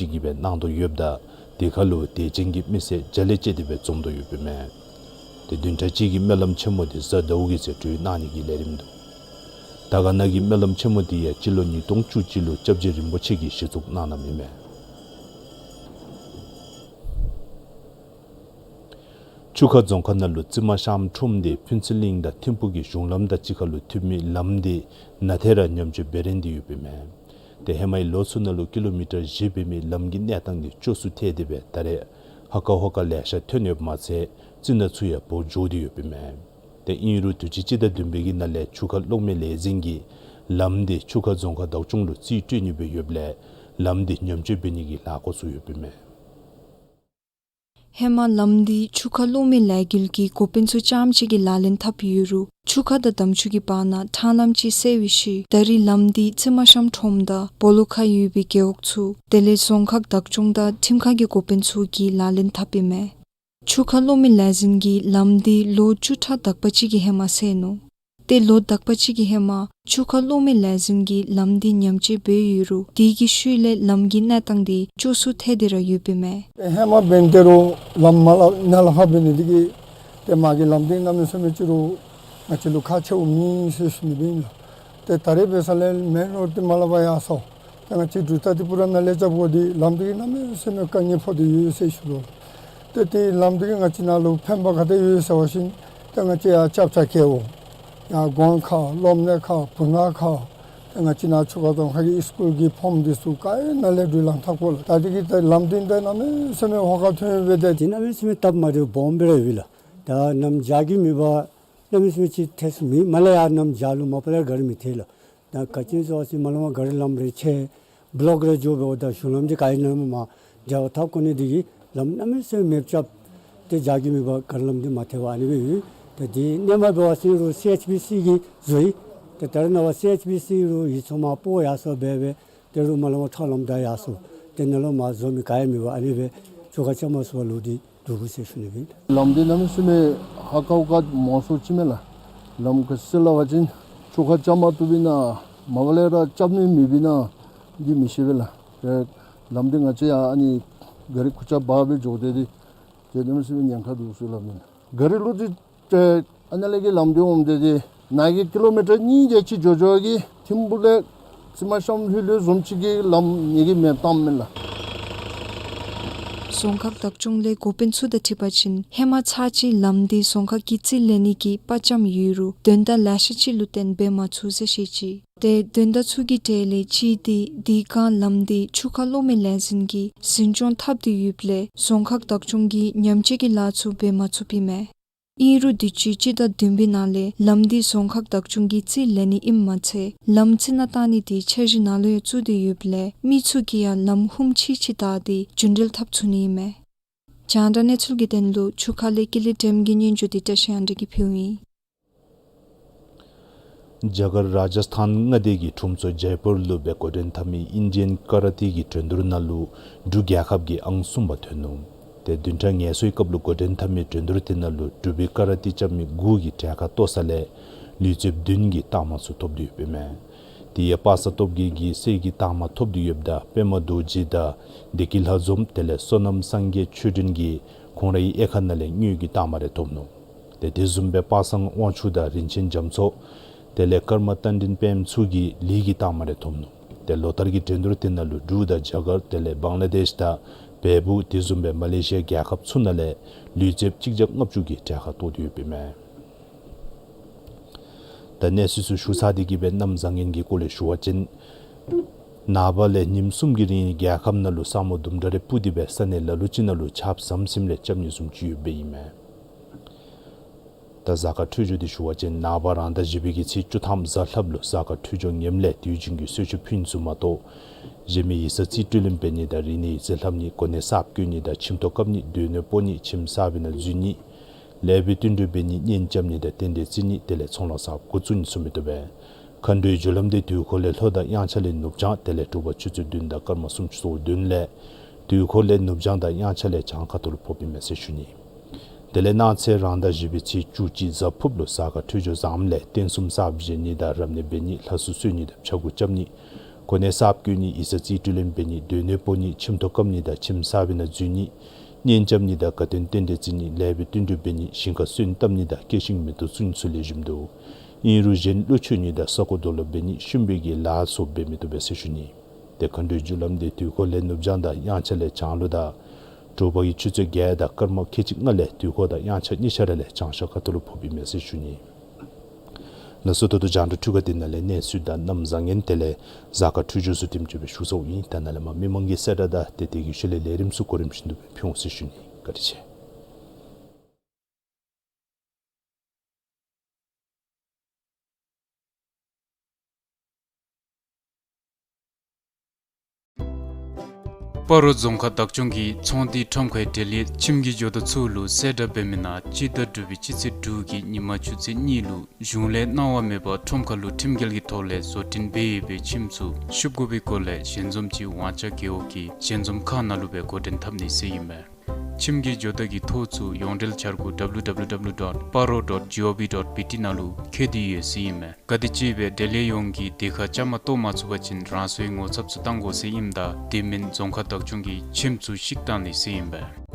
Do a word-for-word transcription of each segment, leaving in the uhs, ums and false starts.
ཅིག་གིས་སྦེ་གནང་དོ་ཡོདཔ་ད་དེ་ཁར་ལུ་དད་ཅན་གྱི་མི་སེར་བརྒྱ་ལས་བཅད་དེ་སྦེ་འཛོམས་དོ་ཡོདཔ་ཨིན་མས། ཏེ་བདུན་ཕྲག་གཅིག་གི་སྨོན་ལམ་ཆེན་མོ་འདི་གཟའ་ཟླཝ་གི་ཚེ་གྲོལ་གནང་ནི་གི་ལས་རིམ་འདུག། དར་དཀར་ན་གི་སྨོན་ལམ་ཆེན་མོ་འདི་ཡང་སྤྱི་ལོ་ཉིས་སྟོང་བཅུ་གཅིག་ལུ་སྐྱབས་རྗེ་རིན་པོ་ཆེ་གིས་གཞི་བཙུགས་གནང་གནངམ་ཨིན་མས། ཆུ་ཁ་རྫོང་ཁག་ནང་ལུ་རྩི་མ་ཤམ་ཁྲོམ་འདི་ཕུན་ཚོགས་གླིང་དང་ཐིམ་ཕུག་གི་གཞུང་ལམ་དང་གཅིག་ཁར་ལུ་མཐུད་མི་ལམ་འདི་ནང་ཐད་ར་ཉམས་བཅོས་འབད་རན་ཏེ་ཡོདཔ་ཨིན་མས། ཏེ་ཧེ་མའི་ལོ་ཚུ་ནང་ལུ་ཀི་ལོ་མི་ཊར་བཞི་འབད་མི་ལམ་གྱི་གནས་སྟངས་འདི་སྐྱོ་སུ་ཐལ་ཏེ་སྦེ་ད་རེས་ཧ་ཀ་ཧོ་ཀ་ལེ་ཤ་ཐོན་ཡོདཔ་མ་ཚད་རྩི་ནག་ཚུ་ཡང་བོ་འགྱོ་སྟེ་ཡོདཔ་ཨིན་མས། ཏེ་ཨིན་རུང་དུས་ཅི་སྤྱི་ཟླ་བདུན་པའི་གི་ནང་ལས་ཆུ་ཁ་གློག་མེ་ལས་འཛིན་གྱིས་ལམ་འདི་ཆུ་ཁ་རྫོང་ཁག་བདག་སྐྱོང་ལུ་རྩིས་སྤྲོད་ནི་སྦེ་ཡོདཔ་ལས་ལམ་འདི་ཉམས་བཅོས་འབད་ནི་གི་ལཱ་འགོ་བཙུགས་ཡོདཔ་ཨིན་མས། ཧེ་མ་ལམ་འདི་ཆུ་ཁ་གློག་མེ་ལས་འགུལ་གྱི་འགོ་དཔོན་ཚུ་རྐྱངམ་གཅིག་གིས་ལག་ལེན་འཐབ་ཡོད་རུང་ཆུ་ཁ་དང་དམ་ཆུ་གི་བར་ན་ཕྲང་ལམ་ཅིག་བསལ་བའི་ཤུལ་ད་རེས་ལམ་འདི་རྩི་མ་ཤམ་ཁྲོམ་དང་སྦོ་ལོགས་ཁར་ཡོད་པའི་རྒེད་འོག་ཚུ་དེ་ལས་རྫོང་ཁག་བདག་སྐྱོང་དང་ཁྲིམས་ཁང་གི་འགོ་དཔོན་ཚུ་གིས་ལག་ལེན་འཐབ་ཨིན་མས། ཆུ་ཁ་གློག་མེ་ལས་འཛིན་གྱིས་ལམ་འདི་ལོ་བཅུ་ཕྲག་དག་པ་ཅིག་གི་ཧེ་མ་བསལ་ནུག། ཏེ་ལོ་དག་པ་ཅིག་གི་ཧེ་མ་ཆུ་ཁ་གློག་མེ་ལས་འཛིན་གྱིས་ལམ་འདི་ཉམས་བཅོས་འབད་ཡོད་རུང་དེ་གི་ཤུལ་ལས་ལམ་གྱི་གནས་སྟངས་འདི་སྐྱོ་སུ་ཐལ་ཏེ་ར་ཡོདཔ་ཨིན་མས། ཧེ་མ་འབདན་ཏེ་རུང་ལམ་མ་ལ་ནཱ་ལས་ཕར་འབད་ནི་འདི་གིས་ཏེ་མ་གི་ལམ་འདི་གནམ་མེད་ས་མེད་ཅིག་རུང་ང་བཅས་ལུ་ཁག་ཆེཝ་མེད་ཟེར་ཞུ་ནི་སྦེ་ཨིན་ལགས། ཏེ་ད་རེས་འབད་ས་ལས་མེན་རོཌ་འདི་མར་ལས་ཕར་ཡར་སོང་། ཏེ་ང་བཅས་འབྲུག་རྟ་ཏི་པུ་ར་ནང་ལས་རྐྱབ་དགོ་འདི་ལམ་འདི་གིས་གནམ་མེད་ས་མེད་དཀའ་ངལ་ཕོག་སྟེ་ཡོད་ཟེར་ཞུ་དོ། ཏེ་དེ་ལམ་འདི་གིས་ང་བཅས་ནཱ་ལུ་ཕན་པ་ག་དེ་ཡོད་ཟེར་བ་ཅིན་ཏེ་ང་བཅས་ཡར་སྐྱབས་ཆ་རྒེད་འོག་ཡར་དགོན་ཁག་སློབ་གཉེར་ཁག་བུ་ནག་ཁག་ཏེ་ང་བཅས་ནཱ་ཆུ་ཁ་རྫོང་ཁག་གི་སི་ཀུལ་གྱི་ཕོརམ་འདི་ཚུ་ག་ར་ནཱ་ལས་འགྲུལ་ལམ་འཐབ་དགོ་ལགས། ད་འདི་གིས་ཏེ་ལམ་འདི་ད་གནམ་མེད་ས་མེད་ཧོ་ཀ་ཐོན་ཡོད་པས། ཏེ་འདི་གནམ་མེད་ས་མེད་སྟབས་མ་བདེཝ་སྦོམ་སྦེ་ར་ཡོད་ལགས། ད་གནམ་བྱཱར་གྱི་མེད་པར་གནམ་མེད་ས་མེད་ཅིག་ཐལ་སོང་མི་མ་ལས་ཡར་གནམ་བྱཱར་ལུ་མ་པ་ལས་ག་ར་མི་ཐལ་ལགས། ད་ག་ཅི་ཟེར་བ་ཅིན་མ་ལས་མར་ག་ར་ལམ་རེ་ཆད་བློག་རེ་འགྱོ་འབདཝ་ད་གཞུང་ལམ་འདི་ག་ཨིན་ན་མ་འདྲཝ་འཐབ་དགོ་ནི་འདི་གིས་ལམ་གནམ་མེད་ས་མེད་མེདཔ་རྐྱབ་སྟེ་བྱཱར་གྱི་མེད་པར་ག་ར་ལམ་འདི་མ་ཐལ་བར་ཨ་ནི་སྦེ་ཡོད། ད་འདི་གནས་མ་འབད་བ་ཅིན་རུང་སི་ཨེཆ་བི་སི་གིས་བཟོ་ཡི། ད་ད་རེས་ནངས་པ་སི་ཨེཆ་བི་སི་རུང་ཡིད་ཚོ་མ་པོ་ཡར་སོང་འབད་འབད་ཏེ་རུང་མ་ལས་མར་ཁྲག་ལམ་ད་ཡར་སོང་། ཏེ་ནཱ་ལུ་མར་བཟོ་མི་ག་ཡང་མེད་པར་ཨ་ནི་སྦེ་ཆུ་ཁ་རྐྱབ་མ་ཚུགས་པར་ལུས་ཏེ་འདུག་ཟེར་ཞུ་ནི་སྦེ། ལམ་འདི་གནམ་མེད་ས་མེད་ཧ་ཀ་ཧོ་ཀ་མང་སུ་ཅིག་མས་ལགས། ལམ་ག་ཅི་ཟེར་སླབ་པ་ཅིན་ཆུ་ཁ་རྐྱབ་མ་བཏུབ་པས་ན་མ་པ་ལས་ར་རྐྱབ་ནི་མེད་པས་ན་འདི་མི་ཤེས་པས་ལགས། ཏེ་ལམ་འདི་ང་བཅས་ཡང་ཨ་ནི་ག་རི་ཁུར་ཆ་འབག་སྦེ་འགྱོ་སྟེ་འདི་ཏེ་གནམ་མེད་ས་མེད་ཉེན་ཁ་འདུག་ཟེར་སླབ་མས་ལགས། ག་རི་ལུ་ཏེ་ཏེ་ཨ་ནཱ་ལས་ཀྱི་ལམ་འདི་འོངམ་ད་ཏེ་ནཱ་གི་ཀི་ལོ་མི་ཊར་གཉིས་དེ་ཅིག་འགྱོ་འགྱོ་གི་ཐིམ་ཕུག་ལས་རྩི་མ་ཤམ་ལྷོད་ལྷོད་བཟུམ་ཅིག་གི་ལམ་ནཱ་གི་མེདཔ་བཏངམ་མས་ལགས། རྫོང་ཁག་བདག་སྐྱོང་ལས་འགོ་དཔོན་ཚུ་དང་འཁྲིལ་བ་ཅིན་ཧེ་མ་ཚར་གཅིག་ལམ་འདི་རྫོང་ཁག་གིས་རྩིས་ལེན་ནི་གི་དཔའ་བཅམ་ཡོད་རུང་དོན་དག་ལེ་ཤ་ཅིག་ལུ་བརྟེན་འབད་མ་ཚུགས་ཟེར་བཤད་ཅི། ཏེ་དོན་དག་ཚུ་གི་གྲས་ལས་གཅིག་འདི་དེ་སྒང་ལམ་འདི་ཆུ་ཁ་གློག་མེ་ལས་འཛིན་གྱིས་འཛིན་སྐྱོང་འཐབ་སྟེ་ཡོདཔ་ལས་རྫོང་ཁག་བདག་སྐྱོང་གིས་ཉམས་བཅོས་ཀྱི་ལཱ་ཚུ་འབད་མ་ཚུགསཔ་ཨིན་མས། ཨིན་རུང་དུས་ཅི་སྤྱི་ཟླ་བདུན་པའི་ནང་ལས་ལམ་འདི་རྫོང་ཁག་བདག་སྐྱོང་གིས་རྩིས་ལེན་ནི་ཨིནམ་མ་ཚད་ལམ་རྩི་ནག་བཏང་ནི་འདི་འཆར་གཞི་ནང་ལུ་ཡང་བཙུགས་ཏེ་ཡོདཔ་ལས་མི་ཚུ་གིས་ཡང་ལམ་ཧུམ་ཆི་ཆི་བལྟ་སྟེ་རྒྱུན་འགྲུལ་འཐབ་ཚུགས་ནི་ཨིན་མས། རྒྱང་བསྒྲགས་གནས་ཚུལ་གྱི་དོན་ལུ་ཆུ་ཁ་ལས་ཀུན་ལེགས་སྒྲོལམ་གྱིས་སྙན་ཞུ་འདི་བཀྲ་ཤིས་དབང་འདུས་ཀྱིས་ཕུལཝ་ཨིན། རྒྱ་གར་རཱ་ཇཱ་སི་ཐཱན་མངའ་སྡེ་གི་ཁྲོམ་ཚོགས་ཇཱའི་པུར་ལུ་སྦེ་འགོ་འདྲེན་འཐབ་མི་ཨིན་ཌི་ཡན་ཀ་ར་ཏེ་གི་འགྲན་བསྡུར་ནང་ལུ་འབྲུག་རྒྱལ་ཁབ་ཀྱིས་ཨང་གསུམ་པ་ཐོན་ནུག། ཏེ་བདུན་ཕྲག་ངལ་གསོའི་སྐབས་ལུ་འགོ་འདྲེན་འཐབ་མི་འགྲན་བསྡུར་དེ་ནང་ལུ་འབྲུག་པའི་ཀ་ར་ཏེ་རྐྱབ་མི་དགུ་གིས་གྲལ་ཁར་གཏོགས་ས་ལས་ལུས་རྩལཔ་བདུན་གྱིས་རྟགས་མ་ཚུ་ཐོབ་སྟེ་ཡོདཔ་ཨིན་མས། དེ་ཡང་པ་སངས་སྟོབས་རྒྱས་ཀྱིས་གསེར་གྱི་རྟགས་མ་ཐོབ་སྟེ་ཡོདཔ་ད་པདྨ་རྡོ་རྗེ་དང་བདེ་སྐྱིད་ལྷ་འཛོམས་དེ་ལས་བསོད་ནམས་སངས་རྒྱས་ཆོས་སྒྲོན་གྱིས་ཁོང་རའི་དབྱེ་ཁག་ནང་ལས་དངུལ་གྱི་རྟགས་མ་རེ་ཐོབ་ནུག། ཏེ་དེ་བཟུམ་སྦེ་པ་སངས་དབང་ཕྱུག་དང་རིན་ཆེན་རྒྱ་མཚོ་དེ་ལས་ཀརྨ་རྟ་མགྲིན་དཔལམོ་ཚུ་གིས་ལི་གི་རྟགས་མ་རེ་ཐོབ་ནུག། ཏེ་ལོ་ལྟར་གྱི་འགྲན་བསྡུར་དེ་ནང་ལུ་འབྲུག་དང་རྒྱ་གར་དེ་ལས་བང་ལ་དེཤ་དང་བལ་པོ་དེ་བཟུམ་སྦེ་མ་ལེ་ཤི་ཡ་རྒྱལ་ཁབ་ཚུ་ནང་ལས་ལུས་རྩལཔ་གཅིག་བརྒྱ་ལྔ་བཅུ་གིས་གྲལ་ཁར་གཏོགས་ཏེ་ཡོདཔ་ཨིན་མས། ད་གནས་ཚུལ་ཚུ་ཞུ་ཚར་ཏེ་གི་སྦེ་གནམ་བཟང་ངན་གྱི་སྐོར་ལས་ཞུ་བ་ཅིན་ནངས་པ་ལས་ཉིནམ་གསུམ་གྱི་རིང་རྒྱལ་ཁབ་ནང་ལུ་ས་སྨུག་དུམ་གྲ་རེ་སྤུབས་ཏེ་སྦེ་ས་གནས་ལ་ལུ་ཅིག་ནང་ལུ་ཆརཔ་ཟམ་ཟིམ་ལས་རྐྱབ་ནི་བཟུམ་ཅིག་ཡོདཔ་ཨིན་མས། ད་གཟའ་སྐར་འཕྲོད་སྦྱོར་འདི་ཞུ་བ་ཅིན་ནངས་པ་རང་ཟླ་བཞི་པའི་གི་ཚེས་བཅུ་ཐམ་གཟའ་ལྷགཔ་ལུ་གཟའ་སྐར་འཕྲོད་སྦྱོར་ངནམ་ལས་དུས་རྒྱུན་གྱི་གསོལ་མཆོད་ཕུལ་ནི་ཚུ་མ་གཏོགས་གཞན་མི་ཡིག་ཚང་རྩིས་སྤྲོད་ལེན་འབད་ནི་དང་རིག་གནས་ཡིག་ཚང་ལྷབ་ནི་གོ་གནས་གསརཔ་བསྐོ་ནི་དང་ཁྱིམ་ཐོག་བཀབ་ནི་སྡོད་གནས་སྤོ་ནི་ཁྱིམ་གསར་པའི་ནང་འཛུལ་ནི་ལེགས་པའི་བསྟུན་གྲོས་འབད་ནི་གཉེན་རྐྱབ་ནི་དང་རྟེན་འབྲེལ་བརྩི་ནི་དེ་ལས་ཚོང་ལཱ་གསརཔ་འགོ་བཙུགས་ནི་ཚུ་མི་བཏུབ་པས། མཁའ་འགྲོའི་རྒྱུ་ལམ་འདི་དུས་འཁོར་ལས་ལྷོ་དང་དབྱངས་འཆར་ལས་ནུབ་བྱང་དེ་ལས་དྲོ་པ་ཆུ་ཚོད་བདུན་དང་སྐར་མ་སུམ་ཅུ་སོ་བདུན་ལས་དུས་འཁོར་ལས་ནུབ་བྱང་དང་དབྱངས་འཆར་ལས་བྱང་ཁ་ཐུག་ལུ་ཕོགཔ་ཨིན་མས་ཟེར་ཞུ་ནི། དེ་ལས་གནངས་ཚེ་རང་ཟླ་བཞི་པའི་ཚེས་བཅུ་གཅིག་གཟའ་ཕུརཔ་ལུ་གཟའ་སྐར་འཕྲོད་སྦྱོར་བཟངམ་ལས་རྟེན་གསུམ་གསརཔ་བཞེངས་ནི་དང་རབ་གནས་འབད་ནི་ལྷ་གསོལ་གསོལ་ནི་དང་ཕྱྭ་འགུགས་རྐྱབ་ནི་སྐུ་ གོ་གནས་གསརཔ་བསྐོ་ནི། ཡིག་ཚང་རྩིས་སྤྲོད་ལེན་འབད་ནི། སྡོད་གནས་སྤོ་ནི། ཁྱིམ་ཐོག་སྐམ་ནི་དང་ཁྱིམ་གསར་པའི་ནང་འཛུལ་ནི། གཉེན་རྐྱབ་ནི་དང་དགའ་སྟོན་རྟེན་འབྲེལ་བརྩི་ནི། ལེགས་པའི་བསྟུན་གྲོས་འབད་ནི། ཞིང་ཁ་སོན་བཏབ་ནི་དང་སྐྱེད་ཤིང་མེ་ཏོག་བཙུགས་ནི་ཚུ་ལེགས་ཤོམ་མིན་འདུག། ཨིན་རུང་གཞན་བློ་ཆོས་ནི་དང་ས་རྐོ་རྡོ་སློག་འབད་ནི་ཤུམ་པའི་གི་ལཱ་ཚུ་འབད་མི་བཏུབ་པས་ཟེར་ཞུ་ནི། ཏེ་མཁའ་འགྲོའི་རྒྱུ་ལམ་འདི་དུས་འཁོར་ལས་ནུབ་བྱང་དང་དབྱངས་འཆར་ལས་བྱང་ལུ་དང་དྲོ་པ་གི་ཆུ་ཚོད་བརྒྱད་དང་སྐར་མ་ཁལ་གཅིག་ལྔ་ལས་དུས་འཁོར་དང་དབྱངས་འཆར་གཉིས་ཆ་ར་ལས་བྱང་ཤར་ཁ་ཐུག་ལུ་ཕོགཔ་ཨིན་མས་ཟེར་ཞུ་ནི། ལགས་སོ། ད་ལྟོ་རྒྱང་བསྒྲགས་འཕྲུལ་ཁང་འདི་ནང་ལས་གནས་ཚུལ་དང་གནམ་བཟང་ངན་དེ་ལས་གཟའ་སྐར་འཕྲོད་སྦྱོར་ཚུ་དེམ་ཅིག་སྦེ་ཞུ་ཚརཝ་ཨིན། ད་ནཱ་ལས་མར་མི་མང་གི་གསལ་བསྒྲགས་དང་ཏེ་དེ་གི་ཤུལ་ལས་ལས་རིམ་ཚུ་གོ་རིམ་བཞིན་དུ་སྦེ་ཕུལ་འོང་ཟེར་ཞུ་ནི། བཀའ་དྲིན་ཆེ། སྤ་རོ་རྫོང་ཁག་བདག་སྐྱོང་གིས་ཚོང་འདུས་ཁྲོམ་ཁའི་འབྲེལ་ཡོད་ཁྱིམ་གྱི་ཇོ་བདག་ཚུ་ལུ་གསལ་བསྒྲགས་འབད་མི་ནང་སྤྱི་ཟླ་དྲུག་པའི་སྤྱི་ཚེས་དྲུག་གི་ཉིན་མ་ཆུ་ཚོད་གཉིས་ལུ་གཞུང་ལས་གནང་བ་མེད་པར་ཁྲོམ་ཁ་ལུ་ཁྲིམས་འགལ་གྱི་ཐོག་ལས་བཟོ་སྐྲུན་འབད་ཡོད་པའི་ཁྱིམ་ཚུ་བཤུབ་དགོ་པའི་སྐོར་ལས་ཞལ་འཛོམས་ཅིག་ཝང་ཅ་རྒེད་འོག་གི་ཞལ་འཛོམས་ཁང་ནང་ལུ་སྦེ་འགོ་འདྲེན་འཐབ་ནི་ཟེར་ཨིན་མས། ཁྱིམ་གྱི་ཇོ་བདག་གི་ཐོ་ཚུ་ཡོངས་འབྲེལ་འཆར་སྒོ་W W W dot paro dot G O V dot B T ནང་ལུ་བཀོད་དེ་ཡོད་ཟེར་ཨིན་མས། ག་དེམ་ཅིག་སྦེ་འབྲེལ་ཡོད་ཡོངས་ཀྱིས་དེ་ཁར་བཅའ་མར་གཏོགས་མ་ཚུགས་པ་ཅིན་རང་སོའི་ངོ་ཚབ་ཚུ་བཏང་དགོ་ཟེར་ཨིནམ་ད་དེ་མེན་རྫོང་ཁག་བདག་སྐྱོང་གིས་ཁྱིམ་ཚུ་བཤིག་བཏང་ནི་ཟེར་ཨིན་པས།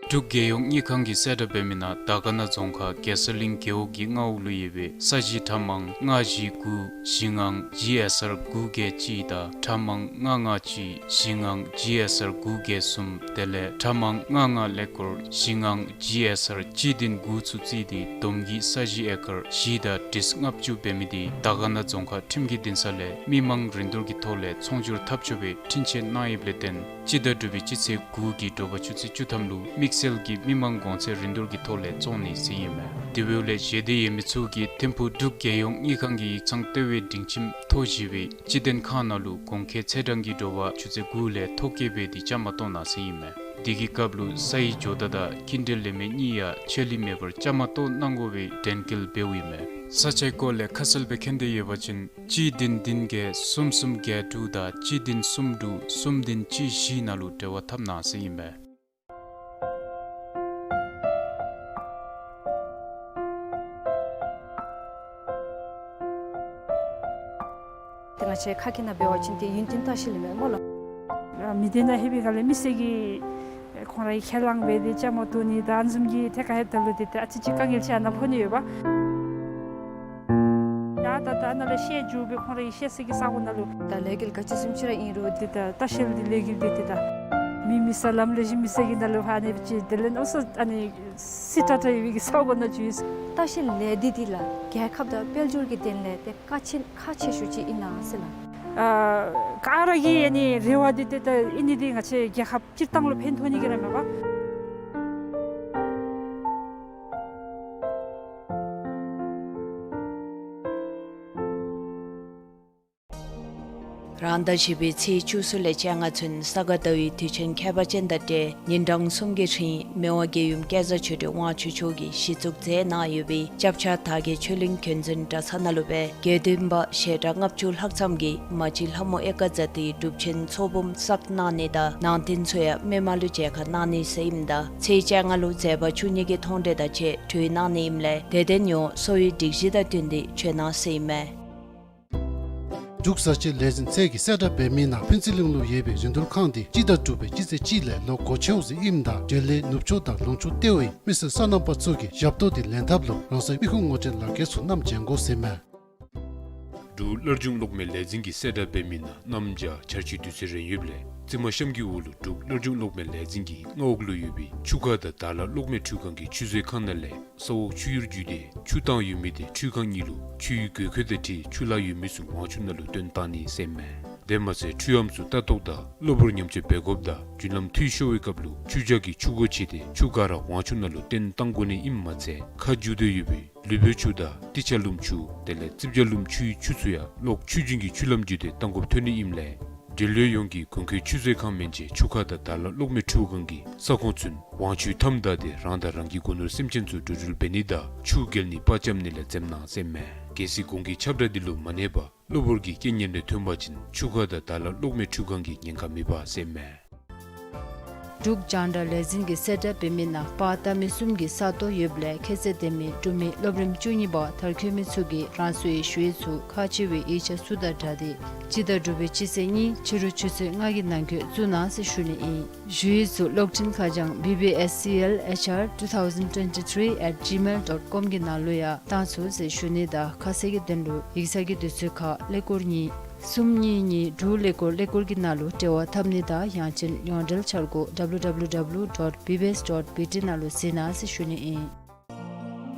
འབྲུག་རྒྱལ་ཡོངས་དངུལ་ཁང་གིས་གསལ་བསྒྲགས་འབད་མི་ནང་དར་དཀར་ན་རྫོང་ཁག་རྒྱལ་ས་གླིང་རྒེད་འོག་གི་མངའ་འོག་ལུ་ཡོད་པའི་ས་གཞི་ཁྲག་མང་ལྔ་བཞི་དགུ་བཞི་ལྔ་G S R དགུ་བརྒྱད་གཅིག་དང་ཁྲག་མང་ལྔ་ལྔ་གཅིག་བཞི་ལྔ་G S R དགུ་བརྒྱད་གསུམ་དེ་ལས་ཁྲག་མང་ལྔ་ལྔ་ཀླད་ཀོར་བཞི་ལྔ་G S R གཅིག་བདུན་དགུ་ཚུ་བརྩིས་ཏེ་བསྡོམས་ཀྱིས་ས་གཞི་ཨེ་ཀར་བཞི་དང་ཁྲི་ལྔ་བཅུ་འབད་མི་དེ་དར་དཀར་ན་རྫོང་ཁག་ཁྲིམས་ཀྱི་འདུན་ས་ལས་མི་མང་རིན་བསྡུར་གྱི་ཐོག་ལས་ཚོང་སྒྱུར་འཐབ་ཆོག་པའི་འཕྲིན་བཅས་གནང་ཡོདཔ་ལས་བརྟེན་སྤྱི་ཟླ་དྲུག་པའི་སྤྱི་ཚེས་དགུ་གི་དྲོ་པ་ཆུ་ཚོད་བཅུ་ཐམ་ལུ་དམིགས་བསལ་གྱི་མི་མང་གོང་ཚད་རིན་བསྡུར་གྱི་ཐོག་ལས་བཙོང་ནི་ཟེར་ཨིན་མས། དེ་འབདཝ་ལས་ཞལ་འདེབས་ཡོད་མི་ཚུ་གིས་ཐིམ་ཕུག་འབྲུག་རྒྱལ་ཡོངས་དངུལ་ཁང་གི་ཡིག་ཚང་ལྟེ་བའི་སྒྲིང་ཁྱིམ་ཐོག་བཞི་པའི་སྤྱི་བདེན་ཁང་ནང་ལུ་གོང་འཁོད་ཚེས་གྲངས་ཀྱི་དྲོ་པ་ཆུ་ཚོད་དགུ་ལས་ཐོ་བཀོད་འབད་དེ་བཅའ་མར་གཏོགས་གནང་ཟེར་ཨིན་མས། དེ་གི་སྐབས་ལུ་སའི་ཇོ་བདག་དང་ཀུན་འབྲེལ་ལས་མི་གཉིས་ཡང་ཆད་ལུས་མེད་པར་བཅའ་མར་གཏོགས་གནང་དགོ་པའི་དྲན་སྐུལ་འབདཝ་ཨིན་མས། ས་ཆའི་སྐོར་ལས་ཁ་གསལ་སྦེ་མཁྱེན་འདོད་ཡོད་པ་ཅིན་གཅིག་བདུན་བདུན་བརྒྱད་གསུམ་གསུམ་བརྒྱད་དྲུག་དང་གཅིག་བདུན་གསུམ་དྲུག་གསུམ་བདུན་གཅིག་བཞི་ནང་ལུ་འབྲེལ་བ་འཐབ་གནང་ཟེར་ཨིན་པས། ཏེ་ང་བཅས་ཁ་སྐད་ནང་འབད་བ་ཅིན་ཏེ་ཡུན་བརྟན་ལྟ་བཤལ་ཨིན་མས་སྨོ་ལགས། མི་སྡེ་ནང་ལྷོད་པའི་སྒང་ལས་མི་སེར་གྱིས་ཁོང་རའི་ཁས་བླངས་འབད་དེ་བཅའ་མར་གཏོགས་ནི་དང་ཨ་ནི་བཟུམ་གྱི་ཐད་ཁར་ལྷོདཔ་ད་ལུ་ཏེ་ཏེ་ཨ་ཙི་ཅིག་དཀའ་ངལ་ཅིག་ཨ་ནཱ་ཕོག་ནི་ཡོདཔ། ཡ་ད་ད་ནཱ་ལས་བཤལ་འགྱོ་སྦེ་ཁོང་རའི་བཤལ་ས་གི་ས་གོ་ནང་ལུ། ད་ལས་འགུལ་ག་ཅི་བཟུམ་ཅིག་ར་ཨིན་རུང་ཏེ་ད་ལྟ་བཤལ་འདི་ལས་འགུལ་འདི་ཏེ་ད་མི་མེད་ས་ལམ་ལས་གཞི་མེད་ས་གི་ནང་ལུ་ཕར་ཨ་ནི་ཅིག་དེ་ལས་ནམ་སོ་ཨ་ནི་སི་ཏ་ཏ་ཡོད་པའི་གི་ས་གོ་ནང་འགྱོ་ཡི། ལྟ་བཤལ་ལས་འདི་འདི་ལགས་རྒྱལ་ཁབ་དང་དཔལ་འབྱོར་གྱི་དོན་ལས་ཏེ་དཀའ་ཆེན་ཁག་ཆེ་ཤོས་ཅིག་ཨིན་ན་ཟེར་ལགས། ཨ་ག་ར་གི་ཨ་ནི་རེ་བ་འདི་ཏེ་ད་ཨིན་ནི་འདི་ང་བཅས་རྒྱལ་ཁབ་སྤྱིར་བཏང་ལུ་ཕན་ཐོགས་ནི་གི་ར་མས་པ། རང་ཟླ་བཞི་པའི་ཚེས་བཅུ་གསུམ་ལས་བཅོ་ལྔ་ཚུན་ས་ག་ཟླ་བའི་དུས་ཆེན་ཁྱད་པར་ཅན་དང་འབྲེལ་ཉིན་གྲངས་གསུམ་གྱི་རིང་མི་དབང་རྒྱལ་ཡུམ་སྐལ་བཟང་ཆོས་སྒྲོན་དབང་ཕྱུག་མཆོག་གིས་གཞི་བཙུགས་མཛད་གནང་ཡོད་པའི་སྐྱབས་ཆ་དར་རྒྱས་ཆོས་གླིང་རྒྱུན་འཛིན་གྲྭ་ཚང་ནང་ལུ་སྦེ་དགེ་འདུན་པ་ཞལ་གྲངས་ལྔ་བཅུ་ལྷག་ཙམ་གྱིས་མ་གཅིག་ལྷ་མོ་ཨེ་ཀ་ཛ་ཏིའི་སྒྲུབ་ཆེན་ཚོགས་འབུམ་བསགས་གནང་ནི་དང་ནང་རྟེན་ཚུ་ཡང་མི་མང་ལུ་མཇལ་ཁ་གནང་ནི་ཟེར་ཨིནམ་ད་ཚེས་བཅོ་ལྔ་ལུ་མཛད་པ་བཅུ་གཉིས་ཀྱི་མཐོང་གྲོལ་དང་བཅས་གྲོལ་གནང་ནི་ཨིནམ་ལས་དད་ལྡན་ཡོངས་གསོ་བའི་སྒྲིག་གཞི་དང་བསྟུན་ཏེ་བྱོན་གནང་ཟེར་ཨིན་མས། འབྲུག་བཟའ་ཆས་ལས་འཛིན་ཚད་ཀྱིས་གསལ་བསྒྲགས་འབད་མི་ནང་ཕུན་ཚོགས་གླིང་ལུ་ཡོད་པའི་རིན་བསྡུར་ཁང་འདི་སྤྱི་ཟླ་དྲུག་པའི་སྤྱི་ཚེས་གཅིག་ལས་ལོག་སྒོ་ཕྱེཝ་ཟེར་ཨིནམ་ད་འབྲེལ་ཡོད་ནུབ་ཕྱོགས་དང་ལུང་ཕྱོགས་ལྟེ་བའི་མི་སེར་སོ་ནམ་པ་ཚུ་གིས་ཞབས་ཏོག་འདི་ལེན་ཐབས་ལུ་རང་སོའི་མི་ཁུངས་ངོ་སྤྲོད་ལག་འཁྱེར་ཚུ་བསྣམས་བྱོན་དགོ་ཟེར་ཨིན་མས། འབྲུག་སླར་འབྱུང་གློག་མེ་ལས་འཛིན་གྱིས་གསལ་བསྒྲགས་འབད་མི་ནང་གནམ་བྱཱར་ཆར་ཆུའི་དུས་ཚོད་རན་ཡོདཔ་ལས་རྩི་མ་གཤམ་གྱི་འོག་ལུ་འབྲུག་སླར་འབྱུང་གློག་མེ་ལས་འཛིན་གྱི་མངའ་འོག་ལུ་ཡོད་པའི་ཆུ་ཁ་དང་དར་ལ་གློག་མེ་འཕྲུལ་ཁང་གི་ཆུ་མཛོད་ཁང་ནང་ལས་ས་འོག་ཆུ་ཡུར་བརྒྱུད་དེ་ཆུ་བཏང་ཡོད་མི་དེ་འཕྲུལ་ཁང་གཉིས་ལུ་ཆུའི་དགོས་མཁོ་དང་འཁྲིལ་ཆུ་ལྷག་ཡོད་མི་ཚུ་དབང་ཆུ་ནང་ལུ་བཏོན་གཏང་ནི་ཟེར་ཨིན་མས། དེ་མ་ཚད་འཕྲུལ་ཨམ་ཚུ་ལྟ་རྟོག་དང་གློ་བུར་ཉམས་བཅོས་འབད་དགོཔ་དང་རྒྱུན་ལམ་འཐུས་ཤོར་བའི་སྐབས་ལུ་ཆུ་བྱ་གི་ཆུ་སྒོ་ཕྱེ་སྟེ་ཆུ་ག་ར་དབང་ཆུ་ནང་ལུ་བཏོན་གཏང་དགོ་ནི་ཨིནམ་མ་ཚད་ཁ་རྒྱུག་དོ་ཡོད་པའི་ལུས་པོའི་ཆུ་དང་ཏི་ཆ་ལུམ་ཆུ་དེ་ལས་རྩིབས་བྱ་ལུམ་ཆུའི་ཆུ་ཚུ་ཡང་གློག་ཆུ་རྒྱུན་གྱི་ཆུ་ལམ་བརྒྱུད་དེ་གཏང་དགོཔ་ཐོན་ནི་ཨིནམ་ལས་འབྲེལ་ཡོད་ཡོངས་ཀྱིས་གོང་འཁོད་ཆུ་མཛོད་ཁང་མན་ཆད་ཆུ་ཁ་དང་དར་ལ་གློག་མེ་འཕྲུལ་ཁང་གི་ས་ཁོངས་ཚུན་དབང་ཆུའི་མཐའམ་བདའ་སྟེ་རང་དང་རང་གི་སྒོ་ནོར་སེམས་ཅན་ཚུ་འགྲོ་འགྲུལ་འབད་ནི་དང་ཆུ་བརྒལ་ནི་པར་འཆམ་ནི་ལས་འཛེམ་གནང་ཟེར་ཨིན་མས། གལ་སྲིད་གོང་གི་ཁྱབ་བསྒྲགས་འདི་ལུ་མ་གནས་པར་གློ་བུར་གྱི་རྐྱེན་ངན་རེ་ཐོན་པ་ཅིན་ཆུ་ཁ་དང་དར་ལ་གློག་མེ་འཕྲུལ་ཁང་གིས་ཉེན་ཁ་མི་འབག་ཟེར་ཨིན་མས། འབྲུག་རྒྱང་བསྒྲགས་ལས་འཛིན་གྱི་གསལ་བསྒྲགས་འབད་མི་ནང་པར་བཏབ་མི་གསུམ་གྱི་ས་སྟོང་ཡོདཔ་ལས་ཁྱད་ཚད་ལྡན་མི་འབྲུག་མི་སློབ་རིམ་བཅུ་གཉིས་པ་མཐར་འཁྱོལ་མི་ཚུ་གིས་རང་སོའི་ཞུ་ཡིག་ཚུ་ཁག་ཆེ་བའི་ཡིག་ཆ་ཚུ་དང་སྦྲགས་ཏེ་སྤྱི་ཟླ་དྲུག་པའི་སྤྱི་ཚེས་གཉིས་ཕྱི་རུ་ཆུ་ཚོད་ལྔ་གི་ནང་འཁོད་བཙུགས་གནང་ཟེར་ཞུ་ནི་ཨིན། ཞུ་ཡིག་ཚུ་གློག་འཕྲིན་ཁ་བྱང་B B S C L H R two thousand twenty-three at gmail dot com གི་ནང་ལུ་ཡང་བཏང་ཚུགས་ཟེར་ཞུ་ནི་དང་ཁ་གསལ་གྱི་དོན་ལུ་ཡིག་ཚང་གི་དུས་ཚོད་ཁར་ཀླད་ཀོར་གཉིས་གསུམ་གཉིས་གཉིས་དྲུག་ཀླད་ཀོར་ཀླད་ཀོར་གྱི་ནང་ལུ་འབྲེལ་བ་འཐབ་ནི་དང་ཡང་ཅིན་ཡོངས་འབྲེལ་འཆར་སྒོ W W W dot B B S dot B T ནང་ལུ་གཟིགས་གནང་ཟེར་ཞུ་ནི་ཨིན།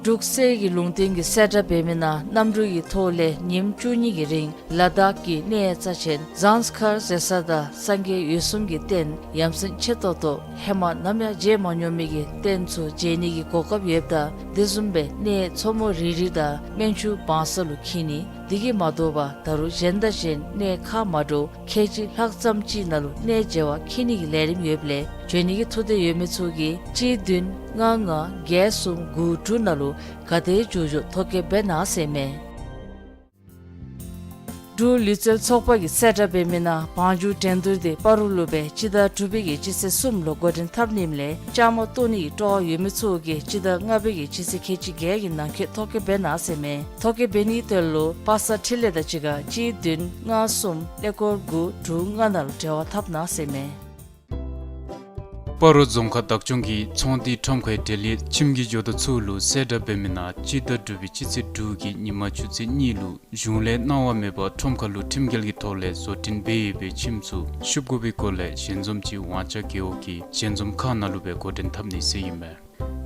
འབྲུག་གསེར་གྱི་ལུང་བསྟན་གྱི་གསལ་བསྒྲགས་འབད་མི་ནང་གནམ་གྲུ་གི་ཐོག་ལས་ཉིནམ་བཅུ་གཉིས་ཀྱི་རིང་ལ་དྭགས་ཀྱི་གནས་རྩ་ཆེན་ཟངས་དཀར་ཟེར་ས་དང་སངས་རྒྱས་འོད་སྲུང་གི་རྟེན་ཡ་མཚན་ཆེ་ཏོག་ཏོ་ཧེ་མ་ནམ་ཡང་མཇལ་མ་མྱོང་མི་གི་རྟེན་ཚུ་མཇལ་ནི་གི་གོ་སྐབས་ཡོདཔ་ད་དེ་བཟུམ་སྦེ་གནས་མཚོ་མོ་རི་རི་དང་སྨན་ཆུ་བང་ས་ལུ་འཁྱིད་ནི། དེ་གིས་མ་དོ་བར་ད་རུང་གཞན་དང་གཞན་གནས་ཁག་མ་འདྲཝ་ཁལ་གཅིག་ལྷག་ཙམ་ཅིག་ནང་ལུ་གནས་མཇལ་བར་འཁྱིད་ནི་གི་ལས་རིམ་ཡོདཔ་ལས་འབྱོན་ནི་གི་ཐུགས་འདོད་ཡོད་མི་ཚུ་གིས་གཅིག་བདུན་ལྔ་ལྔ་བརྒྱད་གསུམ་དགུ་དྲུག་ནང་ལུ་ག་དེ་མགྱོགས་མགྱོགས་ཐོ་བཀོད་འབད་གནང་ཟེར་མས། འབྲུག་ལུས་རྩལ་ཚོགས་པ་གི་གསལ་བསྒྲགས་འབད་མི་ནང་བང་རྒྱུག་འགྲན་བསྡུར་དེ་སྤ་རོ་ལུ་སྦེ་སྤྱི་ཟླ་དྲུག་པའི་གི་སྤྱི་ཚེས་གསུམ་ལུ་འགོ་འདྲེན་འཐབ་ནི་ཨིནམ་ལས་བཅའ་མར་གཏོགས་ནི་གི་སྤྲོ་བ་ཡོད་མི་ཚུ་གིས་སྤྱི་ཟླ་ལྔ་པའི་གི་སྤྱི་ཚེས་ཁལ་གཅིག་བརྒྱད་ཀྱི་ནང་འཁོད་ཐོ་བཀོད་འབད་གནང་ཟེར་མས། ཐོ་བཀོད་འབད་ནི་དོན་ལུ་པ་སངས་འཕྲིན་ལས་དང་གཅིག་ཁར་གཅིག་བདུན་ལྔ་གསུམ་ཀླད་ཀོར་དགུ་དྲུག་ལྔ་ནང་ལུ་འབྲེལ་བ་འཐབ་གནང་ཟེར་མས། སྤ་རོ་རྫོང་ཁག་བདག་སྐྱོང་གིས་ཚོང་འདུས་ཁྲོམ་ཁའི་གྲལ་ལས་ཁྱིམ་གྱི་ཇོ་བདག་ཚུ་ལུ་གསལ་བསྒྲགས་འབད་མི་ནང་སྤྱི་ཟླ་དྲུག་པའི་སྤྱི་ཚེས་དྲུག་གི་ཉིན་མ་ཆུ་ཚོད་གཉིས་ལུ་གཞུང་ལས་གནང་བ་མེད་པར་ཁྲོམ་ཁ་ལུ་ཁྲིམས་འགལ་གྱི་ཐོག་ལས་བཟོ་སྐྲུན་འབད་ཡོད་པའི་ཁྱིམ་ཚུ་བཤུབ་དགོ་པའི་སྐོར་ལས་ཞལ་འཛོམས་ཅིག་ཝང་ཅ་རྒེད་འོག་གི་ཞལ་འཛོམས་ཁང་ནང་ལུ་སྦེ་འགོ་འདྲེན་འཐབ་ནི་ཟེར་ཨིན་མས།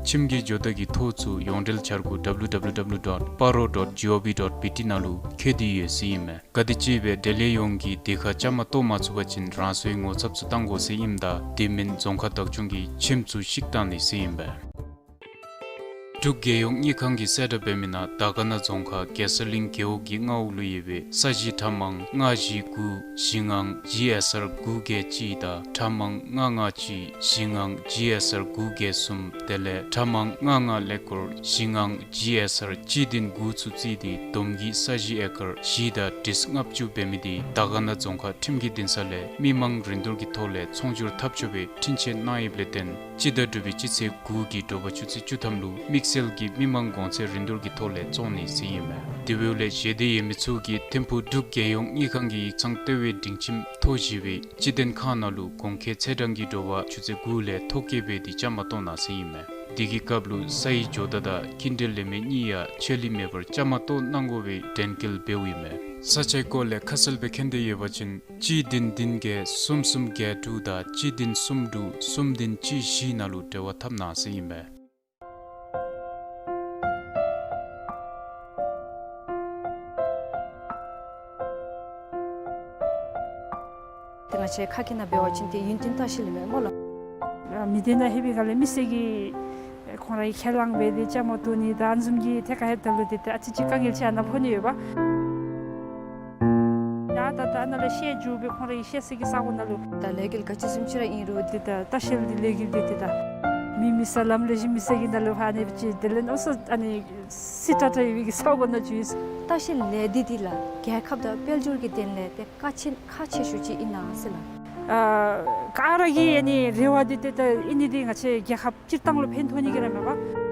ཁྱིམ་གྱི་ཇོ་བདག་གི་ཐོ་ཚུ་ཡོངས་འབྲེལ་འཆར་སྒོ་W W W dot paro dot gov dot B T ནང་ལུ་བཀོད་དེ་ཡོད་ཟེར་ཨིན་མས། ག་དེ་ཅིག་སྦེ་འབྲེལ་ཡོད་ཡོངས་ཀྱིས་དེ་ཁར་བཅའ་མར་གཏོགས་མ་ཚུགས་པ་ཅིན་རང་སོའི་ངོ་ཚབ་ཚུ་བཏང་དགོ་ཟེར་ཨིནམ་ད་དེ་མེན་རྫོང་ཁག་བདག་སྐྱོང་གིས་ཁྱིམ་ཚུ་བཤིག་བཏང་ནི་ཟེར་ཨིན་པས། འབྲུག་རྒྱལ་ཡོངས་དངུལ་ཁང་གི་གསལ་བསྒྲགས་འབད་མི་ནང་དར་དཀར་ན་རྫོང་ཁག་རྒྱལ་ས་གླིང་རྒེད་འོག་གི་མངའ་འོག་ལུ་ཡོད་པའི་ས་གཞི་ཁྲག་མང་ལྔ་བཞི་དགུ་བཞི་ལྔ་ཇི་ཨེསི་ཨར་དགུ་བརྒྱད་གཅིག་དང་ཁྲག་མང་ལྔ་ལྔ་གཅིག་བཞི་ལྔ་ཇི་ཨེསི་ཨར་དགུ་བརྒྱད་གསུམ་དེ་ལས་ཁྲག་མང་ལྔ་ལྔ་ཀླད་ཀོར་བཞི་ལྔ་ཇི་ཨེསི་ཨར་གཅིག་བདུན་དགུ་ཚུ་བརྩིས་ཏེ་བསྡོམས་ཀྱིས་ས་གཞི་ཨེ་ཀར་བཞི་དང་ཁྲི་ལྔ་བཅུ་འབད་མི་དེ་དར་དཀར་ན་རྫོང་ཁག་ཁྲིམས་ཀྱི་འདུན་ས་ལས་མི་མང་རིན་བསྡུར་གྱི་ཐོག་ལས་ཚོང་སྒྱུར་འཐབ་ཆོག་པའི་འཕྲིན་བཅད་གནང་ཡོདཔ་ལས་བརྟེན་སྤྱི་ཟླ་དྲུག་པའི་སྤྱི་ཚེས་དགུ་གི་དྲོ་པ་ཆུ་ཚོད་བཅུ་ཐམ་ལུ་དམིགས་བསལ་གྱི་མི་མང་གོང་ཚད་རིན་བསྡུར་གྱི་ཐོག་ལས་བཙོང་ནི་ཟེར་ཨིན་མས། དེ་འབདཝ་ལས་བཞེས་འདོད་ཡོད་མི་ཚུ་གིས་ཐིམ་ཕུག་འབྲུག་རྒྱལ་ཡོངས་དངུལ་ཁང་གི་ཡིག་ཚང་ལྟེ་བའི་སྒྲིང་ཁྱིམ་ཐོག་བཞི་པའི་སྤྱི་དོན་ཁང་ནང་ལུ་གོང་འཁོད་ཚེས་གྲངས་ཀྱི་དྲོ་པ་ཆུ་ཚོད་དགུ་ལས་ཐོ་བཀོད་འབད་དེ་བཅའ་མར་གཏོགས་གནང་ཟེར་ཨིན་མས། དེ་གི་སྐབས་ལུ་སའི་ཇོ་བདག་དང་སྐྱིན་འགྲུལ་ལས་མི་གཉིས་ཡང་ཆད་ལུས་མེད་པར་བཅའ་མར་གཏོགས་གནང་དགོ་པའི་དྲན་སྐུལ་འབདཝ་ཨིན་མས། ས་ཆའི་སྐོར་ལས་ཁ་གསལ་སྦེ་མཁྱེན་འདོད་ཡོད་པ་ཅིན་གཅིག་བདུན་བདུན་བརྒྱད་གསུམ་གསུམ་བརྒྱད་དྲུག་དང་གཅིག་བདུན་གསུམ་དྲུག་གསུམ་བདུན་གཅིག་བཞི་ནང་ལུ་འབྲེལ་བ་འཐབ་གནང་ཟེར་ཨིན་མས། ཏེ་ང་བཅས་ཁ་སྐད་ནང་འབད་བ་ཅིན་ཏེ་ཡུན་བརྟན་ལྟ་བཤལ་ཨིན་མས་སྨོ་ལགས། མི་སྡེ་ནང་ལྷོད་པའི་སྒང་ལས་མི་སེར་གྱིས་ཁོང་རའི་ཁས་བླངས་འབད་དེ་བཅའ་མར་གཏོགས་ནི་དང་ཨ་ནི་བཟུམ་གྱི་ཐད་ཁར་ལྷོདཔ་ད་ལུ་ཏེ་ཏེ་ཨ་ཙི་ཅིག་དཀའ་ངལ་ཅིག་ཨ་ནཱ་ཕོག་ནི་ཡོདཔ། ད་ད་ད་ཨ་ནཱ་ལས་བཤལ་འགྱོ་སྦེ་ཁོང་རའི་བཤལ་ས་གི་ས་གོ་ནང་ལུ་ད་ལས་འགུལ་ག་ཅི་བཟུམ་ཅིག་ར་ཨིན་རུང་ཏེ་ད་ལྟ་བཤལ་འདི་ལས་འགུལ་འདི་ཏེ་ད་མི་མེད་ས་ལམ་ལས་ཞིང་མེད་ས་གི་ནང་ལུ་ཕར་ཨ་ནི་ཅིག་དེ་ལས་མནོ་བསམ་ཨ་ནི་སི་ཏ་ཏ་ཡོད་པའི་གི་ས་གོ་ནང་ཅིག་ཡོད། ལྟ་བཤལ་ལས་འདི་འདི་ལགས་རྒྱལ་ཁབ་དང་དཔལ་འབྱོར་གྱི་དོན་ལས་ཏེ་ཁག་ཆེ་ཁག་ཆེ་ཤོས་ཅིག་ཨིན་ན་ཟེར་ལགས། ཨ་ག་ར་གི་ཨ་ནི་རེ་བ་འདི་ཏེ་ད་ཨིན་ནི་འདི་ང་བཅས་རྒྱལ་ཁབ་སྤྱིར་བཏང་ལུ་ཕན་ཐོགས་ནི་གི་ར་མས་པ།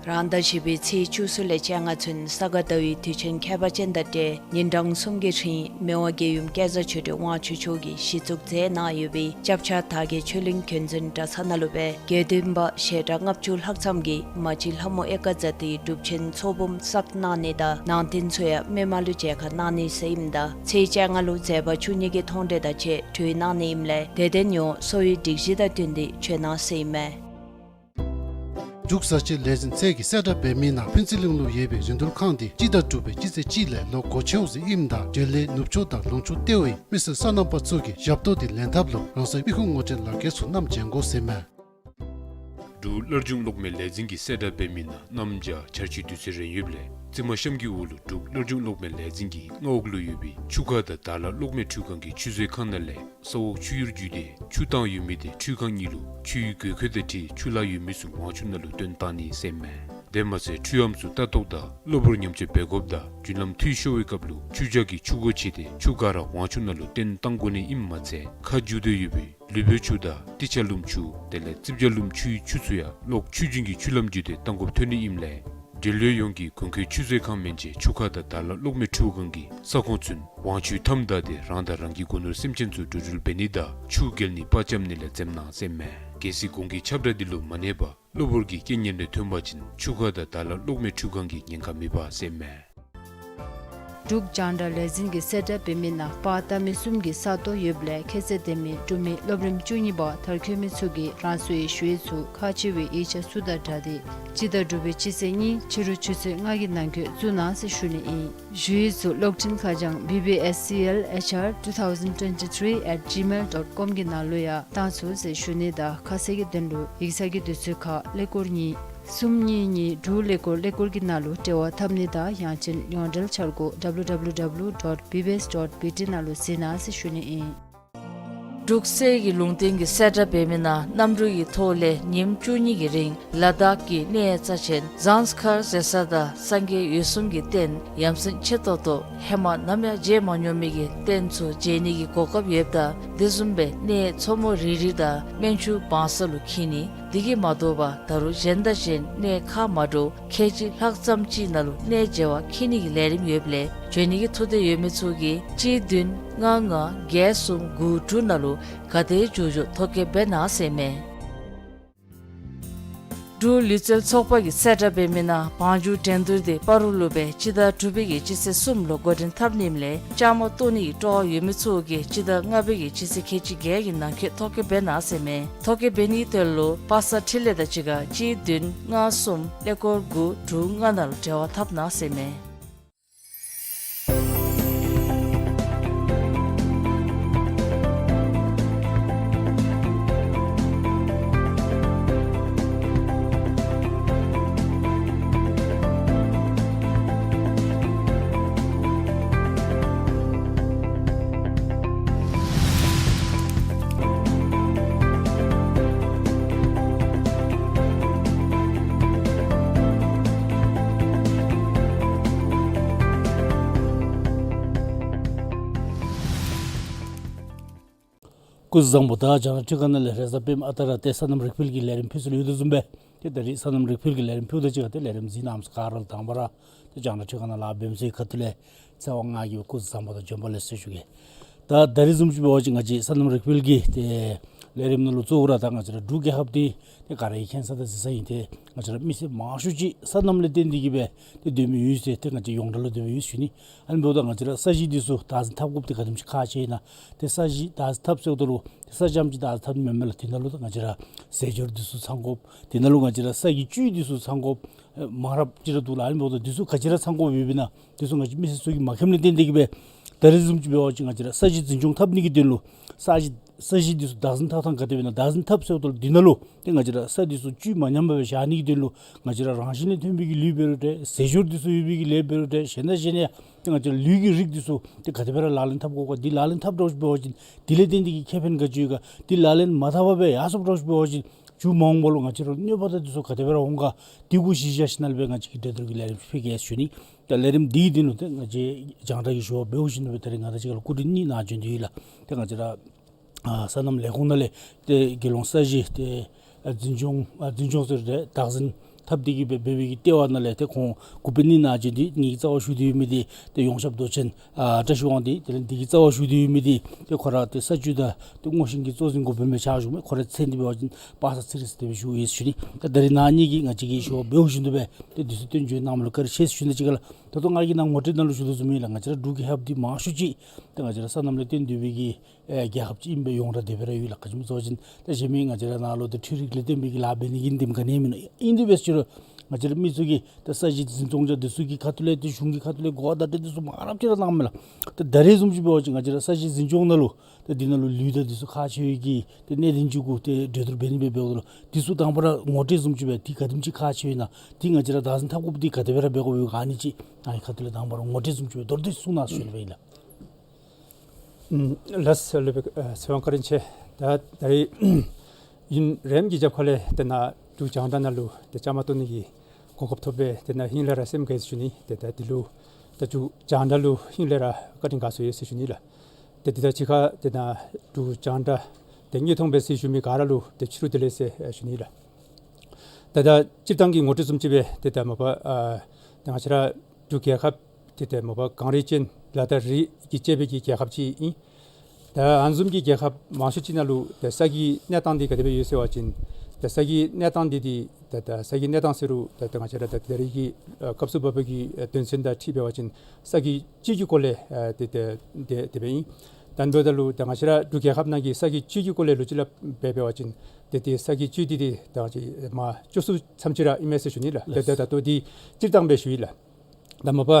རང་ཟླ་བཞི་པའི་ཚེས་བཅུ་གསུམ་ལས་བཅོ་ལྔ་ཚུན་ས་ག་ཟླ་བའི་དུས་ཆེན་ཁྱད་པར་ཅན་དང་འབྲེལ་ཉིན་གྲངས་གསུམ་གྱི་རིང་མི་དབང་རྒྱལ་ཡུམ་སྐལ་བཟང་ཆོས་སྒྲོན་དབང་ཕྱུག་མཆོག་གིས་གཞི་བཙུགས་མཛད་གནང་ཡོད་པའི་སྐྱབས་ཆ་དར་རྒྱས་ཆོས་གླིང་རྒྱུན་འཛིན་གྲྭ་ཚང་ནང་ལུ་སྦེ་དགེ་འདུན་པ་ཞལ་གྲངས་ལྔ་བཅུ་ལྷག་ཙམ་གྱིས་མ་གཅིག་ལྷ་མོ་ཨེ་ཀ་ཛ་ཏིའི་སྒྲུབ་ཆེན་ཚོགས་འབུམ་བསགས་གནང་ནི་དང་ནང་རྟེན་ཚུ་ཡང་མི་མང་ལུ་མཇལ་ཁ་གནང་ནི་ཟེར་ཨིནམ་ད་ཚེས་བཅོ་ལྔ་ལུ་མཛད་པ་བཅུ་གཉིས་ཀྱི་མཐོང་གྲོལ་དང་བཅས་གྲོལ་གནང་ནི་ཨིནམ་ལས་དད་ལྡན་ཡོངས་གསོ་བའི་སྒྲིག་གཞི་དང་བསྟུན་ཏེ་བྱོན་གནང་ཟེར་ཨིན་མས། འབྲུག་གསར་བརྗེ་ལས་འཛིན་ཚད་ཀྱི་གསལ་བསྒྲགས་འབད་མི་ནང་ཕུན་ཚོགས་གླིང་ལུ་ཡོད་པའི་རིན་བསྡུར་ཁང་འདི་སྤྱི་ཟླ་དྲུག་པའི་སྤྱི་ཚེས་གཅིག་ལས་ལོག་སྒོ་ཕྱེཝ་ཟེར་ཨིནམ་ད་འབྲེལ་ཡོད་ནུབ་ཕྱོགས་དང་ལུང་ཕྱོགས་ལྟེ་བའི་མི་སེར་སོ་ནམ་པ་ཚུ་གིས་ཞབས་ཏོག་འདི་ལེན་ཐབས་ལུ་རང་སོའི་དམིགས་ཁུངས་ངོ་སྤྲོད་ལག་ཁྱེར་ཚུ་བསྣམས་བྱོན་དགོ་ཟེར་མས། འབྲུག་སླར་འབྱུང་གློག་མེ་ལས་འཛིན་གྱི་གསལ་བསྒྲགས་འབད་མི་ནང་གནམ་བྱཱར་འཆར་སྤྱོད་དུས་ཚོད་རན་ཡོདཔ་ལས་རྩིབ་མ་གཤམ་གྱི་འོག་ལུ་འབྲུག་སླར་འབྱུང་གློག་མེ་ལས་འཛིན་གྱི་མངའ་འོག་ལུ་ཡོད་པའི་ཆུ་ཁ་དང་དར་ལ་གློག་མེ་འཕྲུལ་ཁང་གི་ཆུ་བཟོའི་ཁང་ནང་ལས་ས་འོག་ཆུ་ཡུར་བརྒྱུད་དེ་ཆུ་བཏང་ཡོད་མི་དེ་འཕྲུལ་ཁང་གཉིས་ལུ་ཆུའི་དགོས་མཁོ་དང་འཁྲིལ་ཆུ་ལྷག་ཡོད་མི་ཚུ་ཝང་ཆུ་ནང་ལུ་བཏོན་གཏང་ནི་ཟེར་མས། དེ་མ་ཚད་འཕྲུལ་ཨམ་ཚུ་ལྟ་རྟོག་དང་གློ་བུར་ཉམས་བཅོས་འབད་དགོཔ་དང་རྒྱུན་ལམ་འཐུས་ཤོར་བའི་སྐབས་ལུ་ཆུ་བྱ་གི་ཆུ་སྒོ་ཕྱེ་སྟེ་ཆུ་ག་ར་ཝང་ཆུ་ནང་ལུ་བཏོན་བཏང་དགོ་ནི་ཨིནམ་མ་ཚད་ཁ་རྒྱུ་དོན་ཡོད་པའི་ལུས་པོའི་ཆུ་དང་ཏི་ཆ་ལུམ་ཆུ་དེ་ལས་རྩིབ་བྱ་ལུམ་ཆུའི་ཆུ་ཚུ་ཡང་གློག་ཆུ་རྒྱུན་གྱི་ཆུ་ལམ་བརྒྱུད་དེ་བཏང་དགོཔ་ཐོན་ནི་ཨིནམ་ལས་འབྲེལ་ཡོད་ཡོངས་ཀྱིས་གུང་ཁྲན་ཆུ་མཛོད་ཁང་མན་ཆད་ཆུ་ཁ་དང་དར་ལ་གློག་མེ་འཕྲུལ་ཁང་གི་ས་ཁོངས་ཚུན་ཝང་ཆུའི་མཐའམ་བདའ་སྟེ་རང་དང་རང་གི་སྒོ་ནོར་སེམས་ཅན་ཚུ་འགྲོ་འགྲུལ་འབད་ནི་དང་ཆུ་བརྒལ་ནི་པར་འཆམ་ནི་ལས་འཛེམ་གནང་ཟེར་མས། གལ་སྲིད་གོང་གི་ཁྱབ་བསྒྲགས་འདི་ལུ་མ་གནས་པར་གློ་བུར་གྱི་རྐྱེན་ངན་རེ་ཐོན་པ་ཅིན་ཆུ་ཁ་དང་དར་ལ་གློག་མེ་འཕྲུལ་ཁང་གིས་ཉེན་ཁ་མི་འབག་ཟེར་མས། འབྲུག་རྒྱང་བསྒྲགས་ལས་འཛིན་གྱིས་གསལ་བསྒྲགས་འབད་མི་ནང་པར་བཏབ་མི་གསུམ་གྱི་ས་སྟོང་ཡོདཔ་ལས་ཁྱད་ཚད་ལྡན་མི་འབྲུག་མི་སློབ་རིམ་བཅུ་གཉིས་པ་མཐར་འཁྱོལ་མི་ཚུ་གིས་རང་སོའི་ཞུ་ཡིག་ཚུ་ཁག་ཆེ་བའི་ཡིག་ཆ་ཚུ་དང་སྦྲགས་ཏེ་སྤྱི་ཟླ་དྲུག་པའི་སྤྱི་ཚེས་གཉིས་ཕྱི་རུ་ཆུ་ཚོད་ལྔ་གི་ནང་འཁོད་བཙུགས་གནང་ཟེར་ཞུ་ནི་ཨིན། ཞུ་ཡིག་ཚུ་གློག་འཕྲིན་ཁ་བྱང་B B S C L H R two thousand twenty-three at gmail dot com གི་ནང་ལུ་ཡང་བཏང་ཚུགས་ཟེར་ཞུ་ནི་དང་ཁ་གསལ་གྱི་དོན་ལུ་ཡིག་ཚང་གི་དུས་ཚོད་ཁར་ཀླད་ཀོར་གཉིས་གསུམ་གཉིས་གཉིས་དྲུག་ཀླད་ཀོར་ཀླད་ཀོར་གྱི་ནང་ལུ་འབྲེལ་བ་འཐབ་ནི་དང་ཡང་ཅིན་ཡོངས་འབྲེལ་འཆར་སྒོ་W W W dot B B S dot B T ནང་ལུ་གཟིགས་གནང་ཟེར་ཞུ་ནི་ཨིན། འབྲུག་གསེར་གྱི་ལུང་བསྟན་གྱིས་གསལ་བསྒྲགས་འབད་མི་ནང་གནམ་གྲུ་གི་ཐོག་ལས་ཉིནམ་བཅུ་གཉིས་ཀྱི་རིང་ལ་དྭགས་ཀྱི་གནས་རྩ་ཆེན་ཟངས་དཀར་ཟེར་ས་དང་སངས་རྒྱས་འོད་སྲུང་གི་རྟེན་ཡ་མཚན་ཆེ་ཏོག་ཏོ་ཧེ་མ་ནམ་ཡང་མཇལ་མ་མྱོང་མི་གི་རྟེན་ཚུ་མཇལ་ནི་གི་གོ་སྐབས་ཡོདཔ་ད་དེ་བཟུམ་སྦེ་གནས་མཚོ་མོ་རི་རི་དང་སྨན་ཆུ་བང་ས་ལུ་འཁྱིད་ནི། དེ་གིས་མ་དོ་བར་ད་རུང་གཞན་དང་གཞན་གནས་ཁ་མ་འདྲཝ་ཁལ་གཅིག་ལྷག་ཙམ་ཅིག་ནང་ལུ་གནས་མཇལ་བར་འཁྱིད་ནི་གི་ལས་རིམ་ཡོདཔ་ལས་འབྱོན་ནི་གི་ཐུགས་འདོད་ཡོད་མི་ཚུ་གིས་གཅིག་བདུན་ལྔ་ལྔ་བརྒྱད་གསུམ་དགུ་དྲུག་ནང་ལུ་ག་དེ་མགྱོགས་མགྱོགས་ཐོ་བཀོད་འབད་གནང་ཟེར་མས། འབྲུག་ལུས་རྩལ་ཚོགས་པ་གིས་གསལ་བསྒྲགས་འབད་མི་ནང་བང་རྒྱུག་འགྲན་བསྡུར་འདི་སྤ་རོ་ལུ་སྦེ་སྤྱི་ཟླ་དྲུག་པའི་གི་སྤྱི་ཚེས་གསུམ་ལུ་འགོ་འདྲེན་འཐབ་ནི་ཨིནམ་ལས་བཅའ་མར་གཏོགས་ནི་གི་སྤྲོ་བ་ཡོད་མི་ཚུ་གིས་སྤྱི་ཟླ་ལྔ་པའི་གི་སྤྱི་ཚེས་ཁལ་གཅིག་བརྒྱད་ཀྱི་ནང་འཁོད་ཐོ་བཀོད་འབད་གནང་ཟེར་མས། ཐོ་བཀོད་འབད་ནི་དོན་ལུ་པ་སངས་འཕྲིན་ལས་དང་གཅིག་ཁར་གཅིག་བདུན་ལྔ་གསུམ་ཀླད་ཀོར་དགུ་དྲུག་ལྔ་ནང་ལུ་འབྲེལ་བ་འཐབ་གནང་ཟེར་མས། སྐུ་གཟུགས་བཟང་པོ། ད་རྒྱང་བསྒྲགས་ཁྲི་ཁང་ནང་ལས་རེས་གཟའ་སྤེནམ་ཨ་རྟག་ར་ཏེ་སོ་ནམ་རིག་འཕེལ་གྱི་ལས་རིམ་ཕུལ་ས་ལུ་ཡོད་དོ་བཟུམ་སྦེ་ཏེ་ད་རིས་སོ་ནམ་རིག་འཕེལ་གྱི་ལས་རིམ་ཕུལཝ་ད་གཅིག་ཁར་ཏེ་ལས་རིམ་གཟིགས་གནང་མི་ག་ར་ལུ་དང་པ་ར་ཏེ་རྒྱང་བསྒྲགས་ཁྲི་ཁང་ནང་ལཱ་འབད་མི་ཚུ་གི་ཁ་ཐུག་ལས་ཚེ་དབང་ང་གིས་སྐུ་གཟུགས་བཟང་པོ་དང་བྱོན་པ་ལེགས་སོ་ཞུ་གེ། ད་ད་རིས་བཟུམ་ཅིག་འབད་བ་ཅིན་ང་བཅས་སོ་ནམ་རིག་འཕེལ་གྱི་ཏེ་ལས་རིམ་ནང་ལུ་གཙོ་བོ་ར་ད་ང་བཅས་ར་འབྲུག་རྒྱལ་ཁབ་འདི་ཏེ་ག་ར་གིས་མཁྱེན་གསལ་དང་གཟིགས་གསལ་ཨིན། ཏེ་ང་བཅས་ར་མི་སེར་མང་ཤོས་ཅིག་སོ་ནམ་ལས་བརྟེན་ཏེ་གིས་སྦེ་ཏེ་སྡོད་མི་ཡོད་ཟེར་ཏེ་ང་བཅས་ཡོངས་གྲགས་ལུ་སྡོད་མི་ཡོད་ཟེར་ཞུ་ནི། ཨ་ནི་འབདཝ་ད་ང་བཅས་ར་ས་གཞི་འདི་ཚུ་བདག་འཛིན་འཐབ་དགོཔ་འདི་ག་དེམ་ཅིག་ཁག་ཆེ་ཨིན་ན། ཏེ་ས་གཞི་བདག་འཛིན་འཐབ་ཟེརཝ་ད་ལུ་ཏེ་ས་གཞི་རྐྱངམ་ཅིག་བདག་འཛིན་འཐབ་ནི་མེན་མས་ལགས། དེ་ནང་ལུ་ད་ང་བཅས་ར་ཟས་སྦྱོར་འདི་ཚུ་ཚང་དགོཔ། དེ་ནང་ལུ་ང་བཅས་ར་ས་གི་བཅུད་འདི་ཚུ་ཚང་དགོཔ། ཨེ་མང་རབས་ཅིག་ར་འདུག་ལགས། ཨ་ནི་འབདཝ་ད་འདི་ཚུ་ག་ཅི་ར་ཚང་དགོཔ་ཡོདཔ་ཨིན་ན། འདི་ཚུ་ང་བཅས་མི་སེར་ཚུ་གིས་མ་མཁྱེནམ་ལས་བརྟེན་ཏེ་གིས་སྦེ་ད་རིས་བཟུམ་ཅིག་འབད་བ་ཅིན་ང་བཅས་ར་ས་གཞི་འཛིན་སྐྱོང་འཐབ་ནི་གི་དོན་ལུ་ས་གཞི་ས་གཞི་འདི་ཚུ་བདག་འཛིན་འཐབ་ཐངས་ག་དེ་སྦེ་ཨིན་ན། བདག་འཛིན་འཐབ་ཟེརཝ་ད་ལུ་འདི་ནང་ལུ་ཏེ་ང་བཅས་ར་ས་འདི་ཚུ་བཅུད་མ་ཉམས་པར་སྦེ་བཞག་ནི་གི་དོན་ལུ་ང་བཅས་ར་རང་བཞིན་ལས་ཐོན་པའི་གི་ལུད་འབད་རུང་འདྲ། ཟས་སྦྱོར་འདི་ཚུ་ཡོད་པའི་གི་ལས་འབད་རུང་འདྲ། གཞན་དང་གཞན་ཡང་ཏེ་ང་བཅས་ར་ལུད་ཀྱི་རིགས་འདི་ཚུ་ཏེ་ག་དེ་སྦེ་ར་ལག་ལེན་འཐབ་དགོ་ག། འདི་ལག་ལེན་འཐབ་འགྱོ་བ་ཅིན་འདི་ལས་བརྟེན་ཏེ་གིས་ཁེ་ཕན་ག་ཅི་ཡོད་ག། འདི་ལག་ལེན་མ་འཐབ་པར་སྦེ་ཡར་སོངམ་འགྱོ་བ་ཅིན་མཇུག་མ་འོངས་པ་ལུ་ང་བཅས་ར་གནོད་པ་དང་འདི་ཚུ་ག་དེ་སྦེ་ར་འོང་ག། འདི་གུ་གཞི་བཞག་ཞིནམ་ལས་སྦེ་ང་བཅས་ཀྱིས་འགྲན་བསྡུར་གྱི་ལས་རིམ་ཕུལ་གེ་ཟེར་ཞུ་ནི། ད་ལས་རིམ་འདི་གི་དོན་ལུ་ཏེ་ང་བཅས་རྒྱང་བསྒྲགས་ཀྱིས་ཞུ་བ་འབདཝ་བཞིན་དུ་སྦེ་ད་རིས་ང་དང་གཅིག་ཁར་ལུ་སྐུ་མགྲོན་གཉིས་གནང་བྱོན་ཏེ་ཡོད་ལགས། ཏེ་ང་བཅས་ར་ཨ་སོ་ནམ་ལས་ཁུངས་ནང་ལས་ཏེ་རྒྱལ་ཡོངས་ས་གཞི་ཏེ་ཨ་འཛིན་སྐྱོང་ཨ་འཛིན་སྐྱོང་ཟེར་ཏེ་བདག་འཛིན་འཐབ་སྟེ་གིས་སྦེ་འབད་བའི་གི་ལྟེ་བ་ནང་ལས་ཏེ་ཁོང་འགོ་དཔོན་གཉིས་གནང་བྱོན་ཏེ་ངེ་གི་རྩ་བར་བཞུགས་ཏེ་ཡོད་མི་འདི་ཏེ་ཡོངས་ཁྱབ་མདོ་ཆེན་ཨ་བཀྲ་ཤིས་དབང་འདུས། དེ་ལས་འདི་གི་རྩ་བར་བཞུགས་ཏེ་ཡོད་མི་འདི་ཏེ་ཁོ་ར་ཏེ་ས་བཅུད་དང་ཏེ་སྔོ་ཤིང་གི་གཙོ་འཛིན་འགོ་དཔོན་སྦེ་ཕྱག་ཞུ་མི་ཁོ་རའི་མཚན་འདི་འབད་བ་ཅིན་པ་སངས་ཚེ་རིང་ཟེར་ཏེ་སྦེ་ཞུ་ཡི་ཟེར་ཞུ་ནི། ད་ད་རིས་ནཱ་ངེ་གི་ང་བཅས་ཀྱིས་ཞུ་བ་འབདཝ་བཞིན་དུ་སྦེ་ཏེ་འདི་ཚུ་སྟོན་བྱོན་གནང་མི་ལུ་བཀའ་དྲིན་ཆེ་ཟེར་ཞུ་ནི་ཅིག་ལགས། ད་ལྟོ་ང་གིས་ནཱ་ངོ་སྤྲོད་ནང་ལུ་ཞུ་དོ་བཟུམ་ཨིན་ལགས། ང་བཅས་ར་འབྲུག་རྒྱལ་ཁབ་འདི་མང་ཤོས་ཅིག་ཏེ་ང་བཅས་ར་སོ་ནམ་ལས་བརྟེན་སྡོད་པའི་གི་ཨེ་རྒྱལ་ཁབ་ཅིག་ཨིན་པས། ཡོངས་གྲགས་དེ་སྦེ་ར་ཡོད་ལགས། ག་ཅི་སྨོ་ཟེར་བ་ཅིན་ད་གཞན་མི་ང་བཅས་ར་ནཱ་ལུ་ཏེ་འཕྲུལ་རིག་ལས་བརྟེན་པའི་གི་ལཱ་འབད་ནི་གི་འདི་ག་ནི་མེན་ན། ཨིན་དེ་སྦེ་ཟེར་རུང་ང་བཅས་ར་མི་ཚུ་གིས་ད་ས་གཞི་འཛིན་སྐྱོང་བྱ་འདི་ཚུ་གི་ཁ་ཐུག་ལས་ཏེ་གཞུང་གི་ཁ་ཐུག་ལས་གོ་བརྡ་འདི་ཚུ་མང་རབས་ཅིག་ར་གནངམ་མས་ལགས། ད་ད་རིས་བཟུམ་ཅིག་འབད་བ་ཅིན་ང་བཅས་ར་ས་གཞི་འཛིན་སྐྱོང་ནང་ལུ་ད་འདི་ནང་ལུ་ལུད་དང་འདི་ཚུ་ཁག་ཆེ་བའི་གི་ཏེ་གནད་དོན་ཅིག་གུ་ཏེ་གྲོས་བསྡུར་འབད་ནི་སྦེ་འབདཝ་ད་ལུ་འདི་ཚུ་དང་པ་ར་ངོ་སྤྲོད་བཟུམ་ཅིག་སྦེ་འདི་ག་དེམ་ཅིག་ཁག་ཆེ་ཨིན་ན། འདི་ང་བཅས་ར་བདག་འཛིན་འཐབ་དགོཔ་འདི་ག་དེ་སྦེ་ར་འབད་དགོཔ་ཡོད་ག་ཨ་ནི་ཅིག་ནཱ་གི་ཁ་ཐུག་ལས་དང་པ་ར་ངོ་སྤྲོད་བཟུམ་ཅིག་སྦེ་མདོར་བསྡུས་གསུང་གནང་ཟེར་ཞུ་ནི་སྦེ་ཨིན་ལགས། ལགས་སོ་ལགས། ཚེ་དབང་བཀའ་དྲིན་ཆེ། ད་ད་རིས་ཨིན་རིམ་གྱིས་རྒྱབ་ཁ་ལས་ཏེ་ནཱ་འབྲུག་རྒྱང་བསྒྲགས་ནང་ལུ་ཏེ་བཅའ་མར་གཏོགས་ནི་གི་ གོ་སྐབས་ཐོབ་པའི་དེ་ནང་ཧིང་ལས་ར་སེམས་དགའ་ཡི་ཟེར་ཞུ་ནི། ཏེ་ད་འདི་ལུ་ད་འབྲུག་རྒྱང་བསྒྲགས་ལུ་ཧིང་ལས་ར་བཀའ་དྲིན་དགའ་ཚོར་ཡོད་ཟེར་ཞུ་ནི་ལགས། ཏེ་འདི་དང་གཅིག་ཁར་དེ་ནང་འབྲུག་རྒྱང་བསྒྲགས་དེ་དངོས་མཐོང་སྦེ་གཟིགས་བཞུགས་མི་ག་ར་ལུ་ཏེ་ཕྱི་རུ་བདེ་ལེགས་ཟེར་ཞུ་ནི་ལགས། ད་ད་སྤྱིར་བཏང་གི་ངོ་སྤྲོད་བཟུམ་ཅིག་སྦེ་ཏེ་ད་མ་པ་ཨ་ད་ང་བཅས་ར་འབྲུག་རྒྱལ་ཁབ་ཏེ་ད་མ་པ་གངས་རི་ཅན་ལ་དྭགས་རི་གིས་བཅད་པའི་གི་རྒྱལ་ཁབ་ཅིག་ཨིན། ད་ཨ་ནི་བཟུམ་གྱི་རྒྱལ་ཁབ་མང་ཤོས་ཅིག་ནང་ལུ་ད་ས་གི་གནས་སྟངས་འདི་ག་དེ་སྦེ་ཡོད་ཟེར་བ་ཅིན་ད་ས་གི་གནས་སྟངས་འདི་འདི་ད་ད་ས་གི་གནས་སྟངས་ཟེར་རུང་ད་ད་ང་བཅས་ར་ད་ད་རེས་ཀྱི་ཨ་སྐབས་སུ་བབ་པའི་གི་ཨ་དོན་ཚན་དང་འཁྲིལ་འབད་བ་ཅིན་ས་གི་བཅུད་ཀྱི་སྐོར་ལས་ཨ་ཏེ་ཏེ་ཏེ་དེ་སྦེ་ཨིན། ད་ཨ་ནི་འབདཝ་ད་ལུ་ད་ང་བཅས་ར་འབྲུག་རྒྱལ་ཁབ་ནང་གི་ས་གི་བཅུད་ཀྱི་སྐོར་ལས་ལོ་རྒྱུས་སླབ་སྦེ་འབད་བ་ཅིན་ཏེ་ཏེ་ས་གི་བཅུད་འདི་ཏེ་ད་ང་བཅས་མ་བཅུ་གསུམ་ཙམ་ཅིག་ར་ཨིན་མས་ཟེར་ཞུ་ནི་ལགས། ཏེ་ཏེ་ད་ལྟོ་འདི་སྤྱིར་བཏང་སྦེ་ཞུ་ཡི་ལགས། ད་མ་པ་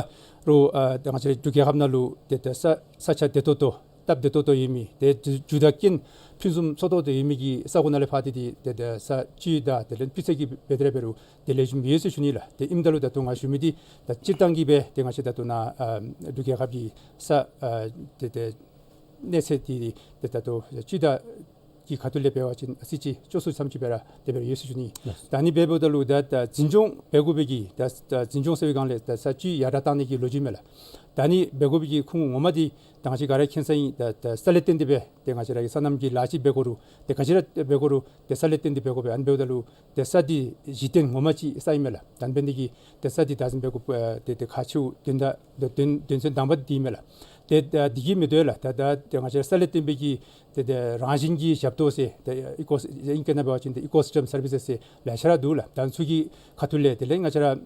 རུང་ཨ་ད་ང་བཅས་རའི་འབྲུག་རྒྱལ་ཁབ་ནང་ལུ་ཏེ་ད་ས་ས་ཆ་བདེ་ཏོག་ཏོ་སྟབས་བདེ་ཏོག་ཏོ་ཡོད་མི་ཏེ་རྒྱུ་རྒྱུ་དང་རྐྱེན་ཕུན་སུམ་ཚོགས་ཏོག་ཏོ་ཡོད་མི་གི་ས་གོ་ནང་ལས་ཕར་ཏེ་ཏེ་ཏེ་ད་ས་བཅུད་དང་དེ་ལས་སྤུས་ཚད་ཀྱི་འབད་དེ་ར་འབད་རུང་དེ་ལས་བཟུམ་ཡོད་ཟེར་ཞུ་ནི་ལགས། ཏེ་ཨིནམ་ད་ལུ་ད་ལྟོ་ང་ཞུ་མི་འདི་ད་སྤྱིར་བཏང་གི་སྦེ་ཏེ་ང་བཅས་ད་ལྟོ་ནཱ་ཨ་འབྲུག་རྒྱལ་ཁབ་ཀྱི་ས་ཨ་ཏེ་ཏེ་གནས་ཚད་འདི་ཏེ་ད་ལྟོ་སྤྱི་ཟླ་གི་ཁ་ཐུག་ལས་འབད་བ་ཅིན་ཨ་ཙི་ཅིག་བཅུ་གསུམ་ཙམ་ཅིག་སྦེ་ར་དེ་སྦེ་ཡོད་ཟེར་ཞུ་ནི། ལགས། ད་ཨ་ནི་འབདཝ་ད་ལུ་ད་ད་འཛིན་སྐྱོང་འབད་དགོ་པའི་གི་ད་ད་འཛིན་སྐྱོང་ཟེར་བའི་སྒང་ལས་ད་ས་བཅུད་ཡར་དྲག་བཏང་ནི་གི་ལོ་རྒྱུས་མས་ལགས། ད་ཨ་ནི་འབད་དགོ་པའི་གི་ཁུངས་ངོ་མ་འདི་ད་ང་བཅས་ག་ར་མཁྱེན་གསལ་ཨིན། ད་ད་ས་ལས་བརྟེན་ཏེ་སྦེ་ཏེ་ང་བཅས་ར་གི་སོ་ནམ་གྱི་ལཱ་ཅིག་འབད་དགོ་རུང་ཏེ་ག་ཅི་ར་འབད་དགོ་རུང་ཏེ་ས་ལས་བརྟེན་ཏེ་འབད་དགོ་པས། ཨ་ནི་འབདཝ་ད་ལུ་ཏེ་ས་འདི་གཞི་རྟེན་ངོ་མ་ཅིག་ས་ཨིན་མས་ལགས། ད་ཨ་ནི་འབད་ནི་འདི་གིས་ཏེ་ས་འདི་བདག་འཛིན་འབད་དགོཔ་ཨ་ཏེ་ཏེ་ཁག་ཆེཝ་དོན་དག་དོན་དོན་ཚན་དང་པ་འདི་ཨིན་མས་ལགས། ཏེ་ད་འདི་གིས་མི་དོ་ལགས། ད་ད་ཏེ་ང་བཅས་ས་ལས་བརྟེན་པའི་གི་ཏེ་ཏེ་རང་བཞིན་གྱི་ཞབས་ཏོག་ཟེར་ཏེ་ཨི་ཀོ་ཨིང་སྐད་ནང་འབད་བ་ཅིན་ཏེ་ཨི་ཀོ་སིསི་ཊམ་སར་བི་སེས་ཟེར་ལེ་ཤ་ར་འདུག་ལགས། ད་ཨ་ནི་ཚུ་གི་ཁ་ཐུག་ལས་དེ་ལས་ང་བཅས་ར་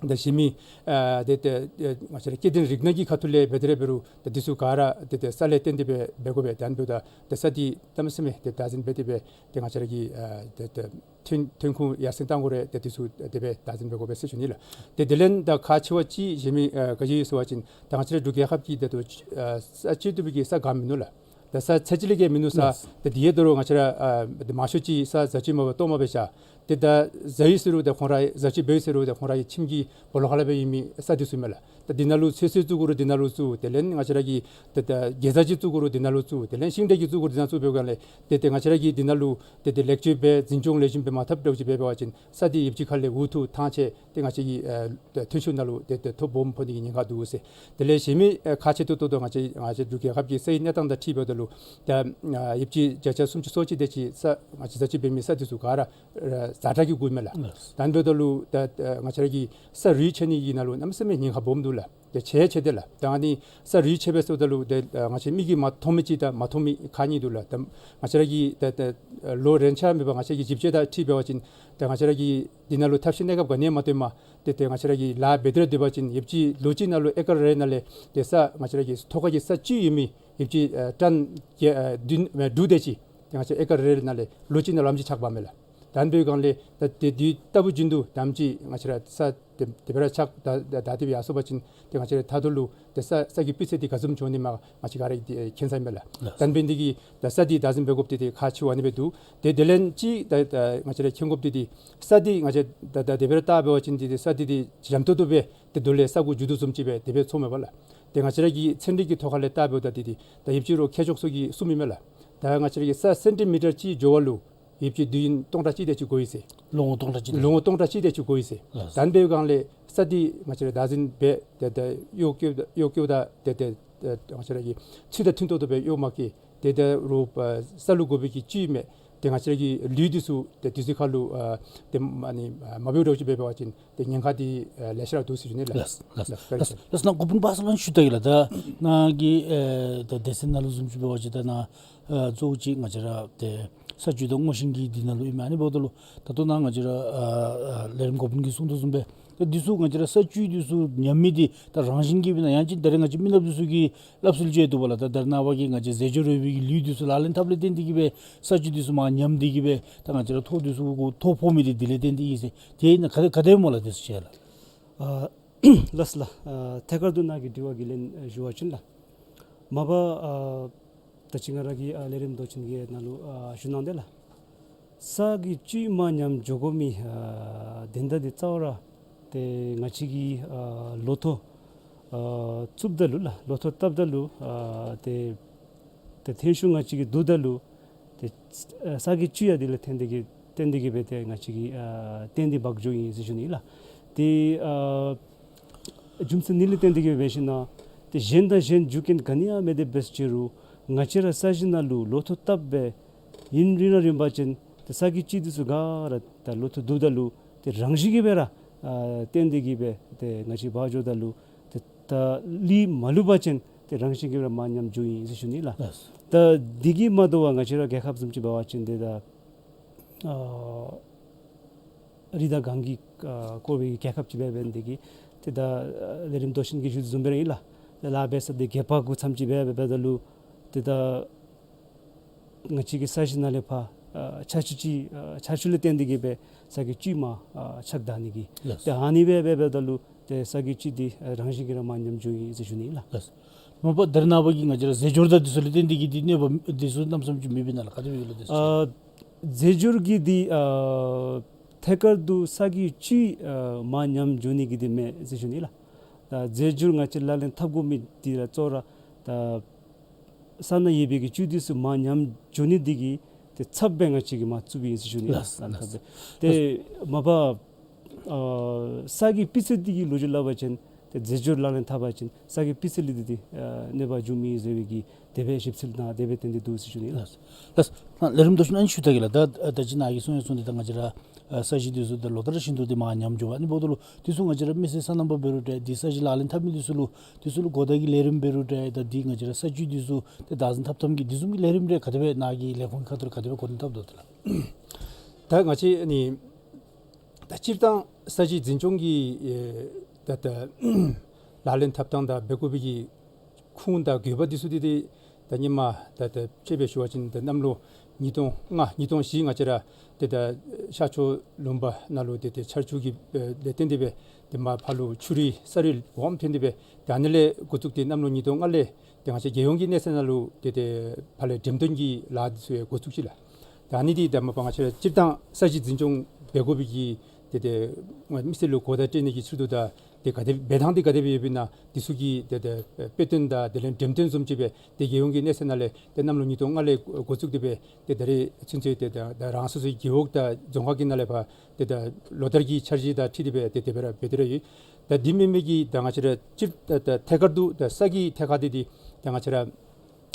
ད་གཞན་མི་ཨ་ཏེ་ཏེ་ཨེ་ང་བཅས་ར་སྐྱེ་ལྡན་རིགས་སྣ་གི་ཁ་ཐུག་ལས་འབད་དེ་ར་འབད་རུང་ད་འདི་ཚུ་ག་ར་ཏེ་ཏེ་ས་ལས་བརྟེན་ཏེ་སྦེ་འབད་དགོ་པས། ད་ཨ་ནི་འབདཝ་ད་ཏེ་ས་འདི་གནམ་མེད་ས་མེད་ཏེ་བདག་འཛིན་འབད་དེ་སྦེ་ཏེ་ང་བཅས་ར་གི་ཨ་ཏེ་ཏེ་ཐོན་ཐོན་ཁུངས་ཡར་སེང་གཏང་དགོ་རུང་ཏེ་འདི་ཚུ་དེ་སྦེ་བདག་འཛིན་འབད་དགོ་པས་ཟེར་ཞུ་ནི་ལགས། ཏེ་དེ་ལས་ད་ཁག་ཆེ་བ་ཅིག་གཞན་མི་ཨ་ག་ཅི་ཡོད་ཟེར་བ་ཅིན་ད་ང་བཅས་ར་འབྲུག་རྒྱལ་ཁབ་ཀྱི་ད་ལྟོ་ཨ་ས་བཅུད་བཏུབ་པའི་གི་ས་ག་མིན་ནུག་ལགས། ད་ས་ཚད་ཅིག་ལས་བརྒལ་མིན་ནུག་ས། ལགས། ད་འདི་ཡང་ད་རུང་ང་བཅས་ར་ཨ་མང་ཤོས་ཅིག་ས་བཟའ་བཅུད་མ་པ་གཏོར་མ་སྦེ་བཞག། ཏེ་ད་བཟའ་ཡི་ཟེར་རུང་ད་ཁོང་ར་བཟའ་བཅུད་འབད་ཡི་ཟེར་རུང་ད་ཁོང་ར་གི་ཁྱིམ་གྱི་སྦོ་ལོགས་ཁ་ལས་སྦེ་ཡོད་མི་ས་འདི་ཚུ་མས་ལགས། ད་འདི་ནང་ལུ་ཚོད་བསྲེ་བཙུགས་དགོ་རུང་འདི་ནང་ལུ་བཙུགས། དེ་ལས་ང་བཅས་ར་གིས་ད་ད་གེ་ཛ་ཅིག་བཙུགས་དགོ་རུང་འདི་ནང་ལུ་བཙུགས། དེ་ལས་ཤིང་འབྲས་ཅིག་བཙུགས་དགོ་རུང་འདི་ནང་བཙུགས་འབད་བའི་སྒང་ལས་ཏེ་ཏེ་ང་བཅས་ར་གིས་འདི་ནང་ལུ་ཏེ་ཏེ་ལེགས་བཅོས་འབད་འཛིན་སྐྱོང་ལེགས་ཤོམ་སྦེ་མ་འཐབ་འདྲཝ་ཅིག་འབད་བ་ཅིན་ས་འདི་ཡོདཔ་ཅིག་ཁ་ལས་འུ་ཐུག་ཐང་ཆད་ཏེ་ང་བཅས་ཀྱི་ཨ་ཐོན་ཤུགས་ནང་ལུ་ཏེ་ཏེ་ཐོ་སྦོམ་ཕོག་ནི་གི་ཉེན་ཁ་འདུག་ཟེར། དེ་ལས་གཞན་མི་ཨ་ཁག་ཆེ་ཏོག་ཏོ་ང་བཅས་ང་བཅས་འབྲུག་རྒྱལ་ཁབ་ཀྱི་ས་ཡི་གནས་སྟངས་དང་འཁྲིལ་འབདཝ་ད་ལུ་ད་ཨ་ཡོདཔ་ཅིག་བརྒྱ་ཆ་སུམ་ཅུ་སོ་གཅིག་དེ་ཅིག་ས་ང་བཅས་བཟའ་བཅུད་འབད་མི་ས་འདི་ཚུ་ག་ར་ཨ་ཛ་དྲག་གི་གུ་མས་ལགས། ལགས། ད་ཨ་ནི་འབདཝ་ད་ལུ་ད་ཨ་ང་བཅས་ར་གི་ས་རུད་ཆད་ནི་གི་ནང་ལུ་གནམ་མེད་ས་མེད་ཉེན་ཁ་སྦོམ་འདུག་ལགས། ཏེ་ཆེ་ཆེ་སྟེ་ལགས། ད་ཨ་ནི་ས་རུད་ཆད་པས་ཟེརཝ་ད་ལུ་ཏེ་ཨ་ང་བཅས་མིག་གིས་མ་མཐོང་མི་ཅིག་དང་མ་མཐོང་མི་ཁག་གཉིས་འདུག་ལགས། ད་ང་བཅས་ར་གི་ད་ད་ལོ་རེ་ཆ་མེད་པར་ང་བཅས་ཀྱི་ཞིབ་དཔྱད་དང་འཁྲིལ་འབད་བ་ཅིན་ད་ང་བཅས་ར་གི་འདི་ནང་ལུ་ཐབས་ཤེས་གནས་སྐབས་ག་ནི་ཡང་མ་བཏོན་པར་ཏེ་ཏེ་ང་བཅས་ར་གིས་ལཱ་འབད་དེ་ར་སྡོད་པ་ཅིན་ཡོདཔ་ཅིག་ལོ་གཅིག་ནང་ལུ་ཨེ་ཀར་རེ་ནང་ལས་ཏེ་ས་ང་བཅས་ར་གི་ཐོག་ཁ་གི་ས་བཅུད་ཡོད་མི་ཡོདཔ་ཅིག་ཨ་ཊཱན་བརྒྱད་ཨ་བདུན་ཨ་དྲུག་དེ་ཅིག་ཏེ་ང་བཅས་ཨེ་ཀར་རེ་ནང་ལས་ལོ་གཅིག་ནང་ལུ་ཨེམ་ཅིག་ཆགཔ་མས་ལགས། ད་ཨ་ནི་འབད་བའི་སྒང་ལས་ད་ཏེ་དུས་རྟག་བུ་བཞིན་དུ་ད་ཨེམ་ཅིག་ང་བཅས་ར་ས་དེ་དེ་སྦེ་ར་ཆག་ད་ད་ད་དེ་སྦེ་ཡར་སོང་པ་ཅིན་ཏེ་ང་བཅས་ར་ད་ལྟོ་ལུ་ཏེ་ས་ས་གི་སྤུས་ཚད་འདི་ག་བཟུམ་འགྱོ་ནི་མས་ང་བཅས་ག་ར་གིས་ཏེ་མཁྱེན་གསལ་མས་ལགས། ལགས། ད་ཨ་ནི་འབད་ནི་འདི་གིས་ད་ས་འདི་བདག་འཛིན་འབད་དགོཔ་འདི་ཏེ་ཁག་ཆེཝ་ཨ་ནི་སྦེ་འདུག། ཏེ་དེ་ལས་ཅིག་ད་ད་ང་བཅས་ར་མཁྱེན་དགོཔ་འདི་ཏེ་ས་འདི་ང་བཅས་ད་ད་དེ་སྦེ་ར་བལྟ་འབད་བ་ཅིན་འདི་ཏེ་ས་འདི་ཏེ་འཇམ་ཏོག་ཏོ་སྦེ་ཏེ་རྡོ་ལས་ས་གུ་འགྱོ་དོ་བཟུམ་ཅིག་སྦེ་དེ་སྦེ་ཚོརཝ་མས་པ་ལགས། ཏེ་ང་བཅས་ར་གི་ཚན་རིག་གི་ཐོག་ཁ་ལས་བལྟ་འབདཝ་ད་འདི་ཏེ་ད་ཡོདཔ་ཅིག་རོགས་མཁས་མཆོག་ཚུ་གིས་གསུངམ་ཨིན་མས་ལགས། ད་ང་བཅས་ར་གི་ས་སེན་ཊི་མི་ཊར་གཅིག་འགྱོ་བ་ལུ་ཡོདཔ་ཅིག་དུས་ཡུན་སྟོང་ཕྲག་གཅིག་དེ་ཅིག་འགོར་ཡི་ཟེར། ལོ་ངོ་སྟོང་ཕྲག་གཅིག་དེ། ལོ་ངོ་སྟོང་ཕྲག་གཅིག་དེ་ཅིག་འགོར་ཡི་ཟེར། ལགས། ད་ཨ་ནི་འབད་བའི་སྒང་ལས་ས་འདི་ང་བཅས་ར་བདག་འཛིན་འབད་ཏེ་ཏེ་གཡོག་བཀོལ་གཡོག་བཀོལཝ་ད་ཏེ་ཏེ་ཏེ་ང་བཅས་ར་གི་ཚུལ་དང་མཐུན་ཏོག་ཏོ་སྦེ་གཡོག་མ་བཀོལ། ཏེ་ད་རུང་ཨ་ས་ལུ་དགོ་པའི་གི་བཅུད་མེད། ཏེ་ང་བཅས་ར་གི་ལུད་འདི་ཚུ་ཏེ་དུས་ཚོད་ཁར་ལུ་ཨ་ཏེ་ཨ་ནི་ཨ་མ་འབད་འདྲཝ་ཅིག་འབད་བ་ཅིན་ཏེ་ཉེན་ཁ་འདི་ཨ་ལེ་ཤ་ར་འདུག་ཟེར་ཞུ་ནི་ལགས། ལགས། ལགས། ལགས། ལགས། ལགས། ནཱ་འགོ་དཔོན་པ་སངས་ལགས་ཞུ་ད་ཡི་ལགས། ད་ནཱ་གི་ཨེ་ད་སྡེ་ཚན་ནང་ལུ་བཟུམ་ཅིག་འབད་བ་ཅིན་ད་ནཱ་ཨ་གཙོ་བོ་ཅིག་ང་བཅས་ར་ཏེ་ས་བཅུད་དང་སྔོ་ཤིང་གི་འདི་ནང་ལུ་ཨིན་མས། ཨ་ནི་འབདཝ་ད་ལུ་ད་ལྟོ་ནཱ་ང་བཅས་ར་ཨ་ཨ་ལས་རིམ་འགོ་དཔོན་གྱིས་གསུངས་དོ་བཟུམ་སྦེ་ད་འདི་ཚུ་ང་བཅས་ར་ས་བཅུད་འདི་ཚུ་ཉམས་མི་འདི་ད་རང་བཞིན་གྱིས་སྦེ་ཨིན་ན་ཡང་ཅིན་ད་རེས་ང་བཅས་མི་ནགཔ་འདི་ཚུ་གིས་སླབ་སྲོལ་ཅིག་འདུག་པ་ལགས། ད་ད་རེས་ནངས་པ་གི་ང་བཅས་རྫས་སྦྱོར་རོལ་པའི་གི་ལུད་འདི་ཚུ་ལག་ལེན་འཐབ་ལས་བརྟེན་ཏེ་གིས་སྦེ་ས་བཅུད་འདི་ཚུ་མར་ཉམས་ཏེ་གིས་སྦེ་ད་ང་བཅས་ར་ཐོག་འདི་ཚུ་གུ་ཐོ་ཕོག་མི་འདི་འདི་ལས་བརྟེན་ཏེ་ཨིན་ཟེར། དེ་ཨིན་ན་ག་དེ་ག་དེ་སྨོ་ལགས། དེ་ཚུ་ཅིག་ལགས། ཨ་ལགས་ལགས། ཨ་ཐད་ཀར་དུ་ནཱ་གི་དྲི་བ་གི་ལན་ཨ་ཞུ་བ་ཅིན་ལགས། མ་པ་ཨ་ད་ཅི་ང་ར་གིས་ཨ་ལས་རིམ་མདོ་ཆེན་གྱི་ནང་ལུ་ཨ་ཞུ་གནང་སྟེ་ལགས། ས་གི་བཅུད་མར་ཉམས་འགྱོ་དགོ་མི་ཨ་དོན་དག་འདི་རྩ་བ་ར་ཏེ་ང་བཅས་ཀྱིས་ཨ་ལོ་ཐོག་ཨ་བཙུགསཔ་ད་ལུ་ལགས། ལོ་ཐོག་བཏབ་ད་ལུ་ཨ་ཏེ་ཏེ་ཐོན་ཤུགས་ང་བཅས་ཀྱིས་བསྡུཝ་ད་ལུ་ཏེ་ཨ་ས་གི་བཅུད་ཡང་དེ་ལས་བརྟེན་ཏེ་གིས་བརྟེན་ཏེ་གིས་སྦེ་ཏེ་ང་བཅས་ཀྱི་ཨ་བརྟེན་ཏེ་འབག་འགྱོཝ་ཨིན་ཟེར་ཞུ་ནི་ལགས། ཏེ་ཨ་རྒྱུ་མཚན་འདི་ལས་བརྟེན་ཏེ་གིས་འབད་ཞིན་ན་ཏེ་གཞན་དང་གཞན་རྒྱུ་རྐྱེན་ག་ནི་ཡང་མེད་དེ་འབད་ཅི་རུང་ང་བཅས་ར་ས་གཞི་ནང་ལུ་ལོ་ཐོག་བཏབ་སྦེ་ཨིན་རུང་ར་རིམ་པ་ཅིན་ཏེ་ས་གི་བཅུད་འདི་ཚུ་ག་ར་ད་ལོ་ཐོག་བསྡུཝ་ད་ལུ་ཏེ་རང་བཞིན་གྱིས་སྦེ་ར་ཨ་བརྟེན་ཏེ་གིས་སྦེ་ཏེ་ང་བཅས་འབག་འགྱོཝ་ད་ལུ་ཏེ་ད་ལུས་མ་ལུས་པ་ཅིན་ཏེ་རང་བཞིན་གྱིས་སྦེ་ར་མར་ཉམས་འགྱོཝ་ཨིན་ཟེར་ཞུ་ནི་ལགས། ལགས། ད་འདི་གིས་མ་དོ་བར་ང་བཅས་ར་རྒྱལ་ཁབ་བཟུམ་ཅིག་འབད་བ་ཅིན་ཏེ་ད་ཨ་རི་དང་གངས་ཀྱིས་ཨ་བསྐོར་བའི་རྒྱལ་ཁབ་ཅིག་འབད་འབད་ནི་དེ་གིས་ཏེ་ད་ཨ་ལས་རིམ་མདོ་ཆེན་གྱིས་ཞུ་དོ་བཟུམ་སྦེ་ར་ཨིན་ལགས། ཏེ་ལཱ་འབད་ས་འདི་སྒལ་པ་དགུ་ཙམ་ཅིག་འབད་འབད་འབདཝ་ད་ལུ་ཏེ་ད་ང་བཅས་ཀྱི་ས་གཞི་ནང་ལས་ཕར་ཨ་ཆར་ཆུ་ཅིག་ཨ་ཆར་ཆུ་ལས་བརྟེན་ཏེ་གིས་སྦེ་ས་གི་བཅུད་མར་ཨ་ཆག་ད་ནི་གི། ལགས། ཏེ་ཨ་ནི་སྦེ་འབད་འབདཝ་ད་ལུ་ཏེ་ས་གི་བཅུད་འདི་ཨ་རང་བཞིན་གྱིས་ར་མར་ཉམས་འགྱོཝ་ཨིན་ཟེར་ཞུ་ནི་ལགས། ལགས། མ་པ་ད་རེས་ནངས་པ་གི་ང་བཅས་ར་རྫས་སྦྱོར་དང་འདི་ཚུ་ལས་བརྟེན་ཏེ་གིས་འདི་གནོད་པ་འདི་ཚུ་གནམ་མེད་ས་མེད་ཅིག་མེདཔ་ཨིན་ན་ལགས། ག་དེ་སྦེ་ཡོད་ལགས་འདི་ཚུ། ཨ་རྫས་སྦྱོར་གྱིས་འདི་ཨ་ཐད་ཀར་དུ་ས་གི་བཅུད་ཨ་མར་ཉམས་འགྱོ་ནི་གི་འདི་མེད་ཟེར་ཞུ་ནི་ལགས། ད་རྫས་སྦྱོར་ང་བཅས་ལག་ལེན་འཐབ་དགོ་མི་འདི་ར་གཙོ་བོ་ར་ད་ས་ནང་ཡོད་པའི་གི་བཅུད་འདི་ཚུ་མར་ཉམས་འགྱོ་ནི་འདི་གིས་ཏེ་ཚབ་སྦེ་ང་བཅས་ཀྱིས་མར་བཙུགསཔ་ཨིན་ཟེར་ཞུ་ནི་ལགས། ལགས། ལགས། ཏེ་མ་པ་ཨ་ས་གི་སྤུས་ཚད་འདི་གི་ལོ་རྒྱུས་སླབ་པ་ཅིན་ཏེ་རྫས་སྦྱོར་ལག་ལེན་འཐབ་པ་ཅིན་ས་གི་སྤུས་ཚད་ལུ་འདི་ཏེ་ཨ་གནོད་པ་འབྱུངམ་ཨིན་ཟེར་བའི་གི་དེ་སྦེ་ཞིབ་འཚོལ་ནང་དེ་སྦེ་བཏོན་ཏེ་འདུག་ཟེར་ཞུ་ནི་ལགས། ལགས། ལགས། ལས་རིམ་མདོ་ཆེན་ཨ་ནི་ཞུ་ད་གེ་ལགས། ད་ད་ཅི་ནཱ་གིས་གསུངས་ཡང་གསུངས་ཏེ་ད་ང་བཅས་ར་ཨ་ས་གཞི་འདི་ཚུ་ད་ལོ་ལྟར་བཞིན་དུ་ཏེ་མར་ཉམས་འགྱོ་བ་ཨ་ནི་འབདཝ་ད་ལུ་འདི་ཚུ་ང་བཅས་ར་མི་སེར་སོ་ནམ་པ་འབད་རུང་འདྲ་འདི་ས་གཞི་ལག་ལེན་འཐབ་མི་འདི་ཚུ་ལུ་འདི་ཚུ་ལུ་གོ་བརྡ་གི་ལས་རིམ་འབད་རུང་འདྲ་ད་འདི་ང་བཅས་ར་ས་བཅུད་འདི་ཚུ་ཏེ་བདག་འཛིན་འཐབ་ཐངས་ཀྱི་འདི་བཟུམ་གྱི་ལས་རིམ་འདྲ་ག་དེ་སྦེ་ནཱ་གི་ལས་ཁུངས་ཁ་ཐུག་ལས་ག་དེ་སྦེ་འགོ་འདྲེན་འཐབ་དོ་ལགས། ད་ང་བཅས་ཨ་ནི་ད་སྤྱིར་བཏང་ས་གཞི་འཛིན་སྐྱོང་གི་ཨེ་ད་ད་ལག་ལེན་འཐབ་ཐངས་དང་འབད་དགོ་པའི་གི་ཁུངས་དང་དགོས་པ་འདི་ཚུ་འདི་ཏེ་ད་ཧེ་མ་ད་ད་དཔྱེ་སྦེ་ཞུ་བ་ཅིན་ད་གནམ་ལོ་ཉིས་སྟོང་ལྔ་ཉིས་སྟོང་བཞི་ང་བཅས་ར་ཏེ་ད་ཤར་ཕྱོགས་ལུང་པ་ནང་ལུ་ཏེ་ཏེ་ཆར་ཆུ་གི་ཨེ་ལས་བརྟེན་ཏེ་སྦེ་ཏེ་མར་ཕར་ལུ་ཆུ་རུད་ས་རུད་སྦོམ་ཐོན་ཏེ་སྦེ་ད་ཨ་ནི་ལས་འགོ་བཙུགས་ཏེ་གནམ་ལོ་ཉིས་སྟོང་ལྔ་ལས་ཏེ་ང་བཅས་རྒྱལ་ཡོངས་ཀྱི་གནས་ཚད་ནང་ལུ་ཏེ་ཏེ་ཕར་ལས་འགྲེམས་སྟོན་གྱི་ལཱ་འདི་ཚུ་ཡང་འགོ་བཙུགས་ཅི་ལགས། ད་ཨ་ནི་འདི་ད་མ་པ་ང་བཅས་ར་སྤྱིར་བཏང་ས་གཞི་འཛིན་སྐྱོང་འབད་དགོ་པའི་གི་ཏེ་ཏེ་མི་སེར་ལུ་གོ་བརྡ་སྤྲོད་ནི་གི་ཚུལ་དུ་ད་ཏེ་ག་དེ་འབད་ཐངས་འདི་ག་དེ་སྦེ་ཡོདཔ་ཨིན་ན་འདི་ཚུ་གི་ཏེ་ཏེ་དཔེ་སྟོན་དང་དེ་ལས་འགྲེམས་སྟོན་བཟུམ་ཅིག་སྦེ་ཏེ་རྒྱལ་ཡོངས་ཀྱི་གནས་ཚད་ནང་ལས་ཏེ་གནམ་ལོ་ཉིས་སྟོང་ལྔ་ལས་འགོ་བཙུགས་ཏེ་སྦེ་ཏེ་ད་རེས་ཚུན་ཚོད་ཏེ་ད་ད་རང་སོ་སོའི་རྒེད་འོག་དང་རྫོང་ཁག་གི་ནང་ལས་ཕར་ཏེ་ད་ལོ་ལྟར་གྱི་འཆར་གཞི་དང་འཁྲིལ་ཏེ་སྦེ་ཏེ་དེ་སྦེ་ར་འབད་དེ་ར་ཡོད། ད་འདི་མེན་མི་གི་ད་ང་བཅས་ར་སྤྱིར་ད་ད་ཐད་ཀར་དུ་ད་ས་གི་ཐད་ཁར་འདི་འདི་ད་ང་བཅས་ར་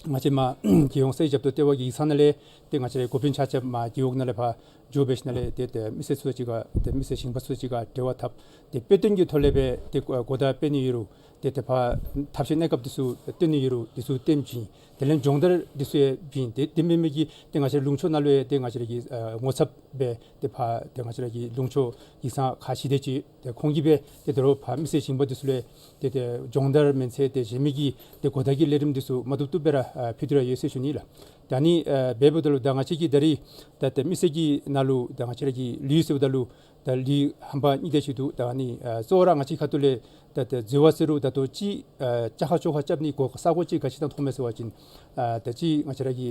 ང་བཅས་མར་རྒྱལ་ཡོངས་ས་གཞི་རྒྱབ་ཏུ་ལྟེ་བ་གི་ཡིག་ཚང་ནང་ལས་ཏེ་ང་བཅས་ར་འགོ་དཔོན་ཆ་ཁྱབ་མར་རྒེད་འོག་ནང་ལས་ཕར་འགྱོ་སྦེ་ཞིནམ་ལས་ཏེ་ཏེ་མི་སེར་ཚུ་གཅིག་ཁར་ཏེ་མི་སེར་ཞིང་པ་ཚུ་གཅིག་ཁར་འབྲེལ་བ་འཐབ་སྟེ་དཔེ་སྟོན་གྱི་ཐོག་ལས་སྦེ་ཏེ་གོ་གོ་བརྡ་སྤྲོད་ནི་ཡོད་རུང་ཏེ་ཏེ་ཕར་ཐབས་ཤེས་གནས་སྐབས་འདི་ཚུ་སྟོན་ནི་ཡོད་རུང་འདི་ཚུ་སྟོན་བྱིན། དེ་ལས་སྦྱོང་བརྡར་འདི་ཚུ་ཡང་བྱིན། ཏེ་འདི་མེན་མི་གི་ཏེ་ང་བཅས་ར་ལུང་ཕྱོགས་ནང་ལུ་ཡང་ཏེ་ང་བཅས་ར་གི་ཨ་ངོ་ཚབ་སྦེ་ཏེ་ཕར་ཏེ་ང་བཅས་ར་གི་ལུང་ཕྱོགས་ཡིག་ཚང་ཁག་བཞི་དེ་ཅིག་ཏེ་ཁོང་གིས་སྦེ་ཏེ་དོ་རུང་ཕར་མི་སེར་ཞིང་པ་འདི་ཚུ་ལུ་ཏེ་ཏེ་སྦྱོང་བརྡར་མེན་ཚེ་ཏེ་གཞན་མི་གི་ཏེ་གོ་བརྡ་གི་ལས་རིམ་འདི་ཚུ་མ་བཏུབ་བཏུབ་སྦེ་ར་ཨ་ཕུལ་ཏེ་ར་ཡོད་ཟེར་ཞུ་ནི་ལགས། ད་ཨ་ནི་ཨ་འབདཝ་ད་ལུ་ད་ང་བཅས་ཀྱིས་ད་རེས་ད་ཏེ་མི་སེར་གྱི་ནང་ལུ་ད་ང་བཅས་ར་གི་ལུད་ཟེརཝ་ད་ལུ་ད་ལུད་ཧམ་པ་གཉིས་དེ་ཅིག་འདུག། ད་ཨ་ནི་ཨ་གཙོ་བོ་ར་ང་བཅས་ཁ་ཐུག་ལས་ད་ཏེ་འཛོལ་བ་ཟེར་རུང་ད་ལྟོ་ཅིག་ཨ་བཅའ་ཁ་བཅོ་ཁ་རྐྱབ་ནི་གོ་ས་གོ་ཅིག་ག་ཅི་ཐང་མཐོངམ་མས་ཟེར་བ་ཅིན་ཨ་ད་ཅི་ང་བཅས་ར་གི་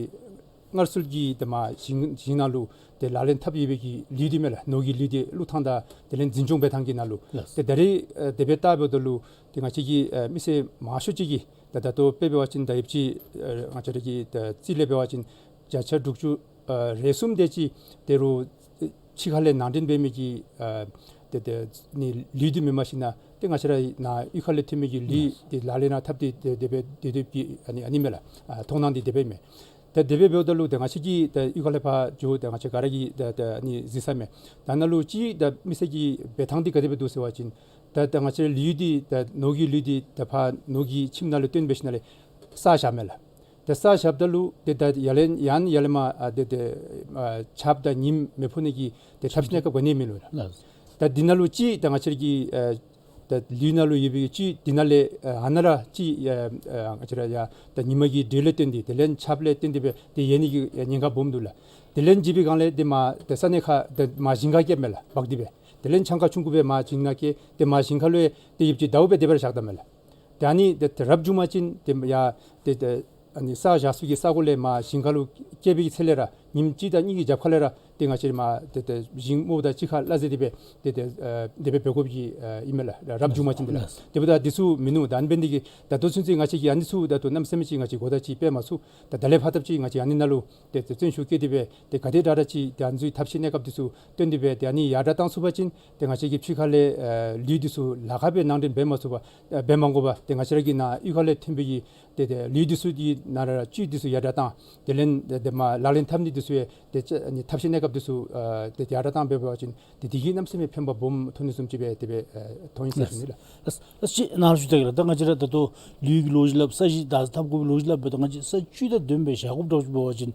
སྔར་སྲོལ་གྱི་ཏེ་མར་ཞིང་ཞིང་ནང་ལུ་ཏེ་ལག་ལེན་འཐབ་ཡོད་པའི་གི་ལུད་འདི་མས་ལགས། ནོར་གྱི་ལུད་འདི་བླུག་ཐངས་དང་དེ་ལས་འཛིན་སྐྱོང་འབད་ཐངས་ཀྱི་ནང་ལུ། ལགས། ཏེ་ད་རེས་ཨ་དེ་སྦེ་བལྟཝ་ད་ལུ་ཏེ་ང་བཅས་ཀྱི་ཨ་མི་སེར་མང་ཤོས་ཅིག་གིས་ད་ད་ལྟོ་དཔེ་འབད་བ་ཅིན་ད་ཡོདཔ་ཅིག་ཨ་ང་བཅས་ར་གི་ད་རྩིས་ལས་འབད་བ་ཅིན་བརྒྱ་ཆ་དྲུག་ཅུ་ཨ་རེ་གསུམ་དེ་ཅིག་ད་རུང་ཕྱི་ཁ་ལས་ནང་འདྲེན་འབད་མི་གི་ཨ་ཏེ་ཏེ་ནི་ལུད་འདི་མེན་པར་ཞིན་ན་ཏེ་ང་བཅས་ར་ནཱ་གཡུས་ཁ་ལས་ཐོན་མི་གི་ལུད་འདི་ལག་ལེན་ར་འཐབ་སྟེ་ཏེ་དེ་སྦེ་སྡོད་སྡོདཔ་གི་ཨ་ནི་ཨ་ནི་མས་ལགས། ཨ་མཐོང་སྣང་འདི་དེ་སྦེ་མས། ད་དེ་སྦེ་འབདཝ་ད་ལུ་ད་ང་བཅས་ཀྱིས་ད་གཡུས་ཁ་ལས་ཕར་འགྱོ་ད་ང་བཅས་ག་ར་གིས་ད་ད་ཨ་ནི་གཟིགས་ས་མས། ད་ནཱ་ལུ་ཅིག་ད་མི་སེར་གྱི་འབད་ཐངས་འདི་ག་དེ་སྦེ་འདུག་ཟེར་བ་ཅིན་ད་ད་ང་བཅས་ལུད་འདི་ད་ནོར་གྱི་ལུད་འདི་ད་ཕར་ནོར་གྱི་ཁྱིམ་ནང་ལུ་བཏོན་སྦེ་ཞིན་ན་ལས་བསགས་བཞག་མས་ལགས། ཏེ་བསགས་བཞགཔ་ད་ལུ་ཏེ་ད་ཡར་ལས་ཡང་ཡར་ལས་མར་ཨ་ཏེ་ཏེ་ཨ་ཆརཔ་དང་ཉིམ་མི་ཕོག་ནི་གི་ཏེ་ཐབས་ཤེས་གནས་སྐབས་ག་ནི་ཡང་མིན་ལོ་ལགས། ལགས། ད་འདི་ནང་ལུ་ཅིག་ད་ང་བཅས་ཀྱི་ཨ་ད་ལུད་ནང་ལུ་ཡོད་པའི་ཅིག་འདི་ནང་ལས་ཨ་ཨ་ནཱ་ར་ཅིག་ཨ་ཨ་ང་བཅས་ར་ཡ་ད་ཉི་མ་གི་འགྲོས་ལས་བརྟེན་ཏེ་དེ་ལས་ཆརཔ་ལས་བརྟེན་ཏེ་སྦེ་ཏེ་ཡལ་ནི་གི་ཉེན་ཁ་སྦོམ་འདུག་ལགས། དེ་ལས་བརྒྱུད་པའི་སྒང་ལས་ཏེ་མར་ཏེ་ས་གནས་ཁར་ཏེ་མར་ཞིང་ཁར་བསྐྱལཝ་མས་ལགས། འབག་སྟེ་སྦེ་དེ་ལས་ཆང་ཁ་ཆུང་ཀུ་སྦེ་མར་ཞིང་ནང་བསྐྱལ། ཏེ་མར་ཞིང་ཁ་ལུ་ཡང་ཏེ་ཡོདཔ་ཅིག་ཟླཝ་སྦེ་དེ་སྦེ་ར་བཞག་ད་མས་ལགས། ཏེ་ཨ་ནི་ཏེ་ཏེ་རབ་བྱུང་པ་ཅིན་ཏེ་ཡ་ཏེ་ཏེ་ཨ་ནི་བསགས་བཞག་ས་གི་ས་གོ་ལས་མར་ཞིང་ཁ་ལུ་བསྐྱལ་བའི་ཚེ་ལས་ར་ ཉིནམ་གཅིག་དང་གཉིས་ཀྱི་རྒྱབ་ཁ་ལས་ར་ཏེ་ང་བཅས་ར་མར་ཏེ་ཏེ་ཞིང་རྨོཝ་ད་གཅིག་ཁར་སླ་བསྲེ་དེ་སྦེ་ཏེ་ཏེ་ཨ་དེ་སྦེ་འབད་དགོཔ་གི་ཨ་ཨིན་མས་ལགས། རབ་བྱུང་པ་ཅིན་དེ་ལགས། དེ་འབདཝ་ད་འདི་ཚུ་མིན་ནུག། ད་ཨ་ནི་འབད་ནི་དེ་གིས་ད་ལྟོ་ཚུན་ཚོད་ང་བཅས་ཀྱིས་ཨ་ནི་ཚུ་ད་ལྟོ་གནམ་མེད་ས་མེད་ཅིག་ང་བཅས་གོ་བརྡ་ཅིག་སྤེལ་མ་ཚུགས། ད་ད་ལས་ཕར་ཐབས་ཅིག་ང་བཅས་ཨ་ནི་ནང་ལུ་ཏེ་ཏེ་བརྩོན་ཤུགས་བསྐྱེད་དེ་སྦེ་ཏེ་ག་དེ་དྲག་དྲག་ཅིག་ཏེ་ཨ་ནི་ཚུ་ཐབས་ཤེས་གནས་སྐབས་འདི་ཚུ་བཏོན་ཏེ་སྦེ་ཏེ་ཨ་ནི་ཡར་དྲག་བཏང་ཚུགས་པ་ཅིན་ཏེ་ང་བཅས་ཀྱིས་ཕྱི་ཁ་ལས་ཨ་ལུད་འདི་ཚུ་ལཱ་ཁག་སྦེ་ནང་འདྲེན་འབད་མ་ཚུགས་པར་ཨ་འབད་མ་དགོ་པར་ཏེ་ང་བཅས་ར་གི་ནཱ་གཡུས་ཁ་ལས་ཐོན་པའི་གི་ཏེ་ཏེ་ལུད་འདི་ཚུ་གི་ནང་ར་བཅུད་འདི་ཚུ་ཡར་དྲག་བཏང་དེ་ལས་ཏེ་ཏེ་མར་ལག་ལེན་འཐབ་ནི་འདི་ཚུ་ཡང་ཏེ་ཨ་ནི་ཐབས་ཤེས་གནས་སྐབས་འདི་ཚུ་ཨ་ཏེ་ཡར་དྲག་བཏང་འབད་བ་ཅིན་ཏེ་དེ་གིས་གནམ་མེད་ས་མེད་ཕན་པ་སྦོམ་ཐོན་ནི་བཟུམ་ཅིག་སྦེ་དེ་སྦེ་ཨ་མཐོང་ཡི་ཟེར་ཞུ་ནི་ལགས། ལགས་ལགས། ཅིག་ནཱ་ཞུ་ད་གེ་ལགས། ད་ང་བཅས་ར་ད་ལྟོ་ལུད་ཀྱི་ལོ་རྒྱུས་སླབ་ས་གཞི་ད་འཐབ་དགོ་པའི་ལོ་རྒྱུས་སླབ་སྦེ་ད་ང་བཅས་ས་བཅུད་དང་ལྡནམ་སྦེ་བཞག་དགོཔ་འདྲཝ་ཅིག་འབད་བ་ཅིན་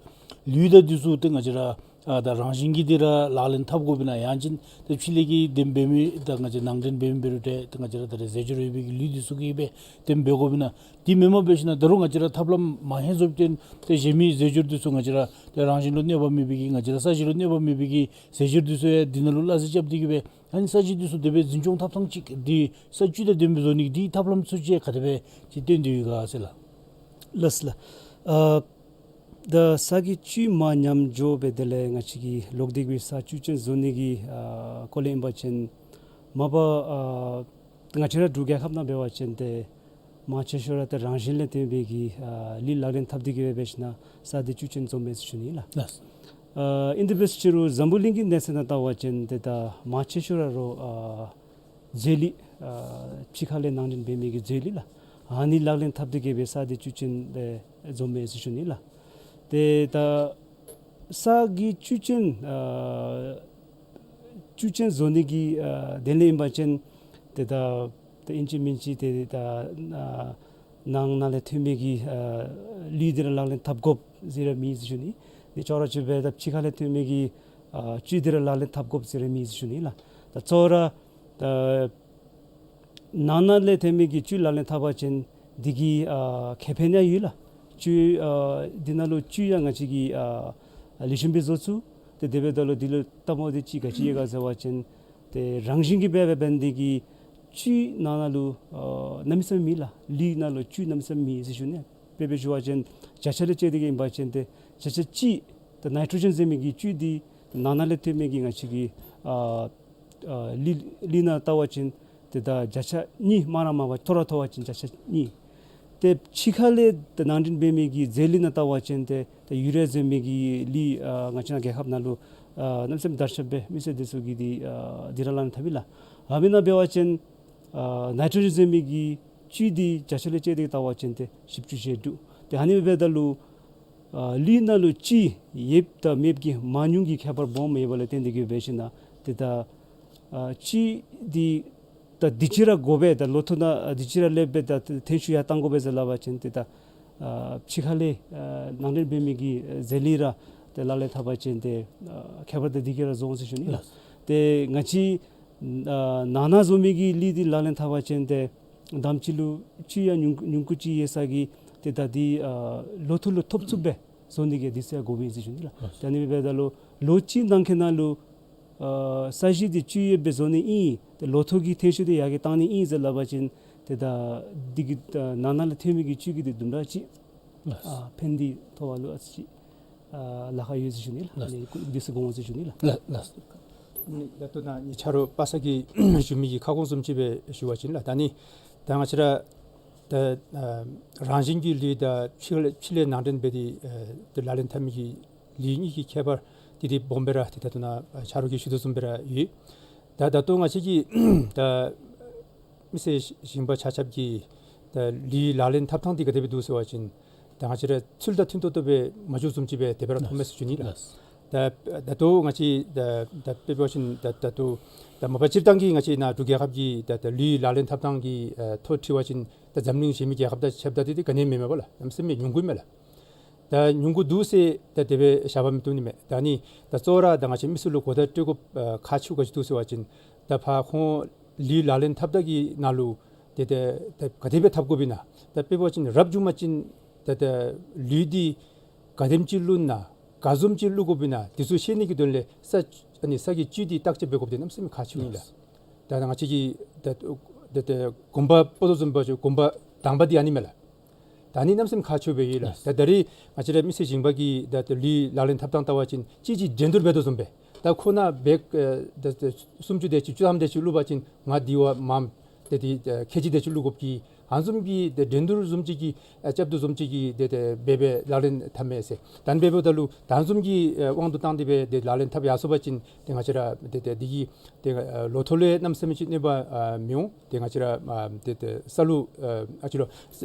ལུད་དང་འདི་ཚུ་ཏེ་ང་བཅས་ར་ཨ་ད་རང་བཞིན་གྱིས་དེ་ར་ལག་ལེན་འཐབ་དགོ་པས་ན། ཡང་ཅིན་ཏེ་ཕྱི་ལས་ཀྱི་འདེམས་འབད་མི་ད་ང་བཅས་ནང་འདྲེན་འབད་མི་འབད་རུང་ཏེ་ཏེ་ང་བཅས་ར་ད་རེས་རྫས་སྦྱོར་ཡོད་པའི་གི་ལུད་འདི་ཚུ་གིས་སྦེ་འདེམས་འབད་དགོ་པས་ན། དེ་མེན་པར་འབད་ཞིན་ན་ད་རུང་ང་བཅས་ར་ཐབས་ལམ་མང་ཧེང་བཟོ་སྟེ་ཏེ་གཞན་མི་རྫས་སྦྱོར་འདི་ཚུ་ང་བཅས་ར་ཏེ་རང་བཞིན་ལུ་གནོད་པ་མེད་པའི་གི་ང་བཅས་ར་ས་གཞི་ལུ་གནོད་པ་མེད་པའི་གི་རྫས་སྦྱོར་འདི་ཚུ་ཡང་འདི་ནང་ལུ་སླ་བསྲེ་རྐྱབ་སྟེ་གི་སྦེ་ཨ་ནི་ས་གཞི་འདི་ཚུ་དེ་སྦེ་འཛིན་སྐྱོང་འཐབ་ཐངས་ཅིག་འདི་ས་བཅུད་དང་ལྡན་པའི་བཟོ་ནི་གི་འདི་ཐབས་ལམ་ཚུ་ཅིག་ག་དེ་སྦེ་ཅིག་བཏོན་ཏེ་ཡོད་ག་ཟེར་ལགས། ལགས་ལགས། ཨ་ད་ས་གི་བཅུད་མར་ཉམས་འགྱོ་སྦེ་དེ་ལས་ང་བཅས་ཀྱིས་ལོག་སྟེ་གི་སྦེ་ས་བཅུད་ཅན་བཟོ་ནི་གི་ཨ་སྐོར་ལས་ཨིན་པ་ཅིན་མ་པ་ཨ་ང་བཅས་ར་འབྲུག་རྒྱལ་ཁབ་ནང་འབད་བ་ཅིན་ཏེ་མང་ཆེ་ཤོས་ར་ཏེ་རང་བཞིན་ལས་ཐོན་པའི་གི་ཨ་ལུད་ལག་ལེན་འཐབ་སྟེ་གི་སྦེ་འབད་ཞིན་ན་ས་འདི་བཅུད་ཅན་འཛོམས་མས་ཟེར་ཞུ་ནི་ལགས། ལགས། ཨ་ཨིན་དེ་འབད་ཟེར་རུང་འཛམ་བུ་གླིང་གི་གནས་ཚད་ནང་བལྟ་བ་ཅིན་ཏེ་ད་མང་ཆེ་ཤོས་ར་རོགས་ཨ་རྫས་ལུད་ཨ་ཕྱི་ཁ་ལས་ནང་འདྲེན་འབད་མི་གི་རྫས་ལུད་ལགས། ཨ་ནི་ལག་ལེན་འཐབ་སྟེ་གི་སྦེ་ས་འདི་བཅུད་ཅན་སྦེ་འཛོམས་མས་ཟེར་ཞུ་ནི་ལགས། ཏེ་ད་ས་གི་བཅུད་ཅན་ཨ་བཅུད་ཅན་བཟོ་ནི་གི་ཨ་དོན་ལས་ཨིན་པ་ཅིན་ཏེ་ད་ད་ཨིན་ཅི་མིན་ཅི་ཏེ་ད་ཨ་ནང་ན་ལས་ཐོན་མི་གི་ཨ་ལུད་འདི་ར་ལག་ལེན་འཐབ་དགོཔ་ཟེར་ར་མེད་ཟེར་ཞུ་ནི། ཏེ་ཅོག་ར་ཅིག་སྦེ་ད་ཕྱི་ཁ་ལས་ཐོན་མི་གི་ཨ་བཅུད་འདི་ར་ལག་ལེན་འཐབ་དགོཔ་ཟེར་ར་མེད་ཟེར་ཞུ་ནི་ལགས། ད་གཙོ་བོ་ར་ད་ནང་ན་ལས་ཐོན་མི་གི་བཅུད་ལག་ལེན་འཐབ་པ་ཅིན་འདི་གི་ཨ་ཁེ་ཕན་ཡང་ཡོད་ལགས། བཅུད་ཨ་འདི་ནང་ལུ་བཅུད་ཡང་ང་བཅས་ཀྱིས་ཨ་ལེགས་ཤོམ་སྦེ་བཟོ་ཚུགས། ཏེ་དེ་འབདཝ་ད་ལུ་འདི་ལུ་ལྟ་མ་འདི་ཅིག་ག་ཅི་ཡོད་ག་ཟེར་བ་ཅིན་ཏེ་རང་བཞིན་གྱིས་འབད་འབད་འབད་ནི་དེ་གིས་བཅུད་ནང་ན་ལུ་ཨ་གནམ་མེད་ས་མེད་མེད་ལགས། ལུད་ནང་ལུ་བཅུད་གནམ་མེད་ས་མེད་མེད་ཟེར་ཞུ་ནི། དཔེ་སྦེ་ཞུ་བ་ཅིན་བརྒྱ་ཆ་ལས་དཔྱད་དེ་གི་ཨིན་པ་ཅིན་ཏེ་བརྒྱ་ཆ་གཅིག་ད་ནའི་ཊྲོ་ཇེན་ཟེར་མི་གི་བཅུད་འདི་ནང་ན་ལས་ཐོན་མི་གི་ང་བཅས་ཀྱི་ཨ་ཨ་ལུད་ལུད་ནང་བལྟ་བ་ཅིན་ཏེ་ད་བརྒྱ་ཆ་གཉིས་མ་ར་མ་པ་མཐོ་ར་མཐོ་བ་ཅིན་བརྒྱ་ཆ་གཉིས། ཏེ་ཕྱི་ཁ་ལས་ཏེ་ནང་འདྲེན་འབད་མི་གི་རྫས་ལུད་ནང་བལྟ་བ་ཅིན་ཏེ་ཏེ་ཡུ་རི་ཡ་ཟེར་མི་གི་ལུད་ཨ་ང་བཅས་ར་རྒྱལ་ཁབ་ནང་ལུ་ཨ་གནམ་མེད་ས་མེད་དར་ཁྱབ་སྦེ་མི་སེར་འདི་ཚུ་གིས་འདི་ཨ་འདི་ར་ལག་ལེན་འཐབ་ཨིན་ལགས། ཨ་མི་ནང་འབད་བ་ཅིན་ཨ་ནའི་ཊྲོ་ཇེན་ཟེར་མི་གི་བཅུད་འདི་བརྒྱ་ཆ་ལས་དཔྱད་དེ་བལྟ་བ་ཅིན་ཏེ་བཞི་བཅུ་ཞེ་དྲུག། ཏེ་ཨ་ནི་འབདཝ་ད་ལུ་ཨ་ལུད་ནང་ལུ་བཅུད་ཡོདཔ་དང་མེདཔ་གི་མང་ཉུང་གི་ཁྱད་པར་སྦོམ་ཡོདཔ་ལས་བརྟེན་ཏེ་གི་འབད་ཞིན་ན་ཏེ་ད་ཨ་བཅུད་འདི་ད་དུས་ཅི་ར་དགོ་པས། ད་ལོ་ཐོག་ནང་ཨ་དུས་ཅི་ར་སླབ་པས། ད་ཐོན་ཤུགས་ཡར་བཏང་དགོ་པས་ཟེར་སླབ་པ་ཅིན་ཏེ་ད་ཨ་ཕྱི་ཁ་ལས་ཨ་ནང་འདྲེན་འབད་མི་གི་རྫས་ལུད་ར་ཏེ་ལག་ལེན་འཐབ་པ་ཅིན་ཏེ་ཨ་ཁྱད་པར་ཏེ་དེ་གིས་ར་བཟོ་འོང་ཟེར་ཞུ་ནི་ལགས། ཏེ་ང་བཅས་ཨ་ནང་ན་བཟོ་མི་གི་ལུད་འདི་ལག་ལེན་འཐབ་པ་ཅིན་ཏེ་དང་པ་ཅིག་ལུ་བཅུད་ཡང་ཉུང་ཉུང་ཀུ་ཅིག་ཡོད་ས་གི་ཏེ་ད་འདི་ཨ་ལོ་ཐོག་ལུ་ཐོབ་ཚུགསཔ་སྦེ་བཟོ་ནི་གི་འདི་ཚུ་ཡང་དགོ་པས་ཟེར་ཞུ་ནི་ལགས། ཨ་ད་ཨ་ནི་འབདཝ་ད་ལུ་ལོ་གཅིག་ནང་འཁོད་ནང་ལུ་ཨ་ས་གཞི་འདི་བཅུད་ཡོདཔ་སྦེ་བཟོ་ནི་ཨིན། ཏེ་ལོ་ཐོག་གི་ཐོན་ཤུགས་འདི་ཡར་རྒྱས་བཏང་ནི་ཨིན་ཟེར་སླབ་པ་ཅིན་ཏེ་ད་འདི་གི་ཨ་ནང་ན་ལས་ཐོན་མི་གི་བཅུད་ཀྱིས་འདི་དུམ་གྲ་ཅིག་ལགས། ཨ་ཕན་འདི་ཐོགས་པ་ལུ་ཨ་ཙི་ཅིག་ཨ་ལཱ་ཁག་ཡོད་ཟེར་ཞུ་ནི་ལགས། ལགས། ཨ་ནི་འདི་ཚུ་དགོངས་ཟེར་ཞུ་ནི་ལགས། ལགས་ལགས། ད་ལྟོ་ནཱ་ངེའི་ཆ་རོགས་པ་སངས་ཀྱིས་ཞུ་མི་གི་ཁ་སྐོང་བཟུམ་ཅིག་སྦེ་ཞུ་བ་ཅིན་ལགས། ད་ནི་ད་ང་བཅས་ར་ད་ཨ་རང་བཞིན་གྱི་ལུད་དང་ཕྱི་ལས་ཕྱི་ལས་ནང་འདྲེན་འབད་དེ་ཨ་ད་ལག་ལེན་འཐབ་མི་གི་ལུད་གཉིས་ཀྱི་ཁྱད་པར་འདི་འདི་སྦོམ་སྦེ་ར་ཏེ་ད་ལྟོ་ནཱ་ཆ་རོགས་ཀྱིས་ཞུ་དོ་བཟུམ་སྦེ་ར་ཡོད། ད་ད་ལྟོ་ང་བཅས་ཀྱི་ད་མི་སེར་ཞིང་པ་ཆ་ཁྱབ་ཀྱི་ད་ལུད་ལག་ལེན་འཐབ་ཐངས་འདི་ག་དེ་སྦེ་འདུག་ཟེར་བ་ཅིན་ད་ང་བཅས་ར་ཚུལ་དང་མཐུན་ཏོག་ཏོ་སྦེ་མ་འགྱོ་བཟུམ་ཅིག་སྦེ་དེ་སྦེ་ར་མཐོངམ་མས་ཟེར་ཞུ་ནི་ལགས། ལགས། ད་ད་ལྟོ་ང་བཅས་ད་ད་དཔེ་འབད་བ་ཅིན་ད་ད་ལྟོ་ད་མ་པ་སྤྱིར་བཏང་གི་ང་བཅས་ནཱ་འབྲུག་རྒྱལ་ཁབ་ཀྱི་ད་ད་ལུད་ལག་ལེན་འཐབ་ཐངས་ཀྱི་ཨ་ཐོག་འཁྲིལ་བ་ཅིན་ད་འཛམ་གླིང་གཞན་མི་རྒྱལ་ཁབ་དང་ཕྱདཔ་ད་འདི་འདི་ག་ནི་མེད་མས་པ་ལགས། གནམ་མེད་ས་མེད་ཉུང་ཀུ་མས་ལགས། ད་ཉུང་ཀུ་འདུག་ཟེར་ད་དེ་སྦེ་བཞག་པ་མི་བཏུབ་ནི་མས། ད་ནི་ད་གཙོ་བོ་ར་ད་ང་བཅས་མི་སེར་ལུ་གོ་བརྡ་སྤྲོད་དགོཔ་ཨ་ཁག་ཆེཝ་ག་ཅི་འདུག་ཟེར་བ་ཅིན་ད་ཕར་ཁོང་ལུད་ལག་ལེན་འཐབ་ད་གི་ནང་ལུ་ཏེ་ཏེ་ད་ག་དེ་སྦེ་འཐབ་དགོཔ་ཨིན་ན། ད་དཔེ་འབད་བ་ཅིན་རབ་བྱུང་པ་ཅིན་ད་ད་ལུད་འདི་ག་དེམ་ཅིག་བླུགས་ན་ག་བཟུམ་ཅིག་བླུགས་དགོཔ་ཨིན་ན་འདི་ཚུ་ཤེས་ནི་གི་དོན་ལས་ས་ཨ་ནི་ས་གི་བཅུད་འདི་བརྟག་དཔྱད་འབད་དགོཔ་འདི་གནམ་མེད་ས་མེད་ཁག་ཆེཝ་ཨིན་ལགས། ད་ང་བཅས་ཀྱི་ད་ད་ད་གོམ་པ་སྤོ་དོ་བཟུམ་འབད་བ་ཅིན་གོམ་པ་དང་པ་འདི་ཨ་ནི་མས་ལགས། ད་ནི་གནམ་མེད་ས་མེད་ཁག་ཆེཝ་སྦེ་ཡོད་ལགས། ལགས། ད་ད་རེས་ང་བཅས་ར་མི་སེར་ཞིང་པ་གིས་ད་ད་ལུད་ལག་ལེན་འཐབ་ཐངས་བལྟ་བ་ཅིན་ཅིག་ཅིག་འགྲན་བསྡུར་འབད་དོ་བཟུམ་སྦེ། ད་ཁོ་ན་བེག་ཨེ་ད་ད་སུམ་ཅུ་དེ་ཅིག་བཅུ་ཐམ་དེ་ཅིག་བླུག་པ་ཅིན་ང་འདི་བ་མངམ་ཏེ་འདི་ཨེ་ཁལ་གཅིག་དེ་ཅིག་བླུག་དགོཔ་གི་ཨ་ནི་བཟུམ་གྱི་ཏེ་འགྲན་བསྡུར་བཟུམ་ཅིག་གི་ཨེ་རྐྱབ་དོ་བཟུམ་ཅིག་གི་ཏེ་ཏེ་འབད་འབད་ལག་ལེན་འཐབ་མས་ཟེར། ད་ནི་འབདཝ་ད་ལུ་ད་ཨ་ནི་བཟུམ་གྱི་ཨེ་དབང་དུ་བཏང་སྟེ་སྦེ་ཏེ་ལག་ལེན་འཐབ་ཡར་སོང་པ་ཅིན་ཏེ་ང་བཅས་ར་ཏེ་ཏེ་འདི་གིས་ཏེ་ཨེ་ལོ་ཐོག་ལུ་གནམ་མེད་ས་མེད་ཅིག་གནོད་པ་ཨ་མི་འོང་། ཏེ་ང་བཅས་ར་ཨ་ཏེ་ཏེ་ས་ལུ་ཨ་ཨ་ཅི་ལོ་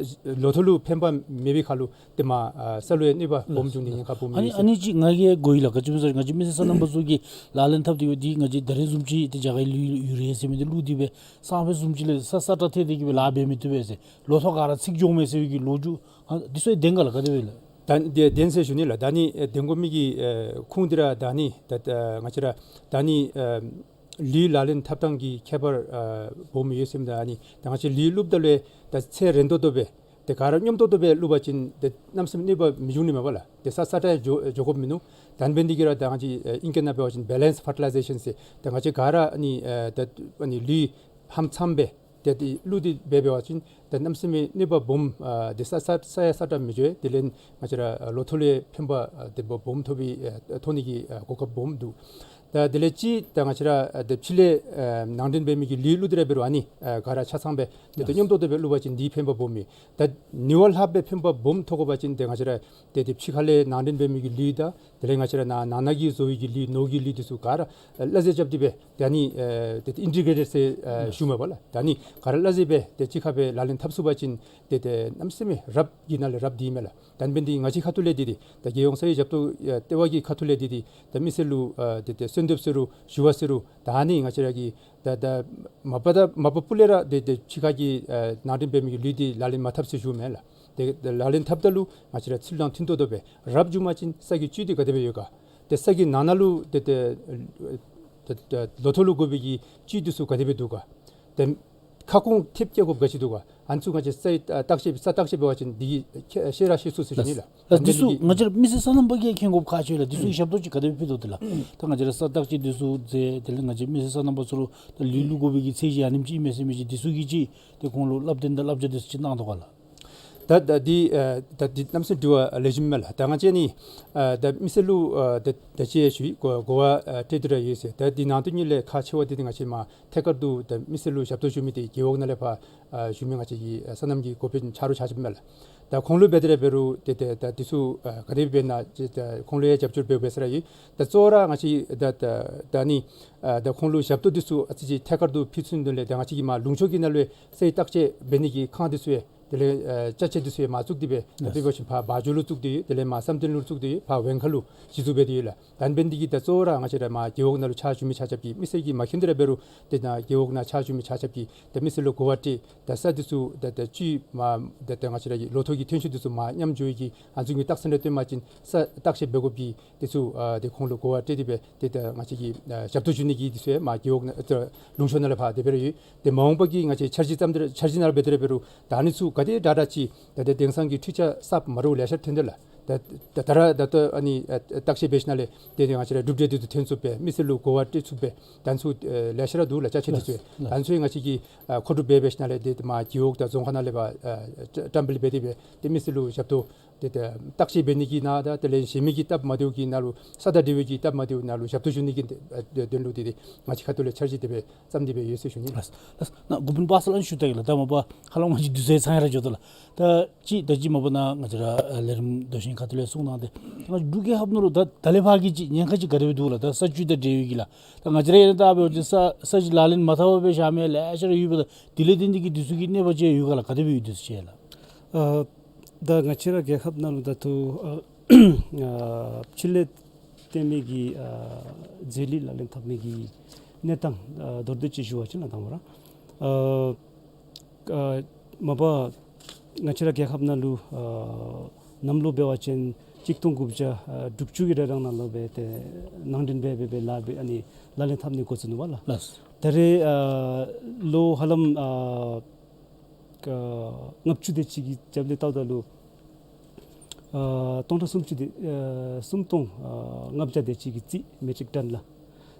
ལོ་ཐོག་ལུ་ཕན་པ་མེད་པའི་ཁར་ལུ་ཏེ་མར་ཨ་ས་ལུ་ཡང་གནོད་པ་སྦོམ་འབྱུང་ནི་ཉེན་ཁ་སྦོམ་ཨ་ནི་ཨིན་ཨ་ཟེར། ནི་ཅིག་ང་གིས་གོ་ཡི་ལགས། ག་ཅི་སྨོ་ཟེར་ང་བཅས་མི་སེར་སོ་ནམ་པ་ཚུ་གིས་ལག་ལེན་འཐབ་སྟེ་འདི་ང་བཅས་ད་རེས་བཟུམ་ཅིག་ཏེ་རྒྱ་གར་ལུད་ཡུ་རི་ཡ་ཟེར་མི་འདི་བླུགས་ཏེ་སྦེ་སང་ཕོད་བཟུམ་ཅིག་ལས་ས་ས་ཏྲ་ཐལ་ཏེ་གི་སྦེ་ལཱ་འབད་མི་བཏུབ་པས་ཟེར། ལོ་ཐོག་ག་ར་ཚིག་འགྱོཝ་མས་ཟེར་བའི་གི་ལོ་རྒྱུས་ཨ་འདི་ཚུ་བདེན་ག་ལགས། ག་དེ་སྦེ་ལགས། ད་ནི་ཏེ་བདེན་ཟེར་ཞུ་ནི་ལགས། ད་ནི་ཨེ་བདེན་དགོ་མི་གི་ཨེ་ཁུངས་འདི་ར་ད་ནི་ད་ད་ང་བཅས་ར་ད་ནི་ཨེ་ལུད་ལག་ལེན་འཐབ་ཐངས་ཀྱི་ཁྱད་པར་ཨེ་སྦོམ་ཡོད་ཟེར་མི་ད་ནི་ད་ང་བཅས་ལུད་བླུགཔ་ད་ལུ་ད་ཚད་རན་ཏོག་ཏོ་སྦེ་ཏེ་ག་ར་སྙོམས་ཏོག་ཏོ་སྦེ་བླུག་པ་ཅིན་ཏེ་གནམ་མེད་ས་མེད་གནོད་པ་མི་འབྱུང་ནི་མས་པ་ལགས། ཏེ་ས་ས་ཏྲ་འགྱོ་འགྱོ་དགོཔ་མིན་ནུག། ད་ནི་འབད་ནི་འདི་གིས་ར་ད་ང་བཅས་ཨེ་ཨིང་སྐད་ནང་འབད་བ་ཅིན་balance fertilization ཟེར་ད་ང་བཅས་ག་ར་ཨ་ནི་ཨེ་ད་ཨ་ནི་ལུད་ཧ་ལམ་ཚངམ་སྦེ་ཏེ་འདི་བླུགས་ཏེ་འབད་འབད་བ་ཅིན་ཏེ་གནམ་མེད་ས་མེད་གནོད་པ་སྦོམ་ཨ་ཏེ་ས་ས་ས་ཡང་ས་ཏྲ་མི་འགྱོ། དེ་ལས་ང་བཅས་ར་ལོ་ཐོག་ལུ་ཕན་པ་ཨ་ཏེ་སྦོམ་ཐོབ་པའི་ཨ་ཐོབ་ནི་གི་ཨ་གོ་སྐབས་སྦོམ་འདུག། ད་དེ་ལས་ཅིག་ད་ང་བཅས་ར་ཨ་ཏེ་ཕྱི་ལས་ཨ་ནང་འདྲེན་འབད་མི་གི་ལུད་བླུགས་ཏེ་ར་འབད་རུང་ཨ་ནི་ཨ་ག་ར་ཆ་ཚང་སྦེ་ཏེ་ཏེ་སྙོམས་ཏོག་ཏོ་སྦེ་བླུག་པ་ཅིན་འདི་ཕན་པ་སྦོམ་ཨིན། ད་ནུས་པ་ལྷག་པའི་ཕན་པ་སྦོམ་ཐོབ་དགོ་པ་ཅིན་ཏེ་ང་བཅས་ར་ཏེ་ཏེ་ཕྱི་ཁ་ལས་ནང་འདྲེན་འབད་མི་གི་ལུད་དང་དེ་ལས་ང་བཅས་ར་ནང་ནང་ན་གི་བཟོ་བའི་གི་ལུད་ནོར་གྱི་ལུད་འདི་ཚུ་ག་ར་ཨ་བསླབ་བྱ་རྐྱབ་སྟེ་སྦེ་ད་ནི་ཨེ་ཏེ་ཏེ་ཨིན་ཊི་གྲེ་ཊེཌ་ཟེར་ཨ་ཞུཝ་མས་པ་ལགས། ད་ནི་ག་ར་བསླབ་བྱ་སྦེ་ཏེ་གཅིག་ཁར་སྦེ་ལག་ལེན་འཐབ་ཚུགས་པ་ཅིན་ཏེ་ཏེ་གནམ་མེད་ས་མེད་རབ་ཀྱི་ནང་ལས་རབ་འདི་མས་ལགས། ད་ནི་འབད་ནི་འདི་ང་བཅས་ཁ་ཐུག་ལས་འདི་འདི་ད་རྒྱལ་ཡོངས་ས་ཡི་ཞབས་ཏོག་ཨེ་ལྟེ་བ་གི་ཁ་ཐུག་ལས་འདི་འདི་ད་མི་སེར་ལུ་ཨ་ཏེ་ཏེ་གསོལ་འདེབས་ཟེར་རུང་ཞུ་བ་ཟེར་རུང་ད་ནི་ང་བཅས་ར་གི་ད་ད་མ་པ་ད་མ་པ་སྤུ་ལས་ར་ཏེ་ཏེ་ཕྱི་ཁ་གི་ཨ་ནང་འདྲེན་འབད་མི་གི་ལུད་འདི་ལག་ལེན་མ་འཐབ་ཟེར་ཞུཝ་མས་ལགས། ཏེ་ཏེ་ལག་ལེན་འཐབ་ད་ལུ་ང་བཅས་ར་ཚུལ་དང་མཐུན་ཏོག་ཏོ་སྦེ་རབ་འགྱོ་བ་ཅིན་ས་གི་བཅུད་འདི་ག་དེ་སྦེ་ཡོད་ག། ཏེ་ས་གི་ནང་ན་ལུ་ཏེ་ཏེ་ཏེ་ཏེ་ལོ་ཐོག་ལུ་དགོ་པའི་གི་བཅུད་འདི་ཚུ་ག་དེ་སྦེ་འདུག་ག། ཏེ་ཁ་སྐོང་ཐེབས་བཀལ་དགོཔ་ག་ཅི་འདུག་ག། ཨ་ནི་ཚུ་ང་བཅས་ས་ཡི་བརྟག་དཔྱད་ས་བརྟག་དཔྱད་འབད་བ་ཅིན་འདི་གིས་ཤེས་ར་ཤེས་ཚུགས་ཟེར་ཞུ་ནི་ལགས། ལགས། འདི་ཚུ་ང་བཅས་ར་མི་སེར་སོ་ནམ་པ་གིས་མཁྱེན་དགོཔ་ཁག་ཆེ་ལགས། འདི་ཚུ་ཞབས་ཏོག་ཅིག་ག་དེ་སྦེ་ཕུལ་དོ་འདི་ལགས། ད་ང་བཅས་ར་ས་བརྟག་དཔྱད་འདི་ཚུ་མཛད་དེ་ལས་ང་བཅས་མི་སེར་སོ་ནམ་པ་ཚུ་ལུ་ད་ལུད་བླུག་དགོ་པའི་གི་ཚད་གཞི་ཨ་ནེམ་ཅིག་ཨིན་མས་ཟེར་མི་ཅིག་འདི་ཚུ་གི་ཅིག་ཏེ་ཁོང་ལུ་སླབ་སྟོན་དང་བསླབ་བྱ་འདི་ཚུ་ཅིག་གནང་དོ་ག་ལགས། ད་ད་འདི་ཨ་ད་འདི་གནམ་མེད་ས་མེད་དྲི་བ་ལེགས་ཤོམ་མས་ལགས། ད་ང་བཅས་ནི་ཨ་ད་མི་སེར་ལུ་ཨ་ད་ད་ཅི་ཞུ་ཡི་གོ་གོ་བ་ཨ་སྤྲོད་དེ་ར་ཡོད་ཟེར། ད་འདི་ནང་དོན་གཉིས་ལས་ཁག་ཆེ་བ་འདི་འདི་ང་བཅས་མར་ཐད་ཀར་དུ་ད་མི་སེར་ལུ་ཞབས་ཏོག་ཞུ་མི་འདི་རྒེད་འོག་ནང་ལས་ཕར་ཨ་ཞུ་མི་ང་བཅས་ཀྱི་ཨ་སོ་ནམ་གྱི་འགོ་དཔོན་ཆ་རོགས་ཆ་ཁྱབ་མས་ལགས། ད་ཁོང་ལུ་འབད་དེ་ར་འབད་རུང་ཏེ་ཏེ་ད་འདི་ཚུ་ཨ་ག་དེ་འབད་ན་ཅིག་ད་ཁོང་ལུ་ཡང་རྒྱབ་སྐྱོར་འབད་འབད་ས་ར་ཡོད། ད་གཙོ་བོ་ར་ང་བཅས་ད་ད་ད་ནི་ཨ་ད་ཁོང་ལུ་ཞབས་ཏོག་འདི་ཚུ་ཨ་ཙི་ཅིག་ཐད་ཀར་དུ་ཕུལ་ཚུགས་དོན་ལས་ད་ང་བཅས་ཀྱིས་མར་ལུང་ཕྱོགས་ཀྱི་ནང་ལུ་ས་ཡི་བརྟག་དཔྱད་འབད་ནི་གི་ཁང་འདི་ཚུ་ཡང་དེ་ལས་ཨ་ཅ་ཆས་འདི་ཚུ་ཡང་མར་བཙུགས་ཏེ་སྦེ་ད་དཔེ་འབད་བ་ཅིན་ཕར་བ་འཇོ་ལུ་བཙུགས་ཏེ་ཡོད། དེ་ལས་མར་བསམ་གཏན་ལུ་བཙུགས་ཏེ་ཡོད། ཕར་ཝེང་ཁ་ལུ་གཞི་བཙུགས་འབད་དེ་ཡོད་ལགས། ད་ནི་འབད་ནི་འདི་གིས་ད་གཙོ་བོ་ར་ང་བཅས་ར་མར་རྒེད་འོག་ནང་ལུ་ཕྱག་ཞུ་མི་ཆ་ཁྱབ་ཀྱིས་མི་སེར་གྱིས་མ་མཁྱེན་ཏེ་ར་འབད་རུང་ཏེ་ནཱ་རྒེད་འོག་ནང་ཕྱག་ཞུ་མི་ཆ་ཁྱབ་ཀྱིས་ད་མི་སེར་ལུ་གོ་བ་སྤྲོད་ད་ས་འདི་ཚུ་ད་ད་བཅུད་མར་ད་ད་ང་བཅས་ར་གི་ལོ་ཐོག་གི་ཐོན་ཤུགས་འདི་ཚུ་མར་ཉམས་འགྱོ་ཡི་གི་ཨ་ནི་ཚུ་གི་རྟགས་མཚན་རེ་སྟོན་པ་ཅིན་ས་བརྟག་དཔྱད་འབད་དགོཔ་གི་འདི་ཚུ་ཨ་ཏེ་ཁོང་ལུ་གོ་བ་སྤྲོད་དེ་སྦེ་ཏེ་ད་ང་བཅས་ཀྱིས་ཨ་ཞབས་ཏོག་ཞུ་ནི་གི་འདི་ཚུ་ཡང་མར་རྒེད་འོག་ནང་ཨ་ལུང་ཕྱོགས་ནང་ལས་ཕར་དེ་སྦེ་ར་ཡོད། ཏེ་མ་འོངས་པ་གི་ང་བཅས་འཆར་གཞི་བརྩམས་ཏེ་འཆར་གཞི་ནང་ལུ་འབད་དེ་ར་འབད་རུང་ད་ཨ་ནི་ཚུ་ག་དེ་དྲག་དྲག་ཅིག་ད་ད་དེང་སང་གི་འཕྲུལ་ཆས་གསརཔ་མ་འདྲཝ་ལེ་ཤ་ཐོན་དེས་ལགས། ད་ད་ད་ར་ད་ལྟོ་ཨ་ནི་ཨ་བརྟག་དཔྱད་འབད་ཞིནམ་ལས་ཏེ་ང་བཅས་ར་གྲུབ་འབྲས་འདི་ཚུ་ཐོན་ཚུགསཔ་སྦེ་མི་སེར་ལུ་གོ་བ་སྤྲོད་ཚུགསཔ་སྦེ་ད་ཨ་ནི་ཚུ་ཨེ་ལེ་ཤ་ར་འདུག་ལགས། ཅ་ཆས་འདི་ཚུ་ད་ཨ་ནི་ཚུ་ང་བཅས་ཀྱིས་ཨ་མཁོ་སྒྲུབ་འབད་འབད་ཞིནམ་ལས་ཏེ་མར་རྒེད་འོག་དང་རྫོང་ཁག་ནང་ལས་ཕར་ཨ་བཀྲམ་སྤེལ་འབད་དེ་སྦེ་ཏེ་མི་སེར་ལུ་ཞབས་ཏོག་ཏེ་ད་བརྟག་དཔྱད་འབད་ནི་གི་ནང་དང་དེ་ལས་གཞན་མི་གི་སྟབས་མ་བདེཝ་གི་ནང་ལུ་ས་དང་འབྲེལ་བའི་གི་སྟབས་མ་བདེཝ་ནང་ལུ་ཞབས་ཏོག་ཞུ་ནི་གི་ཨ་དོན་ལུ་ཏེ་ཏེ་ང་བཅས་ཁ་ཐུག་ལས་འཆར་གཞི་དེ་སྦེ་བརྩམས་ཏེ་སྦེ་ཡོད་ཟེར་ཞུ་ནི་ལགས། ལགས། ནཱ་འགོ་དཔོན་པ་སངས་ལགས་ཞུ་ད་གེ་ལགས། ད་མ་པ་ཧ་ལམ་ང་བཅས་དུས་ཚོད་ཚང་ཡར་འགྱོ་དོ་ལགས། ད་ཅིག་ད་ཅི་མ་པ་ནཱ་ང་བཅས་ར་ཨ་ལས་རིམ་དོ་ཤིང་ཁ་ཐུག་ལས་གསུང་གནང་སྟེ་ང་འབྲུག་རྒྱལ་ཁབ་ནང་ལུ་ད་ད་ལས་ཕར་གྱི་ཅིག་ཉེན་ཁ་ཅིག་ག་དེ་སྦེ་འདུག་ལགས། ད་ས་བཅུད་དང་འབྲེལ་བའི་གི་ལགས། ད་ང་བཅས་ར་ཨ་ནི་ད་འབད་བ་ཅིན་ས་ས་གཞི་ལག་ལེན་མ་འཐབ་པར་སྦེ་བཞག་མི་ལེ་ཤ་ར་ཡོདཔ་ད་དེ་ལས་བརྟེན་ཏེ་གི་འདི་ཚུ་གི་གནོད་པ་ཅིག་ཡོད་ག་ལགས། ག་དེ་སྦེ་ཡོད་དོ་ཟེར་ལགས། ཨ་ད་ང་བཅས་ར་རྒྱལ་ཁབ་ནང་ལུ་ད་ལྟོ་ཨ་ཨ་ཕྱི་ལས་བཏོན་མི་གི་ཨ་རྫས་ལུད་ལག་ལེན་འཐབ་མི་གི་གནས་སྟངས་ཨ་མདོར་བསྡུས་ཅིག་ཞུ་བ་ཅིན་ལགས། དང་པ་ར་ཨ་ཨ་མ་པ་ང་བཅས་ར་རྒྱལ་ཁབ་ནང་ལུ་ཨ་གནམ་ལོ་འབད་བ་ཅིན་གཅིག་སྟོང་དགུ་བརྒྱ་ཨ་དྲུག་ཅུ་གི་རེ་རང་ནང་ལུ་སྦེ་ཏེ་ནང་འདྲེན་འབད་འབད་འབད་ལཱ་འབད་ཨ་ནི་ལག་ལེན་འཐབ་ནི་འགོ་བཙུགས་ནུག་པ་ལགས། ལགས། ད་རེས་ཨ་ལོ་ཧ་ལམ་ཨ་ཨ་ལྔ་བཅུ་དེ་ཅིག་གི་རྒྱབ་ལས་བལྟཝ་ད་ལུ་ཨ་སྟོང་ཕྲག་སུམ་ཅུ་དེ་ཨ་སུམ་སྟོང་ཨ་ལྔ་བརྒྱ་དེ་ཅིག་གི་རྩིས་མེ་ཊིག་ཊོན་ལགས།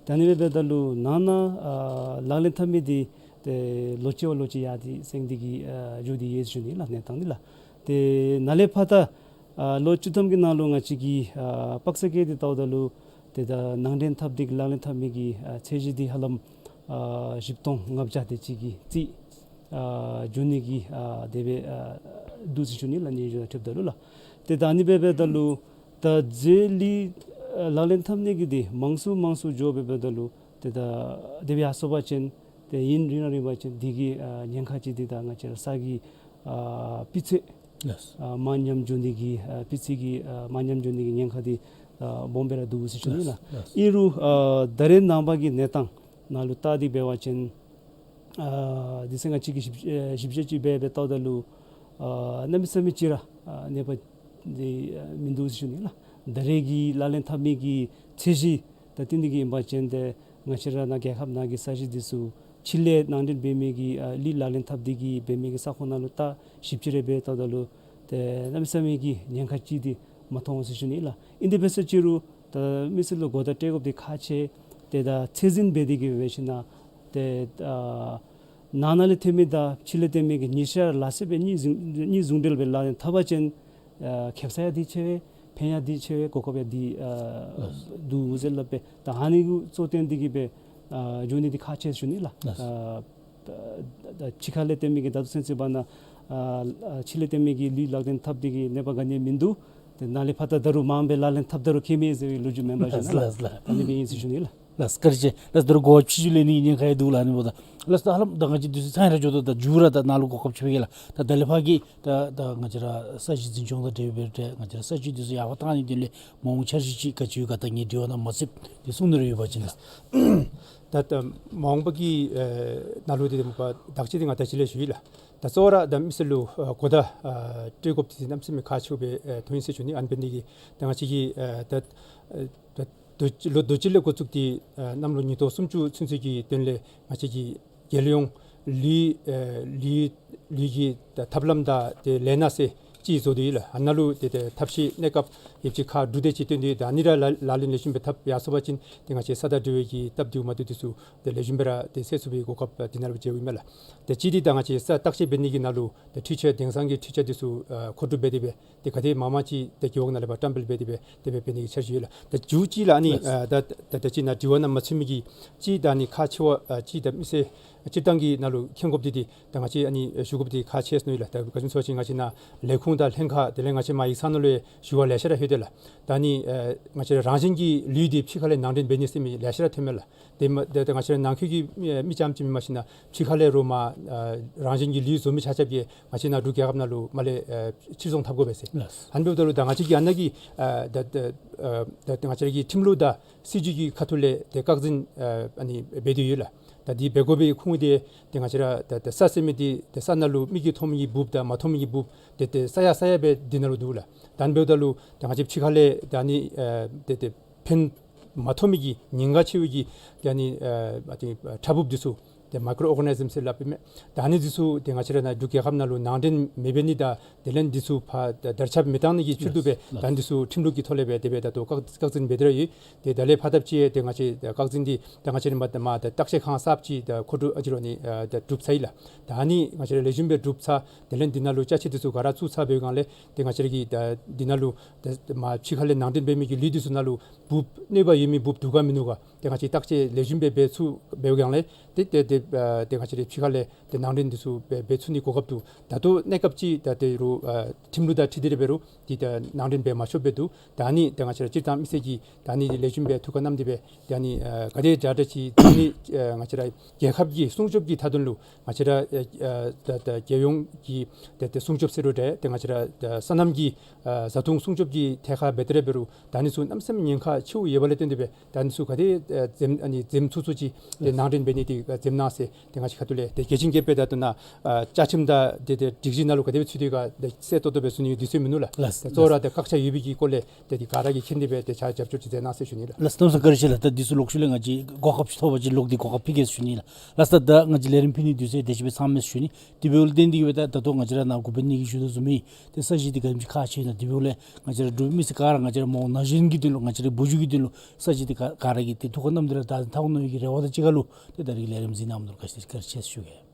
ད་ཨ་ནི་སྦེ་འབདཝ་ད་ལུ་ནང་ན་ཨ་ལག་ལེན་འཐབ་མི་འདི་ཏེ་ལོ་གཅིག་བ་ལོ་གཅིག་ཡར་འདི་སེང་འདི་གིས་ཨ་འགྱོ་སྟེ་ཡོད་ཟེར་ཞུ་ནི་ལགས། གནས་སྟངས་འདི་ལགས། ཏེ་ནཱ་ལས་ཕར་ད་ཨ་ལོ་བཅུ་ཐམ་གྱི་ནང་ལུ་ང་བཅས་ཀྱིས་ཨ་དཔག་ཚད་བཀལ་ཏེ་བལྟཝ་ད་ལུ་ཏེ་ད་ནང་འདྲེན་འཐབ་སྟེ་གི་ལག་ལེན་འཐབ་མི་གི་ཨ་ཚད་གཞི་འདི་ཧ་ལམ་ཨ་བཞི་སྟོང་ལྔ་བརྒྱ་དེ་ཅིག་གི་རྩིས་ཨ་འགྱོ་ནི་གི་ཨ་དེ་སྦེ་ཨ་འདུག་ཟེར་ཞུ་ནི་ལགས། སྙན་ཞུ་དང་འཁྲིལཝ་ད་ལུ་ལགས། ཏེ་ད་ཨ་ནི་སྦེ་འབདཝ་ད་ལུ་ད་རྫས་ལུད་ཨ་ལག་ལེན་འཐབ་ནི་གི་དེ་མང་སུ་མང་སུ་འགྱོ་སྦེ་འབདཝ་ད་ལུ་ཏེ་ད་དེ་སྦེ་ཡར་སོང་པ་ཅིན་ཏེ་ཨིན་རུང་རིང་རིང་པ་ཅིན་དེ་གི་ཨ་ཉེན་ཁ་ཅིག་འདི་ད་ང་བཅས་ར་ས་གི་ཨ་སྤུས་ཚད་ལགས། ཨ་མར་ཉམས་འགྱོ་ནི་གི་ཨ་སྤུས་ཚད་ཀྱི་ཨ་མར་ཉམས་འགྱོ་ནི་གི་ཉེན་ཁ་འདི་ཨ་སྦོམ་སྦེ་ར་འདུག་ཟེར་ཞུ་ནི་ལགས། ལགས། ཨིན་རུང་ཨ་ད་རེས་ནངས་པ་གི་གནས་སྟངས་ནང་ལུ་བལྟ་སྟེ་འབད་བ་ཅིན་ཨ་དེ་ཚེ་ང་བཅས་ཀྱིས་ཞིབ་ཨ་ཞིབ་དཔྱད་ཅིག་འབད་སྦེ་བལྟཝ་ད་ལུ་ཨ་གནམ་མེད་ས་མེད་ཅིག་ར་ཨ་གནོད་པ་འདི་ཨ་མིན་འདུག་ཟེར་ཞུ་ནི་ལགས། ད་རེས་ཀྱི་ལག་ལེན་འཐབ་མི་གི་ཚད་གཞི་ད་ཏེ་འདི་གིས་ཨིན་པ་ཅིན་ཏེ་ང་བཅས་ར་ནཱ་རྒྱལ་ཁབ་ནང་གི་ས་གཞི་འདི་ཚུ་ཕྱི་ལས་ནང་འདྲེན་འབད་མི་གི་ཨ་ལུད་ལག་ལེན་འཐབ་སྟེ་གི་འབད་མི་གི་ས་ཁོངས་ནང་ལུ་ད་ཞིབ་དཔྱད་རེ་འབད་བལྟཝ་ད་ལུ་ཏེ་གནམ་མེད་ས་མེད་ཀྱི་ཉེན་ཁ་ཅིག་འདི་མ་མཐོང་ཟེར་ཞུ་ནི་ལགས། ཨིན་དེ་འབད་ཟེར་ཅི་རུང་ད་མི་སེར་ལུ་གོ་བརྡ་སྤྲོད་དགོཔ་འདི་ཁག་ཆེ། ཏེ་ད་ཚད་འཛིན་འབད་དེ་གི་འབད་ཞིན་ན་ཏེ་ཨ་ནང་ན་ལས་ཐོན་མི་དང་ཕྱི་ལས་ཐོན་མི་གི་གཉིས་ཆ་ལ་སེ་སྦེ་གཉིས་ཟུང་གཉིས་ཟུང་འབྲེལ་སྦེ་ལག་ལེན་འཐབ་པ་ཅིན་ཨ་ཁེབ་ས་ཡང་འདི་ཆེ་བས། ཕན་ཡང་འདི་ཆེ་བས། གོ་སྐབས་ཡང་འདི་ཨ་འདུག་ཟེར་སླབ་པས། ད་ཨ་ནི་གུ་གཙོ་བཏོན་ཏེ་གི་སྦེ་ཨ་འགྱོ་ནི་འདི་ཁག་ཆེ་ཞུ་ནི་ལགས། ལགས། ཨ་ད་ད་ཕྱི་ཁ་ལས་ཐོན་མི་གི་ད་ལྟོ་ཚུན་ཚོད་འབད་ན་ཨ་ཨ་ཕྱི་ལས་ཐོན་མི་གི་ལུད་ལག་ལེན་འཐབ་སྟེ་གི་གནོད་པ་ག་ནི་ཡང་མིན་འདུག། ཏེ་ནཱ་ལས་ཕར་ད་ད་རུང་མངམ་སྦེ་ལག་ལེན་འཐབ་ད་རུང་ཁེ་མེད་ཟེར་བའི་ལོ་རྒྱུས་མེན་པ་ཞུ་ནི་ལགས། ལགས་ལགས། ད་ཨ་ནི་སྦེ་ཨིན་ཟེར་ཞུ་ནི་ལགས། ལགས་བཀའ་དྲིན་ཆེ། ལགས་ད་རུང་གོ་བ་ཕྱི་འགྱུར་ལེན་ནི་གི་ཉེན་ཁ་ཡང་འདུག་ལགས། ཨ་ནི་འབདཝ་ད་ལགས་ད་ཧ་ལམ་ད་ང་བཅས་དུས་ཚོད་ཚང་ར་འགྱོ་དོ། ད་མཇུག་ར་ད་ནཱ་ལུ་གོ་སྐབས་ཅིག་ཕུལ་གེ་ལགས། ད་ད་ལས་ཕར་གྱི་ད་ད་ང་བཅས་ར་ས་གཞི་འཛིན་སྐྱོང་དང་འབྲེལ་བའི་ཏེ་ང་བཅས་ར་ས་གཞི་དུས་ཚོད་ཡར་འཕར་བཏང་ནི་དོན་ལས་མ་འོངས་འཆར་གཞི་ཅིག་ག་ཅི་ཡོད་ག་ད་ངེའི་དྲི་བ་ནང་མ་ཚུད་དེ་གསུང་ནི་རེ་ཡོད་པ་ཅིན་ལགས། ད་ད་མ་འོངས་པ་གི་ཨེ་ནང་ལུ་དེ་དེ་མ་པ་བདག་གཅེས་དེ་ང་ད་ཅི་ལས་ཞུ་ཡི་ལགས། ད་གཙོ་བོ་ར་ད་མི་སེར་ལུ་ཨ་གོ་བརྡ་ཨ་སྤྲོད་དགོཔ་དེ་གནམ་མེད་ས་མེད་ཁག་ཆེཝ་སྦེ་ཨ་མཐོང་ཡི་ཟེར་ཞུ་ནི། ཨ་ནི་འབད་ནི་དེ་གིས་ད་ང་བཅས་ཀྱིས་ཨ་ད་ཨ་ད་ལོ་དུས་ཅི་ལས་འགོ་བཙུགས་ཏེ་ཨ་གནམ་ལོ་ཉིས་སྟོང་སུམ་ཅུ་ཚུན་ཚོད་ཀྱི་དོན་ལས་ང་བཅས་ཀྱིས་རྒྱལ་ཡོངས་ལུད་ཨ་ལུད་ལུད་ཀྱི་ད་ཐབས་ལམ་དང་དེ་ལས་སྣ་ཟེར་ཅིག་བཟོ་སྟེ་ཡོད་ལགས། ཨ་ནཱ་ལུ་དེ་དེ་ཐབས་ཤེས་གནས་སྐབས་ཡོདཔ་ཅིག་ཁག་དྲུག་དེ་ཅིག་བཏོན་ཏེ་ད་ཨ་ནི་ར་ལག་ལག་ལེན་ལེགས་ཤོམ་སྦེ་འཐབ་ཡར་སོང་པ་ཅིན་ཏེ་ང་བཅས་ས་དང་འབྲེལ་བའི་གི་སྟབས་བདེཝ་མ་བདེཝ་དེ་ཚུ་ཏེ་ལེགས་ཤོམ་སྦེ་ར་ཏེ་སེལ་ཚུགས་པའི་གོ་སྐབས་དེ་ནང་ལུ་མཇལཝ་ཨིན་མས་ལགས། ཏེ་གཅིག་འདི་ད་ང་བཅས་ས་བརྟག་དཔྱད་འབད་ནི་གི་ནང་ལུ་ཏེ་འཕྲུལ་ཆས་དེང་སང་གི་འཕྲུལ་ཆས་དེ་ཚུ་ཨ་མཁོ་སྒྲུབ་འབད་དེ་སྦེ་ཏེ་ག་དེ་མང་མང་ཅིག་ཏེ་རྒེད་འོག་ནང་ལས་ཕར་བཀྲམ་སྤེལ་འབད་དེ་སྦེ་དེ་སྦེ་འབད་ནི་གི་འཆར་གཞི་ཡོད་ལགས། ད་མཇུག་ཅིག་ལགས་ཨ་ནི་ལགས། ཨ་ད་ད་ད་ཅི་ནཱ་དྲི་བ་ནང་མ་ཚུད་མི་གི་ཅིག་ད་ཨ་ནི་ཁག་ཆེ་བ་ཨ་ཅིག་ད་མི་སེར་སྤྱིར་བཏང་གི་ནང་ལུ་མཁྱེན་དགོཔ་འདི་འདི་ད་ང་བཅས་ཨ་ནི་ཞུ་དགོཔ་འདི་ཁག་ཆེ་ཟེར་མནོ་ཡི་ལགས། ད་ག་ཅི་སྨོ་ཟེར་བ་ཅིན་ང་བཅས་ནཱ་ལས་ཁུངས་དང་ལྷན་ཁག་དེ་ལས་ང་བཅས་མར་ཡིག་ཚང་ནང་ལུ་ཡང་ཞུ་བ་ལེ་ཤ་ར་ལྷོད་དེ་ལགས། ད་ཨ་ནི་ཨ་ང་བཅས་ར་རང་བཞིན་གྱི་ལུད་འདི་ཕྱི་ཁ་ལས་ནང་འདྲེན་འབད་ནི་ཟེར་མི་ལེ་ཤ་ར་ཐོན་མས་ལགས། དེ་མ་དེ་དེ་ང་བཅས་ར་ནང་འཁོད་ཀྱི་མི་མི་རྐྱངམ་ཅིག་མེན་པར་ཞིན་ན་ཕྱི་ཁ་ལས་རུང་མར་ཨ་རང་བཞིན་གྱི་ལུད་བཟོ་མི་ཆ་ཁྱབ་ཀྱིས་ང་བཅས་ནཱ་འབྲུག་རྒྱལ་ཁབ་ནང་ལུ་མར་ལས་ཨ་ཕྱིར་ཚོང་འཐབ་དགོ་པས་ཟེར། ལགས། ཨ་ནི་འབདཝ་ད་ལུ་ད་ང་བཅས་ཀྱིས་ཨ་ནཱ་གི་ཨ་ད་ད་ཨ་ད་ད་ང་བཅས་ར་གི་ཁྲིམས་ལུགས་དང་སྲིད་བྱུས་ཀྱི་ཁ་ཐུག་ལས་ཏེ་བཀག་འཛིན་ཨ་ཨ་ནི་འབད་དེ་ཡོད་ལགས། ད་འདི་འབད་དགོ་པའི་ཁུངས་འདི་ཏེ་ང་བཅས་ར་ད་ད་ས་ཟེར་མི་འདི་ཏེ་ས་ནང་ལུ་མིག་གིས་མཐོང་མི་གི་འབུཔ་དང་མ་མཐོང་མི་གི་འབུཔ་ཏེ་ཏེ་ས་ཡ་ས་ཡ་སྦེ་འདི་ནང་ལུ་འདུག་ལགས། ད་ཨ་ནི་འབདཝ་ད་ལུ་ད་ང་བཅས་ཕྱི་ཁ་ལས་ད་ཨ་ནི་ཨ་ཏེ་ཏེ་ཕན་མ་ཐོགས་མི་གི་ཉེན་ཁ་ཆེ་བའི་གི་ཏེ་ཨ་ནི་ཨ་ཨ་ཏེ་ཕྲ་འབུཔ་འདི་ཚུ་ཏེ་མའི་ཀྲོ་ཨོར་ག་ནི་ཟིམ་ཟེར་སླབ་ཨིན་མས། ད་ཨ་ནི་འདི་ཚུ་ཏེ་ང་བཅས་ར་ནཱ་འབྲུག་རྒྱལ་ཁབ་ནང་ལུ་ནང་འདྲེན་མི་འབད་ནི་དང་དེ་ལས་འདི་ཚུ་ཕར་ད་དར་ཁྱབ་མི་གཏང་ནི་གི་ཕྱིར་དུ་སྦེ་ལགས། ད་ཨ་ནི་འདི་ཚུ་ཁྲིམས་ལུགས་ཀྱི་ཐོག་ལས་སྦེ་དེ་སྦེ་ད་ལྟོ་བཀག་བཀག་འཛིན་འབད་དེ་ར་ཡོད། ཏེ་ད་ལས་ཕར་ད་ཅིག་ཏེ་ང་བཅས་ད་བཀག་འཛིན་འདི་ད་ང་བཅས་ར་མར་ད་མར་ད་བརྟག་དཔྱད་ཁང་གསརཔ་ཅིག་ད་མཁོ་སྒྲུབ་ཨ་ཅི་རོ་ནི་ཨ་ད་གྲུབ་ཚར་ཡི་ལགས། ད་ཨ་ནི་ང་བཅས་ར་ལེགས་ཤོམ་སྦེ་གྲུབ་ཚར། དེ་ལས་འདི་ནང་ལུ་ཅ་ཆས་འདི་ཚུ་ག་ར་བཙུགས་ཚར་བའི་སྒང་ལས་ཏེ་ང་བཅས་ར་གི་ད་འདི་ནང་ལུ་ད་མར་ཕྱི་ཁ་ལས་ནང་འདྲེན་འབད་མི་གི་ལུད་འདི་ཚུ་ནང་ལུ་འབུཔ་གནོད་པ་ཡོད་མི་འབུཔ་འདུག་ག་མིན་འདུག་ག་ཏེ་ང་བཅས་བརྟག་དཔྱད་ལེགས་ཤོམ་སྦེ་འབད་ཚུགས་པའི་སྒང་ལས་ཏེ་ཏེ་ཏེ་ཨ་ཏེ་ང་བཅས་ར་ཕྱི་ཁ་ལས་ཏེ་ནང་འདྲེན་འདི་ཚུ་འབད་འབད་ཚུགས་ནི་གོ་སྐབས་འདུག། ད་ལྟོ་གནས་སྐབས་ཅིག་ད་ཏེ་རུང་ཨ་ཁྲིམས་ལུགས་དང་འཁྲིལ་ཏེ་ར་འབད་རུང་འདི་ད་ནང་འདྲེན་འབད་མ་ཆོགཔ་སྦེ་འདུག། ད་ཨ་ནི་ཏེ་ང་བཅས་ར་སྤྱིར་བཏང་མི་སེར་གྱིས་ད་ཨ་ནི་ལེགས་ཤོམ་སྦེ་ཐུགས་ཁར་བསྣམས་ཏེ་སྦེ་ད་ཨ་ནི་ཨ་ག་དེ་དྲག་དྲག་ཅིག་ད་ཨ་ནི་ཨ་ང་བཅས་ར་རྒྱལ་ཁབ་ཀྱི་སྲུང་སྐྱོབ་ཀྱི་མཐའ་དོན་ལུ་ང་བཅས་ར་ཨ་ཨ་ད་ད་རྒྱལ་ཡོངས་ཀྱི་ཏེ་ཏེ་སྲུང་སྐྱོབ་ཟེར་རུང་འདྲ་ཏེ་ང་བཅས་ར་ད་སོ་ནམ་གྱི་ཨ་བཟའ་འཐུང་སྲུང་སྐྱོབ་ཀྱི་ཐད་ཁར་འབད་དེ་ར་འབད་རུང་ད་ཨ་ནི་ཚུ་གནམ་མེད་ས་མེད་ཉེན་ཁ་ཆེཝ་ཡོད་པ་ལས་བརྟེན་ཏེ་སྦེ་ད་ཨ་ནི་ཚུ་ག་དེ་ཨ་འཛེམ་ཨ་ནི་འཛེམ་ཚུགས་ཚུགས་ཅིག་ཏེ་ནང་འདྲེན་འབད་ནི་འདི་ཨ་འཛེམ་གནང་ཟེར་ཏེ་ང་བཅས་ཁ་ཐུག་ལས་ཏེ་གལ་ཆེན་གྱི་དཔེ་ད་ལྟོ་ནཱ་ཨ་བཅའ་ཁྲིམས་དང་ཏེ་ཏེ་སྒྲིག་གཞི་ནང་ལུ་ག་དེ་སྦེ་ཚུད་དེ་ག་ཏེ་གསལ་ཏོག་ཏོ་སྦེ་ཚུད་ནི་ཡོད་དེ་ཚུ་མིན་འདུག་ལགས། ལགས། ཏེ་གཙོ་བོ་ར་ཏེ་བཀག་ཆ་ཡོད་པའི་གི་སྐོར་ལས་ཏེ་འདི་ག་ར་གིས་མཁྱེན་ཏེ་སྦེ་ཏེ་ཕྱག་རྒྱབ་སྐྱོར་ཅིག་མཛད་གནང་ཟེར་ཞུ་ནི་ལགས། ལགས་སོ་ལགས་སོ། བཀའ་དྲིན་ཆེ་ལགས། ད་འདི་ཚུ་ལོག་ཤུལ་ལས་ང་བཅས་གོ་སྐབས་ཅིག་ཐོབ་པ་ཅིན་ལོག་སྟེ་གོ་སྐབས་ཕུལ་གེ་ཟེར་ཞུ་ནི་ལགས། ལགས་སོ། ད་ང་བཅས་ལས་རིམ་ཕུལ་ནི་དུས་ཚོད་དེ་ཅིག་སྦེ་ཚང་མས་ཞུ་ནི། དེ་འབདཝ་ལས་བརྟེན་ཏེ་གི་སྦེ་ད་ད་ལྟོ་ང་བཅས་ར་ནཱ་འགོ་དཔོན་གཉིས་ཀྱིས་ཞུ་དོ་བཟུམ་སྦེ་ཏེ་ས་གཞི་འདི་ག་དེམ་ཅིག་ཁག་ཆེ་ཨིན་ན་དེ་འབདཝ་ལས་ང་བཅས་ར་འབྲུག་མི་སེར་ག་ར་ང་བཅས་ར་མ་འོངས་ན་གཞོན་གྱི་དོན་ལུ་ང་བཅས་ར་བུ་བརྒྱུད་ཀྱི་དོན་ལུ་ས་གཞི་འདི་ག་ག་ར་གིས་ཏེ་ཐུགས་ཁར་བསྣམས་ཏེ་ར་ད་འཐབ་འོང་མནོ་བའི་གི་རེ་བ་དང་གཅིག་ཁར་ལུ་ཏེ་ད་རིས་ཀྱི་ལས་རིམ་གཟིགས་གནང་མི་ལུ་བཀའ་དྲིན་ཆེ་ཞུ་གེ།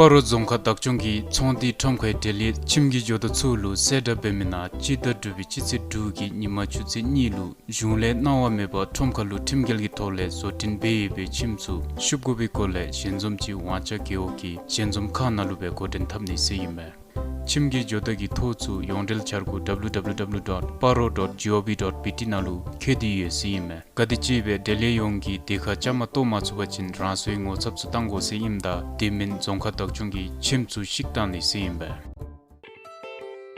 སྤ་རོ་རྫོང་ཁག་བདག་སྐྱོང་གིས་ཚོང་འདུས་ཁྲོམ་ཁའི་འབྲེལ་ཡོད་ཁྱིམ་གྱི་ཇོ་བདག་ཚུ་ལུ་གསལ་བསྒྲགས་འབད་མི་ནང་སྤྱི་ཟླ་དྲུག་པའི་སྤྱི་ཚེས་དྲུག་གི་ཉིན་མ་ཆུ་ཚོད་གཉིས་ལུ་གཞུང་ལས་གནང་བ་མེད་པར་ཁྲོམ་ཁ་ལུ་ཁྲིམས་འགལ་གྱི་ཐོག་ལས་བཟོ་སྐྲུན་འབད་ཡོད་པའི་ཁྱིམ་ཚུ་བཤུབ་དགོ་པའི་སྐོར་ལས་ཞལ་འཛོམས་ཅིག་ཝང་ཅ་རྒེད་འོག་གི་ཞལ་འཛོམས་ཁང་ནང་ལུ་སྦེ་འགོ་འདྲེན་འཐབ་ནི་ཟེར་ཨིན་མས། ཁྱིམ་གྱི་ཇོ་བདག་གི་ཐོ་ཚུ་ཡོངས་འབྲེལ་འཆར་སྒོ་W W W dot paro dot gov dot B T ནང་ལུ་བཀོད་དེ་ཡོད་ཟེར་ཨིན་མས། ག་དེམ་ཅིག་སྦེ་འབྲེལ་ཡོད་ཡོངས་ཀྱིས་དེ་ཁར་བཅའ་མར་གཏོགས་མ་ཚུགས་པ་ཅིན་རང་སོའི་ངོ་ཚབ་ཚུ་བཏང་དགོ་ཟེར་ཨིནམ་ད་དེ་མིན་རྫོང་ཁག་བདག་སྐྱོང་གིས་ཁྱིམ་ཚུ་བཤིག་བཏང་ནི་ཟེར་ཨིན་པས།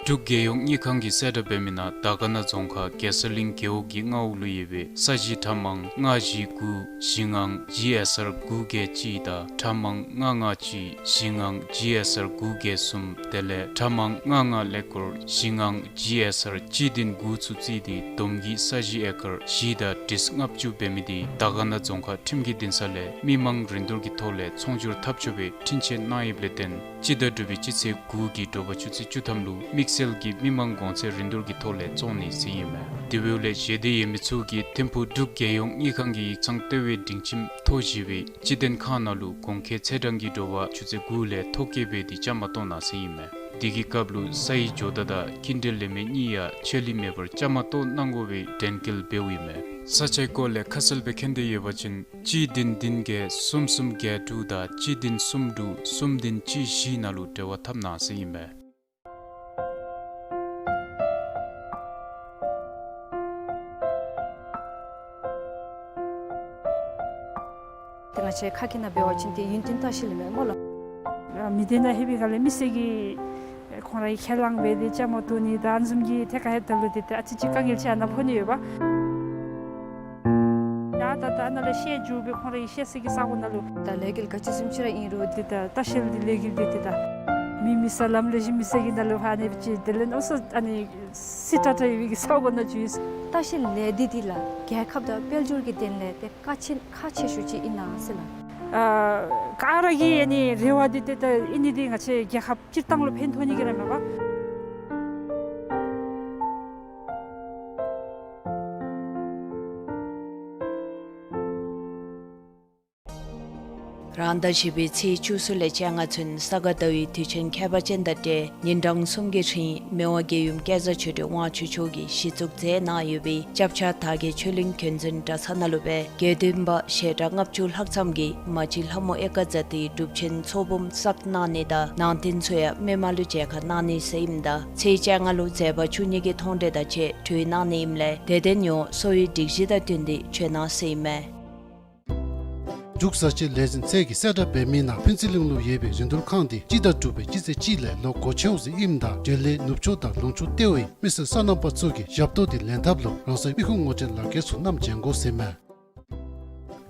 འབྲུག་རྒྱལ་ཡོངས་དངུལ་ཁང་གིས་གསལ་བསྒྲགས་འབད་མི་ནང་དར་དཀར་ན་རྫོང་ཁག་གེ་སར་གླིང་རྒེད་འོག་གི་མངའ་འོག་ལུ་ཡོད་པའི་ས་གཞི་ཁྲག་མང་ལྔ་བཞི་དགུ་བཞི་ལྔ་ཇི་ཨེསི་ཨར་དགུ་བརྒྱད་གཅིག་དང་ཁྲག་མང་ལྔ་ལྔ་གཅིག་བཞི་ལྔ་ཇི་ཨེསི་ཨར་དགུ་བརྒྱད་གསུམ་དེ་ལས་ཁྲག་མང་ལྔ་ལྔ་ཀླད་ཀོར་བཞི་ལྔ་ཇི་ཨེསི་ཨར་གཅིག་བདུན་དགུ་ཚུ་བརྩིས་ཏེ་བསྡོམས་ཀྱིས་ས་གཞི་ཨེ་ཀར་བཞི་དང་ཁྲི་ལྔ་བཅུ་འབད་མི་དེ་དར་དཀར་ན་རྫོང་ཁག་ཁྲིམས་ཀྱི་འདུན་ས་ལས་མི་མང་རིན་བསྡུར་གྱི་ཐོག་ལས་ཚོང་སྒྱུར་འཐབ་ཆོག་པའི་འཕྲིན་ཆད་གནང་ཡོདཔ་ལས་བརྟེན་སྤྱི་ཟླ་དྲུག་པའི་སྤྱི་ཚེས་དགུ་གི་དྲོ་པ་ཆུ་ཚོད་བཅུ་ཐམ་ལུ་དམིགས་བསལ་གྱི་མི་མང་གོང་ཚད་རིན་བསྡུར་གྱི་ཐོག་ལས་བཙོང་ནི་ཟེར་ཨིན་མས། དེ་འབདཝ་ལས་བཞེས་འདོད་ཡོད་མི་ཚུ་གིས་ཐིམ་ཕུག་འབྲུག་རྒྱལ་ཡོངས་དངུལ་ཁང་གི་ཡིག་ཚང་ལྟེ་བའི་སྒྲིག་ཁྱིམ་ཐོ་བཞི་པའི་སྤྱི་དོན་ཁང་ནང་ལུ་གོང་འཁོད་ཚེས་གྲངས་ཀྱི་དྲོ་པ་ཆུ་ཚོད་དགུ་ལས་ཐོ་བཀོད་འབད་དེ་བཅའ་མར་གཏོགས་གནང་ཟེར་ཨིན་མས། དེ་གི་སྐབས་ལུ་སའི་ཇོ་བདག་དང་ཀུན་འབྲེལ་ལས་མི་གཉིས་ཡང་ཆད་ལུས་མེད་པར་བཅའ་མར་གཏོགས་གནང་དགོ་པའི་དྲན་སྐུལ་འབདཝ་ཨིན་མས། ས་ཆའི་སྐོར་ལས་ཁ་གསལ་སྦེ་མཁྱེན་འདོད་ཡོད་པ་ཅིན་གཅིག་བདུན་བདུན་བརྒྱད་གསུམ་གསུམ་བརྒྱད་དྲུག་དང་གཅིག་བདུན་གསུམ་དྲུག་གསུམ་བདུན་གཅིག་བཞི་ནང་ལུ་འབྲེལ་བ་འཐབ་གནང་ཟེར་ཨིན་མས། ཏེ་ང་བཅས་ཁ་སྐད་ནང་འབད་བ་ཅིན་ཏེ་ཡུན་བརྟན་ལྟ་བཤལ་ཨིན་མས་སྨོ་ལགས། མི་སྡེ་ནང་ལྷོད་པའི་སྒང་ལས་མི་སེར་གྱིས་ཁོང་རའི་ཁས་བླངས་འབད་དེ་བཅའ་མར་གཏོགས་ནི་དང་ཨ་ནི་བཟུམ་གྱི་ཐད་ཁར་ལྷོདཔ་ད་ལུ་ཏེ་ཏེ་ཨ་ཙི་ཅིག་དཀའ་ངལ་ཅིག་ཨ་ནཱ་ཕོག་ནི་ཡོདཔ། ཡ་ད་ད་ཨ་ནཱ་ལས་བཤལ་འགྱོ་སྦེ་ཁོང་རའི་བཤལ་ས་གི་ས་གོ་ནང་ལུ་ད་ལས་འགུལ་ག་ཅི་བཟུམ་ཅིག་ར་ཨིན་རུང་ཏེ་ད་ལྟ་བཤལ་འདི་ལས་འགུལ་འདི་ཏེ་ད་མི་མེད་ས་ལམ་ལས་ཞི་མི་ས་གི་ནང་ལུ་ཕར་ཨ་ནི་ཅིག་དེ་ལས་ཨོ་སོ་ཨ་ནི་སི་ཏ་ཏ་ཡོད་པའི་གི་ས་གོ་ནང་འགྱོ་ཡི། ལྟ་བཤལ་ལས་འདི་འདི་ལགས་རྒྱལ་ཁབ་དང་དཔལ་འབྱོར་གྱི་དོན་ལས་ཏེ་ཁག་ཆེ་ཁག་ཆེ་ཤོས་ཅིག་ཨིན་ན་ཟེར་ལགས། ཨ་ག་ར་གི་ཨ་ནི་རེ་བ་འདི་ཏེ་ད་ཨིན་ནི་འདི་ང་བཅས་རྒྱལ་ཁབ་སྤྱིར་བཏང་ལུ་ཕན་ཐོགས་ནི་གི་ར་མས་པ། རང་ཟླ་བཞི་པའི་ཚེས་བཅུ་གསུམ་ལས་བཅོ་ལྔ་ཚུན་ས་ག་ཟླ་བའི་དུས་ཆེན་ཁྱད་པར་ཅན་དང་འབྲེལ་ཉིན་གྲངས་གསུམ་གྱི་རིང་མི་དབང་རྒྱལ་ཡུམ་སྐལ་བཟང་ཆོས་སྒྲོན་དབང་ཕྱུག་མཆོག་གིས་གཞི་བཙུགས་མཛད་གནང་ཡོད་པའི་སྐྱབས་ཆ་དར་རྒྱས་ཆོས་གླིང་རྒྱུན་འཛིན་གྲྭ་ཚང་ནང་ལུ་སྦེ་དགེ་འདུན་པ་ཞལ་གྲངས་ལྔ་བཅུ་ལྷག་ཙམ་གྱིས་མ་གཅིག་ལྷ་མོ་ཨེ་ཀ་ཛ་ཏིའི་སྒྲུབ་ཆེན་ཚོགས་འབུམ་བསགས་གནང་ནི་དང་ནང་རྟེན་ཚུ་ཡང་མི་མང་ལུ་མཇལ་ཁ་གནང་ནི་ཟེར་ཨིནམ་ད་ཚེས་བཅོ་ལྔ་ལུ་མཛད་པ་བཅུ་གཉིས་ཀྱི་མཐོང་གྲོལ་དང་བཅས་གྲོལ་གནང་ནི་ཨིནམ་ལས་དད་ལྡན་ཡོངས་གསོ་བའི་སྒྲིག་གཞི་དང་བསྟུན་ཏེ་བྱོན་གནང་ཟེར་ཨིན་མས། འབྲུག་བཟའ་བཅའ་ལས་འཛིན་ཚད་ཀྱིས་གསལ་བསྒྲགས་འབད་མི་ནང་ཕུན་ཚོགས་གླིང་ལུ་ཡོད་པའི་རིན་བསྡུར་ཁང་འདི་སྤྱི་ཟླ་དྲུག་པའི་སྤྱི་ཚེས་གཅིག་ལས་ལོག་སྒོ་ཕྱེཝ་ཟེར་ཨིནམ་ད་འབྲེལ་ཡོད་ནུབ་ཕྱོགས་དང་ལུང་ཕྱོགས་ལྟེ་བའི་མི་སེར་སོ་ནམ་པ་ཚུ་གིས་ཞབས་ཏོག་འདི་ལེན་ཐབས་ལུ་རང་སོའི་མི་ཁུངས་ངོ་སྤྲོད་ལག་འཁྱེར་ཚུ་བསྣམས་བྱོན་དགོ་ཟེར་མས།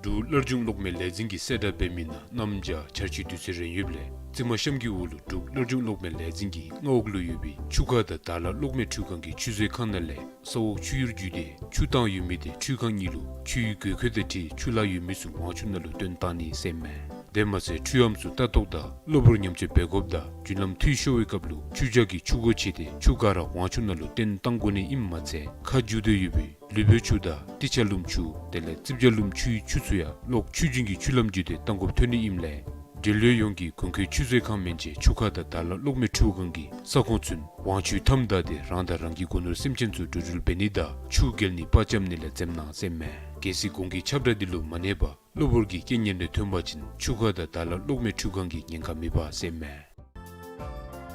འབྲུག་སླར་འབྱུང་གློག་མེ་ལས་འཛིན་གྱིས་གསལ་བསྒྲགས་འབད་མི་ནང་གནམ་བྱཱར་ཆར་ཆུའི་དུས་ཚོད་རན་ཡོདཔ་ལས་རྩིག་མ་གཤམ་གྱི་འོག་ལུ་འབྲུག་སླར་འབྱུང་གློག་མེ་ལས་འཛིན་གྱི་མངའ་འོག་ལུ་ཡོད་པའི་ཆུ་ཁ་དང་དར་ལ་གློག་མེ་འཕྲུལ་ཁང་གི་ཆུ་མཛོད་ཁང་ནང་ལས་ས་འོག་ཆུ་ཡུར་བརྒྱུད་དེ་ཆུ་བཏང་ཡོད་མི་དེ་འཕྲུལ་ཁང་གཉིས་ལུ་ཆུའི་དགོས་མཁོ་དང་འཁྲིལ་ཆུ་ལྷག་ཡོད་མི་ཚུ་ཝང་ཆུ་ནང་ལུ་བཏོན་གཏང་ནི་ཟེར་མས། དེ་མ་ཚད་འཕྲུལ་ཨམ་ཚུ་ལྟ་རྟོག་དང་གློ་བུར་ཉམས་བཅོས་འབད་དགོཔ་དང་རྒྱུན་ལམ་འཐུས་ཤོར་བའི་སྐབས་ལུ་ཆུ་འཇག་གི་ཆུ་སྒོ་ཕྱེ་སྟེ་ཆུ་ག་ར་ཝང་ཆུ་ནང་ལུ་བཏོན་གཏང་དགོ་ནི་ཨིནམ་མ་ཚད་ཁ་རྒྱུག་སྡོད་ཡོད་པའི་ལུས་པོའི་ཆུ་དང་ཏི་ཆ་ལུམ་ཆུ་དེ་ལས་རྩིབ་ཆ་ལུམ་ཆུའི་ཆུ་ཚུ་ཡང་གློག་ཆུ་རྒྱུན་གྱི་ཆུ་ལམ་བརྒྱུད་དེ་གཏང་དགོཔ་ཐོན་ནི་ཨིནམ་ལས་འབྲེལ་ཡོད་ཡོངས་ཀྱིས་གོང་འཁོད་ཆུ་མཛོད་ཁང་མན་ཆད་ཆུ་ཁ་དང་དར་ལ་གློག་མེ་འཕྲུལ་ཁང་གི་ས་ཁོངས་ཚུན་ཝང་ཆུའི་མཐའམ་བདའ་སྟེ་རང་དང་རང་གི་སྒོ་ནོར་སེམས་ཅན་ཚུ་འགྲོ་འགྲུལ་འབད་ནི་དང་ཆུ་བརྒལ་ནི་པར་འཇམ་ནི་ལས་འཛེམ་གནང་ཟེར་མས། གལ་སྲིད་གོང་གི་ཁྱབ་བསྒྲགས་འདི་ལུ་མ་གནས་པར་གློ་བུར་གྱི་རྐྱེན་ངན་རེ་ཐོན་པ་ཅིན་ཆུ་ཁ་དང་དར་ལ་གློག་མེ་འཕྲུལ་ཁང་གིས་ཉེན་ཁ་མི་འབག་ཟེར་མས།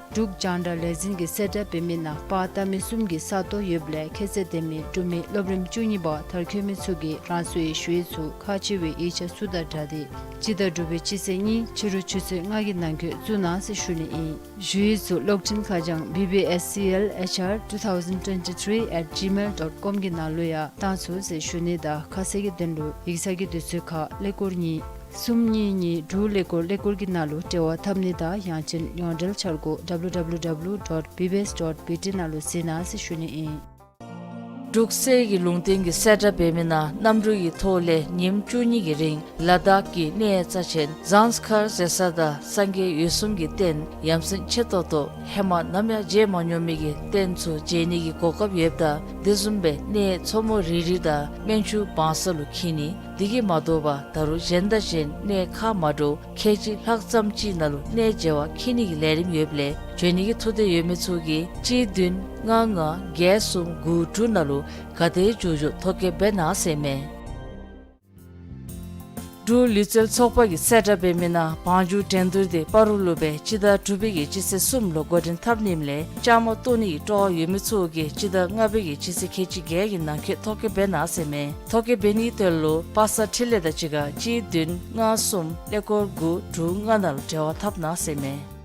འབྲུག་རྒྱང་བསྒྲགས་ལས་འཛིན་གྱིས་གསལ་བསྒྲགས་འབད་མི་ནང་པར་བཏབ་མི་གསུམ་གྱི་ས་སྟོང་ཡོདཔ་ལས་ཁྱད་ཚད་ལྡན་མི་འབྲུག་མི་སློབ་རིམ་བཅུ་གཉིས་པ་མཐར་འཁྱོལ་མི་ཚུ་གིས་རང་སོའི་ཞུ་ཡིག་ཚུ་ཁག་ཆེ་བའི་ཡིག་ཆ་ཚུ་དང་སྦྲགས་ཏེ་སྤྱི་ཟླ་དྲུག་པའི་སྤྱི་ཚེས་གཉིས་ཕྱི་རུ་ཆུ་ཚོད་ལྔ་གི་ནང་འཁོད་བཙུགས་གནང་ཟེར་ཞུ་ནི་ཨིན། ཞུ་ཡིག་ཚུ་གློག་འཕྲིན་ཁ་བྱང་B B S C L H R two thousand twenty-three at gmail dot com གི་ནང་ལུ་ཡང་བཏང་ཚུགས་ཟེར་ཞུ་ནི་དང་ཁ་གསལ་གྱི་དོན་ལུ་ཡིག་ཚང་གི་དུས་ཚོད་ཁར་ཀླད་ཀོར་གཉིས་གསུམ་གཉིས་གཉིས་དྲུག་ཀླད་ཀོར་ཀླད་ཀོར་གྱི་ནང་ལུ་འབྲེལ་བ་འཐབ་ནི་དང་ཡང་ཅིན་ཡོངས་འབྲེལ་འཆར་སྒོ་W W W dot B B S dot B T ནང་ལུ་གཟིགས་གནང་ཟེར་ཞུ་ནི་ཨིན། འབྲུག་གསེར་གྱི་ལུང་བསྟན་གྱིས་གསལ་བསྒྲགས་འབད་མི་ནང་གནམ་གྲུ་གི་ཐོག་ལས་ཉིནམ་བཅུ་གཉིས་ཀྱི་རིང་ལ་དྭགས་ཀྱི་གནས་རྩ་ཆེན་ཟངས་དཀར་ཟེར་ས་དང་སངས་རྒྱས་འོད་སྲུང་གི་རྟེན་ཡ་མཚན་ཆེ་ཏོག་ཏོ་ཧེ་མ་ནམ་ཡང་མཇལ་མ་མྱོང་མི་གི་རྟེན་ཚུ་མཇལ་ནི་གི་གོ་སྐབས་ཡོདཔ་ད་དེ་བཟུམ་སྦེ་གནས་མཚོ་མོ་རི་རི་དང་སྨན་ཆུ་བང་ས་ལུ་འཁྱིད་ནི་ འདི་གིས་མ་དོ་བར་ད་རུང་གཞན་དང་གཞན་གནས་ཁག་མ་འདྲཝ་ཁལ་གཅིག་ལྷག་ཙམ་ཅིག་ནང་ལུ་གནས་མཇལ་བར་འཁྱིད་ནི་གི་ལས་རིམ་ཡོདཔ་ལས་འབྱོན་ནི་གི་ཐུགས་འདོད་ཡོད་མི་ཚུ་གིས་གཅིག་བདུན་ལྔ་ལྔ་བརྒྱད་གསུམ་དགུ་དྲུག་ནང་ལུ་ག་དེ་མགྱོགས་མགྱོགས་ཐོ་བཀོད་འབད་གནང་ཟེར་མས། འབྲུག་ལུས་རྩལ་ཚོགས་པ་གིས་གསལ་བསྒྲགས་འབད་མི་ནང་བང་རྒྱུག་འགྲན་བསྡུར་དེ་སྤ་རོ་ལུ་སྦེ་སྤྱི་ཟླ་དྲུག་པའི་གི་སྤྱི་ཚེས་གསུམ་ལུ་འགོ་འདྲེན་འཐབ་ནི་ཨིནམ་ལས་བཅའ་མར་གཏོགས་ནི་གི་སྤྲོ་བ་ཡོད་མི་ཚུ་གིས་སྤྱི་ཟླ་ལྔ་པའི་གི་སྤྱི་ཚེས་ཁལ་གཅིག་བརྒྱད་ཀྱི་ནང་འཁོད་ཐོ་བཀོད་འབད་གནང་ཟེར་མས། ཐོ་བཀོད་འབད་ནི་དོན་ལུ་པ་སངས་འཕྲིན་ལས་དང་གཅིག་ཁར་གཅིག་བདུན་ལྔ་གསུམ་ཀླད་ཀོར་དགུ་དྲུག་ལྔ་ནང་ལུ་འབྲེལ་བ་འཐབ་གནང་ཟེར་མས།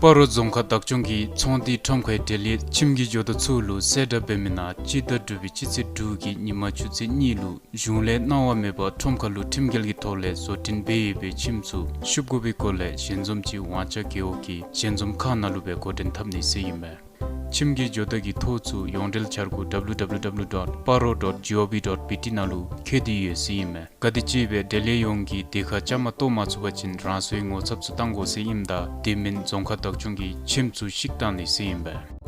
སྤ་རོ་རྫོང་ཁག་བདག་སྐྱོང་གིས་ཚོང་འདུས་ཁྲོམ་ཁའི་འབྲེལ་ཡོད་ཁྱིམ་གྱི་ཇོ་བདག་ཚུ་ལུ་གསལ་བསྒྲགས་འབད་མི་ནང་སྤྱི་ཟླ་དྲུག་པའི་སྤྱི་ཚེས་དྲུག་གི་ཉིན་མ་ཆུ་ཚོད་གཉིས་ལུ་གཞུང་ལས་གནང་བ་མེད་པར་ཁྲོམ་ཁ་ལུ་ཁྲིམས་འགལ་གྱི་ཐོག་ལས་བཟོ་སྐྲུན་འབད་ཡོད་པའི་ཁྱིམ་ཚུ་བཤུབ་དགོ་པའི་སྐོར་ལས་ཞལ་འཛོམས་ཅིག་ཝང་ཅ་རྒེད་འོག་གི་ཞལ་འཛོམས་ཁང་ནང་ལུ་སྦེ་འགོ་འདྲེན་འཐབ་ནི་ཟེར་ཨིན་མས། ཁྱིམ་གྱི་ཇོ་བདག་གི་ཐོ་ཚུ་ཡོངས་འབྲེལ་འཆར་སྒོ་W W W dot paro dot gov dot B T ནང་ལུ་བཀོད་དེ་ཡོད་ཟེར་ཨིན་མས། ག་དེམ་ཅིག་སྦེ་འབྲེལ་ཡོད་ཡོངས་ཀྱིས་དེ་ཁར་བཅའ་མར་གཏོགས་མ་ཚུགས་པ་ཅིན་རང་སོའི་ངོ་ཚབ་ཚུ་བཏང་དགོ་ཟེར་ཨིནམ་ད་དེ་མིན་རྫོང་ཁག་བདག་སྐྱོང་གིས་ཁྱིམ་ཚུ་བཤིག་བཏང་ནི་ཟེར་ཨིན་པས།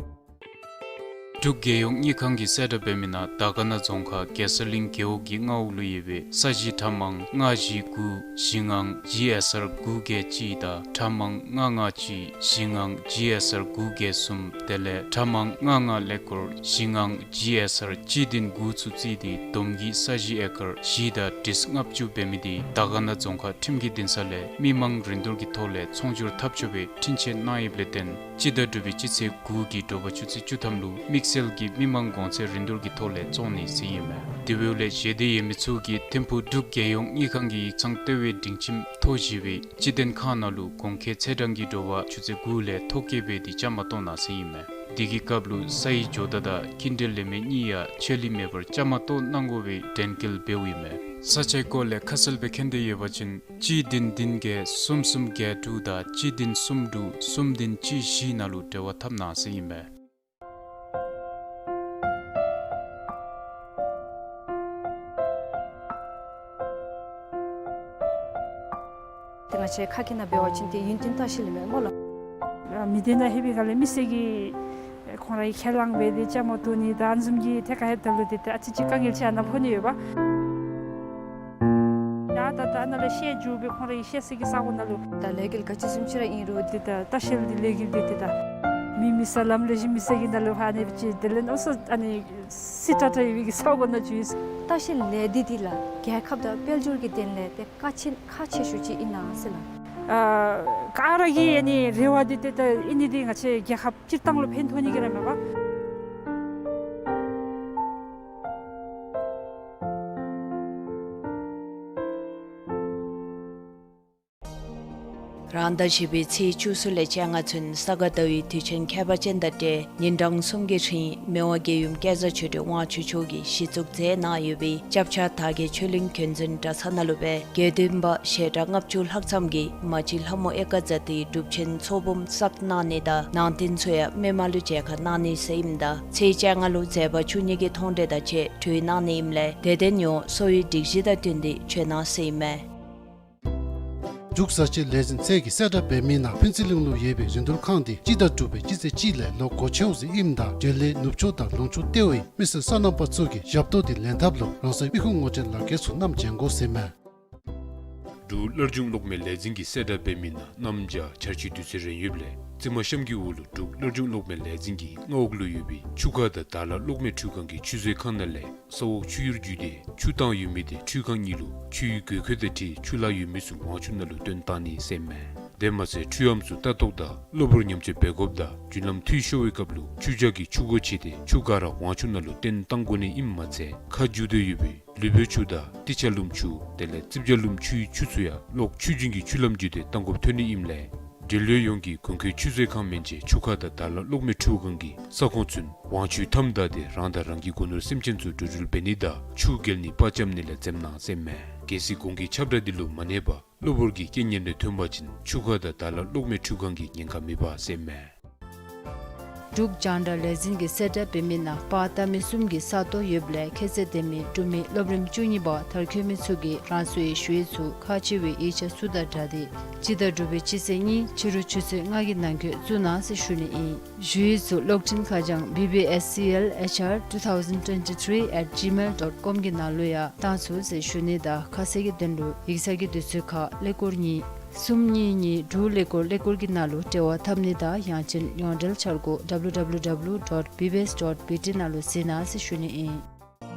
འབྲུག་རྒྱལ་ཡོངས་དངུལ་ཁང་གིས་གསལ་བསྒྲགས་འབད་མི་ནང་དར་དཀར་ན་རྫོང་ཁག་རྒྱལ་ས་གླིང་རྒེད་འོག་གི་མངའ་འོག་ལུ་ཡོད་པའི་ས་གཞི་ཁྲག་མང་ལྔ་བཞི་དགུ་བཞི་ལྔ་G S R དགུ་བརྒྱད་གཅིག་དང་ཁྲག་མང་ལྔ་ལྔ་གཅིག་བཞི་ལྔ་G S R དགུ་བརྒྱད་གསུམ་དེ་ལས་ཁྲག་མང་ལྔ་ལྔ་ཀླད་ཀོར་བཞི་ལྔ་G S R གཅིག་བདུན་དགུ་ཚུ་བརྩིས་ཏེ་བསྡོམས་ཀྱིས་ས་གཞི་ཨེ་ཀར་བཞི་དང་ཁྲི་ལྔ་བཅུ་འབད་མི་དེ་དར་དཀར་ན་རྫོང་ཁག་ཁྲིམས་ཀྱི་འདུན་ས་ལས་མི་མང་རིན་བསྡུར་གྱི་ཐོག་ལས་ཚོང་སྒྱུར་འཐབ་ཆོག་པའི་འཕྲིན་བཅས་གནང་ཡོདཔ་ལས་བརྟེན་སྤྱི་ཟླ་དྲུག་པའི་སྤྱི་ཚེས་དགུ་གི་དྲོ་པ་ཆུ་ཚོད་བཅུ་ཐམ་ལུ་དམིགས་བསལ་གྱི་མི་མང་གོང་ཚད་རིན་བསྡུར་གྱི་ཐོག་ལས་བཙོང་ནི་ཟེར་ཨིན་མས། དེ་འབདཝ་ལས་བཞེས་འདོད་ཡོད་མི་ཚུ་གིས་ཐིམ་ཕུག་འབྲུག་རྒྱལ་ཡོངས་དངུལ་ཁང་གི་ཡིག་ཚང་ལྟེ་བའི་སྒྲིང་ཁྱིམ་ཐོ་བཞི་པའི་སྤྱི་དོན་ཁང་ནང་ལུ་གོང་འཁོད་ཚེས་གྲངས་ཀྱི་དྲོ་པ་ཆུ་ཚོད་དགུ་ལས་ཐོ་བཀོད་འབད་དེ་བཅའ་མར་གཏོགས་གནང་ཟེར་ཨིན་མས། དེ་གི་སྐབས་ལུ་སའི་ཇོ་བདག་དང་ཀུན་འབྲེལ་ལས་མི་གཉིས་ཡང་ཆད་ལུས་མེད་པར་བཅའ་མར་གཏོགས་གནང་དགོ་པའི་དྲན་སྐུལ་འབདཝ་ཨིན་མས། ས་ཆའི་སྐོར་ལས་ཁ་གསལ་སྦེ་མཁྱེན་འདོད་ཡོད་པ་ཅིན་གཅིག་བདུན་བདུན་བརྒྱད་གསུམ་གསུམ་བརྒྱད་དྲུག་དང་གཅིག་བདུན་གསུམ་དྲུག་གསུམ་བདུན་གཅིག་བཞི་ནང་ལུ་འབྲེལ་བ་འཐབ་གནང་ཟེར་ཨིན་པས། ཏེ་ང་བཅས་ཁ་སྐད་ནང་འབད་བ་ཅིན་ཏེ་ཡུན་བརྟན་ལྟ་བཤལ་ཨིན་མས་སྨོ་ལགས། མི་སྡེ་ནང་ལྷོད་པའི་སྒང་ལས་མི་སེར་གྱིས་ཁོང་རའི་ཁས་བླངས་འབད་དེ་བཅའ་མར་གཏོགས་ནི་དང་ཨ་ནི་བཟུམ་གྱི་ཐད་ཁར་ལྷོདཔ་ད་ལུ་ཏེ་ཏེ་ཨ་ཙི་ཅིག་དཀའ་ངལ་ཅིག་ཨ་ནཱ་ཕོག་ནི་ཡོདཔ། ཡ་ད་ད་ཨ་ནཱ་ལས་བཤལ་འགྱོ་སྦེ་ཁོང་རའི་བཤལ་སའི་གི་ས་གོ་ནང་ལུ་ད་ལས་འགུལ་ག་ཅི་བཟུམ་ཅིག་ར་ཨིན་རུང་ཏེ་ད་ལྟ་བཤལ་འདི་ལས་འགུལ་འདི་ཏེ་ད་མི་མེད་ས་ལམ་ལས་གཞི་མེད་ས་གི་ནང་ལུ་ཕར་ཨ་ནི་ཅིག་དེ་ལས་ཨ་ནི་སི་ཏྲ་ཏྲ་ཡོད་པའི་གི་ས་གོ་ནང་འགྱོ་ཡི། ལྟ་བཤལ་ལས་འདི་འདི་ལགས་རྒྱལ་ཁབ་དང་དཔལ་འབྱོར་གྱི་དོན་ལས་ཏེ་ཁག་ཆེ་ཁག་ཆེ་ཤོས་ཅིག་ཨིན་ན་ཟེར་ལགས། ཨ་ག་ར་གི་ཨ་ནི་རེ་བ་འདི་ཏེ་ད་ཨིན་ནི་འདི་ང་བཅས་རྒྱལ་ཁབ་སྤྱིར་བཏང་ལུ་ཕན་ཐོགས་ནི་གི་ར་མས་པ། རང་ཟླ་བཞི་པའི་ཚེས་བཅུ་གསུམ་ལས་བཅོ་ལྔ་ཚུན་ས་ག་ཟླ་བའི་དུས་ཆེན་ཁྱད་པར་ཅན་དང་འབྲེལ་ཉིན་གྲངས་གསུམ་གྱི་རིང་མི་དབང་རྒྱལ་ཡུམ་སྐལ་བཟང་ཆོས་སྒྲོན་དབང་ཕྱུག་མཆོག་གིས་གཞི་བཙུགས་མཛད་གནང་ཡོད་པའི་སྐྱབས་ཆ་དར་རྒྱས་ཆོས་གླིང་རྒྱུན་འཛིན་གྲྭ་ཚང་ནང་ལུ་སྦེ་དགེ་འདུན་པ་ཞལ་གྲངས་ལྔ་བཅུ་ལྷག་ཙམ་གྱིས་མ་གཅིག་ལྷ་མོ་ཨེ་ཀ་ཛ་ཏིའི་སྒྲུབ་ཆེན་ཚོགས་འབུམ་བསགས་གནང་ནི་དང་ནང་རྟེན་ཚུ་ཡང་མི་མང་ལུ་མཇལ་ཁ་གནང་ནི་ཟེར་ཨིནམ་ད་ཚེས་བཅོ་ལྔ་ལུ་མཛད་པ་བཅུ་གཉིས་ཀྱི་མཐོང་གྲོལ་དང་བཅས་གྲོལ་གནང་ནི་ཨིནམ་ལས་དད་ལྡན་ཡོངས་གསོ་བའི་སྒྲིག་གཞི་དང་བསྟུན་ཏེ་བྱོན་གནང་ཟེར་ཨིན་མས། འབྲུག་བཟའ་སྤྱོད་ལས་འཛིན་ཚད་ཀྱིས་གསལ་བསྒྲགས་འབད་མི་ནང་ཕུན་ཚོགས་གླིང་ལུ་ཡོད་པའི་རིན་བསྡུར་ཁང་འདི་སྤྱི་ཟླ་དྲུག་པའི་སྤྱི་ཚེས་གཅིག་ལས་ལོག་སྒོ་ཕྱེཝ་ཟེར་ཨིནམ་ད་འབྲེལ་ཡོད་ནུབ་ཕྱོགས་དང་ལུང་ཕྱོགས་གཏོགས་པའི་མི་སེར་སོ་ནམ་པ་ཚུ་གིས་ཞབས་ཏོག་འདི་ལེན་ཐབས་ལུ་རང་སོའི་མི་ཁུངས་ངོ་སྤྲོད་ལག་ཁྱེར་ཚུ་བསྣམས་བྱོན་དགོ་ཟེར་མས། འབྲུག་སླར་འབྱུང་གློག་མེ་ལས་འཛིན་གྱིས་གསལ་བསྒྲགས་འབད་མི་ནང་གནམ་བྱཱར་ཆར་ཆུའི་དུས་ཚོད་རན་ཡོདཔ་ལས་རྩིབས་མ་གཤམ་གྱི་འོག་ལུ་འབྲུག་སླར་འབྱུང་གློག་མེ་ལས་འཛིན་གྱི་མངའ་འོག་ལུ་ཡོད་པའི་ཆུ་ཁ་དང་དར་ལ་གློག་མེ་འཕྲུལ་ཁང་གི་ཆུ་བཟོའི་ཁང་ནང་ལས་ས་འོག་ཆུ་ཡུར་བརྒྱུད་དེ་ཆུ་བཏང་ཡོད་མི་དེ་འཕྲུལ་ཁང་གཉིས་ལུ་ཆུའི་དགོས་མཁོ་དང་འཁྲིལ་ཆུ་ལྷག་ཡོད་མི་ཚུ་དབང་ཆུ་ནང་ལུ་བཏོན་གཏང་ནི་ཟེར་མས། དེ་མ་ཚད་འཕྲུལ་ཨམ་ཚུ་ལྟ་རྟོག་དང་གློ་བུར་ཉམས་བཅོས་འབད་དགོཔ་དང་རྒྱུན་ལམ་འཐུས་ཤོར་བའི་སྐབས་ལུ་ཆུ་འཇག་གི་ཆུ་སྒོ་ཕྱེ་སྟེ་ཆུ་ག་ར་དབང་ཆུ་ནང་ལུ་བཏོན་གཏང་དགོ་ནི་ཨིནམ་མ་ཚད་ཁ་རྒྱུ་དོ་ཡོད་པའི་ལུས་པོའི་ཆུ་དང་ཏི་ཆ་ལུམ་ཆུ་དེ་ལས་རྩིབས་བྱ་ལུམ་ཆུའི་ཆུ་ཚུ་ཡང་གློག་ཆུ་རྒྱུན་གྱི་ཆུ་ལམ་བརྒྱུད་དེ་གཏང་དགོཔ་ཐོན་ནི་ཨིནམ་ལས་འབྲེལ་ཡོད་ཡོངས་ཀྱིས་གོང་འཁོད་ཆུ་བཟོའི་ཁང་མན་ཆད་ཆུ་ཁ་དང་དར་ལ་གློག་མེ་འཕྲུལ་ཁང་གི་ས་ཁོངས་ཚུན་དབང་ཆུའི་མཐའམ་བདའ་སྟེ་རང་དང་རང་གི་སྒོ་ནོར་སེམས་ཅན་ཚུ་འགྲོ་འགྲུལ་འབད་ནི་དང་ཆུ་བརྒལ་ནི་པར་འཁྱམ་ནི་ལས་འཛེམ་གནང་ཟེར་མས། གལ་སྲིད་གོང་གི་ཁྱབ་བསྒྲགས་འདི་ལུ་མ་གནས་པར་གློ་བུར་གྱི་རྐྱེན་ངན་རེ་ཐོན་པ་ཅིན་ཆུ་ཁ་དང་དར་ལ་གློག་མེ་འཕྲུལ་ཁང་གིས་ཉེན་ཁ་མི་འབག་ཟེར་མས། འབྲུག་རྒྱང་བསྒྲགས་ལས་འཛིན་གྱིས་གསལ་བསྒྲགས་འབད་མི་ནང་པར་བཏབ་མི་གསུམ་གྱི་ས་སྟོང་ཡོདཔ་ལས་ཁྱད་ཚད་ལྡན་མི་འབྲུག་མི་སློབ་རིམ་བཅུ་གཉིས་པ་མཐར་འཁྱོལ་མི་ཚུ་གིས་རང་སོའི་ཞུ་ཡིག་ཚུ་ཁག་ཆེ་བའི་ཡིག་ཆ་ཚུ་དང་སྦྲགས་ཏེ་སྤྱི་ཟླ་དྲུག་པའི་སྤྱི་ཚེས་གཉིས་ཕྱི་རུ་ཆུ་ཚོད་ལྔ་གི་ནང་འཁོད་བཙུགས་གནང་ཟེར་ཞུ་ནི་ཨིན། ཞུ་ཡིག་ཚུ་གློག་འཕྲིན་ཁ་བྱང་B B S C L H R two thousand twenty-three at gmail dot com གི་ནང་ལུ་ཡང་བཏང་ཚུགས་ཟེར་ཞུ་ནི་དང་ཁ་གསལ་གྱི་དོན་ལུ་ཡིག་ཚང་གི་དུས་ཚོད་ཁར་ཀླད་ཀོར་གཉིས་གསུམ་གཉིས་གཉིས་དྲུག་ཀླད་ཀོར་ཀླད་ཀོར་གྱི་ནང་ལུ་འབྲེལ་བ་འཐབ་ནི་དང་ཡང་ཅིན་ཡོངས་འབྲེལ་འཆར་སྒོ W W W dot B B S dot B T ནང་ལུ་གཟིགས་གནང་ཟེར་ཞུ་ནི་ཨིན།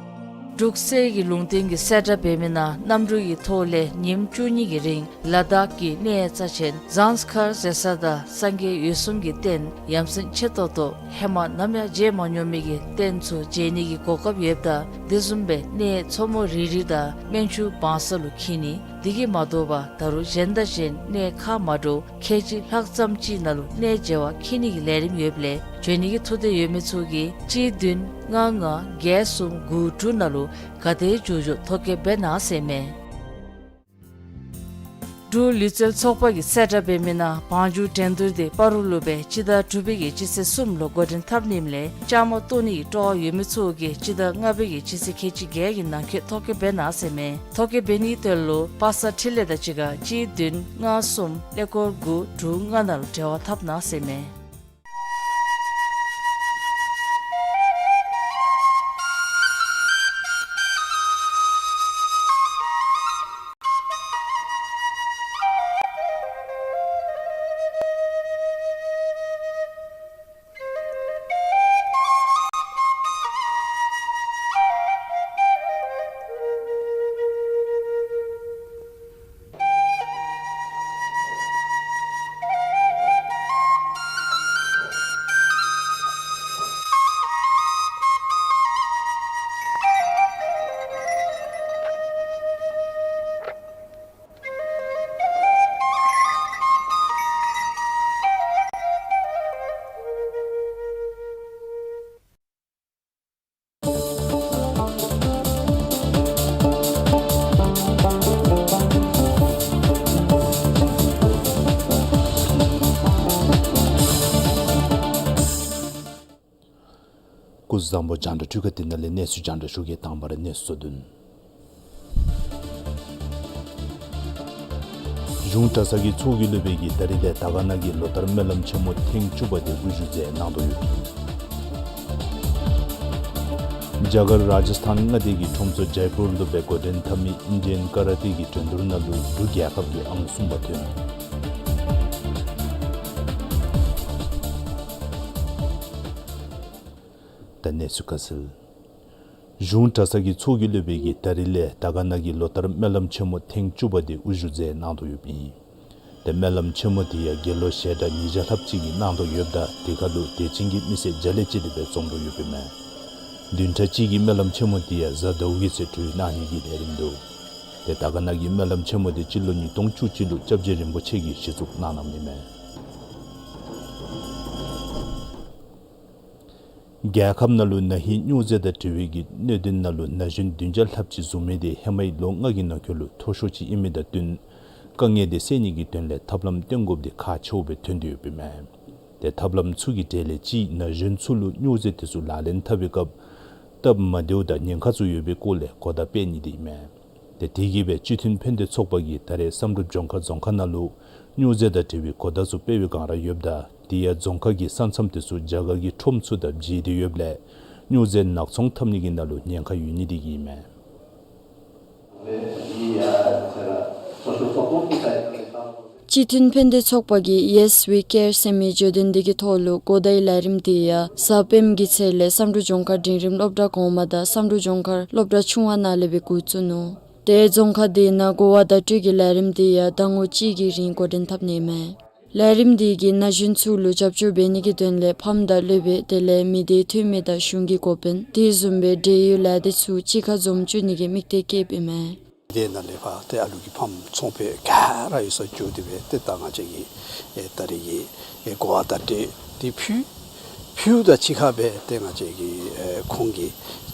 འབྲུག་གསེར་གྱི་ལུང་བསྟན་གྱིས་གསལ་བསྒྲགས་འབད་མི་ནང་གནམ་གྲུ་གི་ཐོག་ལས་ཉིནམ་བཅུ་གཉིས་ཀྱི་རིང་ལ་དྭགས་ཀྱི་གནས་རྩ་ཆེན་ཟངས་དཀར་ཟེར་ས་དང་སངས་རྒྱས་འོད་སྲུང་གི་རྟེན་ཡ་མཚན་ཆེ་ཏོག་ཏོ་ཧེ་མ་ནམ་ཡང་མཇལ་མ་མྱོང་མི་གི་རྟེན་ཚུ་མཇལ་ནི་གི་གོ་སྐབས་ཡོདཔ་ད་དེ་བཟུམ་སྦེ་གནས་མཚོ་མོ་རི་རི་དང་སྨན་ཆུ་བང་ས་ལུ་འཁྱིད་ནི། དེ་གིས་མ་དོ་བར་ད་རུང་གཞན་དང་གཞན་གནས་ཁག་མ་འདྲཝ་ཁལ་གཅིག་ལྷག་ཙམ་ཅིག་ནང་ལུ་གནས་མཇལ་བར་འཁྱིད་ནི་གི་ལས་རིམ་ཡོདཔ་ལས་འབྱོན་ནི་གི་ཐུགས་འདོད་ཡོད་མི་ཚུ་གིས་གཅིག་བདུན་ལྔ་ལྔ་བརྒྱད་གསུམ་དགུ་དྲུག་ནང་ལུ་ག་དེ་མགྱོགས་མགྱོགས་ཐོ་བཀོད་འབད་གནང་ཟེར་མས། འབྲུག་ལུས་རྩལ་ཚོགས་པ་གིས་གསལ་བསྒྲགས་འབད་མི་ནང་བང་རྒྱུག་འགྲན་བསྡུར་དེ་སྤ་རོ་ལུ་སྦེ་སྤྱི་ཟླ་དྲུག་པའི་གི་སྤྱི་ཚེས་གསུམ་ལུ་འགོ་འདྲེན་འཐབ་ནི་ཨིནམ་ལས་བཅའ་མར་གཏོགས་ནི་གི་སྤྲོ་བ་ཡོད་མི་ཚུ་གིས་སྤྱི་ཟླ་ལྔ་པའི་གི་སྤྱི་ཚེས་ཁལ་གཅིག་བརྒྱད་ཀྱི་ནང་འཁོད་ཐོ་བཀོད་འབད་གནང་ཟེར་མས། ཐོ་བཀོད་འབད་ནི་གི་དོན་ལུ་པ་སངས་འཕྲིན་ལས་དང་གཅིག་ཁར་གཅིག་བདུན་ལྔ་གསུམ་ཀླད་ཀོར་དགུ་དྲུག་ལྔ་ནང་ལུ་འབྲེལ་བ་འཐབ་གནང་ཟེར་མས། སྐུ་གཟུགས་བཟང་པོ། རྒྱང་བསྒྲགས་འཕྲུལ་ཁང་འདི་ནང་ལས་གནས་ཚུལ་རྒྱང་བསྒྲགས་ཞུ་གེ། དང་པ་ར་གནས་ཚུལ་བསྡུ་སྒྲིག། གཞུང་གྲྭ་ཚང་གི་ཚོགས་ཀྱི་སློབ་དཔོན་གྱིས་ད་རིས་ལས་དར་དཀར་ན་གི་ལོ་ལྟར་སྨོན་ལམ་ཆེན་མོ་ཐེངས་བཅུ་པ་དེ་དབུ་བཞུགས་མཛད་གནང་དོ་ཡོདཔ་ཨིན། རྒྱ་གར་རཱ་ཇཱིས་ཐཱན་མངའ་སྡེ་གི་ཁྲོམ་ཚོགས་ཇའི་པུར་ལུ་སྦེ་འགོ་འདྲེན་འཐབ་མི་ཨིན་ཌི་ཡན་ཀ་ར་ཏེ་གི་འགྲན་བསྡུར་ནང་ལུ་འབྲུག་རྒྱལ་ཁབ་ཀྱིས་ཨང་གསུམ་པ་ཐོན། ད་གནས་ཚུལ་ཁ་གསལ། གཞུང་གྲྭ་ཚང་གི་ཚོགས་ཀྱི་སློབ་དཔོན་གྱིས་ད་རིས་ལས་དར་དཀར་ན་གི་ལོ་ལྟར་སྨོན་ལམ་ཆེན་མོ་ཐེངས་བཅུ་པ་དེ་དབུ་བཞུགས་མཛད་གནང་དོ་ཡོདཔ་ཨིན། ཏེ་སྨོན་ལམ་ཆེན་མོ་དེ་ཡང་དགེ་སློང་ཞལ་གྲངས་ཉིས་བརྒྱ་ལྷགཔ་ཅིག་གིས་གནང་དོ་ཡོདཔ་ད་དེ་ཁར་ལུ་དད་ཅན་གྱི་མི་སེར་བརྒྱ་ལས་བཅད་དེ་སྦེ་འཛོམས་དོ་ཡོདཔ་ཨིན་མས། བདུན་ཕྲག་གཅིག་གི་སྨོན་ལམ་ཆེན་མོ་དེ་ཡང་གཟའ་ཟླཝ་གི་ཚེ་གྲོལ་གནང་ནི་གི་ལས་རིམ་འདུག། ཏེ་དར་དཀར་ན་གི་སྨོན་ལམ་ཆེན་མོ་དེ་སྤྱི་ལོ་ཉིས་སྟོང་བཅུ་གཅིག་ལུ་སྐྱབས་རྗེ་རིན་པོ་ཆེ་གིས་གཞི་བཙུགས་གནང་གནངམ་ཨིན་མས། རྒྱལ་ཁབ་ནང་ལུ་ན་ཧིང་སྨྱོ་རྫས་དང་འབྲེལ་བའི་གི་གནད་དོན་ནང་ལུ་ན་གཞོན་བདུན་བརྒྱ་ལྷགཔ་ཅིག་བཟུང་མི་དེ་ཧེ་མའི་ལོ་ལྔ་གི་ནང་འཁོད་ལུ་མཐོ་ཤོས་ཅིག་ཨིན་མི་དང་བསྟུན་དཀའ་ངལ་དེ་སེལ་ནི་གི་དོན་ལས་ཐབས་ལམ་སྟོན་དགོཔ་དེ་ཁག་ཆེཝ་སྦེ་ཐོན་ཏེ་ཡོདཔ་ཨིན་མས། ཏེ་ཐབས་ལམ་ཚུ་གི་གྲས་ལས་གཅིག་ན་གཞོན་ཚུ་ལུ་སྨྱོ་རྫས་དེ་ཚུ་ལག་ལེན་འཐབ་པའི་སྐབས་སྟབས་མ་བདེཝ་དང་ཉེན་ཁ་ཚུ་ཡོད་པའི་སྐོར་ལས་གོ་བརྡ་སྤེལ་ནི་དེ་ཨིན་མས། ཏེ་དེ་གིས་སྦེ་སྤྱི་མཐུན་ཕན་བདེ་ཚོགས་པ་གིས་ད་རེས་བསམ་གྲུབ་ལྗོངས་མཁར་རྫོང་ཁག་ནང་ལུ་སྨྱོ་རྫས་དང་འབྲེལ་བའི་གོ་བརྡ་ཚུ་སྤེལ་བའི་བསྒང་ར་ཡོདཔ་ད་དེ་ཡང་རྫོང་ཁག་གི་ས་མཚམས་དེ་ཚུ་རྒྱ་གར་གྱི་ཁྲོམ་ཚུ་དང་མཇལ་ཏེ་ཡོདཔ་ལས་སྨྱོ་རྫས་ནག་ཚོང་འཐབ་ནི་གི་ནང་ལུ་ཉེན་ཁ་ཡོད་ནི་དེ་གིས་ཨིན་མས། སྤྱི་མཐུན་ཕན་བདེ་ཚོགས་པ་གི་Yes We Care ཟེར་མི་བརྗོད་དོན་འདི་གི་ཐོག་ལུ་གོ་བརྡའི་ལས་རིམ་དེ་ཡང་གཟའ་སྤེནམ་གི་ཚེས་ལས་བསམ་གྲུབ་ལྗོངས་མཁར་འབྲིང་རིམ་སློབ་གྲྭ་གོང་མ་དང་བསམ་གྲུབ་ལྗོངས་མཁར་སློབ་གྲྭ་ཆུང་བ་ནང་ལས་སྦེ་འགོ་བཙུགས་ནུག། ཏེ་རྫོང་ཁག་དེ་ནང་གོ་བ་བརྡ་སྤྲོད་ཀྱི་ལས་རིམ་དེ་ཡང་ཟླ་ངོ་གཅིག་གི་རིང་འགོ་འདྲེན་འཐབ་ནི་ཨིན་མས། ལས་རིམ་དེ་གིས་ན་གཞོན་ཚུ་ལུ་རྒྱབ་སྐྱོར་འབད་ནི་གི་དོན་ལས་ཕམ་དང་སློབ་དཔོན་དེ་ལས་མི་སྡེ་འཐུས་མི་དང་གཞུང་གི་འགོ་དཔོན་དེ་བཟུམ་སྦེ་འབྲེལ་ཡོད་ལས་སྡེ་ཚུ་གཅིག་ཁར་འཛོམས་བཅུག་ནི་གི་དམིགས་གཏད་བསྐྱེདཔ་ཨིན་མས། དེ་ནང་ལས་ཕར་ཏེ་ཨ་ལུ་གི་ཕམ་ཚོང་པ་ག་ར་ཡོད་ས་འགྱོ་སྟེ་སྦེ་ཏེ་ད་ང་བཅས་ཀྱིས་ཨེ་ད་རེས་ཀྱི་ཨེ་གོ་བ་བརྡ་སྤྲོད་དེ་ཕུལ། ཕུལཝ་དང་གཅིག་ཁར་སྦེ་ཏེ་ང་བཅས་ཀྱིས་ཨེ་ཁོང་གི་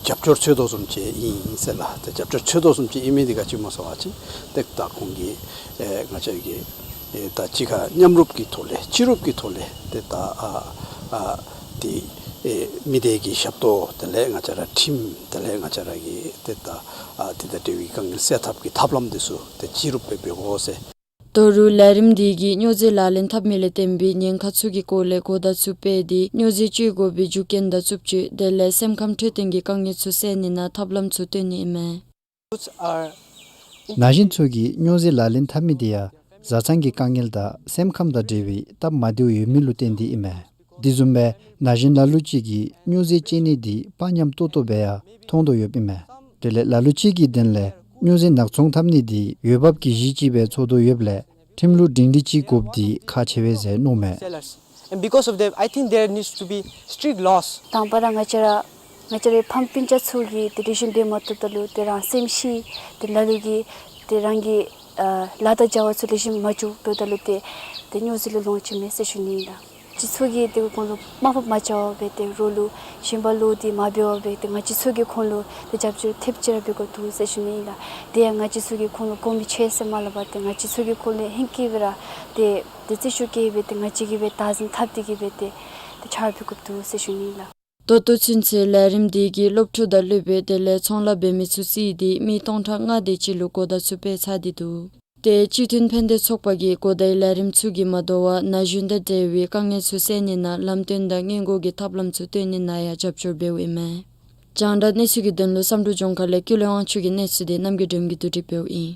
རྒྱབ་སྐྱོར་འཚོལ་དོ་བཟུམ་ཅིག་ཨིན་ཟེར་ལགས། ཏེ་རྒྱབ་སྐྱོར་འཚོལ་དོ་བཟུམ་ཅིག་ཨིན་མི་འདི་ག་ཅི་སྨོ་ཟེར་བ་ཅིན་ཏེ་ད་ཁོང་གིས་ཨེ་ང་བཅས་ཀྱིས་ཨེ་ད་གཅིག་ཁར་མཉམ་རུབ་ཀྱི་ཐོག་ལས་སྤྱི་རུབ་ཀྱི་ཐོག་ལས་ཏེ་ད་ཨ་ཨ་ ཏེ་ཨེ་མི་སྡེ་གི་ཞབས་ཏོག་དེ་ལས་ང་བཅས་ར་ཁྲིམས་དེ་ལས་ང་བཅས་ར་གི་ཏེ་ད་ཨ་དེ་དང་འབྲེལ་བའི་དཀའ་ངལ་སེལ་ཐབས་ཀྱི་ཐབས་ལམ་དེ་ཚུ་ཏེ་ཅི་རུང་སྦེ་འབད་དགོ་ཟེར། ད་རུང་ལས་རིམ་འདི་གིས་སྨྱོ་རྫས་ལག་ལེན་འཐབ་མི་ལས་བརྟེན་པའི་ཉེན་ཁ་ཚུ་གི་སྐོར་ལས་གོ་བརྡ་ཚུ་སྤེལ་ཏེ་སྨྱོ་རྫས་སྤྱོད་དགོ་པའི་རྒྱུ་རྐྱེན་དང་རྩུབ་སྤྱོད་དེ་ལས་སེམས་ཁམས་འཕྲོད་བསྟེན་གྱི་དཀའ་ངལ་ཚུ་སེལ་ནི་ནང་ཐབས་ལམ་ཚུ་སྟོན་ནི་ཨིན་མས། ན་གཞོན་ཚུ་གིས་སྨྱོ་རྫས་ལག་ལེན་འཐབ་མི་དེ་ཡང་བཟའ་ཚང་གི་དཀའ་ངལ་དང་སེམས་ཁམས་དང་འབྲེལ་བའི་སྟབས་མ་བདེཝ་ཡོད་མི་ལུ་བརྟེན་ཏེ་ཨིན་མས། དེ་བཟུམ་སྦེ་ན་གཞོན་ལ་ལུ་ཅིག་གིས་སྨྱོ་རྫས་སྤྱོད་ནི་དེ་དཔའ་ཉམས་ཏོག་ཏོ་སྦེ་ཡང་མཐོང་དོ་ཡོདཔ་ཨིན་མས། དེ་ལས་ལ་ལུ་ཅིག་གི་དོན་ལས་སྨྱོ་རྫས་ནག་ཚོང་འཐབ་ནི་དེ་འོས་འབབ་ཀྱི་གཞི་ཅིག་སྦེ་ཚོར་དོ་ཡོདཔ་ལས་ཁྲིམས་ལུགས་སྒྲིང་སྒྲི་ཅིག་དགོཔ་དེ་ཁག་ཆེ་བས་ཟེར་མནོཝ་མས། Sellers. And because of that, I think there needs to be strict laws. དང་པ་ར་ང་བཅས་ར་ང་བཅས་རའི་ཕམ་སྤུན་ཆ་ཚུ་གིས་ཏེ་ལེགས་ཤོམ་འབད་མ་བཏུབ་ད་ལུ་ཏེ་རང་སེམས་ཤི་ཏེ་ལ་ལུ་གིས་ཏེ་རང་གི་ཨ་ལཱ་དང་བྱ་བ་ཚུ་ལེགས་ཤོམ་མ་འགྱོཝ་ད་ལུ་ཏེ་ཏེ་སྨྱོ་རྫས་ལུ་ལོངས་སྤྱོད་མས་ཟེར་ཞུ་ནི་ཨིན་ལགས། ང་བཅས་ཚུ་གིས་ཏེ་ཁོང་ལུ་དམའ་ཕབ་མ་རྐྱབ་པར་སྦེ་ཏེ་རོགས་ལུ་ཞེན་པ་ལོག་སྟེ་མ་འབད་བར་སྦེ་ཏེ་ང་བཅས་ཚུ་གིས་ཁོང་ལུ་ཏེ་རྒྱབ་སྐྱོར་ཐེབས་ཅིག་ར་འབད་དགོཔ་འདུག་ཟེར་ཞུ་ནི་ཨིན་ལགས། དེ་ཡང་ང་བཅས་ཚུ་གིས་ཁོང་ལུ་དགོངསམ་མི་ཆེ་ཟེར་མ་སླབ་པར་ཏེ་ང་བཅས་ཚུ་གིས་ཁོང་ལུ་ཧིང་བསྐྱེད་སྦེ་ར་ཏེ་ཏེ་བརྩི་བཀུར་བསྐྱེད་སྦེ་ཏེ་ང་བཅས་ཀྱིས་སྦེ་བདག་འཛིན་འཐབ་སྟེ་གིས་སྦེ་ཏེ་ཏེ་ཕྱག་ལཱ་འབད་དགོཔ་འདུག་ཟེར་ཞུ་ནི་ཨིན་ལགས། ད་ལྟོ་ཚུན་ཚོད་ལས་རིམ་འདི་གིས་སློབ་ཕྲུག་དང་སློབ་དཔོན་དེ་ལས་ཚོང་ལཱ་འབད་མི་ཚུ་བརྩིས་ཏེ་མི་སྟོང་ཕྲག་ལྔ་དེ་ཅིག་ལུ་གོ་བརྡ་ཚུ་སྤེལ་ཚར་ཏེ་འདུག། ཏེ་སྤྱི་མཐུན་ཕན་བདེ་ཚོགས་པ་གིས་གོ་བརྡའི་ལས་རིམ་ཚུ་གིས་མ་དོ་བར་ན་གཞོན་དང་འབྲེལ་བའི་དཀའ་ངལ་ཚུ་སེལ་ནི་ནང་ལམ་སྟོན་དང་སྔོན་འགོག་གི་ཐབས་ལམ་ཚུ་སྟོན་ནི་ནང་ཡང་རྒྱབ་སྐྱོར་འབདཝ་ཨིན་མས། རྒྱང་བསྒྲགས་གནས་ཚུལ་གྱི་དོན་ལུ་བསམ་གྲུབ་ལྗོངས་མཁར་ལས་ཀུན་ལེགས་དབང་ཕྱུག་གི་གནས་ཚུལ་དེ་རྣམ་རྒྱལ་སྒྲོལ་མ་གིས་བསྡུ་སྒྲིག་འབདཝ་ཨིན།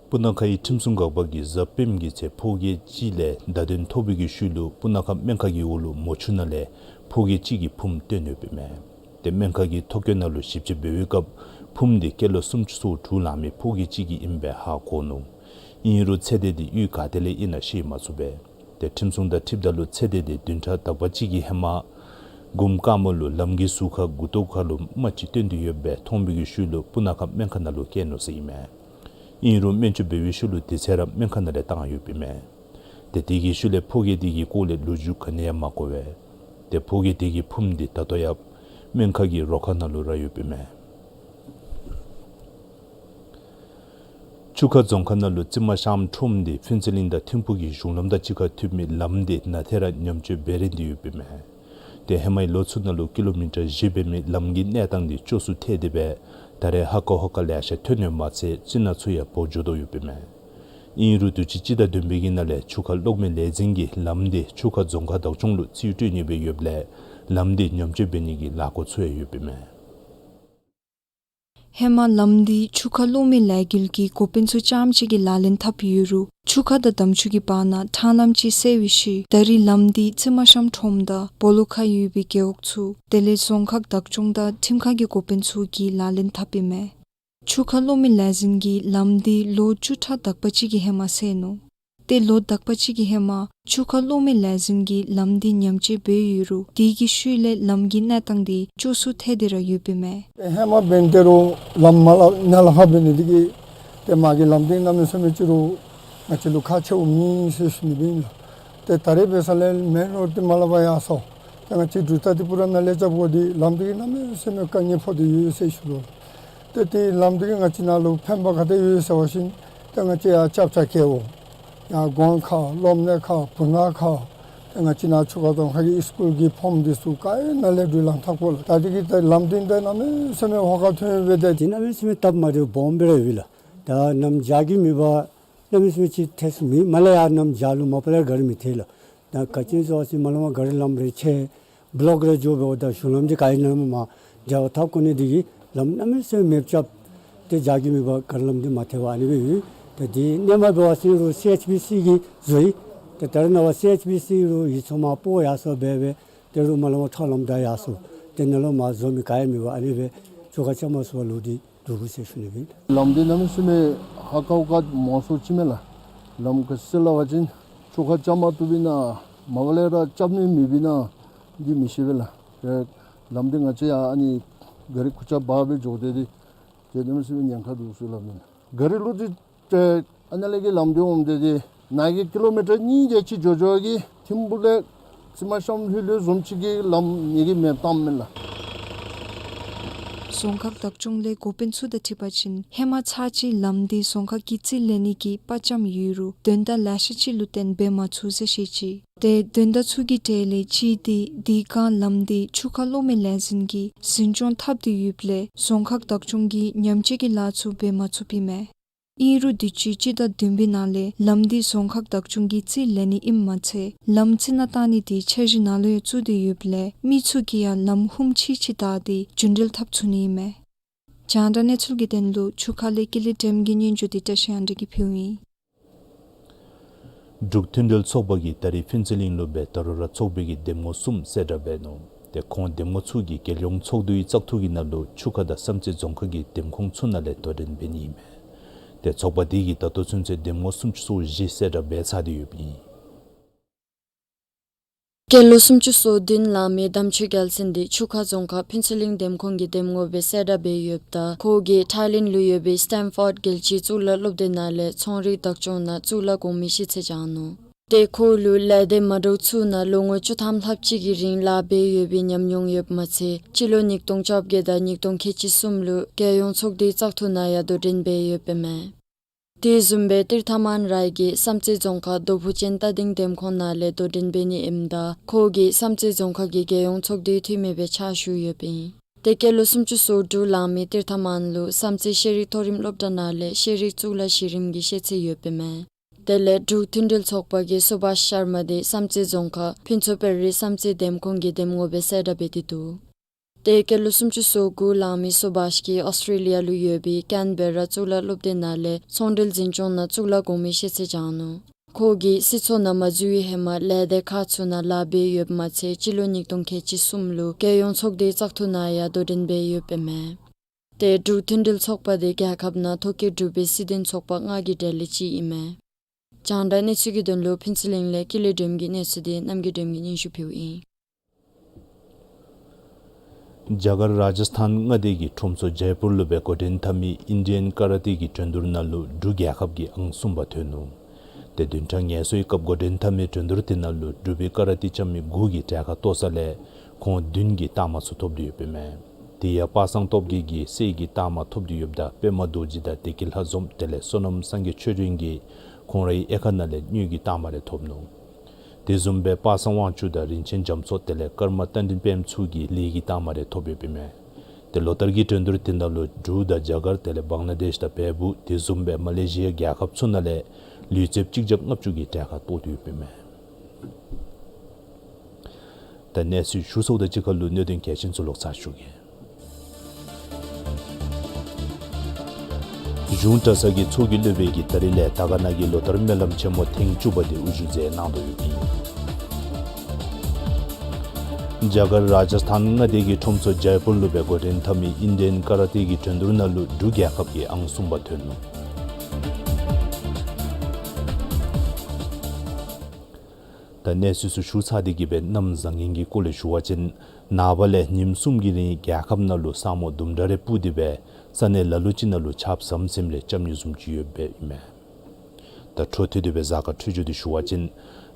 སྤུ་ན་ཁ་ཡི་ཁྲིམས་སྲུང་འགག་པ་གིས་གཟའ་སྤེནམ་གྱི་ཚེ་ཕོ་སྐྱེས་ཅིག་ལས་བརྡ་དོན་ཐོབ་པའི་གི་ཤུལ་ལུ་སྤུ་ན་ཁ་སྨན་ཁང་གི་འོག་ལུ་མོ་ཆུ་ནང་ལས་ཕོ་སྐྱེས་ཅིག་གི་ཕུངམ་བཏོན་ཡོདཔ་ཨིན་མས། ཏེ་སྨན་ཁང་གི་ཐོ་བཀོད་ནང་ལུ་ཞིབ་དཔྱད་འབད་བའི་སྐབས་ཕུངམ་དེ་སྐྱེས་ལོ་སུམ་ཅུ་སོ་དྲུག་ལང་མི་ཕོ་སྐྱེས་ཅིག་གི་ཨིནམ་སྦེ་ཧ་གོ་ནུག། ཨིན་རུང་ཚེ་འདས་དེ་གཡུས་ག་ཏེ་ལས་ཨིན་ན་ཤེས་མ་ཚུགས་པས། ཏེ་ཁྲིམས་སྲུང་དང་འཁྲིལཝ་ད་ལུ་ཚེ་འདས་དེ་བདུན་ཕྲག་དག་པ་ཅིག་གི་ཧེ་མ་གུམ་ཀ་མ་ལུ་ལམ་གྱི་ཟུར་ཁར་མགུ་ཏོ་ཁ་ལུ་རྨ་ཅིག་བཏོན་ཏེ་ཡོདཔ་སྦེ་མཐོང་བའི་གི་ཤུལ་ལུ་སྤུ་ན་ཁ་སྨན་ཁང་ནང་ལུ་བསྐྱལ་ནུག་ཟེར་ཨིན་མས། ཨིན་རུང་སྨན་བཅོས་འབད་བའི་ཤུལ་ལུ་དེ་ཚེ་ར་སྨན་ཁང་ནང་ལས་བཏང་ཡོདཔ་ཨིན་མས། ཏེ་དེ་གི་ཤུལ་ལས་ཕོ་སྐྱེས་དེ་གི་སྐོར་ལས་ལོ་རྒྱུས་ག་ནི་ཡང་མ་གོ་བས། ཏེ་ཕོ་སྐྱེས་དེ་གི་ཕུངམ་དེ་ད་ལྟོ་ཡང་སྨན་ཁང་གི་རོ་ཁང་ནང་ལུ་ར་ཡོདཔ་ཨིན་མས། ཆུ་ཁ་རྫོང་ཁག་ནང་ལུ་རྩི་མ་ཤམ་ཁྲོམ་དེ་ཕུན་ཚོགས་གླིང་དང་ཐིམ་ཕུག་གི་གཞུང་ལམ་དང་གཅིག་ཁར་ཐུག་མི་ལམ་དེ་ནང་ཐད་ར་ཉམས་བཅོས་འབད་རན་ཏེ་ཡོདཔ་ཨིན་མས། ཏེ་ཧེ་མའི་ལོ་ཚུ་ནང་ལུ་ཀི་ལོ་མི་ཊར་བཞི་འབད་མི་ལམ་གྱི་གནས་སྟངས་དེ་སྐྱོ་སུ་ཐལ་ཏེ་སྦེ་ད་རེས་ཧ་ཀ་ཧོ་ཀ་ལེ་ཤ་ཐོན་ཡོདཔ་མ་ཚད་རྩི་ནག་ཚུ་ཡང་བོ་འགྱོ་དོ་ཡོདཔ་ཨིན་མས། ཨིན་རུང་དུས་ཅི་སྤྱི་ཟླ་བདུན་པའི་གི་ནང་ལས་ཆུ་ཁ་གློག་མེ་ལས་འཛིན་གྱིས་ལམ་དེ་ཆུ་ཁ་རྫོང་ཁག་བདག་སྐྱོང་ལུ་རྩིས་སྤྲོད་ནི་སྦེ་ཡོདཔ་ལས་ལམ་དེ་ཉམས་བཅོས་འབད་ནི་གི་ལས་འགུལ་ཚུ་ཡང་ཡོདཔ་ཨིན་མས། ཧེ་མ་ལམ་འདི་ཆུ་ཁ་གློག་མེ་ལས་འགུལ་གྱི་འགོ་དཔོན་ཚུ་རྐྱངམ་གཅིག་གིས་ལག་ལེན་འཐབ་ཡོད་རུང་ཆུ་ཁ་དང་འདམ་ཆུ་གི་བར་ན་ཕྲང་ལམ་ཅིག་བསལ་བའི་ཤུལ་ད་རེས་ལམ་འདི་རྩི་མ་ཤམ་ཁྲོམ་དང་སྦོ་ལོགས་ཁར་ཡོད་པའི་རྒེད་འོག་ཚུ་དེ་ལས་རྫོང་ཁག་བདག་སྐྱོང་དང་ཁྲིམས་ཁང་གི་འགོ་དཔོན་ཚུ་གིས་ལག་ལེན་འཐབ་ཨིན་མས། ཆུ་ཁ་གློག་མེ་ལས་འཛིན་གྱིས་ལམ་འདི་ལོ་བཅུ་ཕྲག་དག་པ་ཅིག་གི་ཧེ་མ་བསལ་ནུག། ཏེ་ལོ་དག་པ་ཅིག་གི་ཧེ་མ་ཆུ་ཁ་གློག་མེ་ལས་འཛིན་གྱིས་ལམ་འདི་ཉམས་བཅོས་འབད་ཡོད་རུང་དེ་གི་ཤུལ་ལས་ལམ་གྱི་གནས་སྟངས་དེ་སྐྱོ་སུ་ཐལ་ཏེ་ར་ཡོདཔ་ཨིན་མས། ཧེ་མ་འབདན་ཏེ་རུང་ལམ་མར་ལས་ནཱ་ལས་ཕར་འབད་ནི་དེ་གིས་ཏེ་མར་གྱི་ལམ་འདི་གནམ་མེད་ས་མེད་ཅིག་རུང་ང་བཅས་ལུ་ཁག་ཆེཝ་མེད་ཟེར་ཞུ་ནི་སྦེ་ཨིན་ལགས། ཏེ་ད་རེས་འབད་ས་ལས་མེན་རོཌ་འདི་མར་ལས་ཕར་ཡར་སོང་། ཏེ་ང་བཅས་འབྲུག་རྩ་ཏི་པུ་ར་ནང་ལས་རྐྱབ་དགོ་འདི་ལམ་འདི་གིས་གནམ་མེད་ས་མེད་དཀའ་ངལ་ཕོག་སྟེ་ཡོད་ཟེར་ཞུ་དོ། ཏེ་ཏེ་ལམ་འདི་གིས་ང་བཅས་ནང་ལུ་ཕན་པ་ག་དེ་ཡོད་ཟེར་བ་ཅིན་ཏེ་ང་བཅས་ཡར་ལྕགས་བྱ་སྐྱེལཝ་ཡར་སྒོ་ཁ་སློབ་གཉེར་ཁ་བུ་ངག་ཁ་ཏེ་ང་བཅས་ནཱ་ཆུ་ཁ་རྫོང་ཁག་གི་སི་ཀུལ་གྱི་ཕོརམ་འདི་ཚུ་ག་ཡོད་ནཱ་ལས་འགྲུལ་ལམ་འཐབ་དགོ་ལགས། ད་འདི་གིས་ཏེ་ལམ་འདི་ཏེ་གནམ་མེད་ས་མེད་ཧོ་ཀ་ཐོན་སྦེ་ཏེ་འདི་གནམ་མེད་ས་མེད་སྟབས་མ་བདེཝ་སྦོམ་སྦེ་ར་ཡོད་ལགས། ད་གནམ་བྱཱར་གྱི་མེད་པར་གནམ་མེད་ས་མེད་ཅིག་ཐལ་སོང་མེད། མར་ལས་ཡར་གནམ་བྱཱར་ལུ་མ་པ་ལས་ག་ར་མི་ཐལ་ལགས། ད་ག་ཅི་སྨོ་ཟེར་བ་ཅིན་མར་ལས་མར་ག་ར་ལམ་རེ་ཆད་བློག་རེ་འགྱོ་སྦེ་འོ་ད་གཞུང་ལམ་འདི་ག་ཡོད་ནཱ་མར་འདྲ་བ་འཐབ་དགོ་ནི་འདི་གིས་ལམ་གནམ་མེད་ས་མེད་མེདཔ་རྐྱབ་སྟེ་བྱཱར་གྱི་མེད་པར་ག་ར་ལམ་འདི་མ་ཐལ་བར་ཨ་ནི་སྦེ་ཡོད། ད་འདི་སྔོན་མ་འབད་བ་ཅིན་རུང་སི་ཨེཆ་པི་སི་གིས་བཟོ་ཡི། ད་ད་རེས་ནངས་པ་སི་ཨེཆ་པི་སི་རུང་ཡིད་ཚོ་མ་སྤོ་ཡར་སོང་སྦེ་སྦེ་ཏེ་རུང་མར་ལས་མར་ཁྲག་ལམ་བདའ་ཡར་སོང་། ཏེ་ནཱ་ལུ་མར་བཟོ་མི་ག་ཡང་མེད་པར་ཨ་ནི་སྦེ་ཆུ་ཁ་རྐྱབ་མ་ཚུགས་པར་ལུས་ཏེ་འདུག་ཟེར་ཞུ་ནི་སྦེ། ལམ་འདི་གནམ་མེད་ས་མེད་ཧ་ཀ་ཧོ་ཀ་མང་སུ་ཅིག་མས་ལགས། ལམ་ག་ཅི་སླབ་པ་ཅིན་ཆུ་ཁ་རྐྱབ་མ་བཏུབ་པའི་ནང་མ་པ་ལས་ར་རྐྱབ་ནི་མེད་པའི་ནང་འདི་མི་ཤེས་པས་ལགས། ཏེ་ལམ་འདི་ང་བཅས་ཡང་ཨ་ནི་ག་རི་ཁུར་ཆ་འབག་སྦེ་འགྱོ་སྟེ་འདི་ཏེ་གནམ་མེད་ས་མེད་ཉེན་ཁ་འདུག་ཟེར་སླབ་ནི། ག་རི་ལུ་ཏེ་ཏེ་ཨ་ནཱ་ལས་ཀྱི་ལམ་འདི་འོངམ་ཏེ་ཏེ་ནཱ་གི་ཀི་ལོ་མི་ཊར་གཉིས་དེ་ཅིག་འགྱོ་འགྱོ་གི་ཐིམ་ཕུག་ལས་རྩི་མ་ཤམ་ལྷོད་ལྷོད་བཟུམ་ཅིག་གི་ལམ་ནི་གི་མེདཔ་བཏངམ་མས་ལགས། རྫོང་ཁག་བདག་སྐྱོང་ལས་འགོ་དཔོན་ཚུ་དང་འཁྲིལ་བ་ཅིན་ཧེ་མ་ཚར་གཅིག་ལམ་འདི་རྫོང་ཁག་གིས་རྩིས་ལེན་ནི་གི་དཔའ་བཅམ་ཡོད་རུང་དོན་དག་ལེ་ཤ་ཅིག་ལུ་བརྟེན་འབད་མ་ཚུགས་ཟེར་བཤད་ཅི། ཏེ་དོན་དག་ཚུ་གི་གྲས་ལས་གཅིག་འདི་དེ་སྒང་ལམ་འདི་ཆུ་ཁ་གློག་མེ་ལས་འཛིན་གྱིས་འཛིན་སྐྱོང་འཐབ་སྟེ་ཡོདཔ་ལས་རྫོང་ཁག་བདག་སྐྱོང་གིས་ཉམས་བཅོས་ཀྱི་ལཱ་ཚུ་འབད་མ་ཚུགསཔ་ཨིན་མས། ཨིན་རུང་དུས་ཅི་སྤྱི་ཟླ་བདུན་པའི་ནང་ལས་ལམ་འདི་རྫོང་ཁག་བདག་སྐྱོང་གིས་རྩིས་ལེན་ནི་ཨིནམ་མ་ཚད་ལམ་རྩི་ནག་བཏང་ནི་དེ་འཆར་གཞི་ནང་ལུ་ཡང་བཙུགས་ཏེ་ཡོདཔ་ལས་མི་ཚུ་གིས་ཡང་ལམ་ཧུམ་ཆི་ཆི་བདའ་སྟེ་རྒྱུན་འགྲུལ་འཐབ་ཚུགས་ནི་ཨིན་མས། རྒྱང་བསྒྲགས་གནས་ཚུལ་གྱི་དོན་ལུ་ཆུ་ཁ་ལས་ཀུན་ལེགས་སྒྲོལམ་གྱི་སྙན་ཞུ་དེ་བཀྲ་ཤིས་དབང་འདུས་ཀྱིས་ཕུལཝ་ཨིན། འབྲུག་མཐུན་སྒྲིལ་ཚོགས་པ་གིས་ད་རིས་ཕུན་ཚོགས་གླིང་ལུ་སྦེ་ད་རུང་ར་ཚོགས་པའི་གི་འདེམས་ངོ་གསུམ་གསལ་བསྒྲགས་འབད་ནུག། ཏེ་ཁོང་འདེམས་ངོ་ཚུ་གིས་རྒྱལ་ཡོངས་ཚོགས་འདུའི་བཙག་འཐུ་གི་ནང་ལུ་ཆུ་ཁ་དང་བསམ་རྩེ་རྫོང་ཁག་གི་འདེམས་ཁོངས་ཚུ་ནང་ལས་དོ་འགྲན་འབད་ནི་ཨིན་མས། ཏེ་ཚོགས་པ་དེ་གིས་ད་ལྟོ་ཚུན་ཚོད་འདེམས་ངོ་སུམ་ཅུ་སོ་བཞི་གསལ་བསྒྲགས་འབད་ཚར་ཏེ་ཡོདཔ་ཨིན། སྐྱེས་ལོ་སུམ་ཅུ་སོ་བདུན་ལང་མི་དམ་ཆོས་རྒྱལ་མཚན་དེ་ཆུ་ཁ་རྫོང་ཁག་ཕུན་ཚོགས་གླིང་འདེམས་ཁོངས་ཀྱི་འདེམས་ངོ་སྦེ་གསལ་བསྒྲགས་འབད་ཡོདཔ་ད་ཁོ་གིས་ཐའི་ལེནཌ་ལུ་ཡོད་པའི་སི་ཊེམ་ཕོརཌ་རྒྱལ་སྤྱིའི་གཙུག་ལག་སློབ་སྡེ་ནང་ལས་ཚོང་རིག་བདག་སྐྱོང་ནང་གཙུག་ལག་གོང་མའི་ཤེས་ཚད་སྦྱངས་ནུག། ཏེ་ཁོ་ལུ་ལས་སྡེ་མ་འདྲཝ་ཚུ་ནང་ལོ་ངོ་བཅུ་ཐམ་ལྷགཔ་ཅིག་གི་རིང་ལཱ་འབད་ཡོད་པའི་ཉམས་མྱོང་ཡོདཔ་མ་ཚད་སྤྱི་ལོ་ཉིས་སྟོང་བཅོ་བརྒྱད་དང་ཉིས་སྟོང་ཁལ་གཅིག་གསུམ་ལུ་རྒྱལ་ཡོངས་ཚོགས་སྡེའི་བཙག་འཐུ་ནང་ཡང་དོ་འགྲན་འབད་ཡོདཔ་ཨིན་མས། དེ་བཟུམ་སྦེ་ཏིར་ཐ་མཱན་རའི་གིས་བསམ་རྩེ་རྫོང་ཁག་རྡོ་ཕུ་ཅན་རྟ་སྡིང་འདེམས་ཁོངས་ནང་ལས་དོ་འགྲན་འབད་ནི་ཨིནམ་ད་ཁོ་གིས་བསམ་རྩེ་རྫོང་ཁག་གི་རྒྱལ་ཡོངས་ཚོགས་སྡེའི་འཐུས་མི་སྦེ་ཕྱག་ཞུ་ཡོདཔ་ཨིན། ཏེ་སྐྱེས་ལོ་སུམ་ཅུ་སོ་དྲུག་ལང་མི་ཏིར་ཐ་མཱན་ལུ་བསམ་རྩེ་ཤེས་རིག་མཐོ་རིམ་སློབ་གྲྭ་ནང་ལས་ཤེས་རིག་གཙུག་ལག་གཞི་རིམ་གྱི་ཤེས་ཚད་ཡོདཔ་ཨིན་མས། དེ་ལས་འབྲུག་མཐུན་སྒྲིལ་ཚོགས་པ་གི་སུ་བྷཱཤ་ཤར་མ་དེ་བསམ་རྩེ་རྫོང་ཁག་ཕུན་ཚོགས་བེ་རི་བསམ་རྩེ་འདེམས་ཁོངས་ཀྱི་འདེམས་ངོ་སྦེ་གསལ་བསྒྲགས་འབད་དེ་འདུག། ཏེ་སྐྱེས་ལོ་སུམ་ཅུ་སོ་དགུ་ལང་མི་སུ་བྷཱཤ་གིས་ཨོསི་ཊྲེ་ལི་ཡ་ལུ་ཡོད་པའི་ཀེན་བེ་ར་གཙུག་ལག་སློབ་སྡེ་ནང་ལས་ཚོང་འབྲེལ་འཛིན་སྐྱོང་ནང་གཙུག་ལག་གོང་མའི་ཤེས་ཚད་སྦྱངས་ནུག། ཁོ་གིས་སྲིད་ཚོགས་ནང་མ་འཛུལ་བའི་ཧེ་མ་ལས་སྡེ་ཁག་ཚུ་ནང་ལཱ་འབད་ཡོདཔ་མ་ཚད་སྤྱི་ལོ་ཉིས་སྟོང་ཁལ་གཅིག་གསུམ་ལུ་རྒྱལ་ཡོངས་ཚོགས་སྡེའི་བཙག་འཐུ་ནང་ཡང་དོ་འགྲན་འབད་ཡོདཔ་ཨིན་མས། ཏེ་འབྲུག་མཐུན་སྒྲིལ་ཚོགས་པ་དེ་རྒྱལ་ཁབ་ནང་ཐོ་བཀོད་གྲུབ་པའི་སྲིད་དོན་ཚོགས་པ་ལྔ་གི་གྲས་ལས་གཅིག་ཨིན་མས། རྒྱང་བསྒྲགས་གནས་ཚུལ་གྱི་དོན་ལུ་ཕུན་ཚོགས་གླིང་ལས་ཀུན་ལེགས་སྒྲོལམ་གྱི་གནས་ཚུལ་དེ་རྣམ་རྒྱལ་སྒྲོལམ་གྱིས་སྙན་ཞུ་ཕུལཝ་ཨིན། རྒྱ་གར་རཱ་ཇཱ་སི་ཐཱན་མངའ་སྡེ་གི་ཁྲོམ་ཚོགས་ཇའི་པུར་ལུ་སྦེ་འགོ་འདྲེན་འཐབ་མི་ཨིན་ཌི་ཡན་ཀ་ར་ཏེ་གི་འགྲན་བསྡུར་ནང་ལུ་འབྲུག་རྒྱལ་ཁབ་ཀྱིས་ཨང་གསུམ་པ་ཐོན་ནུག། ཏེ་བདུན་ཕྲག་ངལ་གསོའི་སྐབས་འགོ་འདྲེན་འཐབ་མི་འགྲན་བསྡུར་དེ་ནང་ལུ་འབྲུག་པའི་ཀ་ར་ཏེ་རྐྱབ་མི་དགུ་གིས་གྲལ་ཁར་གཏོགས་ས་ལས་ཁོང་བདུན་གྱིས་རྟགས་མ་ཚུ་ཐོབ་སྟེ་ཡོདཔ་ཨིན་མས། དེ་ཡང་པ་སངས་སྟོབས་རྒྱས་ཀྱིས་གསེར་གྱི་རྟགས་མ་ཐོབ་སྟེ་ཡོདཔ་ད་པདྨ་རྡོ་རྗེ་དང་བདེ་སྐྱིད་ལྷ་འཛོམས་དེ་ལས་བསོད་ནམས་སངས་རྒྱས་ཆོས་སྒྲོན་གྱིས་ཁོང་རའི་དབྱེ་ཁག་ནང་ལས་དངུལ་གྱི་རྟགས་མ་རེ་ཐོབ་ནུག། དེ་བཟུམ་སྦེ་པ་སངས་དབང་ཕྱུག་དང་རིན་ཆེན་རྒྱ་མཚོ་དེ་ལས་ཀརྨ་རྟ་མགྲིན་དཔལ་མཚུ་གིས་ལི་གི་རྟགས་མ་རེ་ཐོབ་ཡོདཔ་ཨིན་མས། ཏེ་ལོ་ལྟར་གྱི་འགྲན་བསྡུར་དེ་ནང་ལུ་འབྲུག་དང་རྒྱ་གར་དེ་ལས་བང་ལ་དེཤ་དང་བལ་པོ་དེ་བཟུམ་སྦེ་མ་ལེ་ཤི་ཡ་རྒྱལ་ཁབ་ཚུ་ནང་ལས་ལུས་རྩལཔ་གཅིག་བརྒྱ་ལྔ་བཅུ་གིས་གྲལ་ཁར་གཏོགས་ཏེ་ཡོདཔ་ཨིན་མས། ད་གནས་ཚུལ་ཞུ་ཚརཝ་དང་གཅིག་ཁར་ལུ་གནད་དོན་གལ་ཆེན་ཚུ་ལོག་ཚར་ཞུ་གེ། གཞུང་གྲྭ་ཚང་གི་ཚོགས་ཀྱི་སློབ་དཔོན་གྱིས་ད་རིས་ལས་དར་དཀར་ན་གི་ལོ་ལྟར་སྨོན་ལམ་ཆེན་མོ་ཐེངས་བཅུ་པ་དེ་དབུ་བཞུགས་མཛད་གནང་དོ་ཡོདཔ་ཨིན། རྒྱ་གར་རཱ་ཇཱ་སི་ཐཱན་མངའ་སྡེ་གི་ཁྲོམ་ཚོགས་ཇའི་པུར་ལུ་སྦེ་འགོ་འདྲེན་འཐབ་མི་ཨིན་ཌི་ཡན་ཀ་ར་ཏེ་གི་འགྲན་བསྡུར་ནང་ལུ་འབྲུག་རྒྱལ་ཁབ་ཀྱིས་ཨང་གསུམ་པ་ཐོན་ནུག། ད་གནས་ཚུལ་ཚུ་ཞུ་ཚར་ཏེ་གི་སྦེ་གནམ་བཟང་ངན་གྱི་སྐོར་ལས་ཞུ་བ་ཅིན་ནངས་པ་ལས་ཉིནམ་གསུམ་གྱི་རིང་རྒྱལ་ཁབ་ནང་ལུ་ས་སྨུག་དུམ་གྲ་རེ་སྤུབས་ཏེ་སྦེ་ས་གནས་ལ་ལུ་ཅིག་ནང་ལུ་ཆརཔ་ཟམ་ཟིམ་ལས་རྐྱབ་ནི་བཟུམ་ཅིག་ཡོདཔ་ཨིན་མས། ད་འཕྲོ་མཐུད་དེ་སྦེ་གཟའ་སྐར་འཕྲོད་སྦྱོར་དེ་ཞུ་བ་ཅིན་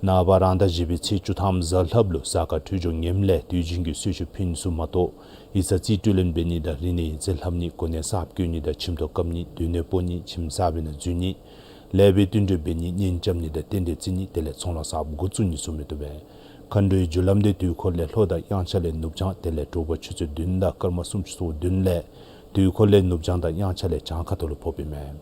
ནངས་པ་རང་ཟླ་བཞི་པའི་ཚེས་བཅུ་ཐམ་གཟའ་ལྷགཔ་ལུ་གཟའ་སྐར་འཕྲོད་སྦྱོར་ངནམ་ལས་དུས་རྒྱུན་གྱི་གསོལ་མཆོད་ཕུལ་ནི་ཚུ་མ་གཏོགས་ཡིག་ཚང་རྩིས་སྤྲོད་ལེན་འབད་ནི་དང་རིག་གནས་ཡིག་རྩིས་ལྷབ་ནི་གོ་གནས་གསརཔ་བསྐོ་ནི་དང་ཁྱིམ་ཐོག་བཀབ་ནི་སྡོད་གནས་སྤོ་ནི་ཁྱིམ་གསར་པའི་ནང་འཛུལ་ནི་ལེགས་པའི་བསྟུན་གྲོས་འབད་ནི་གཉེན་རྐྱབ་ནི་དང་རྟེན་འབྲེལ་བརྩི་ནི་དེ་ལས་ཚོང་ལཱ་གསརཔ་འགོ་བཙུགས་ནི་ཚུ་མི་བཏུབ་པས། མཁའ་འགྲོའི་རྒྱུ་ལམ་འདི་དུས་འཁོར་ལས་ལྷོ་དང་དབྱངས་འཆར་ལས་ནུབ་བྱང་དེ་ལས་དྲོ་པ་ཆུ་ཚོད་བདུན་དང་སྐར་མ་སུམ་ཅུ་སོ་བདུན་ལས་དུས་འཁོར་ལས་ནུབ་བྱང་དང་དབྱངས་འཆར་ལས་བྱང་ཁ་ཐུག་ལུ་ཕོགཔ་ཨིན་མས།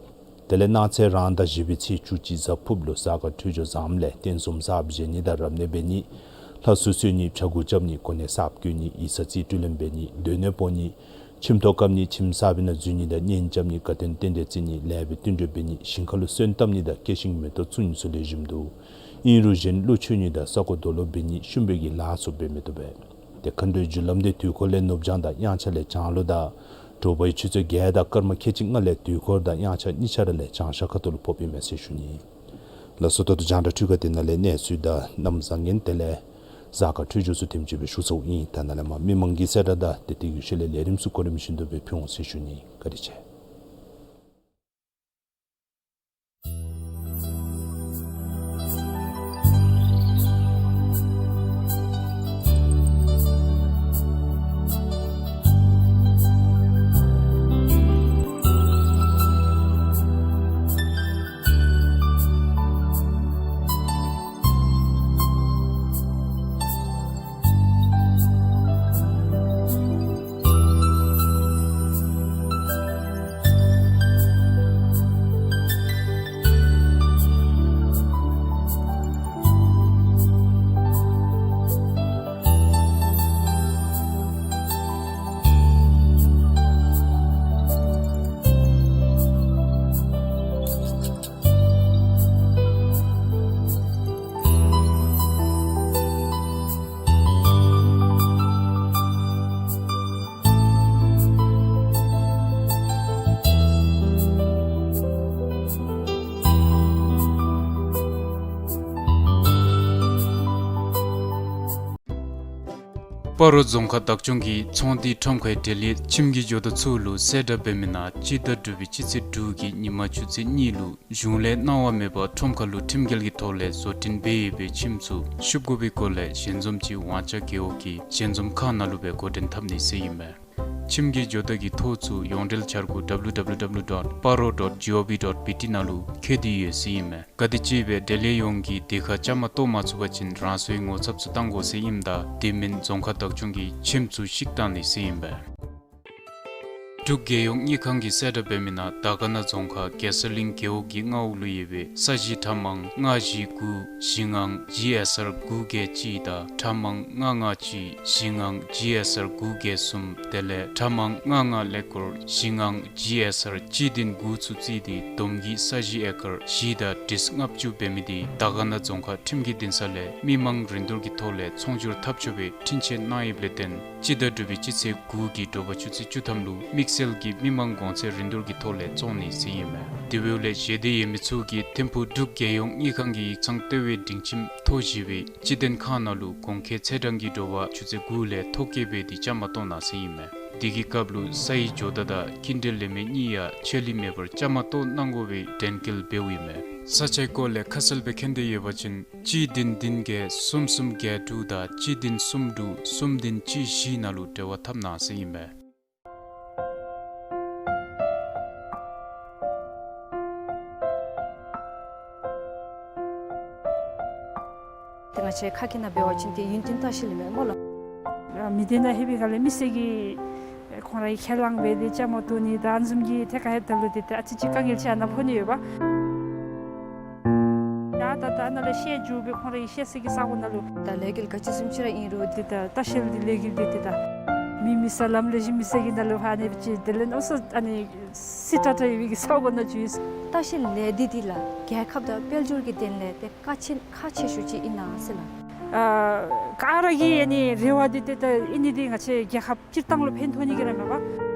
དེ་ལས་གནངས་ཚེ་རང་ཟླ་བཞི་པའི་ཚེས་བཅུ་གཅིག་གཟའ་ཕུརཔ་ལུ་གཟའ་སྐར་འཕྲོད་སྦྱོར་བཟངམ་ལས་རྟེན་གསུམ་གསརཔ་བཞེངས་ནི་དང་རབ་གནས་འབད་ནི་ལྷ་གསོལ་གསོལ་ནི་ཕྱྭ་འགུགས་རྐྱབ་ནི་གོ་གནས་གསརཔ་བསྐོ་ནི་ཡིག་ཚང་རྩིས་སྤྲོད་ལེན་འབད་ནི་སྡོད་གནས་སྤོ་ནི་ཁྱིམ་ཐོག་བཀབ་ནི་ཁྱིམ་གསར་པའི་ནང་འཛུལ་ནི་དང་གཉེན་རྐྱབ་ནི་དགའ་སྟོན་རྟེན་འབྲེལ་བརྩི་ནི་ལེགས་པའི་བསྟུན་གྲོས་འབད་ནི་ཞིང་ཁ་ལུ་སོན་བཏབ་ནི་དང་སྐྱེ་ཤིང་མེ་ཏོག་བཙུགས་ནི་ཚུ་ལེགས་ཤོམ་འདུག། ཨིན་རུང་གཞན་ཀླུ་མཆོད་ནི་དང་ས་རྐོ་རྡོ་སློག་འབད་ནི་ཤུམ་པའི་གི་ལཱ་ཚུ་འབད་མི་བཏུབ་པས། ཏེ་མཁའ་འགྲོའི་རྒྱུ་ལམ་འདི་དུས་འཁོར་ལས་ནུབ་བྱང་དང་དབྱངས་འཆར་ལས་བྱང་ལུ་དང་དྲོ་པའི་ཆུ་ཚོད་བརྒྱད་དང་སྐར་མ་ཁལ་གཅིག་ལྔ་ལས་དུས་འཁོར་དང་དབྱངས་འཆར་གཉིས་ཆ་ར་ལས་བྱང་ཤར་ཁ་ཐུག་ལུ་ཕོགཔ་ཨིན་མས་ཟེར་ཞུ་ནི། ལགས་སོ། ད་ལྟོ་རྒྱང་བསྒྲགས་འཕྲུལ་ཁང་འདི་ནང་ལས་གནས་ཚུལ་དང་གནམ་བཟང་ངན་དེ་ལས་གཟའ་སྐར་འཕྲོད་སྦྱོར་ཚུ་དེམ་ཅིག་སྦེ་ཞུ་ཚརཝ་ཨིན། ད་ནཱ་ལས་མར་མི་མང་གི་གསལ་བསྒྲགས་དང་དེ་དེ་གི་ཤུལ་ལས་ལས་རིམ་ཚུ་གོ་རིམ་བཞིན་དུ་སྦེ་ཕུལ་འོང་ཟེར་ཞུ་ནི། བཀའ་དྲིན་ཆེ། སྤ་རོ་རྫོང་ཁག་བདག་སྐྱོང་གིས་ཚོང་འདུས་ཁྲོམ་ཁའི་འབྲེལ་ཡོད་ཁྱིམ་གྱི་ཇོ་བདག་ཚུ་ལུ་གསལ་བསྒྲགས་འབད་མི་ནང་སྤྱི་ཟླ་དྲུག་པའི་སྤྱི་ཚེས་དྲུག་གི་ཉིན་མ་ཆུ་ཚོད་གཉིས་ལུ་གཞུང་ལས་གནང་བ་མེད་པར་ཁྲོམ་ཁ་ལུ་ཁྲིམས་འགལ་གྱི་ཐོག་ལས་བཟོ་སྐྲུན་འབད་ཡོད་པའི་ཁྱིམ་ཚུ་བཤུབ་དགོ་པའི་སྐོར་ལས་ཞལ་འཛོམས་ཅིག་ཝང་ཅ་རྒེད་འོག་གི་ཞལ་འཛོམས་ཁང་ནང་ལུ་སྦེ་འགོ་འདྲེན་འཐབ་ནི་ཟེར་ཨིན་མས། ཁྱིམ་གྱི་ཇོ་བདག་གི་ཐོ་ཚུ་ཡོངས་འབྲེལ་འཆར་སྒོ་W W W dot paro dot gov dot B T ནང་ལུ་བཀོད་དེ་ཡོད་ཟེར་ཨིན་མས། ག་དེམ་ཅིག་སྦེ་འབྲེལ་ཡོད་ཡོངས་ཀྱིས་དེ་ཁར་བཅའ་མར་གཏོགས་མ་ཚུགས་པ་ཅིན་རང་སོའི་ངོ་ཚབ་ཚུ་བཏང་དགོ་ཟེར་ཨིནམ་ད་དེ་མིན་རྫོང་ཁག་བདག་སྐྱོང་གིས་ཁྱིམ་ཚུ་བཤིག་བཏང་ནི་ཟེར་ཨིན་པས། འབྲུག་རྒྱལ་ཡོངས་དངུལ་ཁང་གིས་གསལ་བསྒྲགས་འབད་མི་ནང་དར་དཀར་ན་རྫོང་ཁག་གེ་སར་གླིང་རྒེད་འོག་གི་མངའ་འོག་ལུ་ཡོད་པའི་ས་གཞི་ཁྲག་མང་ལྔ་བཞི་དགུ་བཞི་ལྔ་G S R དགུ་བརྒྱད་གཅིག་དང་ཁྲག་མང་ལྔ་ལྔ་གཅིག་བཞི་ལྔ་G S R དགུ་བརྒྱད་གསུམ་དེ་ལས་ཁྲག་མང་ལྔ་ལྔ་ཀླད་ཀོར་བཞི་ལྔ་G S R གཅིག་བདུན་དགུ་ཚུ་བརྩིས་ཏེ་བསྡོམས་ཀྱིས་ས་གཞི་ཨེ་ཀར་བཞི་དང་ཁྲི་ལྔ་བཅུ་འབད་མི་དེ་དར་དཀར་ན་རྫོང་ཁག་ཁྲིམས་ཀྱི་འདུན་ས་ལས་མི་མང་རིན་བསྡུར་གྱི་ཐོག་ལས་ཚོང་སྒྱུར་འཐབ་ཆོག་པའི་འཕྲིན་བཅོལ་གནང་ཡོདཔ་ལས་བརྟེན་སྤྱི་ཟླ་དྲུག་པའི་སྤྱི་ཚེས་དགུ་གི་དྲོ་པ་ཆུ་ཚོད་བཅུ་ཐམ་ལུ་དམིགས་བསལ་གྱི་མི་མང་གོང་ཚད་རིན་བསྡུར་གྱི་ཐོག་ལས་བཙོང་ནི་ཟེར་ཨིན་མས། དེ་འབདཝ་ལས་ཞལ་འདེབས་ཡོད་མི་ཚུ་གིས་ཐིམ་ཕུག་འབྲུག་རྒྱལ་ཡོངས་དངུལ་ཁང་གི་ཡིག་ཚང་ལྟེ་བའི་སྒྲིང་ཁྱིམ་ཐོ་བཞི་པའི་སྤྱི་དོན་ཁང་ནང་ལུ་གོང་འཁོད་ཚེས་གྲངས་ཀྱི་དྲོ་པ་ཆུ་ཚོད་དགུ་ལས་ཐོ་བཀོད་འབད་དེ་བཅའ་མར་གཏོགས་གནང་ཟེར་ཨིན་མས། དེ་གི་སྐབས་ལུ་ས་ཡི་ཇོ་བདག་དང་ཀིན་ཌེ་ལེན་མི་གཉིས་ཡང་ཆད་ལུས་མེད་པར་བཅའ་མར་གཏོགས་གནང་དགོ་པའི་དྲན་སྐུལ་འབདཝ་ཨིན་མས། ས་ཆའི་སྐོར་ལས་ཁ་གསལ་སྦེ་མཁྱེན་འདོད་ཡོད་པ་ཅིན་གཅིག་བདུན་བདུན་བརྒྱད་གསུམ་གསུམ་བརྒྱད་དྲུག་དང་གཅིག་བདུན་གསུམ་དྲུག་གསུམ་བདུན་གཅིག་བཞི་ནང་ལུ་འབྲེལ་བ་འཐབ་གནང་ཟེར་ཨིན་མས། ཏེ་ང་བཅས་ཁ་སྐད་ནང་འབད་བ་ཅིན་ཏེ་ཡུན་བརྟན་ལྟ་བཤལ་ཨིན་མས་སྨོ་ལགས། མི་སྡེ་ནང་ལྷོད་པའི་སྒང་ལས་མི་སེར་གྱིས་ཁོང་རའི་ཁས་བླངས་འབད་དེ་བཅའ་མར་གཏོགས་ནི་དང་ཨ་ནི་བཟུམ་གྱི་ཐད་ཁར་ལྷོདཔ་ད་ལུ་ཏེ་ཏེ་ཨ་ཙི་ཅིག་དཀའ་ངལ་ཅིག་ཨ་ནཱ་ཕོག་ནི་ཡོདཔ། ཡ་ད་ད་ཨ་ནཱ་ལས་བཤལ་འགྱོ་སྦེ་ཁོང་རའི་བཤལ་སའི་གི་ས་གོ་ནང་ལུ་ད་ལས་འགུལ་ག་ཅི་བཟུམ་ཅིག་ར་ཨིན་རུང་ཏེ་ད་ལྟ་བཤལ་འདི་ལས་འགུལ་འདི་ཏེ་ད་མི་མེད་ས་ལམ་ལས་གཞི་མེད་ས་གི་ནང་ལུ་ཕར་ཨ་ནི་ཅིག་དེ་ལས་ཨོ་ས་ཨ་ནི་སི་ཏ་ཏ་ཡོད་པའི་གི་ས་གོ་ནང་འགྱོ་ཡི། ལྟ་བཤལ་ལས་འདི་འདི་ལགས་རྒྱལ་ཁབ་དང་དཔལ་འབྱོར་གྱི་དོན་ལས་ཏེ་ཁག་ཆེ་ཁག་ཆེ་ཤོས་ཅིག་ཨིན་ན་ཟེར་ལགས། ཨ་ག་ར་གི་ཨ་ནི་རེ་བ་འདི་ཏེ་ད་ཨིན་ནི་འདི་ང་བཅས་རྒྱལ་ཁབ་སྤྱིར་བཏང་ལུ་ཕན་ཐོགས་ནི་གི་ར་མས་པ།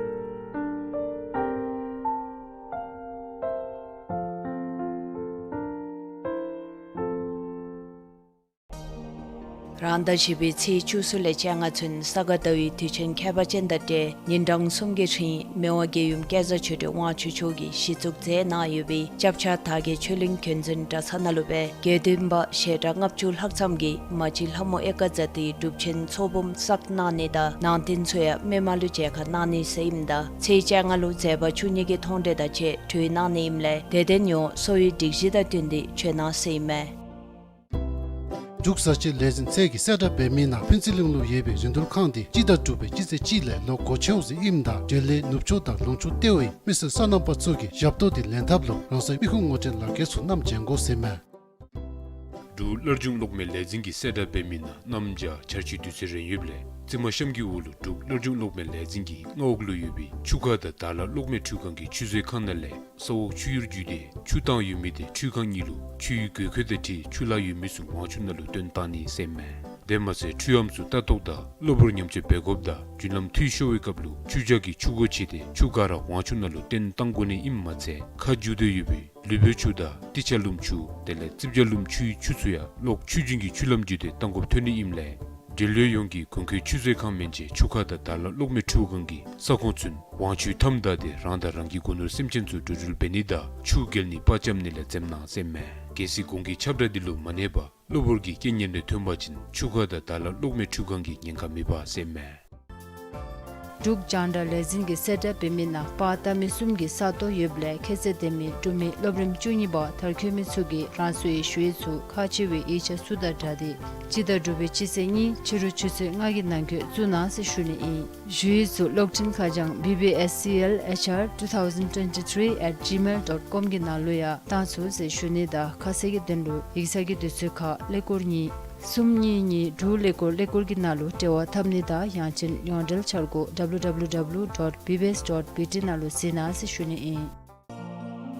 རང་ཟླ་བཞི་པའི་ཚེས་བཅུ་གསུམ་ལས་བཅོ་ལྔ་ཚུན་ས་ག་ཟླ་བའི་དུས་ཆེན་ཁྱད་པར་ཅན་དང་འབྲེལ་ཉིན་གྲངས་གསུམ་གྱི་རིང་མི་དབང་རྒྱལ་ཡུམ་སྐལ་བཟང་ཆོས་སྒྲོན་དབང་ཕྱུག་མཆོག་གིས་གཞི་བཙུགས་མཛད་གནང་ཡོད་པའི་སྐྱབས་ཆ་དར་རྒྱས་ཆོས་གླིང་རྒྱུན་འཛིན་གྲྭ་ཚང་ནང་ལུ་སྦེ་དགེ་འདུན་པ་ཞལ་གྲངས་ལྔ་བཅུ་ལྷག་ཙམ་གྱིས་མ་གཅིག་ལྷ་མོ་ཨེ་ཀ་ཛ་ཏིའི་སྒྲུབ་ཆེན་ཚོགས་འབུམ་བསགས་གནང་ནི་དང་ནང་རྟེན་ཚུ་ཡང་མི་མང་ལུ་མཇལ་ཁ་གནང་ནི་ཟེར་ཨིནམ་ད་ཚེས་བཅོ་ལྔ་ལུ་མཛད་པ་བཅུ་གཉིས་ཀྱི་མཐོང་གྲོལ་དང་བཅས་གྲོལ་གནང་ནི་ཨིནམ་ལས་དད་ལྡན་ཡོངས་གསོ་བའི་སྒྲིག་གཞི་དང་བསྟུན་ཏེ་བྱོན་གནང་ཟེར་ཨིན་མས། འབྲུག་བཟའ་བཅའ་ལས་འཛིན་ཚད་ཀྱིས་གསལ་བསྒྲགས་འབད་མི་ནང་ཕུན་ཚོགས་གླིང་ལུ་ཡོད་པའི་རིན་བསྡུར་ཁང་འདི་སྤྱི་ཟླ་དྲུག་པའི་སྤྱི་ཚེས་གཅིག་ལས་ལོག་སྒོ་ཕྱེཝ་ཟེར་ཨིནམ་ད་འབྲེལ་ཡོད་ནུབ་ཕྱོགས་དང་ལུང་ཕྱོགས་ལྟེ་བའི་མི་སེར་སོ་ནམ་པ་ཚུ་གིས་ཞབས་ཏོག་འདི་ལེན་ཐབས་ལུ་རང་སོའི་མི་ཁུངས་ངོ་སྤྲོད་ལག་འཁྱེར་ཚུ་བསྣམས་བྱོན་དགོ་ཟེར་ཨིན་མས། འབྲུག་སླར་འབྱུང་གློག་མེ་ལས་འཛིན་གྱིས་གསལ་བསྒྲགས་འབད་མི་ནང་གནམ་བྱཱར་ཆར་ཆུའི་དུས་ཚོད་རན་ཡོདཔ་ལས་རྩེ་མོ་གཤམ་གྱི་འོག་ལུ་འབྲུག་སླར་འབྱུང་གློག་མེ་ལས་འཛིན་གྱི་མངའ་འོག་ལུ་ཡོད་པའི་ཆུ་ཁ་དང་དར་ལ་གློག་མེ་འཕྲུལ་ཁང་གི་ཆུ་བཟོའི་ཁང་ནང་ལས་ས་འོག་ཆུ་གཡུར་བརྒྱུད་དེ་ཆུ་བཏང་ཡོད་མི་དེ་འཕྲུལ་ཁང་གཉིས་ལུ་ཆུའི་དགོས་མཁོ་དང་འཁྲིལ་ཆུ་ལྷག་ཡོད་མི་ཚུ་ཝང་ཆུ་ནང་ལུ་བཏོན་གཏང་ནི་ཟེར་ཨིན་མས། དེ་མ་ཚད་འཕྲུལ་ཨམ་ཚུ་ལྟ་རྟོག་དང་གློ་བུར་ཉམས་བཅོས་འབད་དགོཔ་དང་རྒྱུན་ལམ་འཐུས་ཤོར་བའི་སྐབས་ལུ་ཆུ་བྱཱར་གྱི་ཆུ་སྒོ་ཕྱེ་སྟེ་ཆུ་ག་ར་ཝང་ཆུ་ནང་ལུ་བཏོན་གཏང་དགོ་ནི་ཨིནམ་མ་ཚད་ཁ་རྒྱུག་སྡོད་ཡོད་པའི་ལུས་པོའི་ཆུ་དང་ཏི་ཆ་ལུམ་ཆུ་དེ་ལས་རྩིབས་བྱཱར་ལུམ་ཆུའི་ཆུ་ཚུ་ཡང་གློག་ཆུ་རྒྱུན་གྱི་ཆུ་ལམ་བརྒྱུད་དེ་གཏང་དགོཔ་ཐོན་ནི་ཨིནམ་ལས་འབྲེལ་ཡོད་ཡོངས་ཀྱིས་གོང་འཁོད་ཆུ་བཟོའི་ཁང་མན་ཆད་ཆུ་ཁ་དང་དར་ལ་གློག་མེ་འཕྲུལ་ཁང་གི་ས་ཁོངས་ཚུན་ཝང་ཆུའི་མཐའམ་བདའ་སྟེ་རང་དང་རང་གི་སྒོ་ནོར་སེམས་ཅན་ཚུ་འགྲོ་འགྲུལ་འབད་ནི་དང་ཆུ་བརྒལ་ནི་པར་འཆམ་ནི་ལས་འཛེམ་གནང་ཟེར་ཨིན་མས། གལ་སྲིད་གོང་གི་ཁྱབ་བསྒྲགས་འདི་ལུ་མ་གནས་པར་གློ་བུར་གྱི་རྐྱེན་ངན་རེ་ཐོན་པ་ཅིན་ཆུ་ཁ་དང་དར་ལ་གློག་མེ་འཕྲུལ་ཁང་གིས་ཉེན་ཁ་མི་འབག་ཟེར་ཨིན་མས། འབྲུག་རྒྱང་བསྒྲགས་ལས་འཛིན་གྱིས་གསལ་བསྒྲགས་འབད་མི་ནང་པར་བཏབ་མི་གསུམ་གྱི་ས་སྟོང་ཡོདཔ་ལས་ཁྱད་ཚད་ལྡན་མི་འབྲུག་མི་སློབ་རིམ་བཅུ་གཉིས་པ་མཐར་འཁྱོལ་མི་ཚུ་གིས་རང་སོའི་ཞུ་ཡིག་ཚུ་ཁག་ཆེ་བའི་ཡིག་ཆ་ཚུ་དང་སྦྲགས་ཏེ་སྤྱི་ཟླ་དྲུག་པའི་སྤྱི་ཚེས་གཉིས་ཕྱི་རུ་ཆུ་ཚོད་ལྔ་གི་ནང་འཁོད་བཙུགས་གནང་ཟེར་ཞུ་ནི་ཨིན། ཞུ་ཡིག་ཚུ་གློག་འཕྲིན་ཁ་བྱང་B B S C L H R two thousand twenty-three at gmail dot com གི་ནང་ལུ་ཡང་བཏང་ཚུགས་ཟེར་ཞུ་ནི་དང་ཁ་གསལ་གྱི་དོན་ལུ་ཡིག་ཚང་གི་དུས་ཚོད་ཁར་ཀླད་ཀོར་གཉིས་གསུམ་གཉིས་གཉིས་དྲུག་ཀླད་ཀོར་ཀླད་ཀོར་གྱི་ནང་ལུ་འབྲེལ་བ་འཐབ་ནི་དང་ཡང་ཅིན་ཡོངས་འབྲེལ་འཆར་སྒོ་W W W dot B B S dot B T ནང་ལུ་གཟིགས་གནང་ཟེར་ཞུ་ནི་ཨིན།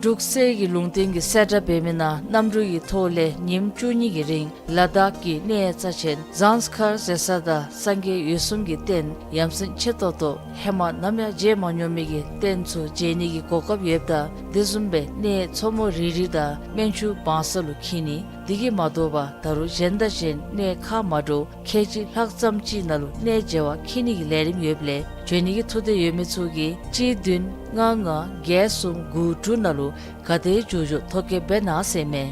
འབྲུག་གསེར་གྱི་ལུང་བསྟན་གྱི་གསལ་བསྒྲགས་འབད་མི་ནང་གནམ་གྲུ་གི་ཐོག་ལས་ཉིནམ་བཅུ་གཉིས་ཀྱི་རིང་ལ་དྭགས་ཀྱི་གནས་རྩ་ཆེན་ཟངས་དཀར་ཟེར་ས་དང་སངས་རྒྱས་འོད་སྲུང་གི་རྟེན་ཡ་མཚན་ཆེ་ཏོག་ཏོ་ཧེ་མ་ནམ་ཡང་མཇལ་མ་མྱོང་མི་གི་རྟེན་ཚུ་མཇལ་ནི་གི་གོ་སྐབས་ཡོདཔ་ད་དེ་བཟུམ་སྦེ་གནས་མཚོ་མོ་རི་རི་དང་སྨན་ཆུ་བང་ས་ལུ་འཁྱིད་ནི། དེ་གིས་མ་དོ་བར་ད་རུང་གཞན་དང་གཞན་གནས་ཁག་མ་འདྲཝ་ཁལ་གཅིག་ལྷག་ཙམ་ཅིག་ནང་ལུ་གནས་མཇལ་བར་འཁྱིད་ནི་གི་ལས་རིམ་ཡོདཔ་ལས་འབྱོན་ནི་གི་ཐུགས་འདོད་ཡོད་མི་ཚུ་གིས་གཅིག་བདུན་ལྔ་ལྔ་བརྒྱད་གསུམ་དགུ་དྲུག་ནང་ལུ་ག་དེ་མགྱོགས་མགྱོགས་ཐོ་བཀོད་འབད་གནང་ཟེར་མས།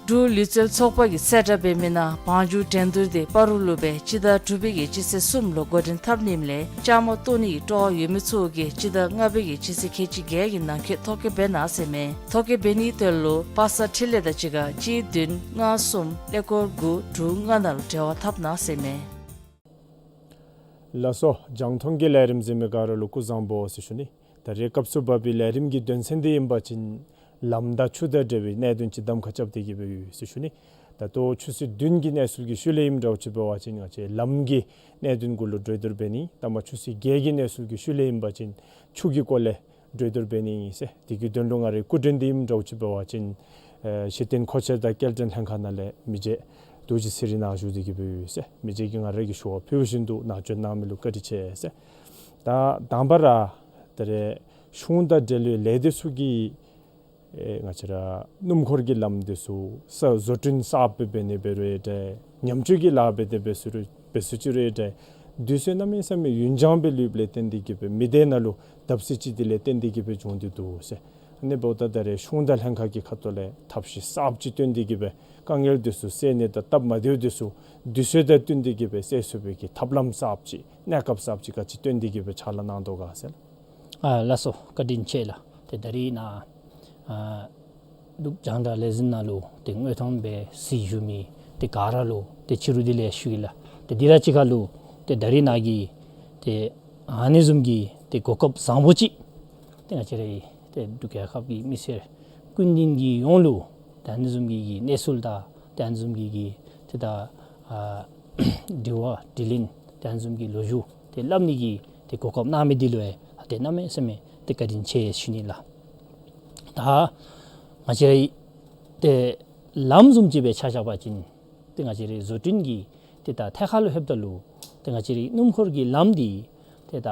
འབྲུག་ལུས་རྩལ་ཚོགས་པ་གི་གསལ་བསྒྲགས་འབད་མི་ནང་བང་རྒྱུག་འགྲན་བསྡུར་དེ་སྤ་རོ་ལུ་སྦེ་སྤྱི་ཟླ་དྲུག་པའི་གི་སྤྱི་ཚེས་གསུམ་ལུ་འགོ་འདྲེན་འཐབ་ནི་ཨིནམ་ལས་བཅའ་མར་གཏོགས་ནི་གི་སྤྲོ་བ་ཡོད་མི་ཚུ་གིས་སྤྱི་ཟླ་ལྔ་པའི་གི་སྤྱི་ཚེས་ཁལ་གཅིག་བརྒྱད་ཀྱི་ནང་འཁོད་ཐོ་བཀོད་འབད་གནང་ཟེར་མས། ཐོ་བཀོད་འབད་ནི་དོན་ལུ་པ་སངས་འཕྲིན་ལས་དང་གཅིག་ཁར་གཅིག་བདུན་ལྔ་གསུམ་ཀླད་ཀོར་དགུ་དྲུག་ལྔ་ནང་ལུ་འབྲེལ་བ་འཐབ་གནང་ཟེར་མས། ལགས་སོ། རྒྱང་མཐོང་གི་ལས་རིམ་གཟིགས་མི་ག་ར་ལུ་སྐུ་གཟུགས་བཟང་པོ་ཟེར་ཞུ་ནི། ད་རེས་སྐབས་སུ་བབས་པའི་ལས་རིམ་གྱི་དོན་ཚན་འདི་ཨིན་པ་ཅིན་ལམ་དང་ཆུ་དང་འབྲེལ་བའི་གནད་དོན་ཅིག་གདམ་ཁ་རྐྱབ་སྟེ་གི་སྦེ་ཡོད་ཟེར་ཞུ་ནི། ད་ལྟོ་ཆུ་ཚོད་བདུན་གྱི་གནས་ཚུལ་གྱི་ཤུལ་ལས་ཨིནམ་འདྲཝ་ཅིག་འབད་བ་ཅིན་ང་བཅས་ལམ་གྱི་གནད་དོན་གུ་ལུ་གྲོས་བསྡུར་འབད་ནི། ད་མ་ཆུ་ཚོད་བརྒྱད་ཀྱི་གནས་ཚུལ་གྱི་ཤུལ་ལས་ཨིན་པ་ཅིན་ཆུ་གི་སྐོར་ལས་གྲོས་བསྡུར་འབད་ནི་ཨིན་ཟེར། དེ་གི་དོན་ལུ་ང་རའི་སྐུ་མགྲོན་འདི་ཨིནམ་འདྲཝ་ཅིག་འབད་བ་ཅིན་ཨེ་གཞི་རྟེན་མཁོ་ཆས་དང་སྐྱེལ་འདྲེན་ལྷན་ཁག་ནང་ལས་མི་རྗེ་རྡོ་རྗེ་ཚེ་རིང་ནཱ་བཞུགས་ཏེ་གི་སྦེ་ཡོད་ཟེར། མི་རྗེ་གིས་ང་ར་གི་ཞུ་བ་ཕུལཝ་བཞིན་དུ་ནཱ་བྱོན་གནང་མི་ལུ་བཀའ་དྲིན་ཆེ་ཟེར། ད་དང་པ་ར་ད་རེས་གཞུང་དང་འབྲེལ་བའི་ལས་སྡེ་ཚུ་གིས་ཨེ་ང་བཅས་ར་སྣུམ་འཁོར་གྱི་ལམ་འདི་ཚུ་ས་བཟོ་སྐྲུན་གསརཔ་སྦེ་འབད་ནི་འབད་རུང་ཡང་འདྲ། ཉམས་བཅོས་ཀྱི་ལཱ་འབད་དེ་འབད་ཚུ་རུང་འབད་ཚུ་ཅིག་རུང་ཡང་འདྲ། དུས་ཚོད་གནམ་མེད་ས་མེད་ཡུན་འགྱངས་སྦེ་ལུསཔ་ལས་བརྟེན་ཏེ་གི་སྦེ་མི་སྡེ་ནང་ལུ་བརྡབ་གསིག་ཅིག་དེ་ལས་བརྟེན་ཏེ་གི་སྦེ་བྱུང་སྟེ་འདུག་ཟེར། ཨ་ནི་འབདཝ་ད་ད་རེས་གཞུང་དང་ལྷན་ཁག་གི་ཁ་ཐུག་ལས་ཐབས་ཤེས་གསརཔ་ཅིག་བཏོན་ཏེ་གི་སྦེ་དཀའ་ངལ་འདི་ཚུ་སེལ་ནི་དང་སྟབས་མ་བདེཝ་འདི་ཚུ་དུས་ཚོད་དང་བསྟུན་ཏེ་གི་སྦེ་སེལ་ཚུགས་པའི་གི་ཐབས་ལམ་གསརཔ་ཅིག་གནས་སྐབས་གསརཔ་ཅིག་ག་ཅི་བཏོན་ཏེ་གི་སྦེ་ཕྱག་ལཱ་གནང་དོ་ག་ཟེར། ཨ་ལགས་སོ། བཀའ་དྲིན་ཆེ་ལགས། ཏེ་ད་རིས་ནཱ་ཨ་འབྲུག་རྒྱང་བསྒྲགས་ལས་འཛིན་ནང་ལུ་ཏེ་དངོས་མཐོང་སྦེ་གཟིགས་བཞུགས་མི་ཏེ་ག་ར་ལུ་ཏེ་ཕྱི་རུ་བདེ་ལེགས་ཞུ་ཡི་ལགས། ཏེ་དེ་ར་གཅིག་ཁར་ལུ་ཏེ་ད་རིས་ནཱ་གི་ཏེ་ཨ་ནི་བཟུམ་གྱི་ཏེ་གོ་སྐབས་བཟང་པོ་ཅིག་ཏེ་ང་བཅས་རའི་ཏེ་འབྲུག་རྒྱལ་ཁབ་ཀྱི་མི་སེར་ཀུན་ལྡན་གྱི་ཡོངས་ལུ་ཏེ་ཨ་ནི་བཟུམ་གྱི་གི་གནས་ཚུལ་དང་ཏེ་ཨ་ནི་བཟུམ་གྱི་གི་ཏེ་ད་ཨ་དྲི་བ་དྲིས་ལན་ཏེ་ཨ་ནི་བཟུམ་གྱི་ལོ་རྒྱུས་ཏེ་སླབ་ནི་གི་ཏེ་གོ་སྐབས་གནང་མི་འདི་ལུ་ཡང་ཏེ་གནམ་མེད་ས་མེད་ཏེ་བཀའ་དྲིན་ཆེ་ཞུ་ནི་ལགས། ད་ང་བཅས་རའི་ཏེ་ལམ་བཟུམ་ཅིག་སྦེ་ཆ་བཞག་པ་ཅིན་ཏེ་ང་བཅས་རའི་བཟོ་སྐྲུན་གྱི་ཏེ་ད་ཐད་ཁར་ལུ་ལྷོདཔ་ད་ལུ་ཏེ་ང་བཅས་རའི་སྣུམ་འཁོར་གྱི་ལམ་འདི་ཏེ་ད་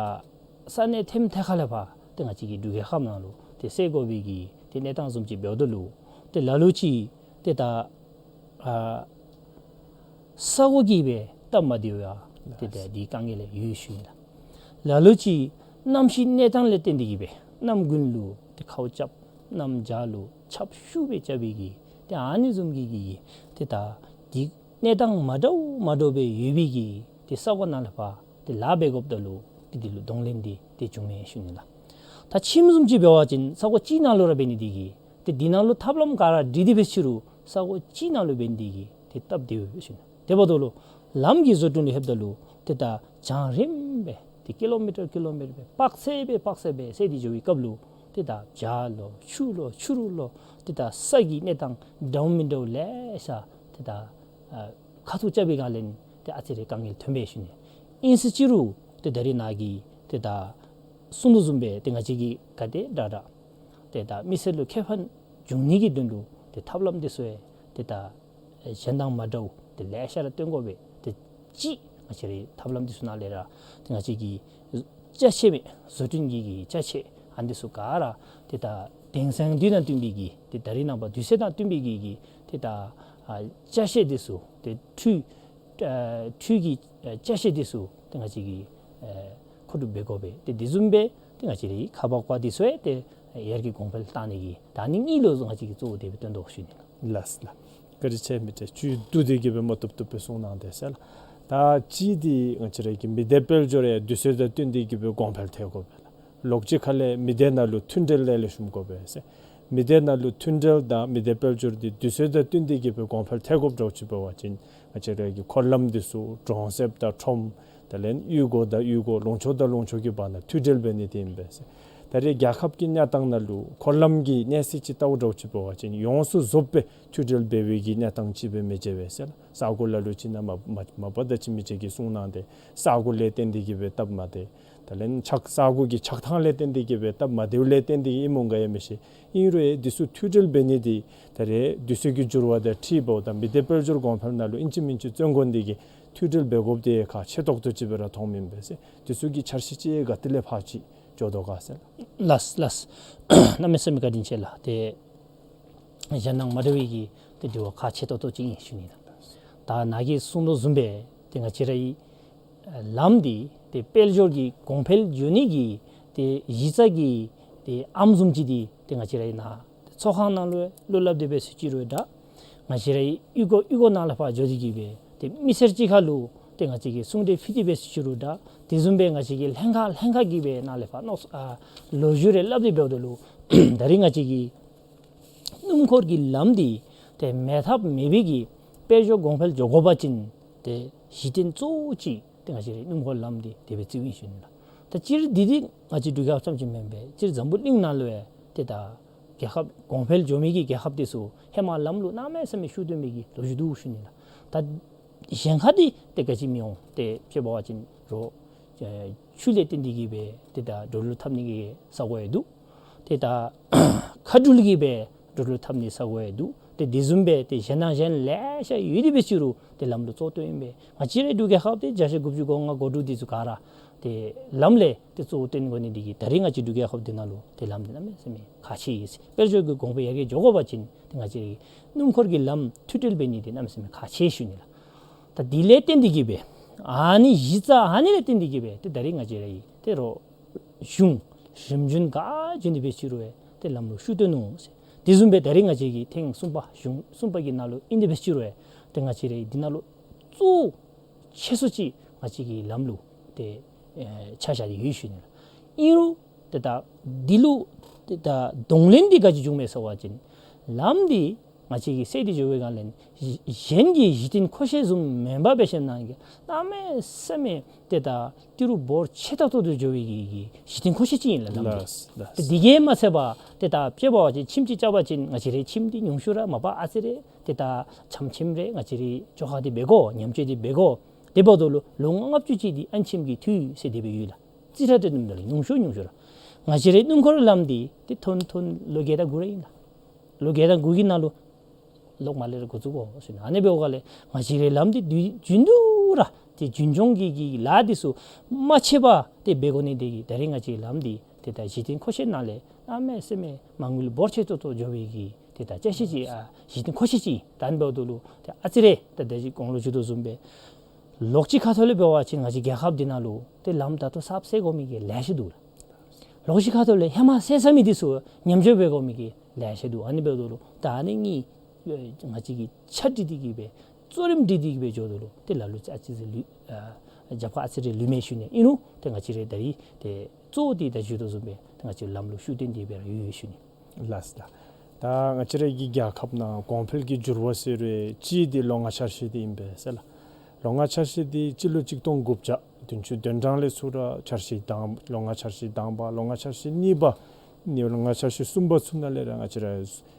ས་གནས་ཐེམ་ཐད་ཁར་ལས་ཕར་ཏེ་ང་བཅས་ཀྱི་འབྲུག་རྒྱལ་ཁབ་ནང་ལུ་ཏེ་སེལ་དགོ་པའི་གི་ཏེ་གནས་སྟངས་བཟུམ་ཅིག་འབདཝ་ད་ལུ་ཏེ་ལ་ལུ་ཅིག་ཏེ་ད་ཨ་ས་གོ་གིས་སྦེ་སྟབས་མ་བདེཝ་ཡང་ཏེ་ད་འདི་དཀའ་ངལ་ཡོད་ཞུ་ནི་ལགས། ལ་ལུ་ཅིག་གནམ་གཤིས་གནས་སྟངས་ལས་བརྟེན་ཏེ་གི་སྦེ་གནམ་དགུན་ལུ་ཏེ་ཁཝ་རྐྱབ་གནམ་བྱཱར་ལུ་ཆབ་ཤུགས་སྦེ་རྐྱབ་པའི་གི་ཏེ་ཨ་ནི་བཟུམ་གྱི་གི་ཏེ་ད་འདི་གནས་སྟངས་མ་འདྲཝ་མ་འདྲཝ་སྦེ་ཡོད་པའི་གི་ཏེ་ས་གོ་ནང་ལས་ཕར་ཏེ་ལཱ་འབད་དགོཔ་ད་ལུ་ཏེ་འདི་ལུ་གདོང་ལེན་འདི་ཏེ་འབྱུང་མས་ཞུ་ནི་ལགས། ད་ཁྱིམ་བཟུམ་ཅིག་འབད་བ་ཅིན་ས་གོ་གཅིག་ནང་ལུ་ར་འབད་ནི་འདི་གིས་ཏེ་འདི་ནང་ལུ་ཐབས་ལམ་ག་ར་སྒྲིག་སྟེ་འབད་ཅི་རུང་ས་གོ་གཅིག་ནང་ལུ་འབད་ནི་འདི་གིས་ཏེ་སྟབས་བདེཝ་ཡོད་ཞུ་ནི། དེ་འབདཝ་ད་ལུ་ལམ་གྱི་བཟོ་སྐྲུན་ལུ་ལྷོདཔ་ད་ལུ་ཏེ་ད་བྱང་རིམ་སྦེ་ཏེ་ཀི་ལོ་མི་ཊར་ཀི་ལོ་མི་ཊར་སྦེ་དཔག་ཚད་སྦེ་དཔག་ཚད་སྦེ་སེལ་ཏེ་འགྱོ་བའི་སྐབས་ལུ་ཏེ་ད་བྱཱར་ལོ་ཆུ་ལོ་ཆུ་རུད་ལོ་ཏེ་ད་ས་གི་གནས་སྟངས་འདྲཝ་མིན་འདྲཝ་ལེ་ཤ་ཏེ་ད་ཨ་ཁ་ཐུག་རྐྱབ་པའི་སྒང་ལས་ཏེ་ཨ་ཙི་རེ་དཀའ་ངལ་ཐོན་པས་ཞུ་ནི། ཨིན་ཟེར་ཅི་རུང་ཏེ་ད་རིས་ནཱ་གིས་ཏེ་ད་གསུང་དོ་བཟུམ་སྦེ་ཏེ་ང་བཅས་ཀྱིས་ག་དེ་དྲག་དྲག་ཏེ་ད་མི་སེར་ལུ་ཁེ་ཕན་འབྱུང་ནི་གི་དོན་ལུ་ཏེ་ཐབས་ལམ་འདི་ཚུ་ཡང་ཏེ་ད་གཞན་དང་མ་འདྲཝ་ཏེ་ལེ་ཤ་ར་སྟོན་དགོ་པས། ཏེ་གཅིག་ང་བཅས་རའི་ཐབས་ལམ་འདི་ཚུ་ནང་ལས་ར་ཏེ་ང་བཅས་ཀྱི་ཅ་ཆས་མས། བཟོ་སྐྲུན་གྱི་གི་ཅ་ཆས་ཨ་འདི་ཚུ་ག་ར་ཏེ་ད་དེང་སང་དུས་དང་བསྟུན་པའི་གི་ཏེ་ད་རིས་ནངས་པ་དུས་ཚོད་དང་བསྟུན་པའི་གི་གི་ཏེ་ད་ཨ་ཅ་ཆས་འདི་ཚུ་ཏེ་འཕྲུལ་ཨ་འཕྲུལ་གྱི་ཨ་ཅ་ཆས་འདི་ཚུ་ཏེ་ང་བཅས་ཀྱིས་ཨ་མཁོ་སྒྲུབ་འབད་དགོ་པས། ཏེ་དེ་བཟུམ་སྦེ་ཏེ་ང་བཅས་རའི་ཁ་འབག་པ་འདི་ཚུ་ཡང་ཏེ་ཡར་གྱི་གོང་འཕེལ་བཏང་ནི་གི་ད་ཨ་ནི་གཉིས་ལུ་ང་བཅས་ཀྱིས་གཙོ་བོ་དེ་སྦེ་བཏོན་དོ་ཞུ་ནི་ལགས། ལགས་ལགས། བཀའ་དྲིན་ཆེ། མི་ཏེ་བཅུད་བསྡུ་སྟེ་གི་སྦེ་མ་བཏུབ་བཏུབ་སྦེ་གསུང་གནང་དེས་ལགས། ད་གཅིག་འདི་ང་བཅས་རའི་གི་མི་སྡེ་དཔལ་འབྱོར་ཡང་དུས་ཚོད་དང་བསྟུན་ཏེ་གི་སྦེ་གོང་འཕེལ་ཐལ་དགོ་པས་ལགས། ལོགས་ཅིག་ཁ་ལས་མི་སྡེ་ནང་ལུ་མཐུན་འབྲེལ་ལེགས་ལེགས་ཞུམ་དགོ་པས་ཟེར། མི་སྡེ་ནང་ལུ་མཐུན་འབྲེལ་དང་མི་སྡེ་དཔལ་འབྱོར་འདི་དུས་ཚོད་དང་བསྟུན་ཏེ་གི་སྦེ་གོང་འཕེལ་ཐལ་དགོཔ་འདྲཝ་ཅིག་འབད་བ་ཅིན་ང་བཅས་རའི་གི་འཁོར་ལམ་འདི་ཚུ་གྲོང་གསེབ་དང་ཁྲོམ་དེ་ལས་གཡུས་སྒོ་དང་གཡུས་སྒོ་ལུང་ཕྱོགས་དང་ལུང་ཕྱོགས་ཀྱི་བར་ན་མཐུད་འབྲེལ་འབད་ནི་འདི་ཨིན་པས་ཟེར། ད་རེས་རྒྱལ་ཁབ་ཀྱི་གནས་སྟངས་ནང་ལུ་འཁོར་ལམ་གྱི་གནས་ཚད་ཅིག་བལྟཝ་འདྲཝ་ཅིག་འབད་བ་ཅིན་ཡོངས་སུ་རྫོགསཔ་སྦེ་མཐུད་འབྲེལ་འབད་བའི་གི་གནས་སྟངས་ཅིག་སྦེ་མི་མཇལ་བས་ཟེར་ལགས། ས་གོ་ལ་ལུ་ཅིག་ནང་མ་མ་མ་པ་དང་ཅིག་མི་རྗེ་གིས་གསུང་གནང་དེས། ས་གོ་ལས་བརྟེན་ཏེ་གི་སྦེ་སྟབས་མ་བདེ། ད་ ལན་ཆགས་ས་གོ་གི་ཆགས་ཐངས་ལས་བརྟེན་ཏེ་གི་སྦེ་སྟབས་མ་བདེཝ་ལས་བརྟེན་ཏེ་གི་ཨིནམ་འོང་ག་ཡང་མི་ཤེས། ཨིན་རུང་ཡང་འདི་ཚུ་མཐུད་སྦྲེལ་འབད་ནི་འདི་ད་རེས་དུས་ཚོད་ཀྱི་འགྱུར་བ་དང་འཁྲིལ་འབདཝ་ད་མི་སྡེ་དཔལ་འབྱོར་གོང་འཕེལ་ནང་ལུ་ཨིན་ཅི་མིན་ཅི་བརྩོན་དགོ་ནི་འདི་གིས་མཐུད་སྦྲེལ་འབད་དགོཔ་འདི་ཁག་ཆེ་ཏོག་ཏོ་ཅིག་སྦེ་ར་མཐོངམ་ཨིན་པས་ཟེར། འདི་ཚུ་གི་འཆར་གཞི་ཅིག་ག་ཏེ་ལས་ཕར་ཅིག་འགྱོ་དོ་ག་ཟེར་ལགས། ལགས་ལགས། གནམ་མེད་ས་མེད་བཀའ་དྲིན་ཆེ་ལགས། ཏེ་གཞན་དང་མ་འདྲ་བའི་གི་ཏེ་དྲི་བ་ཁག་ཆེ་ཏོག་ཏོ་ཅིག་ཨིན་ཞུ་ནི་ལགས། ད་ནཱ་གིས་གསུངས་དོ་བཟུམ་སྦེ་ཏེ་ང་བཅས་རའི་ལམ་འདི་ཏེ་དཔལ་འབྱོར་གྱི་གོང་འཕེལ་འགྱོ་ནི་གི་ཏེ་གཞི་རྩ་གི་ཏེ་ཨམ་བཟུམ་ཅིག་འདི་ཏེ་ང་བཅས་རའི་ནཱ་ཚོགས་ཁང་ནང་ལུ་བློ་སླབ་སྟེ་འབད་ཞུ་ཅི་རུང་འདྲ། ང་བཅས་རའི་གཡུས་སྒོ་གཡུས་སྒོ་ནང་ལས་ཕར་འགྱོ་སྟེ་གི་སྦེ་ཏེ་མི་སེར་གཅིག་ཁར་ལུ་ཏེ་ང་བཅས་ཀྱིས་གསུང་གྲོས་ཕུལ་ཏེ་འབད་ཞུ་ཅི་རུང་འདྲ། དེ་བཟུམ་སྦེ་ང་བཅས་ཀྱིས་ལྷན་ཁག་ལྷན་ཁག་གི་སྦེ་ནཱ་ལས་ཕར་མནོ་ཨ་ལོ་རྒྱུས་རེ་སླབ་སྟེ་འབདཝ་ད་ལུ་ད་རིས་ང་བཅས་ཀྱི་སྣུམ་འཁོར་གྱི་ལམ་འདི་ཏེ་མེད་ཐབས་མེད་པའི་གི་དཔལ་འབྱོར་གོང་འཕེལ་འགྱོ་དགོ་པ་ཅིན་ཏེ་གཞི་རྟེན་གཙོ་བོ་ཅིག་ཏེ་ང་བཅས་རའི་སྣུམ་འཁོར་ལམ་འདི་དེ་སྦེ་བརྩིཝ་ཨིན་ཞུ་ནི་ལགས། ད་སྤྱིར་འདི་འདི་ང་བཅས་འབྲུག་རྒྱལ་ཁབ་ཙམ་ཅིག་མེན་པས། སྤྱིར་འཛམ་བུ་གླིང་ནང་ལུ་ཡང་ཏེ་ད་རྒྱལ་ཁབ་གོང་འཕེལ་འགྱོ་མི་གི་རྒྱལ་ཁབ་དེ་ཚུ་ཧེ་མ་ལམ་ལུ་གནམ་མེད་ས་མེད་ཤུགས་བཏོན་མི་གི་ལོ་རྒྱུས་འདུག་ཞུ་ནི་ལགས། ད་གཞན་ཁར་འདི་ཏེ་ག་ཅི་མི་འོང་། ཏེ་དཔྱེ་འབད་བ་ཅིན་རོགས་ཨེ་ཆུ་ལས་བརྟེན་ཏེ་གི་སྦེ་ཏེ་ད་དྲོད་ལུད་འཐབ་ནི་གི་ས་གོ་ཡང་འདུག། ཏེ་ད་མཁའ་འགྲུལ་གྱི་སྦེ་དྲོད་ལུད་འཐབ་ནི་ས་གོ་ཡང་འདུག། ཏེ་དེ་བཟུམ་སྦེ་ཏེ་གཞན་དང་གཞན་ལེ་ཤ་ཡོད་དེ་འབད་ཞུ་རུང་ཏེ་ལམ་ལུ་གཙོ་བོ་བཏོན་ཨིན་པས། ང་བཅས་རའི་འབྲུག་རྒྱལ་ཁབ་འདི་བརྒྱ་ཆ་དགུ་བཅུ་གོ་ལྔ་གོ་དྲུག་འདི་ཚུ་ག་ར་ཏེ་ལམ་ལས་ཏེ་གཙོ་བོ་བཏོན་དགོ་ནི་འདི་གིས་ད་རིས་ང་བཅས་འབྲུག་རྒྱལ་ཁབ་འདི་ནང་ལུ་ཏེ་ལམ་འདི་གནམ་མེད་ས་མེད་ཁག་ཆེ་ཡི་ཟེར། དཔལ་འབྱོར་གྱི་གོང་འཕེལ་ཡར་རྒྱས་འགྱོ་དགོ་པ་ཅིན་ཏེ་ང་བཅས་རའི་སྣུམ་འཁོར་གྱི་ལམ་མཐུད་སྦྲེལ་འབད་ནི་འདི་གནམ་མེད་ས་མེད་ཁག་ཆེ་ཞུ་ནི་ལགས། ད་འདི་ལས་བརྟེན་ཏེ་གི་སྦེ་ཨ་ནི་གཞི་རྩ་ཨ་ནི་ལས་བརྟེན་ཏེ་གི་སྦེ་ཏེ་ད་རིས་ང་བཅས་རའི་ཏེ་རོགས་གཞུང་རིམ་བྱོན་ག་བྱོན་ཏེ་འབད་ཞུ་རུང་ཡང་ཏེ་ལམ་ལུ་ཤུགས་བཏོན་ནུག་ཟེར། དེ་བཟུམ་སྦེ་ད་རིས་ང་བཅས་ཀྱིས་ཐེངས་གསུམ་པ་གཞུང་གསུམ་པ་གི་ནང་ལུ་ཨིན་ཏེ་འབད་ཞུ་རུང་ཡང་ཏེ་ང་བཅས་རའི་འདི་ནང་ལུ་གཙོ་ཆེ་སུ་ཅིག་ང་བཅས་ཀྱི་ལམ་ལུ་ཏེ་ཨེ་ཆ་བཞག་སྟེ་ཡོད་ཞུ་ནི་ལགས། ཨིན་རུང་ཏེ་ད་འདི་ལུ་ཏེ་ད་གདོང་ལེན་འདི་ག་ཅི་བྱུངམ་མས་ཟེར་བ་ཅིན་ལམ་འདི་ང་བཅས་ཀྱིས་བསལ་ཏེ་འགྱོ་བའི་སྒང་ལས་གཞན་གྱི་གཞི་རྟེན་མཁོ་ཆས་བཟུམ་མེན་པར་འབད་ཞིནམ་ལས་གནམ་མེད་ས་མེད་ཏེ་ད་ཏི་རུ་འབོར་ཆེ་ཏོག་ཏོ་འགྱོ་བའི་གི་གི་གཞི་རྟེན་མཁོ་ཆས་ཅིག་ཨིན་ལགས་ལམ་འདི། ལགས་ལགས། ཏེ་འདི་གིས་མ་ཚད་པར་ཏེ་ད་དཔྱེ་འབད་བ་ཅིན་ཁྱིམ་ཅིག་རྐྱབ་པ་ཅིན་ང་བཅས་རའི་ཁྱིམ་འདི་ཉུང་ཤོས་ར་མ་པ་ཨ་ཙི་རེ་ཏེ་ད་ཆམ་ཁྱིམ་རེ་ང་བཅས་རའི་བཅོ་ཁ་འདི་འབད་དགོ། ཉམས་བཅོས་འདི་འབད་དགོ། དེ་འབདཝ་ད་ལུ་ལོ་ལྔ་ལྔ་བཅུ་ཅིག་འདི་ཨ་ནི་ཁྱིམ་གྱི་འཐུས་ཟེར་དེ་སྦེ་ཡོད་ལགས། རྩིས་ཁྲ་སྟོན་ནི་འདི་ལུ་ཉུང་ཤོས་ཉུང་ཤོས་ར་ང་བཅས་རའི་སྣུམ་འཁོར་ལམ་འདི་ཏེ་ཐོན་ཐོན་ལོ་བརྒྱད་དང་དགུ་ར་ཨིན་ལགས། ལོ་བརྒྱད་དང་དགུ་གི་ནང་ལུ་ལོག་མར་ལས་ར་འགོ་བཙུགས་དགོ་ཟེར་ཨ་ནི་འབདཝ་ལས་ང་བཅས་རའི་ལམ་འདི་དུས་རྒྱུན་དུ་ར་ཏེ་རྒྱུན་སྐྱོང་གི་གི་ལཱ་འདི་ཚུ་མ་ཆད་པར་ཏེ་འབད་དགོ་ནི་འདི་གིས་ད་རིས་ང་བཅས་ལམ་འདི་ཏེ་ད་གཞི་རྟེན་མཁོ་ཆས་ནང་ལས་གནམ་མེད་ས་མེད་མ་དངུལ་འབོར་ཆེ་ཏོག་ཏོ་འགྱོ་བའི་གི་ཏེ་ད་ཅ་ཆས་ཅིག་ཨ་གཞི་རྟེན་མཁོ་ཆས་ཅིག་ཨིན། ད་ཨ་ནི་འབདཝ་ད་ལུ་ཏེ་ཨ་ཙི་རེ་ད་ད་ཅི་གོང་ལུ་ཞུ་དོ་བཟུམ་སྦེ་ལོགས་ཅིག་ཁ་ཐུག་ལས་འབད་བ་ཅིན་ང་བཅས་རྒྱལ་ཁབ་འདི་ནང་ལུ་ཏེ་ལམ་ད་ལྟོ་གསརཔ་བསལ་དགོ་མི་གི་ལེ་ཤ་འདུག་ལགས། ལོགས་ཅིག་ཁ་ཐུག་ལས་ཧེ་མ་བསལ་ཚར་མི་འདི་ཚུ་ཉམས་བཅོས་འབད་དགོ་མི་གི་ལེ་ཤ་འདུག། ཨ་ནི་འབདཝ་ད་ལུ་ད་ཨ་ནི་གཉིས་ང་བཅས་ཀྱིས་ཆ་སྒྲིག་སྟེ་གི་སྦེ་གཙོ་རིམ་སྒྲིག་སྟེ་གི་སྦེ་འགྱོཝ་ད་ལུ་ཏེ་ལ་ལུ་ཨ་ཙི་ཅིག་ལུས་ཨ་རྒྱབ་ཁར་ཨ་ཙི་རེ་ལུས་མས་ཞུ་ནི། ཨིན་རུང་ཏེ་ང་བཅས་ར་ད་རིས་ཏེ་གཙོ་བོ་འདི་ད་ཞུ་དོ་བཟུམ་སྦེ་ཏེ་ང་བཅས་ལམ་ལུ་ཤུགས་བཏོན་ཏེ་སྦེ་ར་ཡོད་ཡོད་ཞུ་ནི། ལགས་ལགས། ད་ང་བཅས་ར་གི་རྒྱལ་ཁབ་ནང་གོང་འཕེལ་གྱི་འགྱུར་བ་ཟེར་རུང་གཅིག་འདི་ལོ་ལྔ་འཆར་གཞི་འདི་ཨིན་པས་ཟེར་ལགས། ལོ་ལྔ་འཆར་གཞི་འདི་སྤྱི་ལོ་གཅིག་སྟོང་དགུ་བརྒྱ་བདུན་ཅུ་དོན་གྲངས་ལས་ཚུར་ར་འཆར་གཞི་དང་ལོ་ལྔ་འཆར་གཞི་དང་པ་ལོ་ལྔ་འཆར་གཞི་གཉིས་པ་ནི་ལོ་ལྔ་འཆར་གཞི་གསུམ་པ་ཚུ་ནང་ལས་ར་ང་བཅས་ར་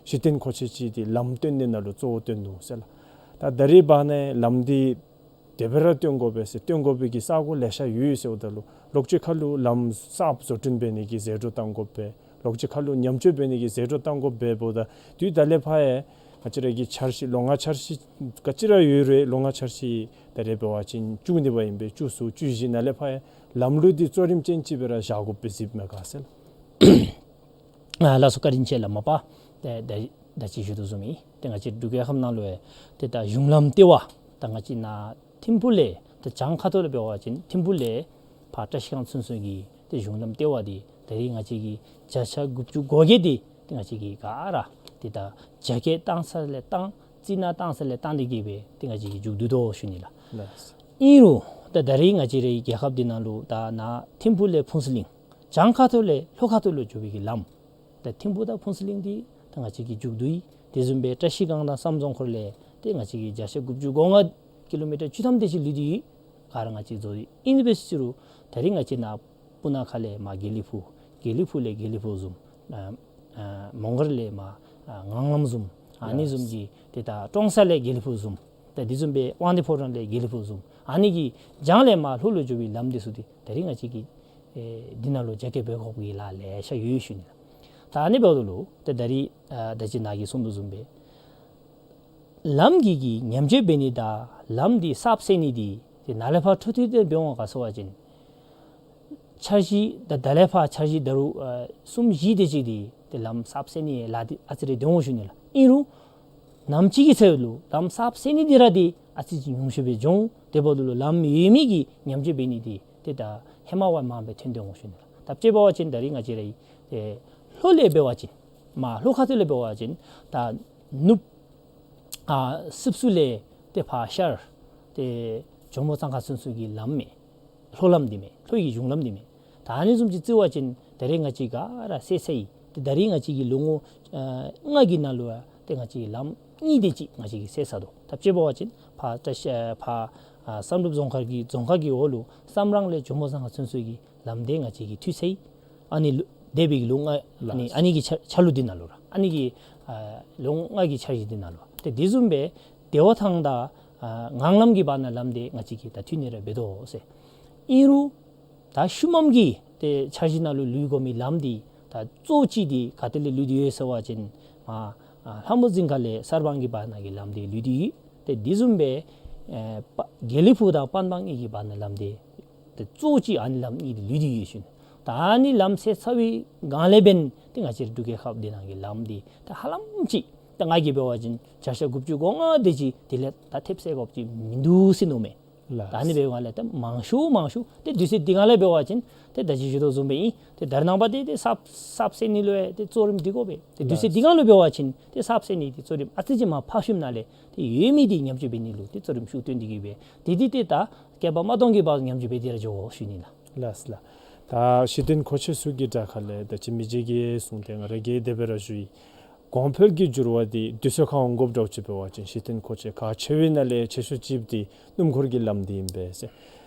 གཞི་རྟེན་མཁོ་ཆས་ཅིག་འདི་ལམ་བཏོན་ནི་ནང་ལུ་གཙོ་བོ་བཏོན་ནུག་ཟེར་ལགས། ད་ད་རིས་བར་ནས་ལམ་འདི་དེ་སྦེ་ར་བཏོན་དགོ་པས་ཟེར་བཏོན་དགོ་པའི་གི་ས་གོ་ལེ་ཤ་ཡོད་ཟེརཝ་ད་ལུ་ལོགས་ཅིག་ཁར་ལུ་ལམ་གསརཔ་བཟོ་སྐྲུན་འབད་ནི་གི་ཟད་འགྲོ་བཏང་དགོ་པས། ལོགས་ཅིག་ཁར་ལུ་ཉམས་བཅོས་འབད་ནི་གི་ཟད་འགྲོ་བཏང་དགོ་པས། འབདཝ་ད་དུས་ད་ལས་ཕར་ཡང་ང་བཅས་ར་གི་འཆར་གཞི་ལོ་ལྔ་འཆར་གཞི་ག་ཅི་ར་ཡོད་རུང་ལོ་ལྔ་འཆར་གཞི་ད་རེས་འབད་བ་ཅིན་བཅུ་གཉིས་པ་ཨིན་པས། བཅུ་གསུམ་བཅུ་བཞི་ནང་ལས་ཕར་ཡང་ལམ་ལུགས་འདི་གཙོ་རིམ་ཅན་ཅིག་སྦེ་ར་བཞག་དགོ་པའི་གཟིགས་མས་ག་ཟེར་ལགས། ཨ་ལགས་སོ་བཀའ་དྲིན་ཆེ་ལགས། མ་པ་ཏེ་ད་ད་ཅི་ཞུ་དོ་བཟུམ་ཨིན། ཏེ་ང་བཅས་འབྲུག་རྒྱལ་ཁབ་ནང་ལུ་ཡང་ཏེ་ད་གཞུང་ལམ་ལྟེ་བ་ད་ང་བཅས་ནཱ་ཐིམ་ཕུག་ལས་ཏེ་བྱང་ཁ་ཐུག་ལས་འབད་བ་ཅིན་ཐིམ་ཕུག་ལས་ཕར་བཀྲ་ཤིས་སྒང་ཚུན་ཚོད་ཀྱི་ཏེ་གཞུང་ལམ་ལྟེ་བ་འདི་ད་རིས་ང་བཅས་ཀྱིས་བརྒྱ་ཆ་དགུ་བཅུ་གོ་བརྒྱད་འདི་ཏེ་ང་བཅས་ཀྱིས་ག་ར་ཏེ་ད་རྒྱ་སྐྱེད་བཏང་ས་ལས་བཏང་རྩི་ནག་བཏང་ས་ལས་བཏང་སྟེ་གི་སྦེ་ཏེ་ང་བཅས་ཀྱིས་མཇུག་བསྡུ་དོ་ཞུ་ནི་ལགས། ལགས། ཨིན་རུང་ད་ད་རིས་ང་བཅས་རའི་རྒྱལ་ཁབ་འདི་ནང་ལུ་ད་ནཱ་ཐིམ་ཕུག་ལས་ཕུན་ཚོགས་གླིང་བྱང་ཁ་ཐུག་ལས་ལྷོ་ཁ་ཐུག་ལུ་འགྱོ་བའི་གི་ལམ་ད་ཐིམ་ཕུག་དང་ཕུན་ཚོགས་གླིང་འདི་ད་ང་བཅས་ཀྱིས་མཇུག་བསྡུ་ཡི། དེ་བཟུམ་སྦེ་བཀྲ་ཤིས་སྒང་དང་བསམ་རྫོང་འཁོར་ལས་ཏེ་ང་བཅས་ཀྱིས་བརྒྱ་ཆ་དགུ་བཅུ་གོ་ལྔ་ཀི་ལོ་མི་ཊར་བཅུ་ཐམ་དེ་ཅིག་ལུས་ཏེ་ཡོད། ག་ར་ང་བཅས་བཟོ་ཡི། ཨིན་པའི་ཕྱིར་རུང་ད་རིས་ང་བཅས་ནཱ་སྤུ་ན་ཁ་ལས་མར་དགེ་ལེགས་ཕུག། དགེ་ལེགས་ཕུག་ལས་དགེ་ལེགས་ཕུག་བཟུམ། ཨ་ཨ་མོང་སྒར་ལས་མར་ཨ་ངང་ལམ་བཟུམ། ཨ་ནི་བཟུམ་གྱི་ཏེ་ད་ཀྲོང་གསར་ལས་དགེ་ལེགས་ཕུག་བཟུམ། ད་དེ་བཟུམ་སྦེ་དབང་འདུས་ཕོ་བྲང་ལས་དགེ་ལེགས་ཕུག་བཟུམ། ཨ་ནི་གི་བྱང་ལས་མར་ལྷོ་ལུ་འགྱོ་བའི་ལམ་འདི་ཚུ་འདི་ད་རིས་ང་བཅས་ཀྱིས་ ཨེ་འདི་ནང་ལུ་རྒྱ་སྐྱེད་འབད་དགོཔ་གི་ལཱ་ལེ་ཤ་ཡོད་ཞུ་ནི་ལགས། ད་ཨ་ནི་འབདཝ་ད་ལུ་ཏེ་ད་རིས་ཨ་ད་ཅི་ནཱ་གིས་གསུངས་དོ་བཟུམ་སྦེ་ལམ་གྱི་གི་ཉམས་བཅོས་འབད་ནི་དང་ལམ་འདི་གསརཔ་བསལ་ནི་འདི་ཏེ་ནཱ་ལས་ཕར་འཕྲོ་མཐུད་དེ་འབད་འོང་ག་ཟེར་བ་ཅིན་འཆར་གཞི་ད་ད་ལས་ཕར་འཆར་གཞི་ད་རུང་ཨ་གསུམ་བཞི་དེ་ཅིག་འདི་ཏེ་ལམ་གསརཔ་བསལ་ནིའི་ལཱ་འདི་ཨ་ཙི་རེ་འདི་འོང་ཞུ་ནི་ལགས། ཨིན་རུང་ནམ་ཅིག་གི་ཚེ་ལུ་ལམ་གསརཔ་བསལ་ནི་འདི་ར་འདི་ཨ་ཙི་ཅིག་ཉུང་ཤོས་སྦེ་འགྱོ་འོང་། དེ་འབདཝ་ད་ལུ་ལམ་ཡོད་མི་གི་ཉམས་བཅོས་འབད་ནི་འདི་ཏེ་ད་ཧེ་མ་བ་མངམ་སྦེ་ཐོན་ཏེ་འོང་ཞུ་ནི་ལགས། ད་དཔྱེ་འབད་བ་ཅིན་ད་རིས་ང་བཅས་རའི་ཨེ་ལྷོ་ལས་འབད་བ་ཅིན་མར་ལྷོ་ཁ་ཐུག་ལས་འབད་བ་ཅིན་ད་ནུབ་ཨ་སྲིབ་སུ་ལས་ཏེ་ཕར་ཤར་ཏེ་ཇོ་མོ་གཙང་ཁ་ཚུན་ཚོད་ཀྱི་ལམ་མས། ལྷོ་ལམ་འདི་མས། ལྷོ་ཡི་གཞུང་ལམ་འདི་མས། ད་ཨ་ནི་བཟུམ་ཅིག་བརྩི་བ་ཅིན་ད་རིས་ང་བཅས་ག་ར་བསལ་ཚར་ཡི། ཏེ་ད་རིས་ང་བཅས་ཀྱིས་ལོ་ངོ་ཨ་ལྔ་གི་ནང་ལུ་ཡང་ཏེ་ང་བཅས་ལམ་གཉིས་དེ་ཅིག་ང་བཅས་ཀྱིས་བསལ་ཚར་དོ། ད་དཔྱེ་འབད་བ་ཅིན་ཕར་བཀྲ་ཤིས་ཕར་ཨ་བསམ་གྲུབ་རྫོང་མཁར་གྱི་རྫོང་ཁག་གི་འོག་ལུ་བསམ་རང་ལས་ཇོ་མོ་གཙང་ཁ་ཚུན་ཚོད་ཀྱི་ལམ་དེ་ང་བཅས་ཀྱིས་མཐུད་ཚར་ཡི། ཨ་ནི་ལུ་འདས་པའི་གི་ལོ་ལྔ་ཨ་ནི་ཨ་ནི་གི་ཆ་ཆ་ལུགས་འདི་ནང་ལུ་ར་ཨ་ནི་གི་ཨ་ལོ་ལྔ་གི་འཆར་གཞི་འདི་ནང་ལུ་ཏེ་དེ་བཟུམ་སྦེ་བདེ་བ་ཐང་དང་ཨ་ངང་ལམ་གྱི་བར་ན་ལམ་དེ་ང་བཅས་ཀྱིས་ད་མཐུད་ནི་ར་འབད་དོ་ཟེར། ཨིན་རུང་ད་ཤུལ་མམ་གྱི་ཏེ་འཆར་གཞི་ནང་ལུ་ལུས་དགོ་མི་ལམ་འདི་ད་གཙོ་ཅིག་འདི་ག་ཏེ་ལས་ལུས་ཏེ་ཡོད་ཟེར་བ་ཅིན་ཨ་ཨ་ལྷ་མོ་རྫིང་ཁ་ལས་གསར་སྤང་གི་བར་ན་གི་ལམ་དེ་ལུས་ཏེ་ཡོད། ཏེ་དེ་བཟུམ་སྦེ་ཨེ་དགེ་ལེགས་ཕུག་དང་པན་སྤང་གཉིས་ཀྱི་བར་ན་ལམ་དེ་ཏེ་གཙོ་ཅིག་ཨ་ནི་ལམ་གཉིས་དེ་ལུས་ཏེ་ཡོད་ཞུ་ནི། ད་ཨ་ནི་ལམ་བསལ་ཚར་བའི་སྒང་ལས་འབདན་ཏེ་ང་བཅས་རའི་འབྲུག་རྒྱལ་ཁབ་འདི་ནང་གི་ལམ་འདི་ད་ཧ་ལམ་ཅིག་ད་ང་གིས་འབད་བ་ཅིན་བརྒྱ་ཆ་དགུ་བཅུ་གོ་ལྔ་དེ་ཅིག་དེ་ལས་ད་ཐེབས་ཟེར་དགོཔ་ཅིག་མིན་འདུག་ཟེར་མནོཝ་མས། ལགས། ད་ཨ་ནི་འབདཝ་ལས་ད་མང་ཤོས་མང་ཤོས་ཏེ་དུས་ཚོད་འདི་སྒང་ལས་འབད་བ་ཅིན་ཏེ་ད་ཅི་ཞུ་དོ་བཟུམ་སྦེ་ཨིན། ཏེ་ད་རེས་ནངས་པ་འདི་ཏེ་གསརཔ་གསརཔ་བསལ་ནི་ལུ་ཡང་ཏེ་གཙོ་རིམ་འདི་དགོ་པས། ཏེ་དུས་ཚོད་ལགས། འདི་སྒང་ལུ་འབད་བ་ཅིན་ཏེ་གསརཔ་བསལ་ནི་འདི་གཙོ་རིམ་ཨ་ཙི་ཅིག་མར་ཕར་ཤུལམ་ནང་ལས་ཏེ་ཡོད་མི་འདི་ཉམས་བཅོས་འབད་ནི་ལུ་ཏེ་གཙོ་རིམ་ཤུགས་བཏོན་ཏེ་གི་སྦེ་ཏེ་འདི་ཏེ་ད་བསྐལ་པ་མ་སྟོང་གི་བར་ཉམས་བཅོས་འབད་དེ་ར་འགྱོ་དགོ་ཞུ་ནི་ལགས། ལགས་ལགས། ད་གཞི་རྟེན་མཁོ་ཆས་ཚུ་གི་གྲས་ཁ་ལས་ད་ཅི་མི་རྗེ་གིས་གསུངས་ཏེ་ང་ར་གིས་དེ་སྦེ་ར་ཞུ་ཡི། གོང་འཕེལ་གྱི་འགྱུར་བ་འདི་དུས་ཚོད་ཁར་འོང་དགོཔ་འདྲཝ་ཅིག་འབད་བ་ཅིན་གཞི་རྟེན་མཁོ་ཆས་གལ་ཆེ་བའི་ནང་ལས་ཆེ་ཤོས་ཅིག་འདི་སྣུམ་འཁོར་གྱི་ལམ་འདི་ཨིན་པས་ཟེར།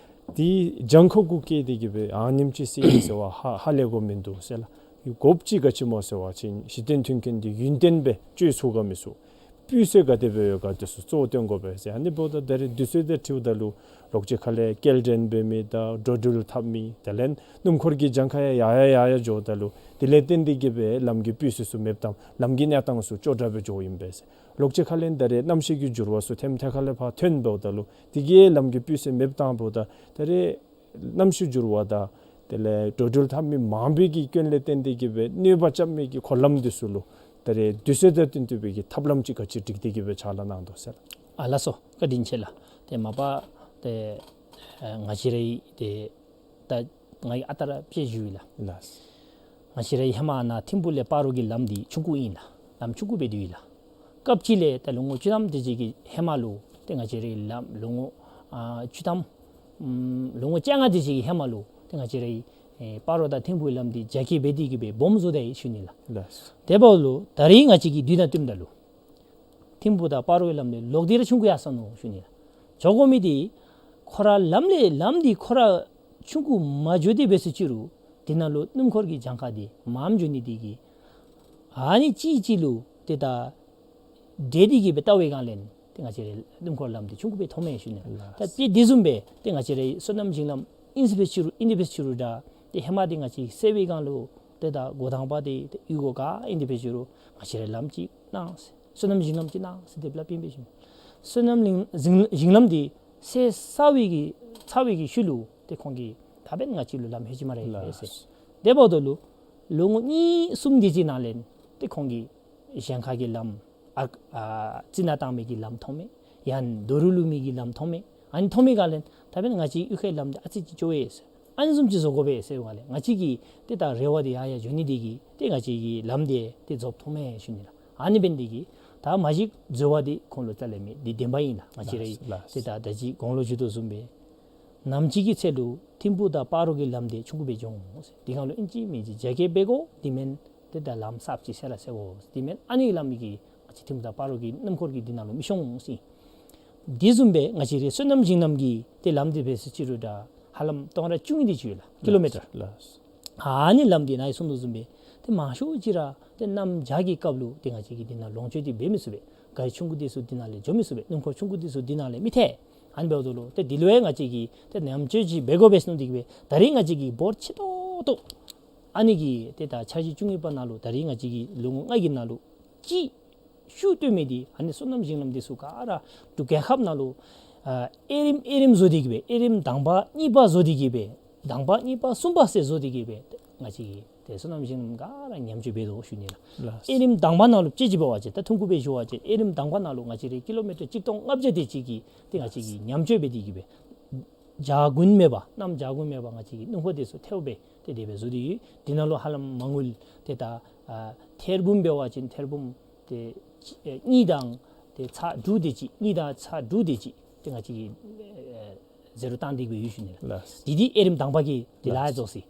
འདི་གྱངས་ཁ་གུ་བཀལ་ཏེ་གི་སྦེ་ཨ་ནེམ་ཅིག་ཟེར་ཨིན་ཟེར་བ་ཧ་ཧ་ལས་དགོཔ་མིན་འདུག་ཟེར་ལགས། དགོཔ་ཅིག་ག་ཅི་སྨོ་ཟེར་བ་ཅིན་གཞི་རྟེན་མཐུན་རྐྱེན་འདི་ཡུན་བརྟན་སྦེ་སྤྱོད་ཚུགས་ག་མི་ཚུགས། སྤུས་ཚད་ག་དེ་སྦེ་ཡོད་ག་འདི་ཚུ་གཙོ་བོ་སྟོན་དགོ་པས་ཟེར། ཨ་ནི་འབདཝ་ད་ད་རེས་དུས་ཚོད་དང་འཁྲིལཝ་ད་ལུ་ལོག་ཅི་ཁ་ལས་སྐྱེལ་འདྲེན་འབད་མི་དང་འགྲོ་འགྲུལ་འཐབ་མི་དེ་ལས་སྣུམ་འཁོར་གྱི་གྱངས་ཁ་ཡང་ཡར་ཡར་ཡར་ཡར་འགྱོཝ་ད་ལུ་དེ་ལས་བརྟེན་ཏེ་གི་སྦེ་ལམ་གྱི་སྤུས་ཚད་ཚུ་མེདཔ་བཏངམ་ལམ་གྱི་གནས་སྟངས་ཚུ་སྐྱོ་དྲགས་སྦེ་འགྱོཝ་ཨིན་པས་ཟེར། ལོག་ཅི་ཁ་ལས་ད་རེས་གནམ་གཤིས་ཀྱི་འགྱུར་བ་ཚུ་ཐེམ་ཐེ་ཁ་ལས་ཕར་ཐོན་འབདཝ་ད་ལུ་དེ་གིས་ལམ་གྱི་སྤུས་ཚད་མེདཔ་བཏངམ་ད་ད་རེས་གནམ་གཤིས་འགྱུར་བ་དང་དེ་ལས་འགྲོ་འགྲུལ་འཐབ་མི་མང་པོའི་གི་སྐྱོན་ལས་བརྟེན་ཏེ་གི་སྦེ་གནོད་པ་རྐྱབ་མི་གི་འཁོར་ལམ་འདི་ཚུ་ལུ་ད་རེས་དུས་ཚོད་དང་བསྟུན་ཏེ་སྦེ་གི་ཐབས་ལམ་ཅིག་ག་ཅི་སྒྲིག་སྟེ་གི་སྦེ་ཕྱག་ལཱ་གནང་དོ་ཟེར་ལགས། ཨ་ལགས་སོ། བཀའ་དྲིན་ཆེ་ལགས། ཏེ་མ་པ་ཏེ་ཨ་ང་བཅས་རའི་ཏེ་ད་ང་གིས་ཨ་རྟག་ར་དཔྱེ་ཞུ་ཡི་ལགས། ལགས། ང་བཅས་རའི་ཧེ་མ་ནཱ་ཐིམ་ཕུག་ལས་སྤ་རོ་གི་ལམ་འདི་ཆུང་ཀུ་ཨིན་ལགས། ལམ་ཆུང་ཀུ་སྦེ་སྡོད་ཡི་ལགས། སྐབས་ཅིག་ལས་ད་ལོ་ངོ་བཅུ་ཐམ་དེ་ཅིག་གི་ཧེ་མ་ལུ་ཏེ་ང་བཅས་རའི་ལམ་ལོ་ངོ་ཨ་བཅུ་ཐམ་ཨམ་ལོ་ངོ་བཅོ་ལྔ་དེ་ཅིག་གི་ཧེ་མ་ལུ་ཏེ་ང་བཅས་རའི་ཨེ་སྤ་རོ་དང་ཐིམ་ཕུག་ལམ་འདི་རྒྱ་སྐྱེད་འབད་དེ་གི་སྦེ་སྦོམ་བཟོ་སྟེ་ཡོད་ཞུ་ནི་ལགས། ལགས། དེ་འབདཝ་ལུ་ད་རེས་ང་བཅས་ཀྱིས་དུས་དང་བསྟུནམ་ད་ལུ་ཐིམ་ཕུག་དང་སྤ་རོའི་ལམ་འདི་ལོག་སྟེ་ར་ཆུང་ཀུ་ཡར་སོང་ནུག་ཞུ་ནི་ལགས། འགྱོ་དགོ་མི་འདི་ཁོ་ར་ལམ་ལས་ལམ་འདི་ཁོ་ར་ཆུང་ཀུ་མ་འགྱོ་སྟེ་འབད་སོ་ཅི་རུང་དེ་ནང་ལུ་སྣུམ་འཁོར་གྱི་གྱངས་ཁ་འདི་མངམ་འགྱོ་ནི་འདི་གིས་ཨ་ནི་གཅིག་གཅིག་ལུ་ཏེ་ད་འདྲེས་ཏེ་གི་སྦེ་བལྟ་བའི་སྒང་ལས་ཏེ་ང་བཅས་རའི་སྣུམ་འཁོར་ལམ་འདི་ཆུང་ཀུ་སྦེ་མཐོངམ་མས་ཞུ་ནི་ལགས། ད་དཔེ་དེ་བཟུམ་སྦེ་ཏེ་ང་བཅས་རའི་སོ་ནམ་ཞིང་ལམ་ཨིན་ཟེར་བའི་ཕྱི་རུ་ཨིན་དེ་འབད་སོ་ཅི་རུང་ད་ཏེ་ཧེ་མ་འདི་ང་བཅས་བསལ་བའི་སྒང་ལུ་ཏེ་ད་འགོ་དང་པ་འདི་ཏེ་གཡུས་སྒོ་ག་ཨིན་དེ་འབད་སོ་ཅི་རུང་ང་བཅས་ར་ལམ་ཅིག་གནང་ཟེར་སོ་ནམ་ཞིང་ལམ་ཅིག་གནང་ཟེར་དེ་སླབ་ཨིན་པས་ཞུ་ནི། སོ་ནམ་ཞིང་ཞིང་ལམ་འདི་བསལ་ཚར་བའི་གི་ཚར་བའི་གི་ཤུལ་ལུ་ཏེ་ཁོང་གིས་ད་འབདན་ང་བཅས་ལུ་ལམ་ལྷོད་ཅི་སྨ་རེ་ཟེར། དེ་འབདཝ་ད་ལུ་ལོ་ངོ་གཉིས་གསུམ་དེ་ཅིག་ནང་ལས་ཏེ་ཁོང་གིས་གཞན་ཁ་གི་ལམ་ཨ་ཨ་རྩི་ནག་བཏང་མི་གི་ལམ་མཐོངམ་མས། ཡང་རྡོ་རུག་བླུག་མི་གི་ལམ་མཐོངམ་མས། ཨ་ནི་མཐོང་མི་སྒང་ལས་ད་འབདན་ང་བཅས་གཡུས་ཁའི་ལམ་འདི་ཨ་ཙི་ཅིག་སྐྱོ་བས་ཟེར། ཨ་ནི་བཟུམ་ཅིག་བཟོ་དགོ་པས་ཟེར་བའི་སྒང་ལས་ང་བཅས་ཀྱི་ཏེ་ད་རེ་བ་འདི་ཡར་ཡར་འགྱོ་ནི་འདི་གིས་ཏེ་ང་བཅས་ཀྱི་ལམ་འདི་ཏེ་རྫོགསཔ་མཐོངམ་མས་ཞུ་ནི་ལགས། ཨ་ནི་འབདན་འདི་གིས་ད་མ་གཞི་འཛོལ་བ་འདི་ཁོང་ལུ་རྩ་ལས་མེད། འདི་བདེན་པ་ཨིན་ལགས། ང་བཅས་རའི་ལགས། ཏེ་ད་ད་ཅི་གོང་ལུ་ཞུ་དོ་བཟུམ་སྦེ་ནམ་ཅིག་གི་ཚེ་ལུ་ཐིམ་ཕུག་དང་སྤ་རོ་གི་ལམ་འདི་ཆུང་ཀུ་སྦེ་འགྱོ་འོང་ཟེར། དེ་སྒང་ལུ་ཨིན་ཅི་མིན་ཅི་རྒྱ་སྐྱེད་འབད་དགོ། དེ་མེན་ཏེ་ད་ལམ་གསརཔ་ཅིག་བསལ་ར་བསལ་དགོ། དེ་མེན་ཨ་ནི་ལམ་གྱིས་ང་བཅས་ཐིམ་ཕུག་དང་སྤ་རོ་གི་སྣུམ་འཁོར་གྱི་འདི་ནང་ལུ་མི་ཤོང་ཟེར། དེ་བཟུམ་སྦེ་ང་བཅས་རའི་སོ་ནམ་ཞིང་ལམ་གྱི་ཏེ་ལམ་འདི་འབད་སོ་ཅི་རུང་ད་ཧ་ལམ་སྟོང་ར་བཅུ་གཉིས་དེ་ཅིག་ཡོད་ལགས། ཀི་ལོ་མི་ཊར། ལགས། ཨ་ནི་ལམ་འདི་ནཱ་གསུངས་དོ་བཟུམ་སྦེ་ཏེ་མང་ཤོས་ཅིག་ར་ཏེ་གནམ་བྱཱར་གྱི་སྐབས་ལུ་ཏེ་ང་བཅས་ཀྱིས་འདི་ནང་ལོངས་སྤྱོད་འདི་འབད་མི་ཚུགས་པས། གཱ་ཆུང་ཀུ་འདི་ཚུ་འདི་ནང་ལས་འགྱོ་མི་ཚུགས་པས། སྣུམ་འཁོར་ཆུང་ཀུ་འདི་ཚུ་འདི་ནང་ལས་མི་ཐལ། ཨ་ནི་འབདཝ་ད་ལུ་ཏེ་འདི་ལུ་ཡང་ང་བཅས་ཀྱིས་ཏེ་ཉམས་བཅོས་ཅིག་འབད་དགོ་པས་ཟེར་མནོ་སྟེ་གི་སྦེ་ད་རེས་ང་བཅས་ཀྱིས་འབོར་ཆེ་ཏོག་ ཏོག་ཏོ་ཨ་ནི་གི་ཏེ་ད་འཆར་གཞི་བཅུ་གཉིས་པ་ནང་ལུ་ད་རིས་ང་བཅས་ཀྱི་ལོ་ངོ་ལྔ་གི་ནང་ལུ་ཅིག་ཤུགས་བཏོན་མི་འདི་ཨ་ནི་སོ་ནམ་ཞིང་ལམ་འདི་ཚུ་ག་ར་འབྲུག་རྒྱལ་ཁབ་ནང་ལུ་ཨ་དབྱེ་རིམ་དབྱེ་རིམ་བཟོ་སྟེ་གི་སྦེ་དབྱེ་རིམ་དང་པ་གཉིས་པ་བཟོ་སྟེ་གི་སྦེ་དང་པ་གཉིས་པ་གསུམ་པ་ཟེར་བཟོ་སྟེ་གི་སྦེ་ང་བཅས་ཀྱི་ཏེ་སོ་ནམ་ཞིང་ལམ་ག་ར་ཉམས་བཅོས་འབད་དོ་ཞུ་ནི་ལགས། ལགས། དབྱེ་རིམ་དང་པ་ནང་ལུ་དཔྱེ་ཅིག་འབད་བ་ཅིན་ད་ཐུང་ཀུ་སྦེ་ཞུ་བ་ཅིན་དབྱེ་རིམ་དང་པ་ནང་ལུ་ང་བཅས་རའི་ཀི་ལོ་མི་ཊར་གཅིག་སྟོང་ལྔ་བརྒྱ་དེ་ཅིག་གི་ཏེ་ང་བཅས་ཀྱིས་ཉམས་བཅོས་འབད་དེ་གི་སྦེ་འཇའ་གུང་མེད་པ་གནམ་འཇའ་གུང་མེད་པ་ང་བཅས་ཀྱི་སྣུམ་འཁོར་དེ་ཚུ་ཐལཝ་སྦེ་ཏེ་དེ་སྦེ་བཟོ་སྟེ་ཡོད། དེ་ནང་ལུ་ཧ་ལམ་མ་དངུལ་ཏེ་ད་ཨ་ཐེར་འབུམ་འབད་བ་ཅིན་ཐེར་འབུམ་ཏེ་ཨེ་གཉིས་དང་ཏེ་ཚག་དྲུག་དེ་ཅིག་གཉིས་དང་ཚག་དྲུག་དེ་ཅིག་ཏེ་ང་བཅས་ཀྱིས་ཨེ་ཟེ་རོ་བཏང་སྟེ་གི་སྦེ་ཡོད་ཞུ་ནི་ལགས། ལགས། དེ་འདི་དབྱེ་རིམ་དང་པ་གི་དེ་ལཱ་ལགས། རྫོགས་ཅི།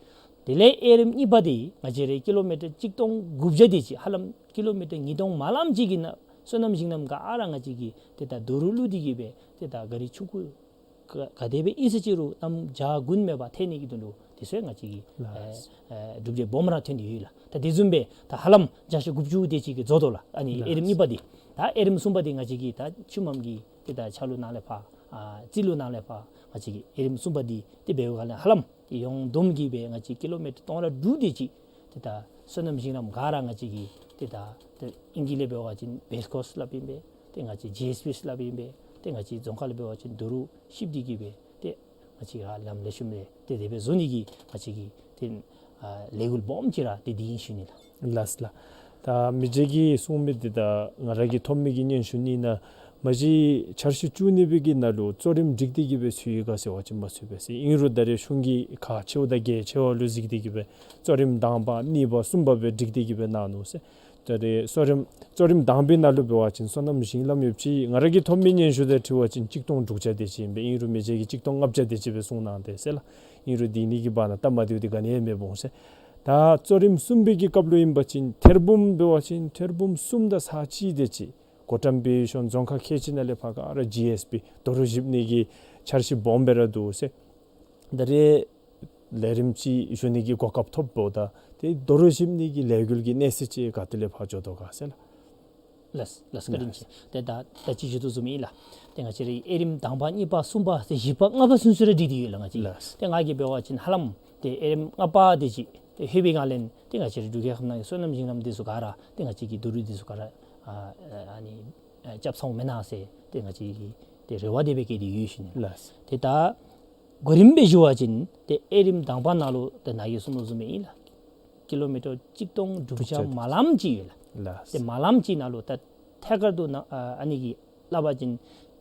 དེ་ལས་དབྱེ་རིམ་གཉིས་པ་དེ་ང་བཅས་རའི་ཀི་ལོ་མི་ཊར་གཅིག་སྟོང་དགུ་བརྒྱ་དེ་ཅིག་ཧ་ལམ་ཀི་ལོ་མི་ཊར་ཉིས་སྟོང་མ་ལམ་ཅིག་གི་ནང་སོ་ནམ་ཞིང་ལམ་ག་ར་ང་བཅས་ཀྱིས་ཏེ་ད་རྡོ་རུག་བླུགས་ཏེ་གི་སྦེ་ཏེ་ད་ག་རི་ཆུང་ཀུ་ག་ག་དེ་སྦེ་ཨིན་ཟེར་ཅི་རུང་གནམ་འཇའ་གུང་མེད་པ་ཐལ་ནི་གི་དོན་ལུ་དེ་ཚུ་ང་བཅས་ཀྱིས་ལགས། ཨེ་ཨེ་གྲུབ་འབྲས་སྦོམ་ར་ཐོན་ཏེ་ཡོད་ལགས། ད་དེ་བཟུམ་སྦེ་ད་ཧ་ལམ་བརྒྱ་ཆ་དགུ་བཅུ་དེ་ཅིག་གིས་རྫོགས་དོ་ལགས། ཨ་ནི་ལགས། དབྱེ་རིམ་གཉིས་པ་དེ། ད་དབྱེ་རིམ་གསུམ་པ་དེ་ང་བཅས་ཀྱིས་ད་ཆུ་མམ་གྱི་ཏེ་ད་ཆ་ལུགས་ནང་ལས་ཕར་ཨ་རྩིས་ལུགས་ནང་ལས་ཕར་ང་བཅས་ཀྱིས་དབྱེ་རིམ་གསུམ་པ་དེ་ཏེ་འབད་བའི་སྒང་ལས་ཧ་ལམ་ཏེ་ཡོངས་བསྡོམས་ཀྱི་སྦེ་ང་བཅས་ཀི་ལོ་མི་ཊར་སྟོང་ཕྲག་དྲུག་དེ་ཅིག་ཏེ་ད་སོ་ནམ་ཞིང་ལམ་ག་ར་ང་བཅས་ཀྱིས་ཏེ་ད་ཏེ་ཨིང་སྐད་ལས་འབད་བ་ཅིན་བེསི་ཀོརསི་སླབ་ཨིན་པས། ཏེ་ང་བཅས་ཇི་ཨེསི་བི་སླབ་ཨིན་པས། ཏེ་ང་བཅས་རྫོང་ཁ་ལས་འབད་བ་ཅིན་རྡོ་རུག་བཤིབས་ཏེ་གི་སྦེ་ཏེ་ང་བཅས་ཀྱིས་ཧ་ལམ་ལེགས་ཤོམ་སྦེ་ཏེ་དེ་སྦེ་བཟོ་ནི་གི་ང་བཅས་ཀྱིས་ཏེ་ཨ་ལས་འགུལ་སྦོམ་ཅིག་ར་ཏེ་འདི་ཨིན་ཞུ་ནི་ལགས། ལགས་ལགས། ད་མི་རྗེ་གིས་གསུངས་མི་འདི་ད་ང་ར་གིས་ཐོབ་མི་གི་སྙན་ཞུ་ཨིན་ན། མ་གཞི་འཆར་གཞི་བཅུ་གཉིས་པའི་གི་ནང་ལུ་གཙོ་རིམ་སྒྲིག་སྟེ་གི་སྦེ་ཚུད་ཡི་ག་ཟེར་བ་ཅིན་མ་ཚུད་པས་ཟེར། ཨིན་རུང་ད་རེས་གཞུང་གིས་ཁག་ཆེཝ་དང་གལ་ཆེ་བ་ལུ་གཟིགས་ཏེ་གི་སྦེ་གཙོ་རིམ་དང་པ་གཉིས་པ་གསུམ་པ་སྦེ་སྒྲིག་སྟེ་གི་སྦེ་གནང་ནུག་ཟེར། ད་རེས་གཙོ་རིམ་གཙོ་རིམ་དང་པའི་ནང་ལུ་འབད་བ་ཅིན་སོ་ནམ་ཞིང་ལམ་ཡོདཔ་ཅིག་ང་ར་གིས་ཐོབ་མི་སྙན་ཞུ་དང་འཁྲིལ་བ་ཅིན་གཅིག་སྟོང་དྲུག་བརྒྱ་དེ་ཅིག་ཨིན་པས། ཨིན་རུང་མི་རྗེ་གིས་གཅིག་སྟོང་ལྔ་བརྒྱ་དེ་ཅིག་སྦེ་གསུངས་གནང་དེས་ཟེར་ལགས། ཨིན་རུང་འདི་གཉིས་ཀྱི་བར་ན་སྟབས་མ་བདེཝ་འདི་ག་ནི་ཡང་མེདཔ་འོང་ཟེར། ད་གཙོ་རིམ་གསུམ་པའི་གི་སྐབས་ལུ་ཨིན་པ་ཅིན་ཐེར་འབུམ་འབད་བ་ཅིན་ཐེར་འབུམ་གསུམ་དང་ཚག་གཅིག་དེ་ཅིག་གོ་ཊམ་བི་ཤོན་རྫོང་ཁག་ཁལ་གཅིག་ནང་ལས་ཕར་ག་ར་ཇི་ཨེསི་བི་རྡོ་རུག་བཤིབ་ནི་གི་འཆར་གཞི་སྦོམ་སྦེ་ར་འདུག་ཟེར། ད་རེས་ལས་རིམ་ཅིག་ཞུ་ནི་གི་གོ་སྐབས་ཐོབ་འབདཝ་ད་ཏེ་རྡོ་རུག་བཤིབ་ནི་གི་ལས་འགུལ་གྱི་གནས་ཚད་ཅིག་ག་ཏེ་ལས་ཕར་འགྱོ་དོ་ག་ཟེར་ལགས། ལགས་ལགས། བཀའ་དྲིན་ཆེ། ཏེ་ད་ད་ཅི་ཞུ་དོ་བཟུམ་ཨིན་ལགས། ཏེ་ང་བཅས་རའི་དབྱེ་རིམ་དང་པ་གཉིས་པ་གསུམ་པ་ཟེར་བཞི་པ་ལྔ་པ་ཚུན་ཚོད་ར་སྒྲིག་སྟེ་ཡོད་ལགས་ང་བཅས། ལགས། ཏེ་ང་གིས་འབད་བ་ཅིན་ཧ་ལམ་ཏེ་དབྱེ་རིམ་ལྔ་པ་དེ་ཅིག་ཏེ་ལྷོད་པའི་སྒང་ལས་ཏེ་ང་བཅས་རའི་འབྲུག་རྒྱལ་ཁབ་ནང་གི་སོ་ནམ་ཞིང་ལམ་དེ་ཚུ་ག་ར་ཏེ་ང་བཅས་ཀྱི་རྡོ་རུག་དེ་ཚུ་ག་ར་ཨ་ཨ་ནི་ཨ་རྐྱབ་ཚརཝ་མེན་ན་ཟེར་ཏེ་ང་བཅས་ཀྱིས་ཏེ་རེ་བ་དེ་སྦེ་བསྐྱེད་དེ་ཡོད་ཞུ་ནི་ལགས། ལགས། ཏེ་ད་གོ་རིམ་སྦེ་ཞུ་བ་ཅིན་ཏེ་དབྱེ་རིམ་དང་པ་ནང་ལུ་ཏེ་ནཱ་གིས་གསུངས་དོ་བཟུམ་སྦེ་ཨིན་ལགས། ཀི་ལོ་མི་ཊར་གཅིག་སྟོང་དྲུག་བརྒྱ་དྲུག་བརྒྱ་མ་ལམ་ཅིག་ཡོད་ལགས། ལགས། ཏེ་མ་ལམ་ཅིག་ནང་ལུ་ད་ཐད་ཀར་དུ་ནཱ་ཨ་ཨ་ནི་གི་སླབ་པ་ཅིན་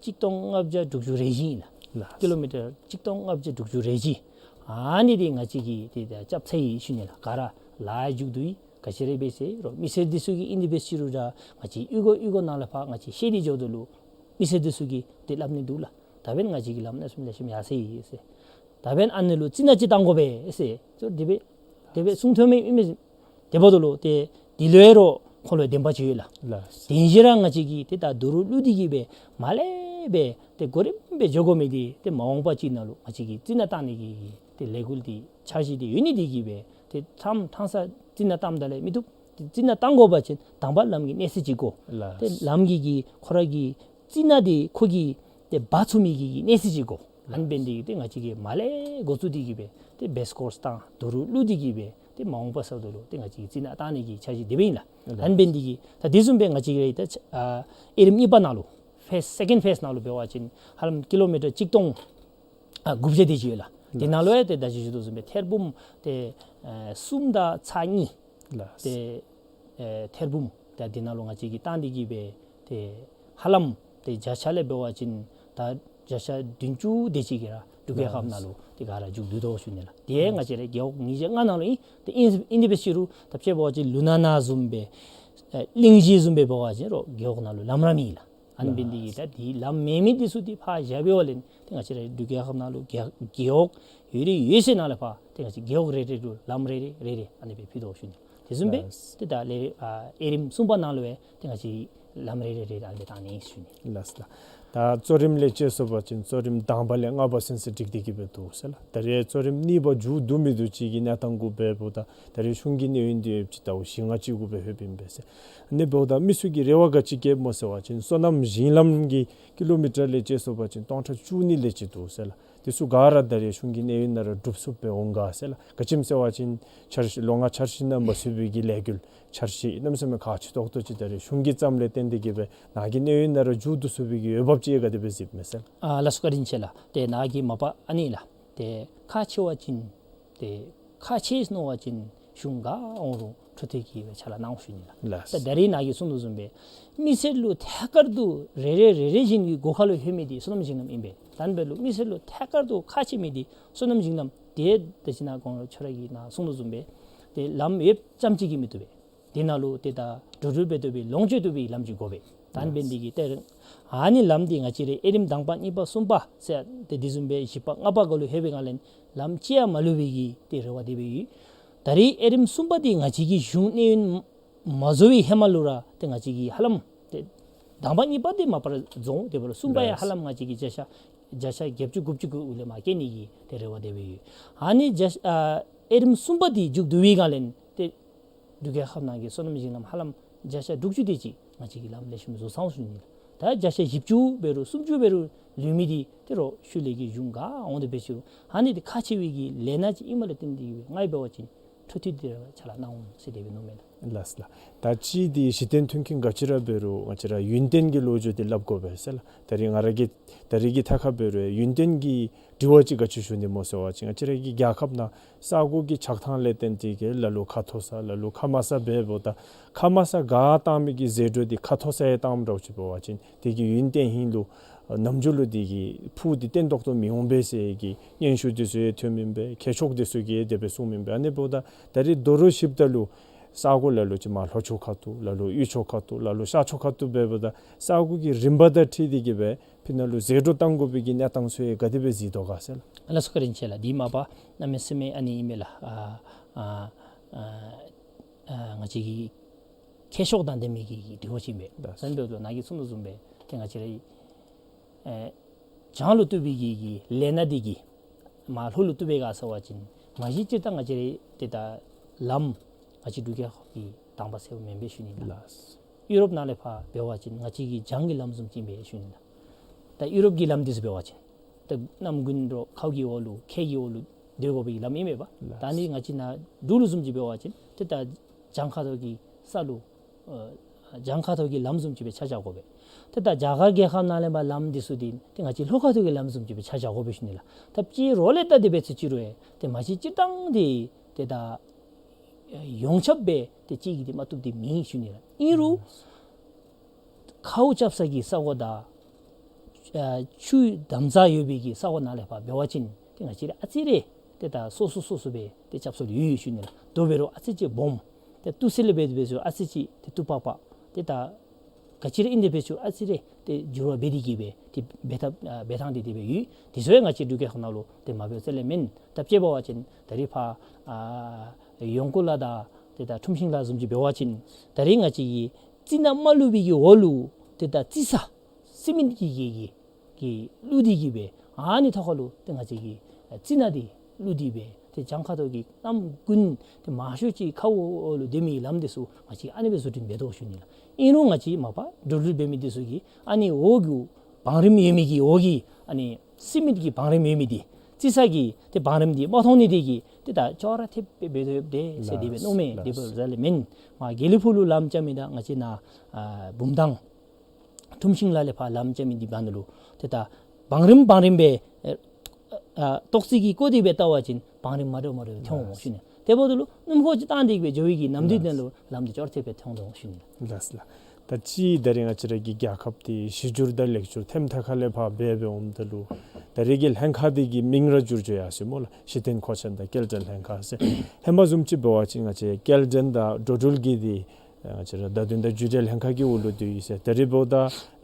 གཅིག་སྟོང་ལྔ་བརྒྱ་དྲུག་ཅུ་རེ་བཞི་ཨིན་ལགས། ལགས། ཀི་ལོ་མི་ཊར་གཅིག་སྟོང་ལྔ་བརྒྱ་དྲུག་ཅུ་རེ་བཞི། ཨ་ནི་འདི་ང་བཅས་ཀྱིས་ཏེ་ད་རྐྱབ་ཚར་ཡི་ཞུ་ནི་ལགས། ག་ར་ལཱ་མཇུག་བསྡུ་ཡི། ག་ཅི་ར་འབད་ཟེར་རུང་མི་སེར་འདི་ཚུ་གིས་ཨིན་དེ་འབད་ཟེར་རུང་ར་ང་བཅས་གཡུས་སྒོ་གཡུས་སྒོ་ནང་ལས་ཕར་ང་བཅས་བཤད་དེ་འགྱོ་དོ་ལུ་མི་སེར་འདི་ཚུ་གིས་ཏེ་སླབ་ནི་འདུག་ལགས། ད་འབདན་ང་བཅས་ཀྱིས་ལམ་ནང་སོང་ལེགས་ཤོམ་ཡར་སོང་ཡི་ཟེར། ད་འབདན་ཨ་ནི་ལུ་རྩི་ནག་ཅིག་བཏང་དགོ་པས་ཟེར། ཏེ་དེ་སྦེ་དེ་སྦེ་གསུང་ཐོན་མི་ཨིན་མས། དེ་འབདཝ་ད་ལུ་ཏེ་དེ་ལུ་ཡང་རོགས་ཁོང་ལུ་བདེན་པ་ཅིག་ཡོད་ལགས། ལགས། དེ་བཞིན་ར་ང་བཅས་ཀྱིས་ཏེ་ད་རྡོ་རུག་བླུགས་ཏེ་གི་སྦེ་མར་ལས་སྦེ་ཏེ་གོ་རིམ་སྦེ་འགྱོ་དགོ་མི་འདི་ཏེ་མ་འོངས་པ་ཅིག་ནང་ལུ་ང་བཅས་ཀྱིས་རྩི་ནག་བཏང་ནི་གི་ཏེ་ལས་འགུལ་འདི་འཆར་གཞི་འདི་ཡོད་ནི་འདི་གིས་སྦེ་ཏེ་མཚམས་མཚམས་ས་རྩི་ནག་བཏངམ་ད་ལས་མི་བཏུབ། ཏེ་རྩི་ནག་བཏང་དགོ་པ་ཅིན་དང་པ་ལམ་གྱི་གནས་ཚད་ཅིག་དགོ། ལགས། ཏེ་ལམ་གྱི་གི་ཁོ་ར་གི་རྩི་ནག་འདི་ཁོ་གིས་ཏེ་འབག་ཚུགས་མི་གི་གི་གནས་ཚད་ཅིག་དགོ། ཨ་ནི་འབད་ནི་འདི་གིས་ཏེ་ང་བཅས་ཀྱིས་མར་ལས་འགོ་བཙུགས་ཏེ་གི་སྦེ་ཏེ་བེསི་ཀོརསི་དང་རྡོ་རུག་བླུགས་ཏེ་གི་སྦེ་ཏེ་མ་འོངས་པ་ས་ད་ལུ་ཏེ་ང་བཅས་ཀྱིས་རྩི་ནག་བཏང་ནི་གི་འཆར་གཞི་དེ་སྦེ་ཨིན་ལགས། ཨ་ནི་འབད་ནི་འདི་གིས་ད་དེ་བཟུམ་སྦེ་ང་བཅས་ཀྱིས་ད་ཨ་དབྱེ་རིམ་གཉིས་པ་ནང་ལུ་ཕེསི་སེ་ཀེནཌ་ཕེསི་ནང་ལུ་འབད་བ་ཅིན་ཧ་ལམ་ཀི་ལོ་མི་ཊར་གཅིག་སྟོང་ཨ་དགུ་བརྒྱ་དེ་ཅིག་ཡོད་ལགས། དེ་ནང་ལུ་ཡང་ཏེ་ད་ཅི་ཞུ་དོ་བཟུམ་སྦེ་ཐེར་འབུམ་ཏེ་ཨ་གསུམ་དང་ཚག་གཉིས། ལགས། ཏེ་ཨེ་ཐེར་འབུམ་ད་འདི་ནང་ལུ་ང་བཅས་ཀྱིས་བཏང་སྟེ་གི་སྦེ་ཏེ་ཧ་ལམ་ཏེ་བརྒྱ་ཆ་ལས་འབད་བ་ཅིན་ད་བརྒྱ་ཆ་བདུན་ཅུ་དེ་ཅིག་གིས་ར་འབྲུག་རྒྱལ་ཁབ་ནང་ལུ་ཏེ་ག་ར་མཇུག་བསྡུ་དོ་ཞུ་ནི་ལགས། དེ་ང་བཅས་རའི་རྒེད་འོག་ཉིས་བརྒྱ་ལྔ་ནང་ལུ་ཨིན། ཏེ་ཨིན་ཨིན་དེ་འབད་ཟེར་རུང་ད་དཔྱེ་འབད་བ་ཅིན་ལུ་ན་ན་བཟུམ་སྦེ་ཨེ་གླིང་བཞི་བཟུམ་སྦེ་འབད་བ་ཅིན་རོགས་རྒེད་འོག་ནང་ལུ་ལམ་ར་མེད་ལགས། ཨ་ནི་འབད་ནི་འདི་གིས་ད་འདི་ལམ་མེད་མི་འདི་ཚུ་འདི་ཕར་བཞག་པའི་ཧོང་ལས་ཏེ་ང་བཅས་རའི་འབྲུག་རྒྱལ་ཁབ་ནང་ལུ་རྒེད་རྒེད་འོག་ཡོད་རེ་ཡོད་ས་ནང་ལས་ཕར་ཏེ་ང་བཅས་རྒེད་འོག་རེ་རེ་ལུ་ལམ་རེ་རེ་རེ་རེ་ཨ་ནི་སྦེ་ཕུལ་དོ་ཞུ་ནི། དེ་བཟུམ་སྦེ་ལགས། ཏེ་ད་ལས་ཨ་དབྱེ་རིམ་གསུམ་པ་ནང་ལུ་ཡང་ཏེ་ང་བཅས་ལམ་རེ་རེ་རེ་རེ་ཨ་ནི་སྦེ་བཏང་ནི་ཞུ་ནི། ལགས་ལགས། ད་གཙོ་རིམ་ལས་བཅད་སོང་པ་ཅིན་གཙོ་རིམ་དང་པ་ལས་ལྔ་པ་ཚུན་ཚོད་སྒྲིག་སྟེ་གི་སྦེ་འདུག་ཟེར་ལགས། ད་རེས་གཙོ་རིམ་གཉིས་པ་མཇུག་བསྡུ་མི་བསྡུ་ཅིག་གི་གནས་སྟངས་གུ་འབདཝ་ད་ད་རེས་གཞུང་གི་གནས་ཡུན་འདི་ཡོདཔ་ཅིག་ཟླཝ་བཞི་ལྔ་ཅིག་གུ་སྦེ་ལྷོདཔ་ཨིན་པས་ཟེར། ཨ་ནི་འབདཝ་ད་མི་ཚུ་གིས་རེ་བ་ག་ཅི་བསྐྱེདཔ་སྨོ་ཟེར་བ་ཅིན་སོ་ནམ་ཞིང་ལམ་གྱི་ཀི་ལོ་མི་ཊར་ལས་བཅད་སོང་པ་ཅིན་སྟོང་ཕྲག་བཅུ་གཉིས་ལས་ཅིག་འདུག་ཟེར་ལགས། དེ་ཚུ་ག་ར་ད་རེས་གཞུང་གི་གནས་ཡུན་ནང་ར་སྒྲུབ་ཚུགསཔ་སྦེ་འོང་ག་ཟེར་ལགས། ག་ཅི་སྨོ་ཟེར་བ་ཅིན་འཆར་གཞི་ལོ་ལྔ་འཆར་གཞི་ནང་མ་ཚུད་པའི་གི་ལས་འགུལ་འཆར་གཞི་གནམ་མེད་ས་མེད་ཁག་ཆེ་ཏོག་ཏོ་ཅིག་ད་རེས་གཞུང་གིས་བརྩམས་ལས་བརྟེན་ཏེ་གིས་སྦེ་ནཱ་གི་གནས་ཡུན་ནང་ར་མཇུག་བསྡུ་ཚུགས་པའི་གི་འོས་འབབ་ཅིག་ག་དེ་སྦེ་གཟིགསཔ་མས་ཟེར་ལགས། ཨ་ལགས་སོ། བཀའ་དྲིན་ཆེ་ལགས། ཏེ་ནཱ་གིས་མ་པ་ཨ་ནི་ལགས། ཏེ་ཁག་ཆེ་བ་ཅིན་ཏེ་ཁག་ཆེ་མནོ་བ་ཅིན་གཞུང་ག་འོང་རུང་འཕྲོ་མཐུད་ཀྱིས་སྦེ་ཕྱག་ལཱ་གནང་ཟེར་ཞུ་ནི་ལགས། ལགས། ད་ད་རེས་ནཱ་གིས་གསུངས་དོ་བཟུམ་སྦེ་མི་སེར་ལུ་ཐད་ཀར་དུ་རེ་རེ་རེ་རེ་བཞིན་གྱི་སྒོ་ཁ་ལུ་ལྷོད་མི་འདི་སོ་ནམ་ཞིང་ལམ་ཨིན་པས། ད་ཨ་ནི་འབདཝ་ལུ་མི་སེར་ལུ་ཐད་ཀར་དུ་ཁག་ཆེ་མི་འདི་སོ་ནམ་ཞིང་ལམ། ཏེ་ད་ཅི་ནཱ་གོང་ལུ་ཁྱོད་ར་གིས་ནཱ་གསུངས་དོ་བཟུམ་སྦེ་ཏེ་ལམ་ཡོདཔ་ཙམ་ཅིག་གིས་མི་བཏུབ་པས། དེ་ནང་ལུ་ཏེ་ད་འགྲོ་འགྲུལ་འབད་བཏུབ་པའི་ལོངས་སྤྱོད་བཏུབ་པའི་ལམ་ཅིག་དགོ་པས། ད་ཨ་ནི་འབད་ནི་འདི་གིས་ཏེ་ཨ་ནི་ལམ་འདི་ང་བཅས་ར་ཨེ་རིམ་དང་པ་གཉིས་པ་གསུམ་པ་ཟེར་ཏེ་དེ་བཟུམ་སྦེ་བཞི་པ་ལྔ་པ་གུ་ལུ་ལྷོད་པའི་སྒང་ལས་ལམ་ཅིག་ཡང་མ་ལུས་པའི་གི་ཏེ་རེ་བ་དེ་སྦེ་ཡོད། ད་རེས་ཨེ་རིམ་གསུམ་པ་འདི་ང་བཅས་ཀྱི་གཞུང་གནས་ཡུན་མ་རྫོགས་པའི་ཧེ་མ་ལུ་ར་ཏེ་ང་བཅས་ཀྱིས་ཧ་ལམ་ཏེ་དང་པ་གཉིས་པ་འདི་མ་པ་ར་རྫོགས། དེ་འབདཝ་ལུ་གསུམ་པ་ཡང་ཧ་ལམ་ང་བཅས་ཀྱིས་བརྒྱ་ཆ་བརྒྱ་ཆ་བརྒྱད་ཅུ་དགུ་བཅུ་གུ་ལས་མར་བཀལ་ནི་གི་ཏེ་རེ་བ་དེ་སྦེ་ཡོད། ཨ་ནི་བརྒྱ་ཆ་ཨ་ཨེ་རིམ་གསུམ་པ་འདི་མཇུག་བསྡུ་བའི་སྒང་ལས་ཏེ་འབྲུག་རྒྱལ་ཁབ་ནང་གི་སོ་ནམ་ཞིང་ལམ་ཧ་ལམ་བརྒྱ་ཆ་དྲུག་ཅུ་དེ་ཅིག་ང་བཅས་ཀྱིས་ལམ་ལེགས་ཤོམ་བཟོ་ཚར་ཟེར་ཞུ་ནི་ལགས། ད་བརྒྱ་ཆ་བཞི་བཅུ་འབད་རུང་སུམ་ཅུ་འབད་རུང་ལུས་མི་འདི་ཏེ་རོགས་ཤུལ་ལས་ཀྱི་གཞུང་ག་འོང་དེ་འབད་ཞུ། ཨ་ནི་འདི་ཁག་ཆེ་བའི་གི་ལས་སྣ་ཅིག་ཨིནམ་ལས་བརྟེན་ཏེ་གིས་སྦེ་ང་གིས་འབད་བ་ཅིན་འཕྲོ་མཐུད་དེ་ར་ཕྱག་ལཱ་གནང་འོང་ཟེར་དེ་སྦེ་མནོཝ་མས་ལགས། ལགས་ལགས། ད་ཅི་འདི་གཞི་རྟེན་མཐུན་རྐྱེན་ག་ཅི་ར་འབད་རུང་ང་བཅས་ར་ཡུན་བརྟན་གྱི་ལོ་རྒྱུས་འདི་སླབ་དགོ་པས་ཟེར་ལགས། ད་རེས་ང་ར་གིས་ད་རེས་ཀྱི་ཐད་ཁར་འབད་རུང་ཡུན་བརྟན་གྱི་དྲི་བ་ཅིག་ག་ཅི་ཞུ་ནི་སྨོ་ཟེར་བ་ཅིན་ང་བཅས་ར་གི་རྒྱལ་ཁབ་ནང་ས་གོ་གི་ཆགས་ཐངས་ལས་བརྟེན་ཏེ་གིས་ལ་ལུ་ཁ་མཐོ་ས་ལ་ལུ་ཁ་དམའ་ས་འབདཝ་ད་ཁ་དམའ་ས་ག་བཏང་མི་གི་ཟད་འགྲོ་འདི་ཁ་མཐོ་ས་ཡང་བཏངམ་འདྲཝ་ཅིག་འབད་བ་ཅིན་དེ་གིས་ཡུན་བརྟན་ཧིང་ལུ་ནམ་རྒྱུན་ལུ་དེ་གི་ཕུགས་འདི་བརྟན་ཏོག་ཏོ་མི་འོང་པས་ཟེར་གྱི་སྙན་ཞུ་འདི་ཚུ་ཡང་ཐོནམ་ཨིན་པས། མཁས་མཆོག་འདི་ཚུ་གིས་དེ་སྦེ་གསུངམ་ཨིན་པས། ཨ་ནི་འབདཝ་ད་ད་རེས་དོ་རུང་ཞིབ་ད་ལུ་ས་གོ་ལ་ལུ་ཅིག་མར་ལྷོ་ཕྱོགས་ཁ་ཐུག་ལ་ལུ་དབུས་ཕྱོགས་ཁ་ཐུག་ལ་ལུ་ཤར་ཕྱོགས་ཁ་ཐུག་འབདཝ་ད་ས་གོ་གི་རིམ་པ་དང་འཁྲིལ་ཏེ་གིས་སྦེ་ཕི་ནང་ལུ་ཟད་འགྲོ་གཏང་དགོ་པའི་གི་གནས་སྟངས་ཚུ་ཡང་ག་དེ་སྦེ་གཟིགས་དོ་ག་ཟེར་ལགས། ལགས་སོ། བཀའ་དྲིན་ཆེ་ལགས། འདི་མ་པ་གནམ་མེད་ས་མེད་ཨ་ནི་ཨིན་མས་ལགས། ཨ་ཨ་ཨ་ཨ་ང་བཅས་ཀྱི་མཁས་མཆོག་དང་ལྡན་མི་གི་དྲི་བ་ཅིག་ཨིན་པས། ལགས། ད་ཨ་ནི་འབདཝ་ད་ནཱ་གིས་གསུངས་དོ་བཟུམ་སྦེ་ཏེ་ང་བཅས་ར་ཨེ་བྱང་ལུ་བཏུབ་པའི་གི་གི་ལས་སྣ་འདི་གིས་མར་ལྷོ་ལུ་བཏུབ་པས་ག་ཟེར་བ་ཅིན་མ་གཞི་སྤྱིར་བཏང་ང་བཅས་ར་ཏེ་ད་ལམ་ང་བཅས་འབྲུག་རྒྱལ་ཁབ་ཀྱི་དང་པ་ཟེརཝ་མེན་པས་ཞུ་ནི་ལགས། ལགས། ཡུ་རོབ་ནང་ལས་ཕར་འབད་བ་ཅིན་ང་བཅས་ཀྱི་བྱང་གི་ལམ་བཟུམ་ཅིག་ཨིན་པས་ཞུ་ནི་ལགས། ད་ཡུ་རོབ་ཀྱི་ལམ་འདི་ཚུ་འབད་བ་ཅིན་ད་གནམ་དགུན་རོགས་ཁཝ་གི་འོག་ལུ་ཁྱེགས་ཀྱི་འོག་ལུ་སྡོད་དགོ་པའི་ལམ་ཨིན་མས་པ། ལགས། ད་ཨ་ནི་ང་བཅས་ནཱ་འབྲུག་ལུ་བཟུམ་ཅིག་འབད་བ་ཅིན་ཏེ་ད་བྱང་ཁ་ཐུག་གི་ས་ལུ་ཨ་བྱང་ཁ་ཐུག་གི་ལམ་བཟུམ་ཅིག་སྦེ་ཆ་བཞག་དགོ་པས། ཏེ་ད་རྒྱ་གར་རྒྱལ་ཁབ་ནང་ལས་མར་ལམ་འདི་ཚུ་འདི་ཏེ་ང་བཅས་ལྷོ་ཁ་ཐུག་གི་ལམ་བཟུམ་ཅིག་སྦེ་ཆ་བཞག་དགོ་པས་ཞུ་ནི་ལགས། ད་ཅི་རོགས་ལས་ད་དེ་སྦེ་ཚུ་ཅི་རུང་ཡང་ཏེ་མ་གཞི་སྤྱིར་བཏང་འདི་ཏེ་ད་ཡོངས་ཁྱབ་སྦེ་ཏེ་གཅིག་གིས་འདི་མ་བཏུབ་འདི་མེད་ཞུ་ནི་ལགས། ཨིན་རུང་ཁཝ་རྐྱབ་ས་གི་ས་གོ་དང་ཨ་ཆུ་དམ་རྫས་ཡོད་པའི་གི་ས་གོ་ནང་ལས་ཕར་འབད་བ་ཅིན་ཏེ་ང་བཅས་ར་ཨ་ཙི་རེ་ཏེ་ད་སོ་སོ་སོ་སོ་སྦེ་ཏེ་རྐྱབ་སྲོལ་ཡོད་ཡོད་ཞུ་ནི་ལགས། དོ་འབད་རུང་ཨ་ཙི་ཅིག་སྦོམ་ཏེ་ཏུ་སི་ལས་འབད་འབད་ཞུ་ཨ་ཙི་ཅིག་ཏེ་ཏུ་པག་པ་ཏེ་ད་ག་ཅི་ར་ཨིན་དེ་འབད་ཞུ་ཨ་ཙི་རེ་ཏེ་འགྱུར་བ་འབད་དེ་གིས་སྦེ་ཏེ་འབད་ཐབས་ཨ་འབད་ཐངས་འདི་དེ་སྦེ་ཡོད། དེ་ཚུ་ཡང་ང་བཅས་འབྲུག་རྒྱལ་ཁབ་ནང་ལུ་ཏེ་མ་འབད་རྩ་ལས་མེན། ད་དཔྱེ་འབད་བ་ཅིན་ད་རེས་ཕར་ཨ་ཡོང་ཀུ་ལ་དང་ཏེ་ད་ཁྲུམ་ཤིང་ལ་བཟུམ་ཅིག་འབད་བ་ཅིན་ད་རེས་ང་བཅས་ཀྱི་རྩི་ནག་མ་བླུགས་པའི་གི་འོག་ལུ་ཏེ་ད་རྩི་ས་སི་མེནཊ་གི་གི་གི་གི་བླུགས་ཏེ་གིས་སྦེ་ཨ་ནི་ཐོག་ཁ་ལུ་ཏེ་ང་བཅས་ཀྱིས་རྩི་ནག་འདི་བླུགས་ཏེ་སྦེ་ཏེ་བྱང་ཁ་ཐུག་གི་གནམ་དགུན་ཏེ་མང་ཤོས་ཅིག་ཁཝ་འོག་ལུ་སྡོད་མི་ལམ་འདི་ཚུ་ང་བཅས་ཨ་ནི་སྦེ་བཟོ་སྐྲུན་འབད་དོ་ཞུ་ནི་ལགས། ཨིན་རུང་ང་བཅས་མ་པ་འགྲོ་འགྲུལ་འབད་མི་འདི་ཚུ་གིས་ཨ་ནི་འོག་གི་བང་རིམ་ཡོད་མི་གི་འོག་གི་ཨ་ནི་སི་མེནཊ་གི་བང་རིམ་ཡོད་མི་འདི་རྩི་ས་གི་ཏེ་བང་རིམ་འདི་མ་མཐོང་ནི་དེ་གིས་ཏེ་ད་ཅོག་ར་འཐདཔ་སྦེ་འབད་དོ་ཡོདཔ་དེ་ཟེར་དེ་སྦེ་མནོཝ་མས། དེ་འབད་རྩ་ལས་མེན། མར་དགེ་ལེགས་ཕུག་ལུ་ལམ་རྐྱབ་མི་དང་ང་བཅས་ནཱ་ཨ་བུམ་ཐང་ཁྲུམ་ཤིང་ལ་ལས་ཕར་ལམ་རྐྱབ་མི་འདི་བར་ན་ལུ་ཏེ་ད་བང་རིམ་བང་རིམ་སྦེ་ཨེ་ཨ་ཏོག་ཙི་གིས་བཀོ་སྟེ་སྦེ་བལྟ་བ་ཅིན་བང་རིམ་མ་འདྲཝ་མ་འདྲཝ་སྦེ་མཐོང་འོང་ཞུ་ནི། དེ་འབདཝ་ད་ལུ་སྣུམ་འཁོར་ཅིག་བཏང་སྟེ་སྦེ་འགྱོ་བའི་གི་ནམ་དུས་ལགས། དེ་ལུ་ལམ་འདི་ཅོག་ར་འཐདཔ་སྦེ་མཐོང་དོ་ཞུ་ནི། ལགས་ལགས། ད་ཅི་ད་རེས་ང་བཅས་ར་གི་རྒྱལ་ཁབ་འདི་གཞི་བསྒྱུར་དང་ལེགས་བསྒྱུར་ཐེམ་ཐ་ཁ་ལས་ཕར་འབད་འབདཝ་ད་ལུ་ད་རེས་ཀྱི་ལྷན་ཁག་འདི་གི་མིང་ར་བསྒྱུར་བཅོས་ཡར་སོ་ཡི་སྨོ་ལགས། གཞི་རྟེན་མཁོ་ཆེན་དང་སྐྱེལ་འདྲེན་ལྷན་ཁག་ཟེར། ཧེ་མ་བཟུམ་ཅིག་འབད་བ་ཅིན་ང་བཅས་སྐྱེལ་འདྲེན་དང་འགྲོ་འགྲུལ་གྱི་འདི་ང་བཅས་ར་བརྡ་དོན་དང་བརྒྱུད་འབྲེལ་ལྷན་ཁག་གི་འོག་ལུ་སྡོད་ཡི་ཟེར། ད་རེས་འབདཝ་ད་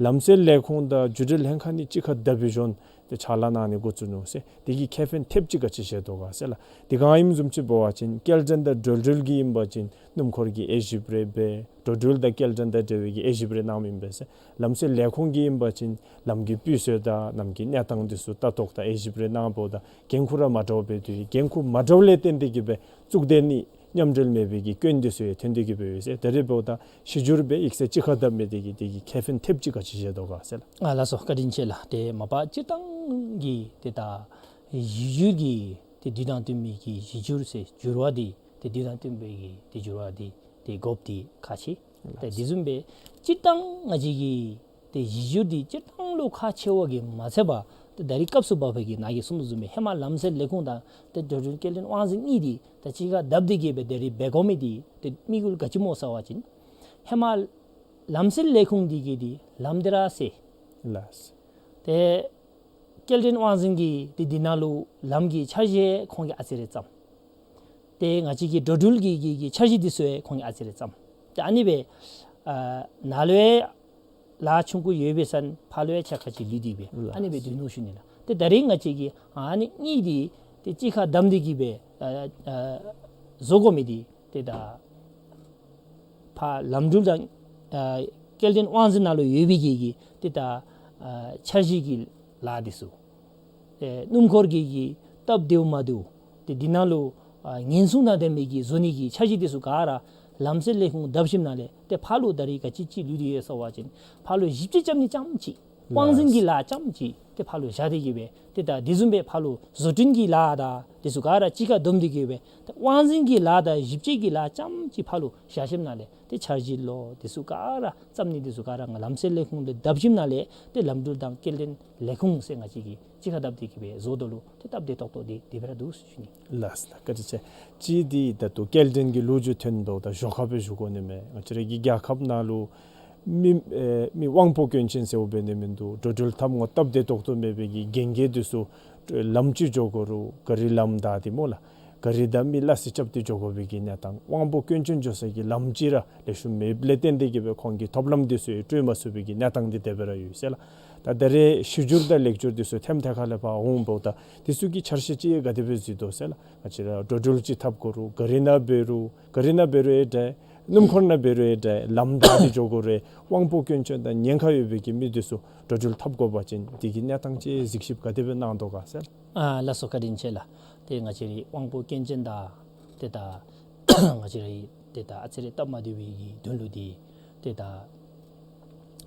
ལམ་སེལ་ལས་ཁུངས་དང་བརྒྱུད་འབྲེལ་ལྷན་ཁག་གཉིས་གཅིག་ཁར་བསྡབ་སྦེ་བཟུང་སྟེ་ཕྱག་ལཱ་གནང་ནི་འགོ་བཙུགས་ནུག་ཟེར། དེ་གིས་ཁེ་ཕན་ཐེབས་ཅིག་ག་ཅི་བཞེས་དོ་ག་ཟེར་ལགས། དེ་ག་ཨིནམ་བཟུམ་ཅིག་འབད་བ་ཅིན་སྐྱེལ་འདྲེན་དང་འགྲོ་འགྲུལ་གྱི་ཨིན་པ་ཅིན་སྣུམ་འཁོར་གྱི་དབྱེ་ཞིབ་རེ་འབད། འགྲོ་འགྲུལ་དང་སྐྱེལ་འདྲེན་དང་འབྲེལ་བའི་གི་དབྱེ་ཞིབ་རེ་གནངམ་ཨིན་པས་ཟེར། ལམ་སེལ་ལས་ཁུངས་ཀྱི་ཨིན་པ་ཅིན་ལམ་གྱི་སྤུས་ཚད་དང་ལམ་གྱི་གནས་སྟངས་འདི་ཚུ་ལྟ་རྟོག་དང་དབྱེ་ཞིབ་རེ་གནང་འབདཝ་ད་འགན་ཁུར་ར་མ་འདྲཝ་སྦེ་འདུག། འགན་ཁུར་མ་འདྲཝ་ལས་བརྟེན་ཏེ་གིས་སྦེ་གཙུག་སྡེ་གཉིས་མཉམ་འབྲེལ་མེད་པའི་གི་སྐྱོན་འདི་ཚུ་ཡང་ཐོན་ཏེ་གིས་སྦེ་ཡོད་ཟེར། ད་རེས་འབདཝ་ད་གཞི་བསྒྱུར་སྦེ་ཡིག་ཚད་གཅིག་ཁར་བསྡབ་མི་དེ་གིས་དེ་གིས་ཁེ་ཕན་ཐེབས་ཅིག་ག་ཅི་བཞེས་དོ་ག་ཟེར་ལགས། ཨ་ལགས་སོ། བཀའ་དྲིན་ཆེ་ལགས། ཏེ་མ་པ་སྤྱིར་བཏང་གི་ཏེ་ད་ གཞི་འགྱུར་གྱི་ཏེ་དུས་དང་བསྟུན་པའི་གི་གཞི་འགྱུར་ཟེར་འགྱུར་བ་འདི་ཏེ་དུས་དང་བསྟུན་པའི་གི་ཏེ་འགྱུར་བ་འདི་ཏེ་དགོཔ་འདི་ཁག་ཆེ། ཏེ་དེ་བཟུམ་སྦེ་སྤྱིར་བཏང་ང་བཅས་ཀྱི་ཏེ་གཞི་འགྱུར་འདི་སྤྱིར་བཏང་ལུ་ཁག་ཆེ་བ་གིས་མ་ཚད་པར་ཏེ་ད་རིས་སྐབས་སུ་བབ་པའི་གི་ནཱ་གིས་གསུངས་དོ་བཟུམ་སྦེ་ཧེ་མ་ལམ་སེལ་ལས་ཁུངས་དང་ཏེ་འགྲོ་འགྲུལ་སྐྱེལ་འདྲེན་དབང་འཛིན་གཉིས་འདི་ཏེ་གཅིག་ཁར་བསྡབས་ཏེ་གི་སྦེ་ད་རིས་འབད་དགོ་མི་འདི་ཏེ་དམིགས་ཡུལ་ག་ཅི་སྨོ་ཟེར་བ་ཅིན་ཧེ་མ་ལམ་སེལ་ལས་ཁུངས་འདི་གིས་འདི་ལམ་འདི་ར་སེལ། ལགས། ཏེ་སྐྱེལ་འདྲེན་དབང་འཛིན་གྱིས་ཏེ་འདི་ནང་ལུ་ལམ་གྱི་འཆར་གཞི་ཁོང་གིས་ཨ་ཙི་རེ་བརྩམ། ཏེ་ང་བཅས་ཀྱི་འགྲོ་འགྲུལ་གྱི་གི་གི་འཆར་གཞི་འདི་ཚུ་ཡང་ཁོང་གིས་ཨ་ཙི་རེ་བརྩམ། ཏེ་ཨ་ནི་སྦེ་ཨ་ནཱ་ལུ་ཡང་ལཱ་ཆུང་ཀུ་ཡོད་པའི་སར་ཕར་ལུ་ཡང་ཕྱག་ཁ་ཅིག་ལུས་ཏེ་སྦེ་ཨ་ནི་སྦེ་སྡོད་ནུག་ཞུ་ནི་ལགས། ཏེ་ད་རིས་ང་བཅས་ཀྱིས་ཨ་ནི་གཉིས་འདི་ཏེ་གཅིག་ཁར་བསྡམས་ཏེ་གི་སྦེ་ཨ་ཨ་བཟོ་དགོ་མི་འདི་ཏེ་ད་ཕར་ལམ་འགྲུལ་དང་ཨ་སྐྱེལ་འདྲེན་དབང་འཛིན་ནང་ལུ་ཡོད་པའི་གི་གི་ཏེ་ད་ཨ་འཆར་གཞི་གི་ལཱ་འདི་ཚུ་ཨེ་སྣུམ་འཁོར་གྱི་གི་སྟབས་བདེཝ་མ་བདེཝ་ཏེ་འདི་ནང་ལུ་ཨ་ཉེན་སྲུང་དང་ལྡན་པའི་གི་བཟོ་ནི་གི་འཆར་གཞི་འདི་ཚུ་ག་ར་ལམ་སེལ་ལས་ཁུངས་བསྡབས་ཞིནམ་ལས་ཏེ་ཕར་ལུ་ད་རིས་ག་ཅི་ཅིག་ལུས་ཏེ་ཡོད་ཟེར་བ་ཅིན་ཕར་ལུ་ཞིབ་དཔྱད་རྐྱབ་ནི་རྐྱངམ་ཅིག་དབང་འཛིན་གྱི་ལཱ་རྐྱངམ་ཅིག་ཏེ་ཕར་ལུ་བཞག་སྟེ་གི་སྦེ་ཏེ་ད་དེ་བཟུམ་སྦེ་ཕར་ལུ་བཟོ་སྐྲུན་གྱི་ལཱ་དང་དེ་ཚུ་ག་ར་གཅིག་ཁར་བསྡོམས་ཏེ་གི་སྦེ་ཏེ་དབང་འཛིན་གྱི་ལཱ་དང་ཞིབ་དཔྱད་ཀྱི་ལཱ་རྐྱངམ་ཅིག་ཕར་ལུ་བཞག་ཞིནམ་ལས་ཏེ་འཆར་གཞི་ལོ་དེ་ཚུ་ག་ར་བརྩམ་ནི་དེ་ཚུ་ག་ར་ང་ལམ་སེལ་ལས་ཁུངས་ལུ་བསྡབས་ཞིནམ་ལས་ཏེ་ལམ་འགྲུལ་དང་སྐྱེལ་འདྲེན་ལས་ཁུངས་ཟེར་ང་བཅས་ཀྱིས་གཅིག་ཁར་བསྡབས་ཏེ་གི་སྦེ་བཟོ་དོ་ལུ་ཏེ་སྟབས་བདེ་ཏོག་ཏོ་འདི་དེ་སྦེ་ར་འདུག་ཟེར་ཞུ་ནི། ལགས་ལགས། བཀའ་དྲིན་ཆེ། གཅིག་འདི་ད་ལྟོ་སྐྱེལ་འདྲེན་གྱི་ལོ་རྒྱུས་ཐོན་འབདཝ་ད་ཞོར་ཁར་སྦེ་ཞུ་དགོ་ནི་མས། ང་བཅས་རའི་གི་རྒྱལ་ཁབ་ནང་ལུ་མི་ཨེ་མི་དབང་པོ་སྐྱོན་ཅན་ཟེརཝ་འབད་ནི་མིན་འདུག། འགྲོ་འགྲུལ་འཐབ་དངོས་སྟབས་བདེ་ཏོག་ཏོ་མེད་པའི་གི་རྐྱེན་གྱིས་འདི་ཚུ་ལམ་ཅིག་འགྱོ་དགོ་རུང་ག་རི་ལམ་བདའ་སྟེ་སྨོ་ལགས། ག་རི་དང་མི་སླ་བསྲེ་རྐྱབ་སྟེ་འགྱོ་དགོ་པའི་གི་གནས་སྟངས། དབང་པོ་སྐྱོན་ཅན་འགྱོ་ས་གི་ལམ་ཅིག་ར་ལེགས་ཤོམ་མེདཔ་ལས་བརྟེན་ཏེ་གི་སྦེ་ཁོང་གི་ཐོབ་ལམ་འདི་ཚུ་ཡང་སྤྲོད་མ་ཚུགས་པའི་གི་གནས་སྟངས་འདི་དེ་སྦེ་ར་ཡོད་ཟེར་ལགས། ད་ད་རེས་ཞི་འགྱུར་དང་ལེགས་འགྱུར་འདི་ཚུ་ཐེམ་ཐེ་ཁ་ལས་ཕར་འོང་འབདཝ་ད་འདི་ཚུ་གི་འཆར་གཞི་ཅིག་ག་དེ་སྦེ་གཟིགས་དོ་ཟེར་ལགས། ང་བཅས་ར་འགྲོ་འགྲུལ་ཅིག་འཐབ་དགོ་རུང་ག་རི་ནང་འབད་རུང་ག་རི་ནང་འབད་རུང་ཡང་འདྲ། སྣུམ་འཁོར་ནང་འབད་རུང་ཡང་འདྲ། ལམ་བདའ་སྟེ་འགྱོ་དགོ་རུང་དབང་པོ་སྐྱོན་ཅན་དང་ཉེན་ཁ་ཡོད་པའི་གི་མི་འདི་ཚུ་འགྲོ་འགྲུལ་འཐབ་དགོ་པ་ཅིན་འདི་གི་གནས་སྟངས་ཅིག་གཟིགས་ཞིབ་ག་དེ་སྦེ་གནང་དོ་ག་ཟེར། ཨ་ལགས་སོ། བཀའ་དྲིན་ཆེ་ལགས། ཏེ་ང་བཅས་རའི་དབང་པོ་སྐྱོན་ཅན་དང་ཏེ་ད་ང་བཅས་རའི་ཏེ་ད་ཨ་ཙི་རེ་སྟབས་མ་བདེ་བའི་གི་དོན་ལུ་འདི་ཏེ་ད་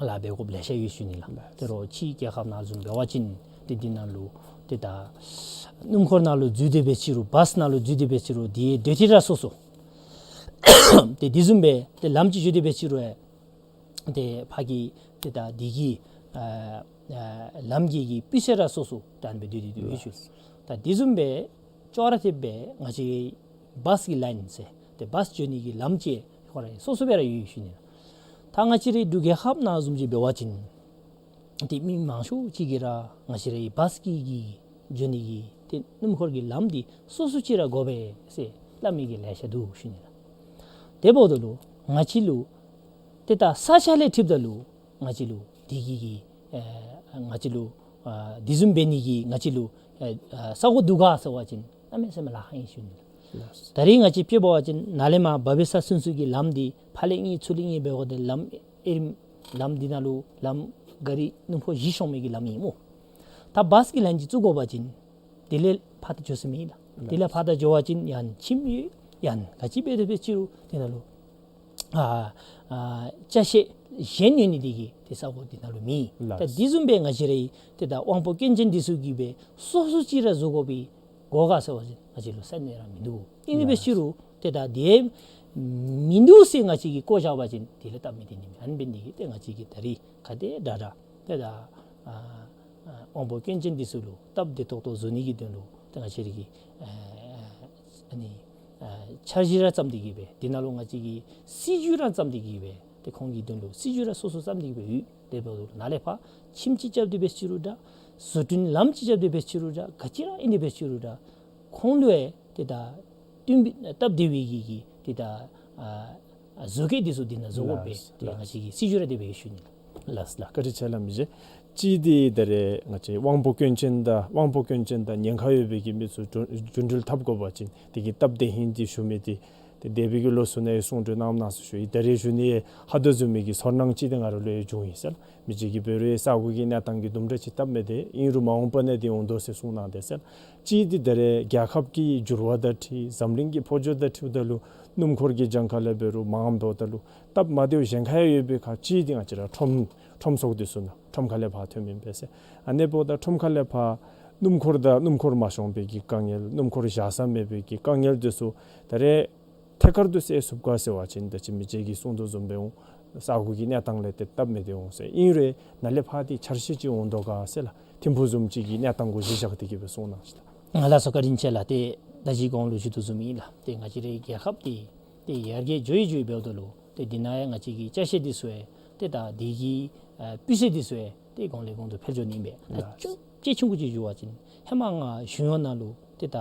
ལཱ་འབད་དགོཔ་ལེ་ཤ་ཡོད་ཞུ་ནི་ལགས། ལགས། ད་རུང་ཕྱི་རྒྱལ་ཁབ་ནང་བཟུམ་འབད་བ་ཅིན་ཏེ་འདི་ནང་ལུ་ཏེ་ད་སྣུམ་འཁོར་ནང་ལུ་འཛུལ་ཏེ་འབད་ཅི་རུང་བཱསི་ནང་ལུ་འཛུལ་ཏེ་འབད་ཅི་རུང་འདི་སྡོད་ཁྲི་ར་སོ་སོ། ཏེ་དེ་བཟུམ་སྦེ་ཏེ་ལམ་ཅིག་འགྱོ་སྟེ་འབད་ཅི་རུང་ཡང་ཏེ་ཕར་གྱི་ཏེ་ད་འདི་གི་ཨ་ཨ་ལམ་གྱི་གི་སྤུས་ཚད་ར་སོ་སོ་ད་ཨ་ནི་སྦེ་སྡོད་དེ་སྡོད་ཡོད་ཞུ། ད་དེ་བཟུམ་སྦེ་ཅོག་ར་འཐདཔ་སྦེ་ང་བཅས་བཱསི་གི་ལཱའིན་ཟེར་ཏེ་བཱསི་འགྱོ་ནི་གི་ལམ་ཅིག་ཁོ་ར་སོ་སོ་སྦེ་ར་ཡོད་ཞུ་ནི། ད་ང་བཅས་རའི་འབྲུག་རྒྱལ་ཁབ་ནང་བཟུམ་ཅིག་འབད་བ་ཅིན་ཏེ་མི་མང་ཤོས་ཅིག་གིས་ར་ང་བཅས་རའི་བཱསི་གི་གི་འགྱོ་ནི་གི་ཏེ་སྣུམ་འཁོར་གྱི་ལམ་འདི་སོ་སོ་ཅིག་ར་དགོ་པས་ཟེར་སླབ་མི་གི་ལེ་ཤ་འདུག་ཞུ་ནི་ལགས། དེ་འབདཝ་ད་ལུ་ང་བཅས་ལུ་ཏེ་ད་ས་ཆ་ལས་འཁྲིལཝ་ད་ལུ་ང་བཅས་ལུ་འདི་གི་གི་ཨེ་ང་བཅས་ལུ་ཨ་དེ་བཟུམ་འབད་ནི་གི་ང་བཅས་ལུ་ཨེ་ཨ་ས་གོ་འདུག་ག་ཟེར་བ་ཅིན་གནམ་མེད་ས་མེད་ལཱ་ཁག་ཨིན་ཞུ་ནི་ལགས། ད་རིས་ང་བཅས་དཔྱེ་འབད་བ་ཅིན་ནཱ་ལས་མར་བ་བི་ས་ཚུན་ཚོད་ཀྱི་ལམ་འདི་ཕར་ལས་གཉིས་ཚུར་ལས་གཉིས་འབད་བ་ཅིན་ལམ་ཨེ་རིམ་ལམ་འདི་ནང་ལུ་ལམ་ག་རི་སྣུམ་འཁོར་བཞི་ཤོང་མི་གི་ལམ་ཨིན་སྨོ། ད་བཱསི་གི་ལཱའིན་ཅིག་བཙུགས་དགོ་པ་ཅིན་དེ་ལས་ཕར་ད་འགྱོ་ས་མེད་ལགས། དེ་ལས་ཕར་ད་འགྱོ་བ་ཅིན་ཡང་ཁྱིམ་ཡོད་ཡང་ག་ཅི་འབད་དེ་འབད་ཅི་རུང་དེ་ནང་ལུ་ཨ་ཨ་ཅ་ཆས་གཞན་ཡོད་ནི་འདི་གིས་ཏེ་ས་གོ་འདི་ནང་ལུ་མེད། ལགས། ད་དེ་བཟུམ་སྦེ་ང་བཅས་རའི་ཏེ་ད་དབང་པོ་སྐྱོན་ཅན་འདི་ཚུ་གིས་སྦེ་སོ་སོ་ཅིག་ར་བཟོ་དགོ་པའི་གོ་ག་ཟེར་བ་ཅིན་ང་བཅས་ལུ་ས་གནས་ར་མིན་འདུག། ཨིན་ནི་འབད་ཅི་རུང་ཏེ་ད་དེ་མིན་འདུག་ཟེར་ང་བཅས་ཀྱིས་བཀོ་བཞག་པ་ཅིན་དེ་ལས་སྟབས་མི་བདེ་ནི་མས། ཨ་ནི་འབད་ནི་འདི་གིས་ཏེ་ང་བཅས་ཀྱིས་ད་རིས་ག་དེ་དྲག་དྲག་ཏེ་ད་ཨ་ཨ་དབང་པོ་སྐྱོན་ཅན་འདི་ཚུ་ལུ་སྟབས་བདེ་ཏོག་ཏོ་བཟོ་ནི་གི་དོན་ལུ་ཏེ་ང་བཅས་ར་གིས་ཨ་ཨ་ནི་ཨ་འཆར་གཞི་ར་བརྩམས་ཏེ་གི་སྦེ་དེ་ནང་ལུ་ང་བཅས་ཀྱིས་སྲིད་བྱུས་ར་བརྩམས་ཏེ་གི་སྦེ་ཏེ་ཁོང་གི་དོན་ལུ་སྲིད་བྱུས་ར་སོ་སོ་བརྩམས་ཏེ་གི་སྦེ་ཡོད། དེ་འབདཝ་ད་ནཱ་ལས་ཕར་ཁྱིམ་ཅིག་རྐྱབ་སྟེ་འབད་ཅི་རུང་འདྲ། བཟོ་སྐྲུན་ལམ་ཅིག་རྐྱབ་སྟེ་འབད་ཅི་རུང་འདྲ། ག་ཅི་ར་ཨིན་ཏེ་འབད་ཅི་རུང་འདྲ། ཁོང་ལུ་ཡང་ཏེ་ད་བསྟུན་པའི་སྟབས་བདེ་བའི་གི་གི་ཏེ་ད་ཨ་བཟོ་བཀོད་འདི་ཚུ་འདི་ནང་བཟོ་དགོ་པས། ལགས། ཏེ་ང་བཅས་ཀྱིས་སྲིད་བྱུས་ར་དེ་སྦེ་ཡོད་ཞུ་ནི་ལགས། ལགས་ལགས། བཀའ་དྲིན་ཆེ་ལགས་མི་རྗེ། གཅིག་འདི་ད་རེས་ང་བཅས་དབང་པོ་སྐྱོན་ཅན་དང་དབང་པོ་སྐྱོན་ཅན་དང་ཉེན་ཁ་ཡོད་པའི་གི་མི་ཚུ་འགྲོ་འགྲོ་འགྲུལ་འཐབ་དགོ་པ་ཅིན་དེ་གི་སྟབས་བདེ་ཧིང་འདི་ཞུ་མི་འདི་ཏེ་འདས་པའི་གི་ལོ་ཚུ་ནང་གསུང་གྲོས་གནངམ་གནངམ་ཚུ་ཞུ་ཡི། ད་རེས་ཞུ་ནི་ཡང་ཧ་ཏོ་བཟུམ་མའི་གི་ཚོར་སྣང་ཅིག་འདི་ང་ར་ལུ་ཡང་བྱུང་ཡི་ཟེར། མི་རྗེ་གིས་འབད་རུང་ཡང་ས་གོ་གི་གནས་སྟངས་ཀྱི་དུམ་གྲ་ཅིག་སྟབས་མི་བདེ། ཨིན་རུང་མ་འོངས་པ་ནང་འདི་འོང་དོ་ཟེར་གསུང་གནང་དེས་ཟེར། གཅིག་འདི་ད་རེས་རྒྱལ་ཁབ་ཀྱི་འགྱུར་བ་དང་འཁྲིལ་འཛམ་གླིང་གི་འཕོ་འགྱུར་དང་འཁྲིལཝ་ད་ལུ་སྣུམ་འཁོར་གྱི་གྱངས་ཁ་ལས་འབད་རུང་མངམ་འབདཝ་ད་ལུ་སྟབས་མ་བདེཝ་གཞན་ཁར་ཡང་ཡོད་པའི་ཁར་གཅིག་འདི་ང་བཅས་ར་ཁྲོམ་ཁྲོམ་ཚོགས་འདི་ཚུ་ནང་ཁྲོམ་ཁ་ལས་ཕར་ཐོན་མི་ཨིན་པས་ཟེར། ཨ་ནི་འབདཝ་ད་ཁྲོམ་ཁ་ལས་ཕར་ སྣུམ་འཁོར་དང་སྣུམ་འཁོར་མ་ཤོང་པའི་གི་དཀའ་ངལ། སྣུམ་འཁོར་བཞག་ས་མེད་པའི་གི་དཀའ་ངལ་འདི་ཚུ་ད་རེས་ཐད་ཀར་དུ་སེལ་ཚུགས་ག་ཟེར་བ་ཅིན་ད་ཅི་མི་རྗེ་གིས་གསུང་དོ་བཟུམ་སྦེ་འོང་ས་གོ་གི་གནས་སྟངས་ལས་ཏེ་སྟབས་མི་བདེ་འོང་ཟེར། ཨིན་རུང་ནཱ་ལས་ཕར་ཏེ་འཆར་གཞི་ཅིག་འོང་དོ་ག་ཟེར་ལགས། ཐིམ་ཕུག་བཟུམ་ཅིག་གི་གནས་སྟངས་གུ་གཞི་བཞག་སྟེ་གི་སྦེ་གསུང་གནང་ཞིག་ལགས། ལགས་སོ། བཀའ་དྲིན་ཆེ་ལགས། ཏེ་ད་ཅི་གོང་ལུ་ཞུ་དོ་བཟུམ་ཨིན་ལགས། ཏེ་ང་བཅས་རའི་རྒྱལ་ཁབ་འདི་ཏེ་ཡར་རྒྱས་འགྱོ་ཡི་འགྱོ་ཡི་འབདཝ་ད་ལུ་ཏེ་འདི་ནང་ཡང་ང་བཅས་ཀྱི་ཅ་ཆས་འདི་ཚུ་ཡང་ཏེ་ད་འདི་གི་ཨ་སྤུས་ཚད་འདི་ཚུ་ཡང་ཏེ་གོང་ལས་གོང་དུ་འཕེལ་འགྱོ་ནི་ཨིན་པས། ད་ལགས། ཅུང་ཅིག་ཆུང་ཀུ་ཅིག་ཞུ་བ་ཅིན་ཧེ་མ་ང་གཞུང་གཡོག་ནང་ལུ་ཏེ་ད་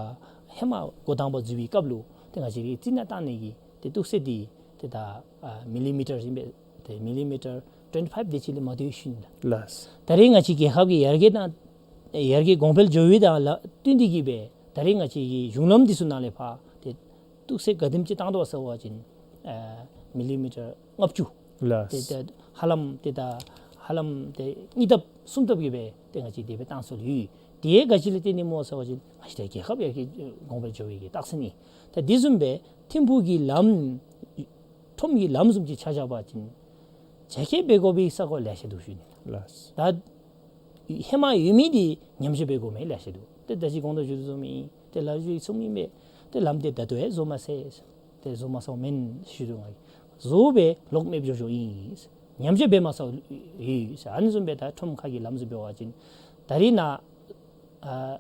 ཧེ་མ་འགོ་དང་པ་འཛུལ་བའི་སྐབས་ལུ་ཏེ་ང་བཅས་རའི་རྩི་ནག་བཏང་ནི་གི་ཏེ་གཏུག་ས་འདི་ཏེ་ད་ཨ་མི་ལི་མི་ཊར་ཨིན་པས། ཏེ་མི་ལི་མི་ཊར་ཊུ་ཝེན་ཊི་ཕའིབ་དེ་ཅིག་ལས་མ་བཏུབ་ཞུ་ནི་ལགས། ལགས། ད་རེས་ང་བཅས་རྒྱལ་ཁབ་ཀྱི་ཡར་རྒྱས་དང་ཡར་རྒྱས་གོང་འཕེལ་འགྱོ་བའི་དང་ལ་བསྟུན་ཏེ་གི་སྦེ་ད་རེས་ང་བཅས་ཀྱི་གཞུང་ལམ་འདི་ཚུ་ནང་ལས་ཕར་ཏེ་གཏུག་ས་ག་དེམ་ཅིག་བཏང་དོ་ཟེར་བ་ཅིན་ཨ་མི་ལི་མི་ཊར་ལྔ་བཅུ། ལགས། ཏེ་ད་ཧ་ལམ་ཏེ་ད་ཧ་ལམ་ཏེ་གཉིས་ལྡབ་གསུམ་ལྡབ་ཀྱི་སྦེ་ཏེ་ང་བཅས་དེ་སྦེ་བཏང་སྲོལ་ཡོད། དེ་ག་ཅི་ལས་བརྟེན་ནི་སྨོ་ཟེར་བ་ཅིན་ང་བཅས་རྒྱལ་ཁབ་ཡར་རྒྱས་གོང་འཕེལ་འགྱོ་བའི་གི་རྟགས་མཚན་ཨིན། ད་དེ་བཟུམ་སྦེ་ཐིམ་ཕུག་གི་ལམ་ཁྲོམ་གྱི་ལམ་བཟུམ་ཅིག་ཆ་བཞག་པ་ཅིན་རྒྱ་སྐྱེད་འབད་དགོ་པའི་ས་གོ་ལེ་ཤ་འདུག་ཞུ་ནི། ལགས། ད་ཧེ་མ་ཡོད་མི་འདི་ཉམས་བཅོས་འབད་དགོ་མི་ལེ་ཤ་འདུག། ཏེ་ད་ཅི་གོང་དུ་ཞུ་དོ་བཟུམ་ཨིན། ཏེ་ལགས་ཞུ་ཡི་གསུང་ཨིན་པས། ཏེ་ལམ་འདི་ད་ལྟོ་ཡང་བཟོ་མ་ཚར། ཏེ་བཟོ་མ་ཚརཝ་མེན་ཞུ་དོ། ང་གིས་བཟོ་སྦེ་ལོག་མེདཔ་འགྱོ་འགྱོཝ་ཨིན། ཉམས་བཅོས་འབད་མ་ཚརཝ་ཡོད། ཨ་ནི་བཟུམ་སྦེ་ད་ཁྲོམ་ཁ་གི་ལམ་བཟུམ་འབད་བ་ཅིན་ད་རིས་ནཱ་ཨ་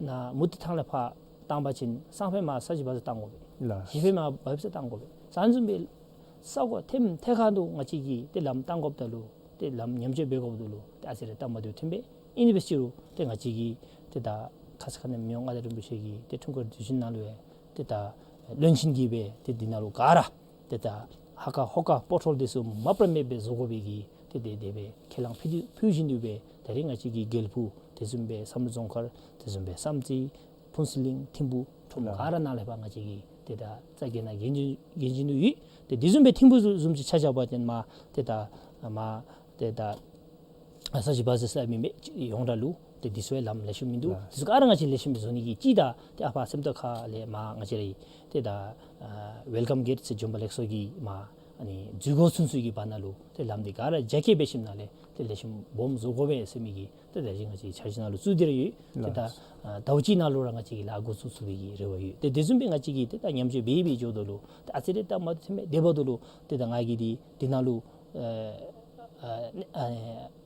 ནཱ་མུ་ཏིག་ཐང་ལས་ཕར་བཏང་པ་ཅིན་སང་ཕོད་མར་ས་གཞི་བར་ས་བཏང་དགོ་པས། ལགས། གཞེས་ཕོད་མར་བར་ས་བཏང་དགོ་པས། ཨ་ནི་བཟུམ་སྦེ་ས་གོ་ཐེམ་ཐད་ཁར་དུ་ང་བཅས་ཀྱིས་ཏེ་ལམ་བཏང་དགོཔ་ད་ལུ་ཏེ་ལམ་ཉམས་བཅོས་འབད་དགོཔ་ད་ལུ་ཏེ་ཨ་ཙི་རེ་སྟབས་མ་བདེཝ་ཐོན་པས། ཨིན་པའི་ཕྱིར་རུ་ཏེ་ང་བཅས་ཀྱིས་ཏེ་ད་ཁ་ཙ་ཁ་ཉིནམ་མི་དབང་མངའ་བདག་རིན་པོ་ཆེ་གིས་ཏེ་ཁྲིམས་ཁང་བརྗོད་གཞི་ནང་ལུ་ཡང་ཏེ་ད་བློན་ཆེན་གྱིས་སྦེ་ཏེ་འདི་ནང་ལུ་ག་ར་ཏེ་ད་ཧ་ཀ་ཧོ་ཀ་པོ་ཊོལ་འདི་ཚུ་མ་པ་ར་མེདཔ་སྦེ་བཟོ་དགོ་པའི་གི་ཏེ་དེ་དེ་སྦེ་ཁས་བླངས་ཕུལ་ཕུལ་བཞིན་དུ་སྦེ་ད་རིས་ང་བཅས་ཀྱི་དགེ་ལེགས་ཕུག་དེ་བཟུམ་སྦེ་བསམ་གྲུབ་རྫོང་མཁར་དེ་བཟུམ་སྦེ་བསམ་རྩེ་ཕུན་ཚོགས་གླིང་ཐིམ་ཕུག་ཁྲོམ་ལགས། ག་ར་ནང་ལས་ཕར་ང་བཅས་ཀྱིས་ཏེ་ད་རྩ་འགེངས་ནང་འགེངས་བཞིན་འགེངས་བཞིན་དུ་ཡོད། ཏེ་དེ་བཟུམ་སྦེ་ཐིམ་ཕུག་བཟུམ་ཅིག་ཆ་བཞག་པ་ཅིན་མར་ཏེ་ད་མར་ཏེ་ད་ས་གཞི་བར་ས་ཟེར་མི་མེད། ཡོངས་གྲགས་ལུ་ཏེ་འདི་ཚུ་ཡང་ལམ་ལེགས་ཤོམ་མིན་འདུག། ལགས། འདི་ཚུ་ག་ར་ང་བཅས་ལེགས་ཤོམ་སྦེ་བཟོ་ནི་གི་ཅིག་ད་ཏེ་ཨ་ཕར་སེམས་རྟོགས་ཁ་ལས་མར་ང་བཅས་རའི་ཏེ་ད་ཨ་ཝེལ་ཀམ་གེཊ་ཟེར་བྱོན་པ་ལེགས་སོ་གི་མར་ཨ་ནི་འཛུལ་སྒོ་ཚུན་ཚོད་ཀྱི་བར་ན་ལུ་ཏེ་ལམ་འདི་ག་ར་རྒྱ་སྐྱེད་འབད་ཞིནམ་ལས་ཏེ་ལེགས་ཤོམ་སྦོམ་བཟོ་དགོ་པས་ཟེར་མི་གི་ཏེ་ད་ཅི་ང་བཅས་འཆར་གཞི་ནང་ལུ་བཙུགས་ཏེ་ར་ཡོད། ཏེ་ད་ལགས། ཨ་ཟླཝ་གཅིག་ནང་ལུ་ར་ང་བཅས་ཀྱིས་ལཱ་འགོ་བཙུགས་ཚུགས་པའི་གི་རེ་བ་ཡོད། ཏེ་དེ་བཟུམ་སྦེ་ང་བཅས་ཀྱིས་ཏེ་ད་ཉམས་བཅོས་འབད་འབད་འགྱོཝ་ད་ལུ་ཏེ་ཨ་ཙི་རེ་སྟབས་མ་བདེཝ་ཐོན་མས། དེ་འབདཝ་ད་ལུ་ཏེ་ད་ང་གིས་འདི་འདི་ནང་ལུ་ཨ་ཨ་ཨ་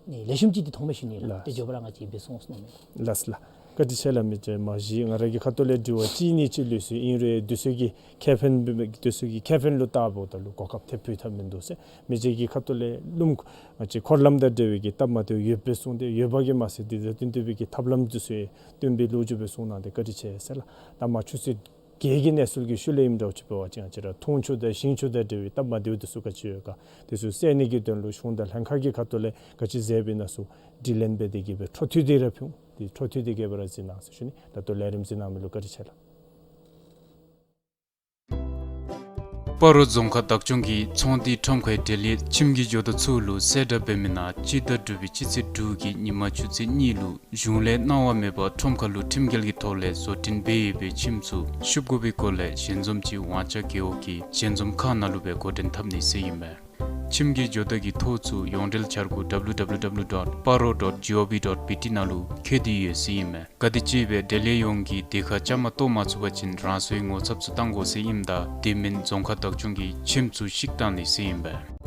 ནི་ལེགས་ཤོམ་ཅིག་འདི་མཐོང་མས་ཞུ་ནི་ལགས། ལགས། ཏེ་མགྱོགས་པ་ར་ང་བཅས་འབད་སོང་ཟེར་མནོཝ་མས། ལགས་ལགས། བཀའ་དྲིན་ཆེ་ལགས། མི་རྗེ་མ་གཞི་ང་ར་གི་ཁ་ཐུག་ལས་དྲི་བ་གཅིག་གཉིས་ཅིག་ལུས་སོང་ཡི། ཨིན་རུང་དུས་ཚོད་ཀྱི་ཁེ་ཕན་དུས་ཚོད་ཀྱི་ཁེ་ཕན་ལུ་བལྟཝ་ད་ལུ་གོ་སྐབས་ཐེབས་ཕུལ་ཐབས་མིན་འདུག་ཟེར། མི་རྗེ་གི་ཁ་ཐུག་ལས་ལུམ་ང་བཅས་འཁོར་ལམ་དང་འབྲེལ་བའི་གི་སྟབས་མ་བདེཝ་ཡོདཔ་སྦེ་གསུངས་ཏེ་ཡོད་པ་གིས་མ་ཚད་དེ་དང་བསྟུན་ཏེ་སྦེ་གི་ཐབས་ལམ་འདི་ཚུ་ཡང་སྟོན་པའི་ལོ་རྒྱུས་སྦེ་གསུངས་གནང་སྟེ་བཀའ་དྲིན་ཆེ་ཟེར་ལགས། ད་མར་ཆུ་ཚོད་བརྒྱད་ཀྱི་གནས་ཚུལ་གྱི་ཤུལ་ལས་ཨིནམ་འདྲཝ་ཅིག་འབད་བ་ཅིན་ང་བཅས་ར་འཐུང་ཆུ་དང་ཞིང་ཆུ་དང་འབྲེལ་བའི་སྟབས་མ་བདེཝ་འདི་ཚུ་ག་ཅི་ཡོད་ག་དེ་ཚུ་སེལ་ནི་གི་དོན་ལུ་གཞུང་དང་ལྷན་ཁག་གི་ཁ་ཐུག་ལས་ག་ཅི་མཛད་པའི་ནང་ཚུ་དྲི་ལན་འབད་དེ་གི་སྦེ་འཕྲོ་མཐུད་དེ་ར་ཕུལ། དེ་འཕྲོ་མཐུད་དེ་གི་སྦེ་ར་གཟིགས་གནང་ཟེར་ཞུ་ནི། ད་ལྟོ་ལས་རིམ་གཟིགས་གནང་མི་ལུ་བཀའ་དྲིན་ཆེ་ལགས། སྤ་རོ་རྫོང་ཁག་བདག་སྐྱོང་གིས་ཚོང་འདུས་ཁྲོམ་ཁའི་འབྲེལ་ཡོད་ཁྱིམ་གྱི་ཇོ་བདག་ཚུ་ལུ་གསལ་བསྒྲགས་འབད་མི་ནང་སྤྱི་ཟླ་དྲུག་པའི་སྤྱི་ཚེས་དྲུག་གི་ཉིན་མ་ཆུ་ཚོད་གཉིས་ལུ་གཞུང་ལས་གནང་བ་མེད་པར་ཁྲོམ་ཁ་ལུ་ཁྲིམས་འགལ་གྱི་ཐོག་ལས་བཟོ་སྐྲུན་འབད་ཡོད་པའི་ཁྱིམ་ཚུ་བཤུབ་དགོ་པའི་སྐོར་ལས་ཞལ་འཛོམས་ཅིག་ཝང་ཅ་རྒེད་འོག་གི་ཞལ་འཛོམས་ཁང་ནང་ལུ་སྦེ་འགོ་འདྲེན་འཐབ་ནི་ཟེར་ཨིན་མས། ཁྱིམ་གྱི་ཇོ་བདག་གི་ཐོ་ཚུ་ཡོངས་འབྲེལ་འཆར་སྒོ་W W W dot paro dot gov dot B T ནང་ལུ་བཀོད་དེ་ཡོད་ཟེར་ཨིན་མས། ག་དེམ་ཅིག་སྦེ་འབྲེལ་ཡོད་ཡོངས་ཀྱིས་དེ་ཁར་བཅའ་མར་གཏོགས་མ་ཚུགས་པ་ཅིན་རང་སོའི་ངོ་ཚབ་ཚུ་བཏང་དགོ་ཟེར་ཨིནམ་ད་དེ་མིན་རྫོང་ཁག་བདག་སྐྱོང་གིས་ཁྱིམ་ཚུ་བཤིག་གཏང་ནི་ཟེར་ཨིན་པས།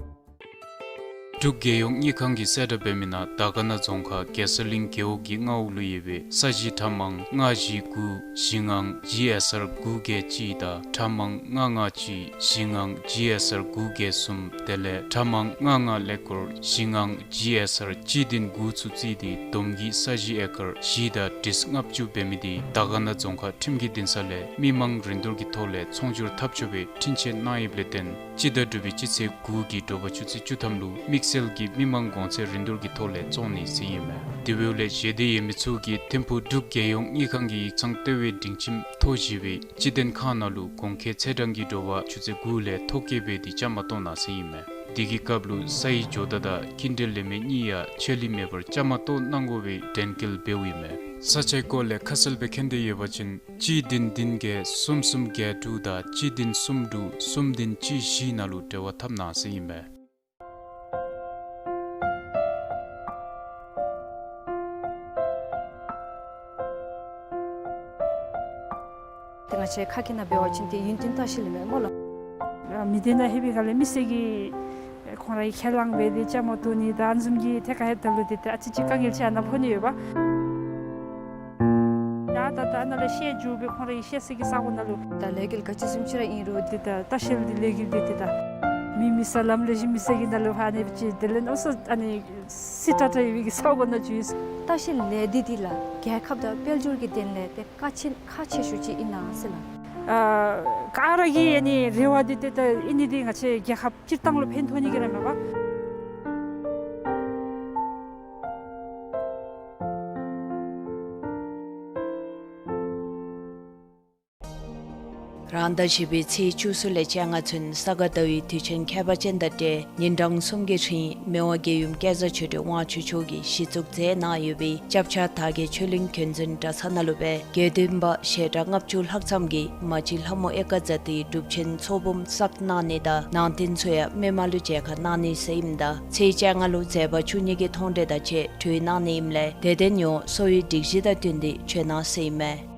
འབྲུག་རྒྱལ་ཡོངས་དངུལ་ཁང་གིས་གསལ་བསྒྲགས་འབད་མི་ནང་དར་དཀར་ན་རྫོང་ཁག་རྒྱལ་ས་གླིང་རྒེད་འོག་གི་མངའ་འོག་ལུ་ཡོད་པའི་ས་གཞི་ཁྲ་མང་ལྔ་བཞི་དགུ་བཞི་ལྔ་ཇི་ཨེསི་ཨར་དགུ་བརྒྱད་གཅིག་དང་ཁྲ་མང་ལྔ་ལྔ་གཅིག་བཞི་ལྔ་ཇི་ཨེསི་ཨར་དགུ་བརྒྱད་གསུམ་དེ་ལས་ཁྲ་མང་ལྔ་ལྔ་ཀླད་ཀོར་བཞི་ལྔ་ཇི་ཨེསི་ཨར་གཅིག་བདུན་དགུ་ཚུ་བརྩིས་ཏེ་བསྡོམས་ཀྱིས་ས་གཞི་ཨེ་ཀར་བཞི་དང་ཁྲི་ལྔ་བཅུ་འབད་མི་འདི་དར་དཀར་ན་རྫོང་ཁག་ཁྲིམས་ཀྱི་འདུན་ས་ལས་མི་མང་རིན་བསྡུར་གྱི་ཐོག་ལས་ཚོང་སྒྱུར་འཐབ་ཆོག་པའི་འཕྲིན་བཅས་གནང་ཡོདཔ་ལས་བརྟེན་སྤྱི་ཟླ་དྲུག་པའི་སྤྱི་ཚེས་དགུ་གི་དྲོ་པ་ཆུ་ཚོད་བཅུ་ཐམ་ལུ་དམིགས་བསལ་གྱི་མི་མང་གོང་ཚད་རིན་བསྡུར་གྱི་ཐོག་ལས་བཙོང་ནི་ཟེར་ཨིན་མས། དེ་འབདཝ་ལས་ཞལ་འདེབས་ཡོད་མི་ཚུ་གིས་ཐིམ་ཕུག་འབྲུག་རྒྱལ་ཡོངས་དངུལ་ཁང་གི་ཡིག་ཚང་ལྟེ་བའི་སྒྲིང་ཁྱིམ་ཐོ་བཞི་པའི་སྤྱི་དོན་ཁང་ནང་ལུ་གོང་འཁོད་ཚེས་གྲངས་ཀྱི་དྲོ་པ་ཆུ་ཚོད་དགུ་ལས་ཐོ་བཀོད་འབད་དེ་བཅའ་མར་གཏོགས་གནང་ཟེར་ཨིན་མས། དེ་གི་སྐབས་ལུ་ས་ཡི་ཇོ་བདག་དང་འཁྱིད་འགྲོལ་ལེན་མི་གཉིས་ཡང་ཆད་ལུས་མེད་པར་བཅའ་མར་གཏོགས་གནང་དགོ་པའི་དྲན་སྐུལ་འབདཝ་ཨིན་མས། ས་ཆའི་སྐོར་ལས་ཁ་གསལ་སྦེ་མཁྱེན་འདོད་ཡོད་པ་ཅིན་གཅིག་བདུན་བདུན་བརྒྱད་གསུམ་གསུམ་བརྒྱད་དྲུག་དང་གཅིག་བདུན་གསུམ་དྲུག་གསུམ་བདུན་གཅིག་བཞི་ནང་ལུ་འབྲེལ་བ་འཐབ་གནང་ཟེར་ཨིན་མས། ཁ་སྐད་ནང་འབད་བ་ཅིན་ཏེ་ཡུན་བརྟན་ལྟ་བཤལ་ཨིན་མས་སྨོ་ལགས། མི་སྡེ་ནང་ལྷོད་པའི་སྒང་ལས་མི་སེར་གྱིས་ཁོང་རའི་ཁས་བླངས་འབད་དེ་བཅའ་མར་གཏོགས་ནི་དང་ཨ་ནི་བཟུམ་གྱི་ཐད་ཁར་ལྷོདཔ་ད་ལུ་ཏེ་ཏེ་ཨ་ཙི་ཅིག་དཀའ་ངལ་ཅིག་ཨ་ནཱ་ཕོག་ནི་ཡོདཔ། ཡ་ད་ད་ཨ་ནཱ་ལས་བཤལ་འགྱོ་སྦེ་ཁོང་རའི་བཤལ་ས་གི་ས་གོ་ནང་ལུ། ད་ལས་འགུལ་ག་ཅི་བཟུམ་ཅིག་ར་ཨིན་རུང་ཏེ་ད་ལྟ་བཤལ་འདི་ལས་འགུལ་འདི་ཏེ་ད་མི་མེད་ས་ལམ་ལས་གཞི་མེད་ས་གི་ནང་ལུ་ཕར་ཨ་ནི་ཅིག་དེ་ལས་ཨོ་སོ་ཨ་ནི་སི་ཏ་ཏ་ཡོད་པའི་གི་ས་གོ་ནང་འགྱོ་ཡི། ལྟ་བཤལ་ལས་འདི་འདི་ལགས་རྒྱལ་ཁབ་དང་དཔལ་འབྱོར་གྱི་དོན་ལས་ཏེ་ཁག་ཆེ་ཁག་ཆེ་ཤོས་ཅིག་ཨིན་ན་ཟེར་ལགས། ཨ་ག་ར་གི་ཨ་ནི་རེ་བ་འདི་ཏེ་ད་ཨིན་ནི་འདི་ང་བཅས་རྒྱལ་ཁབ་སྤྱིར་བཏང་ལུ་ཕན་ཐོགས་ནི་གི་ར་མས་པ། རང་ཟླ་བཞི་པའི་ཚེས་བཅུ་གསུམ་ལས་བཅོ་ལྔ་ཚུན་ས་ག་ཟླ་བའི་དུས་ཆེན་ཁྱད་པར་ཅན་དང་འབྲེལ་ཉིན་གྲངས་གསུམ་གྱི་རིང་མི་དབང་རྒྱལ་ཡུམ་སྐལ་བཟང་ཆོས་སྒྲོན་དབང་ཕྱུག་མཆོག་གིས་གཞི་བཙུགས་མཛད་གནང་ཡོད་པའི་སྐྱབས་ཆ་དར་རྒྱས་ཆོས་གླིང་རྒྱུན་འཛིན་གྲྭ་ཚང་ནང་ལུ་སྦེ་དགེ་འདུན་པ་ཞལ་གྲངས་ལྔ་བཅུ་ལྷག་ཙམ་གྱིས་མ་གཅིག་ལྷ་མོ་ཨེ་ཀ་ཛ་ཏིའི་སྒྲུབ་ཆེན་ཚོགས་འབུམ་བསགས་གནང་ནི་དང་ནང་རྟེན་ཚུ་ཡང་མི་མང་ལུ་མཇལ་ཁ་གནང་ནི་ཟེར་ཨིནམ་ད་ཚེས་བཅོ་ལྔ་ལུ་མཛད་པ་བཅུ་གཉིས་ཀྱི་མཐོང་གྲོལ་དང་བཅས་གྲོལ་གནང་ནི་ཨིནམ་ལས་དད་ལྡན་ཡོངས་གསོ་བའི་སྒྲིག་གཞི་དང་བསྟུན་ཏེ་མཇལ་གནང་ཟེར་ཨིན་མས།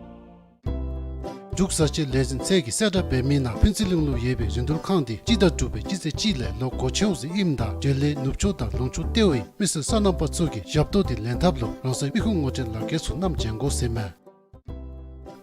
འབྲུག་བཟའ་ཆས་ལས་འཛིན་ཚད་ཀྱིས་གསལ་བསྒྲགས་འབད་མི་ནང་ཕུན་ཚོགས་གླིང་ལུ་ཡོད་པའི་རིན་བསྡུར་ཁང་འདི་སྤྱི་ཟླ་དྲུག་པའི་སྤྱི་ཚེས་གཅིག་ལས་ལོག་སྒོ་ཕྱེཝ་ཟེར་ཨིནམ་ད་འབྲེལ་ཡོད་ནུབ་ཕྱོགས་དང་ལུང་ཕྱོགས་ཏེ་བའི་མི་སེར་སོ་ནམ་པ་ཚུ་གིས་ཞབས་ཏོག་འདི་ལེན་ཐབས་ལུ་རང་སོའི་མི་ཁུངས་ངོ་སྤྲོད་ལག་ཁྱེར་ཚུ་བསྣམས་བྱོན་དགོ་ཟེར་མས།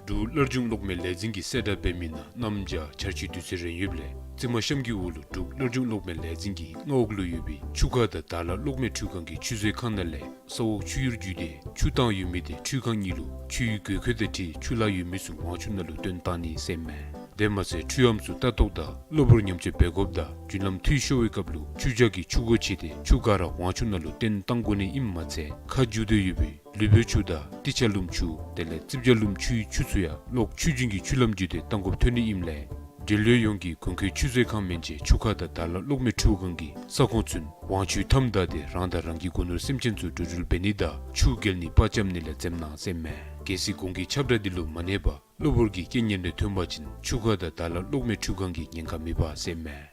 འབྲུག་སླར་འབྱུང་གློག་མེ་ལས་འཛིན་གྱིས་གསལ་བསྒྲགས་འབད་མི་ནང་གནམ་བྱཱར་བྱཱར་ཆུའི་དུས་ཚོད་རན་ཡོདཔ་ལས་རྩེ་མོ་གཤམ་གྱི་འོག་ལུ་འབྲུག་སླར་འབྱུང་གློག་མེ་ལས་འཛིན་གྱི་མངའ་འོག་ལུ་ཡོད་པའི་ཆུ་ཁ་དང་དར་ལ་གློག་མེ་འཕྲུལ་ཁང་གི་ཆུ་མཛོད་ཁང་ནང་ལས་ས་འོག་ཆུ་གཡུར་བརྒྱུད་དེ་ཆུ་བཏང་ཡོད་མི་དེ་འཕྲུལ་ཁང་གཉིས་ལུ་ཆུའི་དགོས་མཁོ་དང་འཁྲིལ་ཆུ་ལྷག་ཡོད་མི་ཚུ་ཝང་ཆུ་ནང་ལུ་བཏོན་བཏང་ནི་ཟེར་མས། དེ་མ་ཚད་འཕྲུལ་ཨམ་ཚུ་ལྟ་རྟོག་དང་གློ་བུར་ཉམས་བཅོས་འབད་དགོཔ་དང་རྒྱུན་ལམ་འཐུས་ཤོར་བའི་སྐབས་ལུ་ཆུ་བྱ་གི་ཆུ་སྒོ་ཕྱེ་སྟེ་ཆུ་ག་ར་ཝང་ཆུ་ནང་ལུ་བཏོན་བཏང་དགོ་ནི་ཨིནམ་མ་ཚད་ཁ་རྒྱུ་སྡོད་ཡོད་པའི་ལུས་པོའི་ཆུ་དང་ཏི་ཆ་ལུམ་ཆུ་དེ་ལས་རྩིབས་བྱ་ལུམ་ཆུའི་ཆུ་ཚུ་ཡང་གློག་ཆུ་རྒྱུན་གྱི་ཆུ་ལམ་བརྒྱུད་དེ་བཏང་དགོཔ་ཐོན་ནི་ཨིནམ་ལས་འབྲེལ་ཡོད་ཡོངས་ཀྱིས་དགོས་མཁོའི་ཆུ་མཛོད་ཁང་མན་ཆད་ཆུ་ཁ་དང་དར་ལ་གློག་མེ་འཕྲུལ་ཁང་གི་ས་ཁོངས་ཚུན་ཝང་ཆུའི་མཐའམ་བདའ་སྟེ་རང་དང་རང་གི་སྒོ་ནོར་སེམས་ཅན་ཚུ་འགྲོ་འགྲུལ་འབད་ནི་དང་ཆུ་བརྒལ་ནི་པར་འཆམ་ནི་ལས་འཛེམ་གནང་ཟེར་མས། གལ་སྲིད་གོང་གི་ཁྱབ་བསྒྲགས་འདི་ལུ་མ་གནས་པར་གློ་བུར་གྱི་རྐྱེན་ངན་རེ་ཐོན་པ་ཅིན་ཆུ་ཁ་དང་དར་ལ་གློག་མེ་འཕྲུལ་ཁང་གིས་ཉེན་ཁ་མི་འབག་ཟེར་མས།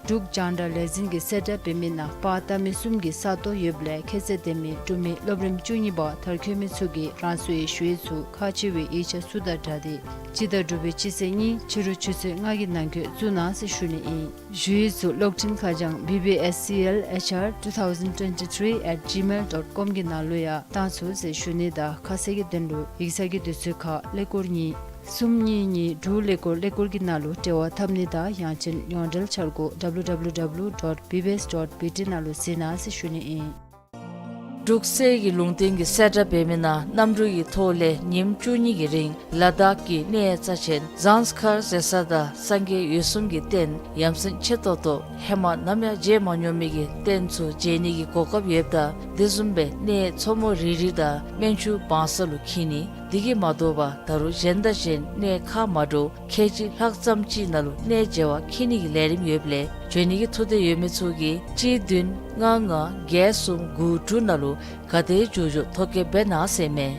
འབྲུག་རྒྱང་བསྒྲགས་ལས་འཛིན་གྱིས་གསལ་བསྒྲགས་འབད་མི་ནང་པར་བཏབ་མི་གསུམ་གྱི་ས་སྟོང་ཡོདཔ་ལས་ཁྱད་ཚད་ལྡན་མི་འབྲུག་མི་སློབ་རིམ་བཅུ་གཉིས་པ་མཐར་འཁྱོལ་མི་ཚུ་གིས་རང་སོའི་ཞུ་ཡིག་ཚུ་ཁག་ཆེ་བའི་ཡིག་ཆ་ཚུ་དང་སྦྲགས་ཏེ་སྤྱི་ཟླ་དྲུག་པའི་སྤྱི་ཚེས་གཉིས་ཕྱི་རུ་ཆུ་ཚོད་ལྔ་གི་ནང་འཁོད་བཙུགས་གནང་ཟེར་ཞུ་ནི་ཨིན། ཞུ་ཡིག་ཚུ་གློག་འཕྲིན་ཁ་བྱང་B B S C L H R two thousand twenty-three at gmail dot com གི་ནང་ལུ་ཡང་བཏང་ཚུགས་ཟེར་ཞུ་ནི་དང་ཁ་གསལ་གྱི་དོན་ལུ་ཡིག་ཚང་གི་དུས་ཚོད་ཁར་ཀླད་ཀོར་གཉིས་གསུམ་གཉིས་གཉིས་དྲུག་ཀླད་ཀོར་ཀླད་ཀོར་གྱི་ནང་ལུ་འབྲེལ་བ་འཐབ་ནི་དང་ཡང་ཅིན་ཡོངས་འབྲེལ་འཆར་སྒོ་W W W dot B B S dot B T ནང་ལུ་གཟིགས་གནང་ཟེར་ཞུ་ནི་ཨིན། འབྲུག་གསེར་གྱི་ལུང་བསྟན་གྱིས་གསལ་བསྒྲགས་འབད་མི་ནང་གནམ་གྲུ་གི་ཐོག་ལས་ཉིནམ་བཅུ་གཉིས་ཀྱི་རིང་ལ་དྭགས་ཀྱི་གནས་རྩ་ཆེན་ཟངས་དཀར་ཟེར་ས་དང་སངས་རྒྱས་འོད་སྲུང་གི་རྟེན་ཡ་མཚན་ཆེ་ཏོག་ཏོ་ཧེ་མ་ནམ་ཡང་མཇལ་མ་མྱོང་མི་གི་རྟེན་ཚུ་མཇལ་ནི་གི་གོ་སྐབས་ཡོདཔ་ད་དེ་བཟུམ་སྦེ་གནས་མཚོ་མོ་རི་རི་དང་སྨན་ཆུ་བང་ས་ལུ་འཁྱིད་ནི། དེ་གིས་མ་དོ་བར་ད་རུང་གཞན་དང་གཞན་གནས་ཁག་མ་འདྲཝ་ཁལ་གཅིག་ལྷག་ཙམ་ཅིག་ནང་ལུ་གནས་མཇལ་བར་འཁྱིད་ནི་གི་ལས་རིམ་ཡོདཔ་ལས་འབྱོན་ནི་གི་ཐུགས་འདོད་ཡོད་མི་ཚུ་གིས་གཅིག་བདུན་ལྔ་ལྔ་བརྒྱད་གསུམ་དགུ་དྲུག་ནང་ལུ་ག་དེ་མགྱོགས་མགྱོགས་ཐོ་བཀོད་འབད་གནང་ཟེར་མས།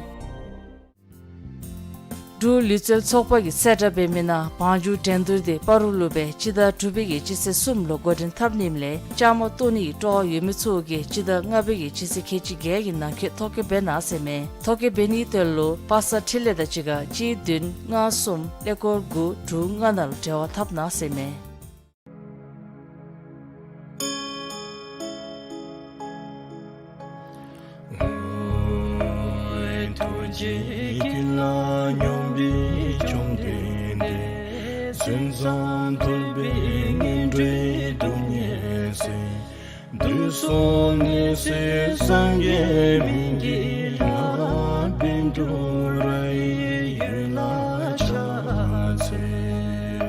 འབྲུག་ལུས་རྩལ་ཚོགས་པ་གིས་གསལ་བསྒྲགས་འབད་མི་ནང་བང་རྒྱུག་འགྲན་བསྡུར་དེ་སྤ་རོ་ལུ་སྦེ་སྤྱི་ཟླ་དྲུག་པའི་གི་སྤྱི་ཚེས་གསུམ་ལུ་འགོ་འདྲེན་འཐབ་ནི་ཨིནམ་ལས་བཅའ་མར་གཏོགས་ནི་གི་སྤྲོ་བ་ཡོད་མི་ཚུ་གིས་སྤྱི་ཟླ་ལྔ་པའི་གི་སྤྱི་ཚེས་ཁལ་གཅིག་བརྒྱད་ཀྱི་ནང་འཁོད་ཐོ་བཀོད་འབད་གནང་ཟེར་མས། ཐོ་བཀོད་འབད་ནི་གི་དོན་ལུ་པ་སངས་འཕྲིན་ལས་དང་གཅིག་ཁར་གཅིག་བདུན་ལྔ་གསུམ་ཀླད་ཀོར་དགུ་དྲུག་ལྔ་ནང་ལུ་འབྲེལ་བ་འཐབ་གནང་ཟེར་མས། ཐུགས་རྗེ་ཀུན་ལ་སྙོམས་པའི་བཅོམ་ལྡན་འདས། མཚན་བཟང་ཐོབ་པའི་ངན་འགྲོའི་སྡུག་བསྔལ་སེལ། དུས་གསུམ་ནད་སེལ་སངས་རྒྱས་སྨན་གྱི་ལྷ། བཻ་ཌཱུརྱ་ཡི་འོད་ལ་ཕྱག་འཚལ་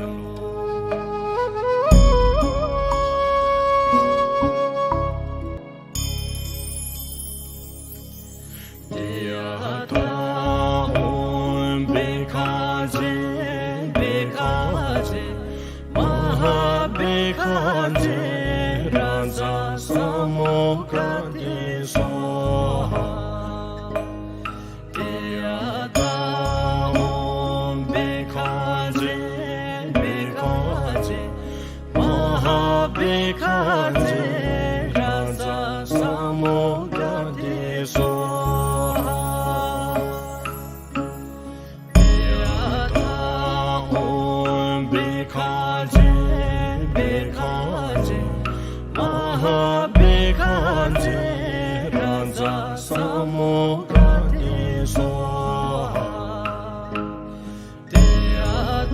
ལོ། ཏདྱ་ཐཱ། ཨོཾ་བྷཻ་ཥ་ཛྱེ་བྷཻ་ཥ་ཛྱེ་མ་ཧཱ་བྷཻ་ཥ་ཛྱེ་རཱ་ཛ་ས་མུདྒ་ཏེ་སྭཱ་ཧཱ། ཏདྱ་ཐཱ། ཨོཾ་བྷཻ་ཥ་ཛྱེ་བྷཻ་ཥ་ཛྱེ་མ་ཧཱ་བྷཻ་ཥ་ཛྱེ་རཱ་ཛ་ས་མུདྒ་ཏེ་སྭཱ་ཧཱ། ཏདྱ་ཐཱ། བྷཻ་ཥ་ཛྱེ་མ་ཧཱ་བྷཻ་ཥ་ཛྱེ་རཱ་ཛ་ས་མུདྒ་ཏེ་སྭཱ་ཧཱ། ཏདྱ་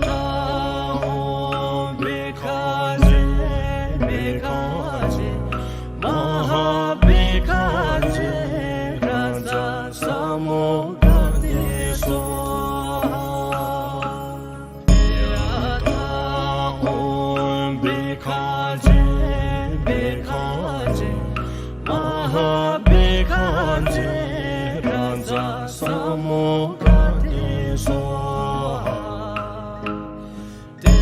ཐཱ། ཨོཾ་བྷཻ་ཥ་ཛྱེ་བྷཻ་ཥ་ཛྱེ་མ་ཧཱ་བྷཻ་ཥ་ཛྱེ་རཱ་ཛ་ས་མུདྒ་ཏེ་སྭཱ་ཧཱ། ཏདྱ་ཐཱ། ཨོཾ་བྷཻ་ཥ་ཛྱེ་བྷཻ་ཥ་ཛྱེ་མ་ཧཱ་བྷཻ་ཥ་ཛྱེ་རཱ་ཛ་ས་མུདྒ་ཏེ་སྭཱ་ཧཱ། ཏདྱ་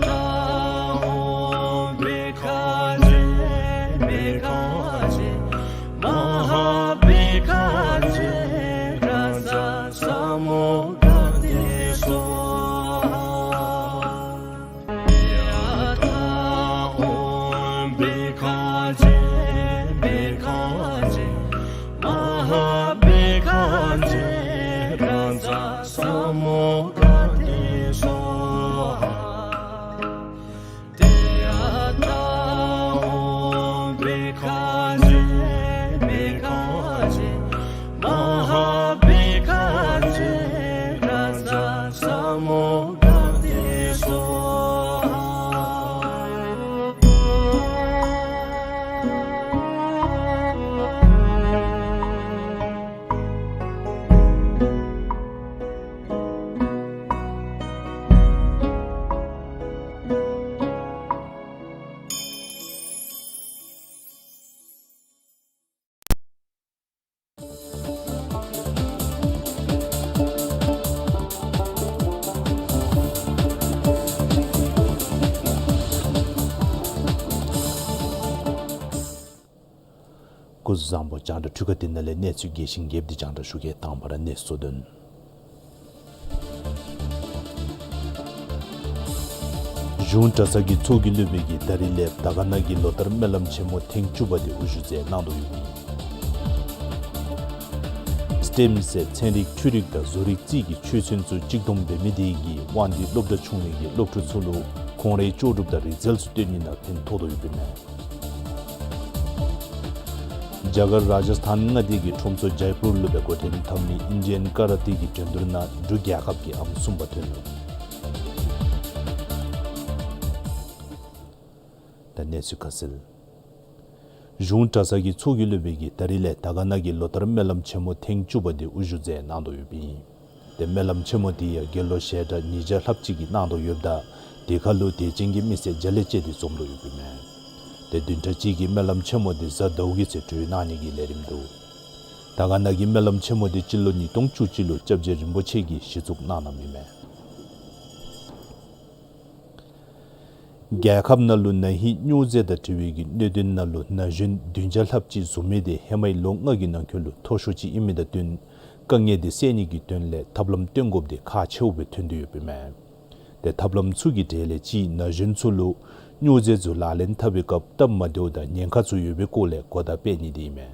ཐཱ། ཨོཾ་བྷཻ་ཥ་ཛྱེ་བྷཻ་ཥ་ཛྱེ་མ་ཧཱ་བྷཻ་ཥ་ཛྱེ་རཱ་ཛ་ས་མུདྒ་ཏེ་སྭཱ་ཧཱ། ཏདྱ་ཐཱ། ཨོཾ་བྷཻ་ཥ་ཛྱེ་བྷཻ་ཥ་ཛྱེ་མ་ཧཱ་བྷཻ་ཥ་ཛྱེ་རཱ་ཛ་ས་མུདྒ་ཏེ་སྭཱ་ཧཱ། ཏདྱ་ཐཱ། ཨོཾ་བྷཻ་ཥ་ཛྱེ་བྷཻ་ཥ་ཛྱེ་མ་ཧཱ་བྷཻ་ཥ་ཛྱེ་རཱ་ཛ་ས་མུདྒ་ཏེ་སྭཱ་ཧཱ། སྐུ་གཟུགས་བཟང་པོ། རྒྱང་བསྒྲགས་འཕྲུལ་ཁང་འདི་ནང་ལས་གནས་ཚུལ་རྒྱས་ཤིང་རྒྱསཔ་འདི་རྒྱང་བསྒྲགས་ཞུ་གེ། དང་པ་ར་གནས་ཚུལ་དོན། གཞུང་གྲྭ་ཚང་གི་ཚོགས་ཀྱི་སློབ་དཔོན་གྱིས་ད་རིས་ལས་དར་དཀར་ན་གི་ལོ་ལྟར་སྨོན་ལམ་ཆེན་མོ་ཐེངས་བཅུ་པ་དེ་དབུ་བཞུགས་མཛད་གནང་དོ་ཡོདཔ་ཨིན། སི་ཊེམ་ཟེར་ཚན་རིག་འཕྲུལ་རིག་དང་བཟོ་རིག་རྩིས་ཀྱི་ཆོས་ཚན་ཚུ་གཅིག་བསྡོམས་འབད་མི་དེ་གིས་དབང་འདུས་སློབ་གྲྭ་ཆུང་བའི་གི་སློབ་ཕྲུག་ཚུ་ལུ་ཁོང་རའི་ལྕོགས་གྲུབ་དང་རིག་རྩལ་ཚུ་སྟོན་ནི་ནང་ཕན་ཐོགས་དོ་ཡོདཔ་ཨིན་མས། རྒྱ་གར་རཱ་ཇཱ་སི་ཐཱན་མངའ་སྡེ་གི་ཁྲོམ་ཚོགས་ཇཱའི་པུར་ལུ་སྦེ་འགོ་འདྲེན་འཐབ་མི་ཨིན་ཌི་ཡཱན་ཀ་ར་ཏེ་གི་འགྲན་བསྡུར་ནང་འབྲུག་རྒྱལ་ཁབ་ཀྱིས་ཨང་གསུམ་པ་ཐོན་ཡོད། ད་གནས་ཚུལ་ཁ་གསལ། གཞུང་གྲྭ་ཚང་གི་ཚོགས་ཀྱི་སློབ་དཔོན་གྱིས་ད་རིས་ལས་དར་དཀར་ན་གི་ལོ་ལྟར་སྨོན་ལམ་ཆེན་མོ་ཐེངས་བཅུ་པ་དེ་དབུ་བཞུགས་མཛད་གནང་དོ་ཡོདཔ་ཨིན། ཏེ་སྨོན་ལམ་ཆེན་མོ་དེ་ཡང་དགེ་སློང་ཞལ་གྲངས་ཉིས་བརྒྱ་ལྷགཔ་ཅིག་གིས་གནང་དོ་ཡོདཔ་ད་དེ་ཁར་ལུ་དད་ཅན་གྱི་མི་སེར་བརྒྱ་ལས་བཅད་དེ་འཛོམས་དོ་ཡོདཔ་ཨིན་མས། ཏེ་བདུན་ཕྲག་གཅིག་གི་སྨོན་ལམ་ཆེན་མོ་དེ་གཟའ་ཟླཝ་གི་ཚེ་གྲོལ་གནང་ནི་གི་ལས་རིམ་འདུག། དར་དཀར་ན་གི་སྨོན་ལམ་ཆེན་མོ་དེ་སྤྱི་ལོ་ཉིས་སྟོང་བཅུ་གཅིག་ལུ་སྐྱབས་རྗེ་རིན་པོ་ཆེ་གིས་གཞི་བཙུགས་གནང་གནངམ་ཨིན་མས། རྒྱལ་ཁབ་ནང་ལུ་ན་ཧིང་སྨྱོ་རྫས་དང་འབྲེལ་བའི་གི་གནད་དོན་ནང་ལུ་ན་གཞོན་བདུན་བརྒྱ་ལྷགཔ་ཅིག་བཟུང་མི་དེ་ཧེ་མའི་ལོ་ལྔ་གི་ནང་འཁོད་ལུ་མཐོ་ཤོས་ཅིག་ཨིན་མི་དང་བསྟུན་དཀའ་ངལ་དེ་སེལ་ནི་གི་དོན་ལས་ཐབས་ལམ་སྟོན་དགོཔ་དེ་ཁག་ཆེཝ་སྦེ་ཐོན་ཏེ་ཡོདཔ་ཨིན་མས། ཏེ་ཐབས་ལམ་ཚུ་གི་གྲས་ལས་གཅིག་ན་གཞོན་ཚུ་ལུ་སྨྱོ་རྫས་ཚུ་ལག་ལེན་འཐབ་པའི་སྐབས་སྟབས་མ་བདེཝ་དང་ཉེན་ཁ་ཚུ་ཡོད་པའི་སྐོར་ལས་གོ་བརྡ་སྤེལ་ནི་དེ་ཨིན་མས།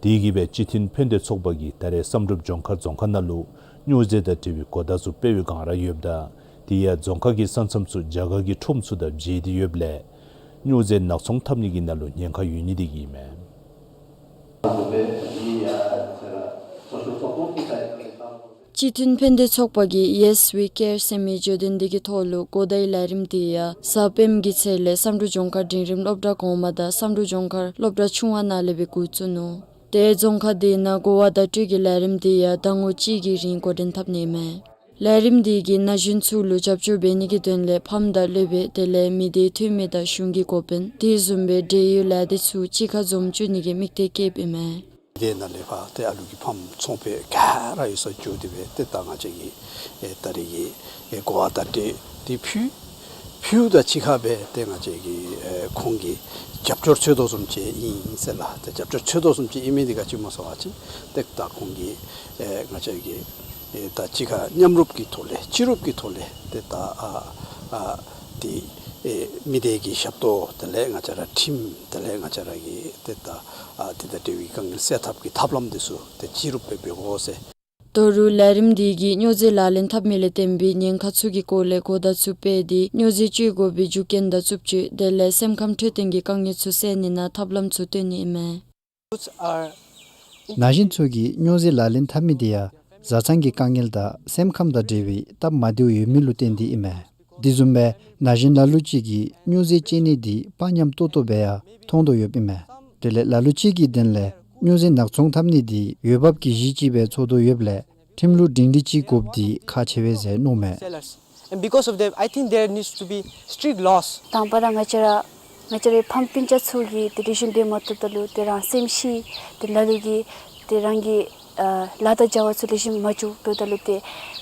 དེ་གིས་སྦེ་སྤྱི་མཐུན་ཕན་བདེ་ཚོགས་པ་གིས་ད་རེས་བསམ་གྲུབ་ལྗོངས་མཁར་རྫོང་ཁག་ནང་ལུ་སྨྱོ་རྫས་དང་འབྲེལ་བའི་གོ་བརྡ་ཚུ་སྤེལ་བའི་སྒང་ར་ཡོདཔ་ད་དེ་ཡང་རྫོང་ཁག་གི་ས་མཚམས་ཚུ་རྒྱ་གར་གྱི་ཁྲོམ་ཚུ་དང་འབྱེལ་ཏེ་ཡོདཔ་ལས་སྨྱོ་རྫས་ནག་ཚོང་འཐབ་ནི་གི་ནང་ལུ་ཉེན་ཁ་ཡོད་ནི་དེ་གིས་ཨིན་མས། སྤྱི་མཐུན་ཕན་བདེ་ཚོགས་པ་གི་Yes We Care ཟེར་མི་བརྗོད་དོན་འདི་གི་ཐོག་ལུ་གོ་བརྡའི་ལས་རིམ་དེ་ཡང་གཟའ་སྤེནམ་གི་ཚེས་ལས་བསམ་གྲུབ་ལྗོངས་མཁར་འབྲིང་རིམ་སློབ་གྲྭ་གོང་མ་དང་བསམ་གྲུབ་ལྗོངས་མཁར་སློབ་གྲྭ་ཆུང་བ་ནང་ལས་སྦེ་འགོ་བཙུགས་ནུག། ཏེ་རྫོང་ཁག་དེ་ནང་གོ་བ་བརྡ་སྤྲོད་ཀྱི་ལས་རིམ་དེ་ཡང་ཟླ་ངོ་གཅིག་གི་རིང་འགོ་འདྲེན་འཐབ་ནི་མས། ལས་རིམ་དེ་གིས་ན་གཞོན་ཚུ་ལུ་རྒྱབ་སྐྱོར་འབད་ནི་གི་དོན་ལས་ཕམ་དང་སློབ་དཔོན་དེ་ལས་མི་སྡེ་འཐུས་མི་དང་གཞུང་གི་འགོ་དཔོན་དེ་བཟུམ་སྦེ་འབྲེལ་ཡོད་ལས་སྡེ་ཚུ་གཅིག་ཁར་འཛོམས་བཅུག་ནི་གི་དམིགས་གཏད་བསྐྱེདཔ་ཨིན་མས། དེ་ནང་ལས་ཕར་ཏེ་ཨ་ལུ་གི་ཕམ་ཚོང་པ་ག་ར་ཡོད་ས་འགྱོ་སྟེ་སྦེ་ཏེ་ད་ང་བཅས་ཀྱིས་ཨེ་ད་རིས་ཀྱི་ཨེ་གོ་བ་བརྡ་སྤྲོད་དེ་ཕུལ་ཕུལཝ་དང་གཅིག་ཁར་སྦེ་ཏེ་ང་བཅས་ཀྱིས་ཨེ་ཁོང་གིས་རྒྱབ་སྐྱོར་འཚོལ་དོ་བཟུམ་ཅིག་ཨིན་ཟེར་ལགས། ཏེ་རྒྱབ་སྐྱོར་འཚོལ་དོ་བཟུམ་ཅིག་ཨིན་མི་འདི་ག་ཅི་སྨོ་ཟེར་བ་ཅིན་ཏེ་ད་ཁོང་གིས་ཨེ་ང་བཅས་ཀྱི་ཨེ་ད་གཅིག་ཁར་མཉམ་རུབ་ཀྱི་ཐོག་ལས་སྤྱི་རུབ་ཀྱི་ཐོག་ལས་ཏེ་ད་ཨ་ཨ་ཏེ་ཨེ་མི་སྡེ་གི་ཞབས་ཏོག་དེ་ལས་ང་བཅས་ར་ཁྲིམས་དེ་ལས་ང་བཅས་ར་གི་ཏེ་ད་ཨ་དེ་དང་འབྲེལ་བའི་དཀའ་ངལ་སེལ་ཐབས་ཀྱི་ཐབས་ལམ་འདི་ཚུ་ཏེ་སྤྱི་རུབ་སྦེ་འབད་དགོ་ཟེར། ད་རུང་ལས་རིམ་འདི་གིས་སྨྱོ་རྫས་ལག་ལེན་འཐབ་མི་ལས་བརྟེན་པའི་ཉེན་ཁ་ཚུ་གི་སྐོར་ལས་གོ་བརྡ་ཚུ་སྤེལ་ཏེ་སྨྱོ་རྫས་སྤྱོད་དགོ་པའི་རྒྱུ་རྐྱེན་དང་རྩུབ་སྤྱོད་དེ་ལས་སེམས་ཁམས་འཕྲོད་བསྟེན་གྱི་དཀའ་ངལ་ཚུ་སེལ་ནི་ནང་ཐབས་ལམ་ཚུ་སྟོན་ནི་ཨིན་མས། ན་གཞོན་ཚུ་གིས་སྨྱོ་རྫས་ལག་ལེན་འཐབ་མི་དེ་ཡང་བཟའ་ཚང་གི་དཀའ་ངལ་དང་སེམས་ཁམས་དང་འབྲེལ་བའི་སྟབས་མ་བདེཝ་ཡོད་མི་ལུ་བརྟེན་ཏེ་ཨིན་མས། དེ་བཟུམ་སྦེ་ན་གཞོན་ལ་ལུ་ཅིག་གིས་སྨྱོ་རྫས་སྤྱོད་ནི་དེ་དཔའ་ཉམས་ཏོག་ཏོ་སྦེ་ཡང་མཐོང་དོ་ཡོདཔ་ཨིན་མས། དེ་ལས་ལ་ལུ་ཅིག་གི་དོན་ལས་སྨྱོ་རྫས་ནག་ཚོང་འཐབ་ནི་དེ་འོས་འབབ་ཀྱི་གཞི་ཅིག་སྦེ་ཚོར་དོ་ཡོདཔ་ལས་ཁྲིམས་ལུགས་སྒྲིང་སྒྲི་ཅིག་དགོཔ་དེ་ཁག་ཆེ་བས་ཟེར་མནོཝ་མས། Sellers. And because of that, I think there needs to be strict laws. དང་པ་ར་ང་བཅས་ར་ང་བཅས་རའི་ཕམ་སྤུན་ཆ་ཚུ་གིས་ཏེ་རིག་གཞུང་འབད་མ་བཏུབ་ད་ལུ་ཏེ་རང་སེམས་ཤི་ཏེ་ལ་ལུ་གིས་ཏེ་རང་གི་ཨ་ལཱ་དང་བྱ་བ་ཚུ་ལེགས་ཤོམ་མ་འགྱོ་འབདཝ་ད་ལུ་ཏེ་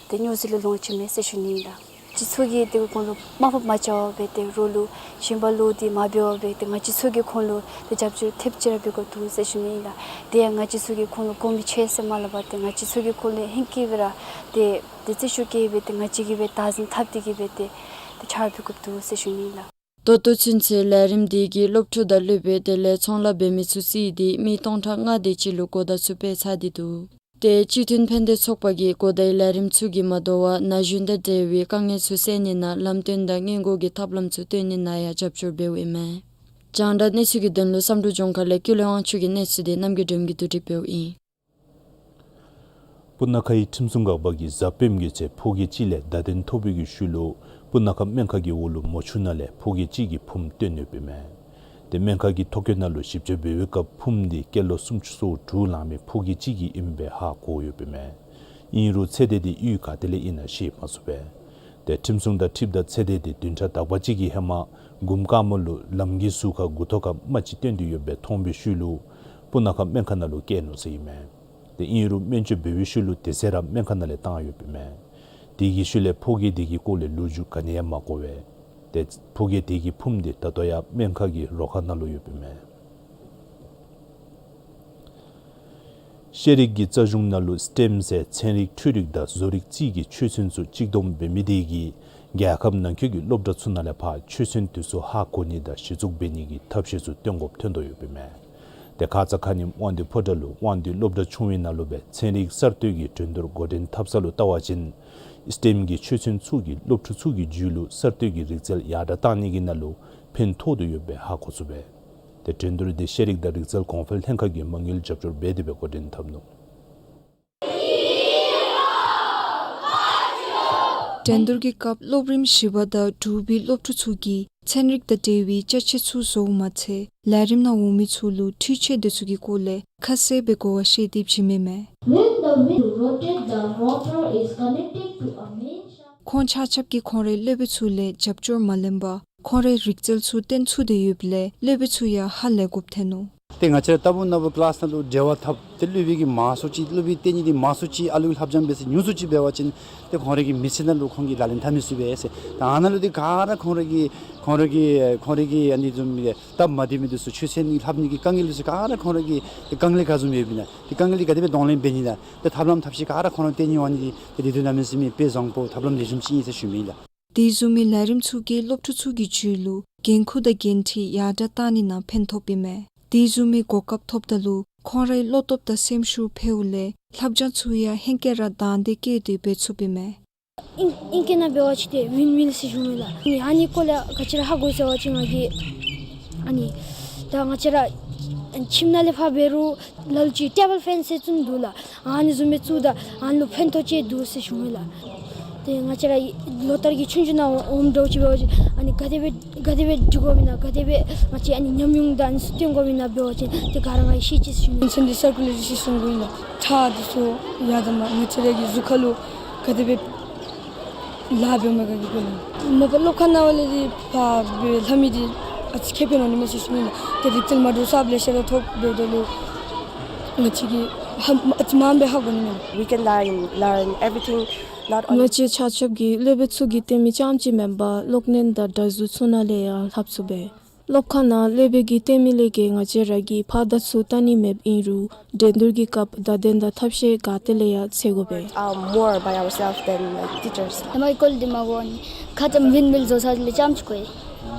ཏེ་སྨྱོ་རྫས་ལུ་ལོངས་སྤྱོད་མས་ཟེར་ཞུ་ནི་ཨིན་ལགས། ང་བཅས་ཚུ་གིས་ཏེ་ཁོང་ལུ་དམའ་ཕབ་མ་རྐྱབ་པར་སྦེ་ཏེ་རོགས་ལུ་ཞེན་པ་ལུ་ཏེ་མ་འབད་བར་སྦེ་ཏེ་ང་བཅས་ཚུ་གིས་ཁོང་ལུ་ཏེ་རྒྱབ་སྐྱོར་ཐེབས་ཅིག་ར་འབད་དགོཔ་འདུག་ཟེར་ཞུ་ནི་ཨིན་ལགས། དེ་ཡང་ང་བཅས་ཚུ་གིས་ཁོང་ལུ་དགོ་མི་ཆེ་ཟེར་མ་སླབ་པར་ཏེ་ང་བཅས་ཚུ་གིས་ཁོང་ལུ་ཧིང་བསྐྱེད་སྦེ་ར་ཏེ་ཏེ་རྩིས་ཞུ་བསྐྱེད་སྦེ་ཏེ་ང་བཅས་ཀྱིས་སྦེ་བདག་འཛིན་འཐབ་སྟེ་གིས་སྦེ་ཏེ་ཏེ་ཕྱག་ལཱ་འབད་དགོཔ་འདུག་ཟེར་ཞུ་ནི་ཨིན་ལགས། ད་ལྟོ་ཚུན་ཚོད་ལས་རིམ་འདི་གིས་སློབ་ཕྲུག་དང་སློབ་དཔོན་དེ་ལས་ཚོང་ལཱ་འབད་མི་ཚུ་རྩིས་ཏེ་མི་སྟོང་ཕྲག་ལྔ་དེ་ཅིག་ལུ་གོ་བརྡ་ཚུ་སྤེལ་ཚར་ཏེ་འདུག། ཏེ་སྤྱི་མཐུན་ཕན་བདེ་ཚོགས་པ་གིས་གོ་བརྡའི་ལས་རིམ་ཚུ་གིས་མ་དོ་བར་ན་གཞོན་དང་འབྲེལ་བའི་དཀའ་ངལ་ཚུ་སེལ་ནི་ནང་ལམ་སྟོན་དང་སྔོན་འགོག་གི་ཐབས་ལམ་ཚུ་སྟོན་ནི་ནང་ཡང་རྒྱབ་སྐྱོར་འབདཝ་ཨིན་མས། རྒྱང་བསྒྲགས་གནས་ཚུལ་གྱི་དོན་ལུ་བསམ་གྲུབ་ལྗོངས་མཁར་ལས་ཀུན་ལེགས་དབང་ཕྱུག་གི་གནས་ཚུལ་དེ་རྣམ་རྒྱལ་སྒྲོལམ་གྱིས་བསྡུ་སྒྲིག་འབདཝ་ཨིན། སྤུ་ན་ཁའི་ཁྲིམས་སྲུང་འགག་པ་གིས་གཟའ་སྤེནམ་གྱི་ཚེ་ཕོ་སྐྱེས་ཅིག་ལས་བརྡ་དོན་ཐོབ་པའི་ཤུལ་ལུ་སྤུ་ན་ཁ་སྨན་ཁང་གི་འོག་ལུ་མོ་ཆུང་ནང་ལས་ཕོ་སྐྱེས་ཅིག་གི་ཕུངམ་བཏོན་ཡོདཔ་ཨིན་མས། ཏེ་སྨན་ཁང་གི་ཐོ་བཀོད་ནང་ལུ་ཞིབ་དཔྱད་འབད་བའི་སྐབས་ཕུངམ་དེ་སྐྱེས་ལོ་སུམ་ཅུ་སོ་དྲུག་ལང་མི་ཕོ་སྐྱེས་ཅིག་གི་ཨིནམ་སྦེ་ཧ་གོ་ཡོདཔ་ཨིན་མས། ཨིན་རུང་ཚེ་འདས་དེ་གཡུས་ག་ཏེ་ལས་ཨིན་ན་ཤེས་མ་ཚུགས་པས། ཏེ་ཁྲིམས་སྲུང་དང་འཁྲིལཝ་ད་ཚེ་འདས་དེ་བདུན་ཕྲག་དག་པ་ཅིག་གི་ཧེ་མ་གུམ་དཀར་མོ་ལུ་ལམ་གྱི་ཟུར་ཁར་མགུ་ཏོ་ཁར་རྨ་ཅིག་བཏོན་ཏེ་ཡོདཔ་སྦེ་མཐོང་བའི་ཤུལ་ལུ་སྤུ་ན་ཁ་སྨན་ཁང་ནང་ལུ་བསྐྱལ་ནུག་ཟེར་ཨིན་མས། ཏེ་ཨིན་རུང་སྨན་བཅོས་འབད་བའི་ཤུལ་ལུ་དེ་ཚེ་ར་སྨན་ཁང་ནང་ལས་བཏང་ཡོདཔ་ཨིན་མས། དེ་གི་ཤུལ་ལས་ཕོ་སྐྱེས་དེ་གི་སྐོར་ལས་ལོ་རྒྱུས་ག་ནི་ཡང་མ་གོ་བས། ཏེ་ཕོ་སྐྱེས་དེ་གི་ཕུངམ་དེ་ད་ལྟོ་ཡང་སྨན་ཁང་གི་རོ་ཁང་ནང་ལུ་ཡོདཔ་ཨིན་མས། ཤེས་རིག་གི་རྩ་གཞུང་ནང་ལུ་སི་ཊེམ་ཟེར་ཚན་རིག་འཕྲུལ་རིག་དང་བཟོ་རིག་རྩིས་ཀྱི་ཆོས་ཚན་ཚུ་གཅིག་བསྡོམས་འབད་མི་དེ་གིས་རྒྱལ་ཁབ་ནང་འཁོད་ཀྱི་སློབ་གྲྭ་ཚུ་ནང་ལས་ཕར་ཆོས་ཚན་དེ་ཚུ་ཧ་གོ་ནི་དང་གཞི་བཙུགས་འབད་ནི་གི་ཐབས་ཤེས་ཚུ་སྟོན་དགོཔ་ཐོན་དོ་ཡོདཔ་ཨིན་མས། ཏེ་ཁ་ཙ་ཁ་ཉིནམ་དབང་འདུས་ཕོ་བྲང་ལུ་དབང་འདུས་སློབ་གྲྭ་ཆུང་བའི་ནང་ལུ་སྦེ་ཚན་རིག་གསར་གཏོད་ཀྱི་འགྲན་བསྡུར་འགོ་འདྲེན་འཐབ་ས་ལུ་བལྟ་བ་ཅིན་སི་ཊེམ་གྱི་ཆོས་ཚན་ཚུ་གིས་སློབ་ཕྲུག་ཚུ་གི་རྒྱུད་ལུ་གསར་གཏོད་ཀྱི་རིག་རྩལ་ཡར་དྲག་བཏང་ནི་གི་ནང་ལུ་ཕན་ཐོགས་ཏེ་ཡོདཔ་སྦེ་ཧ་གོ་ཚུགས་པས། ཏེ་འགྲན་བསྡུར་དེ་ཤེས་རིག་དང་རིག་རྩལ་གོང་འཕེལ་ལྷན་ཁག་གིས་མ་དངུལ་རྒྱབ་སྐྱོར་འབད་དེ་སྦེ་འགོ་འདྲེན་འཐབ་ནུག། འགྲན་བསྡུར་གྱི་སྐབས་སློབ་རིམ་བཞི་པ་དང་དྲུག་པའི་སློབ་ཕྲུག་ཚུ་གིས་ཚན་རིག་དང་འབྲེལ་བའི་ཅ་ཆས་ཚུ་བཟོཝ་མ་ཚད་ལས་རིམ་ནང་འོང་མི་ཚུ་ལུ་འཕྲུལ་ཆས་དེ་ཚུ་གི་སྐོར་ལས་ཁ་གསལ་སྦེ་གོ་བ་བཤད་དེ་བྱིནམ་ཨིན་མས། When the wind rotate, the motor is connected to a main shaft. ཁོང་ཆ་ཁྱབ་ཀྱིས་ཁོང་རའི་སློབ་དཔོན་ཚུ་ལས་རྒྱབ་སྐྱོར་མ་ལེན་པར་ཁོང་རའི་རིག་རྩལ་ཚུ་སྟོན་ཚུགས་ཏེ་ཡོདཔ་ལས་སློབ་དཔོན་ཚུ་ཡང་ཧ་ལས་དགོཔ་ཐོན་ནུག། ཏེ་ང་བཅས་ར་ལྟ་བུ་ན་བུ་ཀི་ལཱསི་ནང་ལུ་འབྲེལ་བ་འཐབ་སྟེ་སློབ་དཔོན་གྱིས་མང་སུ་ཅིག་སློབ་དཔོན་སྟོན་ནི་དེ་མང་སུ་ཅིག་ཨ་ལུ་གིས་ལྷབ་སྦྱང་འབད་ས་ཉུང་སུ་ཅིག་འབད་བ་ཅིན་ཏེ་ཁོང་རའི་གི་མི་ཚེ་ནང་ལུ་ཁོང་གིས་ལག་ལེན་འཐབ་མི་ཚུགས་པས་ཟེར། ད་ཨ་ནཱ་ལུ་ཏེ་ག་ར་ཁོང་རའི་གི་ཁོང་རའི་གི་ཁོང་རའི་གི་ཨ་ནི་བཟུམ་སྟབས་མ་བདེ་མི་དེ་ཚུ་ཆོས་ཚན་ལྷབ་ནི་གི་དཀའ་ངལ་དེ་ཚུ་ག་ར་ཁོང་རའི་གི་དཀའ་ངལ་ག་བཟུམ་ཡོདཔ་ཨིན་ན་ཏེ་དཀའ་ངལ་དེ་ག་དེ་སྦེ་གདོང་ལེན་འབད་ནི་ན་ཏེ་ཐབས་ལམ་ཐབས་ཤེས་ག་ར་ཁོང་ར་སྟོན་ནི་འོང་ནི་དེ་དེ་དུས་གནམ་མེད་ས་མེད་དཔེ་བཟང་པོ་ཐབས་ལམ་ལེགས་ཤོམ་ཅིག་ཨིན་ཟེར་ཞུ་མི་ཨིན་ལགས། དེ་བཟུམ་མའི་ལས་རིམ་ཚུ་གིས་སློབ་ཕྲུག་ཚུ་གི་རྒྱུད་ལུ་འགན་ཁུར་དང་འགན་འཁྲི་ཡར་དྲག་བཏང་ནི་ནང་ཕན་ཐོགསཔ་ཨིན་མས། དེ་བཟུམ་མའི་གོ་སྐབས་ཐོབ་ད་ལུ་ཁོང་རའི་བློ་སྟོབས་དང་སེམས་ཤུགས་འཕེལཝ་ལས་ལྷབ་སྦྱང་ཚུ་ཡང་ཧེང་སྐལ་ར་དང་འདོད་བསྐྱེད་དེ་འབད་ཚུགསཔ་ཨིན་མས། ཨིང་ཨིང་སྐད་ནང་འབད་བ་ཅིན་ཏེ་ཝིན་ཝིལ་ཟེར་ཞུཝ་མས་ལགས། ཨ་ནི་ཨ་ནི་སྐོར་ལས་ག་ཅི་ར་ཧ་གོ་ཟེར་བ་ཅིན་ང་གིས་ཨ་ནི་ད་ང་བཅས་ར་ཁྱིམ་ནང་ལས་ཕར་འབད་རུང་ལ་ལུ་ཅིག་ཊེ་བཱལ་ཕེན་ཟེར་བཙུགས་འདུག་ལགས། ཨ་ནི་བཟུམ་སྦེ་བཙུགས་ད་ཨ་ནི་ལུ་ཕན་ཐོགས་ཅིག་འདུག་ཟེར་ཞུཝ་མས་ལགས། ཏེ་ང་བཅས་ར་ལོ་ལྟར་གྱི་ཆུང་ཆུང་ནང་འོངམ་འདྲཝ་ཅིག་འབད་བ་ཅིན་ཨ་ནི་ག་དེ་སྦེ་ག་དེ་སྦེ་འགྱོ་དགོཔ་ཨིན་ན་ག་དེ་སྦེ་ང་བཅས་ཨ་ནི་ཉམས་མྱོང་དང་ཨ་ནི་ཚུ་སྟོན་དགོཔ་ཨིན་ན་འབད་བ་ཅིན་ཏེ་ག་ར་ང་གིས་ཤེས་ཅི་ཟེར་ཞུཝ་མས། ཚན་འདི་སར་ཀུ་ལེ་ཊི་སི་སི་ཊེམ་གུ་ཨིན་ལགས། ཁྲག་དེ་ཚུ་ཡར་དང་མར་ང་བཅས་ར་གི་གཟུགས་ཁར་ལུ་ག་དེ་སྦེ་ལཱ་འབདཝ་མས་ག་གི་སྐོར་ལས། མ་པ་སློབ་ཁང་ནང་ལས་འདི་ཕར་སྦེ་ལྷབ་མི་འདི་ཨ་ཙི་ཁེ་ཕན་འོང་ནི་མས་ཟེར་ཞུ་ནི་ལགས། ཏེ་རིག་རྩལ་མ་འདྲཝ་གསརཔ་ལེ་ཤ་ར་ཐོབ་འབདཝ་ད་ལུ་ང་བཅས་ཀྱིས་ཧ་ཨ་ཙི་མངམ་སྦེ་ཧ་གོ་ནི་མས། We can learn, learn everything, not only ང་བཅས་ཆ་ཁྱབ་ཀྱིས་སློབ་དཔོན་ཚུ་གིས་སྟོན་མི་རྐྱངམ་ཅིག་མེན་པར་གློག་བརྙན་དང་སྒྲ་གཟུགས་ཚུ་ནང་ལས་ཡང་ལྷབ་ཚུགས་པས། སློབ་ཁང་ནང་སློབ་དཔོན་གྱིས་སྟོན་མི་ལས་བརྒལ་ང་བཅས་ར་གིས་ཕར་དང་ཚུར་བལྟ་ནི་མེདཔ་ཨིན་རུང་འགྲན་བསྡུར་གྱི་སྐབས་བརྡ་དོན་དང་ཐབས་ཤེས་ག་ཏེ་ལས་ཡང་འཚོལ་དགོ་པས། Um, more by ourselves than, like, teachers. ཧེ་མ་གི་སྐོར་འདི་མ་གོ་ནི། ཁ་ཙ་ཝིན་མིལ་བཟོ་ས་ལས་རྐྱངམ་ཅིག་གོ་ཡི།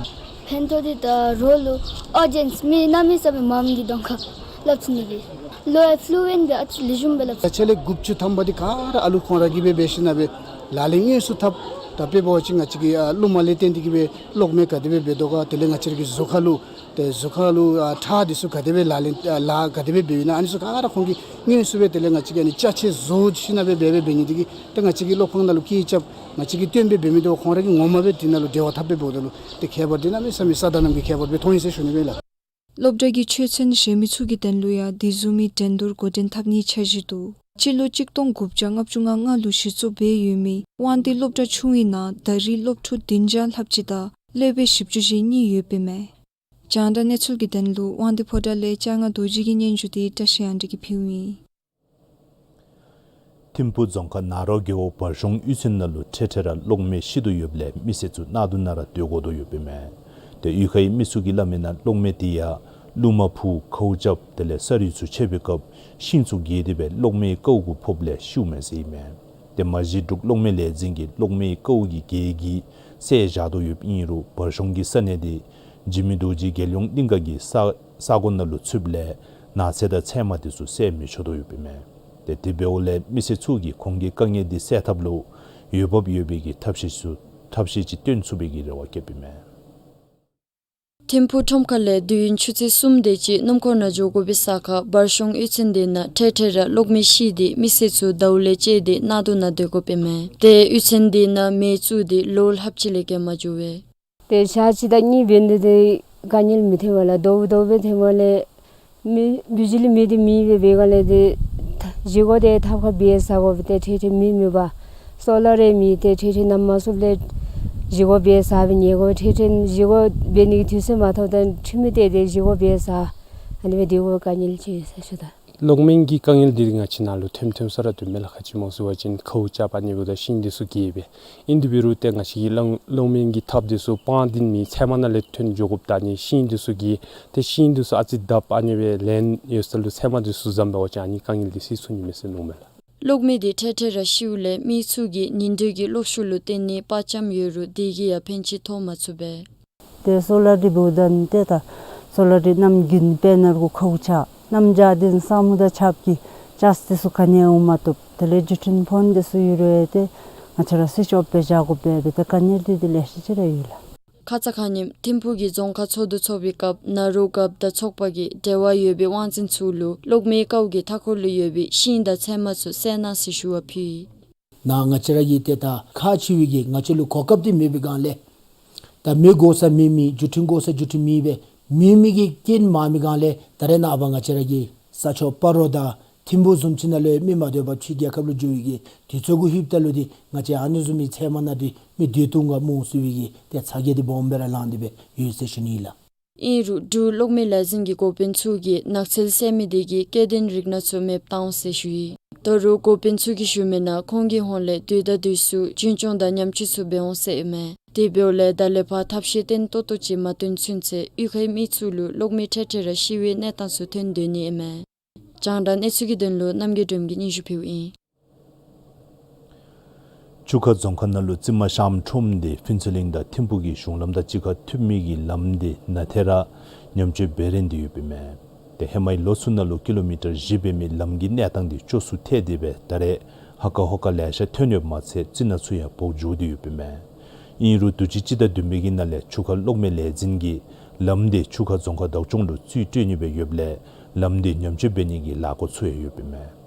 ཕན་ཐོགས་འདི་ད་རོགས་ལུ་ཨོ་ཌི་ཡེནསི་མི་གནམ་མེད་ས་མེད་མངམ་གི་གདོང་ཁར་ལྷབ་ཚུགས་ནི་ལས། ལོ་ཨེ་ཕུ་ལུ་ཨེནཊ་འདི་ཨ་ཙི་ལེགས་ཤོམ་སྦེ་ལགས། ཆ་ལས་དགུ་བཅུ་ཐམ་པ་འདི་ག་ར་ཨ་ལུ་ཁོང་ར་གིས་སྦེ་འབད་ཞིན་ན་སྦེ་ལག་ལེན་དངོས་སུ་འཐབ། ད་དཔེ་འབད་བ་ཅིན་ང་བཅས་ཀྱིས་ཨ་རླུང་མ་ལས་བརྟེན་ཏེ་གིས་སྦེ་གློག་མེ་ག་དེ་སྦེ་འབད་དོ་ག། དེ་ལས་ང་བཅས་ར་གི་གཟུགས་ཁ་ལུ་ཏེ་གཟུགས་ཁ་ལུ་ཨ་ཁྲག་འདི་ཚུ་ག་དེ་སྦེ་ལག་ལེན་ཨ་ལཱ་ག་དེ་སྦེ་འབདཝ་ཨིན་ན། ཨ་ནི་ཚུ་ག་ར་ཁོང་གིས་དངོས་སུ་སྦེ་དེ་ལས་ང་བཅས་ཀྱིས་ཨ་ནི་ཅ་ཆས་བཟོ་ཞིན་ན་སྦེ་འབད་འབད་འབད་ནི་འདི་གིས་ཏེ་ང་བཅས་ཀྱིས་གློག་ཁང་ནང་ལུ་སྐད་རྐྱབ། ང་བཅས་ཀྱིས་སྟོན་སྦེ་འབད་མི་འདི་ཁོང་ར་གིས་ངོ་མ་སྦེ་འདི་ནང་ལུ་འབྲེལ་བ་འཐབ་སྦེ་འབདཝ་ད་ལུ་ཏེ་ཁྱད་པར་འདི་གནམ་མེད་ས་མེད་ས་དང་གནམ་གྱི་ཁྱད་པར་སྦེ་མཐོང་ཡི་ཟེར་ཞུ་ནི་སྦེ་ལགས། སློབ་གྲྭ་གི་ཆོས་ཚན་གཞན་མི་ཚུ་གི་དོན་ལུ་ཡང་དེ་བཟུམ་མའི་འགྲན་བསྡུར་འགོ་འདྲེན་འཐབ་ནིའི་འཆར་གཞི་འདུག། སྤྱི་ལོ་གཅིག་སྟོང་དགུ་བརྒྱ་ལྔ་བཅུ་ང་ལྔ་ལུ་གཞི་བཙུགས་འབད་ཡོད་མི་དབང་འདུས་སློབ་གྲྭ་ཆུང་བའི་ནང་ད་རེས་སློབ་ཕྲུག་བདུན་བརྒྱ་ལྷགཔ་ཅིག་དང་སློབ་དཔོན་བཞི་བཅུ་ཞེ་གཉིས་ཡོདཔ་ཨིན་མས། རྒྱང་བསྒྲགས་གནས་ཚུལ་གྱི་དོན་ལུ་དབང་འདུས་ཕོ་བྲང་ལས་ལྕང་ང་རྡོ་རྗེ་གི་སྙན་ཞུ་འདི་བཀྲ་ཤིས་དབང་འདུས་ཀྱིས་ཕུལཝ་ཨིན། ཐིམ་ཕུ་རྫོང་ཁག་ན་རོ་རྒེད་འོག་བར་གཞུང་གཡུས་ཚན་ནང་ལུ་ཐེངས་ཐེངས་ར་གློག་མེ་ཤི་དོ་ཡོདཔ་ལས་མི་སེར་ཚུ་གནག་དུང་ནང་ར་སྡོད་དགོ་དོ་ཡོདཔ་ཨིན་མས། ཏེ་གཡུས་ཁའི་མི་ཚུ་གིས་སླབ་མིའི་ནང་གློག་མེ་འདི་ཡང་རླུང་མ་འཕུ་ཁཝ་རྐྱབ་དེ་ལས་ས་རུད་ཚུ་ཆད་པའི་སྐབས་ཤིང་ཚུ་གས་ཏེ་སྦེ་གློག་མེའི་ཀཝ་གུ་ཕོགཔ་ལས་ཤིཝ་མས་ཟེར་ཨིན་མས། ཏེ་མ་གཞི་འབྲུག་གློག་མེ་ལས་འཛིན་གྱིས་གློག་མེའི་ཀཝ་གི་གས་ཀྱིས་བསལ་བཞག་དོ་ཡོདཔ་ཨིན་རུང་བར་གཞུང་གི་ས་གནས་འདི་འཇིགས་མེད་རྡོ་རྗེ་རྒྱལ་ཡོངས་གླིང་ག་གི་ས་ས་གོ་ནང་ལུ་ཚུདཔ་ལས་ནགས་ཚལ་དང་ཚལ་མ་འདི་ཚུ་བསལ་མི་ཆོག་དོ་ཡོདཔ་ཨིན་མས། ཏེ་དེ་འབདཝ་ལས་མི་སེར་ཚུ་གིས་ཁོང་གི་དཀའ་ངལ་འདི་སེལ་ཐབས་ལུ་འོས་འབབ་ཡོད་པའི་གི་ཐབས་ཤེས་ཚུ་ཐབས་ཤེས་ཅིག་སྟོན་ཚུགས་པའི་གི་རེ་བ་བསྐྱེདཔ་ཨིན་མས། ཐིམ་ཕུ་ཁྲོམ་ཁ་ལས་དུས་ཡུན་ཆུ་ཚོད་གསུམ་དེ་ཅིག་སྣུམ་འཁོར་ནང་འགྱོ་དགོ་པའི་ས་ཁར་བར་གཞུང་གཡུས་ཚན་དེ་ནང་ཐེངས་ཐེངས་ར་གློག་མེ་ཤི་སྟེ་མི་སེར་ཚུ་ཟླཝ་ལས་བཅད་དེ་གནག་དུང་ནང་སྡོད་དགོཔ་ཨིན་མས། ཏེ་གཡུས་ཚན་དེ་ནང་མེ་བཙུགས་ཏེ་ལོ་ལྷགཔ་ཅིག་ལས་བརྒལ་མ་འགྱོ་བས། ཏེ་ཞག་གཅིག་དང་གཉིས་འབད་ནི་འདི་དཀའ་ངལ་མི་ཐོན་པས་ལགས། ཟླཝ་ཟླཝ་སྦེ་ཐོན་པ་ལས་མེ་བི་ཇི་ལི་མེ་འདི་མེདཔ་སྦེ་འབད་སྒང་ལས་ཏེ་བཞེས་སྒོ་འདི་ཐབ་ཁར་སྦེ་ཟ་དགོ་པས། ཏེ་ཐེངས་ཐེངས་མེ་མེད་པར་སོ་ལར་རེ་མེད། ཏེ་ཐེངས་ཐེངས་ནམ་མ་ཚུདཔ་ལས་བཞེས་སྒོ་སྦེ་ཟ་སྦེ་ཉལ་དགོ། ཐེངས་ཐེངས་བཞེས་སྒོ་འབད་ནི་གི་དུས་ཚོད་མ་ཐོབ་ད་ཁྲི་མེ་བཏེགས་ཏེ་བཞེས་སྒོ་སྦེ་ཟ། ཨ་ནི་སྦེ་སྡོད་དགོ་པའི་དཀའ་ངལ་ཅིག་ཡོད་ཟེར་ཞུ་དོ། གློག་མེ་གི་དཀའ་ངལ་འདི་ང་བཅས་ནང་ལུ་ཐོནམ་ཐོནམ་ས་ར་འདུག་མས་ལགས། ག་ཅི་སྨོ་ཟེར་བ་ཅིན་ཁཝ་རྐྱབ་ཨ་ནི་འབདཝ་ད་ཤིང་འདི་ཚུ་གས་པས། ཨིན་དེ་འབད་རུང་ཏེ་ང་བཅས་ཀྱི་གློག་གློག་མེ་གི་ཐགཔ་འདི་ཚུ་སྤང་འདི་མེད། ཚལ་མ་ནང་ལས་ཐོན་འགྱོ་དགོཔ་ད་ཨ་ནི་ཤིང་འདི་ཚུ་གས། ཏེ་ཤིང་འདི་ཚུ་ཨ་ཙི་བརྡབ་ཨ་ནི་སྦེ་ལེན་ཡོད་ས་ལུ་ཚལ་མ་འདི་ཚུ་བཟུམ་འབད་བ་ཅིན་ཨ་ནི་དཀའ་ངལ་འདི་སེལ་ཚུགས་ནི་མས་ཟེར་མནོཝ་མས་ལགས། གློག་མེ་འདི་ཐེངས་ཐེངས་ར་ཤིཝ་ལས་མི་ཚུ་གིས་ཉིན་དུས་ཀྱི་གློག་ཤུགས་ལུ་བརྟེན་ནི་པར་ཙམ་ཡོད་རུང་དེ་གིས་ཡང་ཕན་ཆེ་ཐོགས་མ་ཚུགས་པས། ཏེ་སོ་ལར་འདི་འབདཝ་ད་ཏེ་ད་སོ་ལར་འདི་གནམ་དགུན་དཔེར་ན་རུང་ཁཝ་རྐྱབ། གནམ་བྱཱར་འདི་ས་སྨུག་དང་ཆརཔ་གིས་ཅརཇ་འདི་ཚུ་ག་ནི་ཡང་འོང་མ་བཏུབ། དེ་ལས་བརྒྱུད་འཕྲིན་ཕོན་འདི་ཚུ་ཡོད་རུང་ཏེ་ང་བཅས་ར་སུའིཆ་ཨོཕ་སྦེ་བཞག་དགོ་པས། ཏེ་དཀའ་ངལ་འདི་འདི་ལེ་ཤ་ཅིག་ར་ཡོད་ལགས། ཁ་ཙ་ཁ་ཉིནམ་ཐིམ་ཕུག་གི་རྫོང་ཁག་ཚོགས་འདུ་ཚོགས་པའི་སྐབས་ན་རོ་རྒཔོ་དང་ཚོགས་པ་གིས་འབྲེལ་བ་ཡོད་པའི་དབང་འཛིན་ཚུ་ལུ་གློག་མེའི་ཀཝ་གི་མཐའ་འཁོར་ལུ་ཡོད་པའི་ཤིང་དང་ཚལ་མ་ཚུ་བསལ་གནང་ཟེར་ཞུ་བ་ཕུལ་ཡི། ནཱ་ང་བཅས་ར་གིས་ཏེ་ད་ཁག་ཆེ་བའི་གི་ང་བཅས་ལུ་གོ་སྐབས་འདི་མེད་པའི་སྒང་ལས་ད་མེ་དགོ་ས་མེ་མེད། བརྒྱུད་འཕྲིན་དགོ་ས་བརྒྱུད་འཕྲིན་མེད་པས། མེ་མེད་ཀྱི་རྐྱེན་མ་མེད་སྒང་ལས་ད་རེས་ནངས་པ་ང་བཅས་ར་གི་ས་ཕྱོགས་སྤ་རོ་དང་ཐིམ་ཕུ་བཟུམ་ཅིག་ནང་ལུ་མི་མ་སྡོད་པར་ཕྱི་རྒྱལ་ཁབ་ལུ་འགྱོ་བའི་གི་དུས་ཚོད་གུ་ལྷོདཔ་ད་ལུ་འདི་ང་བཅས་ཨ་ནི་བཟུམ་མའི་ཚལ་མ་ནང་འདི་མེ་སྡོད་བཏུབ་ག་སྨོ་ཟེར་བའི་གི་ཏེ་ཚ་གྱང་འདི་སྦོམ་སྦེ་ར་ལངས་ཏེ་སྦེ་ཡོད་ཟེར་ཞུ་ནི་ཨིན་ལགས། ཨིན་རུང་འབྲུག་གློག་མེ་ལས་འཛིན་གྱི་འགོ་དཔོན་ཚུ་གིས་ནགས་ཚལ་བསལ་མི་དེ་གིས་སྐྱེ་ལྡན་རིགས་སྣ་ཚུ་མེདཔ་བཏང་འོང་ཟེར་ཞུ་ཡི། ད་རུང་འགོ་དཔོན་ཚུ་གིས་ཞུ་མིའི་ནང་ཁོང་གི་ཧོངས་ལས་དུས་དང་དུས་སུ་རྒྱུན་སྐྱོང་དང་ཉམས་བཅོས་ཚུ་འབད་འོང་ཟེར་ཨིན་མས། དེ་འབདཝ་ལས་ད་ལས་ཕར་ཐབས་ཤེས་བརྟན་ཏོག་ཏོ་ཅིག་མ་བཏོན་ཚུན་ཚོད་གཡུས་ཁའི་མི་ཚུ་ལུ་གློག་མེ་ཐེངས་ཐེངས་ར་ཤི་བའི་གནས་སྟངས་ཚུ་ཐོན་སྡོད་ནི་ཨིན་མས། རྒྱང་བསྒྲགས་གནས་ཚུལ་གྱི་དོན་ལུ་རྣམ་རྒྱལ་སྒྲོལམ་གིས་སྙན་ཞུ་ཕུལཝ་ཨིན། ཆུ་ཁ་རྫོང་ཁག་ནང་ལུ་རྩི་མ་ཤམ་ཁྲོམ་འདི་ཕུན་ཚོགས་གླིང་དང་ཐིམ་ཕུག་གི་གཞུང་ལམ་དང་གཅིག་ཁར་ཐུག་མི་གི་ལམ་འདི་ནང་ཐད་ར་ཉམས་བཅོས་འབད་རན་ཏེ་ཡོདཔ་ཨིན་མས། ཏེ་ཧེ་མའི་ལོ་ཚུ་ནང་ལུ་ཀི་ལོ་མི་ཊར་བཞི་འབད་མི་ལམ་གྱི་གནས་སྟངས་འདི་སྐྱོ་སུ་ཐལ་ཏེ་སྦེ་ད་རེས་ཧ་ཀ་ཧོ་ཀ་ལེ་ཤ་ཐོན་ཡོདཔ་མ་ཚད་རྩི་སྣ་ཚུ་ཡང་བོག་འགྱོ་སྟེ་ཡོདཔ་ཨིན་མས། ཨིན་རུང་དུས་ཅི་སྤྱི་ཟླ་བདུན་པའི་གི་ནང་ལས་ཆུ་ཁ་གློག་མེ་ལས་འཛིན་གྱིས་ལམ་འདི་ཆུ་ཁ་རྫོང་ཁག་བདག་སྐྱོང་ལུ་རྩིས་སྤྲོད་ནི་སྦེ་ཡོདཔ་ལས་ལམ་འདི་ཉམས་བཅོས་འབད་ནི་གི་ལས་སྒོ་ཚུ་ཡང་ཡོདཔ་ཨིན་མས།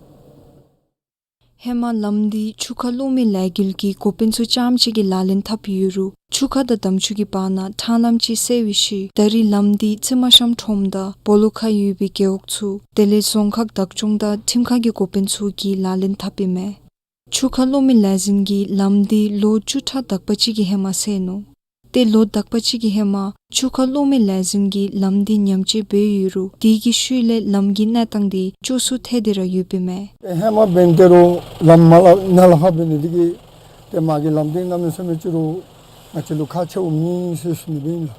ཧེ་མ་ལམ་འདི་ཆུ་ཁ་གློག་མེ་ལས་འགུལ་གྱི་འགོ་དཔོན་ཚུ་རྐྱངམ་གཅིག་གིས་ལག་ལེན་འཐབ་ཡོད་རུང་ཆུ་ཁ་དང་འདམ་ཆུ་གི་བར་ན་ཐང་ལམ་ཅིག་བསལ་བའི་ཤུལ་ད་རེས་ལམ་འདི་རྩི་མ་ཤམ་ཁྲོམ་དང་སྦོ་ལོགས་ཁར་ཡོད་པའི་རྒེད་འོག་ཚུ་དེ་ལས་རྫོང་ཁག་བདག་སྐྱོང་དང་ཁྲིམས་ཁང་གི་འགོ་དཔོན་ཚུ་གིས་ལག་ལེན་འཐབ་ཨིན་མས། ཆུ་ཁ་གློག་མེ་ལས་འཛིན་གྱིས་ལམ་འདི་ལོ་བཅུ་ཕྲག་དག་པ་ཅིག་གི་ཧེ་མ་བསལ་ནུག། ཏེ་ལོ་དག་པ་ཅིག་གི་ཧེ་མ་ཆུ་ཁ་གློག་མེ་ལས་འཛིན་གྱིས་ལམ་འདི་ཉམས་བཅོས་འབད་ཡོད་རུང་དེ་གི་ཤུལ་ལས་ལམ་གྱི་གནས་སྟངས་འདི་སྐྱོ་སུ་ཐལ་ཏེ་ར་ཡོདཔ་ཨིན་མས། ཧེ་མ་འབད་ནི་དེ་རུང་ལམ་མར་ལས་ནཱ་ལས་ཕར་འབད་ནི་དེ་གིས་ཏེ་མར་གྱི་ལམ་འདི་གནམ་མེད་ས་མེད་ཅིག་རུང་ང་བཅས་ལུ་ཁག་ཆེཝ་མེན་ཟེར་ཞུ་ནི་སྦེ་ཨིན་ལགས།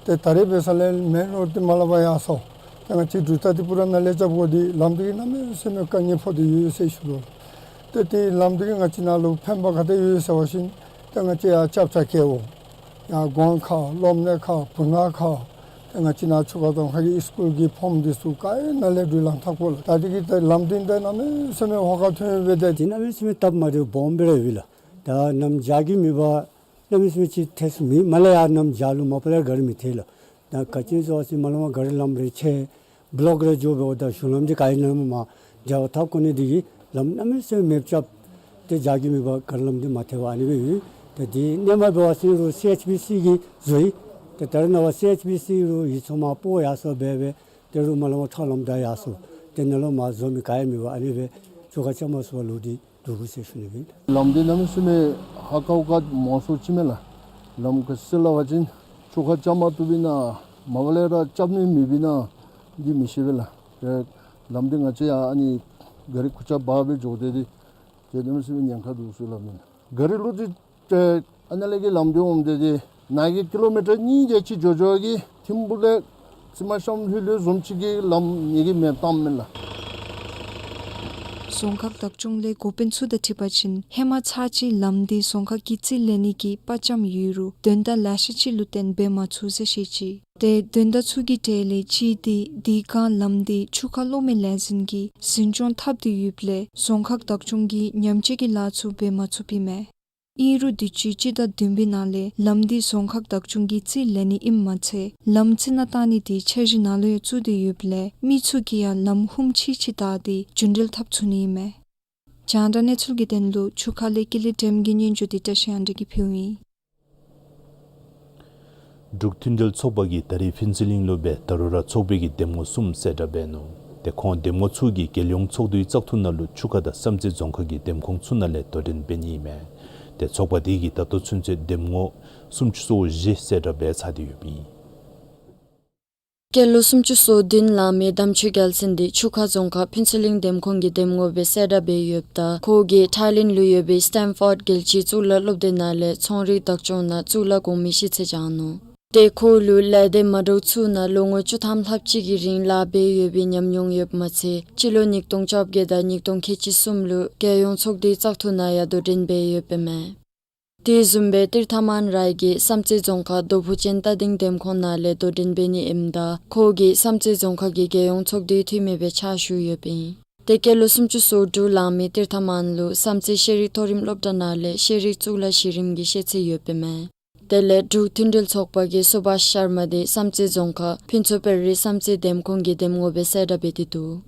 ཏེ་ད་རེས་འབད་ས་ལས་མེན་རོཌ་འདི་མར་ལས་ཕར་ཡར་སོང་། ཏེ་ང་བཅས་འབྲུག་རྟ་ཏི་ཕུ་ར་ནང་ལས་རྐྱབ་དགོ་འདི་ལམ་འདི་གིས་གནམ་མེད་ས་མེད་དཀའ་ངལ་ཕོག་སྟེ་ཡོད་ཟེར་ཞུ་དོ། ཏེ་ཏེ་ལམ་འདི་གིས་ང་བཅས་ནང་ལུ་ཕན་པ་ག་དེ་ཡོད་ཟེར་བ་ཅིན་ཏེ་ང་བཅས་ཡར་སྐྱབས་ཆ་རྒྱལ་པོ་ཡར་སྒོ་ཁ་སློབ་གནས་ཁ་བུམ་ཐང་ཁ་ ང་བཅས་ནཱ་ཆུ་ཁ་རྫོང་ཁག་གི་སི་ཀུལ་གྱི་ཕོརམ་འདི་ཚུ་ག་ར་ནཱ་ལས་འདྲུད་ལངས་ཐག་པོ་ལགས། ད་འདི་གིས་ད་ལམ་འདི་ད་གནམ་མེད་ས་མེད་ཧོ་ཁ་ཐོན་ཡོད་པས། ད་འདི་གནམ་མེད་ས་མེད་སྟབས་མ་བདེཝ་སྦོམ་སྦེ་ར་ཡོད་ལགས། ད་གནམ་བྱཱར་གྱི་མེད་པར་གནམ་མེད་ས་མེད་ཅིག་ཐལ་སོང་མི་མ་ལས་ཡར་གནམ་བྱཱར་ལུ་མ་པ་ལས་ག་ར་མི་ཐལ་ལགས། ད་ག་ཅི་སྨོ་ཟེར་བ་ཅིན་མ་ལས་མར་ག་ར་ལམ་རེ་ཆད་བློག་རེ་འགྱོ་སྦེ་འོངམ་ད་གཞུང་ལམ་འདི་ག་ར་ནཱ་ལས་མར་འདྲ་བ་ཐབས་གོ་ནི་འདི་གིས་ལམ་གནམ་མེད་ས་མེད་མེདཔ་རྐྱབ་སྟེ་བྱཱར་གྱི་མེད་པར་ག་ར་ལམ་འདི་མ་ཐལ་བར་ཨ་ནི་སྦེ་ཡོད། ད་འདི་སྔོན་མ་འབད་བ་ཅིན་རུང་སི་ཨེཆ་བི་སི་གིས་བཟོ་ཡི། ད་ད་རེས་ནངས་པ་སི་ཨེཆ་བི་སི་རུང་ཡིད་ཚིམ་པོ་ཡར་སོང་སྦེ་སྦེ་ཏེ་རུང་མ་ལས་མར་ཁྲ་ལམ་ད་ཡར་སོང་། ཏེ་ནཱ་ལས་མར་བཟོ་མི་ག་ཡང་མེད་པར་ཨ་ནི་སྦེ་ཆུ་ཁ་རྐྱབ་མ་ཚུགས་པར་ལུས་ཏེ་འདུག་ཟེར་ཞུ་ནི་ཨིན། ལམ་འདི་གནམ་མེད་ས་མེད་ཧ་ཀ་ཀ་མང་སུ་ཅིག་མས་ལགས། ལམ་ག་ཅི་ཟེར་སླབ་པ་ཅིན་ཆུ་ཁ་རྐྱབ་མ་བཏུབ་པས་ན་མ་པ་ལས་ར་རྐྱབ་ནི་མེད་པས་ན་འདི་མི་ཤེས་པས་ལགས། ཏེ་ལམ་འདི་ང་བཅས་ཡང་ཨ་ནི་ག་རི་ཁུར་ཆ་འབག་སྦེ་འགྱོ་སྟེ་འདི་ཏེ་གནམ་མེད་ས་མེད་ཉེན་ཁ་འདུག་ཟེར་སླབ་ཨིན། ག་རི་ལུ་འདི་ཏེ་ཨ་ནཱ་ལས་ཀྱི་ལམ་འདི་འོངམ་ད་འདི་ནཱ་གི་ཀི་ལོ་མི་ཊར་གཉིས་དེ་ཅིག་འགྱོ་འགྱོ་གི་ཐིམ་ཕུག་ལས་རྩི་མ་ཤམ་ལྷོད་ལྷོད་བཟུམ་ཅིག་གི་ལམ་ནི་གི་མེདཔ་བཏངམ་མས་ལགས། རྫོང་ཁག་བདག་སྐྱོང་ལས་འགོ་དཔོན་ཚུ་དང་འཁྲིལ་བ་ཅིན་ཧེ་མ་ཚར་གཅིག་ལམ་འདི་རྫོང་ཁག་གིས་རྩིས་ལེན་ནི་གི་དཔའ་བཅམ་ཡོད་རུང་དོན་དག་ལེ་ཤ་ཅིག་ལུ་བརྟེན་འབད་མ་ཚུགས་ཟེར་བཤད་ཅི། ཏེ་དོན་དག་ཚུ་གི་གྲས་ལས་གཅིག་འདི་དེ་སྒང་ལམ་འདི་ཆུ་ཁ་གློག་མེ་ལས་འཛིན་གྱིས་འཛིན་སྐྱོང་འཐབ་སྟེ་ཡོདཔ་ལས་རྫོང་ཁག་བདག་སྐྱོང་གིས་ཉམས་བཅོས་ཀྱི་ལཱ་ཚུ་འབད་མ་ཚུགསཔ་ཨིན་མས། ཨིན་རུང་དུས་ཅི་སྤྱི་ཟླ་བདུན་པའི་ནང་ལས་ལམ་འདི་རྫོང་ཁག་བདག་སྐྱོང་གིས་རྩིས་ལེན་ནི་ཨིནམ་མ་ཚད་ལམ་རྩི་ནག་བཏང་ནི་འདི་འཆར་གཞི་ནང་ལུ་ཡང་བཙུགས་ཏེ་ཡོདཔ་ལས་མི་ཚུ་གིས་ཡང་ལམ་ཧུམ་ཆི་ཆི་བལྟ་སྟེ་རྒྱུན་འགྲུལ་འཐབ་ཚུགས་ནི་ཨིན་མས། རྒྱང་བསྒྲགས་གནས་ཚུལ་གྱི་དོན་ལུ་ཆུ་ཁ་ལས་ཀུན་ལེགས་སྒྲོལམ་གྱི་སྙན་ཞུ་འདི་བཀྲ་ཤིས་དབང་འདུས་ཀྱིས་ཕུལཝ་ཨིན། འབྲུག་མཐུན་སྒྲིལ་ཚོགས་པ་གིས་ད་རིས་ཕུན་ཚོགས་གླིང་ལུ་སྦེ་ད་རུང་ར་ཚོགས་པའི་གི་འདེམས་ངོ་གསུམ་གསལ་བསྒྲགས་འབད་ནུག། ཏེ་ཁོང་འདེམས་ངོ་ཚུ་གིས་རྒྱལ་ཡོངས་ཚོགས་འདུའི་བཙག་འཐུ་ནང་ལུ་ཆུ་ཁ་དང་བསམ་རྩེ་རྫོང་ཁག་གི་འདེམས་ཁོངས་ཚུ་ནང་ལས་དོ་འགྲན་འབད་ནི་ཨིན་མས། ཏེ་ཚོགས་པ་དེ་གིས་ད་ལྟོ་ཚུན་ཚོད་འདེམས་ངོ་སུམ་ཅུ་སོ་བཞི་གསལ་བསྒྲགས་འབད་ཚར་ཏེ་ཡོདཔ་ཨིན། སྐྱེས་ལོ་སུམ་ཅུ་སོ་བདུན་ལང་མི་དམ་ཆོས་རྒྱལ་མཚན་འདི་ཆུ་ཁ་རྫོང་ཁག་ཕུན་ཚོགས་གླིང་འདེམས་ཁོངས་ཀྱི་འདེམས་ངོ་སྦེ་གསལ་བསྒྲགས་འབད་ཡོདཔ་ད་ཁོ་གིས་ཐའི་ལེནཌ་ལུ་ཡོད་པའི་སི་ཊེམ་ཕོརཌ་རྒྱལ་སྤྱིའི་གཙུག་ལག་སློབ་སྡེ་ནང་ལས་ཚོང་རིག་བདག་སྐྱོང་ནང་གཙུག་ལག་གོང་མའི་ཤེས་ཚད་སྦྱངས་ནུག། ཏེ་ཁོ་ལུ་ལས་སྡེ་མ་འདྲཝ་ཚུ་ནང་ལོ་ངོ་བཅུ་ཐམ་ལྷགཔ་ཅིག་གི་རིང་ལཱ་འབད་ཡོད་པའི་ཉམས་མྱོང་ཡོདཔ་མ་ཚད་སྤྱི་ལོ་ཉིས་སྟོང་བཅོ་བརྒྱད་དང་ཉིས་སྟོང་ཁལ་གཅིག་གསུམ་ལུ་རྒྱལ་ཡོངས་ཚོགས་འདུའི་བཙག་འཐུ་ནང་ཡང་དོ་འགྲན་འབད་ཡོདཔ་ཨིན་མས། དེ་བཟུམ་སྦེ་ཏིར་ཐ་མན་རའི་གིས་བསམ་རྩེ་རྫོང་ཁག་རྡོ་ཕུ་ཅན་རྟ་སྡིང་འདེམས་ཁོངས་ནང་ལས་དོ་འགྲན་འབད་ནི་ཨིནམ་ད་ཁོ་གིས་བསམ་རྩེ་རྫོང་ཁག་གི་རྒྱལ་ཡོངས་ཚོགས་འདུའི་འཐུས་མི་སྦེ་ཕྱག་ཞུ་ཡོདཔ་ཨིན། ཏེ་སྐྱེས་ལོ་སུམ་ཅུ་སོ་དྲུག་ལང་མི་ཏིར་ཐ་མན་ལུ་བསམ་རྩེ་ཤེས་རིག་མཐོ་རིམ་སློབ་གྲྭ་ནང་ལས་ཤེས་རིག་གཙུག་ལག་གཞི་རིམ་གྱི་ཤེས་ཚད་ཡོདཔ་ཨིན་མས། དེ་ལས་འབྲུག་མཐུན་སྒྲིལ་ཚོགས་པ་གིས་སུ་བྷཱཤ་ཤར་མ་འདི་བསམ་རྩེ་རྫོང་ཁག་ཕུན་ཚོགས་དཔལ་རི་བསམ་རྩེ་འདེམས་ཁོངས་ཀྱི་འདེམས་ངོ་སྦེ་གསལ་བསྒྲགས་འབད་དེ་འདུག།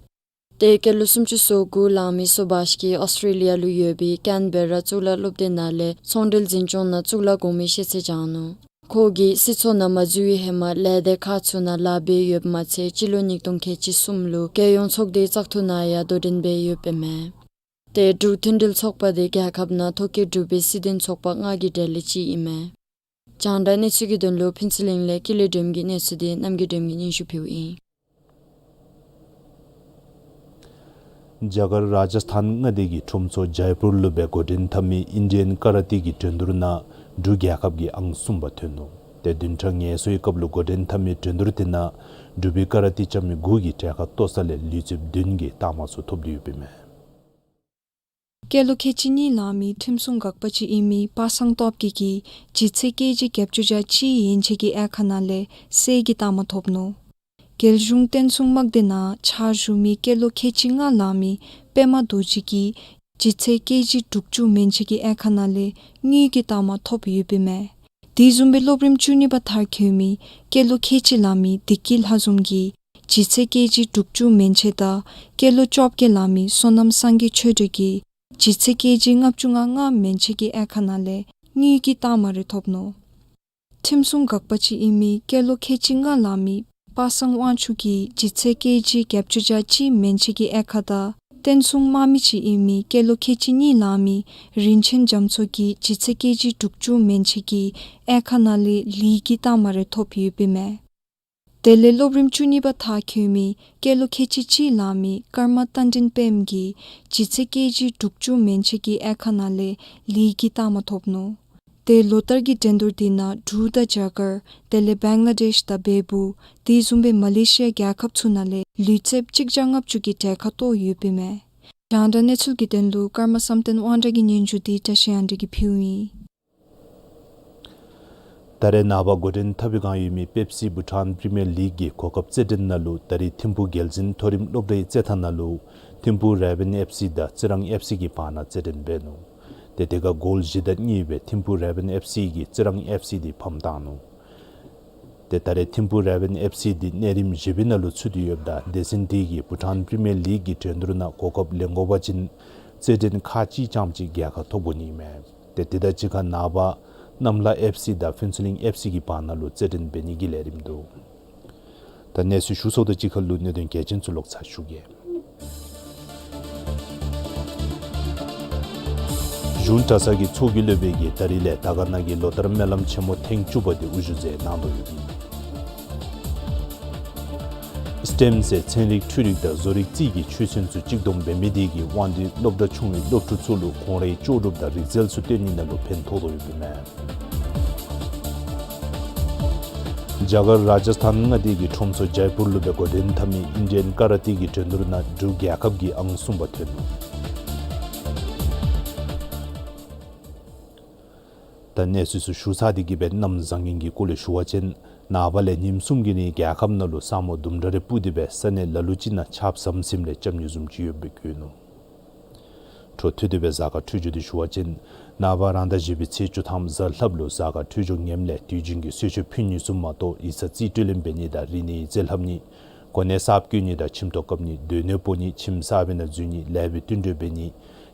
ཏེ་སྐྱེས་ལོ་སུམ་ཅུ་སོ་དགུ་ལང་མི་སུ་བྷཱཤ་གིས་ཨོསི་ཊྲེ་ལི་ཡ་ལུ་ཡོད་པའི་ཀེན་བེ་ར་གཙུག་ལག་སློབ་སྡེ་ནང་ལས་ཚོང་འབྲེལ་འཛིན་སྐྱོང་ནང་གཙུག་ལག་གོང་མའི་ཤེས་ཚད་སྦྱངས་ནུག། ཁོ་གིས་སྲིད་ཚོགས་ནང་མ་འཛུལ་བའི་ཧེ་མ་ལས་སྡེ་ཁག་ཚུ་ནང་ལཱ་འབད་ཡོདཔ་མ་ཚད་སྤྱི་ལོ་ཉིས་སྟོང་ཁལ་གཅིག་གསུམ་ལུ་རྒྱལ་ཡོངས་ཚོགས་སྡེའི་བཙག་འཐུ་ནང་ཡང་དོ་འགྲན་འབད་ཡོདཔ་ཨིན་མས། ཏེ་འབྲུག་མཐུན་སྒྲིལ་ཚོགས་པ་དེ་རྒྱལ་ཁབ་ནང་ཐོ་བཀོད་གྲུབ་པའི་སྲིད་དོན་ཚོགས་པ་ལྔ་གི་གྲས་ལས་གཅིག་ཨིན་མས། རྒྱང་བསྒྲགས་གནས་ཚུལ་གྱི་དོན་ལུ་ཕུན་ཚོགས་གླིང་ལས་ཀུན་ལེགས་སྒྲོལམ་གྱི་གནས་ཚུལ་དེ་རྣམ་རྒྱལ་སྒྲོལམ་གྱིས་སྙན་ཞུ་ཕུལཝ་ཨིན། རྒྱ་གར་རཱ་ཇཱས་ཐཱན་མངའ་སྡེ་གི་ཁྲོམ་ཚོགས་ཇཱའི་པུར་ལུ་སྦེ་འགོ་འདྲེན་འཐབ་མི་ཨིན་ཌི་ཡན་ཀ་ར་ཊི་གི་འགྲན་བསྡུར་ནང་འབྲུག་རྒྱལ་ཁབ་ཀྱིས་ཨང་གསུམ་པ་ཐོན་ནུག། ཏེ་བདུན་ཕྲག་ངལ་གསོའི་སྐབས་ལུ་འགོ་འདྲེན་འཐབ་མི་འགྲན་བསྡུར་དེ་ནང་འབྲུག་པའི་ཀ་ར་ཊི་རྐྱབ་མི་དགུ་གིས་གྲལ་ཁར་གཏོགས་ས་ལས་ལུས་རྩལཔ་བདུན་གྱིས་རྟགས་མ་ཚུ་ཐོབ་སྟེ་ཡོདཔ་ཨིན་མས། སྐྱེས་ལོ་ཁལ་གཅིག་གཉིས་ལང་མི་ཁྲིམས་སྲུང་འགག་པ་ཅིག་ཨིན་མི་པ་སངས་སྟོབས་རྒྱས་ཀྱིས་ལྗིད་ཚད་ཀེ་ཇི་བརྒྱད་ཅུ་གྱ་གཅིག་ཡན་ཆད་ཀྱི་དབྱེ་ཁག་ནང་ལས་གསེར་གྱི་རྟགས་མ་ཐོབ་ནུག། རྒྱལ་གཞུང་བསྟན་སྲུང་དམག་སྡེ་ནང་ཕྱག་ཞུ་མི་སྐྱེས་ལོ་ཁལ་གཅིག་ལྔ་ལང་མི་པདྨ་རྡོ་རྗེ་གིས་ལྗིད་ཚད་ཀེ་ཇི་དྲུག་ཅུ་མན་ཆད་ཀྱི་དབྱེ་ཁག་ནང་ལས་དངུལ་གྱི་རྟགས་མ་ཐོབ་ཡོདཔ་ཨིན་མས། དེ་བཟུམ་སྦེ་སློབ་རིམ་བཅུ་གཉིས་པ་མཐར་འཁྱོལ་མི་སྐྱེས་ལོ་ཁལ་གཅིག་ལང་མི་བདེ་སྐྱིད་ལྷ་འཛོམས་ཀྱིས་ལྗིད་ཚད་ཀེ་ཇི་དྲུག་ཅུ་མན་ཆད་དང་སྐྱེས་ལོ་བཅོ་བརྒྱད་ལང་མི་བསོད་ནམས་སངས་རྒྱས་ཆོས་སྒྲོན་གྱིས་ལྗིད་ཚད་ཀེ་ཇི་ལྔ་བཅུ་ང་ལྔ་མན་ཆད་ཀྱི་དབྱེ་ཁག་ནང་ལས་དངུལ་གྱི་རྟགས་མ་རེ་ཐོབ་ནུག། ཁྲིམས་སྲུང་འགག་པ་ཅིག་ཨིན་མི་སྐྱེས་ལོ་ཁལ་གཅིག་ལྔ་ལང་མི་པ་སངས་དབང་ཕྱུག་གིས་ལྗིད་ཚད་ཀེ་ཇི་བརྒྱད་ཅུ་གྱ་གཅིག་མན་ཆད་ཀྱི་དབྱེ་ཁག་དང་བསྟན་སྲུང་དམག་མི་ཅིག་ཨིན་མི་སྐྱེས་ལོ་ཁལ་གཅིག་གཉིས་ལང་མི་རིན་ཆེན་རྒྱ་མཚོ་གིས་ལྗིད་ཚད་ཀེ་ཇི་དྲུག་ཅུ་མན་ཆད་ཀྱི་དབྱེ་ཁག་ནང་ལས་ལི་གི་རྟགས་མ་རེ་ཐོབ་ཡོདཔ་ཨིན་མས། དེ་ལས་སློབ་རིམ་བཅུ་གཉིས་པ་མཐར་འཁྱོལ་མི་སྐྱེས་ལོ་ཁལ་གཅིག་གཅིག་ལང་མི་ཀརྨ་རྟ་མགྲིན་དཔལམོ་གིས་ལྗིད་ཚད་ཀེ་ཇི་དྲུག་ཅུ་མན་ཆད་ཀྱི་དབྱེ་ཁག་ནང་ལས་ལི་གི་རྟགས་མ་ཐོབ་ནུག། ཏེ་ལོ་ལྟར་གྱི་འགྲན་བསྡུར་དེ་ནང་འབྲུག་དང་རྒྱ་གར་དེ་ལས་བེང་ལ་དེཤ་དང་བལ་པོ་དེ་བཟུམ་སྦེ་མ་ལེ་ཤི་ཡ་རྒྱལ་ཁབ་ཚུ་ནང་ལས་ལུས་རྩལཔ་གཅིག་བརྒྱ་ལྔ་བཅུ་གིས་གྲལ་ཁར་གཏོགས་ཡོདཔ་ཨིན་མས། རྒྱང་བསྒྲགས་གནས་ཚུལ་གྱི་དོན་ལུ་ཀརྨ་བསམ་གཏན་དབང་གྲགས་ཀྱི་སྙན་ཞུ་དེ་བཀྲ་ཤིས་དབང་འདུས་ཀྱིས་ཕུལཝ་ཨིན། ད་རེས་ནངས་པ་འགོ་འདྲེན་འཐབ་པའི་བསྒང་ཡོད་མི་པེབ་སི་བྷུ་ཊཱན་པི་རི་མི་ཡར་ལིག་གི་གོ་སྐབས་རྩེད་འགྲན་ནང་ལུ་ད་རེས་ཐིམ་ཕུག་རྒྱལ་འཛིན་མཐོ་རིམ་སློབ་གྲྭའི་རྩེད་ཐང་ནང་ལུ་ཐིམ་ཕུག་རེ་བཱན་ཨེཕ་སི་དང་རྩི་རང་ཨེཕ་སི་གི་བར་ན་རྩེད་འགྲན་འབད་ནུག། ཏེ་དེ་ཁར་གོལ་བཞི་དང་གཉིས་སྦེ་ཐིམ་ཕུག་རེ་བཱན་ཨེཕ་སི་གིས་རྩི་རང་ཨེཕ་སི་དེ་ཕམ་བཏང་ནུག། ཏེ་ད་རེས་ཐིམ་ཕུག་རེ་བཱན་ཨེཕ་སི་དེ་གནས་རིམ་བཞི་པའི་ནང་ལུ་ཚུད་དེ་ཡོདཔ་ད་སྡེ་ཚན་དེ་གིས་བྷུ་ཊཱན་པི་རི་མི་ཡར་ལིག་གི་འགྲན་བསྡུར་ནང་གོ་སྐབས་ལེན་དགོ་པ་ཅིན་རྩེད་འགྲན་ཁག་ཅིག་རྐྱངམ་ཅིག་རྒྱལ་ཁ་ཐོབ་དགོ་ནི་མས། ཏེ་དེ་དང་གཅིག་ཁར་ནངས་པ་གནམ་ལྷ་ཨེཕ་སི་དང་ཕུན་ཚོགས་གླིང་ཨེཕ་སི་གི་བར་ན་ལུ་རྩེད་འགྲན་འབད་ནི་གི་ལས་རིམ་འདུག། ད་གནས་ཚུལ་ཞུ་ཚརཝ་དང་གཅིག་ཁར་ལུ་གནད་དོན་གལ་ཆེན་ཚུ་ལོག་ཚར་ཞུ་གེ། གཞུང་གྲྭ་ཚང་གི་ཚོགས་ཀྱི་སློབ་དཔོན་གྱིས་ད་རིས་ལས་དར་དཀར་ན་གི་ལོ་ལྟར་སྨོན་ལམ་ཆེན་མོ་ཐེངས་བཅུ་པ་དེ་དབུ་བཞུགས་མཛད་གནང་དོ་ཡོདཔ་ཨིན། སི་ཊེམ་ཟེར་ཚན་རིག་འཕྲུལ་རིག་དང་བཟོ་རིག་རྩིས་ཀྱི་ཆོས་ཚན་ཚུ་གཅིག་བསྡོམས་འབད་མི་དེ་གིས་དབང་འདུས་སློབ་གྲྭ་ཆུང་བའི་སློབ་ཕྲུག་ཚུ་ལུ་ཁོང་རའི་ལྕོགས་གྲུབ་དང་རིག་རྩལ་ཚུ་སྟོན་ནི་ནང་ལུ་ཕན་ཐོགས་དོ་ཡོདཔ་ཨིན་མས། རྒྱ་གར་རཱ་ཇཱ་སི་ཐཱན་མངའ་སྡེ་གི་ཁྲོམ་ཚོགས་ཇའི་པུར་ལུ་སྦེ་འགོ་འདྲེན་འཐབ་མི་ཨིན་ཌི་ཡཱན་ཀ་ར་ཏེ་གི་འགྲན་བསྡུར་ནང་འབྲུག་རྒྱལ་ཁབ་ཀྱིས་ཨང་གསུམ་པ་ཐོན་ནུག། ད་གནས་ཚུལ་ཚུ་ཞུ་ཚར་ཏེ་གི་སྦེ་གནམ་བཟང་ངན་གྱི་སྐོར་ལས་ཞུ་བ་ཅིན་ནངས་པ་ལས་ཉིནམ་གསུམ་གྱི་རིང་རྒྱལ་ཁབ་ནང་ལུ་ས་སྨུག་དུམ་གྲ་རེ་སྤུབས་ཏེ་སྦེ་ས་གནས་ལ་ལུ་ཅིག་ནང་ཆརཔ་ཟམ་ཟིམ་ལས་རྐྱབ་ནི་བཟུམ་ཅིག་ཡོདཔ་སྦེ་བཀོད་ནུག། འཕྲོ་མཐུད་དེ་སྦེ་གཟའ་སྐར་འཕྲོད་སྦྱོར་དེ་ཞུ་བ་ཅིན་ནངས་པ་རང་ཟླ་བཞི་པའི་ཚེས་བཅུ་ཐམ་གཟའ་ལྷགཔ་ལུ་གཟའ་སྐར་འཕྲོད་སྦྱོར་ངནམ་ལས་དུས་རྒྱུན་གྱི་གསོལ་མཆོད་ཕུལ་ནི་ཚུ་མ་གཏོགས་ཡིག་ཚང་རྩིས་སྤྲོད་ལེན་འབད་ནི་དང་རིག་གནས་ཡིག་རྩིས་ལྷབ་ནི་གོ་གནས་གསརཔ་བསྐོ་ནི་དང་ཁྱིམ་ཐོག་བཀབ་ནི་སྡོད་གནས་སྤོ་ནི་ཁྱིམ་གསར་པའི་ནང་འཛུལ་ནི་ལེགས་པའི་བསྟུན་གྲོས་འབད་ནི་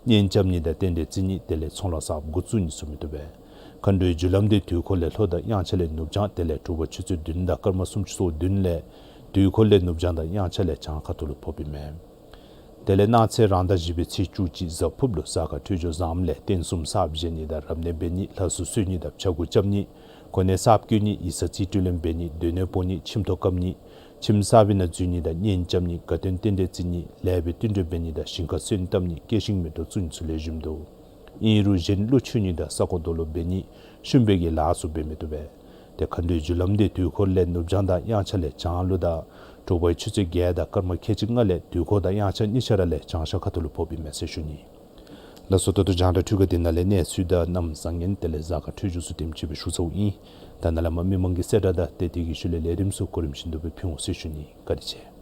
གཉེན་རྐྱབ་ནི་དང་རྟེན་འབྲེལ་བརྩི་ནི་དེ་ལས་ཚོང་ལཱ་གསརཔ་འགོ་བཙུགས་ནི་ཚུ་མི་བཏུབ་པས། མཁའ་འགྲོའི་རྒྱུ་ལམ་དེ་དུས་འཁོར་ལས་ལྷོ་དང་དབྱངས་འཆར་ལས་ནུབ་བྱང་དེ་ལས་དྲོ་པ་ཆུ་ཚོད་བདུན་དང་སྐར་མ་སུམ་ཅུ་སོ་བདུན་ལས་དུས་འཁོར་ལས་ནུབ་བྱང་དང་དབྱངས་འཆར་ལས་བྱང་ཁ་ཐུག་ལུ་ཕོགཔ་ཨིན་མས། དེ་ལས་གནངས་ཚེ་རང་ཟླ་བཞི་པའི་ཚེས་བཅུ་གཅིག་གཟའ་ཕུརཔ་ལུ་གཟའ་སྐར་འཕྲོད་སྦྱོར་བཟངམ་ལས་རྟེན་གསུམ་གསརཔ་བཞེངས་ནི་དང་རབ་གནས་འབད་ནི་ལྷ་གསོལ་གསོལ་ནི་དང་ཕྱྭ་འགུགས་རྐྱབ་ནི་གོ་གནས་གསརཔ་བསྐོ་ནི་ཡིག་ཚང་རྩིས་སྤྲོད་ལེན་འབད་ནི་སྡོད་གནས་སྤོ་ནི་ཁྱིམ་ཐོག་བཀབ་ནི་ཁྱིམ་གསར་པའི་ནང་འཛུལ་ནི་དང་གཉེན་རྐྱབ་ནི་དགའ་སྟོན་རྟེན་འབྲེལ་བརྩི་ནི་ལེགས་པའི་བསྟུན་གྲོས་འབད་ནི་དང་ཞིང་ཁར་སོན་བཏབ་ནི་སྐྱེ་ཤིང་མེ་ཏོག་བཙུགས་ནི་ཚུ་ལེགས་ཤོམ་འདུག། ཨིན་རུང་གཞན་ཀླུ་མཆོད་ནི་དང་ས་སྐོར་དོ་ལོ་འབད་ནི་ཤུམ་པའི་གི་ལཱ་ཚུ་འབད་མི་བཏུབ་པས། ཏེ་མཁའ་འགྲོའི་རྒྱུ་ལམ་དེ་དུས་འཁོར་ལས་ནུབ་བྱང་དང་དབྱངས་འཆར་ལས་བྱང་ལུ་དང་དྲོ་པའི་ཆུ་ཚོད་བརྒྱད་དང་སྐར་མ་ཁལ་གཅིག་ལྔ་ལས་དུས་འཁོར་དང་དབྱངས་འཆར་གཉིས་ཆ་ར་ལས་བྱང་ཤར་ཁ་ཐུག་ལུ་ཕོགཔ་ཨིན་མས་ཟེར་ཞུ་ནི། ལགས་སོ། ད་ལྟོ་རྒྱང་བསྒྲགས་འཕྲུལ་ཁང་འདི་ནང་ལས་གནས་ཚུལ་དང་གནམ་བཟང་ངན་དེ་ལས་གཟའ་སྐར་འཕྲོད་སྦྱོར་ཚུ་དེམ་ཅིག་སྦེ་ཞུ་ཚརཝ་ཨིན། ད་ནཱ་ལས་མར་མི་མང་གི་གསལ་བསྒྲགས་དང་ཏེ་དེ་གི་ཤུལ་ལས་ལས་རིམ་ཚུ་གོ་རིམ་བཞིན་དུ་སྦེ་ཕུལ་འོང་ཟེར་ཞུ་ནི། བཀའ་དྲིན་ཆེ།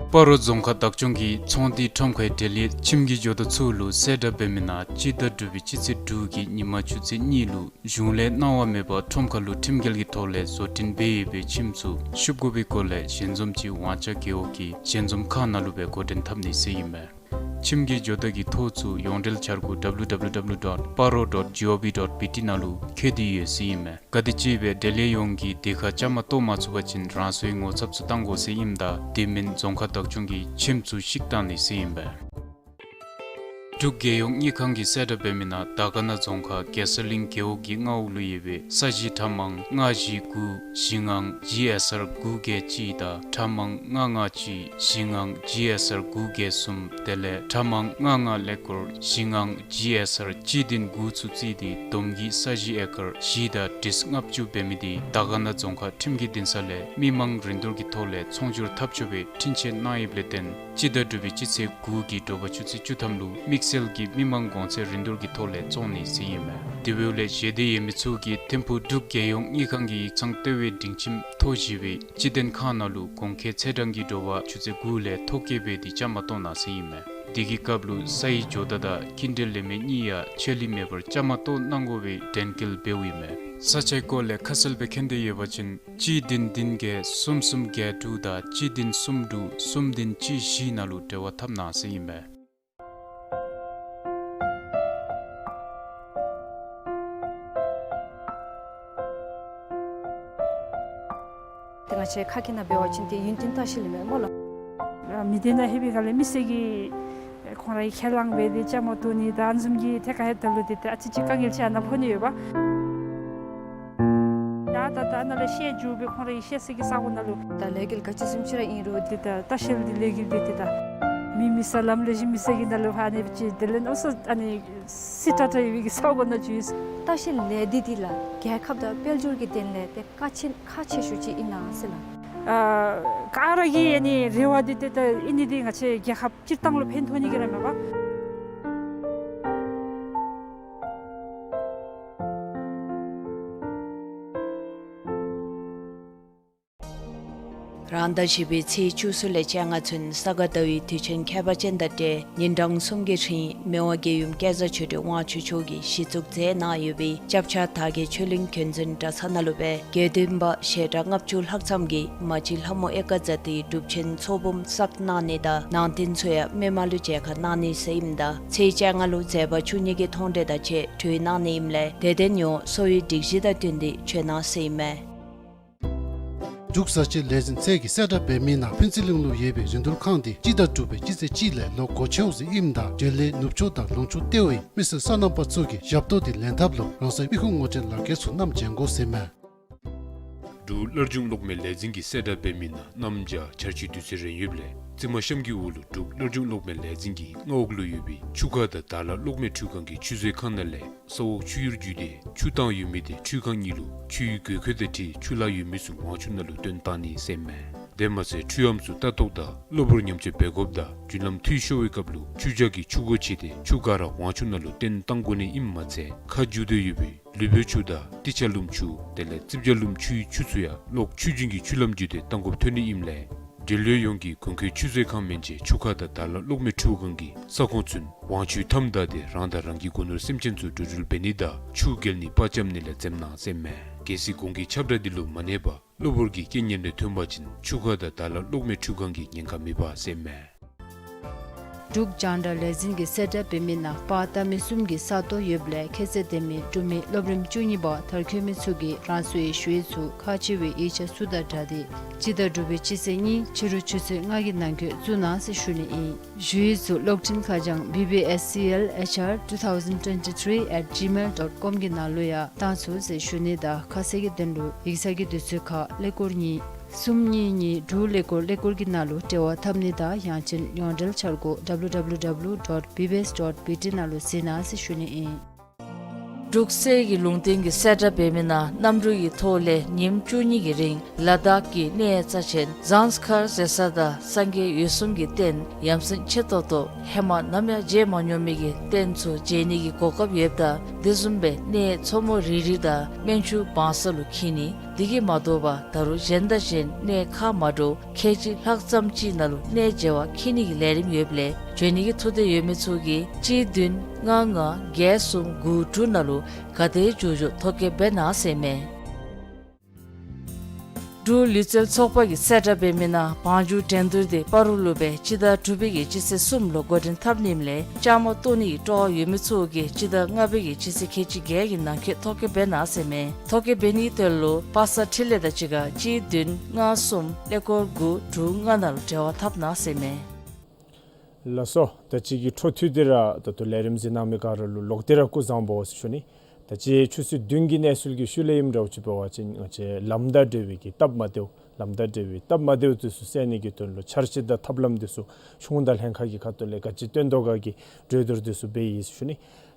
སྤ་རོ་རྫོང་ཁག་བདག་སྐྱོང་གིས་ཚོང་འདུས་ཁྲོམ་ཁའི་འབྲེལ་ཡོད་ཁྱིམ་གྱི་ཇོ་བདག་ཚུ་ལུ་གསལ་བསྒྲགས་འབད་མི་ནང་སྤྱི་ཟླ་དྲུག་པའི་སྤྱི་ཚེས་དྲུག་གི་ཉིན་མ་ཆུ་ཚོད་གཉིས་ལུ་གཞུང་ལས་གནང་བ་མེད་པར་ཁྲོམ་ཁ་ལུ་ཁྲིམས་འགལ་གྱི་ཐོག་ལས་བཟོ་སྐྲུན་འབད་ཡོད་པའི་ཁྱིམ་ཚུ་བཤུབ་དགོ་པའི་སྐོར་ལས་ཞལ་འཛོམས་ཅིག་ཝང་ཅ་རྒེད་འོག་གི་ཞལ་འཛོམས་ཁང་ནང་ལུ་སྦེ་འགོ་འདྲེན་འཐབ་ནི་ཟེར་ཨིན་མས། ཁྱིམ་གྱི་ཇོ་བདག་གི་ཐོ་ཚུ་ཡོངས་འབྲེལ་འཆར་སྒོ་W W W dot paro dot gov dot B T ནང་ལུ་བཀོད་དེ་ཡོད་ཟེར་ཨིན་མས། ག་དེ་ཅིག་སྦེ་འབྲེལ་ཡོད་ཡོངས་ཀྱིས་དེ་ཁར་བཅའ་མར་གཏོགས་མ་ཚུགས་པ་ཅིན་རང་སོའི་ངོ་ཚབ་ཚུ་བཏང་དགོ་ཟེར་ཨིནམ་ད་དེ་མིན་རྫོང་ཁག་བདག་སྐྱོང་གིས་ཁྱིམ་ཚུ་བཤིག་བཏང་ནི་ཟེར་ཨིན་པས། འབྲུག་རྒྱལ་ཡོངས་དངུལ་ཁང་གིས་གསལ་བསྒྲགས་འབད་མི་ནང་དར་དཀར་ན་རྫོང་ཁག་གེ་སར་གླིང་རྒེད་འོག་གི་མངའ་འོག་ལུ་ཡོད་པའི་ས་གཞི་ཁྲ་མང་ལྔ་བཞི་དགུ་བཞི་ལྔ་G S R དགུ་བརྒྱད་གཅིག་དང་ཁྲ་མང་ལྔ་ལྔ་གཅིག་བཞི་ལྔ་G S R དགུ་བརྒྱད་གསུམ་དེ་ལས་ཁྲ་མང་ལྔ་ལྔ་ཀླད་ཀོར་བཞི་ལྔ་G S R གཅིག་བདུན་དགུ་ཚུ་བརྩིས་ཏེ་བསྡོམས་ཀྱིས་ས་གཞི་ཨེ་ཀར་བཞི་དང་ཁྲི་ལྔ་བཅུ་འབད་མི་དེ་དར་དཀར་ན་རྫོང་ཁག་ཁྲིམས་ཀྱི་འདུན་ས་ལས་མི་མང་རིན་བསྡུར་གྱི་ཐོག་ལས་ཚོང་སྒྱུར་འཐབ་ཆོག་པའི་འཕྲིན་བཅས་གནང་ཡོདཔ་ལས་བརྟེན་སྤྱི་ཟླ་དྲུག་པའི་སྤྱི་ཚེས་དགུ་གི་དྲོ་པ་ཆུ་ཚོད་བཅུ་ཐམ་ལུ་དམིགས་ སེལ་གྱི་མི་མང་གོང་ཚད་རིན་བསྡུར་གྱི་ཐོག་ལས་བཙོང་ནི་ཟེར་ཨིན་མས། དེ་བཟུམ་ལས་ཞལ་འདེབས་ཡོད་མི་ཚུ་གིས་ཐིམ་ཕུག་འབྲུག་རྒྱལ་ཡོངས་དངུལ་ཁང་གི་ཡིག་ཚང་ལྟེ་བའི་སྒྲིང་ཁྱིམ་མཐོ་ཞི་བའི་སྤྱི་བདེ་ཁང་ནང་ལུ་གོང་ཁེ་ཚེས་གྲངས་ཀྱི་དྲོ་པ་ཆུ་ཚོད་དགུ་ལས་ཐོ་བཀོད་འབད་དེ་བཅའ་མར་གཏོགས་གནང་ཟེར་ཨིན་མས། དེ་གི་སྐབས་ལུ་ས་ཡི་ཇོ་བདག་དང་ཀིན་ཌེ་ལེན་མི་གཉིས་ཡང་ཆད་ལུས་མེད་པར་བཅའ་མར་གཏོགས་གནང་དགོ་པའི་དྲན་སྐུལ་འབདཝ་ཨིན་མས། ས་ཆའི་སྐོར་ལས་ཁ་གསལ་སྦེ་མཁྱེན་འདོད་ཡོད་པ་ཅིན་གཅིག་བདུན་བདུན་བརྒྱད་གསུམ་གསུམ་བརྒྱད་དྲུག་དང་གཅིག་བདུན་གསུམ་དྲུག་གསུམ་བདུན་གཅིག་བཞི་ནང་ལུ་འབྲེལ་བ་འཐབ་གནང་ཟེར་ཨིན་མས། ཏེ་ང་བཅས་ཁ་སྐད་ནང་འབད་བ་ཅིན་ཏེ་ཡུན་བརྟན་ལྟ་བཤལ་ཨིན་མས་སྨོ་ལགས། མི་སྡེ་ནང་ལྷོད་པའི་སྒང་ལས་མི་སེར་གྱིས་ཁོང་རའི་ཁས་བླངས་འབད་དེ་བཅའ་མར་གཏོགས་ནི་དང་ཨ་ནི་བཟུམ་གྱི་ཐད་ཁར་ལྷོདཔ་ད་ལུ་ཏེ་ཏེ་ཨ་ཙི་ཅིག་དཀའ་ངལ་ཅིག་ཨ་ནཱ་ཕོག་ནི་ཡོདཔ། ད་ད་ད་ནཱ་ལས་བཤལ་འགྱོ་སྦེ་ཁོང་རའི་བཤལ་ས་གི་ས་གོ་ནང་ལུ་ད་ལས་འགུལ་ག་ཅི་བཟུམ་ཅིག་ར་ཨིན་རུང་ཏེ་ད་ལྟ་བཤལ་འདི་ལས་འགུལ་འདི་ཏེ་ད་མི་མེད་ས་ལམ་ལས་ཞིནམ་མེད་ས་གི་ནང་ལུ་ཕར་ཨ་ནི་ཅིག་དེ་ལས་ཨོ་སོ་ཨ་ནི་སི་ཏྲ་ཏྲ་ཡོད་པའི་གི་ས་གོ་ནང་ཅིག་ཡོད། ལྟ་བཤལ་ལས་འདི་འདི་ལགས་རྒྱལ་ཁབ་དང་དཔལ་འབྱོར་གྱི་དོན་ལས་ཏེ་ཁག་ཆེ་ཁག་ཆེ་ཤོས་ཅིག་ཨིན་ན་ཟེར་ལགས། ཨ་ག་ར་གི་ཨ་ནི་རེ་བ་འདི་ཏེ་ད་ཨིན་ནི་འདི་ང་བཅས་རྒྱལ་ཁབ་སྤྱིར་བཏང་ལུ་ཕན་ཐོགས་ནི་གི་ར་མས་པ། རང་ཟླ་བཞི་པའི་ཚེས་བཅུ་གསུམ་ལས་བཅོ་ལྔ་ཚུན་ས་ག་ཟླ་བའི་དུས་ཆེན་ཁྱད་པར་ཅན་དང་འབྲེལ་ཉིན་གྲངས་གསུམ་གྱི་རིང་མི་དབང་རྒྱལ་ཡུམ་སྐལ་བཟང་ཆོས་སྒྲོན་དབང་ཕྱུག་མཆོག་གིས་གཞི་བཙུགས་མཛད་གནང་ཡོད་པའི་སྐྱབས་ཆ་དར་རྒྱས་ཆོས་གླིང་རྒྱུན་འཛིན་གྲྭ་ཚང་ནང་ལུ་སྦེ་དགེ་འདུན་པ་ཞལ་གྲངས་ལྔ་བཅུ་ལྷག་ཙམ་གྱིས་མ་གཅིག་ལྷ་མོ་ཨེ་ཀ་ཛ་ཏིའི་སྒྲུབ་ཆེན་ཚོགས་འབུམ་བསགས་གནང་ནི་དང་ནང་རྟེན་ཚུ་ཡང་མི་མང་ལུ་མཇལ་ཁ་གནང་ནི་ཟེར་ཨིནམ་ད་ཚེས་བཅོ་ལྔ་ལུ་མཛད་པ་བཅུ་གཉིས་ཀྱི་མཐོང་གྲོལ་དང་བཅས་གྲོལ་གནང་ནི་ཨིནམ་ལས་དད་ལྡན་ཡོངས་གསོ་བའི་སྒྲིག་གཞི་དང་བསྟུན་ཏེ་བྱོན་གནང་ཟེར་ཨིན་མས། འབྲུག་བཟའ་སྤྱོད་ལས་འཛིན་ཚད་ཀྱིས་གསལ་བསྒྲགས་འབད་མི་ནང་ཕུན་ཚོགས་གླིང་ལུ་ཡོད་པའི་རིན་བསྡུར་ཁང་འདི་སྤྱི་ཟླ་དྲུག་པའི་སྤྱི་ཚེས་གཅིག་ལས་ལོ་འགོ་བཙུགས་ཟེར་ཨིནམ་ད་འབྲེལ་ཡོད་ནུབ་ཕྱོགས་དང་ལུང་ཕྱོགས་ལྟེ་བའི་མི་སེར་སོ་ནམ་པ་ཚུ་གིས་ཞབས་ཏོག་འདི་ལེན་ཐབས་ལུ་རང་སོའི་དམིགས་ཁུངས་ངོ་སྤྲོད་ལག་འཁྱེར་ཚུ་བསྣམས་བྱོན་དགོ་ཟེར་མས། འབྲུག་སླར་འབྱུང་གློག་མེ་ལས་འཛིན་གྱིས་གསལ་བསྒྲགས་འབད་མི་ནང་གནམ་བྱཱར་ཆར་ཆུའི་དུས་ཚོད་རན་ཡོདཔ་ལས་རྩིབས་མ་གཤམ་གྱི་འོག་ལུ་འབྲུག་སླར་འབྱུང་གློག་མེ་ལས་འཛིན་གྱི་མངའ་འོག་ལུ་ཡོད་པའི་ཆུ་ཁ་དང་དར་ལ་གློག་མེ་འཕྲུལ་ཁང་གི་ཆུ་བཟོའི་ཁང་ནང་ལས་ས་འོག་ཆུ་གཡུར་བརྒྱུད་དེ་ཆུ་བཏང་ཡོད་མི་དེ་འཕྲུལ་ཁང་གཉིས་ལུ་ཆུའི་དགོས་མཁོ་དང་འཁྲིལ་ཆུ་ལཱ་ཡོད་མི་ཚུ་དབང་ཆུང་ནང་ལུ་བཏོན་གཏང་ནི་ཟེར་མས། དེ་མ་ཚད་འཕྲུལ་ཨམ་ཚུ་ལྟ་རྟོག་དང་གློ་བུར་ཉམས་བཅོས་འབད་དགོཔ་དང་རྒྱུན་ལམ་འཐུས་ཤོར་བའི་སྐབས་ལུ་ཆུ་འཇག་གི་ཆུ་སྒོ་ཕྱེ་སྟེ་ཆུ་ག་ར་དབང་ཆུང་ནང་ལུ་བཏོན་གཏང་དགོ་ནི་ཨིནམ་མ་ཚད་ཁ་འགྱུར་ཏེ་ཡོད་པའི་ལུས་པོའི་ཆུ་དང་ཏི་ཆ་ལུམ་ཆུ་དེ་ལས་རྩིབས་བྱ་ལུམ་ཆུའི་ཆུ་ཚུ་ཡང་གློག་ཆུ་རྒྱུན་གྱི་ཆུ་ལམ་བརྒྱུད་དེ་གཏང་དགོཔ་ཐོན་ནི་ཨིནམ་ལས་འབྲེལ་ཡོད་ཡོངས་ཀྱིས་གོང་འཁོད་ཆུ་བཟོའི་ཁང་མན་ཆད་ཆུ་ཁ་དང་དར་ལ་གློག་མེ་འཕྲུལ་ཁང་གི་ས་ཁོངས་ཚུན་དབང་ཆུའི་མཐའམ་བདའ་སྟེ་རང་དང་རང་གི་སྒོ་ནོར་སེམས་ཅན་ཚུ་འགྲོ་འགྲུལ་འབད་ནི་དང་ཆུ་བརྒལ་ནི་པར་འཇམ་ནི་ལས་འཛེམ་གནང་ཟེར་མས། གལ་སྲིད་གོང་གི་ཁྱབ་བསྒྲགས་འདི་ལུ་མ་གནས་པར་གློ་བུར་གྱི་རྐྱེན་ངན་རེ་ཐོན་པ་ཅིན་ཆུ་ཁ་དང་དར་ལ་གློག་མེ་འཕྲུལ་ཁང་གིས་ཉེན་ཁ་མི་འབག་ཟེར་མས། འབྲུག་རྒྱང་བསྒྲགས་ལས་འཛིན་གྱིས་གསལ་བསྒྲགས་འབད་མི་ནང་པར་བཏབ་མི་གསུམ་གྱི་ས་སྟོང་ཡོདཔ་ལས་ཁྱད་ཚད་ལྡན་མི་འབྲུག་མི་སློབ་རིམ་བཅུ་གཉིས་པ་མཐར་འཁྱོལ་མི་ཚུ་གིས་རང་སོའི་ཞུ་ཡིག་ཚུ་ཁག་ཆེ་བའི་ཡིག་ཆ་ཚུ་དང་སྦྲགས་ཏེ་སྤྱི་ཟླ་དྲུག་པའི་སྤྱི་ཚེས་གཉིས་ཕྱི་རུ་ཆུ་ཚོད་ལྔ་གི་ནང་འཁོད་བཙུགས་གནང་ཟེར་ཞུ་ནི་ཨིན། ཞུ་ཡིག་ཚུ་གློག་འཕྲིན་ཁ་བྱང་B B S C L H R two thousand twenty-three at gmail dot com གི་ནང་ལུ་ཡང་བཏང་ཚུགས་ཟེར་ཞུ་ནི་དང་ཁ་གསལ་གྱི་དོན་ལུ་ཡིག་ཚང་གི་དུས་ཚོད་ཁར་ཀླད་ཀོར་གཉིས་གསུམ་གཉིས་གཉིས་དྲུག་ཀླད་ཀོར་ཀླད་ཀོར་གྱི་ནང་ལུ་འབྲེལ་བ་འཐབ་ནི་དང་ཡང་ཅིན་ཡོངས་འབྲེལ་འཆར་སྒོ་W W W dot B B S dot B T ནང་ལུ་གཟིགས་གནང་ཟེར་ཞུ་ནི་ཨིན། འབྲུག་གསེར་གྱི་ལུང་བསྟན་གྱིས་གསལ་བསྒྲགས་འབད་མི་ནང་གནམ་གྲུ་གི་ཐོག་ལས་ཉིནམ་བཅུ་གཉིས་ཀྱི་རིང་ལ་དྭགས་ཀྱི་གནས་རྩ་ཆེན་ཟངས་དཀར་ཟེར་ས་དང་སངས་རྒྱས་འོད་སྲུང་གི་རྟེན་ཡ་མཚན་ཆེ་ཏོག་ཏོ་ཧེ་མ་ནམ་ཡང་མཇལ་མ་མྱོང་མི་གི་རྟེན་ཚུ་མཇལ་ནི་གི་གོ་སྐབས་ཡོདཔ་ད་དེ་བཟུམ་སྦེ་གནས་མཚོ་མོ་རི་རི་དང་སྨན་ཆུ་བང་ས་ལུ་འཁྱིད་ནི། དེ་གིས་མ་དོ་བར་ད་རུང་གཞན་དང་གཞན་གནས་ཁག་མ་འདྲཝ་ཁལ་གཅིག་ལྷག་ཙམ་ཅིག་ནང་ལུ་གནས་མཇལ་བར་འཁྱིད་ནི་གི་ལས་རིམ་ཡོདཔ་ལས་འབྱོན་ནི་གི་ཐུགས་འདོད་ཡོད་མི་ཚུ་གིས་གཅིག་བདུན་ལྔ་ལྔ་བརྒྱད་གསུམ་དགུ་དྲུག་ནང་ལུ་ག་དེ་མགྱོགས་མགྱོགས་ཐོ་བཀོད་འབད་གནང་ཟེར་མས། འབྲུག་ལུས་རྩལ་ཚོགས་པ་གིས་གསལ་བསྒྲགས་འབད་མི་ནང་བང་རྒྱུག་འགྲན་བསྡུར་འདི་སྤ་རོ་ལུ་སྦེ་སྤྱི་ཟླ་དྲུག་པའི་གི་སྤྱི་ཚེས་གསུམ་ལུ་འགོ་འདྲེན་འཐབ་ནི་ཨིནམ་ལས་བཅའ་མར་གཏོགས་ནི་གི་སྤྲོ་བ་ཡོད་མི་ཚུ་གིས་སྤྱི་ཟླ་ལྔ་པའི་གི་སྤྱི་ཚེས་ཁལ་གཅིག་བརྒྱད་ཀྱི་ནང་འཁོད་ཐོ་བཀོད་འབད་གནང་ཟེར་མས། ཐོ་བཀོད་འབད་ནི་གི་དོན་ལུ་པ་སངས་འཕྲིན་ལས་དང་གཅིག་ཁར་གཅིག་བདུན་ལྔ་གསུམ་ཀླད་ཀོར་དགུ་དྲུག་ལྔ་ནང་ལུ་འབྲེལ་བ་འཐབ་གནང་ཟེར་མས། ལགས་སོ། ད་ཅི་གི་འཕྲོ་མཐུད་དེ་ར་ད་ལྟོ་ལས་རིམ་གཟིགས་གནང་མི་ག་ར་ལུ་ལོག་སྟེ་ར་སྐུ་གཟུགས་བཟང་པོ་ཟེར་ཞུ་ནི། ད་ཅི་ཆུ་ཚོད་བདུན་གྱི་གནས་ཚུལ་གྱི་ཤུལ་ལས་ཨིནམ་འདྲཝ་ཅིག་འབད་བ་ཅིན་ང་བཅས་ལམ་དང་འབྲེལ་བའི་གི་སྟབས་མ་བདེཝ་ལམ་དང་འབྲེལ་བའི་སྟབས་མ་བདེཝ་འདི་ཚུ་སེལ་ནི་གི་དོན་ལུ་འཆར་གཞི་དང་ཐབས་ལམ་འདི་ཚུ་གཞུང་དང་ལྷན་ཁག་གི་ཁ་ཐུག་ལས་ག་ཅི་བཏོན་དོ་ག་གི་གྲོས་བསྡུར་འདི་ཚུ་འབད་ཡི་ཟེར་ཞུ་ནི།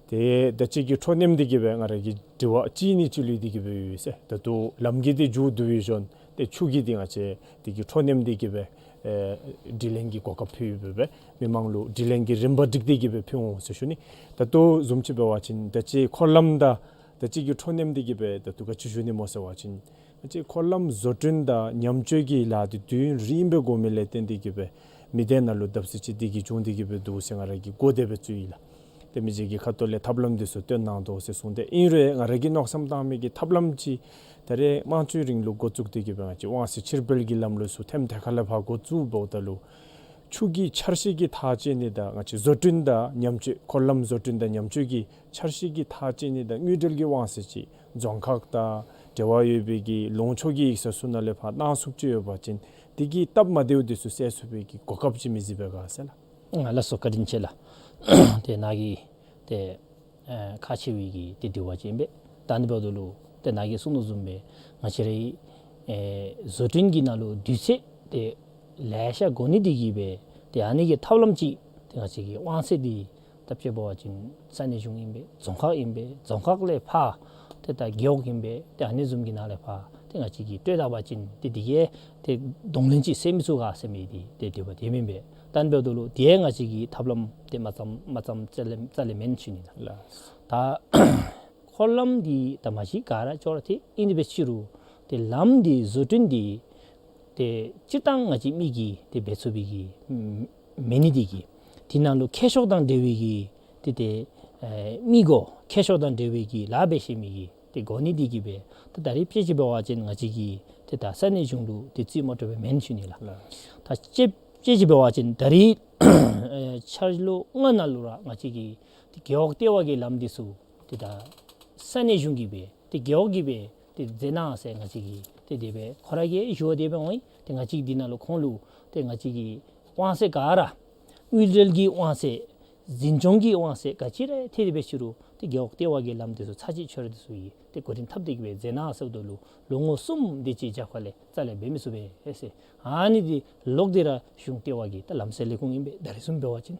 ཏེ་ད་ཅི་གི་འཕྲོ་མཉམ་འདི་གིས་སྦེ་ང་ར་གི་དྲི་བ་གཅིག་གཉིས་ཅིག་ལུས་འདི་གིས་སྦེ་ཡོད་ཟེར། ད་ལྟོ་ལམ་གྱི་འདི་མཇུག་བསྡུ་བའི་ཞོར་ཏེ་ཆུ་གི་འདི་ང་བཅས་འདི་གི་འཕྲོ་མཉམ་འདི་གིས་སྦེ་ ཨེ་དྲི་ལན་གྱི་གོ་སྐབས་ཕུལ་སྦེ་སྦེ་མི་མང་ལུ་དྲི་ལན་གྱི་རིམ་པ་སྒྲིག་སྟེ་གི་སྦེ་ཕུལ་འོང་ཟེར་ཞུ་ནི། ད་ལྟོ་བཟུམ་ཅིག་འབད་བ་ཅིན་ད་ཅི་འཁོར་ལམ་དང་ད་ཅི་གི་འཕྲོ་མཉམ་འདི་གིས་སྦེ་ད་ལྟོ་ག་ཅི་ཞུ་ནི་སྨོ་ཟེར་བ་ཅིན་ད་ཅི་འཁོར་ལམ་བཟོ་སྐྲུན་དང་ཉམས་བཅོས་ཀྱི་ལཱ་འདི་དུས་ཡུན་རིངམོ་སྦེ་འགོར་མི་ལས་བརྟེན་ཏེ་གི་སྦེ་མི་སྡེ་ནང་ལུ་བརྡབ་གསིག་ཅིག་འདི་གིས་བྱུང་སྟེ་གི་སྦེ་འདུག་ཟེར་ང་ར་གིས་གོ་སྟེ་སྦེ་ཚུད་ཡི་ལགས། ཏེ་མི་རྗེ་གི་ཁ་ཐུག་ལས་ཐབས་ལམ་འདི་ཚུ་སྟོན་གནང་དོ་ཟེར་གསུངས་ཏེ་ཨིན་རུང་ང་ར་གིས་མནོ་བསམ་བཏང་མི་གི་ཐབས་ལམ་ཅིག་ད་རེས་དམངས་གཙོའི་རིང་ལུགས་འགོ་བཙུགས་ཏེ་གི་སྦེ་ང་བཅས་དབང་ཚད་ཕྱིར་སྤེལ་གྱི་ལམ་ལུགས་ཚུ་ཐེམ་ཐེ་ཁ་ལས་ཕར་འགོ་བཙུགས་འབདཝ་ད་ལུ་ཆུ་གི་འཆར་གཞི་གི་ཐག་བཅད་ནི་དང་ང་བཅས་བཟོ་སྐྲུན་དང་ཉམས་བཅོས་འཁོར་ལམ་བཟོ་སྐྲུན་དང་ཉམས་བཅོས་ཀྱི་འཆར་གཞི་གི་ཐག་བཅད་ནི་དང་དངུལ་འབྲེལ་གྱི་དབང་ཚད་ཅིག་རྫོང་ཁག་དང་འབྲེལ་བ་ཡོད་པའི་གི་ལུང་ཕྱོགས་ཀྱི་ཡིག་ཚང་ཚུ་ནང་ལས་ཕར་གནང་ཚུགསཔ་ཅིག་ཡོད་པ་ཅིན་དེ་གི་སྟབས་མ་བདེཝ་འདི་ཚུ་སེལ་ཚུགས་པའི་གི་གོ་སྐབས་ཅིག་མི་གཟིགས་པས་ག་ཟེར་ལགས། ལགས་སོ། བཀའ་དྲིན་ཆེ་ལགས། ཏེ་ནཱ་གི་ཏེ་ཨེ་ཁག་ཆེ་བའི་གི་ཏེ་དྲི་བ་ཅིག་ཨིན་པས། ད་ནི་འབདཝ་ད་ལུ་ཏེ་ནཱ་གིས་གསུངས་དོ་བཟུམ་སྦེ་ང་བཅས་རའི་ཨེ་བཟོ་སྐྲུན་གྱི་ནང་ལུ་དུས་ཚོད་ཏེ་ལེ་ཤ་འགོར་ནི་འདི་གིས་སྦེ་ཏེ་ཨ་ནི་གི་ཐབས་ལམ་ཅིག་ཏེ་ང་བཅས་ཀྱི་དབང་ཚད་འདི་ད་ཅི་འབད་བ་ཅིན་ས་གནས་གཞུང་ཨིན་པས། རྫོང་ཁག་ཨིན་པས། རྫོང་ཁག་ལས་ཕར་ཏེ་ད་རྒེད་འོག་ཨིན་པས། ཏེ་ཨ་ནི་བཟུམ་གྱི་ནང་ལས་ཕར་ཏེ་ང་བཅས་ཀྱིས་སྤྲོད་ད་པ་ཅིན་ཏེ་འདི་གིས་ཏེ་གདོང་ལེན་ཅིག་སེལ་མི་ཚུགས་ག་ཟེར་མི་འདི་ཏེ་དྲི་བ་དེ་ཨིན་པས། ད་ནི་འབདཝ་ད་ལུ་དེ་ང་བཅས་ཀྱིས་ཐབས་ལམ་ཏེ་མ་བརྩམས་མ་བརྩམས་རྩ་ལས་རྩ་ལས་མེན་ཞུ་ནི་ལགས། ལགས། ད་འཁོར་ལམ་འདི་ད་མ་གཞི་ག་ར་ཅོག་ར་འཐད་ཨིན་ཏེ་འབད་ཕྱི་རུ་ཏེ་ལམ་འདི་བཟོ་སྐྲུན་འདི་ཏེ་སྤྱིར་བཏང་ང་བཅས་མི་གིས་ཏེ་འབད་ཚུགས་པའི་གི་མེད་ནི་འདི་གིས་དེ་ནང་ལུ་མཁས་མཆོག་དང་འབྲེལ་བའི་གི་ཏེ་ཏེ་ཨེ་མི་དགོ། མཁས་མཆོག་དང་འབྲེལ་བའི་གི་ལཱ་འབད་ཤེས་མི་གི་ཏེ་དགོ་ནི་འདི་གིས་སྦེ་ད་ད་རེས་དཔེ་ཅིག་འབད་བ་ཅིན་ང་བཅས་ཀྱིས་ཏེ་ད་ས་གནས་གཞུང་ལུ་ཏེ་རྩིས་མ་སྤྲོད་པའི་མེན་ཞུ་ནི་ལགས། ལགས། ད་དཔེ་དཔེ་ཅིག་འབད་བ་ཅིན་ད་རེས་ཨེ་འཆར་ལོ་ལྔ་ནང་ལུ་ར་ང་བཅས་ཀྱི་ཏེ་རྒེད་འོག་ལྟེ་བ་གི་ལམ་འདི་ཚུ་ཏེ་ད་ས་གནས་གཞུང་གིས་སྦེ་ཏེ་རྒེད་འོག་གིས་སྦེ་ཏེ་མཛད་གནང་ཟེར་ང་བཅས་ཀྱིས་ཏེ་དེ་སྦེ་ཁོ་ར་གིས་ཞུ་བ་དེ་སྦེ་འོང་ཡི། ཏེ་ང་བཅས་འདི་ནང་ལུ་ཁོང་ལུ་ཏེ་ང་བཅས་ཀྱི་དབང་ཚད་ག་ར་དངུལ་འབྲེལ་གྱི་དབང་ཚད་འཛིན་སྐྱོང་གི་དབང་ཚད་ག་ཅི་ར་འཐད་དེ་འབད་ཕྱི་རུ་ཏེ་རྒེད་འོག་ལྟེ་བ་གི་ལམ་འདི་ཚུ་ཚར་གཅིག་ཆོད་ར་འདི་ཚུ་ཡི་ཏེ་འགོ་འདྲེན་འཐབ་སྟེ་གི་སྦེ་མཛད་གནང་ཟེརཝ་ད་ལུ་ལོ་ངོ་གསུམ་དེ་ཅིག་རྒྱབ་ཁ་ལས་རྩ་ལས་འབད་མི་ཚུགས་པས་ཟེར། ཨ་ནི་འདི་ལོག་སྟེ་ར་གཞུང་ལྟེ་བ་གི་ད་ལམ་སེལ་ལས་ཁུངས་ཨིན་པས། ད་རེས་བཟུམ་འབད་བ་ཅིན་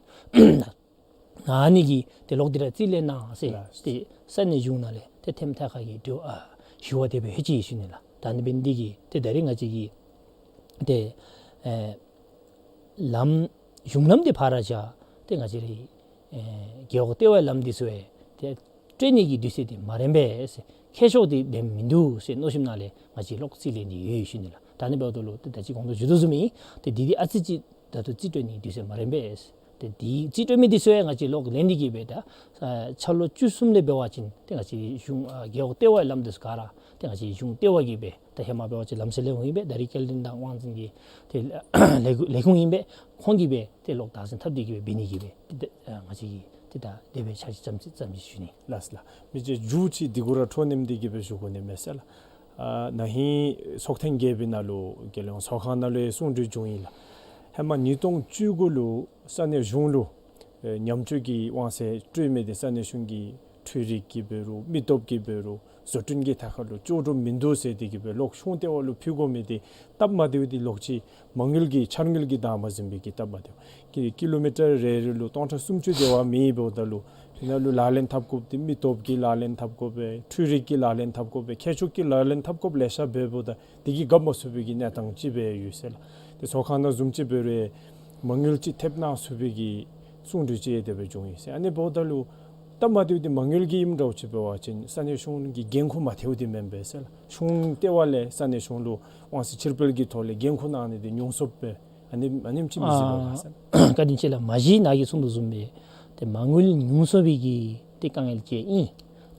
ཨ་ནི་གི་ཏེ་ལོག་སྟེ་ར་རྩིས་ལེན་གནང་ཟེར། ལགས། ཏེ་ས་གནས་གཞུང་ནང་ལས་ཏེ་ཐེམ་ཐེ་ཁ་གི་འདྲི་བ་ཨ་ཞུ་བ་དེ་སྦེ་ཧེ་ཅི་ཞུ་ནི་ལགས། ད་ནི་འབད་ནི་འདི་གིས་ཏེ་ད་རེས་ང་བཅས་ཀྱི་ཏེ་ཨེ་ལམ་གཞུང་ལམ་འདི་ཕར་ར་བཞག་ཏེ་ང་བཅས་རའི་ཨེ་རྒེད་འོག་ལྟེ་བའི་ལམ་འདི་ཚུ་ཡང་ཏེ་སྤྲོད་ནི་གི་དུས་ཚོད་འདི་མ་རན་པས་ཟེར། མཁས་མཆོག་འདི་འདེམས་མིན་འདུག་ཟེར་མནོ་བསམ་ནང་ལས་ང་བཅས་ལོག་རྩིས་ལེན་ནི་ཡོད་ཞུ་ནི་ལགས། ད་ནི་འབདཝ་ད་ལུ་ཏེ་ད་ཅི་གོང་དུ་ཞུ་དོ་བཟུམ་ཨིན། ཏེ་འདི་འདི་ཨ་ཙི་ཅིག་ད་ལྟོ་རྩིས་སྤྲོད་ནི་དུས་ཚོད་མ་རན་པས། ཏེ་འདི་རྩིས་སྤྲོད་མི་འདི་ཚུ་ཡང་ང་བཅས་ལོག་ལེན་ནི་གི་སྦེ་ད་ཨ་འཆར་ལོ་བཅུ་གསུམ་ལས་འབད་བ་ཅིན་ཏེ་ང་བཅས་གཞུང་ཨ་རྒེད་འོག་ལྟེ་བའི་ལམ་འདི་ཚུ་ག་ར་ཏེ་ང་བཅས་གཞུང་ལྟེ་བ་གིས་སྦེ་ད་ཧེ་མ་འབད་བ་ཅིན་ལམ་སེལ་ལས་ཁུངས་ཨིན་པས། ད་རེས་སྐྱེལ་འདྲེན་དང་དབང་འཛིན་གྱི་ཏེ་ལས་ཁུངས་ཨིན་པས། ཁོང་གིས་སྦེ་ཏེ་ལོག་བདག་འཛིན་འཐབ་སྟེ་གི་སྦེ་འབད་ནི་གི་སྦེ་ཏེ་ད་ཨ་ང་བཅས་ཀྱིས་ཏེ་ད་དེ་སྦེ་འཆར་གཞི་བརྩམས་ཅི་བརྩམས་ཅི་ཞུ་ནི། ལགས་ལགས། མི་རྗེ་མཇུག་ཅིག་འདི་གུ་ར་འཕྲོ་མཉམ་འདི་གི་སྦེ་ཞུ་དགོ་ནི་མས་ཟེར་ལགས། ཨ་ན་ཧིང་ཚོགས་ཐེངས་བརྒྱད་པའི་ནང་ལུ་རྒྱལ་ཡོངས་ཚོགས་ཁང་ནང་ལུ་ཡང་གསུང་གྲོས་བྱུང་ཡི་ལགས། ཧེ་མ་ཉིས་སྟོང་བཅུ་དགུ་ལུ་ས་གནས་གཞུང་ལུ་ཨེ་ཉམས་བཅོས་ཀྱི་དབང་ཚད་སྤྲོད་མི་འདི་ས་གནས་གཞུང་གི་འཕྲུལ་རིག་གིས་འབད་རུང་མི་སྟོབས་ཀྱིས་འབད་རུང་བཟོ་སྐྲུན་གྱི་ཐད་ཁར་ལུ་ལྕོགས་གྲུབ་མིན་འདུག་ཟེར་ཏེ་གི་སྦེ་ལོག་གཞུང་ལྟེ་བ་ལུ་ཕུལ་དགོ་མི་འདི་སྟབས་མ་བདེཝ་འདི་ལོག་ཅིག་མ་དངུལ་གྱི་འཆར་དངུལ་གྱིས་བདའ་མ་ཟུན་པའི་གི་སྟབས་མ་བདེཝ་གི་ཀི་ལོ་མི་ཊར་རེ་རེ་ལུ་སྟོང་ཕྲག་སུམ་ཅུ་དེ་བ་མེད་འབདཝ་ད་ལུ་དེ་ནང་ལུ་ལག་ལེན་འཐབ་དགོཔ་འདི་མི་སྟོབས་ཀྱིས་ལག་ལེན་འཐབ་དགོ་པས། འཕྲུལ་རིག་གིས་ལག་ལེན་འཐབ་དགོ་པས། མཁས་མཆོག་གིས་ལག་ལེན་འཐབ་དགོཔ་ལེ་ཤ་འབདཝ་ད་འདི་གིས་འགབ་མ་ཚུགས་པའི་གི་གནས་སྟངས་ཅིག་སྦེ་ཡོད་ཟེར་ལགས། ཏེ་ཚོགས་ཁང་ནང་བཟུམ་ཅིག་འབད་རུང་མ་དངུལ་ཅིག་ཐེབས་གནང་ཚུགས་པའི་གི་གསུང་གྲོས་ཅིག་དེ་སྦེ་བྱུང་ཡི་ཟེར། ཨ་ནི་འབདཝ་ད་ལུ་སྟབས་མ་བདེཝ་འདི་མ་དངུལ་གྱི་ཨིནམ་འདྲཝ་ཅིག་འབད་བ་ཅིན་ས་གནས་གཞུང་གི་འགན་ཁུར་མ་ཐལཝ་འདི་མེན་པས་ཟེར་ལགས། གཞུང་ལྟེ་བ་ལས་ས་གནས་གཞུང་ལུ་དབང་ཚད་ཕྱིར་སྤེལ་གྱི་ཐོག་ལས་འགན་ཁུར་གནང་ནི་འདི་ཉུང་སུ་སྦེ་ཨ་ནེམ་ཨ་ནེམ་ཅིག་མི་གཟིགས་པས་ཟེར། བཀའ་དྲིན་ཆེ་ལགས། མ་གཞི་ནཱ་གིས་གསུང་དོ་བཟུམ་སྦེ་ཏེ་མ་དངུལ་ཉུང་སུ་སྦེ་གི་ཏེ་དཀའ་ངལ་ཅིག་ཨིན།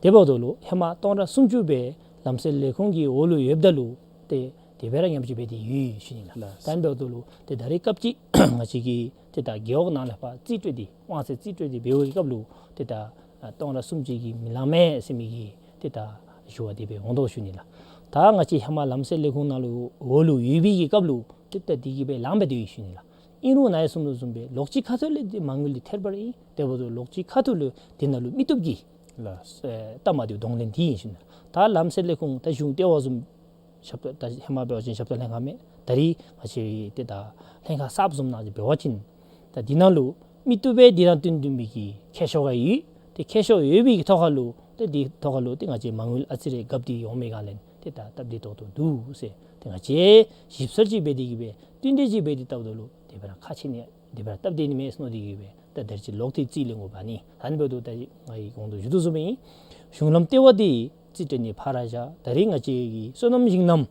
དེ་འབདཝ་ད་ལུ་ཧེ་མ་སྟོང་ཕྲག་སུམ་ཅུ་སྦེ་ལམ་སེལ་ལས་ཁུངས་ཀྱི་འོག་ལུ་ཡོདཔ་ད་ལུ་ཏེ་དེ་སྦེ་ར་ཉམས་བཅོས་འབད་དེ་ཡོད་ཞུ་ནི་ལགས། ལགས། ད་ཨ་ནི་འབདཝ་ད་ལུ་ཏེ་ད་རེས་སྐབས་ཅིག་ང་བཅས་ཀྱིས་ཏེ་ད་རྒེད་འོག་ནང་ལས་ཕར་རྩིས་སྤྲོད་དེ་དབང་ཚད་རྩིས་སྤྲོད་དེ་འབད་བའི་སྐབས་ལུ་ཏེ་ད་ཨ་སྟོང་ཕྲག་སུམ་ཅུ་གིས་མི་ལང་མས་ཟེར་མི་གི་ཏེ་ད་ཞུ་བ་དེ་སྦེ་འོང་དོ་ཞུ་ནི་ལགས། ད་ང་བཅས་ཧེ་མ་ལམ་སེལ་ལས་ཁུངས་ནང་ལུ་འོག་ལུ་ཡོད་པའི་གི་སྐབས་ལུ་ཏེ་ད་དེ་གིས་སྦེ་ལངམ་སྦེ་དེ་ཡོད་ཞུ་ནི་ལགས། ཨིན་རུང་ནཱ་གིས་གསུང་དོ་བཟུམ་སྦེ་ལོག་ཅིག་ཁ་ཐུག་ལས་ཏེ་མ་དངུལ་འདི་ཐལ་བ་ར་ཨིན། དེ་འབདཝ་ད་ལོག་ཅིག་ཁ་ཐུག་ལུ་དེ་ནང་ལུ་མི་སྟོབས་ཀྱི་ལགས། ཨེ་སྟབས་མ་བདེཝ་གདོང་ལེན་འདི་ཨིན་ཞུ་ནི་ལགས། ད་ལམ་སེལ་ལས་ཁུངས་ད་གཞུང་ལྟེ་བ་བཟུམ་ཞབས་ཏོག་ད་ཧེ་མ་འབད་བ་ཅིན་ཞབས་ཏོག་ལྷན་ཁག་མས། ད་རེས་ང་བཅས་ཏེ་ད་ལྷན་ཁག་གསརཔ་བཟུམ་ནང་འབད་བ་ཅིན་ད་འདི་ནང་ལུ་མི་སྟོབས་སྦེ་འདི་དང་བསྟུན་བསྟུན་པའི་གི་མཁས་མཆོག་ཡོད། ཏེ་མཁས་མཆོག་ཡོད་པའི་གི་ཐོག་ཁར་ལུ་ཏེ་འདི་ཐོག་ཁར་ལུ་ཏེ་ང་བཅས་མ་དངུལ་ཨ་ཙི་རེ་རྒཔོ་འདི་འོང་མི་ག་ལས་ཏེ་ད་སྟབས་བདེ་ཏོག་ཏོ་འདུག་ཟེར། ཏེ་ང་བཅས་ཞིབ་འཚོལ་ཅིག་འབད་དེ་གིས་སྦེ་བསྟུན་གྲོས་ཅིག་འབད་དེ་བལྟཝ་ད་ལུ་དེ་སྦེ་ར་ཁག་ཆེ་ནི་དེ་སྦེ་ར་སྟབས་བདེ་ནི་མས་ཟེར་མནོ་སྟེ་གིས་སྦེ་ད་ད་རིས་ཅིག་ལོག་སྟེ་རྩིས་ལེན་དགོ་པ་ནི། ཨ་ནི་འབདཝ་ད་ད་ང་གིས་གོང་དུ་ཞུ་དོ་བཟུམ་སྦེ་ཨིན། གཞུང་ལམ་ལྟེ་བ་འདི་རྩིས་སྤྲོད་ནི་ཕར་བཞག། ད་རིས་ང་བཅས་ཀྱི་སོ་ནམ་ཞིང་ལམ་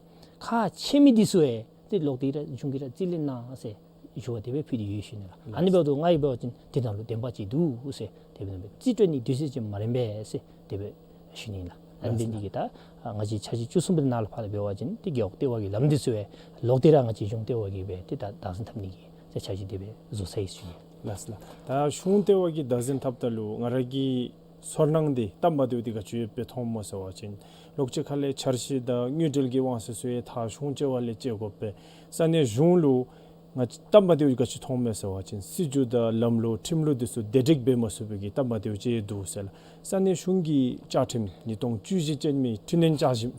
ཁག་ཆེ་མི་འདི་ཚུ་ཡང་ཏེ་ལོག་སྟེ་ར་གཞུང་གིས་ར་རྩིས་ལེན་གནང་ཟེར་ཞུ་བ་དེ་སྦེ་ཕུལ་ཏེ་ཡོད་ཞུ་ནི་ལགས། ཨ་ནི་འབདཝ་ད་ང་གིས་འབད་བ་ཅིན་དེ་ནང་ལུ་བདེན་པ་ཅིག་འདུག་ཟེར་དེ་སྦེ་རྩིས་སྤྲོད་ནི་དུས་ཚོད་ཅིག་མ་རན་པས་ཟེར་དེ་སྦེ་ཞུ་ནི་ལགས། ཨ་ནི་འབད་ནི་དེ་གིས་ད་ང་བཅས་འཆར་གཞི་བཅུ་གསུམ་པའི་ནང་ལུ་ཕར་ལུ་འབད་བ་ཅིན་ཏེ་རྒེད་འོག་ལྟེ་བ་གི་ལམ་འདི་ཚུ་ཡང་ལོག་སྟེ་ར་ང་བཅས་གཞུང་ལྟེ་བ་གིས་སྦེ་ཏེ་ད་བདག་འཛིན་འཐབ་ནི་གི་ཏེ་འཆར་གཞི་དེ་སྦེ་བཟོ་ཚར་ཡི་ཞུ་ནི། ལགས་ལགས། ད་གཞུང་ལྟེ་བ་གིས་བདག་འཛིན་འཐབ་ད་ལུ་ང་ར་གི་ཚོར་སྣང་འདི་སྟབས་མ་བདེཝ་འདི་ག་ཅི་ཡོདཔ་སྦེ་མཐོངམ་སྨོ་ཟེར་བ་ཅིན་ལོགས་ཅིག་ཁ་ལས་འཆར་གཞི་དང་དངུལ་འབྲེལ་གྱི་དབང་ཚད་ཚུ་ཡང་ད་གཞུང་བཅས་པ་ལས་བཅད་དགོ་པས། ས་གནས་གཞུང་ལུ་ང་བཅས་སྟབས་མ་བདེཝ་ག་ཅི་མཐོངམ་སྨོ་ཟེར་བ་ཅིན་སྲིད་བྱུས་དང་ལམ་ལུགས་ཁྲིམས་ལུགས་འདི་ཚུ་བདེ་སྒྲིག་འབད་མ་ཚུགས་པའི་གི་སྟབས་མ་བདེཝ་ཅིག་འདུག་ཟེར་ལགས། ས་གནས་གཞུང་གི་བཅའ་ཁྲིམས་ཉིས་སྟོང་བཅུ་བཞི་ཅན་མའི་འཕྲི་སྣོན་བཅའ་ཁྲིམས་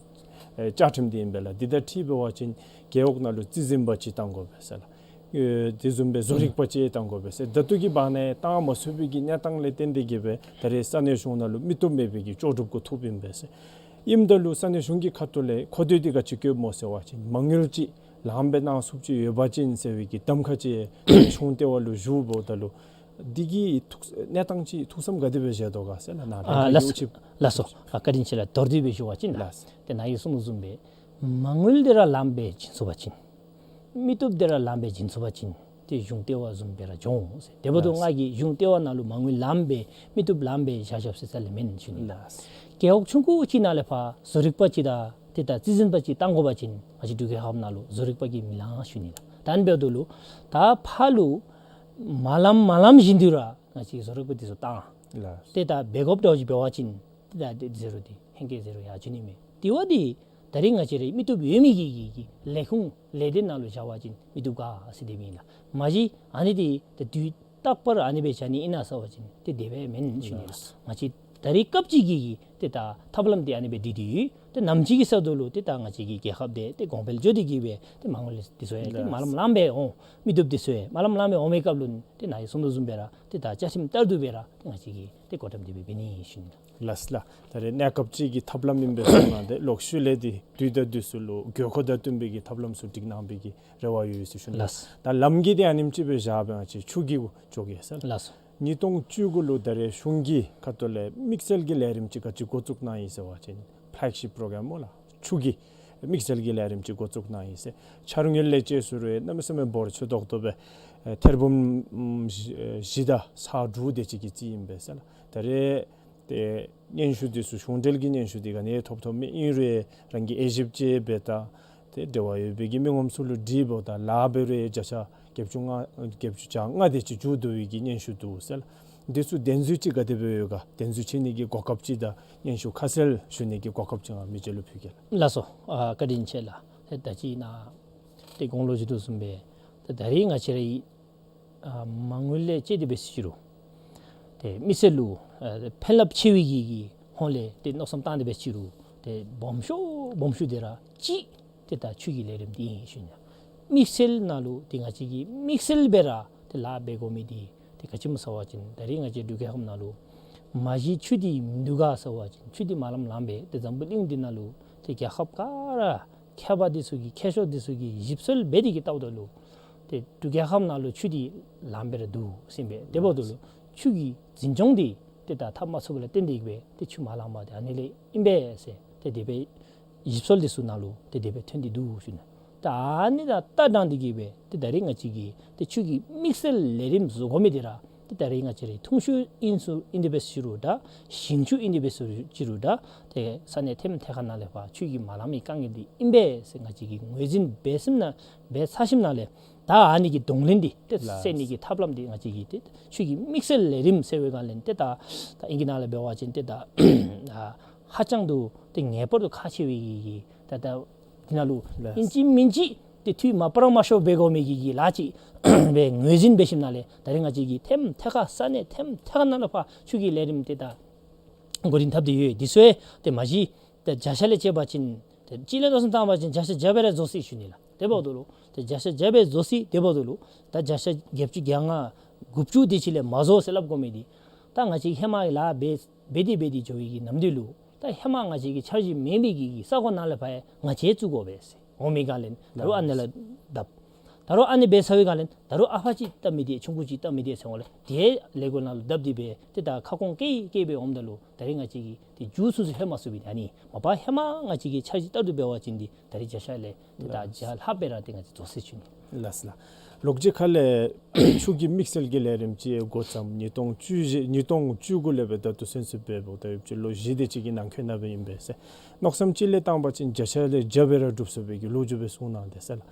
ཨེ་བཅའ་ཁྲིམས་འདི་ཨིན་པས་ལགས། འདི་དང་འཁྲིལ་འབད་བ་ཅིན་རྒེད་འོག་ནང་ལུ་རྩིས་འཛིན་པ་ཅིག་གཏང་དགོ་པས་ཟེར་ལགས། ཨེ་དེ་བཟུམ་སྦེ་བཟོ་རིག་པ་ཅིག་གཏང་དགོ་པས་ཟེར། ད་ལྟོ་གི་བར་ན་གཏང་མ་ཚུགས་པའི་གི་གནས་སྟངས་ལས་བརྟེན་ཏེ་གིས་སྦེ་ད་རེས་ས་གནས་གཞུང་ནང་ལུ་མི་བཏུབ་མེད་པའི་གི་ལྕོགས་གྲུབ་གུ་ཐུགཔ་ཨིན་པས་ཟེར། ཨིནམ་ད་ལུ་ས་གནས་གཞུང་གི་ཁ་ཐུག་ལས་མཁོ་འདོད་འདི་ག་ཅི་བཀོདཔ་སྨོ་ཟེར་བ་ཅིན་མ་དངུལ་ཅིག་ལངམ་སྦེ་གནང་ཚུགསཔ་ཅིག་ཡོད་པ་ཅིན་ཟེར་བའི་གི་གདམ་ཁ་ཅིག་གཞུང་ལྟེ་བ་ལུ་ཞུཝ་ད་ལུ་འདི་གི་ཐུགས་གནས་སྟངས་ཅིག་ཐུགས་བསམ་ག་དེ་སྦེ་བཞེས་དོ་ག་ཟེར་ལགས། ནཱ་ཨ་ལས་ལགས་སོ། ལགས་སོ། ཨ་བཀའ་དྲིན་ཆེ་ལགས། མདོར་བསྡུས་སྦེ་ཞུ་བ་ཅིན་ལགས། ལགས། ཏེ་ནཱ་གིས་གསུངས་དོ་བཟུམ་སྦེ་མ་དངུལ་འདི་ར་ལངམ་སྦེ་བྱིན་ཚུགས་པ་ཅིན་མི་བཏུབ་འདི་ར་ལངམ་སྦེ་བྱིན་ཚུགས་པ་ཅིན་ཏེ་གཞུང་ལྟེ་བ་བཟུམ་སྦེ་ར་འགྱོ་འོང་ཟེར། དེ་འབདཝ་ད་ལགས། ང་གིས་གཞུང་ལྟེ་བ་ནང་ལུ་མ་དངུལ་ལངམ་སྦེ་མི་བཏུབ་ལངམ་སྦེ་བཞག་བཞགཔ་ཟེར་ས་ལས་མེན་ཞུ་ནི་ལགས། ལགས། རྒེད་འོག་ཆུང་ཀུ་ཅིག་ནང་ལས་ཕར་བཟོ་རིག་པ་ཅིག་དང་ཏེ་ད་རྩིས་འཛིན་པ་ཅིག་གཏང་དགོ་པ་ཅིན་ང་བཅས་འབྲུག་རྒྱལ་ཁབ་ནང་ལུ་བཟོ་རིག་པ་གིས་མི་ལང་ཞུ་ནི་ལགས། ད་ཨ་ནི་འབདཝ་ད་ལུ་ད་ཕར་ལུ་མ་ལངམ་མ་ལངམ་བཞིན་དུ་ར་ང་བཅས་བཟོ་རིག་པ་འདི་ཚུ་གཏང་། ལགས། ཏེ་ད་འབད་དགོཔ་འདྲཝ་ཅིག་འབད་བ་ཅིན་ཏེ་ད་ཏེ་ཟེར་རུང་འདི་ཧེང་སྐལ་ཟེར་རུང་ཡར་འགྱོ་ནི་མས། དེ་བ་འདི་ད་རིས་ང་བཅས་ར་མི་བཏུབ་ཡོད་མི་གི་གི་གི་ལས་ཁུངས་ལས་སྡེ་ནང་ལུ་བཞག་པ་ཅིན་མི་བཏུབ་ག་ཟེར་དེ་སྦེ་ཨིན་ལགས། མ་གཞི་ཨ་ནི་འདི་ད་དུས་རྟག་པར་ཨ་ནི་སྦེ་བཞག་ནི་ཨིན་ན་ཟེར་བ་ཅིན་ཏེ་དེ་སྦེ་མེན་ཞུ་ནི་ལགས། ལགས། ང་བཅས་ད་རིས་སྐབས་ཅིག་གི་གི་ཏེ་ད་ཐབས་ལམ་འདི་ཨ་ནི་སྦེ་བསྒྲིགས་ཏེ་ཡོད། ཏེ་ནམ་ཅིག་གི་ཚེ་ད་ལུ་ཏེ་ད་ང་བཅས་ཀྱི་རྒྱལ་ཁབ་འདི་ཏེ་གོང་འཕེལ་འགྱོ་སྟེ་གིས་སྦེ་ཏེ་མ་དངུལ་འདི་ཚུ་ཡང་ཏེ་ལགས། མ་ལངམ་ལངམ་སྦེ་འོང་། མི་བཏུབ་འདི་ཚུ་ཡང་མ་ལངམ་ལངམ་སྦེ་འོང་མི་སྐབས་ལུ་ཏེ་ནཱ་གིས་གསུངས་དོ་བཟུམ་སྦེ་ར་ཏེ་ད་བཅའ་ཁྲིམས་ལྟར་དུ་སྦེ་ར་ཏེ་ང་བཅས་ཀྱིས་ཏེ་གོ་རིམ་འདི་སྦེ་འབད་ནི་ཞུ་ནི་ལགས། ལགས་ལགས། ད་རེས་གནས་སྐབས་ཅིག་གི་ཐབས་ལམ་ཨིན་པས་ཟེར་ན་ཏེ་ལོག་ཤུལ་ལས་འདི་དུས་དང་དུས་སུ་ལུ་དགོས་མཁོ་དང་བསྟུན་པའི་གི་ཐབས་ལམ་ཚུ་སྒྲིག་གནང་པའི་གི་རེ་བ་ཡོད་ཟེར་ཞུ་ནི་ལགས། ལགས། ད་ལམ་གྱི་འདི་ཨ་ནེམ་ཅིག་སྦེ་བཞག་སྦེ་ང་བཅས་ཆུ་གི་གུ་འགྱོ་གེ་ཟེར། ལགས་སོ། ཉིས་སྟོང་བཅུ་དགུ་ལུ་ད་རེས་གཞུང་གི་ཁ་ཐུག་ལས་དམིགས་བསལ་གྱི་ལས་རིམ་ཅིག་ག་ཅི་འགོ་བཙུགས་གནང་ཡི་ཟེར་བ་ཅིན་ཕེ་ལེག་ཤིཔ་པོ་རོ་གརམ་སྨོ་ལགས། ཆུ་གི་དམིགས་བསལ་གྱི་ལས་རིམ་ཅིག་འགོ་བཙུགས་གནང་ཡི་ཟེར། འཆར་དངུལ་ལས་བཅད་ཟེར་རུང་གནམ་མེད་ས་མེད་འབོར་ཆེ་ཏོག་ཏོ་སྦེ་ཨེ་ཐེར་འབུམ་ཨམ་བཞི་ཨེ་བཞི་དང་ཚག་དྲུག་དེ་ཅིག་གི་རྩིས་ཨིན་པས་ཟེར་ལགས། ད་རེས་ཏེ་སྙན་ཞུ་འདི་ཚུ་གཞུང་འབྲེལ་གྱི་སྙན་ཞུ་འདི་ག་ནི་ཐོབ་ཐོབ་མེད། ཨིན་རུང་རང་གིས་དབྱེ་ཞིབ་ཅིག་འབད་ད་ཏེ་འབྲེལ་བ་ཡོད་པའི་གི་མི་ངོམ་ཚུ་ལུ་དྲིས་འབདཝ་ད་ལཱ་འབད་རུང་བརྒྱ་ཆ་བརྒྱད་ཅུ་ང་བརྒྱད་ཅུ་གྱ་ལྔ་དེ་ཅིག་མཇུག་བསྡུ་བའི་གི་སྙན་ཞུ་འདུག་ཟེར་ལགས། འདི་ཚུ་གདེང་ཚོད་ཅིག་ག་དེ་སྦེ་ཡོད་ག། གདེང་ཚོད་ཆེ་ནི་གི་གོ་སྐབས་ཅིག་དང་སྙན་ཞུ་ཁ་གསལ་ཞུ་ནི་གི་གོ་སྐབས་ཅིག་ང་མི་རྗེ་ལུ་ཕུལ་གེ་ལགས། ལགས་སོ། ཨ་བཀའ་དྲིན་ཆེ་ལགས། ཏེ་ད་ཅི་ནཱ་ཏེ་གོང་ལུ་ཞུ་དོ་བཟུམ་སྦེ་ཏེ་ད་རེས་ང་བཅས་རའི་ཨ་མ་དངུལ་ལས་བཅད་དེ་འབད་ཟེར་ཅི་རུང་ཏེ་མི་སེར་ལུ་ཨ་ཕན་རླབས་ཆེ་བའི་གི་གི་ཧོང་ལས་ཏེ་མནོ་བསམ་བཏང་སྟེ་འབད་ཟེར་ཅི་རུང་ཏེ་སྦོམ་ཤོས་སྦོམ་ཤོས་འདི་ར་ཅིག་ཏེ་ད་ཆུ་གི་ལས་རིམ་འདི་ཨིན་ཞུ་ནི། དམིགས་བསལ་ནང་ལུ་ཏེ་ང་བཅས་ཀྱིས་དམིགས་བསལ་སྦེ་ར་ཏེ་ལཱ་འབད་དགོ་མི་འདི་ཏེ་ག་ཅི་སྨོ་ཟེར་བ་ཅིན་ད་རེས་ང་བཅས་འབྲུག་རྒྱལ་ཁབ་ནང་ལུ་མ་གཞི་ཆུ་འདི་མིན་འདུག་ག་ཟེར་བ་ཅིན་ཆུ་འདི་མ་ལངམ་ལངམ་སྦེ་ཏེ་འཛམ་བུ་གླིང་འདི་ནང་ལུ་ཏེ་རྒྱལ་ཁབ་ག་ར་མཁས་པ་འདི་ཚུ་གིས་མཁས་མཆོག་འདི་ཚུ་གིས་ཞིབ་འཚོལ་འབད་དེ་གིས་བལྟཝ་ད་ལུ་ཏེ་འབྲུག་རྒྱལ་ཁབ་ནང་ལུ་ཆུ་འདི་ལངམ་སྦེ་ར་འདུག་ཟེར་ཨིན་པས། དེ་འབདཝ་ད་ལུ་ཆུ་གི་འཛིན་སྐྱོང་འདི་ཏེ་ད་འཐབ་མ་ཚུགསཔ་ལས་བརྟེན་ཏེ་གིས་སྦེ་ཏེ་ཆུ་མ་ལངམ་འདི་ཨ་ནི་ལས་ཨིན་པས་ཟེར་ཏེ་དེ་སྦེ་ཞིབ་འཚོལ་འདི་ཚུ་ནང་ལུ་ཏེ་དེ་སྦེ་ཐོན་ཏེ་འདུག་ཞུ་ནི། ད་ཨ་ནི་དང་ལྟ་སྟངས་འདི་གིས་སྦེ་ཏེ་ད་རེས་ང་བཅས་ཀྱིས་ཏེ་ཆུ་གི་དམིགས་བསལ་ལས་རིམ་བཟོ་དགོ་མི་འདི་ར་ཏེ་ད་རེས་ང་བཅས་རའི་འཐུང་ཆུ་ཨིན་ཟེར་ཨིན་དེ་སྦེ་ཟེར་རུང་འདྲ། ཞིང་ཆུ་ཨིན་དེ་སྦེ་ཟེར་ཅི་རུང་འདྲ། ཏེ་ས་གནས་ཐེམ་ཐེ་ཁ་ནང་ལས་ཕར་ཆུ་གི་མ་ལངམ་གི་དཀའ་ངལ་འདི་ཨིན་པས་ཟེར་ང་བཅས་ཀྱིས་ངོས་འཛིན་འབད་ཞིནམ་ལས་འབད་ཚར་ཞིནམ་ལས་ད་ཨ་ནི་གི་གདོང་ལེན་འདི་ཏེ་ལགས། སེལ་ནི་གི་ཐབས་ལམ་འདི་ང་བཅས་ཀྱིས་ཏེ་ཆུ་གི་དམིགས་བསལ་ལས་རིམ་ཟེར་བའི་སྒང་ལས་ཏེ་ད་ད་ཨིང་སྐད་ནང་ལས་འབད་བ་ཅིན་ཏེ་ད་ཧ་ཅང་དུ་ཏེ་ངེས་པར་དུ་ཁག་ཆེ་བའི་གི་གི་ད་ད་འདི་ནང་ལུ་ལགས། ཨིན་ཅི་མིན་ཅི་ཏེ་འཐུས་མ་པ་ར་མ་ཤོར་འབད་དགོ་མི་གི་གི་ལཱ་ཅིག་སྦེ་ངོས་འཛིན་འབད་ཞིནམ་ལས་ད་རེས་ང་བཅས་ཀྱིས་ཐེམ་ཐེ་ཁ་ས་གནས་ཐེམ་ཐེ་ཁ་ནང་ལུ་ཕར་ཆུ་གི་ལས་རིམ་འདི་ད་འགོ་འདྲེན་འཐབ་སྟེ་ཡོད། འདི་ཚུ་ཡང་ཏེ་མ་གཞི་ཏེ་བརྒྱ་ཆ་ལས་བཅད་པ་ཅིན་ཏེ་གཅིག་ལས་མནོ་བསམ་བཏང་བ་ཅིན་བརྒྱ་ཆ་བརྒྱ་སྦེ་ར་རྫོགས་སོ་ཡི་ཞུ་ནི་ལགས། དེ་འབདཝ་ད་ལུ་ཏེ་བརྒྱ་ཆ་བརྒྱ་སྦེ་རྫོགས་སོ་ཡི། དེ་འབདཝ་ད་ལུ་ད་བརྒྱ་ཆ་བརྒྱད་ཅུ་གྱ་ལྔ་དགུ་བཅུ་དེ་ཅིག་ལས་མ་རྫོགས་ཟེར་སླབ་དགོ་མི་འདི་ད་ང་བཅས་ཧེ་མ་གི་ལཱ་འབད་འབད་དེ་འབད་དེ་འགྱོ་བའི་གི་ནམ་དུས་ལུ་ད་ཧེ་མ་ང་བཅས་ཀྱི་འཆར་གཞི་མེད་མི་གི་གི་ས་གོ་ནང་ལས་ཕར་ཡང་ང་བཅས་བཙུགས་དགོ་པས་ཟེར། འོང་མི་སྒང་ལས་ད་རུང་ཨ་ནི་ལས་བརྡབ། ད་རུང་ཨ་ནི་འབད་ཚར་བའི་སྒང་ལས་ད་རུང་ཨ་ཕར་ཅིག་བཏབ་མི་འདི་ཆུང་ཀུ་ཅིག་བཏབ་མི་འདི་ཟེར་འོང་ལས་དེ་ལས་འགུལ་ནང་ལུ་བརྡབ་སྟེ་སྦེ་ཏེ་ད་ཁ་སྐོང་བཀལ་བཀལ་སྦེ་འོངམ་ད་ལུ་ད་རིས་ང་བཅས་ཀྱིས་ཏེ་མཇུག་ཚུན་ཚོད་ལྷོད་མ་ཚུགས་པའི་ཨ་ནི་མ་པ་ཧེ་མ་ང་བཅས་ཀྱིས་འཆར་གཞི་ལྟར་དུ་འབད་བ་ཅིན་འདི་ད་རིས་བརྒྱ་ཆ་ལས་ཏེ་ད་བརྒྱ་ལྷག་སྦེ་ར་ཏེ་ང་བཅས་རྫོགས་ཟེར་ཞུ་ནི། ལགས་སོ་ལགས། ལོགས་ཅིག་ཁ་ལས་ཆུ་གི་དམིགས་བསལ་གྱི་ལས་རིམ་ཅིག་འགོ་བརྩམས། ཉིས་སྟོང་བཅུ་བཞི་ཉིས་སྟོང་བཅུ་དགུ་ལས་སྦེ་ད་ལྟོ་ཚུན་ཚོད་འབད་འབདཝ་ད་ཡོདཔ་ཅིག་ལོ་བཞི་དེ་ཅིག་གི་ནང་འཁོད་ནང་སྦེ་ཨིན་པས་ཟེར། མནོ་བསམ་ཅིག་ལས་བཏང་པ་ཅིན་བརྒྱ་ཆ་ལས་བརྒྱ་སྦེ་ར་འགྲུབ་ཚུགས་པའི་གི་ལོ་རྒྱུས་སྦེ་གསུངས་གནང་དེས་ལགས།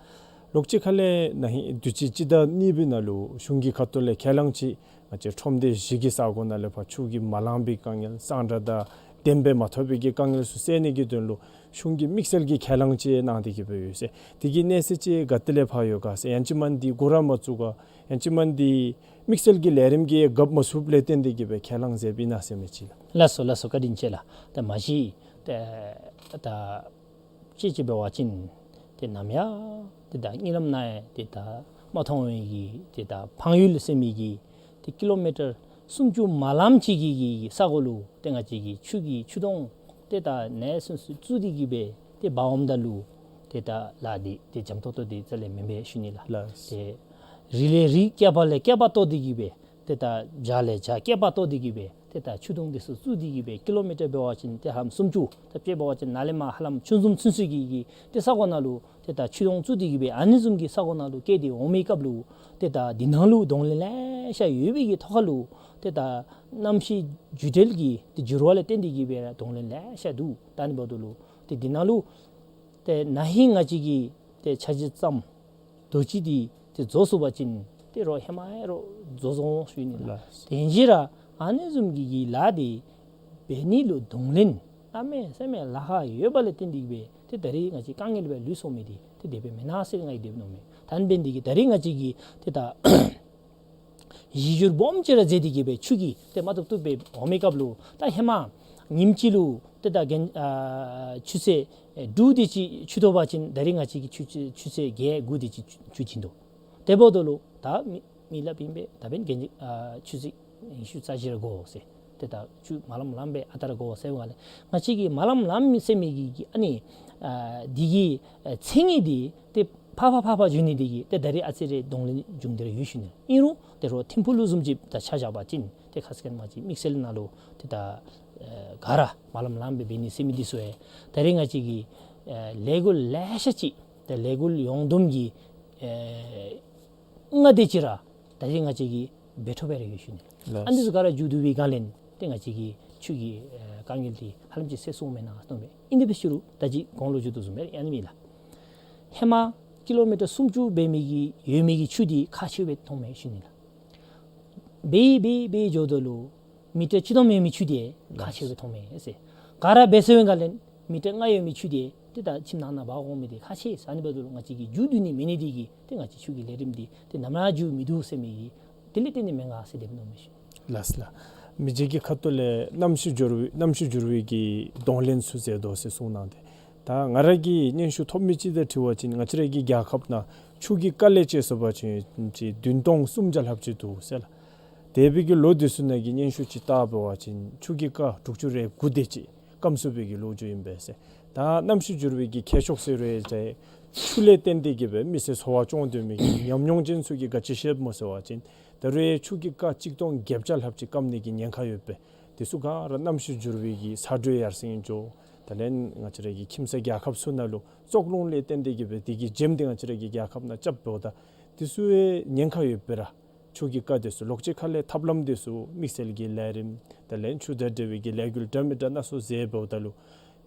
ལོགས་ཅིག་ཁ་ལས་ན་ཧིང་དུས་ཅི་སྤྱི་ཟླ་གཉིས་པའི་ནང་ལུ་གཞུང་གི་ཁ་ཐུག་ལས་ཁས་བླངས་ཅིག་ང་བཅས་ཁྲོམ་སྡེ་བཞི་གི་ས་གོ་ནང་ལས་ཕར་ཆུ་གིས་མ་ལང་པའི་དཀའ་ངལ་གཙང་སྦྲ་དང་བདེན་པའི་མ་ཐོབ་པའི་གི་དཀའ་ངལ་ཚུ་སེལ་ནི་གི་དོན་ལུ་གཞུང་གིས་དམིགས་བསལ་གྱི་ཁས་བླངས་ཅིག་གནང་སྟེ་གི་སྦེ་ཡོད་ཟེར། དེ་གི་གནས་ཚད་ཅིག་ག་ཏེ་ལས་ཕར་ཡོད་ག་ཟེར། ཡང་ཅིན་མ་འདི་འགོ་ར་མ་བཙུགས་ག། ཡང་ཅིན་མ་འདི་དམིགས་བསལ་གྱི་ལས་རིམ་གྱི་རྒཔོ་མ་ཚུགསཔ་ལས་བརྟེན་ཏེ་གི་སྦེ་ཁས་བླངས་མཛད་པའི་ཨིན་ན་ཟེར་མི་ཅིག་ལགས། ལགས་སོ་ལགས་སོ། བཀའ་དྲིན་ཆེ་ལགས། ད་མ་གཞི་ཏེ་ད་ཅིག་ཅིག་འབད་བ་ཅིན་ཏེ་ནམ་ཡང་ཏེ་ད་གཉིད་ལམ་ནང་ཡང་ཏེ་ད་མ་མཐོང་བའི་གི་ཏེ་ད་འཕང་ཡུལ་ཟེར་མི་གི་ཏེ་ཀི་ལོ་མི་ཊར་སུམ་ཅུ་མ་ལངམ་ཅིག་གི་གི་ས་གོ་ལུ་ཏེ་ང་བཅས་ཀྱིས་ཆུ་གི་ཆུ་དོང་ཏེ་ད་ནཱ་ཚུན་ཚོད་བཙུགས་ཏེ་གི་སྦེ་ཏེ་འབག་འོངམ་ད་ལུ་ཏེ་ད་ལཱ་འདི་ཏེ་འཇམ་ཏོང་ཏོ་འདི་རྩ་ལས་མེན་པས་ཞུ་ནི་ལགས། ལགས། ཏེ་རི་ལས་རི་བསྐལ་པ་ལས་བསྐལ་པ་བཏོག་སྟེ་གི་སྦེ་ཏེ་ད་བྱག་ལས་བྱག་བསྐལ་པ་བཏོག་སྟེ་གི་སྦེ་ཏེ་ད་ཆུ་དོང་འདི་ཚུ་བཙུགས་ཏེ་གི་སྦེ་ཀི་ལོ་མི་ཊར་འབད་བ་ཅིན་ཏེ་ཧ་ལམ་སུམ་ཅུ། ད་དཔྱེ་འབད་བ་ཅིན་ནཱ་ལས་མར་ཧ་ལམ་ཆུ་འཛོམས་ཚུན་ཚོད་ཀྱི་གི་ཏེ་ས་གོ་ནང་ལུ་ཏེ་ད་ཆུ་དོང་བཙུགས་ཏེ་གི་སྦེ་ཨ་ནི་བཟུམ་གྱི་ས་གོ་ནང་ལུ་བསྐྱལ་ཏེ་འོང་མི་སྐབས་ལུ་ཏེ་ད་འདི་ནང་ལུ་གདོང་ལེན་ལེ་ཤ་ཡོད་པའི་གི་ཐོག་ཁ་ལུ་ཏེ་ད་གནམ་གཤིས་འགྱུར་བ་ལས་ཏེ་འགྱུར་བ་ལས་བརྟེན་ཏེ་གི་སྦེ་ར་གདོང་ལེན་ལེ་ཤ་འདུག། ད་ཨ་ནི་འབདཝ་ད་ལུ་ཏེ་འདི་ནང་ལུ་ཏེ་ན་ཧིང་ང་བཅས་ཀྱིས་ཏེ་འཆར་གཞི་བརྩམས་དོ་ཅི་འདི་ཏེ་རྫོགས་སོང་པ་ཅིན་ཏེ་རོགས་ཧེ་མ་ཡང་རོགས་རྫོགས་སོང་ཞུ་ནི་ལགས། ལགས། དེ་བཞིན་ར་ཨ་ནི་བཟུམ་གྱི་གི་ལཱ་འདི་འབད་ནི་ལུ་གདོང་ལེན་གནམ་མེད་ས་མེད་ལཱ་ཁག་ཡོད་པ་ལས་བརྟེན་ཏེ་གི་སྦེ་ཏེ་ད་རིས་ང་བཅས་དཀའ་ངལ་སྦེ་ལུས་སོང་མི་འདི་ཏེ་དེ་སྦེ་མེན་ན་ཟེར་ང་གིས་དེ་སྦེ་མནོཝ་མས། ད་ཨ་ནི་འབད་ནི་འདི་གིས་ད་རིས་ང་བཅས་ཀྱིས་ཏེ་ད་གཞི་བསྒྱུར་སྦོམ་ཅིག་ར་མཛད་དེ་གི་སྦེ་ཆུ་གིས་ཏེ་མ་བཏུབ་བཏུབ་སྦེ་འོང་མི་སྐབས་ལུ་ད་ཧེ་མ་ཉིནམ་གཅིག་ལུ་ཏེ་ད་གན་ཨ་ཆུ་ཚོད་ཨེ་དྲུག་དེ་ཅིག་ཆུ་ཐོབ་པ་ཅིན་ད་རིས་ང་བཅས་ཀྱིས་ཆུ་ཆུ་ཆུ་ཚོད་བརྒྱད་དགུ་དེ་ཅིག་ཆུ་ཆུ་བྱིན་དོ། དེ་འབདཝ་ད་ལུ་ད་མི་མི་སླབ་ཨིན་པས། ད་འབདན་གན་ཨ་ཆུ་ཚོད་ཉི་ཤུ་རྩ་བཞི་ར་འགོར་ཟེར། ཏེ་ད་ཆུ་མ་ལངམ་ལངམ་སྦེ་ཨ་རྟག་ར་འགོར་ཟེར་བ་ལས་ང་བཅས་ཀྱིས་མ་ལངམ་ལངམ་ཟེར་མི་གི་གི་ཨ་ནི་ཨ་འདི་གི་ཨ་མཚན་ཉིད་འདི་ཏེ་ཕར་ཕར་ཕར་ཕར་འགྱོ་ནི་འདི་གིས་ཏེ་ད་རིས་ཨ་ཙི་རེ་གདོང་ལེན་བྱུང་སྟེ་ར་ཡོད་ཞུ་ནི། ཨིན་རུང་ཏེ་རོགས་ཐིམ་ཕུག་ལུ་བཟུམ་ཅིག་ད་ཆ་བཞག་པ་ཅིན་ཏེ་ཁ་ཙ་ཁ་ཉིནམ་ཅིག་དམིགས་བསལ་ནང་ལུ་ཏེ་ད་ཨ་ག་ར་མ་ལངམ་ལངམ་སྦེ་འབད་ནི་ཟེར་མི་འདི་ཚུ་ཡང་ད་རིས་ང་བཅས་ཀྱིས་ཨ་ལས་འགུལ་ལེ་ཤ་ཅིག་ཏེ་ལས་འགུལ་ཡོངས་བསྡོམས་ཀྱི་ཨ་ལྔ་དེ་ཅིག་ར་ད་རིས་ང་བཅས་ཀྱིས་འབད་འཕྲོ་འབད་ར་ཡོད་ཞུ་ནི་ལགས། ལགས། ཨ་ནི་ཚུ་ག་ར་མཇུག་བསྡུ་བའི་སྒང་ལས་ཏེ་ང་བཅས་ཀྱི་ཆུ་གི་ཨ་དཀའ་ངལ་འདི་ཧ་ལམ་ཅིག་སེལ་སོང་མེན་ན་མནོཝ་མས། ཨིན་དེ་འབད་ཞུ་རུང་ད་ཅི་གོང་ལུ་བརྗོད་དོ་བཟུམ་སྦེ་ཨ་ནི་མས་ལགས། ཧེ་མ་ཀི་ལོ་མི་ཊར་སུམ་ཅུ་འབད་མི་གི་ཡོད་མི་གི་ཆུ་འདི་ཁག་ཆེཝ་སྦེ་མཐོངམ་མས་ཞུ་ནི་ལགས། འབད་འབད་འབད་འགྱོཝ་ད་ལུ་མི་ཊར་ཆིག་སྟོང་ཡོད་མི་ཆུ་འདི་ཁག་ཆེཝ་སྦེ་མཐོངམ་མས་ཟེར། ག་ར་འབད་ཚར་བའི་སྒང་ལས་མི་ཊར་ལྔ་ཡོད་མི་ཆུ་འདི་ཏེ་ད་ཁྱིམ་ནང་ན་འབག་འོང་མི་འདི་ཁག་ཆེ་ཟེར། ཨ་ནི་འབདཝ་ད་ལུ་ང་བཅས་ཀྱིས་མཇུག་བསྡུ་ནི་མེད་ནི་འདི་གིས་ཏེ་ང་བཅས་ཆུ་གི་ལས་རིམ་འདི་ཏེ་ནམ་ཡང་མཇུག་མི་བསྡུ་ཟེར་མི་གི་དེ་ལས་བརྟེན་ཏེ་མེན་ན་ཟེར་དེ་སྦེ་མནོཝ་མས་ཞུ། ལགས་ལགས། མི་རྗེ་གི་ཁ་ཐུག་ལས་གནམ་གཤིས་འགྱུར་བའི་གནམ་གཤིས་འགྱུར་བའི་གི་གདོང་ལེན་ཚུ་མཛད་དོ་ཟེར་གསུངས་གནང་སྟེ། ད་ང་ར་གིས་སྙན་ཞུ་ཐོབ་མི་ཅིག་དང་འཁྲིལ་བ་ཅིན་ང་བཅས་ར་གི་རྒྱལ་ཁབ་ནང་ཆུ་གི་རྐ་ལས་བཅད་སོང་པ་ཅིན་ཅིག་བདུན་སྟོང་གསུམ་བརྒྱ་ལྷགཔ་ཅིག་འདུག་ཟེར་ལགས། འདས་པའི་གི་ལོ་འདི་ཚུ་ནང་གི་སྙན་ཞུ་ཅིག་བལྟ་བ་ཅིན་ཆུ་གི་རྐ་དྲུག་ཅུ་རེ་དགུ་དེ་ཅིག་སྐམ་སོང་བའི་གི་ལོ་རྒྱུས་ཨིན་པས་ཟེར། ད་གནམ་གཤིས་འགྱུར་བའི་གི་ཁྱད་ཆོས་ཟེར་རུང་ཡང་ཆུ་ལས་བརྟེན་ཏེ་གི་སྦེ་མི་སེར་འཚོ་བ་སྐྱོང་སྡོད་མི་གི་ཉམས་མྱོང་ཅན་ཚུ་གིས་ག་ཅི་ཤེསཔ་སྨོ་ཟེར་བ་ཅིན་ད་རུང་ཆུ་གི་རྐ་གཅིག་སྟོང་བརྒྱད་བརྒྱ་ལྷགཔ་ཅིག་སྐམ་ནི་གི་ཉེན་ཁ་ཡོད་པས། དེ་ཚུ་ག་ར་གནམ་གཤིས་འགྱུར་བའི་གི་ས་དྲོད་ཡར་སེང་འགྱོ། དེ་ལས་ང་བཅས་ར་གི་ཁྱིམ་ས་རྒྱལ་ཁབ་ཚུ་ནང་ལུ་བཙོག་རླུང་ལས་བརྟེན་ཏེ་གི་སྦེ་དེ་གི་བྱེམ་འདི་ང་བཅས་ར་གི་རྒྱལ་ཁབ་ནང་རྐྱབ་འབདཝ་ད་དེ་ཚུ་ཡང་ཉེན་ཁ་ཡོད་པས་ར། ཆུ་གི་རྐ་དེ་ཚུ་ལོགས་ཅིག་ཁ་ལས་ཐབས་ལམ་དེ་ཚུ་དམིགས་བསལ་གྱི་ལས་རིམ་དེ་ལས་ཆུ་དང་འབྲེལ་བའི་གི་ལས་འགུལ་འདྲ་མི་འདྲ་སྣ་ཚོགས་མཛད་འབདཝ་ད་ལུ་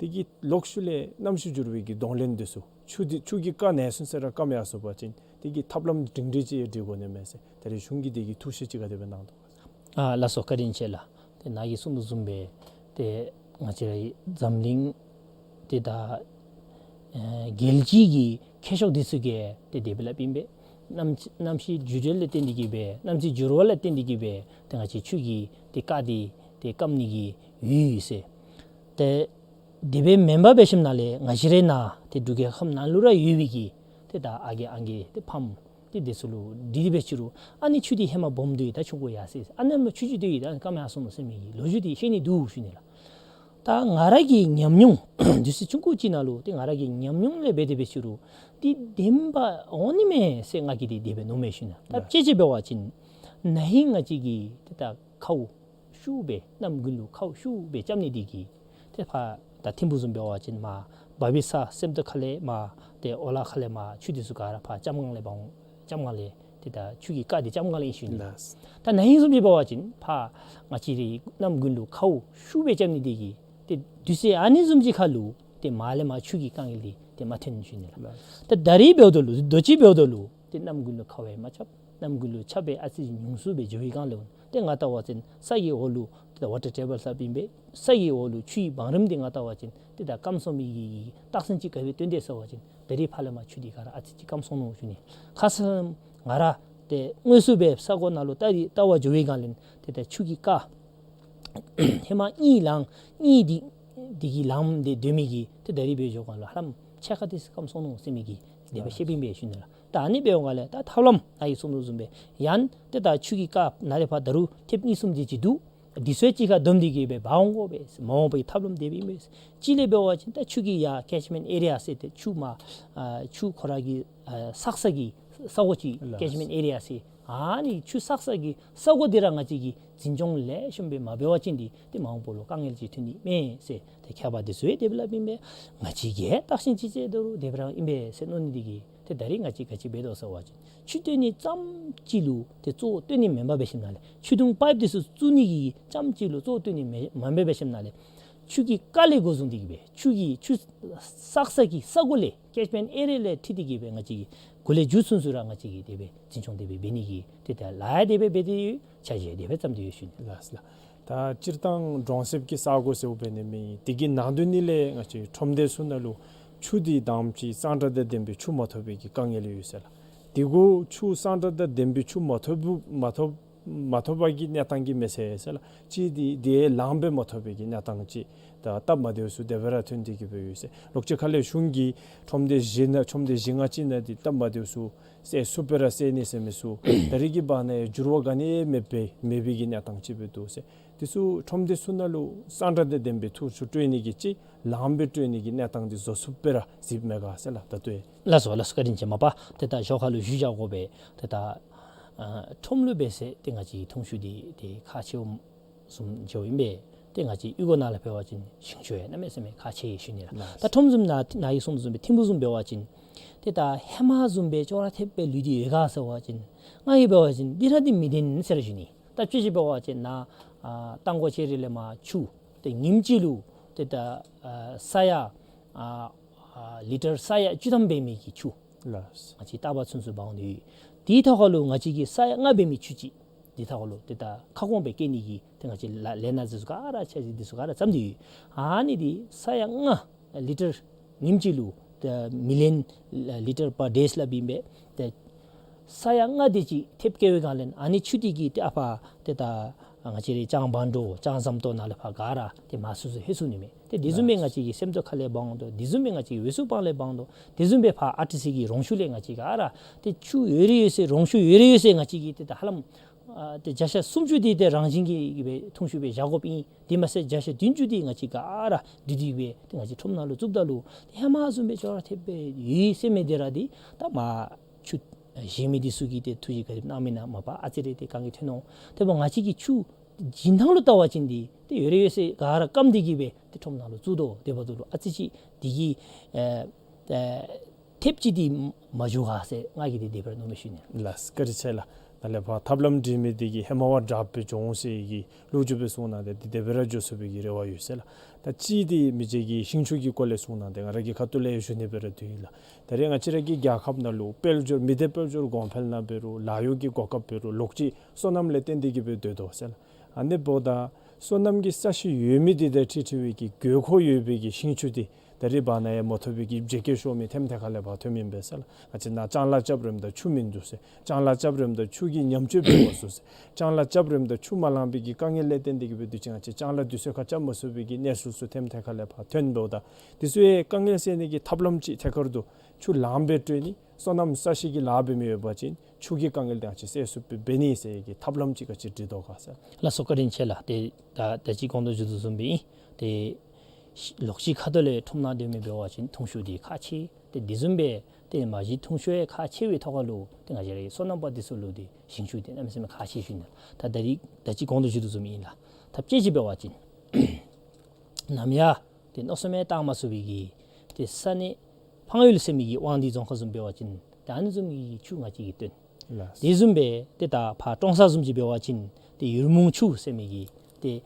དེ་གི་ལོགས་ཤུལ་ལས་གནམ་གཤིས་འགྱུར་བའི་གི་གདོང་ལེན་དེ་ཚུ་ཆུ་དེ་ཆུ་གི་རྐ་ནཱ་ཚུན་ཚོད་ར་སྐམ་ཡར་སོང་པ་ཅིན་དེ་གི་ཐབས་ལམ་སྒྲིང་སྒྲི་ཅིག་སྒྲིག་དགོ་ནི་མས་ཟེར། ད་རེས་གཞུང་གིས་དེ་གི་ཐུགས་བཞེད་ཅིག་ག་དེ་སྦེ་གནང་དོ། ཨ་ལགས་སོ། བཀའ་དྲིན་ཆེ་ལགས། ཏེ་ནཱ་གིས་གསུངས་དོ་བཟུམ་སྦེ་ཏེ་ང་བཅས་ར་འཛམ་གླིང་ཏེ་ད་ཨེ་རྒྱལ་སྤྱི་གི་ཁྱད་ཆོས་འདི་ཚུ་གིས་ཏེ་དེ་སྦེ་སླབ་ཨིན་པས། གནམ་གནམ་གཤིས་འགྱུར་བ་ལས་བརྟེན་ཏེ་གི་སྦེ་གནམ་གཤིས་འགྱུར་བ་ལས་བརྟེན་ཏེ་གི་སྦེ་ཏེ་ང་བཅས་ཆུ་གི་ཏེ་རྐ་འདི་ཏེ་སྐམ་ནི་གི་ཡུལ་ཡོད་ཟེར། ཏེ་དེ་སྦེ་མེན་པར་འབད་ཞིནམ་ལས་ང་བཅས་རའི་ནཱ་ཏེ་འབྲུག་རྒྱལ་ཁབ་ནང་ལུ་ར་ཡོད་པའི་གི་ཏེ་ད་ཨ་རྒས་ཨང་རྒས་ཏེ་ཕམ་ཏེ་དེ་ཚུ་ལུ་དྲིས་ཏེ་འབད་ཞུ་རུང་ཨ་ནི་ཆུ་འདི་ཧེ་མ་སྦོམ་སྡོད་ཡི་ད་ཆུང་ཀུ་ཡར་སོང་ཡི། ཨ་ནི་ཧེ་མ་ཆུང་ཀུ་སྡོད་ཡི་ད་སྐམ་ཡར་སོང་ནུག་ཟེར་མི་གི་ལོ་རྒྱུས་འདི་ཤེས་ནི་འདུག་ཞུ་ནི་ལགས། ད་ང་ར་གི་ཉམས་མྱོང་དུས་ཚོད་ཆུང་ཀུ་ཅིག་ནང་ལུ་ཏེ་ང་ར་གི་ཉམས་མྱོང་ལས་འབད་དེ་འབད་ཞུ་རུང་ཏེ་བདེན་པ་འོང་ནི་མས་ཟེར་ང་གིས་ཏེ་དེ་སྦེ་མནོཝ་མས་ཞུ་ནི། ད་ལགས། དཔྱེ་ཅིག་འབད་བ་ཅིན་ན་ཧིང་ང་བཅས་ཀྱིས་ཏེ་ད་ཁཝ་ཤུགས་སྦེ་གནམ་དགུན་ལུ་ཁཝ་ཤུགས་སྦེ་རྐྱབ་ནི་འདི་གིས་ཏེ་ཕར་ད་ཐིམ་ཕུག་བཟུམ་འབད་བ་ཅིན་མར་བ་བི་ས་སེམས་རྟོགས་ཁ་ལས་མར་ཏེ་ཨོ་ལ་ཁ་ལས་མར་ཆུ་འདི་ཚུ་ག་ར་ཕར་ལྕམ་སྒང་ལས་འབག་འོང་། ལྕམ་སྒང་ལས་ཏེ་ད་ཆུ་གི་རྐ་འདི་ལྕམ་སྒང་ལས་ཨིན་ཞུ་ནི། ལགས། ད་ན་ཧིང་བཟུམ་ཅིག་འབད་བ་ཅིན་ཕར་ང་བཅས་རའི་གནམ་དགུན་ལུ་ཁཝ་ཤུགས་སྦེ་རྐྱབ་ནི་འདི་གིས་ཏེ་དུས་ཚོད་ཨ་ནི་བཟུམ་ཅིག་ཁར་ལུ་ཏེ་མར་ལས་མར་ཆུ་གི་དཀའ་ངལ་འདི་ཏེ་མ་ཐོན་ཞུ་ནི་ལགས། ལགས། ད་ད་རིས་འབདཝ་ད་ལུ་དུས་ཅི་འབདཝ་ད་ལུ་ཏེ་གནམ་དགུན་ལུ་ཁཝ་ཡང་མ་རྐྱབ། གནམ་དགུན་ལུ་ཆརཔ་ཡང་ཨ་ཙི་ཉུང་སུ་སྦེ་འགྱོ་བའི་སྒང་ལས་ཏེ་ང་བལྟ་བ་ཅིན་ས་གི་འོག་ལུ་ཏེ་ཝ་ཊར་ཊེ་བཱལ་ལྷབ་ཨིན་པས། ས་གི་འོག་ལུ་ཆུའི་བང་རིམ་འདི་ང་བལྟ་བ་ཅིན་ཏེ་ད་སྐམ་སོང་མི་གི་རྟགས་མཚན་ཅིག་ག་སྦེ་སྟོན་དེས་ཟེར་བ་ཅིན་ད་རིས་ཕར་ལས་མར་ཆུ་འདི་ག་ར་ཨ་ཙི་ཅིག་སྐམ་སོང་ནུག་ཞུ་ནི། ཁ་ཙ་ང་ར་ཏེ་དངོས་སུ་སྦེ་ས་གོ་ནང་ལུ་བལྟ་སྟེ་བལྟ་བར་འགྱོ་བའི་སྒང་ལས་ཏེ་ད་ཆུ་གི་རྐ་ཧེ་མ་གཉིས་ལངས་གཉིས་འདི་འདི་གིས་ལངམ་སྟེ་སྡོད་མི་གིས་ཏེ་ད་རིས་འབད་འགྱོ་སྒང་ལུ་ཧ་ལམ་ཕྱེད་ཀ་དེ་ཅིག་སྐམ་སོང་ནུག་ཟེར་མི་གི་དེ་སྦེ་བཤདཔ་ཨིན་པས་ཞུ་ནི་ལགས། ད་ཨ་ནི་འབད་འོང་ག་ལས་ད་ཐབས་ལམ་ནཱ་གིས་གསུངས་དོ་བཟུམ་སྦེ་ཡང་ཏེ་ད་ཆུ་གི་རྐ་ནཱ་ལས་ཕར་ད་རུང་ཐེབས་གཉིས་གསུམ་དེ་ཅིག་འདུག། དེ་ཚུ་གཅིག་ཁར་བསྡོམས་ཏེ་གི་སྦེ་འབག་འོང་དགོ་པས། མ་འོངས་པའི་ཐབས་ལམ་དེ་སྦེ་ཨིན་པས། གཅིག་ལས་འབད་བ་ཅིན་ད་ཆུ་གི་ཡར་ཀེཆ་མེནཊ་ཨེ་རི་ཡ་ཟེར་ཏེ་ཆུ་མར་ཨ་ཆུ་ཁོ་ར་གི་ཨ་བསགས་ས་གི་ས་གོ་ཅིག་ལགས། ཀེཆ་མེནཊ་ཨེ་རི་ཡ་ཟེར། ཨ་ནི་ཆུ་བསགས་ས་གི་ས་གོ་འདི་ར་ང་བཅས་ཀྱིས་འཛིན་སྐྱོང་ལེགས་ཤོམ་སྦེ་མ་འབད་བ་ཅིན་འདི་ཏེ་མ་འོངས་པ་ལུ་དཀའ་ངལ་ཅིག་ཐོན་ནི་མས་ཟེར། ཏེ་ཁྱད་པར་འདི་ཚུ་ཡང་དེ་སྦེ་སླབ་ཨིན་པས། ང་བཅས་ཀྱིས་བརྟག་ཞིབ་ཅིག་འབད་རུང་དེ་སྦེ་ར་ཨིན་པས་ཟེར་མནོ་ནི་འདི་གིས་ཏེ་ད་རིས་ང་བཅས་ག་ཅི་འབད་དོ་ཟེར་བ་ཅིན་ཆུ་བཏོན་ནི་ཙམ་ཅིག་ལུ་ཏེ་གཙོ་བོ་བཏོན་ནི་མེན་པར་འབད་ཞིནམ་ལས་ཆུ་དུང་པའིཔ་འདི་ཚུ་བཙུགས་ནི་གི་ཙམ་ཅིག་ལུ་གཙོ་བོ་བཏོན་ནི་མེན་མེན་པར་འབད་ཞིནམ་ལས་ཆུ་གི་རྐ་ལས་འགོ་བཟུང་སྟེ་གི་སྦེ་ཆུ་གི་ཆུ་བསགས་ས་གི་ས་གོ་ལས་ཀེཆ་མེནཊ་ཨེ་རི་ཡ་ལས་འཁྲིལ་ཏེ་གི་སྦེ་ང་བཅས་ཀྱིས་འགོ་ལས་མཇུག་ཚུན་ཚོད་ར་ང་བཅས་ཀྱིས་དེ་སྦེ་འཛིན་སྐྱོང་དེ་སྦེ་འབད་ནི་གི་ཏེ་ད་ལཱ་ཡང་དེ་སྦེ་འབད་དེ་ཡོད། འཆར་གཞི་ཡང་དེ་སྦེ་བརྩམས་ཏེ་ཡོད་ཞུ་ནི། ལགས་ལགས། ད་སྤྱིར་བཏང་གྲོང་གསེབ་ཀྱི་ས་གོ་ཟེར་བ་འབད་ནི་མེན། དེ་གི་ནང་དོན་ནི་ལས་ང་བཅས་ཁྲོམ་སྡེ་ཚུ་ནང་ལུ་ཆུ་འདི་དང་པ་ཅིག་གཙང་སྦྲ་དང་ལྡན་པའི་ཆུ་མ་ཐོབ་པའི་གི་དཀའ་ངལ་ཡོད་ཟེར་ལགས། དེ་གུ་ཆུ་གཙང་སྦྲ་དང་ལྡན་པའི་ཆུ་མ་ཐོབ་མ་ཐོབ་མ་ཐོབ་པ་གི་གནས་སྟངས་ཀྱིས་མས་ཟེར་ཟེར་ལགས། གཅིག་འདི་དེ་ལངམ་སྦེ་མ་ཐོབ་པའི་གི་གནས་སྟངས་ཅིག་ད་སྟབས་མ་བདེཝ་ཚུ་དེ་སྦེ་ར་ཐོན་ཏེ་གི་སྦེ་ཡོད་ཟེར། ལོགས་ཅིག་ཁ་ལས་གཞུང་གིས་ཁྲོམ་སྡེ་བཞི་ནང་ཁྲོམ་སྡེ་བཞི་ལྔ་ཅིག་ནང་འདི་སྟབས་མ་བདེཝ་ཚུ་སེལ་ཚུགསཔ་སྦེ་ར་སེལ་ནི་ཟེར་མི་ཚུ་ད་རིས་ཀྱི་བར་ན་ཡང་འགྱུར་བ་ག་ནི་མེད་པའི་མེད་པའི་གི་གནས་སྟངས་ཅིག་སྦེ་འདུག་ཟེར། དེ་ཚུ་ཁྲོམ་སྡེ་ཚུ་ནང་ལུ་གཙང་སྦྲ་དང་ལྡན་པའི་ཐོག་ཆུ་སྤྲོད་ནི་གི་ཅིག་ལངམ་སྦེ་སྤྲོད་ནི་གི་གནས་སྟངས་འདི་བཟོ་ཚུགསཔ་སྦེ་ར་གཟིགསཔ་མས་ག་ཟེར་ལགས། ད་ལྟོ་ཡང་ལགས་སོ་ལགས་སོ། བཀའ་དྲིན་ཆེ། མ་པ་ཏེ་ད་ཞོར་ཁ་ལུ་ཞུ་བཞག་དགོ་པས། ཏེ་ད་ཨ་ཁྲོམ་ལུ་འབད་ཟེར་ཏེ་ང་བཅས་ཀྱི་ཐོང་ཤུ་འདི་ཏེ་ཁག་ཆེཝ་བཟུམ་འགྱོཝ་ཨིན་པས། ཏེ་ང་བཅས་གཡུས་སྒོ་ནང་ལུ་འབད་བ་ཅིན་ཞིང་ཆུ་ཡང་གནམ་མེད་ས་མེད་ཁག་ཆེ་ཡི་ཞུ་ནི་ལགས། ལགས། ད་ཁྲོམ་བཟུམ་ནཱ་ནཱ་གིས་གསུངས་བཟུམ་སྦེ་ཐིམ་ཕུག་བཟུམ་འབད་བ་ཅིན་ཏེ་ད་ཧེ་མ་བཟུམ་སྦེ་ཅོག་ར་འཐདཔ་སྦེ་ལུས་ཏེ་ཡོད་ག་ཟེར་བ་ཅིན་ང་གིས་འབད་བ་ཅིན་འདི་ར་འདི་མི་བདེན་ཟེར་ཞུ་ནི། ད་དཔྱེ་ཅིག་འབད་བ་ཅིན་ནཱ་ཨ་རྟ་མགོ་ལྕགས་རི་ལས་མར་ཆུ་ཏེ་ཉིནམ་གཅིག་ལུ་ཏེ་ད་ཨ་ས་ཡ་ཨ་ཨ་ལི་ཊར་ས་ཡ་བཅུ་ཐམ་འབད་མི་གི་ཆུ་ལགས། ང་བཅས་རྟ་པ་ཚུན་ཚོད་འབག་འོང་དོ་ཡོད། དེའི་ཐོག་ཁར་ལུ་ང་བཅས་ཀྱིས་ས་ཡ་ལྔ་འབད་མི་ཆུ་ཅིག་དེའི་ཐོག་ཁར་ལུ་ཏེ་ད་ཁ་སྐོང་སྦེ་བཀལ་ནི་གི་ཏེ་ང་བཅས་ལཱ་ལས་སྣ་འདི་ཚུ་ག་ར་འཆར་གཞི་འདི་ཚུ་ག་ར་བརྩམས་ཏེ་ཡོད། ཨ་ནི་འདི་ས་ཡ་ལྔ་ལི་ཊར་ཉིནམ་གཅིག་ལུ་ཏེ་མི་ལི་ཡོན་ལི་ཊར་པར་ཌེ་སླབ་ཨིན་པས། ཏེ་ས་ཡ་ལྔ་དེ་ཅིག་ཐེབས་བཀལ་བའི་སྒང་ལས་ཨ་ནི་ཆུ་འདི་གིས་ཏེ་ཨ་ཕར་ཏེ་ད་ང་བཅས་རའི་ལྕང་བང་མདོ་ལྕང་ཟམ་ཏོག་ནང་ལས་ཕར་ག་ར་ཏེ་མར་སོ་སོ་ལྷོད་ཚུགས་ནི་མས། ཏེ་དེ་བཟུམ་སྦེ་ང་བཅས་ཀྱི་སེམས་རྟོགས་ཁ་ལས་འབག་འོང་དོ། དེ་བཟུམ་སྦེ་ང་བཅས་ཀྱི་འོལ་ཚུ་སྤང་ལས་འབག་འོང་དོ། དེ་བཟུམ་སྦེ་ཕར་ཨར་ཊི་སི་གི་རོང་ཆུ་ལས་ང་བཅས་ཀྱིས་ཨ་ར་ཏེ་ཆུ་ཡོད་རིང་ཡོད་སའི་རོང་ཆུ་ཡོད་རིང་ཡོད་སའི་ང་བཅས་ཀྱིས་ཏེ་ད་ཧ་ལམ་ཨ་ཏེ་བརྒྱ་ཆ་སུམ་ཅུ་འདི་ཏེ་རང་བཞིན་གྱིས་སྦེ་ཐོང་ཤུ་སྦེ་བཞག་དགོཔ་ཨིན། དེ་མ་ཚད་བརྒྱ་ཆ་བདུན་ཅུ་འདི་ང་བཅས་ག་ར་བསྡུ་སྟེ་སྦེ་ཏེ་ང་བཅས་ཁྲོམ་ནང་ལུ་བཙུགསཔ་ད་ལུ་ཏེ་ཧེ་མ་བཟུམ་སྦེ་ཅོག་ར་འཐདཔ་སྦེ་ཡོད་ཟེར་མི་འདི་ར་འདི་ད་མར་ཆུ་བཞེས་མི་འདི་ཚུ་གིས་ཏེ་ཐུགས་རྗེ་ག་དེ་གནང་མི་ནང་མ་པ་ཨ་ཙི་རེ་ཏེ་དཀའ་ངལ་ཐོན་འོང་། དེ་འབདཝ་ང་བཅས་ཀྱིས་ཆུ་བྱིན་ཐངས་ལུ་བལྟ་བ་ཅིན་འདི་ཏེ་ཡོད་རིང་ཡོད་སའི་ག་ར་སྐམ་སྟེ་གི་སྦེ་ཏེ་ཁྲོམ་ནང་ལུ་བཙུགས་དོ། དེ་འབདཝ་ད་ལུ་ཨ་ཙི་ཅིག་འདི་གིས་ཨེ་ཨེ་ཐེབས་ཅིག་འདི་མ་འགྱོ་ག་ཟེར་ང་གིས་ཏེ་དེ་སྦེ་ར་མནོཝ་མས་ཞུ་ནི། ལགས་བཀའ་དྲིན་ཆེ་ལགས། ད་ལས་ཕར་ཐབས་ལམ་སྒྲིག་མི་འདི་གིས་ཧེ་མ་བ་དྲགཔ་སྦེ་འགྱོ་འོང་ཟེར་གི་ལོ་རྒྱུས་སྦེ་གསུངས་གནང་སྟེ་འདི་དེ་སྦེ་ར་འགྱོ་ཚུགས་པའི་གི་རེ་བ་ཡོད་ཟེར་ལགས། ད་གཅིག་འདི་མི་རྗེ་གིས་ཤིང་ཆུ་གི་སྐོར་ལས་གསུངས་གནང་སྟེ་ང་ར་གིས་ཁ་ཐུག་ལས་ཡང་ཞུ་ནི་སྦེ་ར་འདུག་ལགས། ད་རེས་ང་བཅས་ར་གི་རྒྱལ་ཁབ་ནང་ལུ་དཔལ་འབྱོར་མི་སྡེ་དཔལ་འབྱོར་གོང་འཕེལ་ནང་འབད་རུང་ལཱ་གཡོག་གི་གོ་སྐབས་འབད་རུང་ལོགས་ཅིག་སོ་ནམ་ལས་བརྟེན་ཏེ་གི་སྦེ་སྡོད་དོ་ཟེར་ལགས། ཨ་ནི་འབདཝ་ད་སོ་ནམ་གྱི་ས་གཞི་ཡོད་མི་འདི་དང་འཁྲིལ་འཁྲིལ་བའི་གི་དགོས་མཁོ་ཡོད་པའི་གི་ཤིང་ཆུ་འདི་ད་རེས་བར་ན་ཡང་མ་ཐོབ་པའི་གི་བརྗེད་སྐྱོར་ཤོར་མི་ཐེམ་ཐེ་ཁ་ལས་ཕར་ཐོནམ་ཨིན་པས་ཟེར་ལགས། ང་བཅས་ནཱ་ལྕང་ལཱ་རྐྱབ་རནམ་ད་ཆུ་མིན་འདུག་ཟེར། ལྕང་ལཱ་རྐྱབ་རནམ་ད་ཆུ་གི་ཉམས་བཅོས་འབད་མ་ཚུགས་ཟེར། ལྕང་ལཱ་རྐྱབ་རནམ་ད་ཆུ་མ་ལང་པའི་གི་དཀའ་ངལ་ལས་བརྟེན་ཏེ་གི་སྦེ་དུས་ཅི་ང་བཅས་ལྕང་ལཱ་དུས་ཚོད་ཁར་རྐྱབ་མ་ཚུགས་པའི་གི་གནས་ཚུལ་ཚུ་ཐེམ་ཐེ་ཁ་ལས་ཕར་ཐོན་འབདཝ་ད་དེ་ཚུ་ཡང་དཀའ་ངལ་སེལ་ནི་གི་ཐབས་ལམ་ཅིག་ཐད་ཀར་དུ་ཆུ་ལངམ་སྦེ་སྤྲོད་ནི་སོ་ནམ་ས་གཞི་གི་ལཱ་འབད་མི་ཡོད་པ་ཅིན་ཆུ་གི་དཀའ་ངལ་འདི་ང་བཅས་སེལ་ཚུགསཔ་སྦེ་འབད་ནི་ཟེར་གྱི་ཐབས་ལམ་ཅིག་ག་ཅི་སྒྲིག་དོ་ག་ཟེར། ལགས་སོ་བཀའ་དྲིན་ཆེ་ལགས། ཏེ་ད་ད་ཅི་གོང་དུ་ཞུ་དོ་བཟུམ་སྦེ་ཨིན། ཏེ་ ལོགས་ཀྱི་ཁ་ཐུག་ལས་ཁྲོམ་ནང་སྡོད་མི་འབད་བ་ཅིན་འཐུང་ཆུ་འདི་ཁག་ཆེ། ཏེ་དེ་བཟུམ་སྦེ་ཏེ་མ་གཞི་འཐུང་ཆུ་ཡང་ཁག་ཆེ་བའི་ཐོག་ཁ་ལུ་ཏེ་ང་བཅས་རའི་སོ་ནམ་པ་འདི་ཚུ་ལུ་ཏེ་ཞིང་ཆུ་འདི་གནམ་མེད་ས་མེད་ཁག་ཆེ་ཞུ་ནི་ལགས། ད་ད་རིས་ད་ཅི་གོང་དུ་ཞུ་དོ་བཟུམ་ཨིན་ལགས། ཐབས་ཅིག་ཅིག་འབད་བ་ཅིན་ནམ་ཡང་ཏེ་མནོ་བསམ་ཡང་བཏང་མ་ཚུགས་པའི་གི་ཏེ་ས་གནས་ཕངས་ཡུལ་ཟེར་མི་གི་དབང་འདུས་རྫོང་ཁག་བཟུམ་འབད་བ་ཅིན་ད་ཨ་ནི་བཟུམ་གྱི་ཆུ་ང་བཅས་ཀྱིས་བཏོན། ལགས། དེ་བཟུམ་སྦེ་ཏེ་ད་ཕར་ཀྲོང་གསར་བཟུམ་ཅིག་འབད་བ་ཅིན་ཏེ་ཡུར་མུང་ཆུ་ཟེར་མི་གི་ཏེ་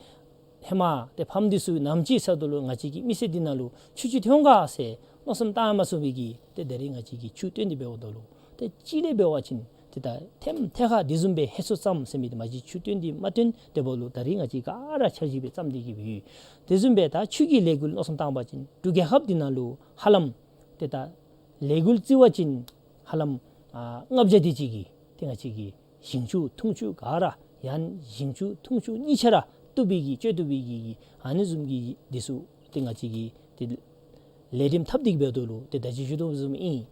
ཧེ་མ་ཏེ་ཕམ་འདི་ཚུ་ནམ་ཅིག་ཚར་དོ་ལུ་ང་བཅས་ཀྱི་མི་སེར་འདི་ནང་ལུ་ཆུ་ཅིག་ཐོན་ག་ཟེར་མནོ་བསམ་བཏང་མ་ཚུགས་པའི་གི་ཏེ་ད་རིས་ང་བཅས་ཀྱིས་ཆུ་བཏོན་ཏེ་འབདཝ་ད་ལུ་ཏེ་གཅིག་ལས་འབད་བ་ཅིན་ཏེ་ད་ཐེམ་ཐེ་ཁ་དེ་བཟུམ་སྦེ་ཧེ་སོ་ཙམ་ཟེར་མི་འདི་མ་གཞི་ཆུ་བཏོན་ཏེ་མ་བཏོན་དེ་འབདཝ་ལུ་ད་རིས་ང་བཅས་ག་ར་འཆར་གཞི་སྦེ་བརྩམས་ཏེ་གི་སྦེ་ཡོད། དེ་བཟུམ་སྦེ་ད་ཆུ་གི་ལས་འགུལ་མནོ་བསམ་བཏང་པ་ཅིན་འབྲུག་རྒྱལ་ཁབ་འདི་ནང་ལུ་ཧ་ལམ་ཏེ་ད་ལས་འགུལ་བརྩི་བ་ཅིན་ཧ་ལམ་ཨ་ལྔ་བརྒྱ་དེ་ཅིག་གིས་ཏེ་ང་བཅས་ཀྱི་ཞིང་ཆུ་འཐུང་ཆུ་ག་ར་ཡང་ཞིང་ཆུ་འཐུང་ཆུ་གཉིས་ཆ་ར་བཏུབ་པའི་གི་སྤྱོད་བཏུབ་པའི་གི་གི་ཨ་ནི་བཟུམ་གྱི་འདི་ཚུ་ཏེ་ང་བཅས་ཀྱིས་ཏེ་ལས་རིམ་འཐབ་སྟེ་གི་འབད་དོ་ལུ་ཏེ་ད་ཅི་ཞུ་དོ་བཟུམ་ཨིན།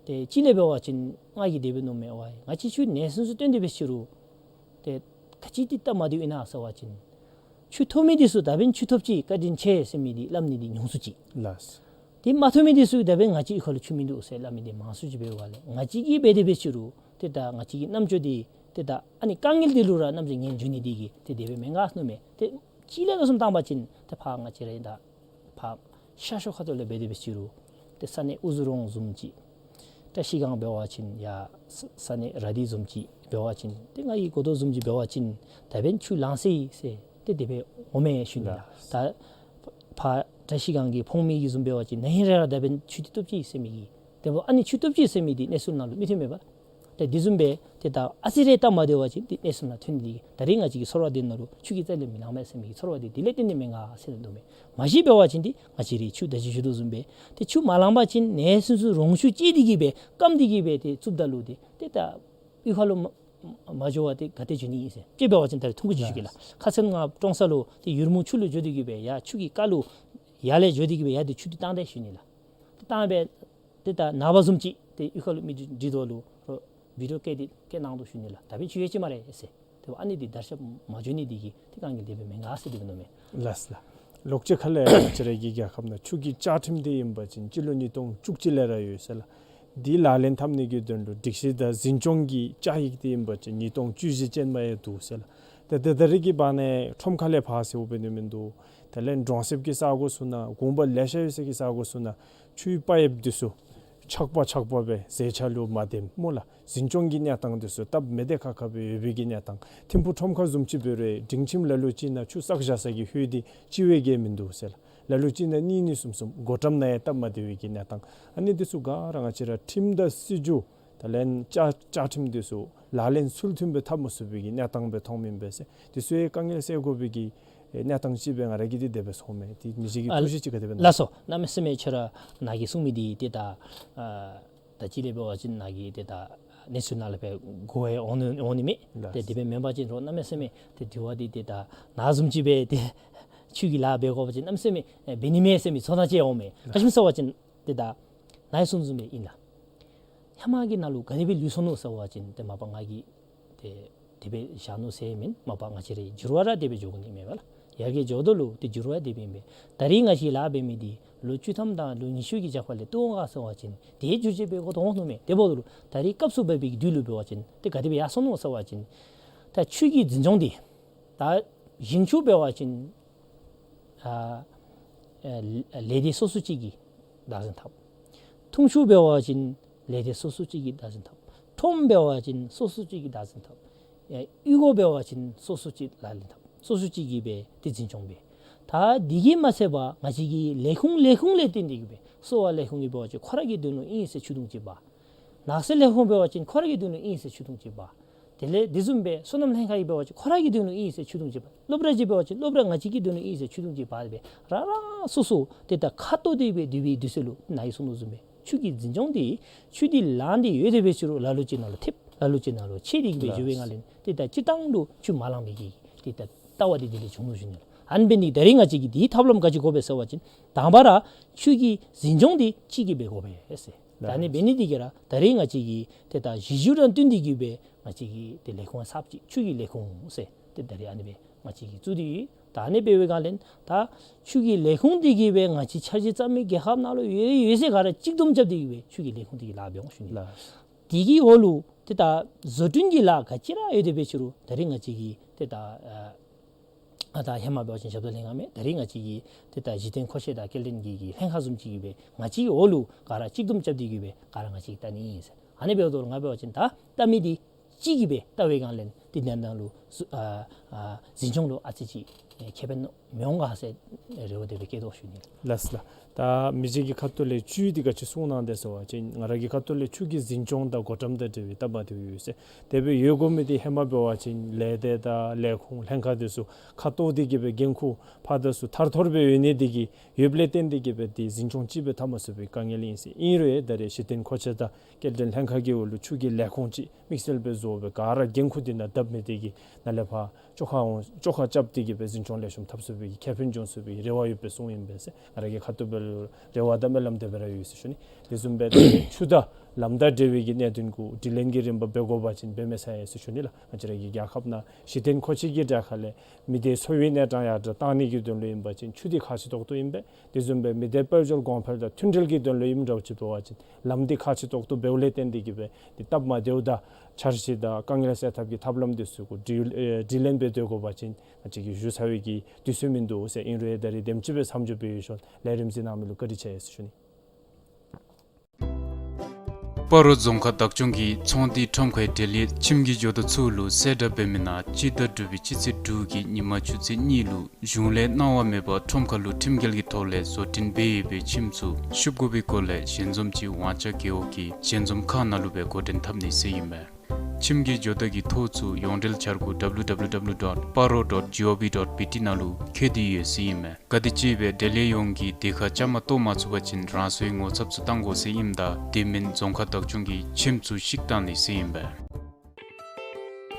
ཏེ་གཅིག་ལས་འབད་བ་ཅིན་ང་གིས་དེ་སྦེ་མནོཝ་མས། ཝའི་ང་བཅས་ཆུ་གནས་ཚུལ་ཚུ་བཏོན་ཏེ་འབད་ཞུ་རུང་ཏེ་ག་ཅི་འདི་སྟབས་མ་བདེཝ་ཨིན་ན་ཟེར་བ་ཅིན་ཆུ་ཐོབ་མི་འདི་ཚུ་ད་འབདན་ཆུ་ཐོབ་ཅི་བཀའ་དྲིན་ཆེ་ཟེར་མི་འདི་སླབ་ནི་འདི་ཉུང་སུ་ཅིག། ལགས། ཏེ་མ་ཐོབ་མི་འདི་ཚུ་ད་འབདན་ང་བཅས་གཡུས་ཁ་ལུ་ཆུ་མིན་འདུག་ཟེར་སླབ་མི་འདི་མང་སུ་ཅིག་འབད་བ་ལས་ང་བཅས་ཀྱིས་འབད་དེ་འབད་ཞུ་རུང་ཏེ་ད་ང་བཅས་ཀྱི་རྣམ་ཅོ་འདི་ཏེ་ད་ཨ་ནི་དཀའ་ངལ་འདི་ལུ་ར་རྣམ་ཅོ་ངན་འགྱོ་ནི་འདི་གིས་ཏེ་དེ་སྦེ་མེན་ག་ཟེར་མནོཝ་མས། ཏེ་གཅིག་ལས་མནོ་བསམ་བཏང་པ་ཅིན་ཏེ་ཕར་ང་བཅས་ར་ཨིན་ད་ཕར་ཤར་ཕྱོགས་ཁ་ཐུག་ལས་འབད་དེ་འབད་ཞུ་རུང་ཏེ་ས་གནས་དབུ་ཟུར་རོང་བཟུམ་ཅིག་བཀྲ་ཤིས་སྒང་འབད་བ་ཅིན་ཡ་ས་ས་གནས་ར་དྷི་བཟུམ་ཅིག་འབད་བ་ཅིན་ཏེ་ང་གིས་གོ་དོ་བཟུམ་ཅིག་འབད་བ་ཅིན་ད་འབདན་ཆུ་ལང་སི་ཟེར་ཏེ་དེ་སྦེ་འོང་མས་ཞུ་ནི་ལགས། ད་ཕར་བཀྲ་ཤིས་སྒང་གི་ཕོངས་མི་གི་བཟུམ་འབད་བ་ཅིན་ན་ཧིང་རེ་ར་ད་འབདན་ཆུ་འདི་བཏུབ་ཅི་ཟེར་མི་གི་དེ་འབདཝ་ཨ་ནི་ཆུ་བཏུབ་ཅི་ཟེར་མི་འདི་གནས་ཚུལ་ནང་ལུ་མི་ཐོན་མས་པ། ཏེ་དེ་བཟུམ་སྦེ་ཏེ་ད་ཨ་ཙི་རེ་སྟབས་མ་བདེ་བ་ཅིན་ཏེ་གནས་ཚུལ་ནང་ཐོན་ནི་འདི་ད་རིས་ང་བཅས་ཀྱི་ཚོར་བ་འདི་ནང་ལུ་ཆུ་གི་རྩ་ལས་མི་ལང་མས་ཟེར་མི་གི་ཚོར་བ་འདི་དེ་ལས་བརྟེན་ཏེ་མེན་ག་ཟེར་མནོཝ་མས། མ་གཞི་འབད་བ་ཅིན་ཏེ་ང་བཅས་རའི་ཆུ་ད་ཅི་ཞུ་དོ་བཟུམ་སྦེ་ཏེ་ཆུ་མ་ལང་པ་ཅིན་གནས་ཚུལ་ཚུ་རོང་ཆུ་བཅད་དེ་གི་སྦེ་སྐམ་སྟེ་གི་སྦེ་ཏེ་བཙུགསཔ་ད་ལུ་ཏེ་ཏེ་ད་གཡུས་ཁ་ལུ་མ་མ་འགྱོ་བར་ཏེ་ག་ཏེ་འགྱོ་ནི་ཨིན་ཟེར། དཔྱེ་འབད་བ་ཅིན་ད་རེས་ཐུང་ཀུ་ཅིག་ཞུ་གེ་ལགས། ཁ་སང་ང་ཀྲོང་གསར་ལུ་ཏེ་ཡུར་མུང་ཆུ་ལུ་འགྱོ་སྟེ་གི་སྦེ་ཡར་ཆུ་གི་རྐ་ལུ་ཡར་ལས་འགྱོ་སྟེ་གི་སྦེ་ཡར་ཏེ་ཆུ་འདི་བཏང་སྟེ་ཞུ་ནི་ལགས། ཏེ་བཏང་སྦེ་ཏེ་ད་ནངས་པ་བཟུམ་ཅིག་ཏེ་གཡུས་ཁ་ལུ་མི་འདི་འདི་ཚུ་ལུ་རོགས་བི་ཌི་ཨོ་བཀལ་ཏེ་བཀལ་གནང་དོ་ཞུ་ནི་ལགས། ད་འབདན་ཆུ་ཡོད་ཅི་སྨ་རེ་ཟེར། ཏེ་ཨ་ནི་འདི་བརྡར་ཤ་མ་འགྱོ་ནི་འདི་གིས་ཏེ་དཀའ་ངལ་དེ་སྦེ་མེན་ག་ཟེར་དེ་སྦེ་མནོཝ་མས། ལགས་ལགས། ལོགས་ཅིག་ཁ་ལས་ང་བཅས་རའི་གི་རྒྱལ་ཁབ་ནང་ཆུ་གི་བཅའ་ཁྲིམས་འདི་ཨིན་པ་ཅིན་སྤྱི་ལོ་ཉིས་སྟོང་བཅུ་གཅིག་ལས་ར་ཡོད་ཟེར་ལགས། འདི་ལག་ལེན་འཐབ་ནི་གི་དོན་ལུ་སྒྲིག་གཞི་དང་འཛིན་སྐྱོང་གི་བཅའ་ཡིག་འདི་ཨིན་པ་ཅིན་ཉིས་སྟོང་བཅུ་བཞི་ཅན་མ་ཡང་འདུག་ཟེར་ལགས། ཏེ་ད་ད་རིས་ཀྱི་བར་ན་ཁྲོམ་ཁ་ལས་ཕར་ཟེརཝ་འབད་ནི་མིན་འདུག། དེ་ལས་གྲོང་གསེབ་ཀྱི་ས་གོ་ཚུ་ནང་གུང་པ་ལེ་ཤ་ཡོད་ས་གི་ས་གོ་ཚུ་ནང་ཆུའི་པའིཔ་འདི་ཚུ་ཆག་པ་ཆག་པ་སྦེ་ཟས་ཆ་ལུ་མ་ལྡནམ་སྨོ་ལགས། འཛིན་སྐྱོང་གི་གནས་སྟངས་འདི་ཚུ་སྟབས་མི་བདེ་ཁག་ཁ་སྦེ་ཡོད་པའི་གི་གནས་སྟངས། ཐིམ་ཕུ་ཁྲོམ་ཁ་བཟུམ་ཅིག་འབད་རུང་སྒྲིང་ཁྱིམ་ལ་ལུ་ཅིག་ནང་ཆུ་བསགས་བཞག་ས་གི་ཧོད་འདི་ཅིག་བས་ག་མིན་འདུག་ཟེར་ལགས། ལ་ལུ་ཅིག་ནང་གཉིས་གཉིས་གསུམ་གསུམ་སྒོ་འགྲམ་ནང་ཡང་སྟབས་མ་བདེ་བའི་གི་གནས་སྟངས། ཨ་ནི་འདི་ཚུ་ག་ར་ང་བཅས་ར་ཁྲིམས་དང་སྲིད་བྱུས་དེ་ལས་བཅའ་བཅའ་ཁྲིམས་འདི་ཚུ་ལག་ལེན་ཚུལ་མཐུན་སྦེ་འཐབ་མ་ཚུགས་པའི་གི་གནས་སྟངས་སྦེ་མཐོངམ་ཨིན་པས་ཟེར། འདི་ཚུ་ཡང་དཀའ་ངལ་སེལ་དགོ་པའི་གི་གནས་སྟངས་ཅིག་སྦེ་ང་ར་གིས་འདི་དེ་སྦེ་ཚོརཝ་མས། ཏེ་མི་རྗེ་གིས་ཨ་ཐུགས་བཞེད་ཅིག་ག་དེ་སྦེ་གནང་། ལགས་སོ། གནམ་མེད་ས་མེད་ཁྱོད་ར་ནཱ་གིས་གསུང་མི་འདི་ཏེ་ད་ཨ་ད་ཅི་ལས་འབད་བ་ཅིན་ནཱ་གིས་ཏེ་ད་གནས་ཚུལ་ནང་ལས་སྦེ་གོ་ཡང་འོང་ནི་འོང་ནི་མས། ལགས། ཏེ་དེ་སྦེ་མེན་པ་ཅིན་རོགས་གནམ་མེད་ས་མེད་ཏེ་དྲི་བ་འདི་ཏེ་ད་ནཱ་བཟུམ་ཅིག་སྦེ་ཏེ་ཆུ་གི་ལཱ་འབད་དགོ་པ་ཅིན་གནམ་མེད་ས་མེད་འབད་ནི་མས་ཟེར་མི་ཚོར་སྣང་ཅིག་འོང་མས། ལགས། ག་ཅི་སྨོ་ཟེར་བ་ཅིན་ཏེ་ད་ནཱ་གིས་གསུངམ་བཟུམ་སྦེ་ཨིན་ལགས། ཧེ་མ་གི་ནང་ལུ་ག་དེ་སྦེ་ལུས་སོང་ནུག་ཟེར་བ་ཅིན་ཏེ་མ་པ་ང་གིས་ཏེ་དེ་སྦེ་བཞག་ནུག་ཟེར་མེན། མ་པ་ང་བཅས་རའི་འགྱུར་བ་ར་དེ་སྦེ་འགྱོ་དགོ་ནི་མས་པ་ལགས། ཡར་རྒྱས་འགྱོཝ་ད་ལུ་ཏེ་འགྱུར་བ་དེ་སྦེ་ཨིན་པས། ད་རིས་ང་བཅས་ལཱ་འབད་མི་འདི་ལོ་བཅུ་ཐམ་དང་ལོ་ཉི་ཤུ་གི་རྒྱབ་ཁ་ལས་བཏུབ་འོང་ག་ཟེར་བ་ཅིན་ཏེ་འགྱུར་བཅོས་འབད་དགོ་དོ་འོང་ནུག་མས། དེ་འབདཝ་ད་ལུ་ད་རིས་སྐབས་སུ་བབས་པའི་དུས་ལུ་འབད་བ་ཅིན་ཏེ་ག་དེ་སྦེ་ཡར་སོང་ནུག་ཟེར་བ་ཅིན་ད་ཆུ་གི་འཛིན་སྐྱོང་འདི་ད་ཞིང་ཆུ་འབད་བ་ཅིན་ཨ་ཨ་ལས་སྡེ་སོ་སོ་ཅིག་གིས་བདག་འཛིན་འཐབ། འཐུང་ཆུ་འབད་བ་ཅིན་ལས་སྡེ་སོ་སོ་ཅིག་གིས་བདག་འཛིན་འཐབ། ཁྲོམ་འབད་བ་ཅིན་སོ་སོ་ཅིག་གིས་བདག་འཛིན་འཐབ། ཨེ་གཡུས་སྒོ་འབད་བ་ཅིན་སོ་སོ་ཅིག་ལག་ལེན་འཐབ། སོ་སོ་ཅིག་གིས་སྦེ་ཏེ་འཛིན་སྐྱོང་འབད། ད་འདི་གིས་མ་ཚད་པར་ང་བཅས་ཀྱི་ལས་ཁུངས་ལས་ཁུངས་ལས་བརྟེན་ཏེ་གི་སྦེ་གསོ་བ་ལས་ཁུངས་ཀྱིས་འབད་བ་ཅིན་ཁོ་ར་གི་དོན་ལུ་ཨིན་ཟེར་ཆུ་དུང་ཅིག་འབག། ནགས་ཚལ་ལས་ཁུངས་འབད་བ་ཅིན་ཁོ་ར་གི་དོན་ལུ་ཨིན་ཟེར་ཆུ་དུང་ཅིག་འབག། དེ་ལས་དེ་བཟུམ་སྦེ་སོ་ནམ་ལྷན་ཁག་གིས་འབད་བ་ཅིན་ཁོ་ར་གི་དོན་ལུ་ཨིན་ཟེར་ཆུ་དུང་ཅིག་འབག། སློབ་གྲྭ་ཅིག་འབད་བ་ཅིན་སློབ་གྲྭ་ང་བཅས་ཀྱི་དོན་ལུ་ཨིན་ཟེར་ཆུ་དུང་ཅིག་འབག་སྦེ་ར་ར་སོ་སོ་ཏེ་ད་ཁ་ཏོ་སྟེ་སྦེ་སྡོད་པའི་དུས་ཚོད་ལུ་ནཱ་གིས་གསུངས་དོ་བཟུམ་སྦེ་ཆུ་གི་འཛིན་སྐྱོང་འདི་ཆུ་འདི་ལངས་ཏེ་ཡོད་དེ་འབད་ཞུ་རུང་ལ་ལུ་ཅིག་ནང་ལུ་ཐེབས། ལ་ལུ་ཅིག་ནང་ལུ་ཆད་དེ་གི་སྦེ་འགྱོ་བའི་ངང་ལས་ཏེ་ད་སྤྱིར་བཏང་ལུ་ཆུ་མ་ལང་པའི་གི་ཏེ་ད་ལྟ་བ་འདི་དེ་ལས་བྱུང་ནུག་ཞུ་ནི་ལགས། ཨ་ནི་འབད་ནི་ད་རིས་ང་བཅས་ཀྱིས་འདི་ཐབས་ལམ་ག་ཅི་དགོ་པས་ཟེར་བ་ཅིན་དང་པ་ར་ཆུ་གི་འཛིན་སྐྱོང་འདི་གཅིག་གིས་འབད་དགོ་པས་ཟེར། ད་ཨ་ནི་འབད་ནི་འདི་གིས་ར་ད་རིས་ང་བཅས་ཀྱིས་ཏེ་ད་གཞི་བཅོལ་དང་བསྟུན་ཏེ་གི་སྦེ་ང་བཅས་ཀྱིས་ཏེ་ལས་ཁུངས་གསརཔ་ཅིག་ཆུ་གི་ལས་ཁུངས་ཟེར་ཏེ་ད་རིས་ཨ་ནི་སྦེ་ ང་བཅས་ཀྱིས་བཙུགས་ཏེ་ཡོད། ད་ཨ་ནི་འབད་བའི་སྒང་ལས་ད་ཆུ་གི་ལས་ཁུངས་འདི་གིས་སྦེ་ང་བཅས་ཆ་རོགས་ཚང་མའི་རྒྱལ་ཁབ་ནང་ལུ་ཡོད་ཡོད་ཟེར་ག་ར་གཅིག་བསྡོམས་རྐྱབ་སྟེ་གིས་སྦེ་ཆུ་གི་ལས་ཁུངས་འདི་གིས་ལཱ་འབད་འོང་ཞུ་ནི། ལགས། དེ་གི་འོག་ལུ་ཏེ་ད་བཟོ་སྐྲུན་གྱི་ལཱ་ག་ཅི་ར་ཡོད་དེ་འབད་ཅི་རུང་ད་རིས་ང་བཅས་ཀྱིས་ཏེ་ད་ཨ་ཨ་ད་ཧེ་མ་འབད་བ་ཅིན་ཞབས་ཏོག་ལྷན་ཁག་མས། ད་རིས་ང་བཅས་ཀྱིས་ཏེ་ད་གཞི་རྟེན་མཁོ་ཆས་དང་སྐྱེལ་འདྲེན་གྱི་གི་ལྷན་ཁག་བཟུམ་ཅིག་གིས་སྦེ་ང་བཅས་ཀྱི་འོག་ལུ་ག་ར་གཅིག་བསྡོམས་རྐྱབ་སྟེ་གིས་སྦེ་ག་ར་ང་བཅས་ཀྱིས་བལྟ་ནི་ཨིན་ཟེར། ཨ་ནི་འབདཝ་ད་ལུ་ང་འབད་བ་ཅིན་ད་བལྟ་མི་འདི་གཅིག་གིས་སྦེ་བལྟ་བའི་སྒང་ལས་འདི་ནང་ན་ལུ་སུ་ཨ་ཨ་འཛིན་སྐྱོང་ལུ་ཨ་ཙི་ཅིག་ཨེ་ཁེ་ཕན་མི་འོང་ག་ཟེར་རེ་བ་དེ་སྦེ་བསྐྱེད་དོ་ཞུ་ནི། ལགས་ལགས། ད་མི་རྗེ་གི་ཁ་ཐུག་ལས་ཆུ་འདི་ག་ཅི་གསུང་གནང་དེས་ཟེར་བ་ཅིན་ང་ར་གི་ཁ་ཐུག་ལས་ཆུ་གི་འཛིན་སྐྱོང་དང་བགོ་བཀྲམ་དང་འབྲེལ་བའི་སྟབས་མ་བདེཝ་ཡོད་ཟེར། དེ་སྦེ་ཡོད་དགོ་མི་འདི་ཧེ་མ་འབད་བ་ཅིན་ལས་སྡེ་དང་ལས་ཁུངས་ལྷན་ཁག་དེ་ཚུ་ཁ་ཐུག་སྟེ་གིས་སྦེ་འགན་ཁུར་ཕར་དང་ཚུར་ཐར་ཐོར་སྦེ་ཡོད་ནི་དེ་གིས་ཡོདཔ་ལས་བརྟེན་ཏེ་གིས་སྦེ་འདི་འཛིན་སྐྱོང་ཅིག་སྦེ་འཐབ་མ་ཚུགས་པའི་དཀའ་ངལ་ཨིན་ཟེར། ཨིན་རུང་ད་རིས་གཞི་རྟེན་མཁོ་ཆས་དང་སྐྱེལ་འདྲེན་ལྷན་ཁག་གི་འོག་ལུ་ཆུ་གི་ལས་ཁུངས་ཅིག་དམིགས་བསལ་སྦེ་བཟོ་སྦེ་ག་ར་འགན་ཁུར་འདི་ནང་བཏབ་མི་དེ་གིས་ནཱ་ལས་ཕར་བཅོ་ཁ་འོང་བཅོ་ཁ་རྐྱབ་སྟེ་གིས་སྦེ་འཛིན་སྐྱོང་ལེགས་ཤོམ་འཐབ་ཚུགས་པའི་ཁེ་ཕན་འབྱུང་ཚུགས་པའི་རེ་བ་ཡོད་པའི་གསུང་ཨིན་པས་ཟེར། ང་ར་གི་ཁ་ཐུག་ལས་རེ་བ་དང་སྨོན་ལམ་དེ་སྦེ་ར་ཡོད་ཟེར་ཞུ་ནི། དེ་བཟུམ་སྦེ་ཆུ་དང་ལམ་དང་འབྲེལ་བའི་གི་གནད་དོན་གུ་དྲི་ལན་གྱི་རིམ་པ་འབད་དགོ་པ་ཅིན་འབད་མི་ཚར་ཡི་ཟེར་ཞུ་ནི་ལགས། ང་བཅས་ར་གི་རྒྱལ་ཁབ་ནང་གཞི་རྟེན་མཁོ་ཆས་ཀྱི་གྲས་ཁ་ལས་མི་སྡེའི་འཚོ་བའི་གནས་སྟངས་ཡར་དྲག་བཏང་ནི་གི་དོན་ལུ་ཨིན་པ་ཅིན་ཆུ་འདི་ཁག་ཆེ་ཏོག་ཏོ་ཨིན་པས། དེ་བཟུམ་སྦེ་མི་སྡེ་དཔལ་འབྱོར་གོང་འཕེལ་དང་མཐུན་འབྲེལ་གྱི་དོན་ལུ་ཨིནམ་འདྲཝ་ཅིག་འབད་བ་ཅིན་ལམ་འདི་ཁག་ཆེ་ཏོག་ཏོ་འབདཝ་ལས་བརྟེན་ཏེ་གིས་སྦེ་འདི་སྟབས་མ་བདེཝ་དང་འཆར་གཞི་དང་དཀའ་ངལ་སེལ་ཐབས་ཀྱི་ཐབས་ལམ་དེ་ཚུ་གུ་དྲི་ཨེ་དྲི་ལན་འབད་སྡོད་དགོ་པ་ཅིན་ང་བཅས་ཀྱིས་ཞུ་ཚར་བའི་གི་དུས་ཚོད་མིན་འདུག་ཟེར། ཨིན་རུང་ད་རིས་དེམ་ཅིག་སྦེ་མཚམས་འཇོག་འབད་ཞིནམ་ལས་རིམ་གཟིགས་གནང་མི་ལུ་བཀའ་དྲིན་ཆེ་ཟེར་ཞུ་ནི། སྤ་རོ་རྫོང་ཁག་བདག་སྐྱོང་གིས་ཚོང་འདུས་ཁྲོམ་ཁའི་འབྲེལ་ཡོད་ཁྱིམ་གྱི་ཇོ་བདག་ཚུ་ལུ་གསལ་བསྒྲགས་འབད་མི་ནང་སྤྱི་ཟླ་དྲུག་པའི་སྤྱི་ཚེས་དྲུག་གི་ཉིན་མ་ཆུ་ཚོད་གཉིས་ལུ་གཞུང་ལས་གནང་བ་མེད་པར་ཁྲོམ་ཁ་ལུ་ཁྲིམས་འགལ་གྱི་ཐོག་ལས་བཟོ་སྐྲུན་འབད་ཡོད་པའི་ཁྱིམ་ཚུ་ཤུབ་དགོ་པའི་སྐོར་ལས་ཞལ་འཛོམས་ཅིག་ཝང་ཅ་རྒེད་འོག་གི་ཞལ་འཛོམས་ཁང་ནང་ལུ་སྦེ་འགོ་འདྲེན་འཐབ་ནི་ཟེར་ཨིན་མས། ཁྱིམ་གྱི་ཇོ་བདག་གི་ཐོ་ཚུ་ཡོངས་འབྲེལ་འཆར་སྒོ་W W W dot paro dot gov dot B T ནང་ལུ་བཀོད་དེ་ཡོད་ཟེར་ཨིན་མས། ག་དེམ་ཅིག་སྦེ་འབྲེལ་ཡོད་ཡོངས་ཀྱིས་དེ་ཁར་བཅའ་མར་གཏོགས་མ་ཚུགས་པ་ཅིན་རང་སོའི་ངོ་ཚབ་ཚུ་བཏང་དགོ་ཟེར་ཨིནམ་ད་དེ་མེན་རྫོང་ཁག་བདག་སྐྱོང་གིས་ཁྱིམ་ཚུ་བཤིག་བཏང་ནི་ཟེར་ཨིན་པས།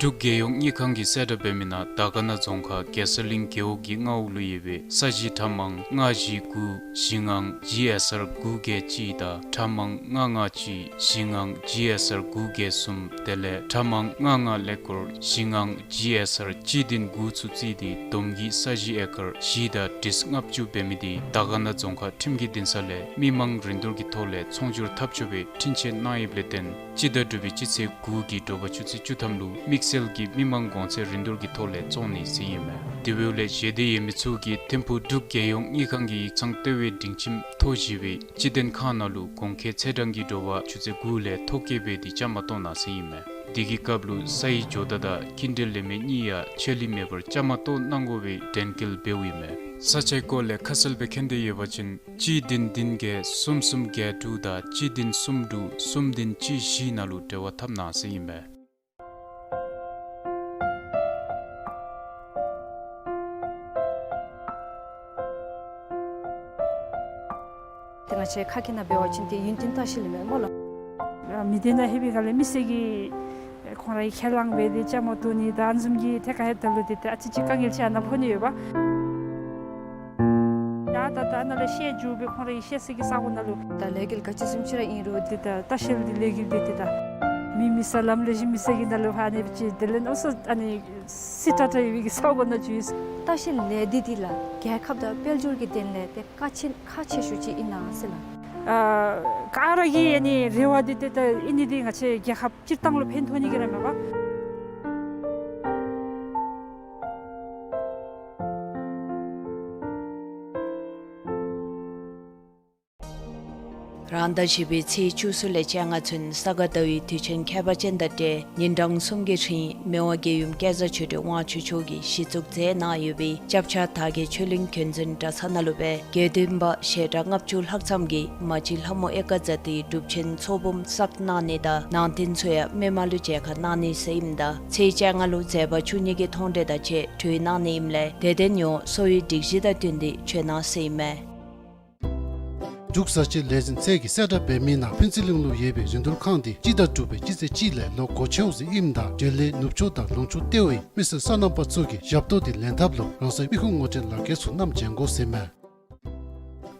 འབྲུག་རྒྱལ་ཡོངས་དངུལ་ཁང་གིས་གསལ་བསྒྲགས་འབད་མི་ནང་དར་དཀར་ན་རྫོང་ཁག་རྒྱལ་ས་གླིང་རྒེད་འོག་གི་མངའ་འོག་ལུ་ཡོད་པའི་ས་གཞི་ཁྲལ་མང་ལྔ་བཞི་དགུ་བཞི་ལྔ་ཇི་ཨེསི་ཨར་དགུ་བརྒྱད་གཅིག་དང་ཁྲལ་མང་ལྔ་ལྔ་གཅིག་བཞི་ལྔ་ཇི་ཨེསི་ཨར་དགུ་བརྒྱད་གསུམ་དེ་ལས་ཁྲལ་མང་ལྔ་ལྔ་ཀླད་ཀོར་བཞི་ལྔ་ཇི་ཨེསི་ཨར་གཅིག་བདུན་དགུ་ཚུ་བརྩིས་ཏེ་བསྡོམས་ཀྱིས་ས་གཞི་ཨེ་ཀར་བཞི་དང་ཁྲི་ལྔ་བཅུ་འབད་མི་འདི་དར་དཀར་ན་རྫོང་ཁག་ཁྲིམས་ཀྱི་འདུན་ས་ལས་མི་མང་རིན་བསྡུར་གྱི་ཐོག་ལས་ཚོང་སྒྱུར་འཐབ་ཆོག་པའི་འཕྲིན་བཅས་གནང་ཡོདཔ་ལས་བརྟེན་སྤྱི་ཟླ་དྲུག་པའི་སྤྱི་ཚེས་དགུ་གི་དྲོ་པ་ཆུ་ཚོད་བཅུ་ཐམ་ལུ་དམིགས་བསལ་གྱི་མི་མང་གོང་ཚད་རིན་བསྡུར་གྱི་ཐོག་ལས་བཙོང་ནི་ཟེར་ཨིན་མས། དེ་འབདཝ་ལས་ཞལ་འདེབས་ཡོད་མི་ཚུ་གིས་ཐིམ་ཕུག་འབྲུག་རྒྱལ་ཡོངས་དངུལ་ཁང་གི་ཡིག་ཚང་ལྟེ་བའི་སྒྲིང་ཁྱིམ་ཐོག་བཞི་པའི་སྤྱི་མཐུན་ཁང་ནང་ལུ་གོང་འཁོད་ཚེས་གྲངས་ཀྱི་དྲོ་པ་ཆུ་ཚོད་དགུ་ལས་ཐོ་བཀོད་འབད་དེ་བཅའ་མར་གཏོགས་གནང་ཟེར་ཨིན་མས། དེ་གི་སྐབས་ལུ་སའི་ཇོ་བདག་དང་ཀིན་ཌེ་ལེན་མི་གཉིས་ཡང་ཆད་ལུས་མེད་པར་བཅའ་མར་གཏོགས་གནང་དགོ་པའི་དྲན་སྐུལ་འབདཝ་ཨིན་མས། ས་ཆའི་སྐོར་ལས་ཁ་གསལ་སྦེ་མཁྱེན་འདོད་ཡོད་པ་ཅིན་གཅིག་བདུན་བདུན་བརྒྱད་གསུམ་གསུམ་བརྒྱད་དྲུག་དང་གཅིག་བདུན་གསུམ་དྲུག་གསུམ་བདུན་གཅིག་བཞི་ནང་ལུ་འབྲེལ་བ་འཐབ་གནང་ཟེར་ཨིན་མས། ཏེ་ང་བཅས་ཁ་སྐད་ནང་འབད་བ་ཅིན་ཏེ་ཡུན་བརྟན་ལྟ་བཤལ་ཨིན་མས་སྨོ་ལགས། མི་སྡེ་ནང་ལྷོད་པའི་སྒང་ལས་མི་སེར་གྱིས་ཁོང་རའི་ཁས་བླངས་འབད་དེ་བཅའ་མར་གཏོགས་ནི་དང་ཨ་ནི་བཟུམ་གྱི་ཐད་ཁར་ལྷོདཔ་ད་ལུ་ཏེ་ཏེ་ཨ་ཙི་ཅིག་དཀའ་ངལ་ཅིག་ཨ་ནཱ་ཕོག་ནི་ཡོདཔ། ཡ་ད་ད་ཨ་ནཱ་ལས་བཤལ་འགྱོ་སྦེ་ཁོང་རའི་བཤལ་ས་གི་ས་གོ་ནང་ལུ་ད་ལས་འགུལ་ག་ཅི་བཟུམ་ཅིག་ར་ཨིན་རུང་ཏེ་ད་ལྟ་བཤལ་འདི་ལས་འགུལ་འདི་ཏེ་ད་མི་མེད་ས་ལམ་ལས་གཞི་མེད་ས་གི་ནང་ལུ་ཕར་ཨ་ནི་སྦེ་ཅིག་དེ་ལས་ཨོ་ས་ཨ་ནི་སི་ཏ་ཏ་ཡོད་པའི་གི་ས་གོ་ནང་ཅིག་ཡོད། ལྟ་བཤལ་ལས་སྡེ་འདི་ལགས་རྒྱལ་ཁབ་དང་དཔལ་འབྱོར་གྱི་དོན་ལས་ཏེ་ཁག་ཆེ་ཁག་ཆེ་ཤོས་ཅིག་ཨིན་ན་ཟེར་ལགས། ཨ་ག་ར་གི་ཨ་ནི་རེ་བ་འདི་ཏེ་ད་ཨིན་ནི་འདི་ང་བཅས་རྒྱལ་ཁབ་སྤྱིར་བཏང་ལུ་ཕན་ཐོགས་ནི་གི་ར་མས་པ། རང་ཟླ་བཞི་པའི་ཚེས་བཅུ་གསུམ་ལས་བཅོ་ལྔ་ཚུན་ས་ག་ཟླ་བའི་དུས་ཆེན་ཁྱད་པར་ཅན་དང་འབྲེལ་ཉིན་གྲངས་གསུམ་གྱི་རིང་མི་དབང་རྒྱལ་ཡུམ་སྐལ་བཟང་ཆོས་སྒྲོན་དབང་ཕྱུག་མཆོག་གིས་གཞི་བཙུགས་མཛད་གནང་ཡོད་པའི་སྐྱབས་ཆ་དར་རྒྱས་ཆོས་གླིང་རྒྱུན་འཛིན་གྲྭ་ཚང་ནང་ལུ་སྦེ་དགེ་འདུན་པ་ཞལ་གྲངས་ལྔ་བཅུ་ལྷག་ཙམ་གྱིས་མ་གཅིག་ལྷ་མོ་ཨེ་ཀ་ཛ་ཏིའི་སྒྲུབ་ཆེན་ཚོགས་འབུམ་བསགས་གནང་ནི་དང་ནང་རྟེན་ཚུ་ཡང་མི་མང་ལུ་མཇལ་ཁ་གནང་ནི་ཟེར་ཨིནམ་ད་ཚེས་བཅོ་ལྔ་ལུ་མཛད་པ་བཅུ་གཉིས་ཀྱི་མཐོང་གྲོལ་དང་བཅས་གྲོལ་གནང་ནི་ཨིནམ་ལས་དད་ལྡན་ཡོངས་གསོ་བའི་སྒྲིག་གཞི་དང་བསྟུན་ཏེ་མཆོད་གནང་ཟེར་ཨིན་མས། འབྲུག་བཟའ་བཅའ་ལས་འཛིན་ཚད་ཀྱིས་གསལ་བསྒྲགས་འབད་མི་ནང་ཕུན་ཚོགས་གླིང་ལུ་ཡོད་པའི་རིན་བསྡུར་ཁང་འདི་སྤྱི་ཟླ་དྲུག་པའི་སྤྱི་ཚེས་གཅིག་ལས་ལོག་སྒོ་ཕྱེཝ་ཟེར་ཨིནམ་ད་འབྲེལ་ཡོད་ནུབ་ཕྱོགས་དང་ལུང་ཕྱོགས་ལྟེ་བའི་མི་སེར་སོ་ནམ་པ་ཚུ་གིས་ཞབས་ཏོག་འདི་ལེན་ཐབས་ལུ་རང་སོའི་དམིགས་ཁུངས་ངོ་སྤྲོད་ལག་ཁྱེར་ཚུ་བསྣམས་བྱོན་དགོ་ཟེར་ཨིན་མས།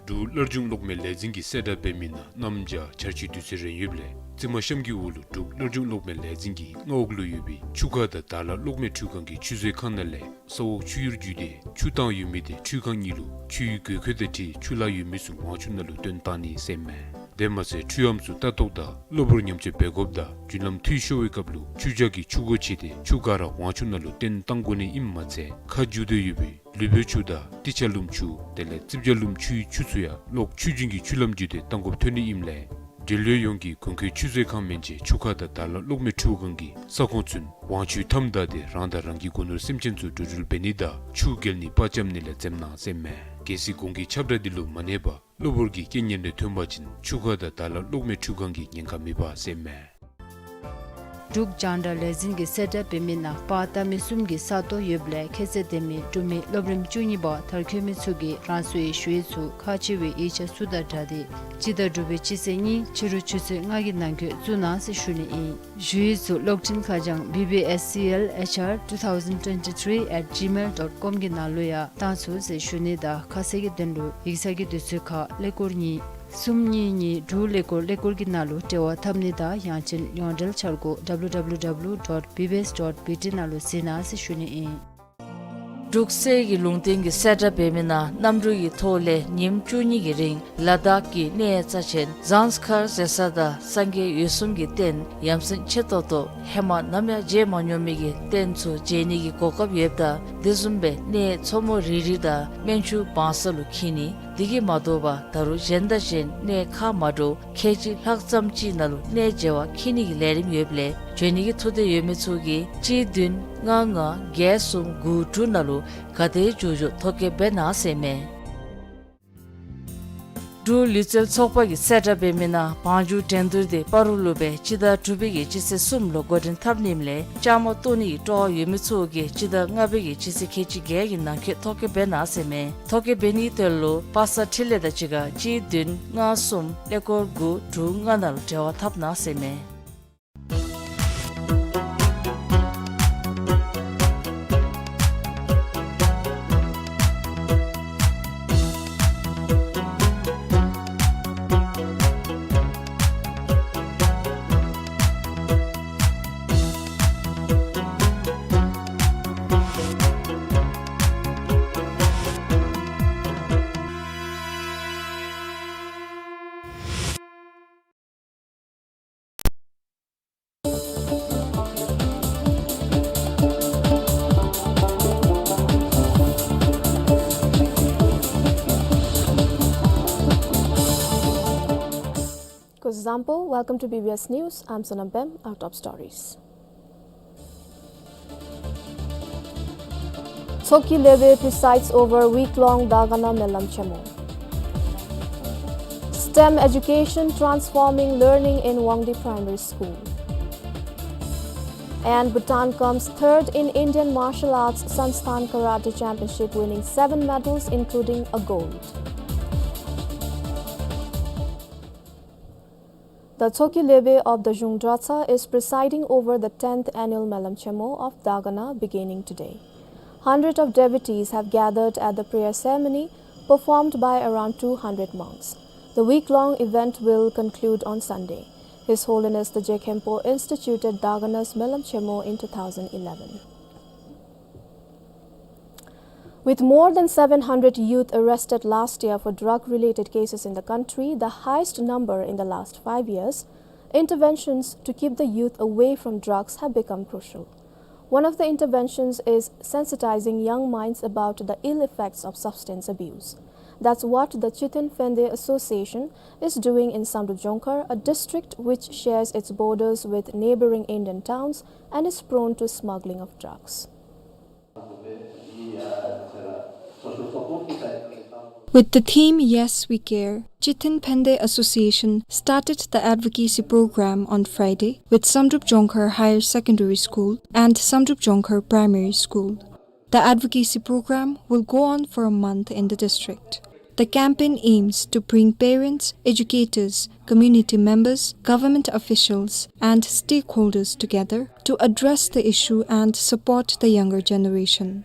འབྲུག་སླར་འབྱུང་གློག་མེ་ལས་འཛིན་གྱིས་གསལ་བསྒྲགས་འབད་མི་ནང་གནམ་བྱཱར་འཆར་སྤྱོད་དུས་ཚོད་རན་ཡོདཔ་ལས་ རྩིབས་མ་གཤམ་གྱི་འོག་ལུ་འབྲུག་སློབ་སྦྱོང་གློག་མེ་ལས་འཛིན་གྱི་མངའ་འོག་ལུ་ཡོད་པའི་ཆུ་ཁ་དང་དར་ལ་གློག་མེ་འཕྲུལ་ཁང་གི་ཆུ་བཟོའི་ཁང་ནང་ལས་ས་འོག་ཆུ་གཡུར་བརྒྱུད་དེ་ཆུ་བཏང་ཡོད་མི་དེ་འཕྲུལ་ཁང་གཉིས་ལུ་ཆུའི་འགོས་ཁུ་དང་འཁྲིལ་ཆུ་ལྷག་ཡོད་མི་ཚུ་དབང་ཆུང་ནང་ལུ་བཏོན་བཏང་ནི་ཟེར་མས། དེ་མ་ཚད་འཕྲུལ་ཨམ་ཚུ་ལྟ་རྟོག་དང་གློ་བུར་ཉམས་བཅོས་འབད་དགོཔ་དང་རྒྱུན་ལམ་འཐུས་ཤོར་བའི་སྐབས་ལུ་ཆུ་འཇག་གི་ཆུ་སྒོ་ཕྱེ་སྟེ་ཆུ་ག་ར་དབང་ཆུང་ནང་ལུ་བཏོན་བཏང་དགོ་ནི་ཨིནམ་མ་ཚད་ཁ་འགྱུར་ཏེ་ཡོད་པའི་ལུས་པོའི་ཆུ་དང་ཏི་ཆ་ལུམ་ཆུ་དེ་ལས་རྩིབས་བྱ་ལུམ་ཆུའི་ཆུ་ཚུ་ཡང་གློག་ཆུ་རྒྱུན་གྱི་ཆུ་ལམ་བརྒྱུད་དེ་བཏང་དགོཔ་ཐོན་ནི་ཨིནམ་ལས་འབྲེལ་ཡོད་ཡོངས་ཀྱིས་གོང་འཁོད་ཆུ་བཟོའི་ཁང་མེན་ཅིན་ཆུ་ཁ་དང་དར་ལ་གློག་མེ་འཕྲུལ་ཁང་གི་ས་ཁོངས་ཚུན་དབང་ཆུའི་མཐའམ་བདའ་སྟེ་རང་དང་རང་གི་སྒོ་ནོར་སེམས་ཅན་ཚུ་འགྲོ་འགྲུལ་འབད་ནི་དང་ཆུ་བརྒལ་ནི་པར་རྐྱབ་ནི་ལས་འཛེམ་གནང་ཟེར་མས། གལ་སྲིད་གོང་གི་ཁྱབ་བསྒྲགས་འདི་ལུ་མ་གནས་པར་གློ་བུར་གྱི་རྐྱེན་ངན་རེ་ཐོན་པ་ཅིན་ཆུ་ཁ་དང་དར་ལ་གློག་མེ་འཕྲུལ་ཁང་གིས་ཉེན་ཁ་མི་འབག་ཟེར་མས། འབྲུག་རྒྱང་བསྒྲགས་ལས་འཛིན་གྱིས་གསལ་བསྒྲགས་འབད་མི་ནང་པར་བཏབ་མི་གསུམ་གྱི་ས་སྟོང་ཡོདཔ་ལས་ཁྱད་ཚད་ལྡན་མི་འབྲུག་མི་སློབ་རིམ་བཅུ་གཉིས་པ་མཐར་འཁྱོལ་མི་ཚུ་གིས་རང་སོའི་ཞུ་ཡིག་ཚུ་ཁག་ཆེ་བའི་ཡིག་ཆ་ཚུ་དང་སྦྲགས་ཏེ་སྤྱི་ཟླ་དྲུག་པའི་སྤྱི་ཚེས་གཉིས་ཕྱི་རུ་ཆུ་ཚོད་ལྔ་གི་ནང་འཁོད་བཙུགས་གནང་ཟེར་ཞུ་ནི་ཨིན། ཞུ་ཡིག་ཚུ་གློག་འཕྲིན་ཁ་བྱང་B B S C L H R two thousand twenty-three at gmail dot com གི་ནང་ལུ་ཡང་བཏང་ཚུགས་ཟེར་ཞུ་ནི་དང་ཁ་གསལ་གྱི་དོན་ལུ་ཡིག་ཚང་གི་དུས་ཚོད་ཁར་ཀླད་ཀོར་གཉིས་གསུམ་གཉིས་གཉིས་དྲུག་ཀླད་ཀོར་ཀླད་ཀོར་གྱི་ནང་ལུ་འབྲེལ་བ་འཐབ་ནི་དང་ཡང་ཅིན་ཡོངས་འབྲེལ་འཆར་སྒོ་W W W dot B B S dot B T ནང་ལུ་གཟིགས་གནང་ཟེར་ཞུ་ནི་ཨིན། འབྲུག་གསེར་གྱི་ལུང་བསྟན་གྱིས་གསལ་བསྒྲགས་འབད་མི་ནང་གནམ་གྲུ་གི་ཐོག་ལས་ཉིནམ་བཅུ་གཉིས་ཀྱི་རིང་ལ་དྭགས་ཀྱི་གནས་རྩ་ཆེན་ཟངས་དཀར་ཟེར་ས་དང་སངས་རྒྱས་འོད་སྲུང་གི་རྟེན་ཡ་མཚན་ཆེ་ཏོག་ཏོ་ཧེ་མ་ནམ་ཡང་མཇལ་མ་མྱོང་མི་གི་རྟེན་ཚུ་མཇལ་ནི་གི་གོ་སྐབས་ཡོདཔ་ད་དེ་བཟུམ་སྦེ་གནས་མཚོ་མོ་རི་རི་དང་སྨན་ཆུ་བང་ས་ལུ་འཁྱིད་ནི། དེ་གིས་མ་དོ་བར་ད་རུང་གཞན་དང་གཞན་གནས་ཁག་མ་འདྲཝ་ཁལ་གཅིག་ལྷག་ཙམ་ཅིག་ནང་ལུ་གནས་མཇལ་བར་འཁྱིད་ནི་གི་ལས་རིམ་ཡོདཔ་ལས་འབྱོན་ནི་གི་ཐུགས་འདོད་ཡོད་མི་ཚུ་གིས་གཅིག་བདུན་ལྔ་ལྔ་བརྒྱད་གསུམ་དགུ་དྲུག་ནང་ལུ་ག་དེ་མགྱོགས་མགྱོགས་ཐོ་བཀོད་འབད་གནང་ཟེར་མས། འབྲུག་ལུས་རྩལ་ཚོགས་པ་གིས་གསལ་བསྒྲགས་འབད་མི་ནང་བང་རྒྱུག་འགྲན་བསྡུར་དེ་སྤ་རོ་ལུ་སྦེ་སྤྱི་ཟླ་དྲུག་པའི་གི་སྤྱི་ཚེས་གསུམ་ལུ་འགོ་འདྲེན་འཐབ་ནི་ཨིནམ་ལས་བཅའ་མར་གཏོགས་ནི་གི་སྤྲོ་བ་ཡོད་མི་ཚུ་གིས་སྤྱི་ཟླ་ལྔ་པའི་གི་སྤྱི་ཚེས་ཁལ་གཅིག་བརྒྱད་ཀྱི་ནང་འཁོད་ཐོ་བཀོད་འབད་གནང་ཟེར་མས། ཐོ་བཀོད་འབད་ནི་དོན་ལུ་པ་སངས་འཕྲིན་ལས་དང་གཅིག་ཁར་གཅིག་བདུན་ལྔ་གསུམ་ཀླད་ཀོར་དགུ་དྲུག་ལྔ་ནང་ལུ་འབྲེལ་བ་འཐབ་གནང་ཟེར་མས། Kuzuzangpo, welcome to B B S News. I'm Sonam Pem. Our top stories. Tshogkhi Lebe presides over week-long Dagana Melam Chemo. STEM education transforming learning in Wangdi Primary School. And Bhutan comes third in Indian Martial Arts Sansthan Karate Championship, winning seven medals, including a gold. The Tshogkhi Lebe of the Zhung Dratshang is presiding over the tenth annual Melam Chemo of Dagana beginning today. Hundred of devotees have gathered at the prayer ceremony performed by around two hundred monks. The week-long event will conclude on Sunday. His Holiness the Je Khenpo instituted Dagana's Melam Chemo in two thousand eleven. With more than seven hundred youth arrested last year for drug-related cases in the country, the highest number in the last five years, interventions to keep the youth away from drugs have become crucial. One of the interventions is sensitizing young minds about the ill effects of substance abuse. That's what the Chithin Phende Association is doing in Samdrup Jongkhar, a district which shares its borders with neighboring Indian towns and is prone to smuggling of drugs. With the theme Yes, We Care, Chithin Phende Association started the advocacy program on Friday with Samdrup Jongkhar Higher Secondary School and Samdrup Jongkhar Primary School. The advocacy program will go on for a month in the district. The campaign aims to bring parents, educators, community members, government officials, and stakeholders together to address the issue and support the younger generation.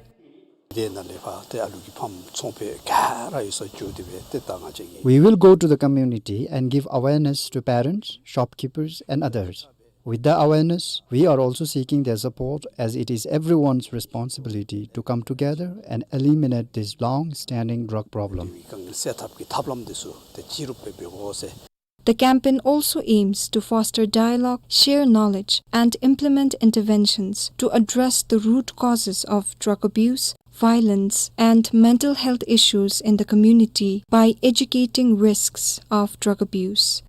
དེ་ནང་ལས་ཕར་ཏེ་ཨ་ལུ་གི་ཕམ་ཚོང་པ་ག་ར་ཡོད་ས་འགྱོ་སྟེ་སྦེ་ཏེ་ད་ང་བཅས་ཀྱིས། We will go to the community and give awareness to parents, shopkeepers and others. With the awareness, we are also seeking their support, as it is everyone's responsibility to come together and eliminate this long-standing drug problem. དཀའ་ངལ་སེལ་ཐབས་ཀྱི་ཐབས་ལམ་འདི་ཚུ་ཏེ་ཅི་རུང་འབད་འབད་དགོ་ཟེར། The campaign also aims to foster dialogue, share knowledge, and implement interventions to address the root causes of drug abuse, violence, and mental health issues in the community by educating risks of drug abuse.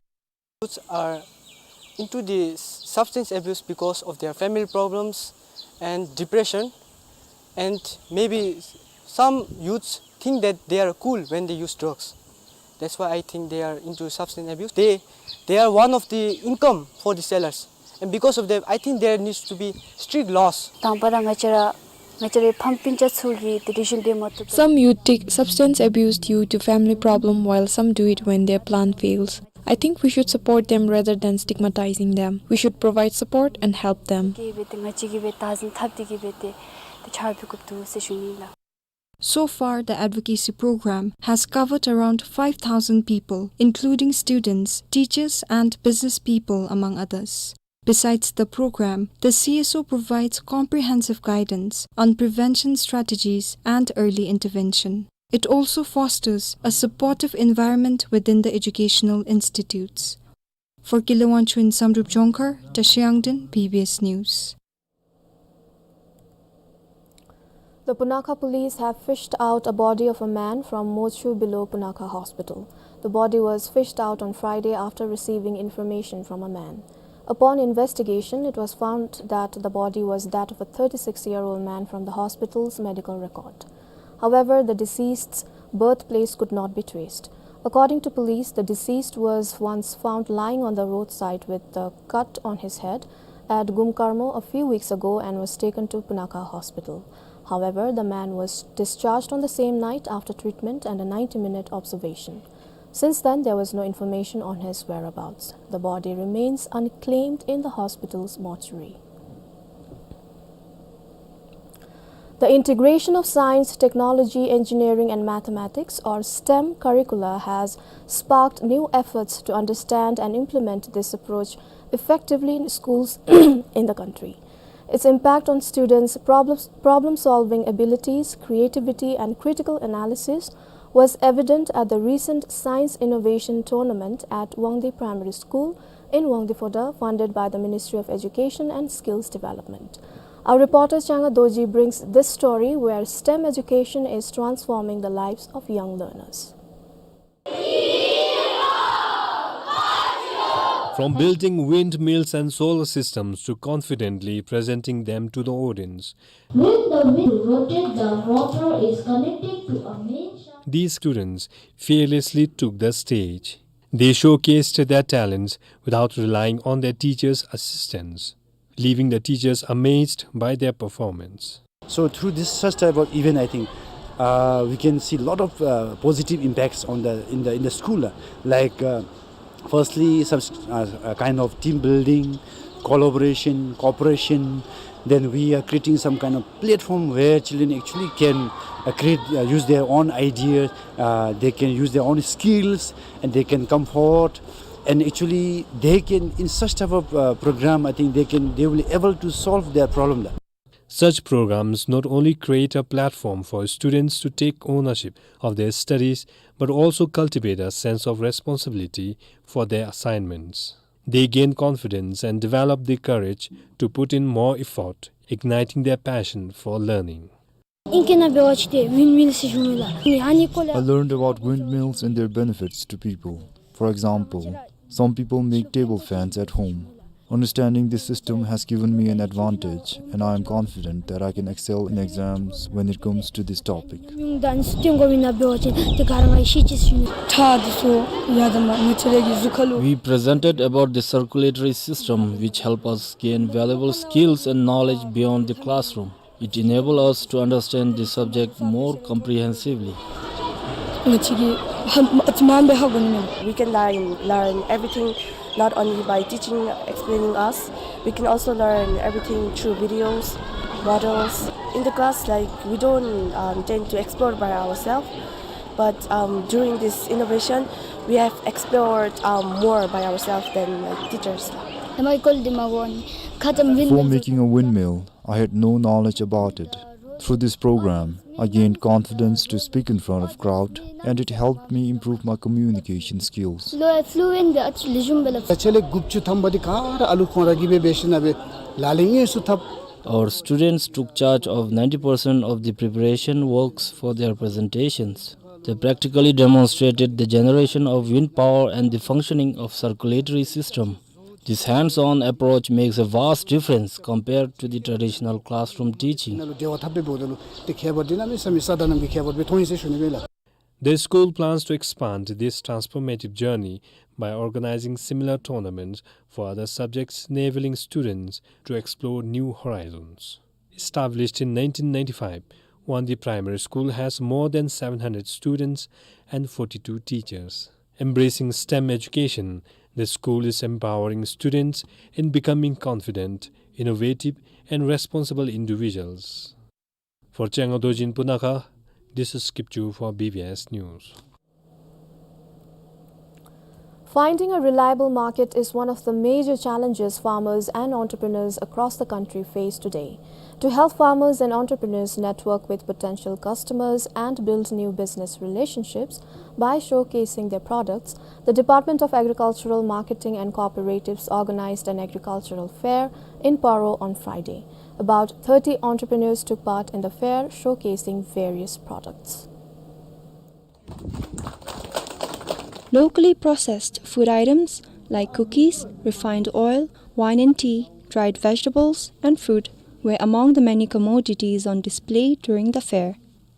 Youths are into the substance abuse because of their family problems and depression, and maybe some youths think that they are cool when they use drugs. That's why I think they are into substance abuse. They, they are one of the income for the sellers, and because of that, I think there needs to be strict laws. དང་པ་ར་ང་བཅས་ར་ང་བཅས་རའི་ཕམ་སྤུན་ཆ་ཚུ་གིས་དེ་རིགས་ཞུ་འདི་མ་བཏུབ། Some youth take substance abuse due to family problem, while some do it when their plan fails. I think we should support them rather than stigmatizing them. We should provide support and help them. གིས་འབད་དེ་ང་བཅས་ཀྱིས་འབད་བདག་འཛིན་འཐབ་སྟེ་གིས་འབད་དེ་དེ་ཕྱག་ཕུལ་དགོཔ་འདུག་ཟེར་ཞུ་ནི་ལགས། So far, the advocacy program has covered around five thousand people, including students, teachers, and business people, among others. Besides the program, the C S O provides comprehensive guidance on prevention strategies and early intervention. It also fosters a supportive environment within the educational institutes. For Gilo Wangchuk in Samdrup Jongkhar, Tashi Yangden, B B S News. The Punakha police have fished out a body of a man from mortuary below Punakha Hospital. The body was fished out on Friday after receiving information from a man. Upon investigation, it was found that the body was that of a thirty-six-year-old man from the hospital's medical record. However, the deceased's birthplace could not be traced. According to police, the deceased was once found lying on the roadside with a cut on his head at Gumkarmo a few weeks ago and was taken to Punakha Hospital. However, the man was discharged on the same night after treatment and a ninety-minute observation. Since then, there was no information on his whereabouts. The body remains unclaimed in the hospital's mortuary. The integration of science, technology, engineering, and mathematics, or STEM curricula, has sparked new efforts to understand and implement this approach effectively in schools in the country. Its impact on students' problem, problem-solving abilities, creativity, and critical analysis was evident at the recent Science Innovation Tournament at Wangdue Primary School in Wangdue Phodrang, funded by the Ministry of Education and Skills Development. Our reporter Changa Dorji brings this story, where STEM education is transforming the lives of young learners. From building windmills and solar systems to confidently presenting them to the audience, when the wheel rotates, the rotor is connected to a main shaft. These students fearlessly took the stage. They showcased their talents without relying on their teachers' assistance, leaving the teachers amazed by their performance. So through this such type of event, I think, uh, we can see a lot of, uh, positive impacts on the, in the, in the school, uh, like, uh, firstly, some s-, uh, uh, kind of team building, collaboration, cooperation. Then we are creating some kind of platform where children actually can, uh, create, uh, use their own ideas, uh, they can use their own skills, and they can come forward, and actually they can, in such type of, uh, program, I think they can, they will be able to solve their problem. Such programs not only create a platform for students to take ownership of their studies, but also cultivate a sense of responsibility for their assignments. They gain confidence and develop the courage to put in more effort, igniting their passion for learning. ཨིང་སྐད་ནང་འབད་བ་ཅིན་ཏེ་ཝིནཌ་མིལ་ཟེར་ཞུཝ་མས་ལགས། ཨ་ནི་ཨ་ནི་སྐོར་ལས། I learned about windmills and their benefits to people. For example, some people make table fans at home. Understanding this system has given me an advantage, and I am confident that I can excel in exams when it comes to this topic. ད་ཨ་ནི་ཚུ་སྟོན་དགོ་མི་ནང་འབད་བ་ཅིན་ཏེ་ག་ར་ང་ཡང་ཤེས་ཅི་ཟེར་ཞུ་ནི། ཁྲག་འདི་ཚུ་ཡར་དང་མར་ང་བཅས་ར་གི་གཟུགས་ཁ་ལུ། We presented about the circulatory system, which help us gain valuable skills and knowledge beyond the classroom. It enable us to understand the subject more comprehensively. ང་བཅས་ཀྱིས་ཧ་ཨ་ཙི་མངམ་སྦེ་ཧ་གོ་ནི་མས་ལགས། We can learn, learn everything not only by teaching, explaining us. We can also learn everything through videos. models. In the class, like, we don't, um, tend to explore by ourselves, but, um, during this innovation, we have explored, um, more by ourselves than, like, teachers. Am I called Dimawon? Khatam win. Before making a windmill, I had no knowledge about it. Through this program, I gained confidence to speak in front of crowd, and it helped me improve my communication skills. Lo fluent be actually jumbela. Actually, gupchu thamba di kara alu khon ragi be beshi na be lale ngi su thap. Our students took charge of ninety percent of the preparation works for their presentations. They practically demonstrated the generation of wind power and the functioning of circulatory system. This hands-on approach makes a vast difference compared to the traditional classroom teaching. Nalo dewa thap be bodalu te kheba dinami sami sadanam ki kheba be thon se shuni be la. The school plans to expand this transformative journey by organizing similar tournaments for other subjects, enabling students to explore new horizons. Established in nineteen ninety-five, Wandi Primary School has more than seven hundred students and forty-two teachers. Embracing STEM education, the school is empowering students in becoming confident, innovative, and responsible individuals. For Chengo Dorji in Punakha, this is Kipchu for B B S News. Finding a reliable market is one of the major challenges farmers and entrepreneurs across the country face today. To help farmers and entrepreneurs network with potential customers and build new business relationships by showcasing their products, the Department of Agricultural Marketing and Cooperatives organized an agricultural fair in Paro on Friday. About thirty entrepreneurs took part in the fair, showcasing various products. Locally processed food items like cookies, refined oil, wine and tea, dried vegetables, and fruit were among the many commodities on display during the fair.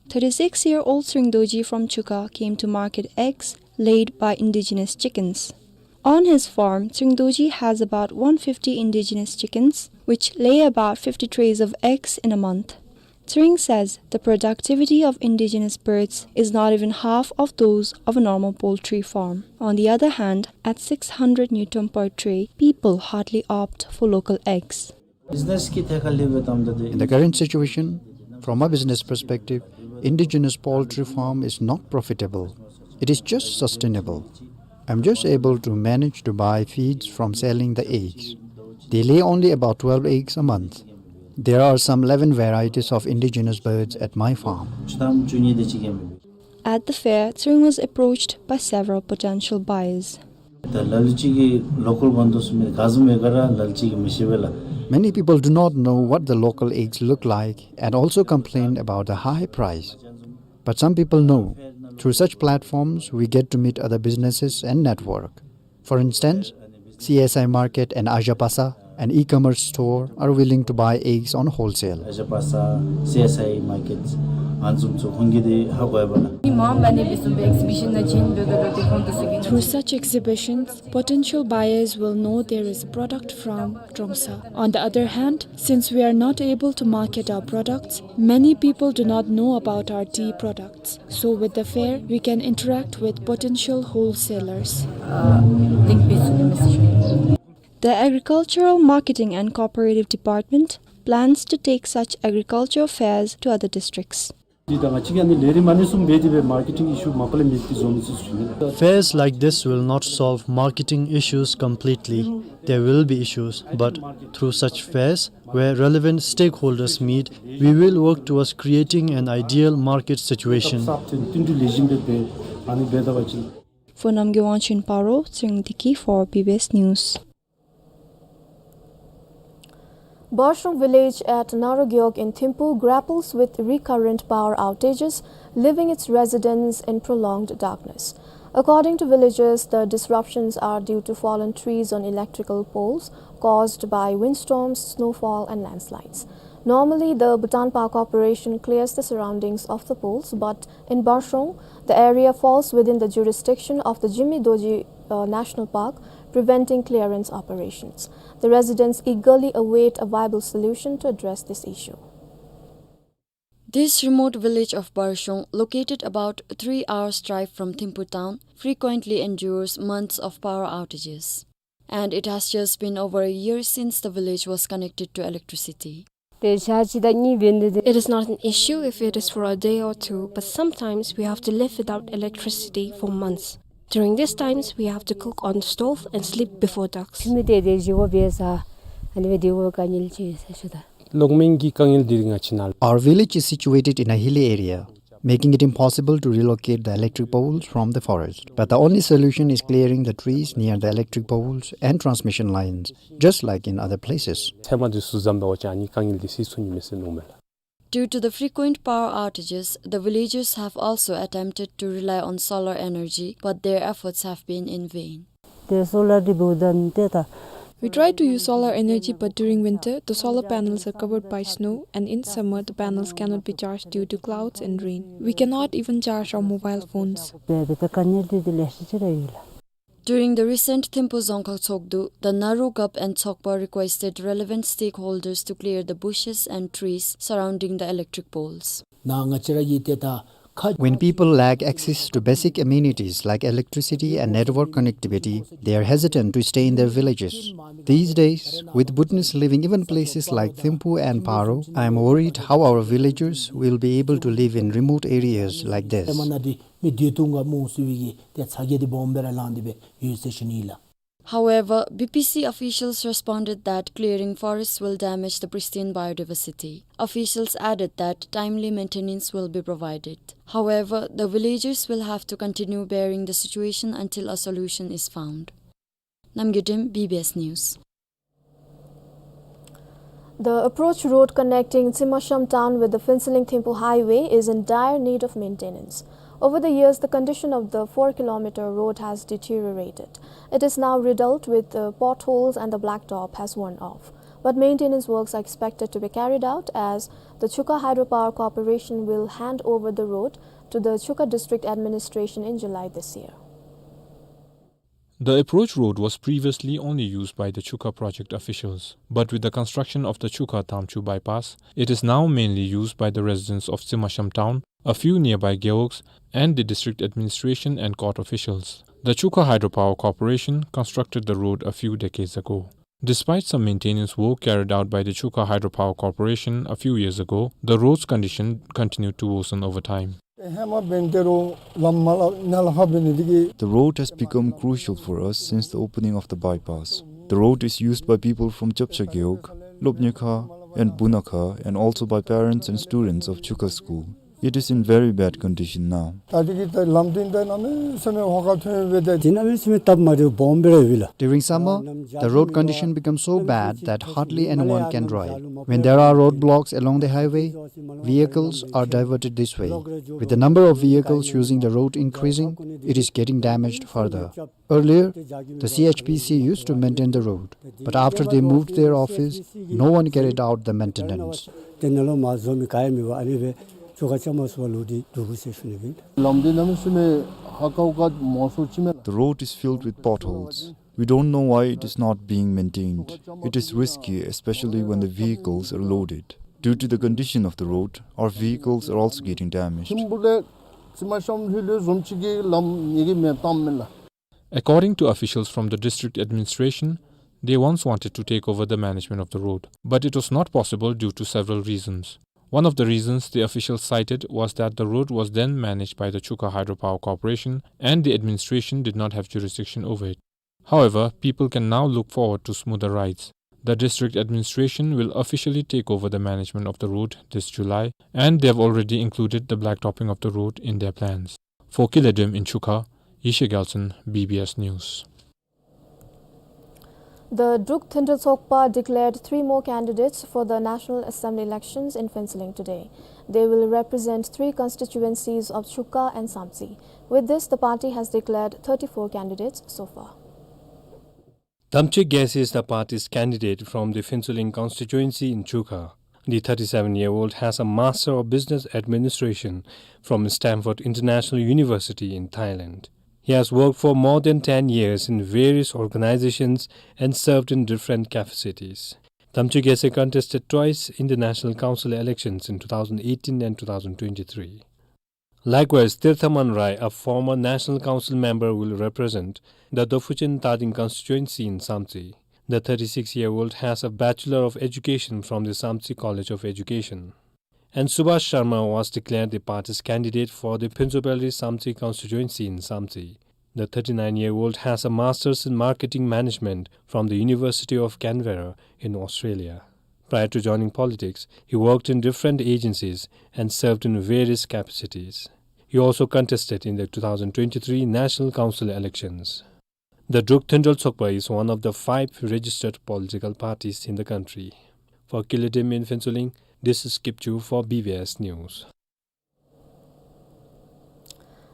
Thirty-six-year-old Tshering Dorji from Chuka came to market eggs laid by indigenous chickens. On his farm, Tshering Dorji has about one fifty indigenous chickens, which lay about fifty trays of eggs in a month. Tshering says the productivity of indigenous birds is not even half of those of a normal poultry farm. On the other hand, at six hundred ngultrum per tray, people hardly opt for local eggs. Business ki theka lebe tam da de. In the current situation, from a business perspective, indigenous poultry farm is not profitable. It is just sustainable. I'm just able to manage to buy feeds from selling the eggs. They lay only about twelve eggs a month. There are some eleven varieties of indigenous birds at my farm. Chutam chunyi de chigem. At the fair, Tshering was approached by several potential buyers. The lalchi ki local bandu sumi gazum egara lalchi ki mishibe la. Many people do not know what the local eggs look like and also complain about the high price. But some people know. Through such platforms, we get to meet other businesses and network. For instance, C S I Market and Ajapasa, an e-commerce store, are willing to buy eggs on wholesale. Ajapasa, C S I Markets, anzum so hongi de ha goya bana. Imam bani bisum be exhibition na chin be de de kontu sugin. Through such exhibitions, potential buyers will know there is a product from Trongsa. On the other hand, since we are not able to market our products, many people do not know about our tea products. So with the fair, we can interact with potential wholesalers. The Agricultural Marketing and Cooperative Department plans to take such agricultural fairs to other districts. Fairs like this will not solve marketing issues completely. There will be issues, but through such fairs, where relevant stakeholders meet, we will work towards creating an ideal market situation. For Namgay Wangchuk in Paro, Tshering Deki for B B S News. Barshong village at Narogiok in Thimphu grapples with recurrent power outages, leaving its residents in prolonged darkness. According to villagers, the disruptions are due to fallen trees on electrical poles caused by windstorms, snowfall, and landslides. Normally, the Bhutan Power Corporation clears the surroundings of the poles, but in Barshong, the area falls within the jurisdiction of the Jigme Dorji, uh, National Park, preventing clearance operations. The residents eagerly await a viable solution to address this issue. This remote village of Barshong, located about three hours' drive from Thimphu town, frequently endures months of power outages. And it has just been over a year since the village was connected to electricity. ཏེ་ཞག་གཅིག་དང་གཉིས་འབད་ནི་འདི་དེ། It is not an issue if it is for a day or two, but sometimes we have to live without electricity for months. During these times, we have to cook on the stove and sleep before dusk. ཁྱིམ་དེ་དེ་བཞེས་སྒོ་འབད་ས་ཨ་ནི་སྦེ་སྡོད་དགོ་དཀའ་ངལ་ཅིག་ཡོད་ཟེར་ཞུ་དོ། གློག་མེ་གི་དཀའ་ངལ་འདི་ར་ང་བཅས་ནང་། Our village is situated in a hilly area, making it impossible to relocate the electric poles from the forest. But the only solution is clearing the trees near the electric poles and transmission lines, just like in other places. ཚལ་མ་འདི་ཚུ་བཟའ་འབད་བ་ཅིན་ཨ་ནི་དཀའ་ངལ་འདི་སེལ་ཚུགས་ནི་མས་ཟེར་མནོཝ་མས་ལགས། Due to the frequent power outages, the villagers have also attempted to rely on solar energy, but their efforts have been in vain. ཏེ་སོ་ལར་འདི་འབདཝ་ད་ཏེ་ད། We try to use solar energy, but during winter, the solar panels are covered by snow, and in summer, the panels cannot be charged due to clouds and rain. We cannot even charge our mobile phones. འབད་འབད་ད་དཀའ་ངལ་འདི་འདི་ལེ་ཤ་ཅིག་ར་ཡོད་ལགས། During the recent Thimphu Dzongkhag Tsogdu, the Naru Gap and Tsokpa requested relevant stakeholders to clear the bushes and trees surrounding the electric poles. ནཱ་ང་བཅས་ར་གི་ཏེ་ད་ཁ། When people lack access to basic amenities like electricity and network connectivity, they are hesitant to stay in their villages. These days, with Bhutanese living even places like Thimphu and Paro, I am worried how our villagers will be able to live in remote areas like this. མི་སྡོད་ཐུབ་ག་མེད་ཟེར་བའི་གི་ཏེ་ཚ་གྱང་འདི་སྦོམ་སྦེ་ར་ལངས་ཏེ་སྦེ་ཡོད་ཟེར་ཞུ་ནི་ལགས། However, B P C officials responded that clearing forests will damage the pristine biodiversity. Officials added that timely maintenance will be provided. However, the villagers will have to continue bearing the situation until a solution is found. Namgay Dem, B B S News. The approach road connecting Tsimasham town with the Phuentsholing Thimphu highway is in dire need of maintenance. Over the years, the condition of the four kilometer road has deteriorated. It is now riddled with, uh, potholes and the blacktop has worn off. But maintenance works are expected to be carried out as the Chukha Hydropower Corporation will hand over the road to the Chukha District Administration in July this year. The approach road was previously only used by the Chukha project officials, but with the construction of the Chukha Tamchu bypass, it is now mainly used by the residents of Tsimasham town, a few nearby gewogs, and the district administration and court officials. The Chukha Hydropower Corporation constructed the road a few decades ago. Despite some maintenance work carried out by the Chukha Hydropower Corporation a few years ago, the road's condition continued to worsen over time. ཧེ་མ་འབདན་ཏེ་རོ་ལམ་མ་ལ་ནཱ་ལས་ཕར་འབད་ནི་འདི་གིས། The road has become crucial for us since the opening of the bypass. The road is used by people from Chapcha Gewog, Lopnyakha, and Bunakha, and also by parents and students of Chukha school. It is in very bad condition now. ད་འདི་གིས་ད་ལམ་འདི་ད་གནམ་མེད་ས་མེད་ཧོ་ཁ་ཐོན་སྦེ་ད། འདི་གནམ་མེད་ས་མེད་སྟབས་མ་བདེཝ་སྦོམ་སྦེ་ར་ཡོད་ལགས། During summer, the road condition becomes so bad that hardly anyone can drive. When there are roadblocks along the highway, vehicles are diverted this way. With the number of vehicles using the road increasing, it is getting damaged further. Earlier, the C H P C used to maintain the road, but after they moved their office, no one carried out the maintenance. ཏེ་ནཱ་ལུ་མར་འཛོམས་མི་ག་ཡང་མེད་པར་ཨ་ནི་སྦེ་ཆུ་ཁ་རྐྱབ་མ་ཚུགས་པར་ལུས་ཏེ་འདུག་ཟེར་ཞུ་ནི་ཨིན། ལམ་འདི་གནམ་མེད་ས་མེད་ཧ་ཀ་ཧུ་ཀ་མང་སུ་ཅིག་མས། The road is filled with potholes. We don't know why it is not being maintained. It is risky, especially when the vehicles are loaded. Due to the condition of the road, our vehicles are also getting damaged. ཐིམ་ཕུ་ལས་ཙི་མ་ཤམ་ལྷོད་ལྷོད་བཟུམ་ཅིག་གི་ལམ་ངེ་གི་མེན་བཏངམ་མས་ལགས། According to officials from the district administration, they once wanted to take over the management of the road, but it was not possible due to several reasons. One of the reasons the officials cited was that the road was then managed by the Chukha Hydropower Corporation and the administration did not have jurisdiction over it. However, people can now look forward to smoother rides. The district administration will officially take over the management of the road this July, and they have already included the blacktopping of the road in their plans. For Kile Dem in Chukha, Yeshe Gyaltshen, B B S News. The Druk Thindri Tsokpa declared three more candidates for the National Assembly elections in Phuentsholing today. They will represent three constituencies of Chukha and Samtse. With this, the party has declared thirty-four candidates so far. Damchwe Gyaltse is the party's candidate from the Phuentsholing constituency in Chukha. The thirty-seven-year-old has a Master of Business Administration from Stamford International University in Thailand. He has worked for more than ten years in various organizations and served in different capacities. Damchwe Gyaltse contested twice in the National Council elections in two thousand eighteen and two thousand twenty-three. Likewise, Tirthaman Rai, a former National Council member, will represent the Dophuchen Tading constituency in Samtse. The thirty-six-year-old has a Bachelor of Education from the Samtse College of Education. And Subhash Sharma was declared the party's candidate for the Phentsupeli Samtse constituency in Samtse. The thirty-nine-year-old has a master's in marketing management from the University of Canberra in Australia. Prior to joining politics, he worked in different agencies and served in various capacities. He also contested in the two thousand twenty-three National Council elections. The Druk Thenjol Tsokpa is one of the five registered political parties in the country. For Kiledim in Phuentsholing, this is Kipchu for B B S News.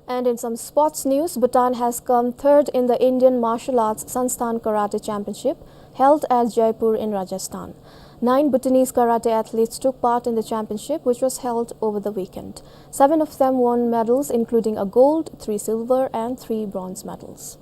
And in some sports news, Bhutan has come third in the Indian Martial Arts Sansthan Karate Championship held at Jaipur in Rajasthan. Nine Bhutanese karate athletes took part in the championship, which was held over the weekend. Seven of them won medals, including a gold, three silver, and three bronze medals.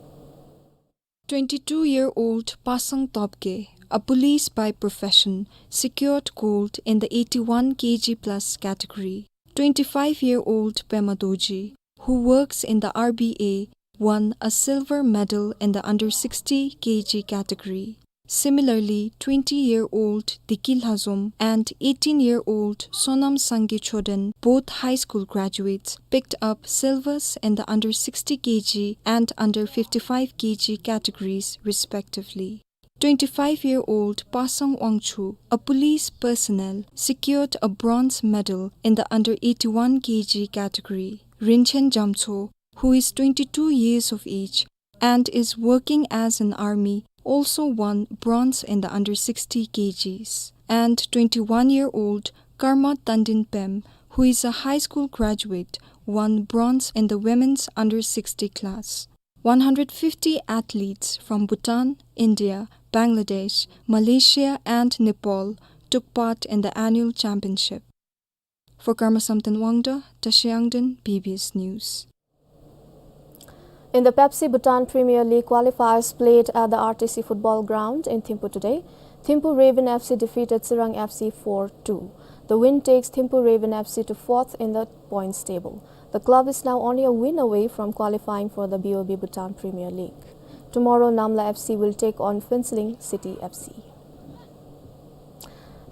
Twenty-two-year-old Pasang Topge, a police by profession, secured gold in the eighty-one K G plus category. Twenty-five-year-old Pema Dorji, who works in the R B A, won a silver medal in the under sixty K G category. Similarly, twenty-year-old Diki Lhazom and eighteen-year-old Sonam Sangay Choden, both high school graduates, picked up silvers in the under sixty K G and under fifty-five K G categories, respectively. Twenty-five-year-old Pasang Wangchuk, a police personnel, secured a bronze medal in the under eighty-one K G category. Rinchen Jamcho, who is twenty-two years of age and is working as an army, also won bronze in the under sixty K Gs. And twenty-one-year-old Karma Tandin Pem, who is a high school graduate, won bronze in the women's under sixty class. One hundred fifty athletes from Bhutan, India, Bangladesh, Malaysia, and Nepal took part in the annual championship. For Karma Samten Wangda, Tashi Angden, B B S News. In the Pepsi Bhutan Premier League qualifiers played at the R T C football ground in Thimphu today, Thimphu Raven F C defeated Tsirang F C four two. The win takes Thimphu Raven F C to fourth in the points table. The club is now only a win away from qualifying for the B O B Bhutan Premier League. Tomorrow, Namla F C will take on Phuentsholing City F C.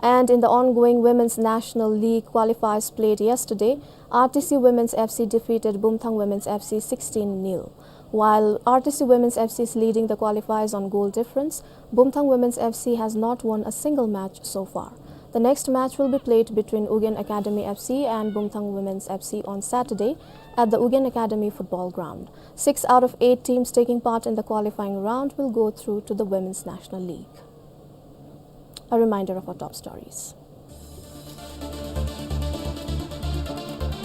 And in the ongoing Women's National League qualifiers played yesterday, R T C Women's F C defeated Bumthang Women's F C sixteen nil. While R T C Women's F C is leading the qualifiers on goal difference, Bumthang Women's F C has not won a single match so far. The next match will be played between Ugyen Academy F C and Bumthang Women's F C on Saturday at the Ugyen Academy football ground. Six out of eight teams taking part in the qualifying round will go through to the Women's National League. A reminder of our top stories.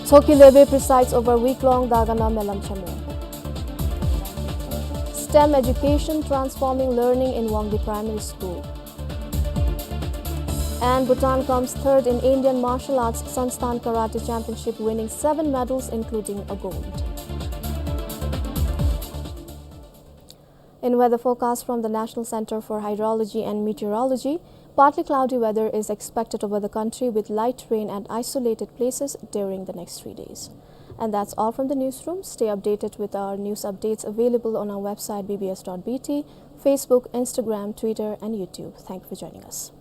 Tshogkhe Lebe presides over week-long Dagana Melam Chamo. STEM education transforming learning in Wangdi Primary School. And Bhutan comes third in Indian Martial Arts Sansthan Karate Championship, winning seven medals, including a gold. In weather forecast from the National Center for Hydrology and Meteorology, partly cloudy weather is expected over the country with light rain at isolated places during the next three days. And that's all from the newsroom. Stay updated with our news updates available on our website B B S dot B T, Facebook, Instagram, Twitter, and YouTube. Thank you for joining us.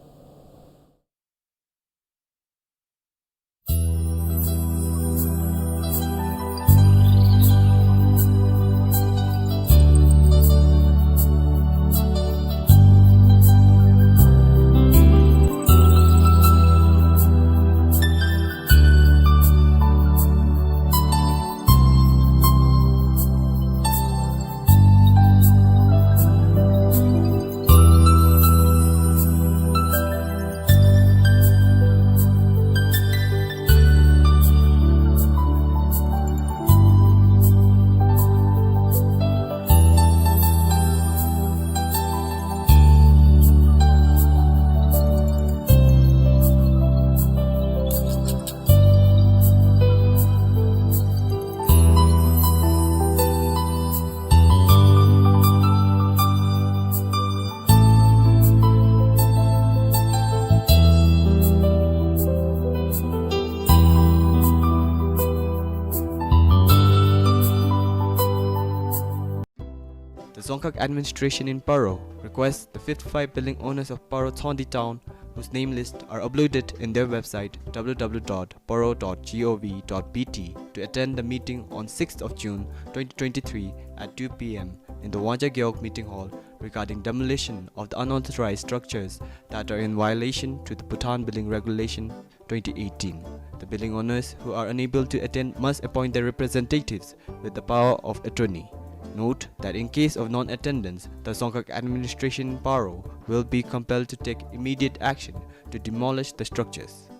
Dzongkhag administration in Paro requests the fifty-five building owners of Paro Tshogndi town, whose name lists are uploaded in their website w w w dot paro dot gov dot b t, to attend the meeting on sixth of June twenty twenty-three at two p m in the Wangja Gewog Meeting Hall regarding demolition of the unauthorized structures that are in violation to the Bhutan Building Regulation twenty eighteen. The building owners who are unable to attend must appoint their representatives with the power of attorney. Note that in case of non-attendance, the Dzongkhag administration in Paro will be compelled to take immediate action to demolish the structures.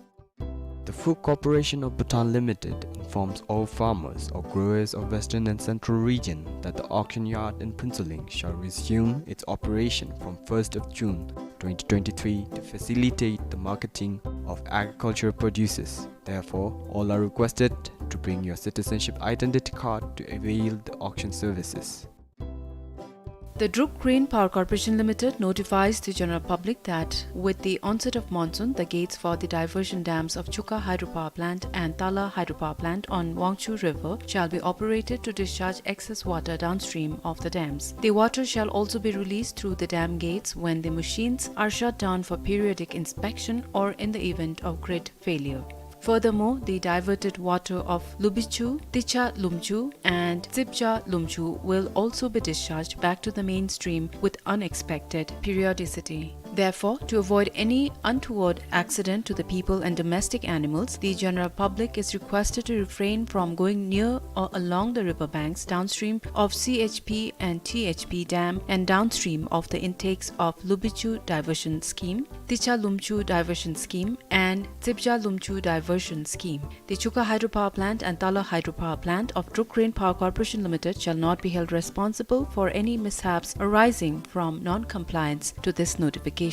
The Phu Corporation of Bhutan Limited informs all farmers or growers of Western and Central Region that the auction yard in Phuentsholing shall resume its operation from first of June twenty twenty-three to facilitate the marketing of agricultural produces. Therefore, all are requested to bring your citizenship identity card to avail the auction services. The Druk Green Power Corporation Limited notifies the general public that with the onset of monsoon, the gates for the diversion dams of Chukha Hydropower Plant and Tala Hydropower Plant on Wangchhu River shall be operated to discharge excess water downstream of the dams. The water shall also be released through the dam gates when the machines are shut down for periodic inspection or in the event of grid failure. Furthermore, the diverted water of Lubichu, Ticha Lumchu, and Tsibja Lumchu will also be discharged back to the mainstream with unexpected periodicity. Therefore, to avoid any untoward accident to the people and domestic animals, the general public is requested to refrain from going near or along the river banks downstream of C H P and T H P dam and downstream of the intakes of Lubichu Diversion Scheme, Ticha Lumchu Diversion Scheme, and Tsibja Lumchu Diversion Scheme. The Chukha Hydropower Plant and Tala Hydropower Plant of Druk Green Power Corporation Limited shall not be held responsible for any mishaps arising from non-compliance to this notification.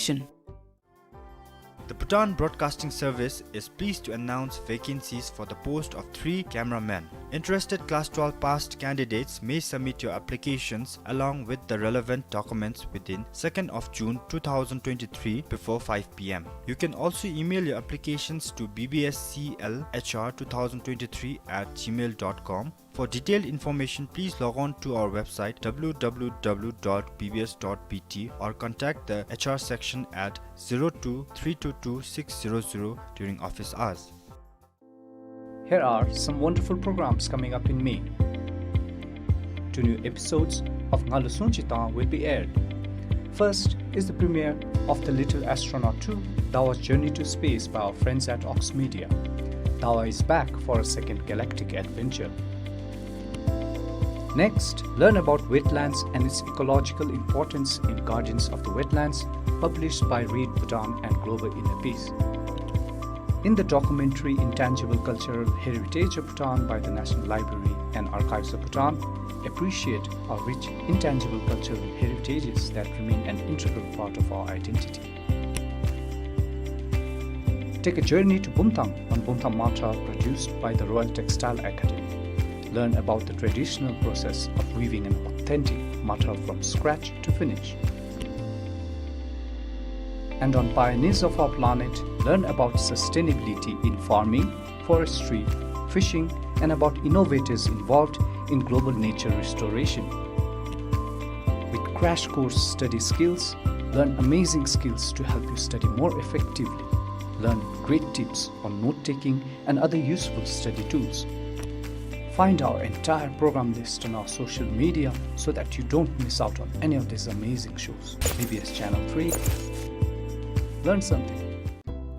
The Bhutan Broadcasting Service is pleased to announce vacancies for the post of three cameramen. Interested class twelve passed candidates may submit your applications along with the relevant documents within second of June two thousand twenty-three before five p m. You can also email your applications to b b s c l h r two thousand twenty-three at gmail dot com. For detailed information, please log on to our website w w w dot b b s dot b t or contact the H R section at zero two three two two six zero zero during office hours. Here are some wonderful programs coming up in May. Two new episodes of Ngalu Sungchi Tang will be aired. First is the premiere of The Little Astronaut two, Dawa's Journey to Space by our friends at Ox Media. Dawa is back for a second galactic adventure. Next, learn about wetlands and its ecological importance in Guardians of the Wetlands, published by Read Bhutan and Global Inner Peace. In the documentary Intangible Cultural Heritage of Bhutan by the National Library and Archives of Bhutan, appreciate our rich intangible cultural heritages that remain an integral part of our identity. Take a journey to Bumthang on Bumthang Matral, produced by the Royal Textile Academy. Learn about the traditional process of weaving an authentic matral from scratch to finish. And on Pioneers of Our Planet, learn about sustainability in farming, forestry, fishing, and about innovators involved in global nature restoration. With Crash Course Study Skills, learn amazing skills to help you study more effectively. Learn great tips on note-taking and other useful study tools. Find our entire program list on our social media so that you don't miss out on any of these amazing shows. B B S Channel three. Learn something.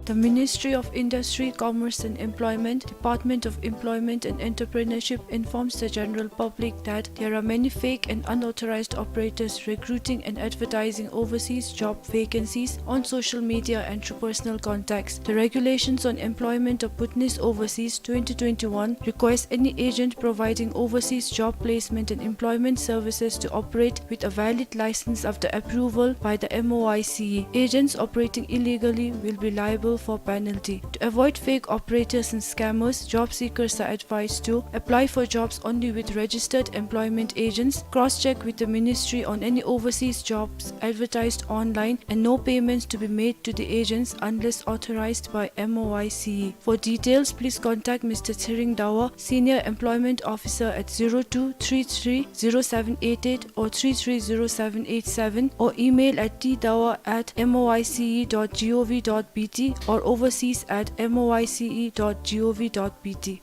The Ministry of Industry, Commerce and Employment, Department of Employment and Entrepreneurship informs the general public that there are many fake and unauthorized operators recruiting and advertising overseas job vacancies on social media and through personal contacts. The Regulations on Employment of Bhutanese Overseas twenty twenty-one requires any agent providing overseas job placement and employment services to operate with a valid license after approval by the M O I C E. Agents operating illegally will be liable for penalty. To avoid fake operators and scammers, job seekers are advised to apply for jobs only with registered employment agents, cross-check with the ministry on any overseas jobs advertised online, and no payments to be made to the agents unless authorized by M O I C E. For details, please contact Mister Tshering Dawa, Senior Employment Officer, at zero two three three zero seven eight eight or three three zero seven eight seven, or email at t dawa at M O I C E dot gov dot B T or overseas at M O I C E dot gov dot B T.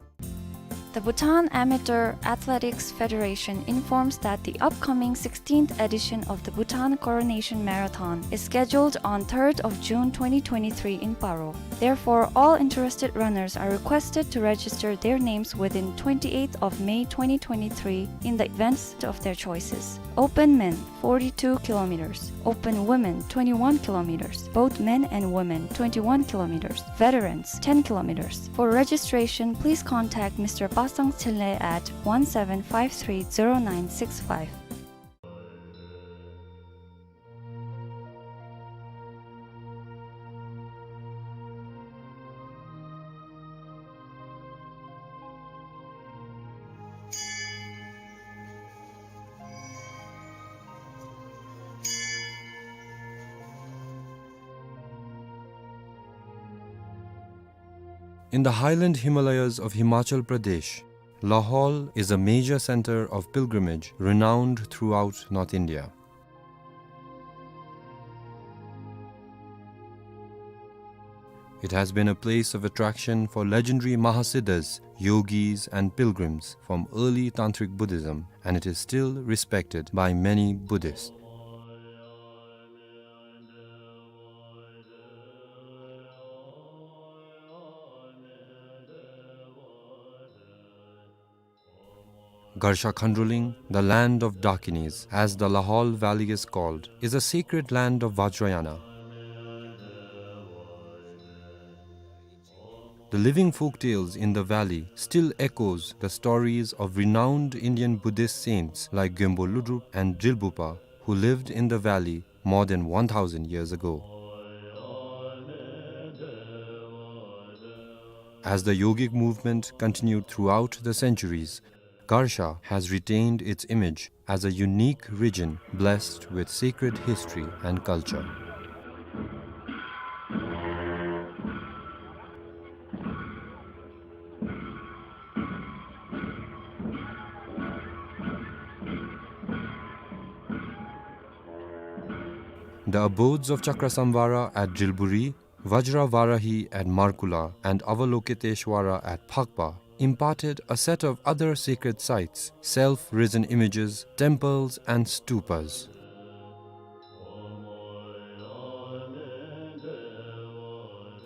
The Bhutan Amateur Athletics Federation informs that the upcoming sixteenth edition of the Bhutan Coronation Marathon is scheduled on third of June twenty twenty-three in Paro. Therefore, all interested runners are requested to register their names within twenty-eighth of May twenty twenty-three in the events of their choices. Open men, forty-two kilometers. Open women, twenty-one kilometers. Both men and women, twenty-one kilometers. Veterans, ten kilometers. For registration, please contact Mister Pasang Tshelle at one seven five three zero nine six five. In the highland Himalayas of Himachal Pradesh, Lahaul is a major center of pilgrimage renowned throughout North India. It has been a place of attraction for legendary Mahasiddhas, yogis, and pilgrims from early Tantric Buddhism, and it is still respected by many Buddhists. Garsha Khandroling, the land of Dakinis, as the Lahaul Valley is called, is a sacred land of Vajrayana. The living folktales in the valley still echoes the stories of renowned Indian Buddhist saints like Gyönpo Lodrop and Drilbhupa, who lived in the valley more than one thousand years ago. As the yogic movement continued throughout the centuries, Garsha has retained its image as a unique region blessed with sacred history and culture. The abodes of Chakrasamvara at Drilburi, Vajra Varahi at Markula, and Avalokiteshvara at Phakpa imparted a set of other sacred sites, self-risen images, temples, and stupas.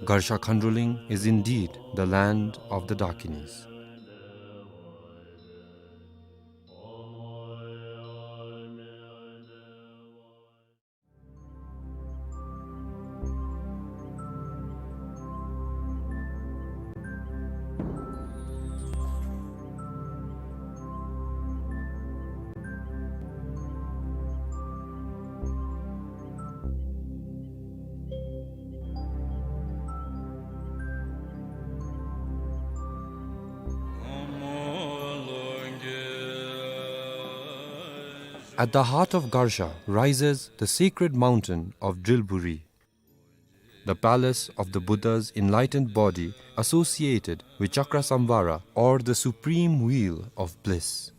Garsha Khandroling is indeed the land of the Dakinis. At the heart of Garsha rises the sacred mountain of Drilburi, the palace of the Buddha's enlightened body associated with Chakrasamvara, or the supreme wheel of bliss.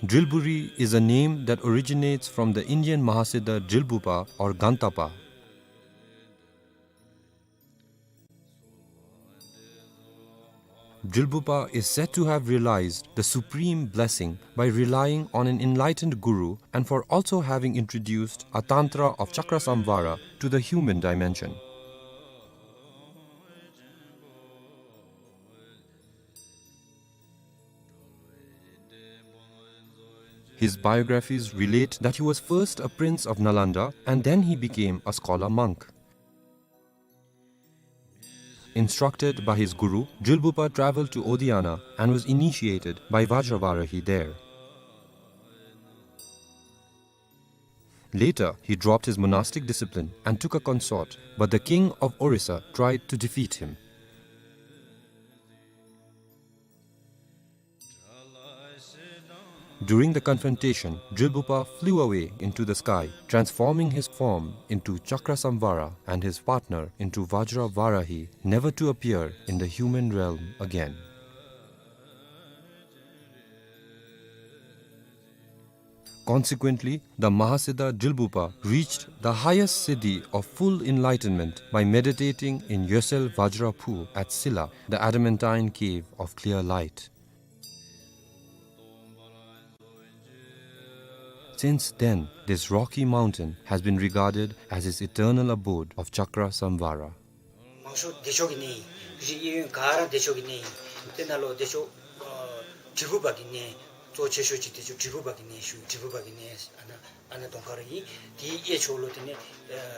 Drilburi is a name that originates from the Indian Mahasiddha Drilbhupa or Gantapa. Drilbhupa is said to have realized the supreme blessing by relying on an enlightened guru and for also having introduced a tantra of Chakrasamvara to the human dimension. His biographies relate that he was first a prince of Nalanda and then he became a scholar monk. Instructed by his guru, Drilbhupa traveled to Odiyana and was initiated by Vajravarahi there. Later, he dropped his monastic discipline and took a consort, but the king of Orissa tried to defeat him. During the confrontation, Drilbupa flew away into the sky, transforming his form into Chakrasamvara and his partner into Vajra Varahi, never to appear in the human realm again. Consequently, the Mahasiddha Drilbupa reached the highest siddhi of full enlightenment by meditating in Yosel Vajra Phu at Silla, the adamantine cave of clear light. Since then, this rocky mountain has been regarded as his eternal abode of Chakrasamvara. མང་ཤོས་བདེ་མཆོག་གི་གནས་ཨིན། རི་གཡས་གཡོན་ག་ར་བདེ་མཆོག་གི་གནས་ཨིན། དེ་ནང་ལུ་བདེ་མཆོག་ཨ་དྲིལ་བུ་པ་གི་གནས་གཙོ་ཆེ་ཤོས་ཅིག་བདེ་མཆོག་དྲིལ་བུ་པ་གི་གནས་ཞུ། དྲིལ་བུ་པ་གི་གནས་ཨ་ནཱ་ཨ་ནཱ་གདོང་ཁར་ཨིན། དེའི་གཡས་ཕྱོགས་ལུ་དེ་ནས་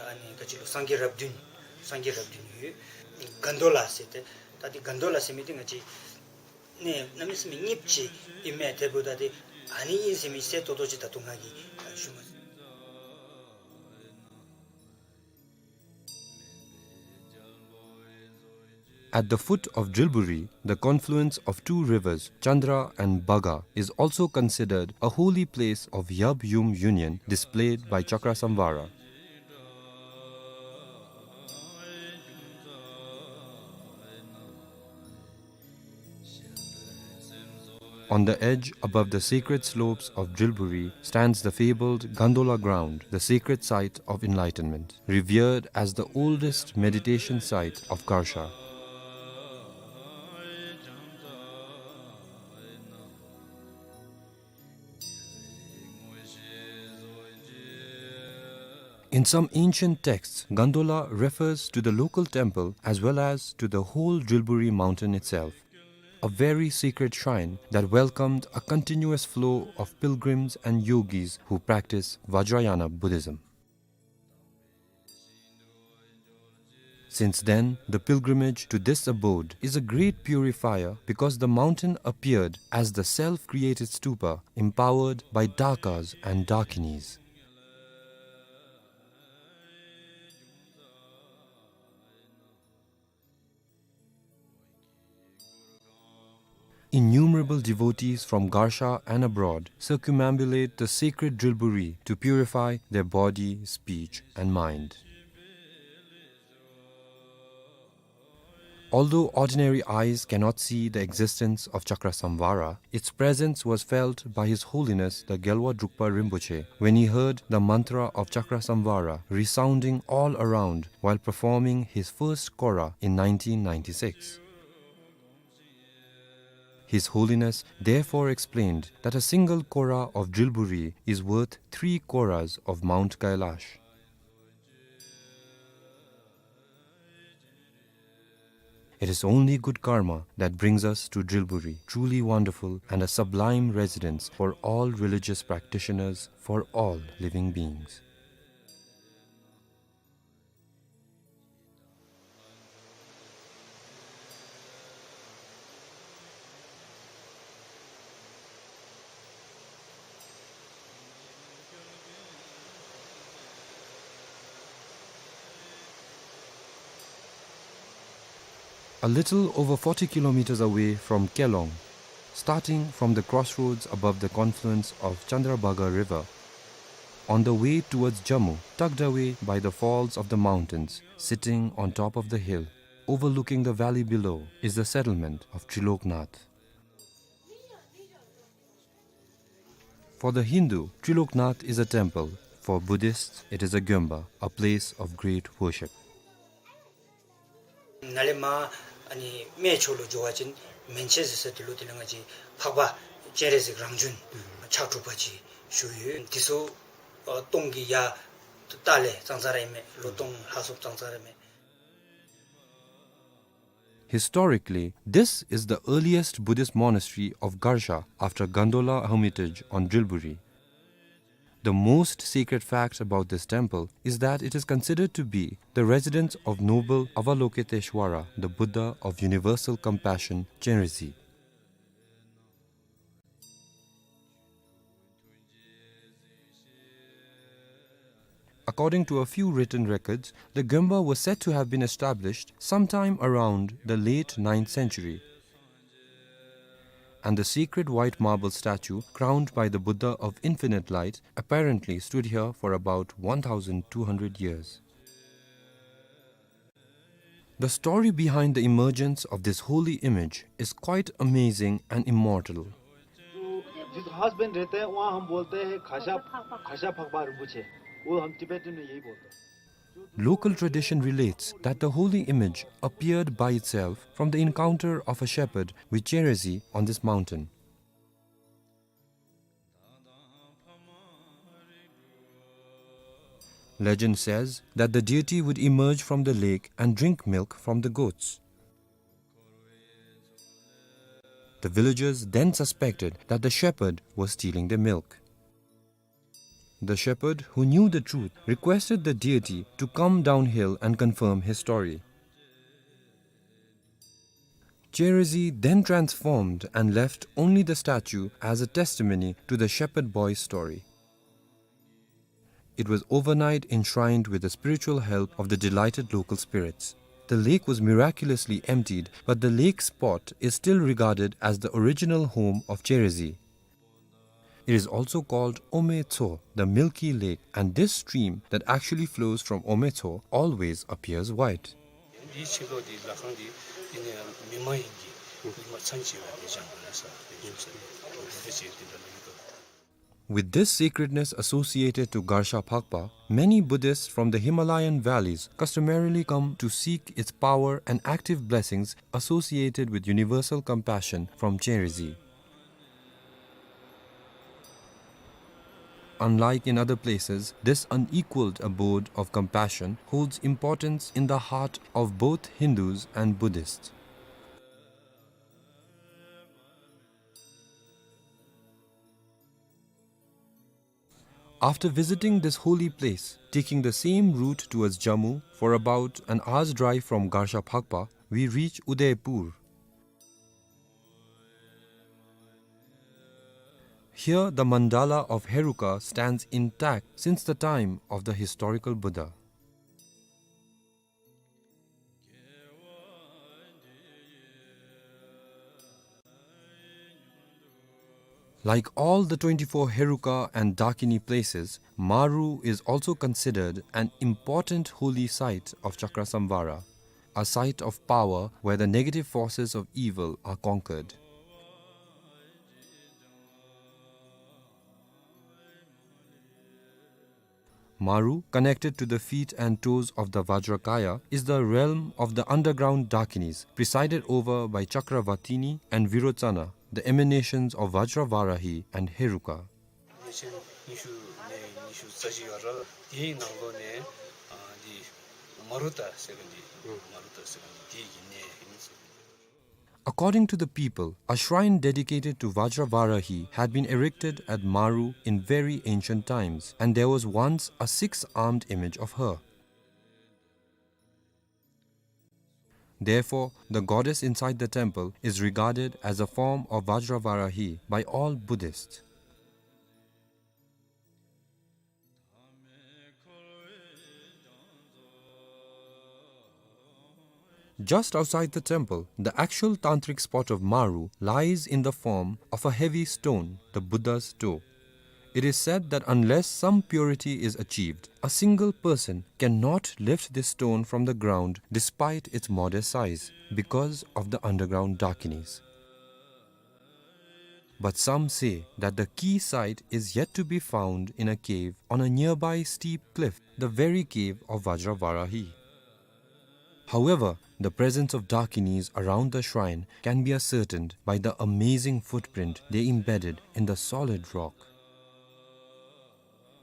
ཨ་ནི་ག་ཅི་ལོ་སངས་རྒྱས་རབས་བདུན་སངས་རྒྱས་རབས་བདུན་ཡོད། གན་དོ་ལ་ཟེར་ཏེ། ད་དེ་གན་དོ་ལ་ཟེར་མི་དེ་ང་བཅས་གནས་གནམ་མེད་ས་མེད་རྙིངམ་ཅིག་ཨིན་མས། དེ་འབདཝ་ད་དེ་ཨ་ནི་ཨིན་ཟེར་མི་གསལ་ཏོག་ཏོ་ཅིག་ད་ལྟོ་ང་གིས་ཞུ་མ་ཚུགས། At the foot of Drilburi, the confluence of two rivers, Chandra and Baga, is also considered a holy place of Yab Yum union displayed by Chakrasamvara. On the edge, above the sacred slopes of Drilburi, stands the fabled Gandola ground, the sacred site of enlightenment, revered as the oldest meditation site of Garsha. In some ancient texts, Gandola refers to the local temple as well as to the whole Drilburi mountain itself, a very sacred shrine that welcomed a continuous flow of pilgrims and yogis who practice Vajrayana Buddhism. Since then, the pilgrimage to this abode is a great purifier because the mountain appeared as the self-created stupa empowered by Dakas and Dakinis. Innumerable devotees from Garsha and abroad circumambulate the sacred Drilburi to purify their body, speech, and mind. Although ordinary eyes cannot see the existence of Chakrasamvara, its presence was felt by His Holiness the Gyalwa Drukpa Rinpoche when he heard the mantra of Chakrasamvara resounding all around while performing his first kora in nineteen ninety-six. His Holiness therefore explained that a single kora of Drilburi is worth three koras of Mount Kailash. It is only good karma that brings us to Drilburi, truly wonderful and a sublime residence for all religious practitioners, for all living beings. A little over forty kilometers away from Kelong, starting from the crossroads above the confluence of Chandrabhaga River, on the way towards Jammu, tucked away by the falls of the mountains, sitting on top of the hill, overlooking the valley below, is the settlement of Triloknath. For the Hindu, Triloknath is a temple. For Buddhists, it is a gyomba, a place of great worship. ནཱ་ལས་མར་ཨ་ནི་སྨད་ཕྱོགས་ལུ་འགྱོ་བ་ཅིན་མན་ཆད་ཟེར་ས་དེ་ལུ་དེ་ལུ་ང་བཅས་འཕགས་པ་སྤྱན་རས་གཟིགས་རང་བྱོན་ཕྱག་དྲུག་པ་ཅིག་བཞུགས་ཡོད། དེ་ཚུ་ཨ་སྟོང་གི་ཡ་ཏ་ལས་ཙང་ཙ་ར་ཨིན་མས། ལོ་སྟོང་ལྷག་སོངམ་ཙང་ཙ་ར་ཨིན་མས། Historically, this is the earliest Buddhist monastery of Garsha after Gondola Hermitage on Drilburi. The most sacred fact about this temple is that it is considered to be the residence of noble Avalokiteshvara, the Buddha of universal compassion, Chenrezig. According to a few written records, the Gemba was said to have been established sometime around the late ninth century. And the sacred white marble statue crowned by the Buddha of Infinite Light apparently stood here for about one thousand two hundred years. The story behind the emergence of this holy image is quite amazing and immortal. जो जिस खास बन रहते हैं, वहाँ हम बोलते हैं खाशा, खाशा फकबा रिंपोछे। वो हम टिबेटन में यही बोलते हैं। Local tradition relates that the holy image appeared by itself from the encounter of a shepherd with Cherezi on this mountain. Legend says that the deity would emerge from the lake and drink milk from the goats. The villagers then suspected that the shepherd was stealing their milk. The shepherd, who knew the truth, requested the deity to come downhill and confirm his story. Cherezi then transformed and left only the statue as a testimony to the shepherd boy's story. It was overnight enshrined with the spiritual help of the delighted local spirits. The lake was miraculously emptied, but the lake spot is still regarded as the original home of Cherezi. It is also called Ome Tso, the milky lake, and this stream that actually flows from Ome Tso always appears white. འདིའི་ཕྱི་ལོགས་འདི་ལྷ་ཁང་འདི་འདི་ནས་མི་མ་ཡིན་གྱི་མི་མ་ཚན་ཆེ་བ་འདི་ཅང་མ་ན་ས་འདི་ཞུ་ས་འདི་ཚེ་འདི་འདྲ་མི་འདུག With this sacredness associated to Garsha Phakpa, many Buddhists from the Himalayan valleys customarily come to seek its power and active blessings associated with universal compassion from Cherezi. Unlike in other places, this unequaled abode of compassion holds importance in the heart of both Hindus and Buddhists. After visiting this holy place, taking the same route towards Jammu for about an hour's drive from Garsha Phakpa, we reach Udaipur. Here, the mandala of Heruka stands intact since the time of the historical Buddha. Like all the twenty-four Heruka and Dakini places, Maru is also considered an important holy site of Chakrasamvara, a site of power where the negative forces of evil are conquered. Maru, connected to the feet and toes of the Vajrakaya, is the realm of the underground Dakinis, presided over by Chakravatini and Virochana, the emanations of Vajravarahi and Heruka. གནས་ཆེན་ཉི་ཤུ་གནས་ཉི་ཤུ་རྩ་བཞི་ཡོད་ར། དེའི་ནང་ལོགས་ནས་ཨ་འདི་མ་རུ་ཏ་ཟེར་མཁན་འདི་མ་རུ་ཏ་ཟེར་མཁན་འདི་དེའི་གནས་ཨིན་ཟེར། According to the people, a shrine dedicated to Vajravarahi had been erected at Maru in very ancient times, and there was once a six-armed image of her. Therefore, the goddess inside the temple is regarded as a form of Vajravarahi by all Buddhists. Just outside the temple, the actual tantric spot of Maru lies in the form of a heavy stone, the Buddha's toe. It is said that unless some purity is achieved, a single person cannot lift this stone from the ground despite its modest size because of the underground Dakinis. But some say that the key site is yet to be found in a cave on a nearby steep cliff, the very cave of Vajravarahi. However, the presence of Dakinis around the shrine can be ascertained by the amazing footprint they embedded in the solid rock.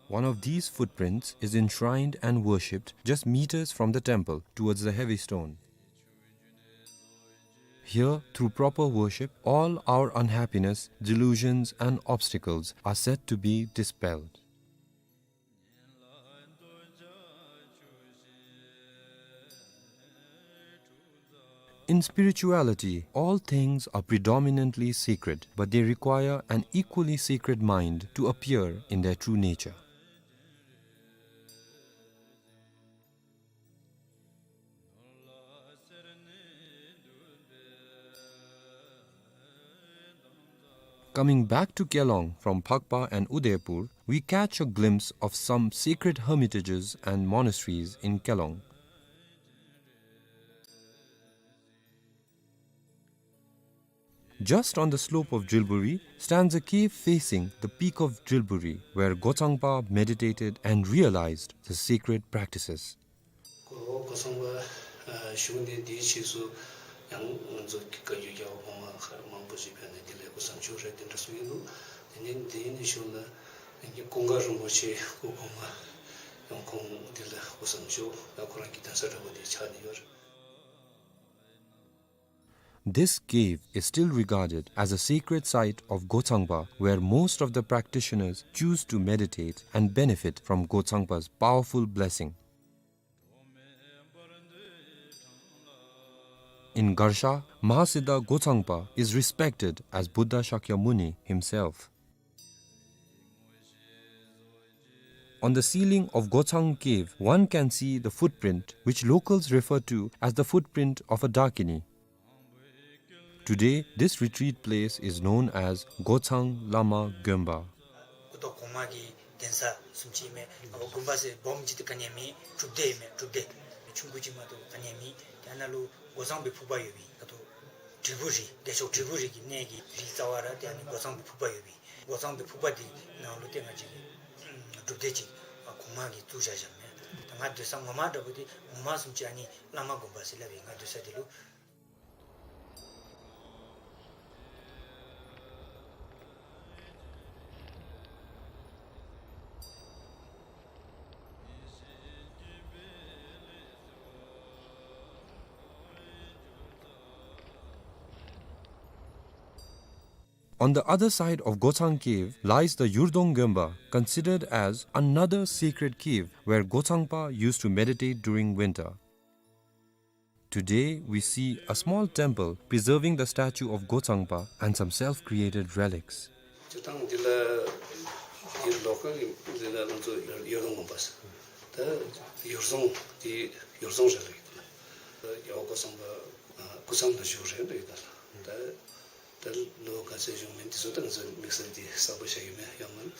One of these footprints is enshrined and worshipped just meters from the temple towards the heavy stone. Here, through proper worship, all our unhappiness, delusions, and obstacles are said to be dispelled. In spirituality, all things are predominantly sacred, but they require an equally sacred mind to appear in their true nature. Coming back to Kelong from Phakpa and Udaipur, we catch a glimpse of some sacred hermitages and monasteries in Kelong. Just on the slope of Drilburi stands a cave facing the peak of Drilburi, where Gochangpa meditated and realized the sacred practices. གོ་གོ་ཚང་པ་ཨ་བཞུགས་གནས་འདིའི་ཕྱིས་སུ་ཡང་ང་ཚོ་བཀའ་བརྒྱུད་རྒྱལ་བ་གོང་མ་མཁའ་མང་པོ་ཞིག་ཕེབས་ནས་འདི་ལས་སྐུ་མཚམས་འཇོག་རེད་དེ་འདྲ་གསུངས་ཡོད་འདུག། དེ་ནས་འདི་ནས་བཞུགས་ན་ཀུན་དགའ་རིན་པོ་ཆེ་སྐུ་གོང་མ་ཡང་ཁོང་འདི་ལས་སྐུ་མཚམས་འཇོག་ད་ཁོ་རང་གི་གདན་ས་འདྲ་པོ་འདི་ཆགས་ནས་ཡོད་རེད། This cave is still regarded as a sacred site of Gochangpa, where most of the practitioners choose to meditate and benefit from Gochangpa's powerful blessing. In Garsha, Mahasiddha Gochangpa is respected as Buddha Shakyamuni himself. On the ceiling of Gochang Cave, one can see the footprint, which locals refer to as the footprint of a Dakini. Today, this retreat place is known as Gochang Lama Gonpa. སྐུ་ཐོག་གོང་མ་གི་གདན་ས་བཟུམ་ཅིག་མས། ཨ་གོང་མ་ཟེར་སྦོམ་ཅིག་ཏེ་ག་ནི་ཡང་མེད། སྒྲུབ་སྡེ་མས། སྒྲུབ་སྡེ་ཆུང་ཀུ་ཅིག་མ་གཏོགས་ག་ནི་ཡང་མེད། དེ་ནང་ལུ་སྒོ་གསང་པའི་ཕུག་པ་ཡོད་པས། ད་ལྟོ་དྲིལ་བུ་རི་བདེ་མཆོག་དྲིལ་བུ་རི་གི་གནས་ཀྱི་རི་རྩ་བ་ར་དེ་ཨ་ནི་སྒོ་གསང་པའི་ཕུག་པ་ཡོད་པས། སྒོ་གསང་པའི་ཕུག་པ་འདི་ནང་ལུ་ཏེ་ང་བཅས་ཀྱི་སྒྲུབ་སྡེ་ཅིག་གོང་མ་གིས་བཙུགས་བཞག་བཞགཔ་མས། ད་ང་སྡོད་ས་ངོ་མ་འདྲ་པོ་འདི་ངོ་མ་བཟུམ་ཅིག་ཨ་ནི་བླ་མ་དགོན་པ་ཟེར་སླབ་ཨིན། ང་སྡོད་ས་འདི་ལུ། On the other side of Gochang Cave lies the Yurdong Gonpa, considered as another sacred cave where Gochangpa used to meditate during winter. Today, we see a small temple preserving the statue of Gochangpa and some self-created relics. སྤྱིར་བཏང་འདི་ལ་འདི་ལོ་ཀལ་གྱི་འདི་ལ་ང་ཚོ་ཡོ་རྫོང་དགོན་པ་ཟེར། ད་ཡོ་རྫོང་འདི་ཡོ་རྫོང་རེད་ལབ་ཡོད་ད་ལགས། ད་རྒྱལ་བ་སྐུ་ཚང་པ་སྐུ་མཚམས་ལ་བཞུགས་རེད་ལབ་ཡོད་ད་ལགས། ད་ད་ལོ་ག་ཚོད་བཞུགས་མིན་འདི་ཚོ་ད་ང་ཚོ་དམིགས་བསལ་འདི་གསལ་པོ་བཤད་ཡོད་མེད་ཡང་མིན།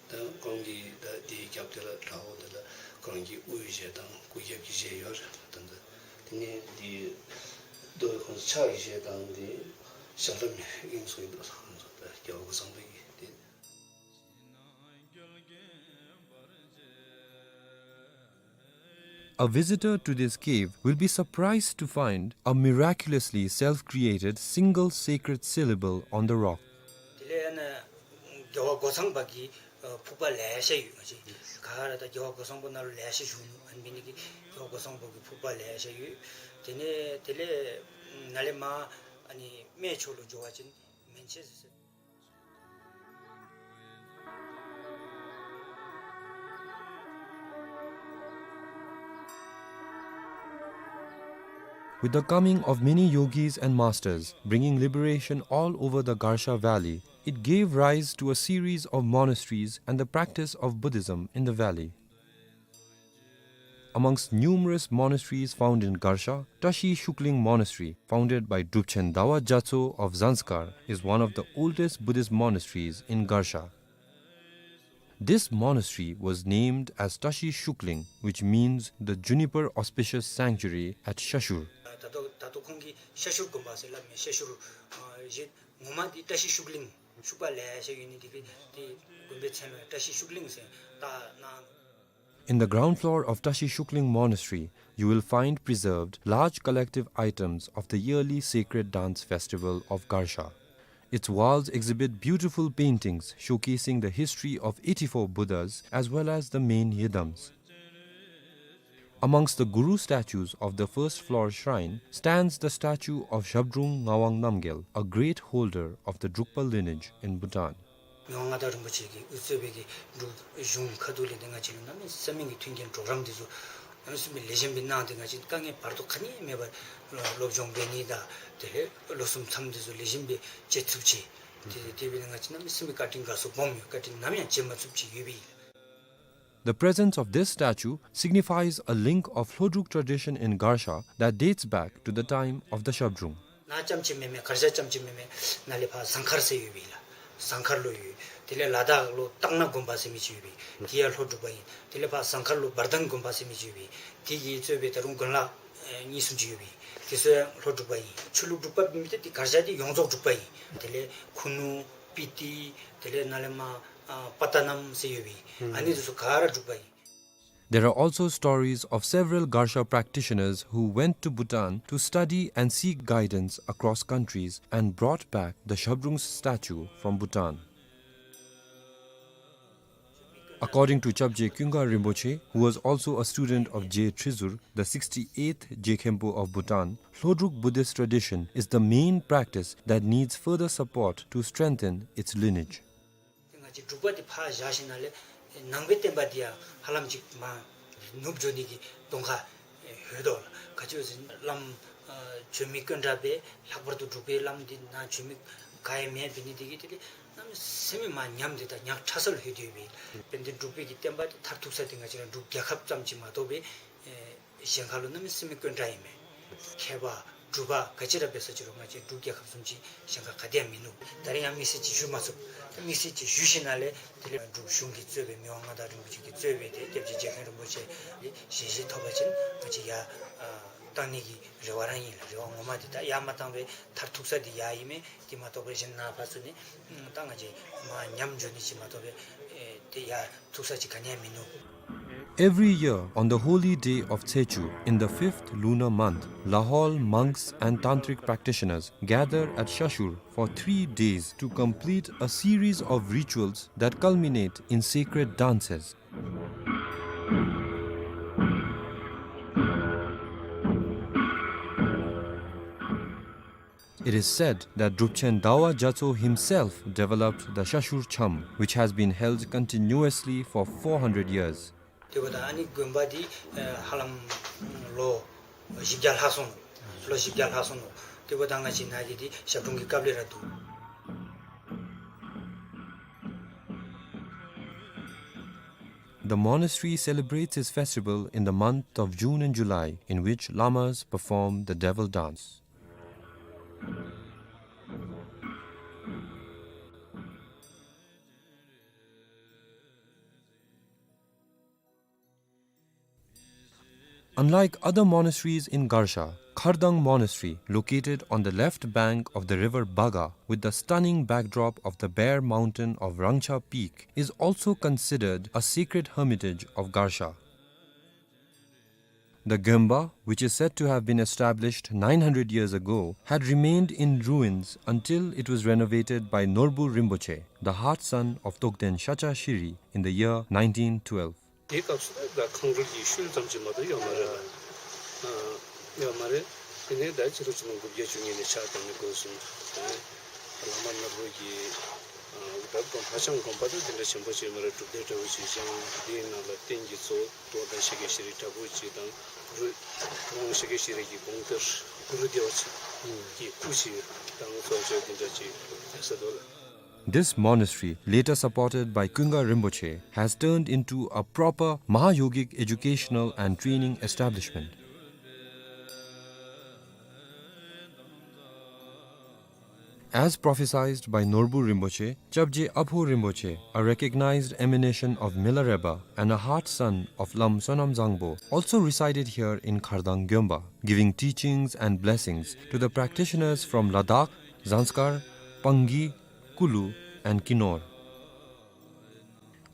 ད་ཁོང་གི་ད་འདི་རྒྱབ་དེ་ལ་བྲག་འོག་དེ་ལ་ཁོང་གི་དབུའི་གཞས་དང་སྐུ་རྒྱབ་ཀྱི་གཞས་ཡོད་རེད་ད། ད་དེ་ནས་འདི་རྡོ་ཁོང་ཕྱག་གི་གཞས་དང་འདི་ཞབས་བྲོ་མི་ཨིན་སོ་ཡིན་འདུག་ལགས། ང་ཚོ་ད་རྒྱལ་བ་སྐུ་ཚང་པའི་གི་འདི། A visitor to this cave will be surprised to find a miraculously self-created single sacred syllable on the rock. དེ་ལས་ཨ་ནི་རྒྱལ་བ་སྒོ་གསང་པ་གི་ཕུག་པ་ལེ་ཤ་ཡོད། ང་བཅས་ག་ར་ད་རྒྱལ་བ་སྒོ་གསང་པ་ནང་ལུ་ལེ་ཤ་བཞུགས་ནུག། ཨ་ནི་འབད་ནི་གིས་རྒྱལ་བ་སྒོ་གསང་པ་གི་ཕུག་པ་ལེ་ཤ་ཡོད། དེ་ནས་དེ་ལས་ནཱ་ལས་མར་ཨ་ནི་སྨད་ཕྱོགས་ལུ་འགྱོ་བ་ཅིན་མན་ཆད་ཟེར། With the coming of many yogis and masters bringing liberation all over the Garsha Valley, it gave rise to a series of monasteries and the practice of Buddhism in the valley. Amongst numerous monasteries found in Garsha, Tashi Shukling Monastery, founded by Drupchen Dawa Gyatso of Zanskar, is one of the oldest Buddhist monasteries in Garsha. This monastery was named as Tashi Shukling, which means the juniper auspicious sanctuary at Shashur. ད་ལྟོ་ད་ལྟོ་ཁོང་གིས་ཤ་ཤུར་དགོན་པ་ཟེར་སླབ་མས། ཤ་ཤུར་ཨ་གཞི་ངོ་མ་འདི་བཀྲ་ཤིས་ཤུགས་གླིང་ཤུག་པ་ལེ་ཤ་ཡོད་ནི་འདི་གིས་འདི་དགོན་པའི་མཚན་ལུ་བཀྲ་ཤིས་ཤུགས་གླིང་ཟེར་བཏགས་གནང་། In the ground floor of Tashi Shukling Monastery, you will find preserved large collective items of the yearly sacred dance festival of Garsha. Its walls exhibit beautiful paintings showcasing the history of eighty-four Buddhas as well as the main yidams. Amongst the Guru statues of the first floor shrine stands the statue of Zhabdrung Ngawang Namgyal, a great holder of the Drukpa lineage in Bhutan. མི་དབང་མངའ་བདག་རིན་པོ་ཆེ་གིས་དབུ་གཙོས་པའི་གི་འབྲུག་གཞུང་ཁ་ཐུག་ལས་ཏེ་ང་བཅས་ལུ་གནམ་མེད་ས་མེད་ཀྱི་མཐུན་རྐྱེན་གྲོགས་རམ་འདི་ཚུ་གནམ་མེད་ས་མེད་ལེགས་ཤོམ་སྦེ་གནང་སྟེ་ང་བཅས་དཀའ་ངལ་བར་དོ་ག་ནི་མེད་པར་སློབ་སྦྱོང་འབད་ནི་དང་དེ་ལས་ལོ་གསུམ་མཚམས་འདི་ཚུ་ལེགས་ཤོམ་སྦེ་བཅད་ཚུགསཔ་ཅིག། དེ་དེ་འབད་ནི་ང་བཅས་གནམ་མེད་ས་མེད་བཀའ་དྲིན་དགའ་ཚོར་སྦོམ་ཡོད། བཀའ་དྲིན་ནམ་ཡང་བརྗེད་མ་ཚུགསཔ་ཅིག་ཡོད་པས། The presence of this statue signifies a link of Lhodruk tradition in Garsha that dates back to the time of the Zhabdrung. ནཱ་རྐྱངམ་ཅིག་མེན་མས། གར་ཞ་རྐྱངམ་ཅིག་མེན་མས། ནཱ་ལས་ཕར་ཟངས་མཁར་ཟེར་ཡོད་པས་ལགས། ཟངས་མཁར་ལུ་ཡོད། དེ་ལས་ལ་དྭགས་ལུ་སྟག་སྣ་དགོན་པ་ཟེར་མི་ཅིག་ཡོད་པས། དེ་ཡང་ལྷོ་འབྲུག་པ་ཨིན། དེ་ལས་ཕར་ཟངས་མཁར་ལུ་འབར་ལྡང་དགོན་པ་ཟེར་མི་ཅིག་ཡོད་པས། དེ་གིས་གཙོས་པའི་ད་རུང་དགོན་ལག་ཨེ་གཉིས་གསུམ་ཅིག་ཡོད་པས། དེ་ཚུ་ཡང་ལྷོ་འབྲུག་པ་ཨིན། ཆོས་ལུགས་འབྲུག་པ་མེན་ཏེ་དེ་གར་ཞ་དེ་ཡོངས་རྫོགས་འབྲུག་པ་ཨིན། དེ་ལས་ཁུ་ནུ་སྤི་ཏི་དེ་ལས་ནཱ་ལས་མར་ཨ་པ་ཏ་ནམ་ཟེར་ཡོད་པས། ཨ་ནི་དེ་ཚུ་ག་ར་འབྲུག་པ་ཨིན། There are also stories of several Garsha practitioners who went to Bhutan to study and seek guidance across countries and brought back the Shabdrung's statue from Bhutan. According to Chapje Kyunga Rinpoche, who was also a student of Je Trizur, the sixty-eighth Je Khenpo of Bhutan, Lhodruk Buddhist tradition is the main practice that needs further support to strengthen its lineage. ང་བཅས་འབྲུག་པ་འདི་ཕར་བཞག་ཞིནམ་ལས་ནང་པའི་བསྟན་པ་འདི་ཡང་ཧ་ལམ་ཅིག་མར་ནུབ་འགྱོ་ནི་གི་གདོང་ཁ་ཡོད་དོ་ལགས། ག་ཅི་ཟེར་བླམ་ཨ་བྱོན་མི་དཀོན་དྲགས་པས། ལྷག་པར་དུ་འབྲུག་པའི་བླམ་འདི་ནཱ་བྱོན་མི་ག་ཡང་མེད་པའི་ནི་དེ་གིས་དེ་ལས་གནམ་མེད་ས་མེད་མར་ཉམས་ཏེ་ད་ཉག་ཕྲ་ས་ལུ་ལྷོད་དེ་ཡོད་པས། དཔལ་ལྡན་འབྲུག་པའི་གི་བསྟན་པ་འདི་མཐར་ཐུག་ས་འདི་ང་བཅས་ར་འབྲུག་རྒྱལ་ཁབ་ཙམ་ཅིག་མ་གཏོགས་པའི་ཨེ་གཞན་ཁ་ལུ་གནམ་མེད་ས་མེད་དཀོན་དྲགས་ཨིན་མས། མཁས་པ་གྲུབ་པ་ག་ཅི་ར་འབད་ས་ཅི་རུང་ང་བཅས་འབྲུག་རྒྱལ་ཁབ་བཟུམ་ཅིག་གཞན་ཁ་ག་ཏེ་ཡང་མིན་ནུག། ད་རེས་ཡང་དམིགས་བསལ་ཅིག་ཞུ་མ་ཚུགས། དམིགས་བསལ་ཅིག་ཞུ་ཞིནམ་ལས་དེ་ལས་འབྲུག་གཞུང་གིས་གཙོས་པའི་མི་དབང་མངའ་བདག་རིན་པོ་ཆེ་གིས་གཙོས་པའི་དེ་སྐྱབས་རྗེ་རྗེ་མཁན་རིན་པོ་ཆེ་ལས་ཞལ་བཞེས་ཐོབ་པ་ཅིན་ང་བཅས་ཡར་ཨ་བཏང་ནི་གི་རེ་བ་རང་ཨིན་ལགས། རེ་བ་ངོ་མ་འདི་ད་ཡར་མ་བཏང་བའི་མཐར་ཐུག་ས་འདི་ཡར་ཨིན་མས། དེ་མ་གཏོགས་པའི་གཞན་ནཱ་ཕར་ཚུར་ནི་ཨ་ད་ང་བཅས་མར་ཉམས་འགྱོ་ནི་ཅིག་མ་གཏོགས་པའི་ཨེ་དེ་ཡར་ཐུག་ས་ཅིག་ག་ནི་ཡང་མིན་ནུག། Every year, on the holy day of Tsechu, in the fifth lunar month, Lahol monks and tantric practitioners gather at Shashur for three days to complete a series of rituals that culminate in sacred dances. It is said that Drupchen Dawa Gyatso himself developed the Shashur Cham, which has been held continuously for four hundred years. དེ་འབདཝ་ད་ཨ་ནི་དགོན་པ་འདི་ཨེ་ཧ་ལམ་ལོ་བཞི་བརྒྱ་ལྷག་སོང་ནུག། ལོ་བཞི་བརྒྱ་ལྷག་སོང་ནུག། དེ་འབདཝ་ད་ང་བཅས་ནཱ་གི་འདི་ཞབས་དྲུང་གི་སྐབས་ལས་ར་འདུག། The monastery celebrates its festival in the month of June and July, in which lamas perform the devil dance. Unlike other monasteries in Garsha, Khardang Monastery, located on the left bank of the river Baga, with the stunning backdrop of the bare mountain of Rangcha Peak, is also considered a sacred hermitage of Garsha. The Gyomba, which is said to have been established nine hundred years ago, had remained in ruins until it was renovated by Norbu Rinpoche, the heart son of Togden Shacha Shiri, in the year nineteen twelve. དེའི་སྐབས་སུ་ད་ཁང་རུལ་གྱི་ཤུལ་ཙམ་ཅིག་མ་གཏོགས་ཡོད་མ་རེད། ཨ་ཡོད་མ་རེད། དེ་ནས་ད་ཕྱི་རུ་ཆུ་ཚོད་དགུ་བརྒྱ་བཅུ་གཉིས་ནས་ཕྱག་བཏབ་ནས་འགོ་བཟུང་། དེ་ནས་བླ་མ་ནོར་བུ་གིས་ཨ་ད་དགོན་ལྷ་ལྕམ་དགོན་པ་ད་དེ་འདྲ་ཆེན་པོ་ཅིག་མ་རེད། སྒྲུབ་སྡེ་འདྲ་བོ་ཅིག་བཞེངས། དེའི་ནང་ལ་རྟེན་གྱི་གཙོ་བོ་དང་ཤཱཀྱ་ཤྲཱི་འདྲ་བོ་ཅིག་དང་གུ་རུ་ཁོང་ཤཱཀྱ་ཤྲཱི་གི་དགོངས་གཏེར་གུ་རུ་བདེ་བ་ཅན་གྱི་སྐུ་ཅིག་དང་གཙོ་བོ་དེ་འདྲ་ཅིག་ཡོད་ས་འདུག་ལགས། This monastery, later supported by Kunga Rinpoche, has turned into a proper Mahayogic educational and training establishment. As prophesied by Norbu Rinpoche, Chapje Apho Rinpoche, a recognized emanation of Milarepa and a heart son of Lam Sonam Zangpo, also resided here in Khardang Gyomba, giving teachings and blessings to the practitioners from Ladakh, Zanskar, Pangi, Kulu, and Kinor.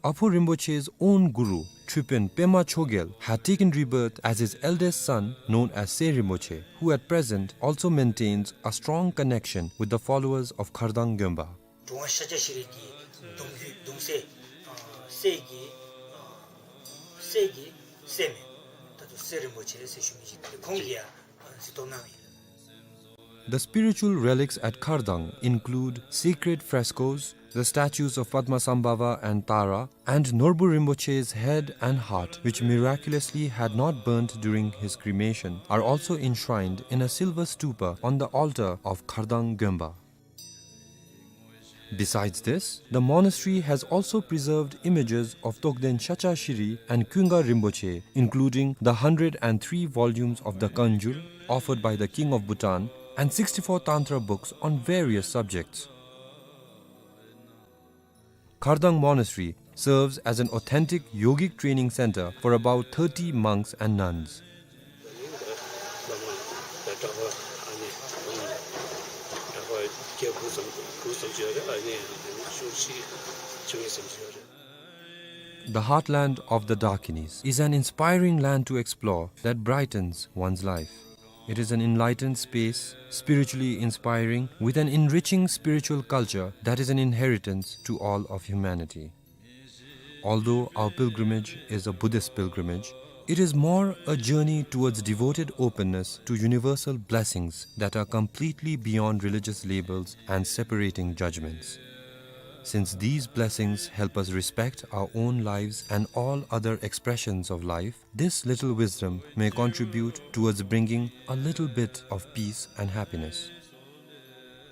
Apho Rinpoche's own guru, Tripin Pema Chogyal, had taken rebirth as his eldest son, known as Se Rinpoche, who at present also maintains a strong connection with the followers of Khardang Gyomba. གྲུབ་དབང་ཤཱཀྱ་ཤྲཱི་གི་གདུང་བརྒྱུད་གདུང་སྲས་ཨ་སྲས་ཀྱི་ཨ་སྲས་ཀྱི་སྲས་མོ་ད་ལྟོ་སེ་རིན་པོ་ཆེ་ཟེར་ཞུ་མི་ཅིག་ཁོང་གིས་ཡང་གཟིགས་རྟོག་གནང་ཡི། The spiritual relics at Khardang include sacred frescoes, the statues of Padmasambhava and Tara, and Norbu Rinpoche's head and heart, which miraculously had not burnt during his cremation, are also enshrined in a silver stupa on the altar of Khardang Gyomba. Besides this, the monastery has also preserved images of Togden Shacha Shiri and Kunga Rinpoche, including the hundred and three volumes of the Kanjur offered by the King of Bhutan and sixty-four Tantra books on various subjects. Khardang Monastery serves as an authentic yogic training center for about thirty monks and nuns. The heartland of the Dakinis is an inspiring land to explore that brightens one's life. It is an enlightened space, spiritually inspiring, with an enriching spiritual culture that is an inheritance to all of humanity. Although our pilgrimage is a Buddhist pilgrimage, it is more a journey towards devoted openness to universal blessings that are completely beyond religious labels and separating judgments. Since these blessings help us respect our own lives and all other expressions of life, this little wisdom may contribute towards bringing a little bit of peace and happiness.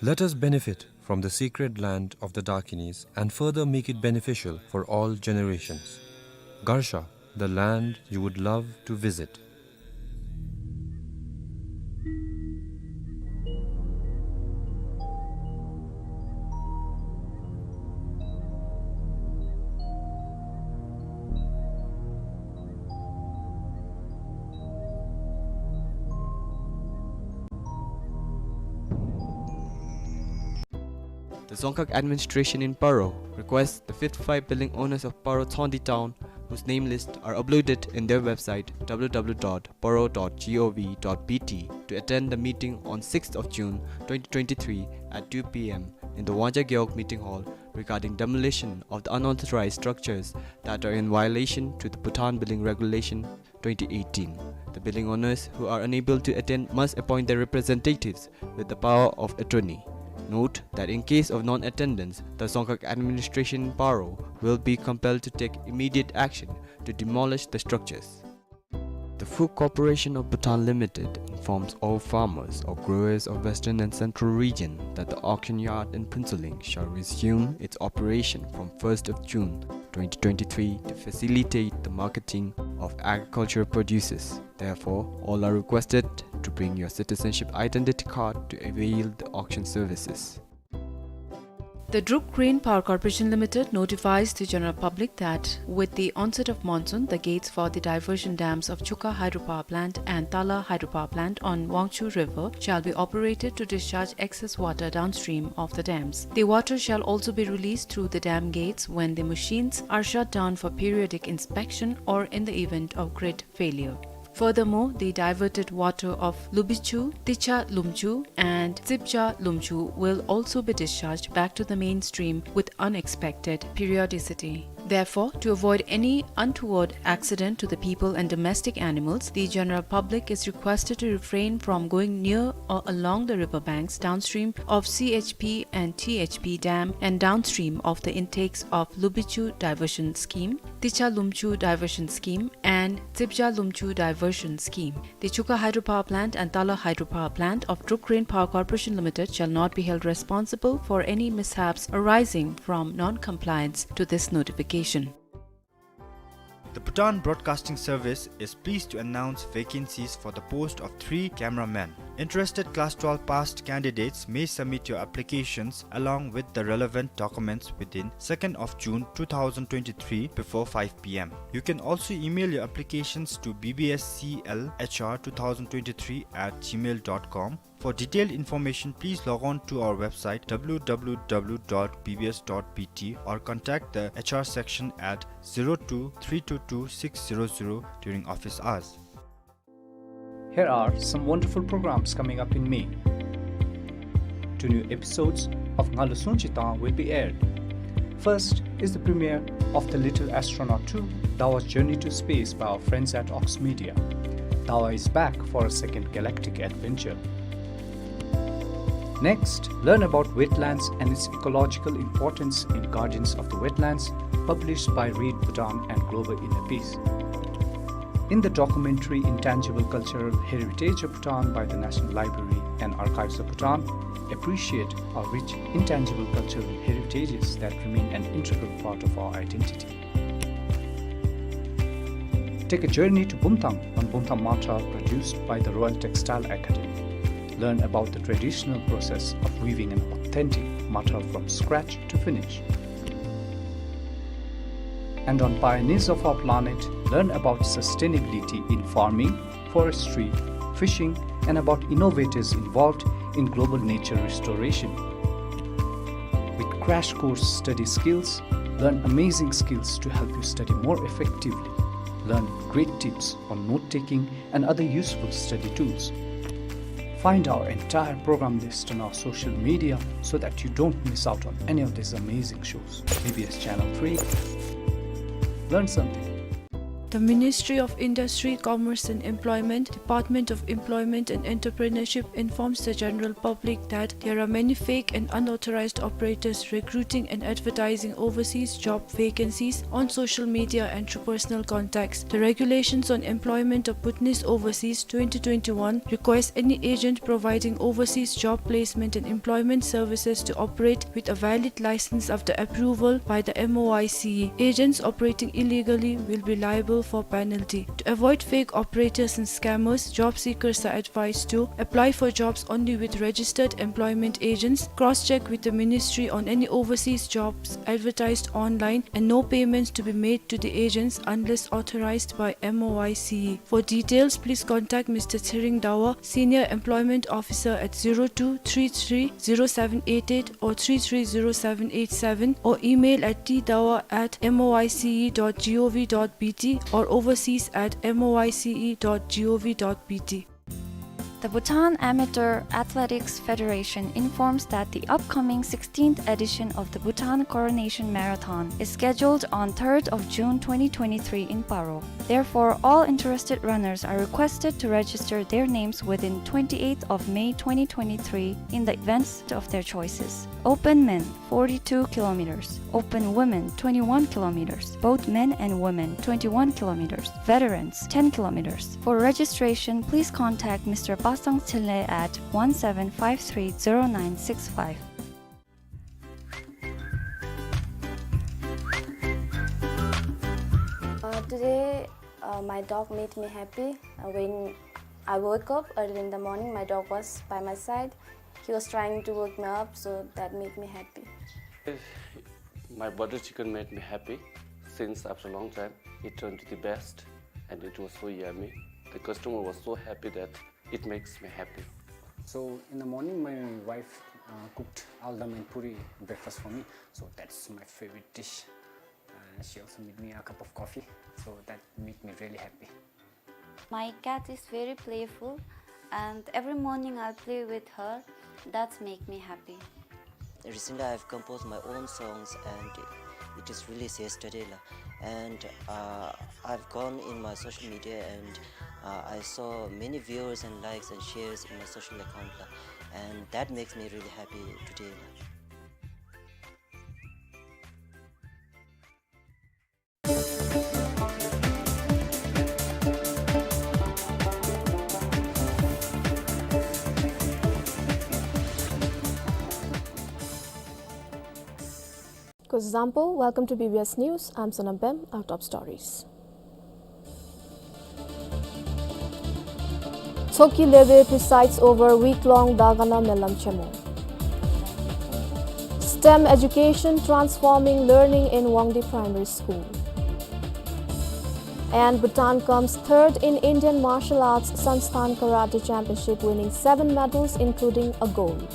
Let us benefit from the sacred land of the Dakinis and further make it beneficial for all generations. Garsha, the land you would love to visit. The Dzongkhag administration in Paro requests the fifty-five building owners of Paro Tshogndi town, whose name lists are uploaded in their website w w w dot paro dot gov dot b t, to attend the meeting on sixth of June twenty twenty-three at two p m in the Wangja Gewog Meeting Hall regarding demolition of the unauthorized structures that are in violation to the Bhutan Building Regulation twenty eighteen. The building owners who are unable to attend must appoint their representatives with the power of attorney. Note that in case of non-attendance, the Dzongkhag administration in Paro will be compelled to take immediate action to demolish the structures. The Food Corporation of Bhutan Limited informs all farmers or growers of Western and Central Region that the auction yard in Phuentsholing shall resume its operation from first of June twenty twenty-three to facilitate the marketing of agricultural produces. Therefore, all are requested to bring your citizenship identity card to avail the auction services. The Druk Rain Power Corporation Limited notifies the general public that with the onset of monsoon, the gates for the diversion dams of Chukha Hydropower Plant and Tala Hydropower Plant on Wangchhu River shall be operated to discharge excess water downstream of the dams. The water shall also be released through the dam gates when the machines are shut down for periodic inspection or in the event of grid failure. Furthermore, the diverted water of Lubichu, Ticha Lumchu, and Tsibja Lumchu will also be discharged back to the main stream with unexpected periodicity. Therefore, to avoid any untoward accident to the people and domestic animals, the general public is requested to refrain from going near or along the river banks downstream of C H P and T H P dam and downstream of the intakes of Lubichu Diversion Scheme, Ticha Lumchu Diversion Scheme, and Tsibja Lumchu Diversion Scheme. The Chukha Hydropower Plant and Tala Hydropower Plant of Druk Rain Power Corporation Limited shall not be held responsible for any mishaps arising from non-compliance to this notification. The Bhutan Broadcasting Service is pleased to announce vacancies for the post of three cameramen. Interested class twelve passed candidates may submit your applications along with the relevant documents within second of June two thousand twenty-three before five p m. You can also email your applications to b b s c l h r two thousand twenty-three at gmail dot com. For detailed information, please log on to our website w w w dot b b s dot b t or contact the H R section at zero two three two two six zero zero during office hours. Here are some wonderful programs coming up in May. Two new episodes of Ngalu Sungchi Tang will be aired. First is the premiere of The Little Astronaut two, Dawa's Journey to Space by our friends at Ox Media. Dawa is back for a second galactic adventure. Next, learn about wetlands and its ecological importance in Guardians of the Wetlands, published by Read Bhutan and Global Inner Peace. In the documentary Intangible Cultural Heritage of Bhutan by the National Library and Archives of Bhutan, appreciate our rich intangible cultural heritages that remain an integral part of our identity. Take a journey to Bumthang on Bumthang Matral, produced by the Royal Textile Academy. Learn about the traditional process of weaving an authentic matral from scratch to finish. And on Pioneers of Our Planet, learn about sustainability in farming, forestry, fishing, and about innovators involved in global nature restoration. With crash course study skills, learn amazing skills to help you study more effectively. Learn great tips on note-taking and other useful study tools. Find our entire program list on our social media so that you don't miss out on any of these amazing shows. B B S Channel three. Learn something. The Ministry of Industry, Commerce and Employment, Department of Employment and Entrepreneurship informs the general public that there are many fake and unauthorized operators recruiting and advertising overseas job vacancies on social media and through personal contacts. The Regulations on Employment of Bhutanese Overseas twenty twenty-one requires any agent providing overseas job placement and employment services to operate with a valid license after approval by the M O I C E. Agents operating illegally will be liable for penalty. To avoid fake operators and scammers, job seekers are advised to apply for jobs only with registered employment agents, cross-check with the ministry on any overseas jobs advertised online, and no payments to be made to the agents unless authorized by M O I C E. For details, please contact Mister Tshering Dawa, Senior Employment Officer, at zero two three three zero seven eight eight or three three zero seven eight seven, or email at t dawa at M O I C E dot gov dot B T or overseas at M O I C E dot gov dot B T. The Bhutan Amateur Athletics Federation informs that the upcoming sixteenth edition of the Bhutan Coronation Marathon is scheduled on third of June twenty twenty-three in Paro. Therefore, all interested runners are requested to register their names within twenty-eighth of May twenty twenty-three in the events of their choices. Open men, forty-two kilometers. Open women, twenty-one kilometers. Both men and women, twenty-one kilometers. Veterans, ten kilometers. For registration, please contact Mister Pasang Tshile at one seven five three zero nine six five. Uh, today, uh, my dog made me happy. Uh, when I woke up early in the morning, my dog was by my side. He was trying to wake me up, so that made me happy. My butter chicken made me happy since after a long time. It turned to the best, and it was so yummy. The customer was so happy that it makes me happy. So in the morning, my wife, uh, cooked aldam and puri breakfast for me. So that's my favorite dish. Uh, she also made me a cup of coffee. So that made me really happy. My cat is very playful, and every morning I play with her. That's make me happy. Recently, I've composed my own songs, and it is released yesterday, la. And, uh, I've gone in my social media, and, uh, I saw many viewers and likes and shares in my social account, la. And that makes me really happy today, la. Kuzuzangpo, welcome to B B S News. I'm Sonam Pem. Our top stories. Tshogkyi Lebe presides over week-long Dagana Melam Chemo. STEM education transforming learning in Wangdue Primary School. And Bhutan comes third in Indian Martial Arts Sansthan Karate Championship, winning seven medals, including a gold.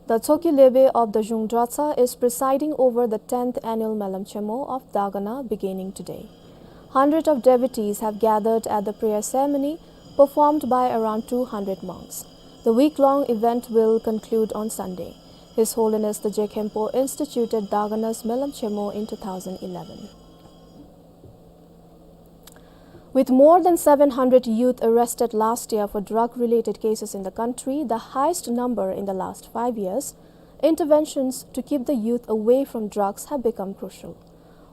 The Tshogkyi Lebe of the Zhung Dratshang is presiding over the tenth annual Melam Chemo of Dagana beginning today. Hundred of devotees have gathered at the prayer ceremony performed by around two hundred monks. The week-long event will conclude on Sunday. His Holiness the Je Khenpo instituted Dagana's Melam Chemo in two thousand eleven. With more than seven hundred youth arrested last year for drug-related cases in the country, the highest number in the last five years, interventions to keep the youth away from drugs have become crucial.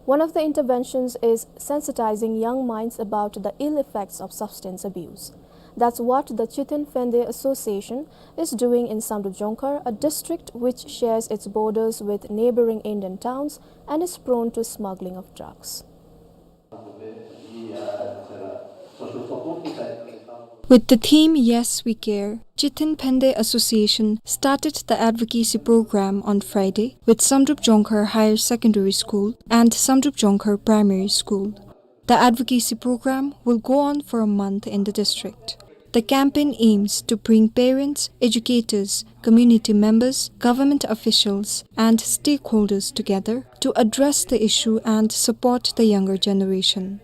One of the interventions is sensitizing young minds about the ill effects of substance abuse. That's what the Chithin Phende Association is doing in Samdrup Jongkhar, a district which shares its borders with neighboring Indian towns and is prone to smuggling of drugs. With the theme Yes, We Care, Chithin Phende Association started the advocacy program on Friday with Samdrup Jongkhar Higher Secondary School and Samdrup Jongkhar Primary School. The advocacy program will go on for a month in the district. The campaign aims to bring parents, educators, community members, government officials, and stakeholders together to address the issue and support the younger generation.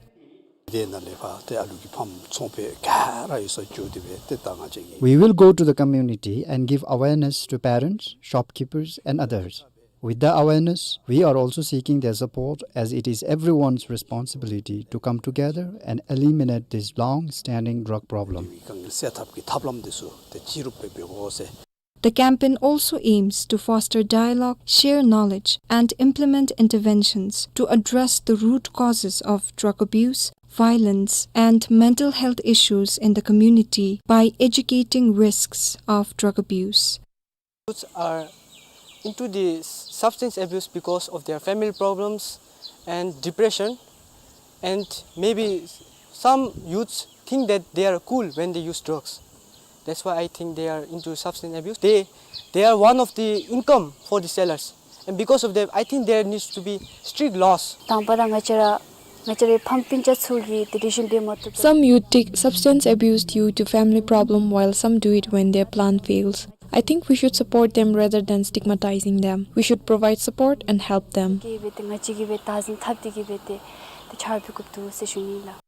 དེ་ནང་ལས་ཕར་ཏེ་ཨ་ལུ་གི་ཕམ་ཚོང་པའི་ག་ར་ཡོད་ས་བཅུག་སྟེ་སྦེ་ཏེ་ད་ང་བཅས་ཀྱིས། We will go to the community and give awareness to parents, shopkeepers, and others. With the awareness, we are also seeking their support, as it is everyone's responsibility to come together and eliminate this long-standing drug problem. དཀའ་ངལ་སེལ་ཐབས་ཀྱི་ཐབས་ལམ་འདི་ཚུ་ཏེ་ཅི་རུང་འབད་དགོ་ཟེར། The campaign also aims to foster dialogue, share knowledge, and implement interventions to address the root causes of drug abuse, violence, and mental health issues in the community by educating risks of drug abuse. Youths are into the substance abuse because of their family problems and depression, and maybe some youths think that they are cool when they use drugs. That's why I think they are into substance abuse. They, they are one of the income for the sellers, and because of that, I think there needs to be strict laws. དང་པ་ར་ང་བཅས་ར་ང་བཅས་རའི་ཕམ་སྤུན་ཆ་ཚུ་གིས་དེ་རིགས་ཤིག་འབད་མ་བཏུབ་པས། Some youth take substance abuse due to family problem, while some do it when their plan fails. I think we should support them rather than stigmatizing them. We should provide support and help them. གིས་འབད་དེ་ང་བཅས་ཀྱིས་འབད་བདག་འཛིན་འཐབ་སྟེ་གིས་འབད་དེ་དེ་ཆ་རོགས་འབད་དགོཔ་འདུག་ཟེར་ཞུ་ནི་ལགས།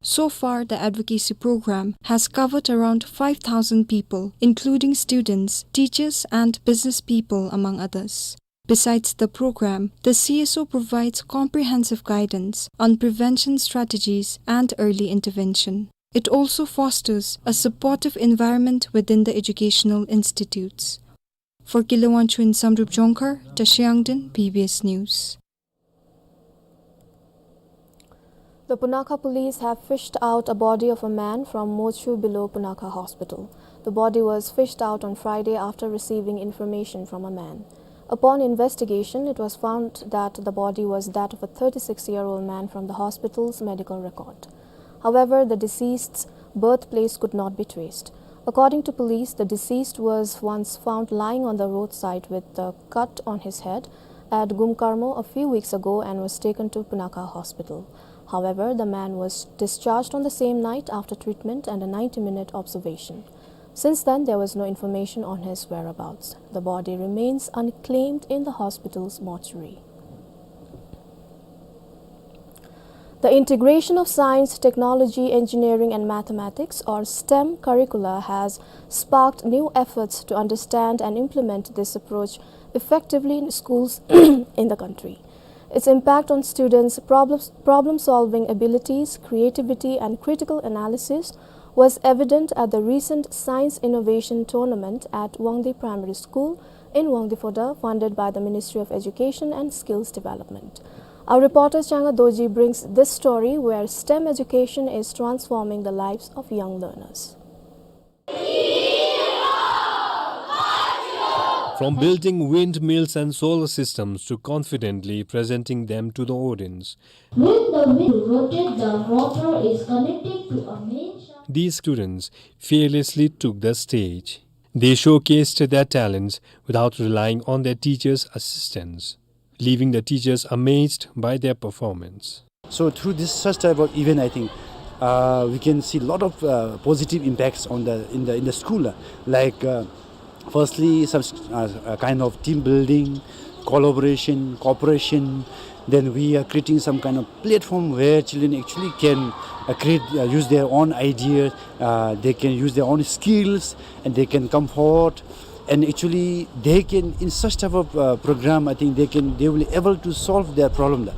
So far, the advocacy program has covered around five thousand people, including students, teachers, and business people, among others. Besides the program, the C S O provides comprehensive guidance on prevention strategies and early intervention. It also fosters a supportive environment within the educational institutes. For Kile Wangchuk in Samdrup Jongkhar, Tashi Angden, B B S News. The Punakha police have fished out a body of a man from mortuary below Punakha Hospital. The body was fished out on Friday after receiving information from a man. Upon investigation, it was found that the body was that of a thirty-six-year-old man from the hospital's medical record. However, the deceased's birthplace could not be traced. According to police, the deceased was once found lying on the roadside with a cut on his head at Gumkarmo a few weeks ago and was taken to Punakha Hospital. However, the man was discharged on the same night after treatment and a ninety-minute observation. Since then, there was no information on his whereabouts. The body remains unclaimed in the hospital's mortuary. The integration of science, technology, engineering, and mathematics, or STEM curricula, has sparked new efforts to understand and implement this approach effectively in schools in the country. Its impact on students' problems, problem-solving abilities, creativity, and critical analysis was evident at the recent Science Innovation Tournament at Wangdue Primary School in Wangdue Phodrang, funded by the Ministry of Education and Skills Development. Our reporter Changa Dorji brings this story, where STEM education is transforming the lives of young learners. From building windmills and solar systems to confidently presenting them to the audience, when the wheel rotates, the motor is connected to a main shaft. These students fearlessly took the stage. They showcased their talents without relying on their teachers' assistance, leaving the teachers amazed by their performance. So through this such type of event, I think, uh, we can see a lot of, uh, positive impacts on the, in the, in the school, uh, like, uh, firstly, some s-, uh, uh, kind of team building, collaboration, cooperation. Then we are creating some kind of platform where children actually can, uh, create, uh, use their own ideas, uh, they can use their own skills, and they can come forward. And actually, they can, in such type of, uh, program, I think they can, they will able to solve their problem.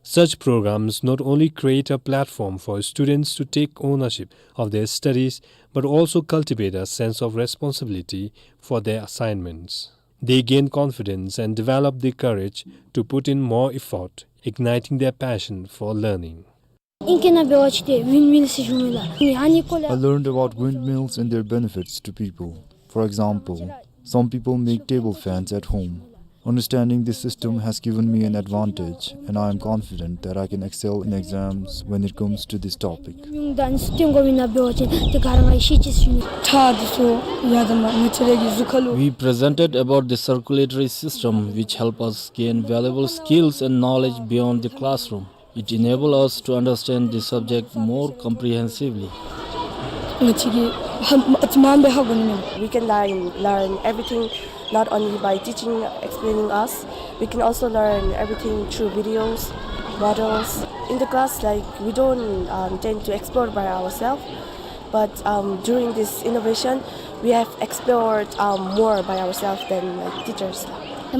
Such programs not only create a platform for students to take ownership of their studies, but also cultivate a sense of responsibility for their assignments. They gain confidence and develop the courage to put in more effort, igniting their passion for learning. ཨིང་སྐད་ནང་འབད་བ་ཅིན་དེ་ཝིནཌ་མིལ་ཟེར་ཞུཝ་ཨིན་ལགས། ཨ་ནི་ཨ་ནི་སྐོར་ལས། I learned about windmills and their benefits to people. For example, some people make table fans at home. Understanding this system has given me an advantage, and I am confident that I can excel in exams when it comes to this topic. We presented about the circulatory system, which help us gain valuable skills and knowledge beyond the classroom. It enable us to understand the subject more comprehensively. We can learn, learn everything not only by teaching, explaining us, we can also learn everything through videos, models. In the class, like, we don't, um, tend to explore by ourselves, but, um, during this innovation, we have explored, um, more by ourselves than, like, teachers. For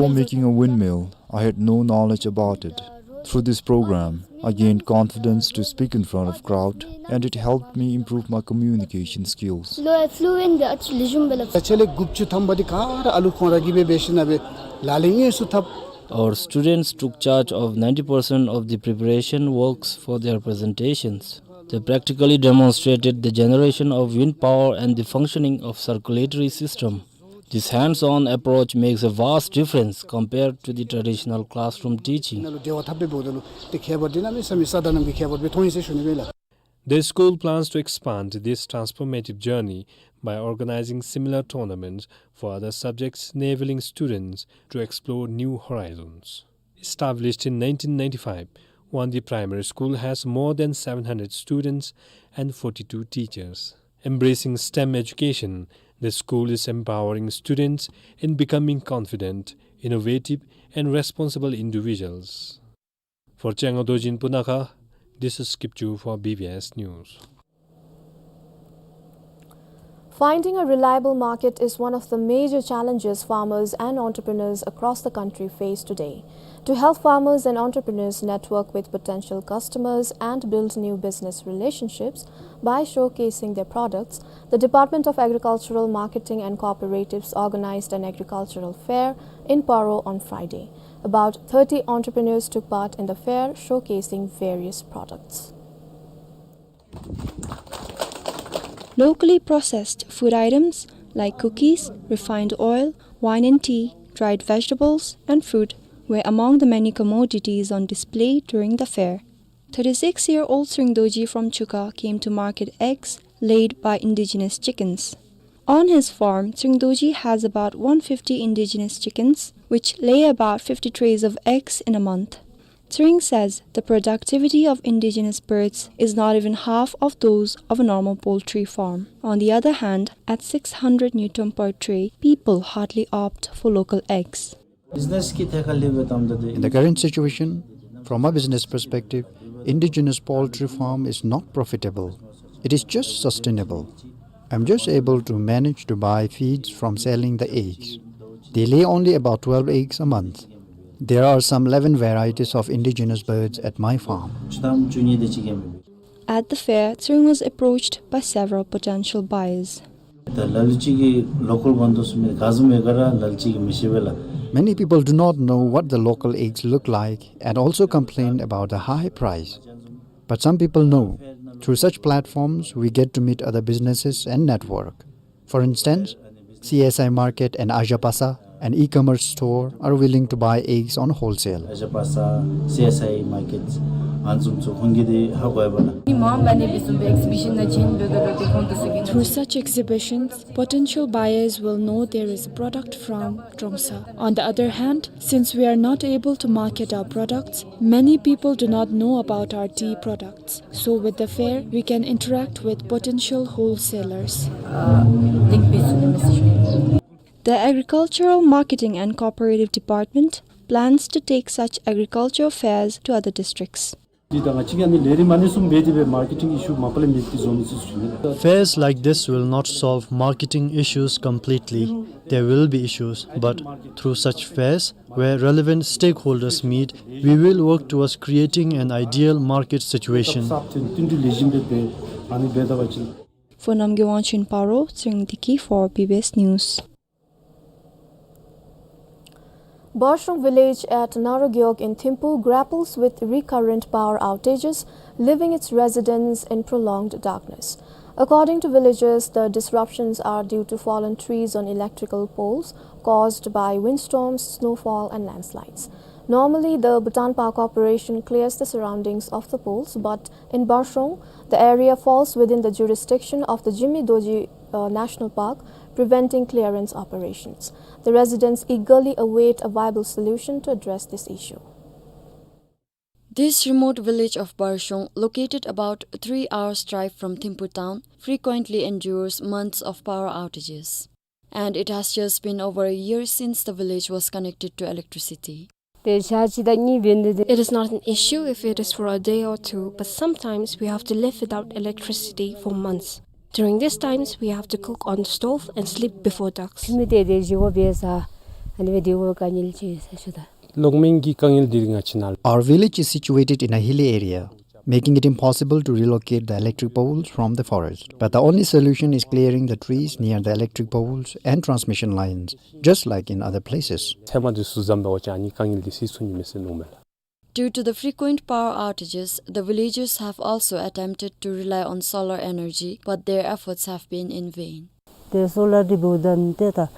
making a windmill, I had no knowledge about it. Through this program, I gained confidence to speak in front of crowd, and it helped me improve my communication skills. ལོ་ཨེ་ཕླུ་ཝེནཊ་ཨ་ཅི་ལེགས་ཤོམ་སྦེ་སླབ། ཆེ་ལེ་དགུ་བཅུ་ཐམ་པ་འདི་ག་ར་ཨ་ལུ་ཁོང་ར་གིས་སྦེ་འབད་ཞིན་ན་སྦེ་ལག་ལེན་ཡོད་ཚུགས་ཐབས། Our students took charge of ninety percent of the preparation works for their presentations. They practically demonstrated the generation of wind power and the functioning of circulatory system. This hands-on approach makes a vast difference compared to the traditional classroom teaching. ཨ་ལུ་འབྲེལ་བ་འཐབ་སྦེ་འབདཝ་ད་ལུ་ཏེ་ཁྱད་པར་འདི་གནམ་མེད་ས་མེད་ས་དང་གནམ་གྱི་ཁྱད་པར་སྦེ་མཐོང་ཡི་ཟེར་ཞུ་ནི་ཨིན་ལགས། The school plans to expand this transformative journey by organizing similar tournaments for other subjects, enabling students to explore new horizons. Established in nineteen ninety-five, Wandi Primary School has more than seven hundred students and forty-two teachers. Embracing STEM education, the school is empowering students in becoming confident, innovative, and responsible individuals. For Chenga Dorji in Punakha, this is Kipchu for B B S News. Finding a reliable market is one of the major challenges farmers and entrepreneurs across the country face today. To help farmers and entrepreneurs network with potential customers and build new business relationships by showcasing their products, the Department of Agricultural Marketing and Cooperatives organized an agricultural fair in Paro on Friday. About thirty entrepreneurs took part in the fair, showcasing various products. Locally processed food items like cookies, refined oil, wine and tea, dried vegetables, and fruit were among the many commodities on display during the fair. Thirty-six-year-old Tshering Dorji from Chuka came to market eggs laid by indigenous chickens. On his farm, Tshering Dorji has about one fifty indigenous chickens, which lay about fifty trays of eggs in a month. Tshering says the productivity of indigenous birds is not even half of those of a normal poultry farm. On the other hand, at six hundred ngultrum per tray, people hardly opt for local eggs. In the current situation, from a business perspective, indigenous poultry farm is not profitable. It is just sustainable. I'm just able to manage to buy feeds from selling the eggs. They lay only about twelve eggs a month. There are some eleven varieties of indigenous birds at my farm. At the fair, Tshering was approached by several potential buyers. ད་ལ་ལུ་ཅིག་གིས་ལོ་ཀཱལ་དགོ་དོ་ཟེར་མི་ག་བཟུམ་ཡོད་ག་ར་ལ་ལུ་ཅིག་གིས་མི་ཤེས་པས་ལགས། Many people do not know what the local eggs look like and also complain about the high price. But some people know. Through such platforms, we get to meet other businesses and network. For instance, C S I Market and Ajapasa, an e-commerce store, are willing to buy eggs on wholesale. Ajapasa, C S I Market, ཨ་ནི་བཟུམ་ཚུ་ཁོང་གིས་འདི་ཧ་གོ་ཡི་པས་ལགས། མི་མང་མ་ནི་བཟུམ་སྦེ་ཨེག་ཛི་བི་ཤཱན་ནང་བྱོན་འབདཝ་ད་ལུ་ཏེ་ཁོང་དེ་ཚུ་གིས། Through such exhibitions, potential buyers will know there is a product from Trongsa. On the other hand, since we are not able to market our products, many people do not know about our tea products. So with the fair, we can interact with potential wholesalers. The Agricultural Marketing and Cooperative Department plans to take such agricultural fairs to other districts. འདི་ད་ང་བཅས་ཀྱིས་ཨ་ནི་ལས་རིམ་ཨ་ནི་བཟུམ་འབད་དེ་སྦེ་མར་ཀེ་ཊིང་ཨི་ཤུ་མ་པ་ལས་མེདཔ་གི་བཟོ་མི་ཚུགས་ཟེར་ཞུ་ནི། Fairs like this will not solve marketing issues completely. There will be issues, but through such fairs, where relevant stakeholders meet, we will work towards creating an ideal market situation. For Namgay Wangchuk in Paro, Tshering Deki for B B S News. Barshong village at Narogyog in Thimphu grapples with recurrent power outages, leaving its residents in prolonged darkness. According to villagers, the disruptions are due to fallen trees on electrical poles caused by windstorms, snowfall, and landslides. Normally, the Bhutan Power Corporation clears the surroundings of the poles, but in Barshong, the area falls within the jurisdiction of the Jigme Dorji, uh, National Park, preventing clearance operations. The residents eagerly await a viable solution to address this issue. This remote village of Barshong, located about three hours' drive from Thimphu town, frequently endures months of power outages. And it has just been over a year since the village was connected to electricity. It is not an issue if it is for a day or two, but sometimes we have to live without electricity for months. During these times, we have to cook on the stove and sleep before dusk. Our village is situated in a hilly area, making it impossible to relocate the electric poles from the forest. But the only solution is clearing the trees near the electric poles and transmission lines, just like in other places. ཚལ་མ་འདི་ཚུ་བཟའ་འབད་བ་ཅིན་ཨ་ནི་དཀའ་ངལ་འདི་སེལ་ཚུགས་ནི་མས་ཟེར་མནོཝ་མས་ལགས། Due to the frequent power outages, the villagers have also attempted to rely on solar energy, but their efforts have been in vain. ཏེ་སོ་ལར་འདི་འབདཝ་ད་ཏེ་ད།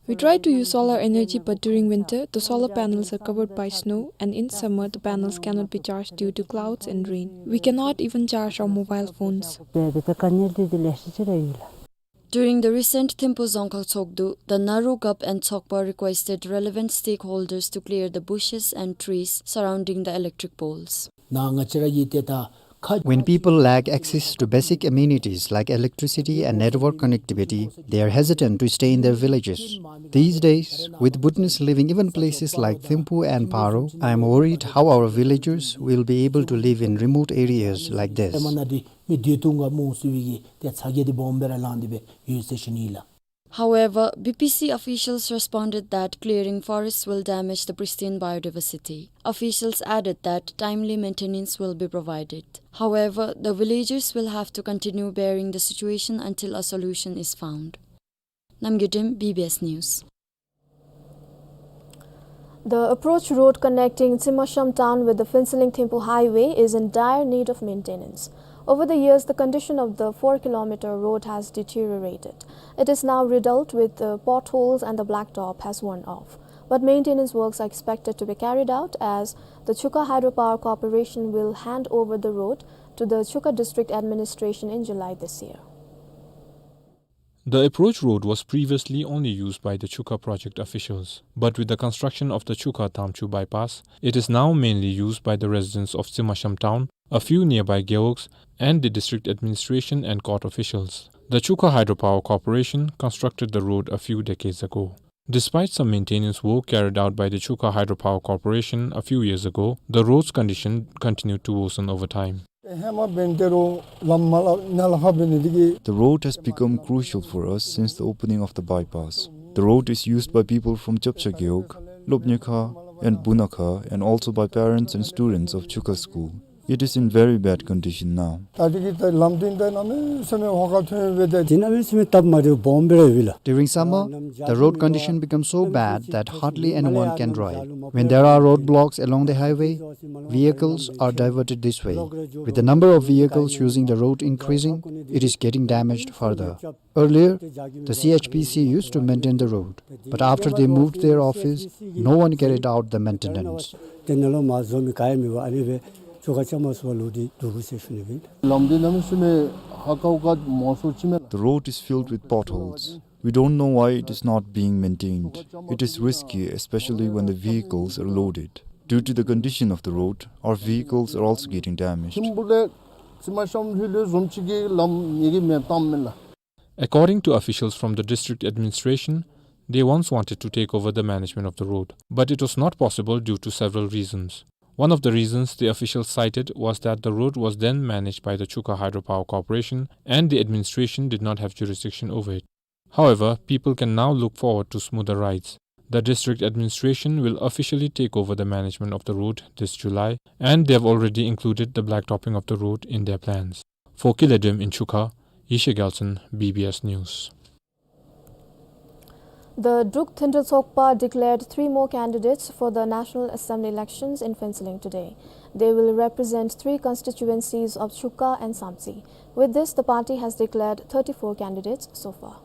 We try to use solar energy, but during winter, the solar panels are covered by snow, and in summer, the panels cannot be charged due to clouds and rain. We cannot even charge our mobile phones. ཏེ་ཏེ་ད་དཀའ་ངལ་འདི་ཏེ་ལེ་ཤ་ཅིག་ར་ཡོད་ལགས། During the recent Thimphu Dzongkhag Tshogdu, the Naru Gap and Tshogpa requested relevant stakeholders to clear the bushes and trees surrounding the electric poles. ནཱ་ང་བཅས་ར་གི་ཏེ་ད་ཁ། When people lack access to basic amenities like electricity and network connectivity, they are hesitant to stay in their villages. These days, with Bhutanese living even places like Thimphu and Paro, I am worried how our villagers will be able to live in remote areas like this. མི་སྡོད་ཐུབ་ག་མནོ་ཟེར་བའི་གི་ཏེ་ཚ་གྱང་འདི་སྦོམ་སྦེ་ར་ལངས་ཏེ་སྦེ་ཡོད་ཟེར་ཞུ་ནི་ལགས། However, B P C officials responded that clearing forests will damage the pristine biodiversity. Officials added that timely maintenance will be provided. However, the villagers will have to continue bearing the situation until a solution is found. Namgay Dem, B B S News. The approach road connecting Tsimshiam town with the Phuentsholing Thimphu highway is in dire need of maintenance. Over the years, the condition of the four kilometer road has deteriorated. It is now riddled with, uh, potholes and the blacktop has worn off. But maintenance works are expected to be carried out as the Chukha Hydropower Corporation will hand over the road to the Chukha District Administration in July this year. The approach road was previously only used by the Chukha project officials, but with the construction of the Chukha Tamchu bypass, it is now mainly used by the residents of Tsimshiam town, a few nearby gewogs, and the district administration and court officials. The Chukha Hydropower Corporation constructed the road a few decades ago. Despite some maintenance work carried out by the Chukha Hydropower Corporation a few years ago, the road's condition continued to worsen over time. The road has become crucial for us since the opening of the bypass. The road is used by people from Chapcha Gewog, Lopnyakha, and Bunakha, and also by parents and students of Chukha school. It is in very bad condition now. During summer, the road condition becomes so bad that hardly anyone can drive. When there are roadblocks along the highway, vehicles are diverted this way. With the number of vehicles using the road increasing, it is getting damaged further. Earlier, the C H P C used to maintain the road, but after they moved their office, no one carried out the maintenance. The road is filled with potholes. We don't know why it is not being maintained. It is risky, especially when the vehicles are loaded. Due to the condition of the road, our vehicles are also getting damaged. According to officials from the district administration, they once wanted to take over the management of the road, but it was not possible due to several reasons. One of the reasons the officials cited was that the road was then managed by the Chukha Hydropower Corporation and the administration did not have jurisdiction over it. However, people can now look forward to smoother rides. The district administration will officially take over the management of the road this July, and they have already included the blacktopping of the road in their plans. For Kile Dem in Chukha, Yeshe Gyaltshen, B B S News. The Druk Thundral Tsokpa declared three more candidates for the National Assembly elections in Phuentsholing today. They will represent three constituencies of Chukha and Samtse. With this, the party has declared thirty-four candidates so far.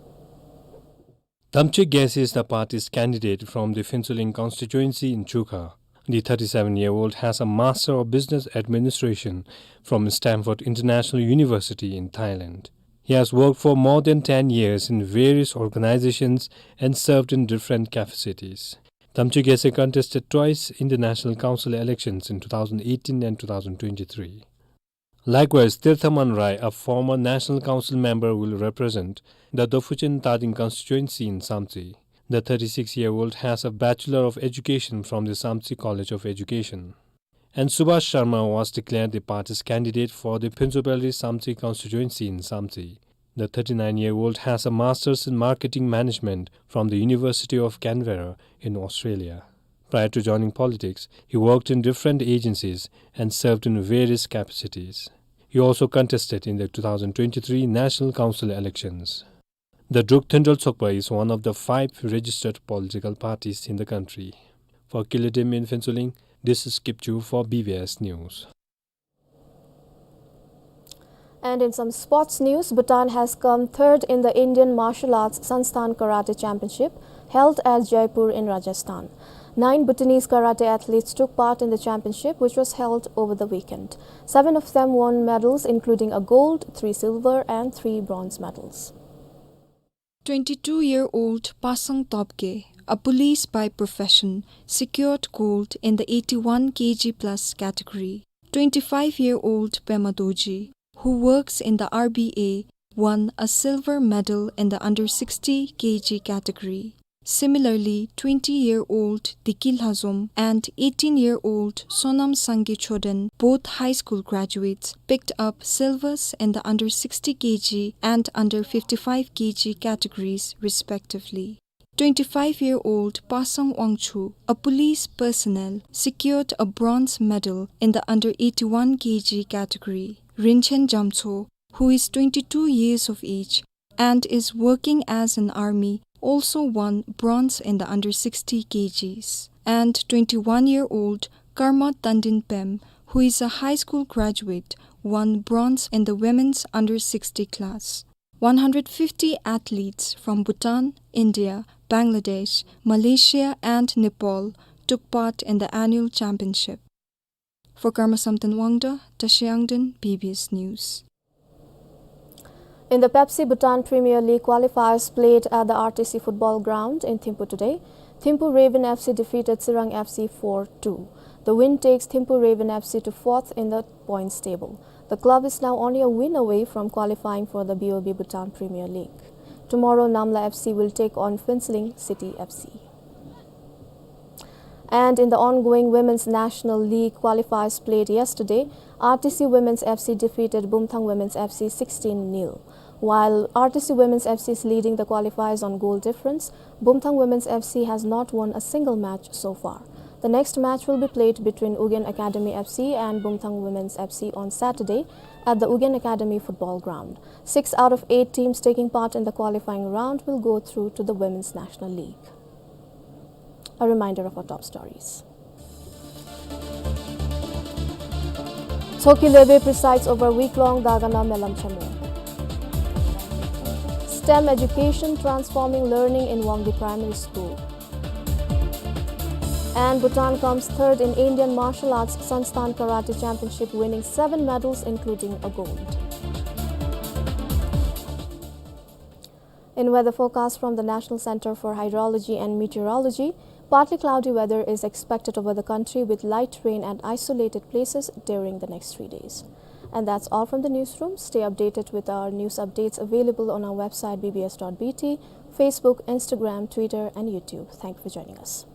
Damchwe Gyalse is the party's candidate from the Phuentsholing constituency in Chukha. The thirty-seven-year-old has a Master of Business Administration from Stamford International University in Thailand. He has worked for more than ten years in various organizations and served in different capacities. Damchwe Gyalse contested twice in the National Council elections in two thousand eighteen and two thousand twenty-three. Likewise, Tirthaman Rai, a former National Council member, will represent the Dophuchen Tading constituency in Samtse. The thirty-six-year-old has a Bachelor of Education from the Samtse College of Education. And Subhash Sharma was declared the party's candidate for the Phuentsholing Samtse constituency in Samtse. The thirty-nine-year-old has a Master's in Marketing Management from the University of Canberra in Australia. Prior to joining politics, he worked in different agencies and served in various capacities. He also contested in the two thousand twenty-three National Council elections. The Druk Thundral Tsokpa is one of the five registered political parties in the country. For Kile Dem in Phuentsholing, this is Kipchu for B B S News. And in some sports news, Bhutan has come third in the Indian Martial Arts Sansthan Karate Championship held at Jaipur in Rajasthan. Nine Bhutanese karate athletes took part in the championship, which was held over the weekend. Seven of them won medals, including a gold, three silver, and three bronze medals. Twenty-two-year-old Pasang Topge, a police by profession, secured gold in the eighty-one K G plus category. Twenty-five-year-old Pema Dorji, who works in the R B A, won a silver medal in the under sixty K G category. Similarly, twenty-year-old Diki Lhazom and eighteen-year-old Sonam Sangay Choden, both high school graduates, picked up silvers in the under sixty K G and under fifty-five K G categories, respectively. Twenty-five-year-old Pasang Wangchuk, a police personnel, secured a bronze medal in the under eighty-one K G category. Rinchen Jamcho, who is twenty-two years of age and is working as an army, also won bronze in the under sixty K Gs. And twenty-one-year-old Karma Tandin Pem, who is a high school graduate, won bronze in the women's under sixty class. One hundred fifty athletes from Bhutan, India, Bangladesh, Malaysia, and Nepal took part in the annual championship. For Karma Samten Wangda, Tashi Angden, B B S News. In the Pepsi Bhutan Premier League qualifiers played at the R T C football ground in Thimphu today, Thimphu Raven F C defeated Tsirang F C four two. The win takes Thimphu Raven F C to fourth in the points table. The club is now only a win away from qualifying for the B O B Bhutan Premier League. Tomorrow, Namla F C will take on Phuentsholing City F C. And in the ongoing Women's National League qualifiers played yesterday, R T C Women's F C defeated Bumthang Women's F C sixteen nil. While R T C Women's F C is leading the qualifiers on goal difference, Bumthang Women's F C has not won a single match so far. The next match will be played between Ugyen Academy F C and Bumthang Women's F C on Saturday at the Ugyen Academy football ground. Six out of eight teams taking part in the qualifying round will go through to the Women's National League. A reminder of our top stories. Tshogkhe Lebe presides over week-long Dagana Melam Chamo. STEM education transforming learning in Wangdi Primary School. And Bhutan comes third in Indian Martial Arts Sansthan Karate Championship, winning seven medals, including a gold. In weather forecast from the National Center for Hydrology and Meteorology, partly cloudy weather is expected over the country with light rain at isolated places during the next three days. And that's all from the newsroom. Stay updated with our news updates available on our website B B S dot B T, Facebook, Instagram, Twitter, and YouTube. Thank you for joining us.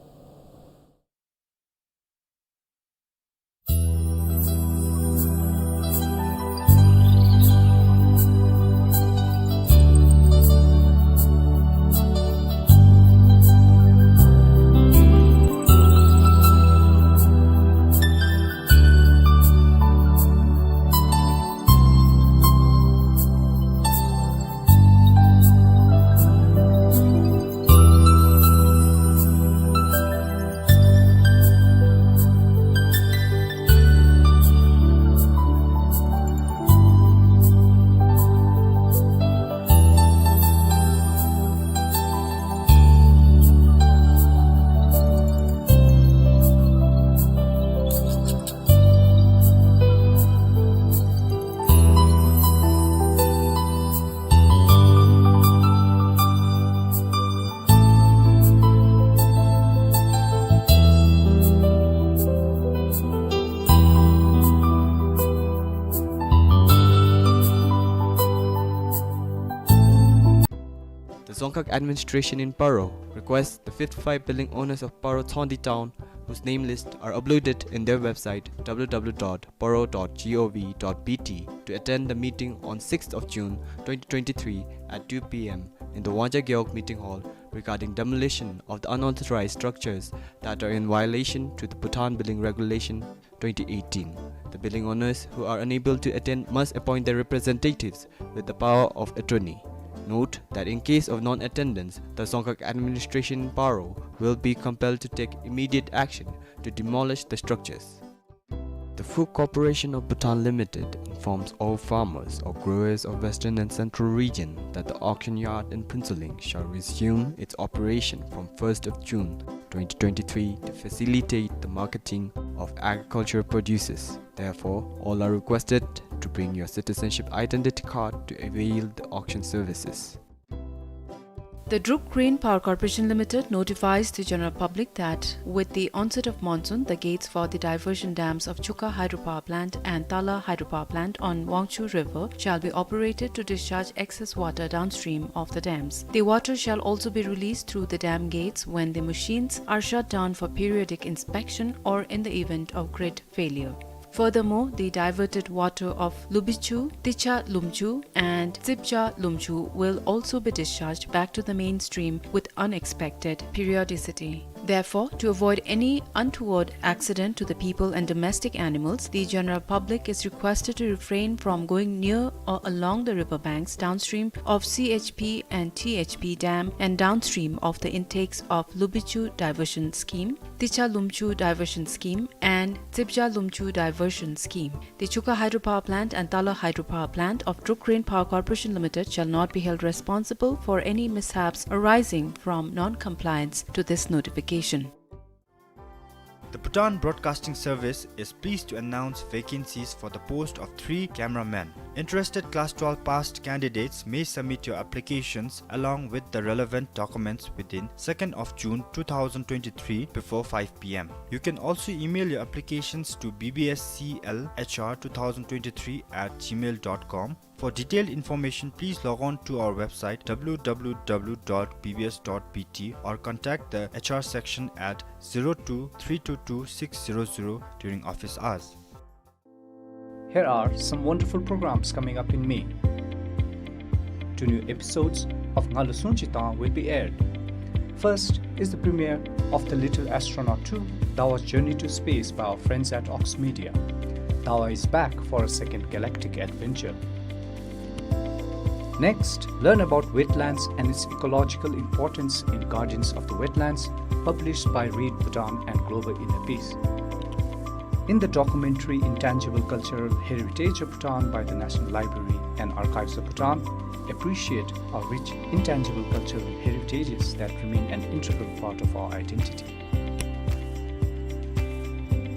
Administration in Paro requests the fifty-five building owners of Paro Tshogndi Town, whose name lists are uploaded in their website w w w dot paro dot gov dot b t, to attend the meeting on sixth of June twenty twenty-three at two p m in the Wangja Gewog Meeting Hall regarding demolition of the unauthorized structures that are in violation to the Bhutan Building Regulation twenty eighteen. The building owners who are unable to attend must appoint their representatives with the power of attorney. Note that in case of non-attendance, the Dzongkhag administration in Paro will be compelled to take immediate action to demolish the structures. The Phu Corporation of Bhutan Limited informs all farmers or growers of Western and Central Region that the auction yard in Phuentsholing shall resume its operation from first of June twenty twenty-three to facilitate the marketing of agricultural produces. Therefore, all are requested to bring your citizenship identity card to avail the auction services. The Druk Green Power Corporation Limited notifies the general public that with the onset of monsoon, the gates for the diversion dams of Chukha Hydropower Plant and Tala Hydropower Plant on Wangchhu River shall be operated to discharge excess water downstream of the dams. The water shall also be released through the dam gates when the machines are shut down for periodic inspection or in the event of grid failure. Furthermore, the diverted water of Lubichu, Ticha Lumchu, and Tsipcha Lumchu will also be discharged back to the main stream with unexpected periodicity. Therefore, to avoid any untoward accident to the people and domestic animals, the general public is requested to refrain from going near or along the river banks downstream of C H P and T H P dam and downstream of the intakes of Lubichu Diversion Scheme, Ticha Lumchu Diversion Scheme, and Tsipcha Lumchu Diversion Scheme. The Chukha Hydropower Plant and Tala Hydropower Plant of Druk Green Power Corporation Limited shall not be held responsible for any mishaps arising from non-compliance to this notification. The Bhutan Broadcasting Service is pleased to announce vacancies for the post of three cameramen. Interested class twelve passed candidates may submit your applications along with the relevant documents within second of June two thousand twenty-three before five p m. You can also email your applications to b b s c l h r two thousand twenty-three at gmail dot com. For detailed information, please log on to our website w w w dot b b s dot b t or contact the H R section at zero two three two two six zero zero during office hours. Here are some wonderful programs coming up in May. Two new episodes of Ngalu Sungchi Tang will be aired. First is the premiere of The Little Astronaut two, Dawa's Journey to Space by our friends at Ox Media. Dawa is back for a second galactic adventure. Next, learn about wetlands and its ecological importance in Guardians of the Wetlands, published by Read Bhutan and Global Inner Peace. In the documentary Intangible Cultural Heritage of Bhutan by the National Library and Archives of Bhutan, appreciate our rich intangible cultural heritages that remain an integral part of our identity.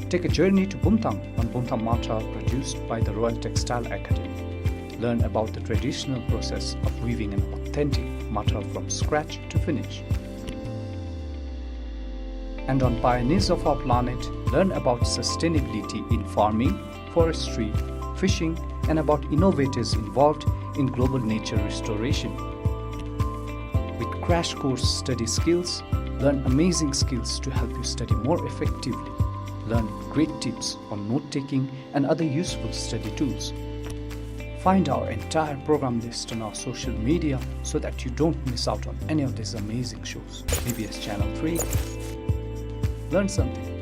Take a journey to Bumthang on Bumthang Mathar, produced by the Royal Textile Academy. Learn about the traditional process of weaving an authentic mathar from scratch to finish. And on Pioneers of Our Planet, learn about sustainability in farming, forestry, fishing, and about innovators involved in global nature restoration. With crash course study skills, learn amazing skills to help you study more effectively. Learn great tips on note-taking and other useful study tools. Find our entire program list on our social media so that you don't miss out on any of these amazing shows. B B S Channel three. Learn something.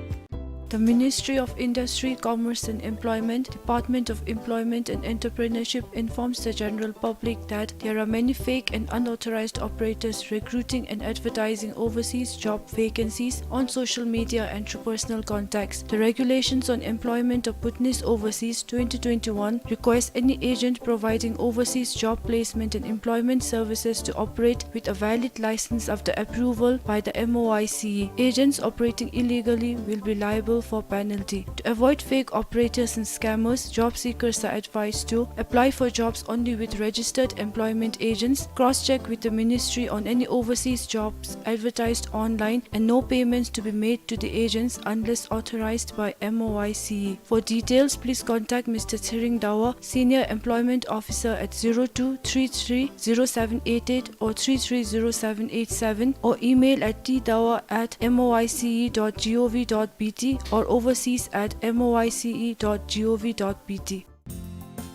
The Ministry of Industry, Commerce and Employment, Department of Employment and Entrepreneurship informs the general public that there are many fake and unauthorized operators recruiting and advertising overseas job vacancies on social media and through personal contacts. The Regulations on Employment of Bhutanese Overseas twenty twenty-one requires any agent providing overseas job placement and employment services to operate with a valid license after approval by the M O I C E. Agents operating illegally will be liable for penalty. To avoid fake operators and scammers, job seekers are advised to apply for jobs only with registered employment agents, cross-check with the ministry on any overseas jobs advertised online, and no payments to be made to the agents unless authorized by M O I C E. For details, please contact Mister Tshering Dawa, Senior Employment Officer, at zero two three three zero seven eight eight or three three zero seven eight seven, or email at t dawa at m o i c e dot g o v dot b t or overseas at m o i c e dot g o v dot b t.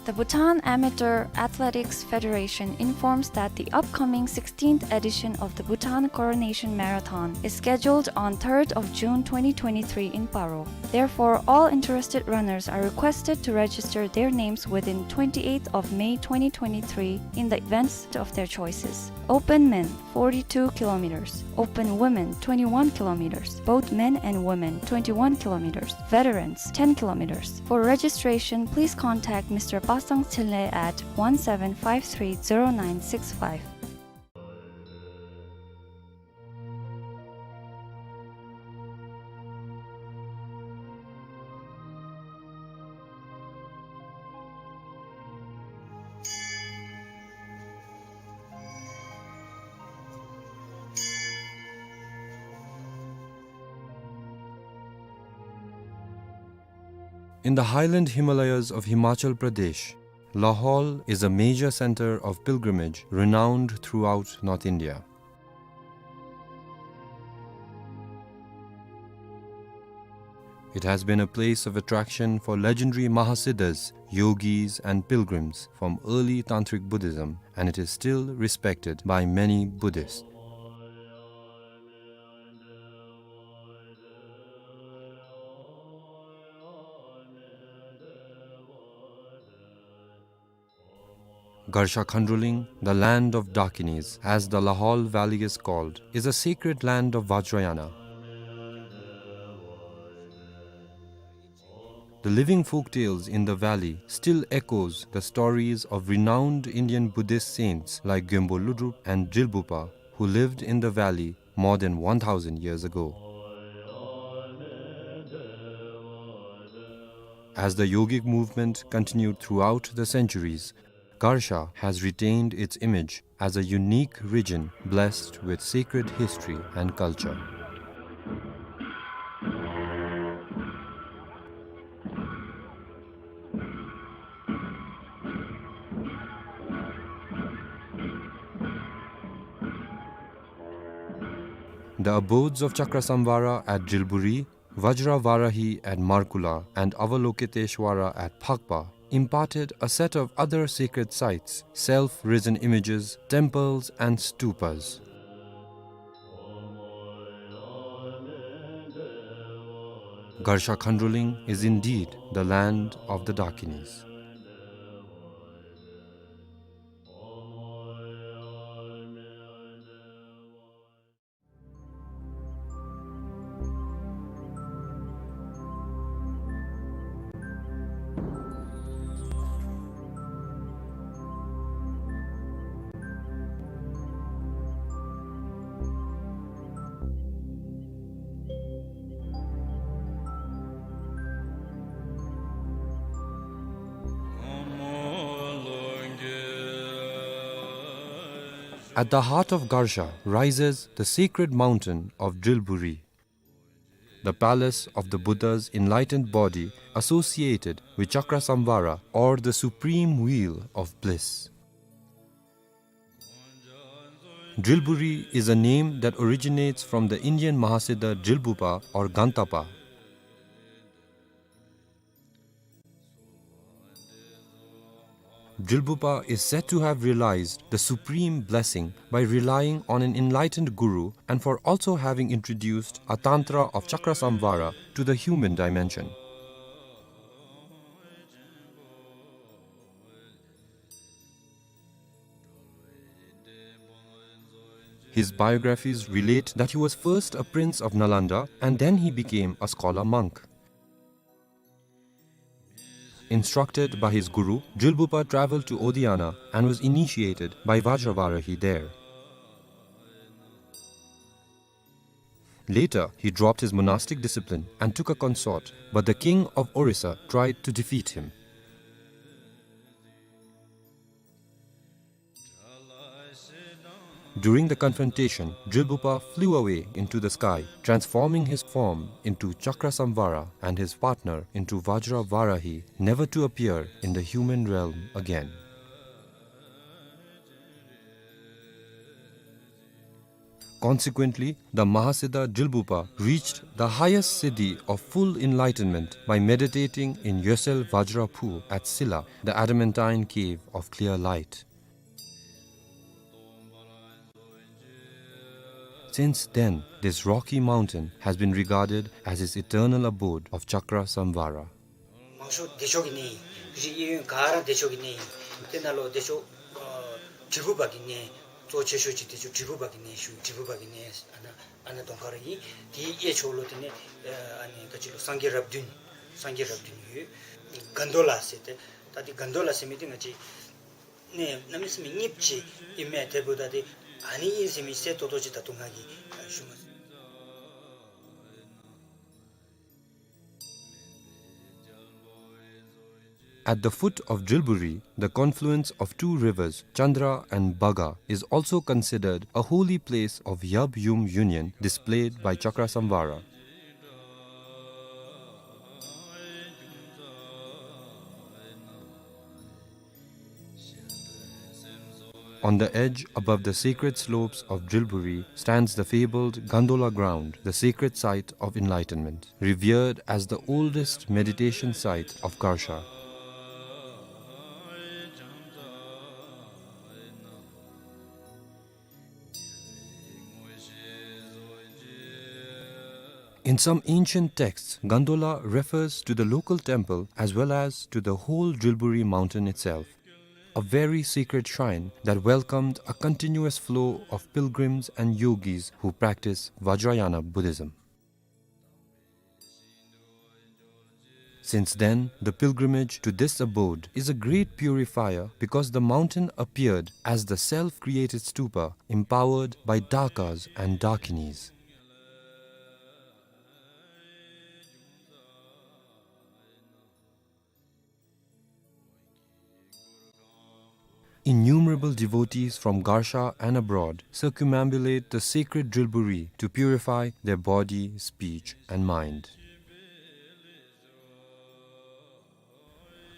The Bhutan Amateur Athletics Federation informs that the upcoming sixteenth edition of the Bhutan Coronation Marathon is scheduled on third of June twenty twenty-three in Paro. Therefore, all interested runners are requested to register their names within twenty-eighth of May twenty twenty-three in the events of their choices. Open men, forty-two kilometers. Open women, twenty-one kilometers. Both men and women, twenty-one kilometers. Veterans, ten kilometers. For registration, please contact Mister Pasang Tshile at one seven five three zero nine six five. In the highland Himalayas of Himachal Pradesh, Lahaul is a major center of pilgrimage renowned throughout North India. It has been a place of attraction for legendary Mahasiddhas, yogis, and pilgrims from early Tantric Buddhism, and it is still respected by many Buddhists. Garsha Khandroling, the land of Dakinis, as the Lahaul Valley is called, is a sacred land of Vajrayana. The living folktales in the valley still echoes the stories of renowned Indian Buddhist saints like Gyönpo Lodrop and Drilbhupa, who lived in the valley more than one thousand years ago. As the yogic movement continued throughout the centuries, Garsha has retained its image as a unique region blessed with sacred history and culture. The abodes of Chakrasamvara at Drilburi, Vajra Varahi at Markula, and Avalokiteshvara at Phakpa imparted a set of other sacred sites, self-risen images, temples, and stupas. Garsha Khandroling is indeed the land of the Dakinis. At the heart of Garsha rises the sacred mountain of Drilburi, the palace of the Buddha's enlightened body associated with Chakrasamvara, or the supreme wheel of bliss. Drilburi is a name that originates from the Indian Mahasiddha Drilbhupa or Gantapa. Drilbhupa is said to have realized the supreme blessing by relying on an enlightened guru and for also having introduced a tantra of Chakrasamvara to the human dimension. His biographies relate that he was first a prince of Nalanda and then he became a scholar monk. Instructed by his guru, Drilbhupa traveled to Odiyana and was initiated by Vajravarahi there. Later, he dropped his monastic discipline and took a consort, but the king of Orissa tried to defeat him. During the confrontation, Drilbupa flew away into the sky, transforming his form into Chakrasamvara and his partner into Vajra Varahi, never to appear in the human realm again. Consequently, the Mahasiddha Drilbupa reached the highest siddhi of full enlightenment by meditating in Yosel Vajra Phu at Silla, the adamantine cave of clear light. Since then, this rocky mountain has been regarded as his eternal abode of Chakra Samvara. མང་ཤོས་བདེ་མཆོག་གི་གནས་ཨིན། རི་གཡས་གཡོན་ག་ར་བདེ་མཆོག་གི་གནས་ཨིན། དེ་ནང་ལུ་བདེ་མཆོག་ཨ་དྲིལ་བུ་པ་གི་གནས་གཙོ་ཆེ་ཤོས་ཅིག་བདེ་མཆོག་དྲིལ་བུ་པ་གི་གནས་ཞུ། དྲིལ་བུ་པ་གི་གནས་ཨ་ནཱ་ཨ་ནཱ་གདོང་ཁ་ར་ཨིན། དེའི་གཡས་ཕྱོགས་ལུ་དེ་ནི་ཨ་ནི་ག་ཅི་ལོ་སངས་རྒྱས་རབས་བདུན། སངས་རྒྱས་རབས་བདུན་ཡོད། གན་དྷོ་ལ་ཟེར་ཏེ། ད་དེ་གན་དྷོ་ལ་ཟེར་མི་དེ་ང་བཅས་གནས་གནམ་མེད་ས་མེད་རྙིངམ་ཅིག་ཨིན་མས། དེ་འབདཝ་ད་དེ་ཨ་ནི་ཨིན་ཟེར་མི་གསལ་ཏོག་ཏོ་ཅིག་ད་ལྟོ་ང་གིས་ཞུ་མ་ཚུགས། At the foot of Drilburi, the confluence of two rivers, Chandra and Bhaga, is also considered a holy place of Yab Yum union displayed by Chakrasamvara. On the edge, above the sacred slopes of Drilburi, stands the fabled Gandola ground, the sacred site of enlightenment, revered as the oldest meditation site of Garsha. In some ancient texts, Gandola refers to the local temple as well as to the whole Drilburi mountain itself, a very sacred shrine that welcomed a continuous flow of pilgrims and yogis who practice Vajrayana Buddhism. Since then, the pilgrimage to this abode is a great purifier because the mountain appeared as the self-created stupa empowered by Dakas and Dakinis. Innumerable devotees from Garsha and abroad circumambulate the sacred Drilburi to purify their body, speech, and mind.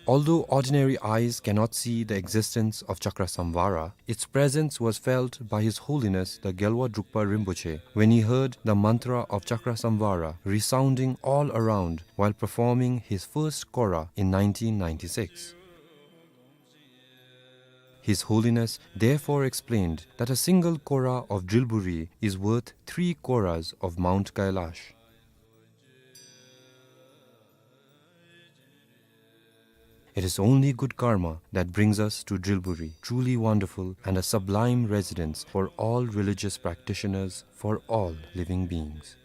Although ordinary eyes cannot see the existence of Chakrasamvara, its presence was felt by His Holiness the Gyalwa Drukpa Rinpoche when he heard the mantra of Chakrasamvara resounding all around while performing his first kora in nineteen ninety-six. His Holiness therefore explained that a single kora of Drilburi is worth three koras of Mount Kailash. It is only good karma that brings us to Drilburi, truly wonderful and a sublime residence for all religious practitioners, for all living beings.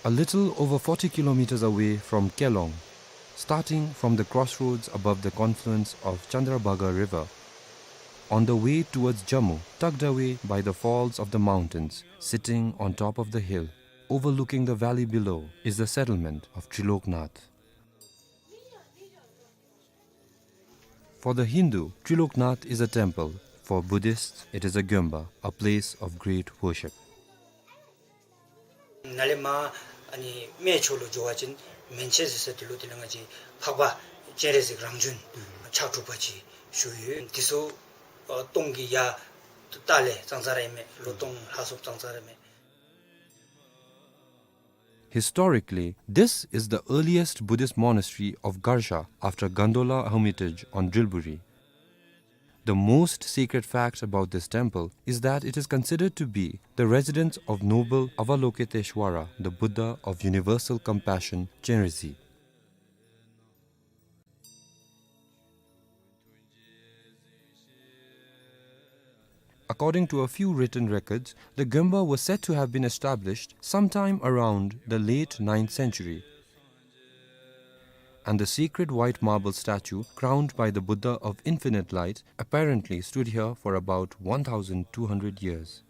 A little over forty kilometers away from Kelong, starting from the crossroads above the confluence of Chandrabhaga River, on the way towards Jammu, tucked away by the falls of the mountains, sitting on top of the hill, overlooking the valley below, is the settlement of Triloknath. For the Hindu, Triloknath is a temple. For Buddhists, it is a gyomba, a place of great worship. ནཱ་ལས་མར་ཨ་ནི་སྨད་ཕྱོགས་ལུ་འགྱོ་བ་ཅིན་མན་ཆད་ཟེར་ས་དེ་ལུ་དེ་ལས་ང་བཅས་འཕགས་པ་སྤྱན་རས་གཟིགས་རང་བྱོན་ཕྱག་དྲུག་པ་ཅིག་བཞུགས་ཡོད། དེ་ཚུ་ཨ་སྟོང་གི་ཡ་ཏ་ལས་ཙང་ཙ་ར་ཨིན་མས། ལོ་སྟོང་ལྷག་སུ་ཙང་ཙ་ར་ཨིན་མས། Historically, this is the earliest Buddhist monastery of Garsha after Gondola Hermitage on Drilburi. The most sacred fact about this temple is that it is considered to be the residence of noble Avalokiteshvara, the Buddha of universal compassion, Chenrezig. According to a few written records, the Gemba was said to have been established sometime around the late ninth century. And the sacred white marble statue crowned by the Buddha of Infinite Light apparently stood here for about one thousand two hundred years.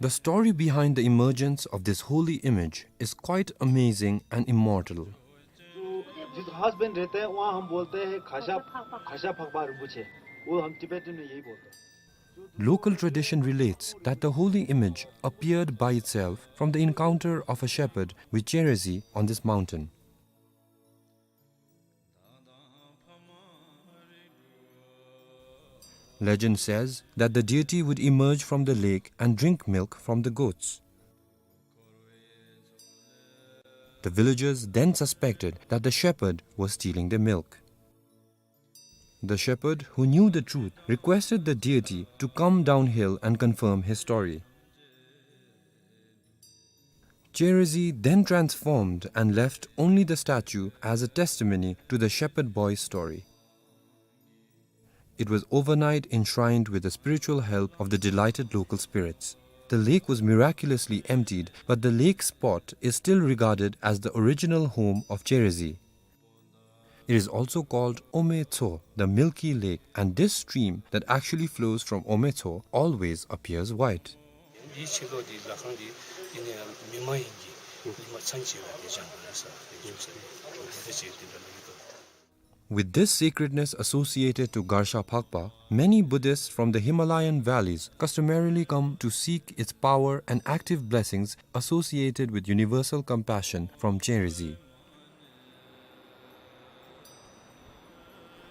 The story behind the emergence of this holy image is quite amazing and immortal. जो जिस घास बन रहता है, वहाँ हम बोलते हैं खाशा, खाशा फकबा रिम्पोछे। वो हम तिब्बतन में यही बोलते हैं। Local tradition relates that the holy image appeared by itself from the encounter of a shepherd with Cherezi on this mountain. Legend says that the deity would emerge from the lake and drink milk from the goats. The villagers then suspected that the shepherd was stealing their milk. The shepherd, who knew the truth, requested the deity to come downhill and confirm his story. Cherezi then transformed and left only the statue as a testimony to the shepherd boy's story. It was overnight enshrined with the spiritual help of the delighted local spirits. The lake was miraculously emptied, but the lake spot is still regarded as the original home of Cherezi. It is also called Ometso, the milky lake, and this stream that actually flows from Ometso always appears white. ཨིན་ཇི་ལོ་འདི་ལ་ཁང་འདི་ཨིན་ནི་མི་མ་ཡིན་གྱི་ཉི་མ་མཚན་ཆེ་བ་འདི་ཅང་མ་ས་འདི་ཅུང་ས་འདི་ཅེ་འདི་ལ་ལ་ཡོད། With this sacredness associated to Garsha Phakpa, many Buddhists from the Himalayan valleys customarily come to seek its power and active blessings associated with universal compassion from Cherezi.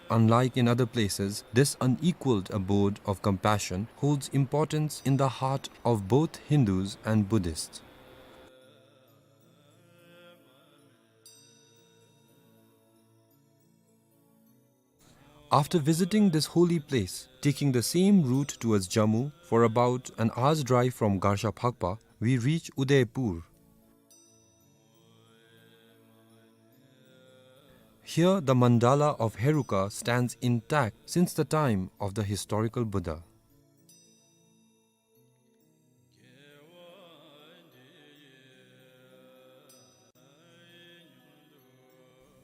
Unlike in other places, this unequaled abode of compassion holds importance in the heart of both Hindus and Buddhists. After visiting this holy place, taking the same route towards Jammu for about an hour's drive from Garsha Phakpa, we reach Udaipur. Here, the mandala of Heruka stands intact since the time of the historical Buddha.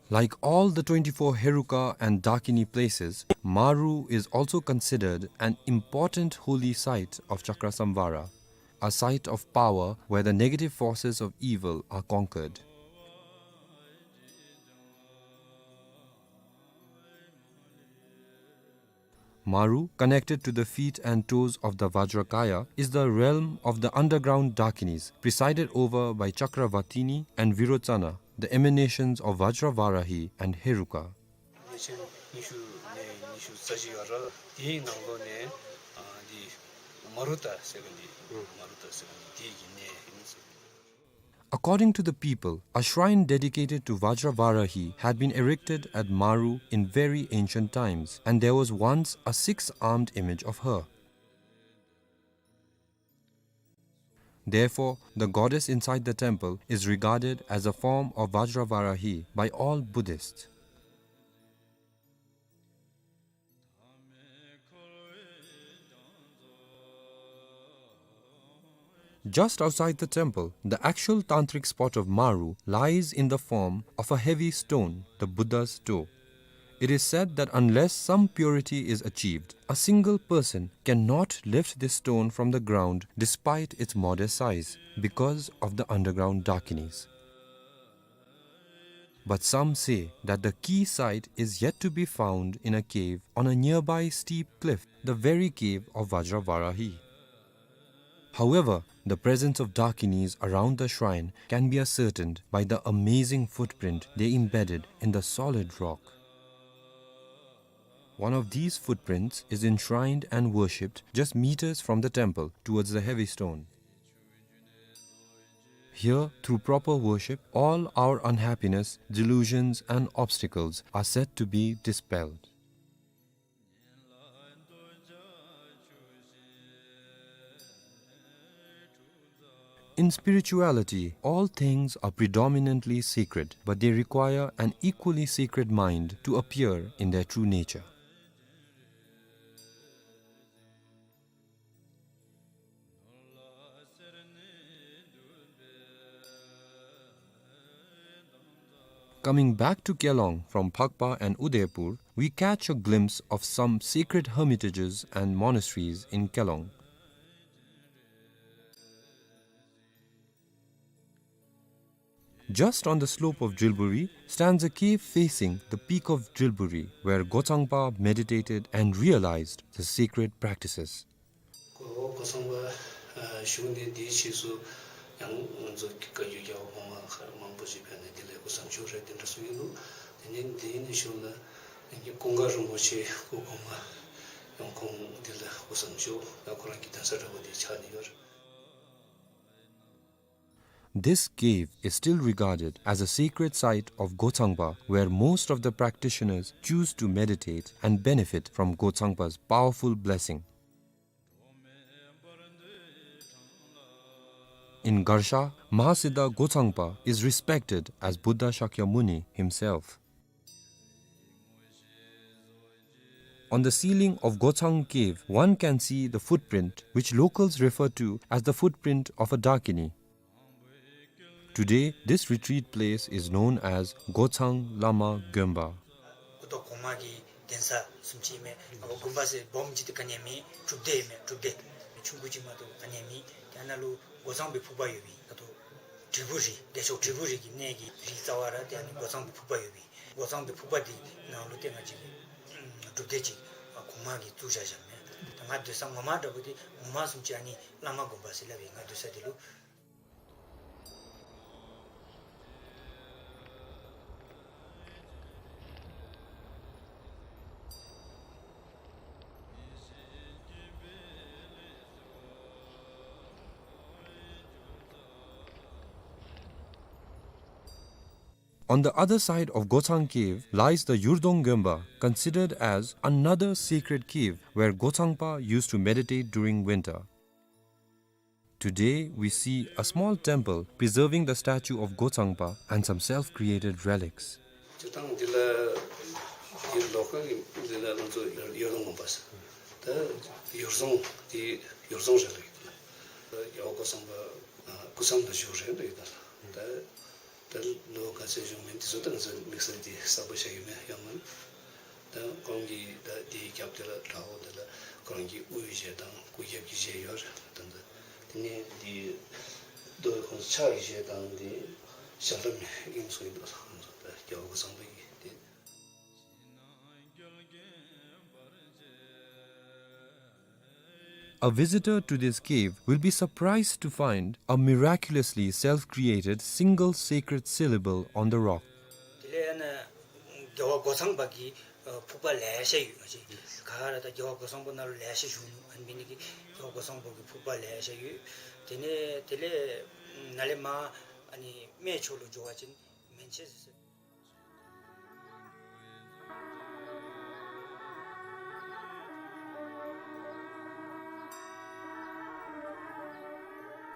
Like all the twenty-four Heruka and Dakini places, Maru is also considered an important holy site of Chakrasamvara, a site of power where the negative forces of evil are conquered. Maru, connected to the feet and toes of the Vajrakaya, is the realm of the underground Dakinis, presided over by Chakravatini and Virochana, the emanations of Vajravarahi and Heruka. ཉིན་ཤུ་ནས་ཉིན་ཤུ་རྩ་བཞི་བར་དེའི་ནང་ལོགས་ནས་ཨ་འདི་མ་རུ་ཏ་ཟེར་མཁན་འདི་མ་རུ་ཏ་ཟེར་མཁན་འདི་དེའི་གི་གནས་ཨིན་ཟེར། According to the people, a shrine dedicated to Vajravarahi had been erected at Maru in very ancient times, and there was once a six-armed image of her. Therefore, the goddess inside the temple is regarded as a form of Vajravarahi by all Buddhists. Just outside the temple, the actual tantric spot of Maru lies in the form of a heavy stone, the Buddha's toe. It is said that unless some purity is achieved, a single person cannot lift this stone from the ground despite its modest size, because of the underground Dakinis. But some say that the key site is yet to be found in a cave on a nearby steep cliff, the very cave of Vajravarahi. However, the presence of Dakinis around the shrine can be ascertained by the amazing footprint they embedded in the solid rock. One of these footprints is enshrined and worshipped just meters from the temple towards the heavy stone. Here, through proper worship, all our unhappiness, delusions, and obstacles are said to be dispelled. In spirituality, all things are predominantly sacred, but they require an equally sacred mind to appear in their true nature. Coming back to Kelong from Phakpa and Udaipur, we catch a glimpse of some sacred hermitages and monasteries in Kelong. Just on the slope of Drilburi stands a cave facing the peak of Drilburi, where Gochangpa meditated and realized the sacred practices. གོ་གོ་ཚང་པ་ཨ་བཞུགས་ནི་འདི་ཕྱིས་སུ་ཡང་ང་ཚོ་བཀའ་བརྒྱུད་རྒྱལ་བ་གོང་མ་མཁའ་མང་པོ་ཅིག་ཕེབས་ནས་འདི་ལས་སྐུ་གསུང་བཞུགས་རེད་དེ་འདྲ་གསུང་གི་འདུག། དེ་ནས་འདི་ནས་བཞུགས་ན་ཀུན་དགའ་རིན་པོ་ཆེ་སྐུ་གོང་མ་ཡང་ཁོང་འདི་ལ་སྐུ་གསུང་བཞུགས་ད་ཁོ་རང་གི་གདན་ས་འདྲ་པོ་འདི་ཆགས་ནས་ཡོད། This cave is still regarded as a sacred site of Gochangpa, where most of the practitioners choose to meditate and benefit from Gochangpa's powerful blessing. In Garsha, Mahasiddha Gochangpa is respected as Buddha Shakyamuni himself. On the ceiling of Gochang Cave, one can see the footprint, which locals refer to as the footprint of a Dakini. Today, this retreat place is known as Gochang Lama Gonpa. སྐུ་ཐོག་གོང་མ་གི་གདན་ས་བཟུམ་ཅིག་མས། ཨ་དགོན་པ་ཟེར་སྦོམ་ཅིག་དེ་ག་ནི་ཡང་མེད། སྒྲུབ་སྡེ་མས། སྒྲུབ་སྡེ་ཆུང་ཀུ་ཅིག་མ་གཏོགས་ག་ནི་ཡང་མེད། དེ་ནང་ལུ་སྒོ་མཚམས་པའི་ཕུག་པ་ཡོད་པས། ད་ལྟོ་དྲིལ་བུ་རི་བདེ་མཆོག་དྲིལ་བུ་རི་གི་གནས་ཀྱི་རི་རྩ་བ་ར་དེ་ཨ་ནི་སྒོ་མཚམས་པའི་ཕུག་པ་ཡོད་པས། སྒོ་མཚམས་པའི་ཕུག་པ་འདི་ནང་ལུ་ཏེ་ང་བཅས་ཀྱི་སྒྲུབ་སྡེ་ཅིག་གོང་མ་གིས་བཙུགས་བཞག་བཞགཔ་མས། ད་ང་སྡོད་ས་ངོ་མ་འདྲ་པོ་འདི་ངོ་མ་བཟུམ་ཅིག་ཨ་ནི་བླ་མ་དགོན་པ་ཟེར་སླབ་པས་ང་སྡོད་ས་འདི་ལུ། On the other side of Gochang Cave lies the Yurdong Gonpa, considered as another sacred cave where Gochangpa used to meditate during winter. Today, we see a small temple preserving the statue of Gochangpa and some self-created relics. སྤྱིར་བཏང་འདི་ལ་འདི་ལོ་ཀལ་གྱི་འདི་ལ་ང་ཚོ་ཡོར་དོང་ངོ་པ་ཟེར། ད་ཡོར་རྫོང་འདི་ཡོར་རྫོང་རེད་ལབ་ཀྱི་འདུག། རྒྱལ་བ་སྐུ་ཚང་པ་སྐུ་མཚམས་ལ་བཞུགས་རེད་ལབ་ཀྱི་འདུག། ད་ད་ལོ་ག་ཚོད་བཞུགས་མིན་འདི་ཚོ་ད་ང་ཚོ་དམིགས་བསལ་འདི་གསལ་པོ་ཆགས་ཡོད་མེད་ཡོད་མ་རེད། ད་ཁོང་གི་ད་འདི་རྒྱབ་དེ་ལ་བྲག་འོག་དེ་ལ་ཁོ་རང་གི་དབུའི་གཞས་དང་སྐུ་རྒྱབ་ཀྱི་གཞས་ཡོད་རེད། ད་ད་དེ་ནས་འདི་རྡོ་ཁོང་ཕྱག་གི་གཞས་དང་འདི་ཞབས་བྲོ་མེད་ཨིན་སོང་ཡིན་འདུག། ད་རྒྱལ་བ་སྐུ་ཚང་པ་གི་འདི། A visitor to this cave will be surprised to find a miraculously self-created single sacred syllable on the rock. དེ་ལས་ཨ་ནི་རྒྱལ་བ་སྐུ་ཚང་པ་གི་ཕུག་པ་ལེ་ཤ་ཡོད། ང་བཅས་ག་ར་ད་རྒྱལ་བ་སྐུ་ཚང་པ་ནང་ལུ་ལེ་ཤ་བཞུགས་ནུག། ཨ་ནི་འབད་ནི་དེ་གིས་རྒྱལ་བ་སྐུ་ཚང་པ་གི་ཕུག་པ་ལེ་ཤ་ཡོད། དེ་ནས་དེ་ལས་ནཱ་ལས་མར་ཨ་ནི་སྨད་ཕྱོགས་ལུ་འགྱོ་བ་ཅིན་མན་ཆད་ཟེར།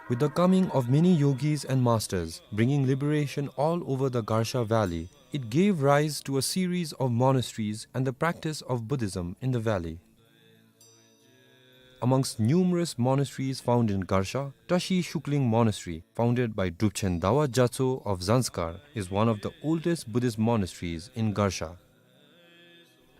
With the coming of many yogis and masters bringing liberation all over the Garsha Valley, it gave rise to a series of monasteries and the practice of Buddhism in the valley. Amongst numerous monasteries found in Garsha, Tashi Shukling Monastery, founded by Drupchen Dawa Gyatso of Zanskar, is one of the oldest Buddhist monasteries in Garsha.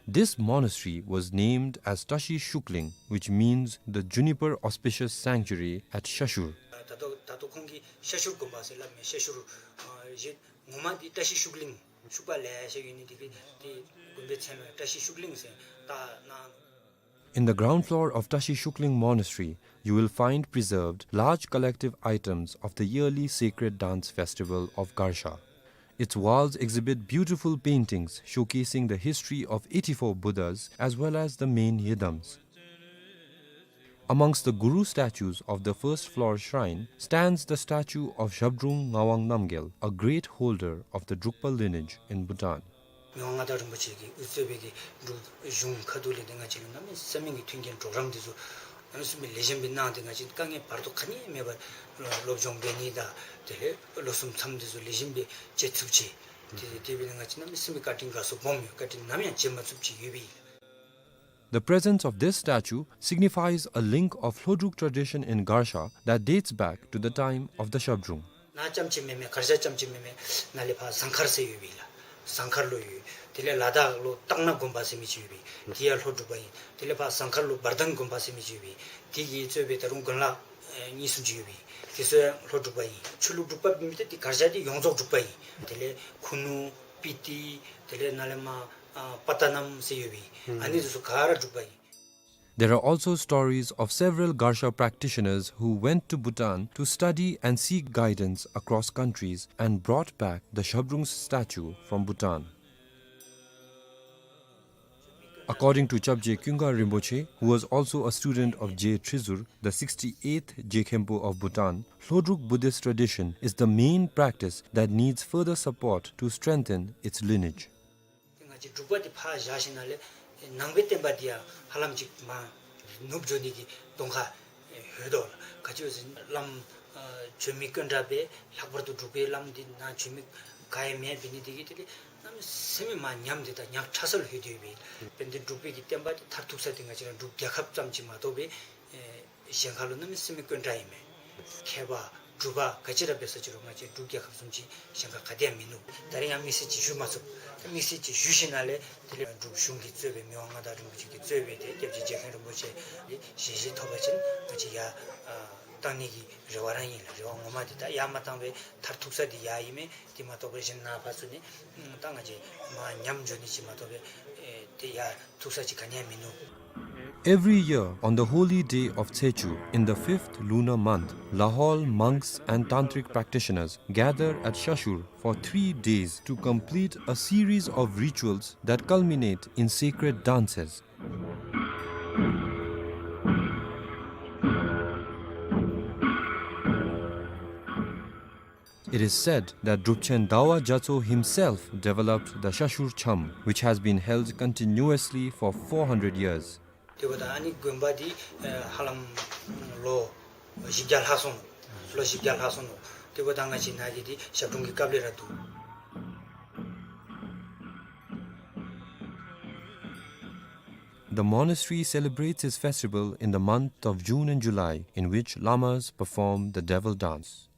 This monastery was named as Tashi Shukling, which means the juniper auspicious sanctuary at Shashur. ད་ལྟོ་ད་ལྟོ་ཁོང་གིས་ཤ་ཤུར་དགོན་པ་ཟེར་སླབ་མས། ཤ་ཤུར་ཨ་གཞི་ངོ་མ་འདི་བཀྲ་ཤིས་ཤུག་གླིང་ཤུག་པ་ལེ་ཤ་ཡོད་ནི་དེ་གིས་དེ་དགོན་པའི་མཚན་ལ་བཀྲ་ཤིས་ཤུག་གླིང་ཟེར་བཏགས་གནང་། In the ground floor of Tashi Shukling Monastery, you will find preserved large collective items of the yearly sacred dance festival of Garsha. Its walls exhibit beautiful paintings showcasing the history of eighty-four Buddhas as well as the main yidams. Amongst the Guru statues of the first floor shrine stands the statue of Zhabdrung Ngawang Namgyal, a great holder of the Drukpa lineage in Bhutan. མི་དབང་མངའ་བདག་རིན་པོ་ཆེ་གིས་དབུ་གཙོས་པའི་གི་འབྲུག་གཞུང་ཁ་ཐུག་ལས་ཏེ་ང་བཅས་ལུ་གནམ་མེད་ས་མེད་ཀྱི་མཐུན་རྐྱེན་གྲོགས་རམ་འདི་ཚུ་གནམ་མེད་ས་མེད་ལེགས་ཤོམ་སྦེ་གནང་སྟེ་ང་བཅས་དཀའ་ངལ་བར་དོ་ག་ནི་མེད་པར་སློབ་སྦྱོང་འབད་ནི་དང་དེ་ལས་ལོ་གསུམ་མཚམས་འདི་ཚུ་ལེགས་ཤོམ་སྦེ་བཅད་ཚུགསཔ་ཅིག། དེ་དེ་འབད་ནི་ང་བཅས་གནམ་མེད་ས་མེད་བཀའ་དྲིན་དགའ་ཚོར་སྦོམ་ཡོད། བཀའ་དྲིན་ནམ་ཡང་བརྗེད་མ་ཚུགསཔ་ཅིག་ཡོད་པས། The presence of this statue signifies a link of Hlodruk tradition in Garsha that dates back to the time of the Zhabdrung. ནཱ་རྐྱངམ་ཅིག་མེན་མས། གར་ཞ་རྐྱངམ་ཅིག་མེན་མས། ནཱ་ལས་ཕར་ཟངས་མཁར་ཟེར་ཡོད་པས་ལགས། ཟངས་དཀར་ལུ་ཡོད། དེ་ལས་ལ་དྭགས་ལུ་སྟག་སྣ་དགོན་པ་ཟེར་མི་ཅིག་ཡོད་པས། དེ་ཡང་ལྷོ་འབྲུག་པ་ཨིན། དེ་ལས་ཕར་ཟངས་དཀར་ལུ་འབར་ལྡང་དགོན་པ་ཟེར་མི་ཅིག་ཡོད་པས། དེ་གིས་གཙོས་པའི་ད་རུང་དགོན་ལག་ཨེ་གཉིས་གསུམ་ཅིག་ཡོད་པས། དེ་ཚུ་ཡང་ལྷོ་འབྲུག་པ་ཨིན། ཆོས་ལུགས་འབྲུག་པ་མེན་ཏེ་དེ་གར་ཞ་དེ་ཡོངས་རྫོགས་འབྲུག་པ་ཨིན། དེ་ལས་ཁུ་ནུ་སྤི་ཏི་དེ་ལས་ནཱ་ལས་མར་ཨ་པ་ཏ་ནམ་ཟེར་ཡོད་པས། ཨ་ནི་དེ་ཚུ་ག་ར་འབྲུག་པ་ཨིན། There are also stories of several Garsha practitioners who went to Bhutan to study and seek guidance across countries and brought back the Shabdrung's statue from Bhutan. According to Chapje Kyunga Rinpoche, who was also a student of Je Trizur, the sixty-eighth Je Khenpo of Bhutan, Lhodruk Buddhist tradition is the main practice that needs further support to strengthen its lineage. ང་བཅས་འབྲུག་པ་འདི་ཕར་བཞག་ཞིནམ་ལས་ནང་པའི་བསྟན་པ་འདི་ཡང་ཧ་ལམ་ཅིག་མར་ནུབ་འགྱོ་ནི་གི་གདོང་ཁ་ཡོད་དོ་ལགས། ག་ཅི་ཟེར་བླམ་ཨ་བྱོན་མི་དཀོན་དྲགས་པས། ལྷག་པར་དུ་འབྲུག་པའི་བླམ་འདི་ནཱ་བྱོན་མི་ག་ཡང་མེདཔ་འབད་ནི་འདི་གིས་དེ་ལས་གནམ་མེད་ས་མེད་མར་ཉམས་ཏེ་ད་ཉག་ཕྲ་ས་ལུ་ལྷོད་དེ་ཡོད་པས། དཔེར་ན་འབྲུག་པའི་གི་བསྟན་པ་འདི་མཐར་ཐུག་ས་འདི་ང་བཅས་ར་འབྲུག་རྒྱལ་ཁབ་ཙམ་ཅིག་མ་གཏོགས་པའི་ཨེ་གཞན་ཁ་ལུ་གནམ་མེད་ས་མེད་དཀོན་དྲགས་ཨིན་མས། མཁས་པ་གྲུབ་པ་ག་ཅི་ར་འབད་ས་ཅི་རུང་ང་བཅས་འབྲུག་རྒྱལ་ཁབ་བཟུམ་ཅིག་གཞན་ཁ་ག་ཏེ་ཡང་མིན་ནུག། ད་རེས་ཡང་དམིགས་བསལ་ཅིག་ཞུ་མ་ཚུགས། ད་དམིགས་བསལ་ཅིག་ཞུ་ཞིནམ་ལས་དེ་ལས་འབྲུག་གཞུང་གིས་གཙོས་པའི་མི་དབང་མངའ་བདག་རིན་པོ་ཆེ་གིས་གཙོས་པའི་དེ་སྐྱབས་རྗེ་རྗེ་མཁན་རིན་པོ་ཆེ་གི་ཞལ་བཞེས་ཐོབ་པ་ཅིན་ང་བཅས་ཡར་ཨ་བཏང་ནི་གི་རེ་བ་ར་ཨིན་ལགས། རེ་བ་ངོ་མ་འདི་ད་ཡར་མ་བཏང་བའི་མཐར་ཐུག་ས་འདི་ཡར་ཨིན་མས། དེ་མ་གཏོགས་པའི་གཞན་ནཱ་ཕར་ཚུར་ནི་ཨ་ད་ང་བཅས་མར་ཉམས་འགྱོ་ནི་ཅིག་མ་གཏོགས་པའི་ཨེ་དེ་ཡར་ཐུག་ས་ཅིག་ག་ནི་ཡང་མིན་ནུག། Every year, on the holy day of Tsechu, in the fifth lunar month, Lahol monks and tantric practitioners gather at Shashur for three days to complete a series of rituals that culminate in sacred dances. It is said that Drupchen Dawa Gyatso himself developed the Shashur Cham, which has been held continuously for four hundred years. དེ་འབདཝ་ད་ཨ་ནི་དགོན་པ་འདི་ཨེ་ཧ་ལམ་ལོ་བཞི་བརྒྱ་ལྷག་སོང་ནུག། ལོ་བཞི་བརྒྱ་ལྷག་སོང་ནུག། དེ་འབདཝ་ད་ང་བཅས་ནཱ་གི་འདི་ཞབས་དྲུང་གི་སྐབས་ལས་ར་འདུག། The monastery celebrates its festival in the month of June and July, in which lamas perform the devil dance.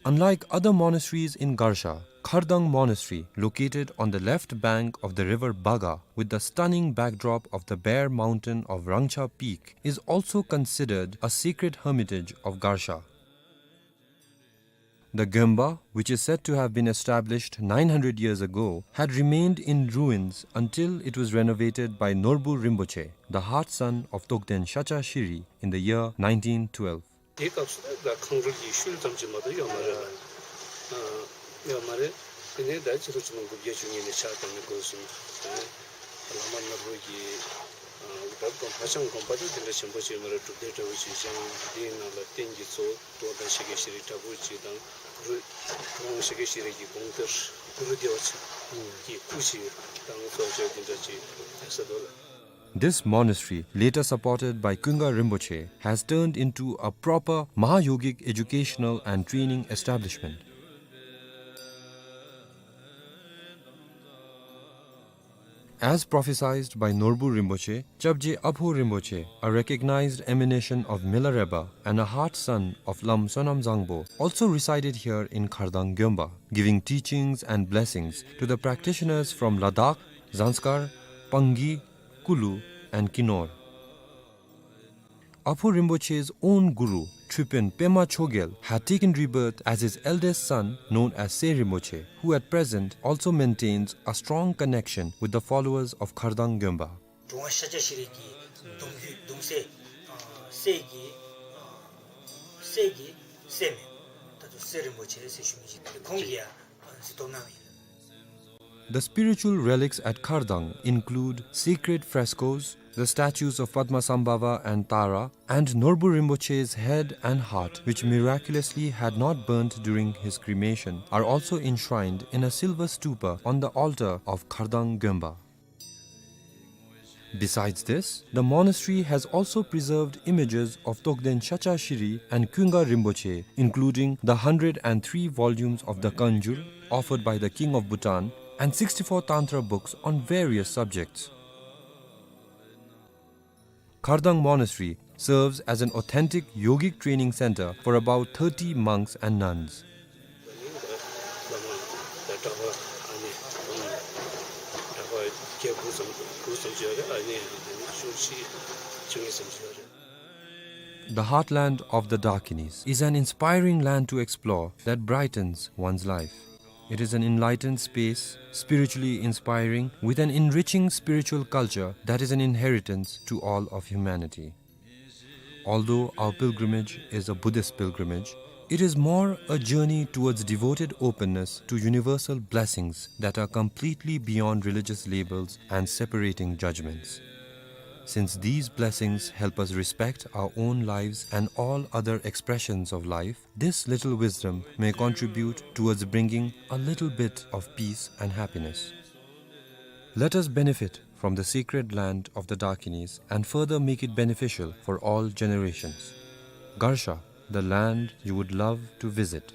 Unlike other monasteries in Garsha, Khardang Monastery, located on the left bank of the river Baga, with the stunning backdrop of the bare mountain of Rangcha Peak, is also considered a sacred hermitage of Garsha. The Gyönpa, which is said to have been established nine hundred years ago, had remained in ruins until it was renovated by Norbu Rinpoche, the heart son of Togden Shacha Shiri, in the year nineteen twelve. དེའི་སྐབས་སུ་ད་ཁང་རུལ་གྱི་ཤུལ་ཙམ་ཅིག་མ་གཏོགས་ཡོད་མ་རེད། ཨ་ཡོད་མ་རེད། དེ་ནས་ད་ཕྱི་ལོ་ཆིག་སྟོང་དགུ་བརྒྱ་བཅུ་གཉིས་ནས་ཕྱག་བཏབ་ནས་འགོ་བཟུང་། བླ་མ་ནོར་བུ་གིས་ཨ་ད་དགོན་ཕར་ཕྱིན་དགོན་པ་དེ་དེ་འདྲ་ཆེན་པོ་ཅིག་ཡོད་མ་རེད། སྒྲུབ་སྡེ་འདྲ་བོ་ཅིག་བཞེངས། དེའི་ནང་ལ་རྟེན་གྱི་གཙོ་བོ་རྟོགས་ལྡན་ཤཱཀྱ་ཤྲཱི་འདྲ་བོ་ཅིག་དང་གུ་རུ་ཁོང་ཤཱཀྱ་ཤྲཱི་གི་དགོངས་གཏེར་གུ་རུ་བདེ་བ་ཆེན་གྱི་སྐུ་ཅིག་དང་གཙོ་བྱས་དེ་འདྲ་ཅིག་ཡོད་ས་འདུག་ལགས། This monastery, later supported by Kunga Rinpoche, has turned into a proper Mahayogic educational and training establishment. As prophesied by Norbu Rinpoche, Chapje Apho Rinpoche, a recognized emanation of Milarepa and a heart son of Lam Sonam Zangpo, also resided here in Khardang Gyönpa, giving teachings and blessings to the practitioners from Ladakh, Zanskar, Pangi, Kulu, and Kinor. Apho Rinpoche's own guru, Tripön Pema Chogyal, had taken rebirth as his eldest son, known as Se Rinpoche, who at present also maintains a strong connection with the followers of Khardang Gyönpa. གྲུབ་དབང་ཤཱཀྱ་ཤྲཱི་གི་གདུང་བརྒྱུད་གདུང་སྲས་ཨ་སྲས་ཀྱི་ཨ་སྲས་ཀྱི་སྲས་མས། ད་ལྟོ་སྲས་རིན་པོ་ཆེ་ཟེར་ཞུ་མི་ཅིག་ཁོང་གིས་ཡང་གཟིགས་རྟོག་གནང་ཡི། The spiritual relics at Khardang include sacred frescoes, the statues of Padmasambhava and Tara, and Norbu Rinpoche's head and heart, which miraculously had not burnt during his cremation, are also enshrined in a silver stupa on the altar of Khardang Gyönpa. Besides this, the monastery has also preserved images of Togden Shacha Shiri and Kunga Rinpoche, including the hundred and three volumes of the Kanjur, offered by the King of Bhutan, and sixty-four Tantra books on various subjects. Khardang Monastery serves as an authentic yogic training center for about thirty monks and nuns. The heartland of the Dakinis is an inspiring land to explore that brightens one's life. It is an enlightened space, spiritually inspiring, with an enriching spiritual culture that is an inheritance to all of humanity. Although our pilgrimage is a Buddhist pilgrimage, it is more a journey towards devoted openness to universal blessings that are completely beyond religious labels and separating judgments. Since these blessings help us respect our own lives and all other expressions of life, this little wisdom may contribute towards bringing a little bit of peace and happiness. Let us benefit from the sacred land of the Dakinis and further make it beneficial for all generations. Garsha, the land you would love to visit.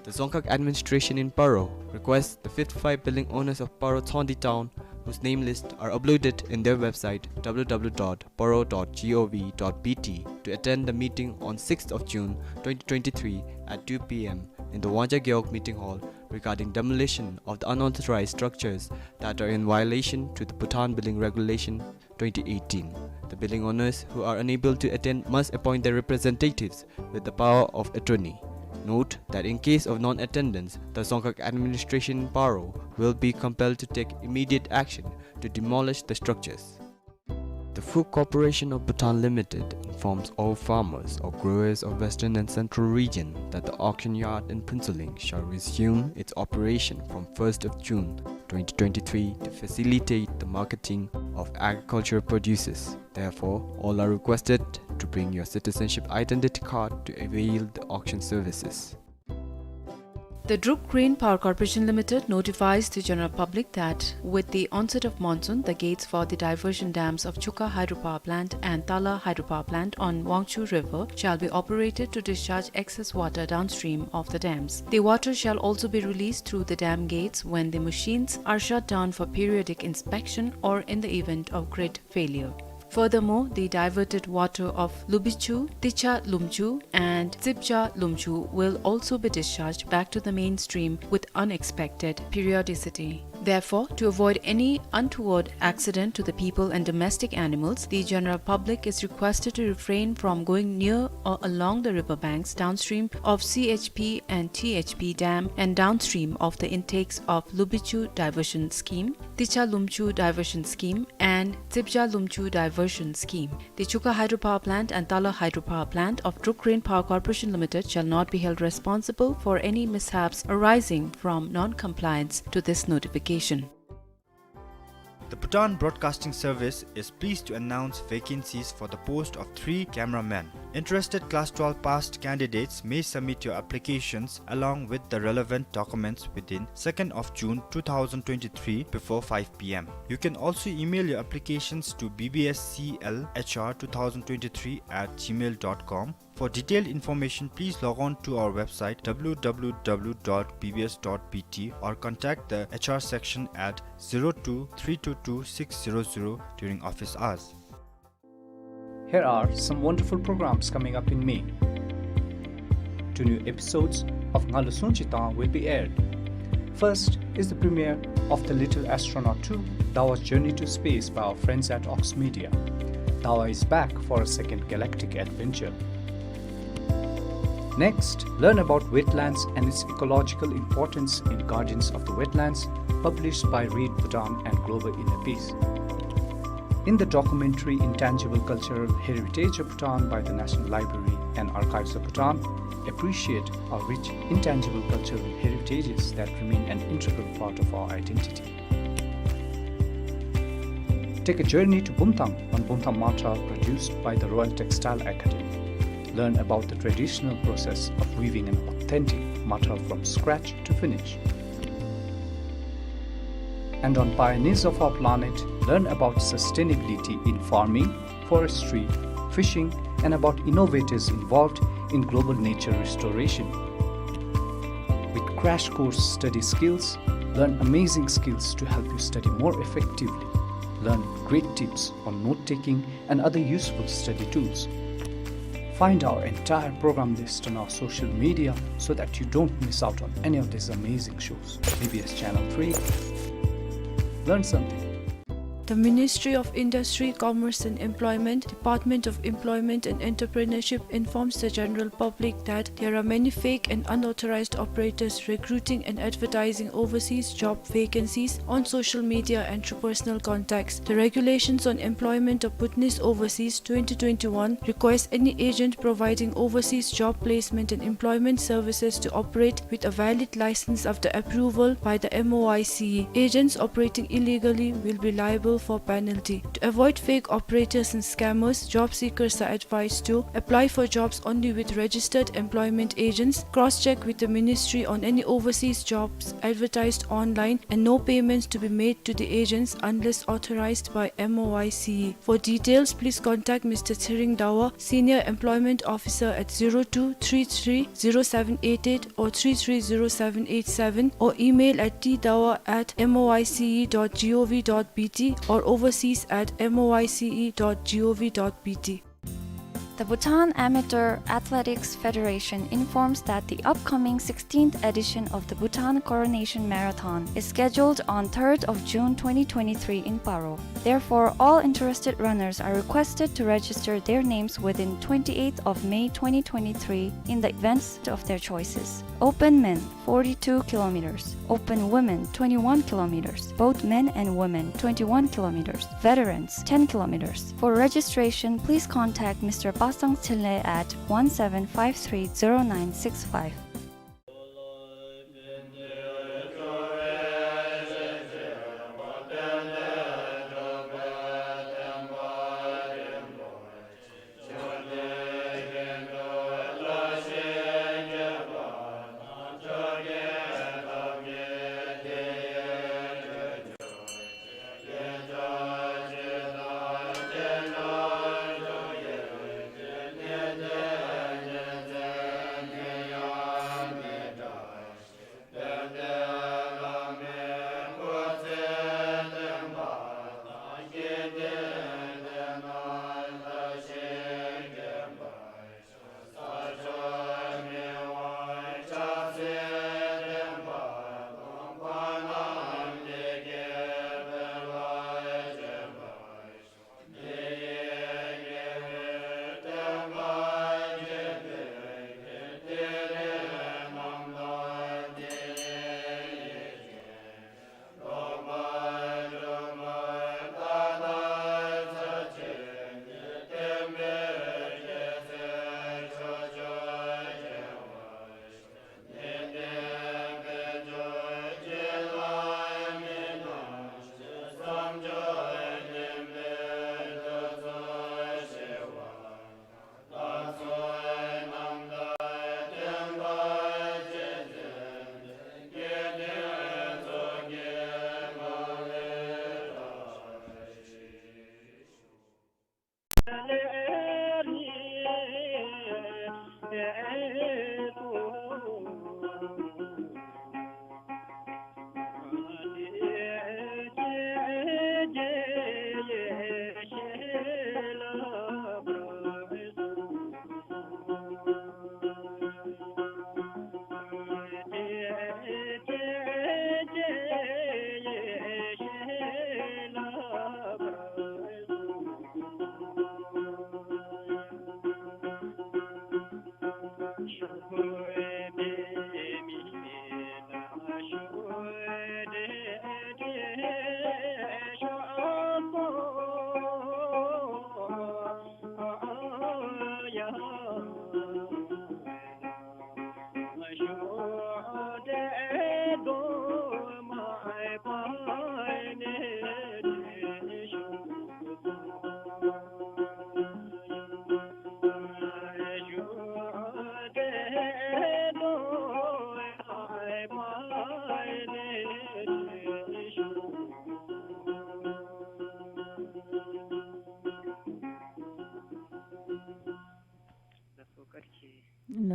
The Dzongkhag administration in Paro requests the fifty-five building owners of Paro Tshogndi town, whose name lists are uploaded in their website w w w dot paro dot gov dot b t, to attend the meeting on sixth of June twenty twenty-three at two p m in the Wangja Gewog Meeting Hall regarding demolition of the unauthorized structures that are in violation to the Bhutan Building Regulation twenty eighteen. The building owners who are unable to attend must appoint their representatives with the power of attorney. Note that in case of non-attendance, the Dzongkhag administration in Paro will be compelled to take immediate action to demolish the structures. The Food Corporation of Bhutan Limited informs all farmers or growers of Western and Central Region that the auction yard in Phuentsholing shall resume its operation from first of June twenty twenty-three to facilitate the marketing of agricultural produces. Therefore, all are requested to bring your citizenship identity card to avail the auction services. The Druk Rain Power Corporation Limited notifies the general public that with the onset of monsoon, the gates for the diversion dams of Chukha Hydropower Plant and Tala Hydropower Plant on Wangchhu River shall be operated to discharge excess water downstream of the dams. The water shall also be released through the dam gates when the machines are shut down for periodic inspection or in the event of grid failure. Furthermore, the diverted water of Lubichu, Ticha Lumchu, and Tsibja Lumchu will also be discharged back to the main stream with unexpected periodicity. Therefore, to avoid any untoward accident to the people and domestic animals, the general public is requested to refrain from going near or along the river banks downstream of C H P and T H P dam and downstream of the intakes of Lubichu Diversion Scheme, Ticha Lumchu Diversion Scheme, and Tsibja Lumchu Diversion Scheme. The Chukha Hydropower Plant and Tala Hydropower Plant of Druk Rain Power Corporation Limited shall not be held responsible for any mishaps arising from non-compliance to this notification. The Bhutan Broadcasting Service is pleased to announce vacancies for the post of three cameramen. Interested class twelve passed candidates may submit your applications along with the relevant documents within second of June two thousand twenty-three before five p m. You can also email your applications to b b s c l h r two thousand twenty-three at gmail dot com. For detailed information, please log on to our website w w w dot b b s dot b t or contact the H R section at zero two three two two six zero zero during office hours. Here are some wonderful programs coming up in May. Two new episodes of Ngalu Sungchi Tang will be aired. First is the premiere of The Little Astronaut two, Dawa's Journey to Space by our friends at Ox Media. Dawa is back for a second galactic adventure. Next, learn about wetlands and its ecological importance in Guardians of the Wetlands, published by Read Bhutan and Global Inner Peace. In the documentary Intangible Cultural Heritage of Bhutan by the National Library and Archives of Bhutan, appreciate our rich intangible cultural heritages that remain an integral part of our identity. Take a journey to Bumthang on Bumthang Mathral, produced by the Royal Textile Academy. Learn about the traditional process of weaving an authentic mathral from scratch to finish. And on pioneers of our planet, learn about sustainability in farming, forestry, fishing, and about innovators involved in global nature restoration. With Crash Course Study Skills, learn amazing skills to help you study more effectively. Learn great tips on note-taking and other useful study tools. Find our entire program list on our social media so that you don't miss out on any of these amazing shows. B B S Channel three. Learn something. The Ministry of Industry, Commerce and Employment, Department of Employment and Entrepreneurship informs the general public that there are many fake and unauthorized operators recruiting and advertising overseas job vacancies on social media and through personal contacts. The Regulations on Employment of Bhutanese Overseas twenty twenty-one requires any agent providing overseas job placement and employment services to operate with a valid license after approval by the M O I C E. Agents operating illegally will be liable for penalty. To avoid fake operators and scammers, job seekers are advised to apply for jobs only with registered employment agents, cross-check with the ministry on any overseas jobs advertised online, and no payments to be made to the agents unless authorized by M O I C E. For details, please contact Mister Tshering Dawa, Senior Employment Officer, at zero two three three zero seven eight eight or three three zero seven eight seven, or email at t dawa at M O I C E dot gov dot B T or overseas at M O I C E dot gov dot B T. The Bhutan Amateur Athletics Federation informs that the upcoming sixteenth edition of the Bhutan Coronation Marathon is scheduled on third of June twenty twenty-three in Paro. Therefore, all interested runners are requested to register their names within twenty-eighth of May twenty twenty-three in the events of their choices. Open men, forty-two kilometers. Open women, twenty-one kilometers. Both men and women, twenty-one kilometers. Veterans, ten kilometers. For registration, please contact Mister Pasang Tshile at one seven five three zero nine six five.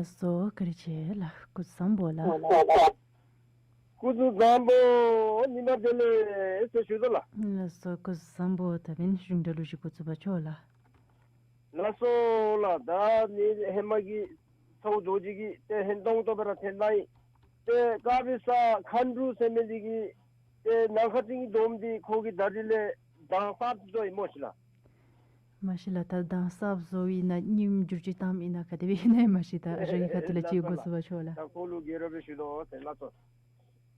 ལགས་སོ། བཀའ་དྲིན་ཆེ་ལགས། སྐུ་གཟུགས་བཟང་པོ་ལགས། སྐུ་གཟུགས་བཟང་པོ། ཉི་མ་བདེ་ལེགས་ཟེར་ཞུ་དོ་ལགས། ལགས་སོ། སྐུ་གཟུགས་བཟང་པོ། ད་འབདན་གཞུང་སྒྲ་ལུ་ཅིག་འགོ་བཙུགས་པ་ཆོག་ལགས། ལགས་སོ་ལགས། ད་ནི་ཧེ་མ་གི་ཚ་བོ་རྡོ་རྗེ་གིས་ཏེ་ཧན་ཏོང་ཏོ་སྦེ་ར་འཐེན་གནང་ཡི། ཏེ་དཀར་སྦི་ས་མཁའ་འགྲོ་ཟེར་མི་འདི་གིས་ཏེ་ནམ་མཁའ་སྤྲིན་གྱི་སྒྲོམ་འདི་ཁོ་གིས་ད་རིས་ལས་དྭངས་གསལ་བཟོ་ཡི་སྨོ་ཤི་ལགས། མ་ཤེས་ལགས། ད་དྭངས་གསལ་བཟོ་ཡི་ན་ཉིམ་འགྱུར་ཅིག་བཏངམ་ཨིན་ན་ག་དེ་སྦེ་ཨིན་ན་མ་ཤེས། ད་རང་གི་ཁ་ཐུག་ལས་ཅིག་འགོ་བཙུགས་པ་ཆོག་ལགས། ད་ཁོ་ལུ་དགའ་རབ་སྦེ་ཞུ་དོ་ཟེར་ལགས་སོ།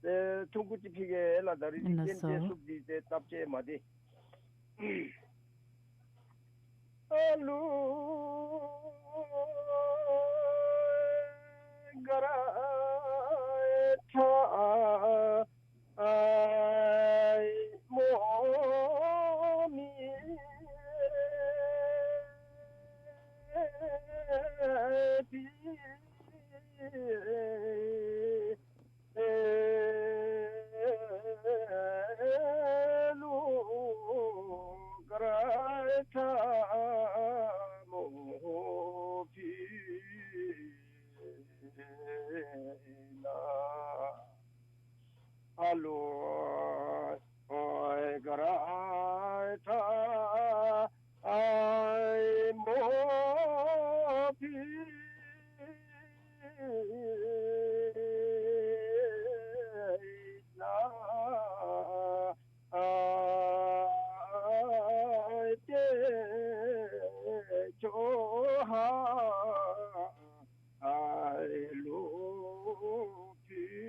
ཏེ་ཐུང་ཀུ་ཅིག་ཕུལ་གེ་ལགས། ད་རིས་འདི་ལགས་སོ། རྐྱེན་ཅིག་སུབ་སྟེ་ཏེ་སྟབས་ཅིག་མ་བདེ། ཨ་ལུ་ག་ར་ཨེ་ཐ་ཨའི་མོ་མི་ཨེ་ཏི་ཨེ་ལུ་ག་ར་ཨེ་ཐ་མོ་ཕི་ལ། ཨ་ལུ་ཨེ་ག་ར་ཨེ་ཐ་ཨའི་མོ་ཕི་ལ་ཨའི་ཏེ་ཅོ་ཧ་ཨའི་ལུ་ཕི།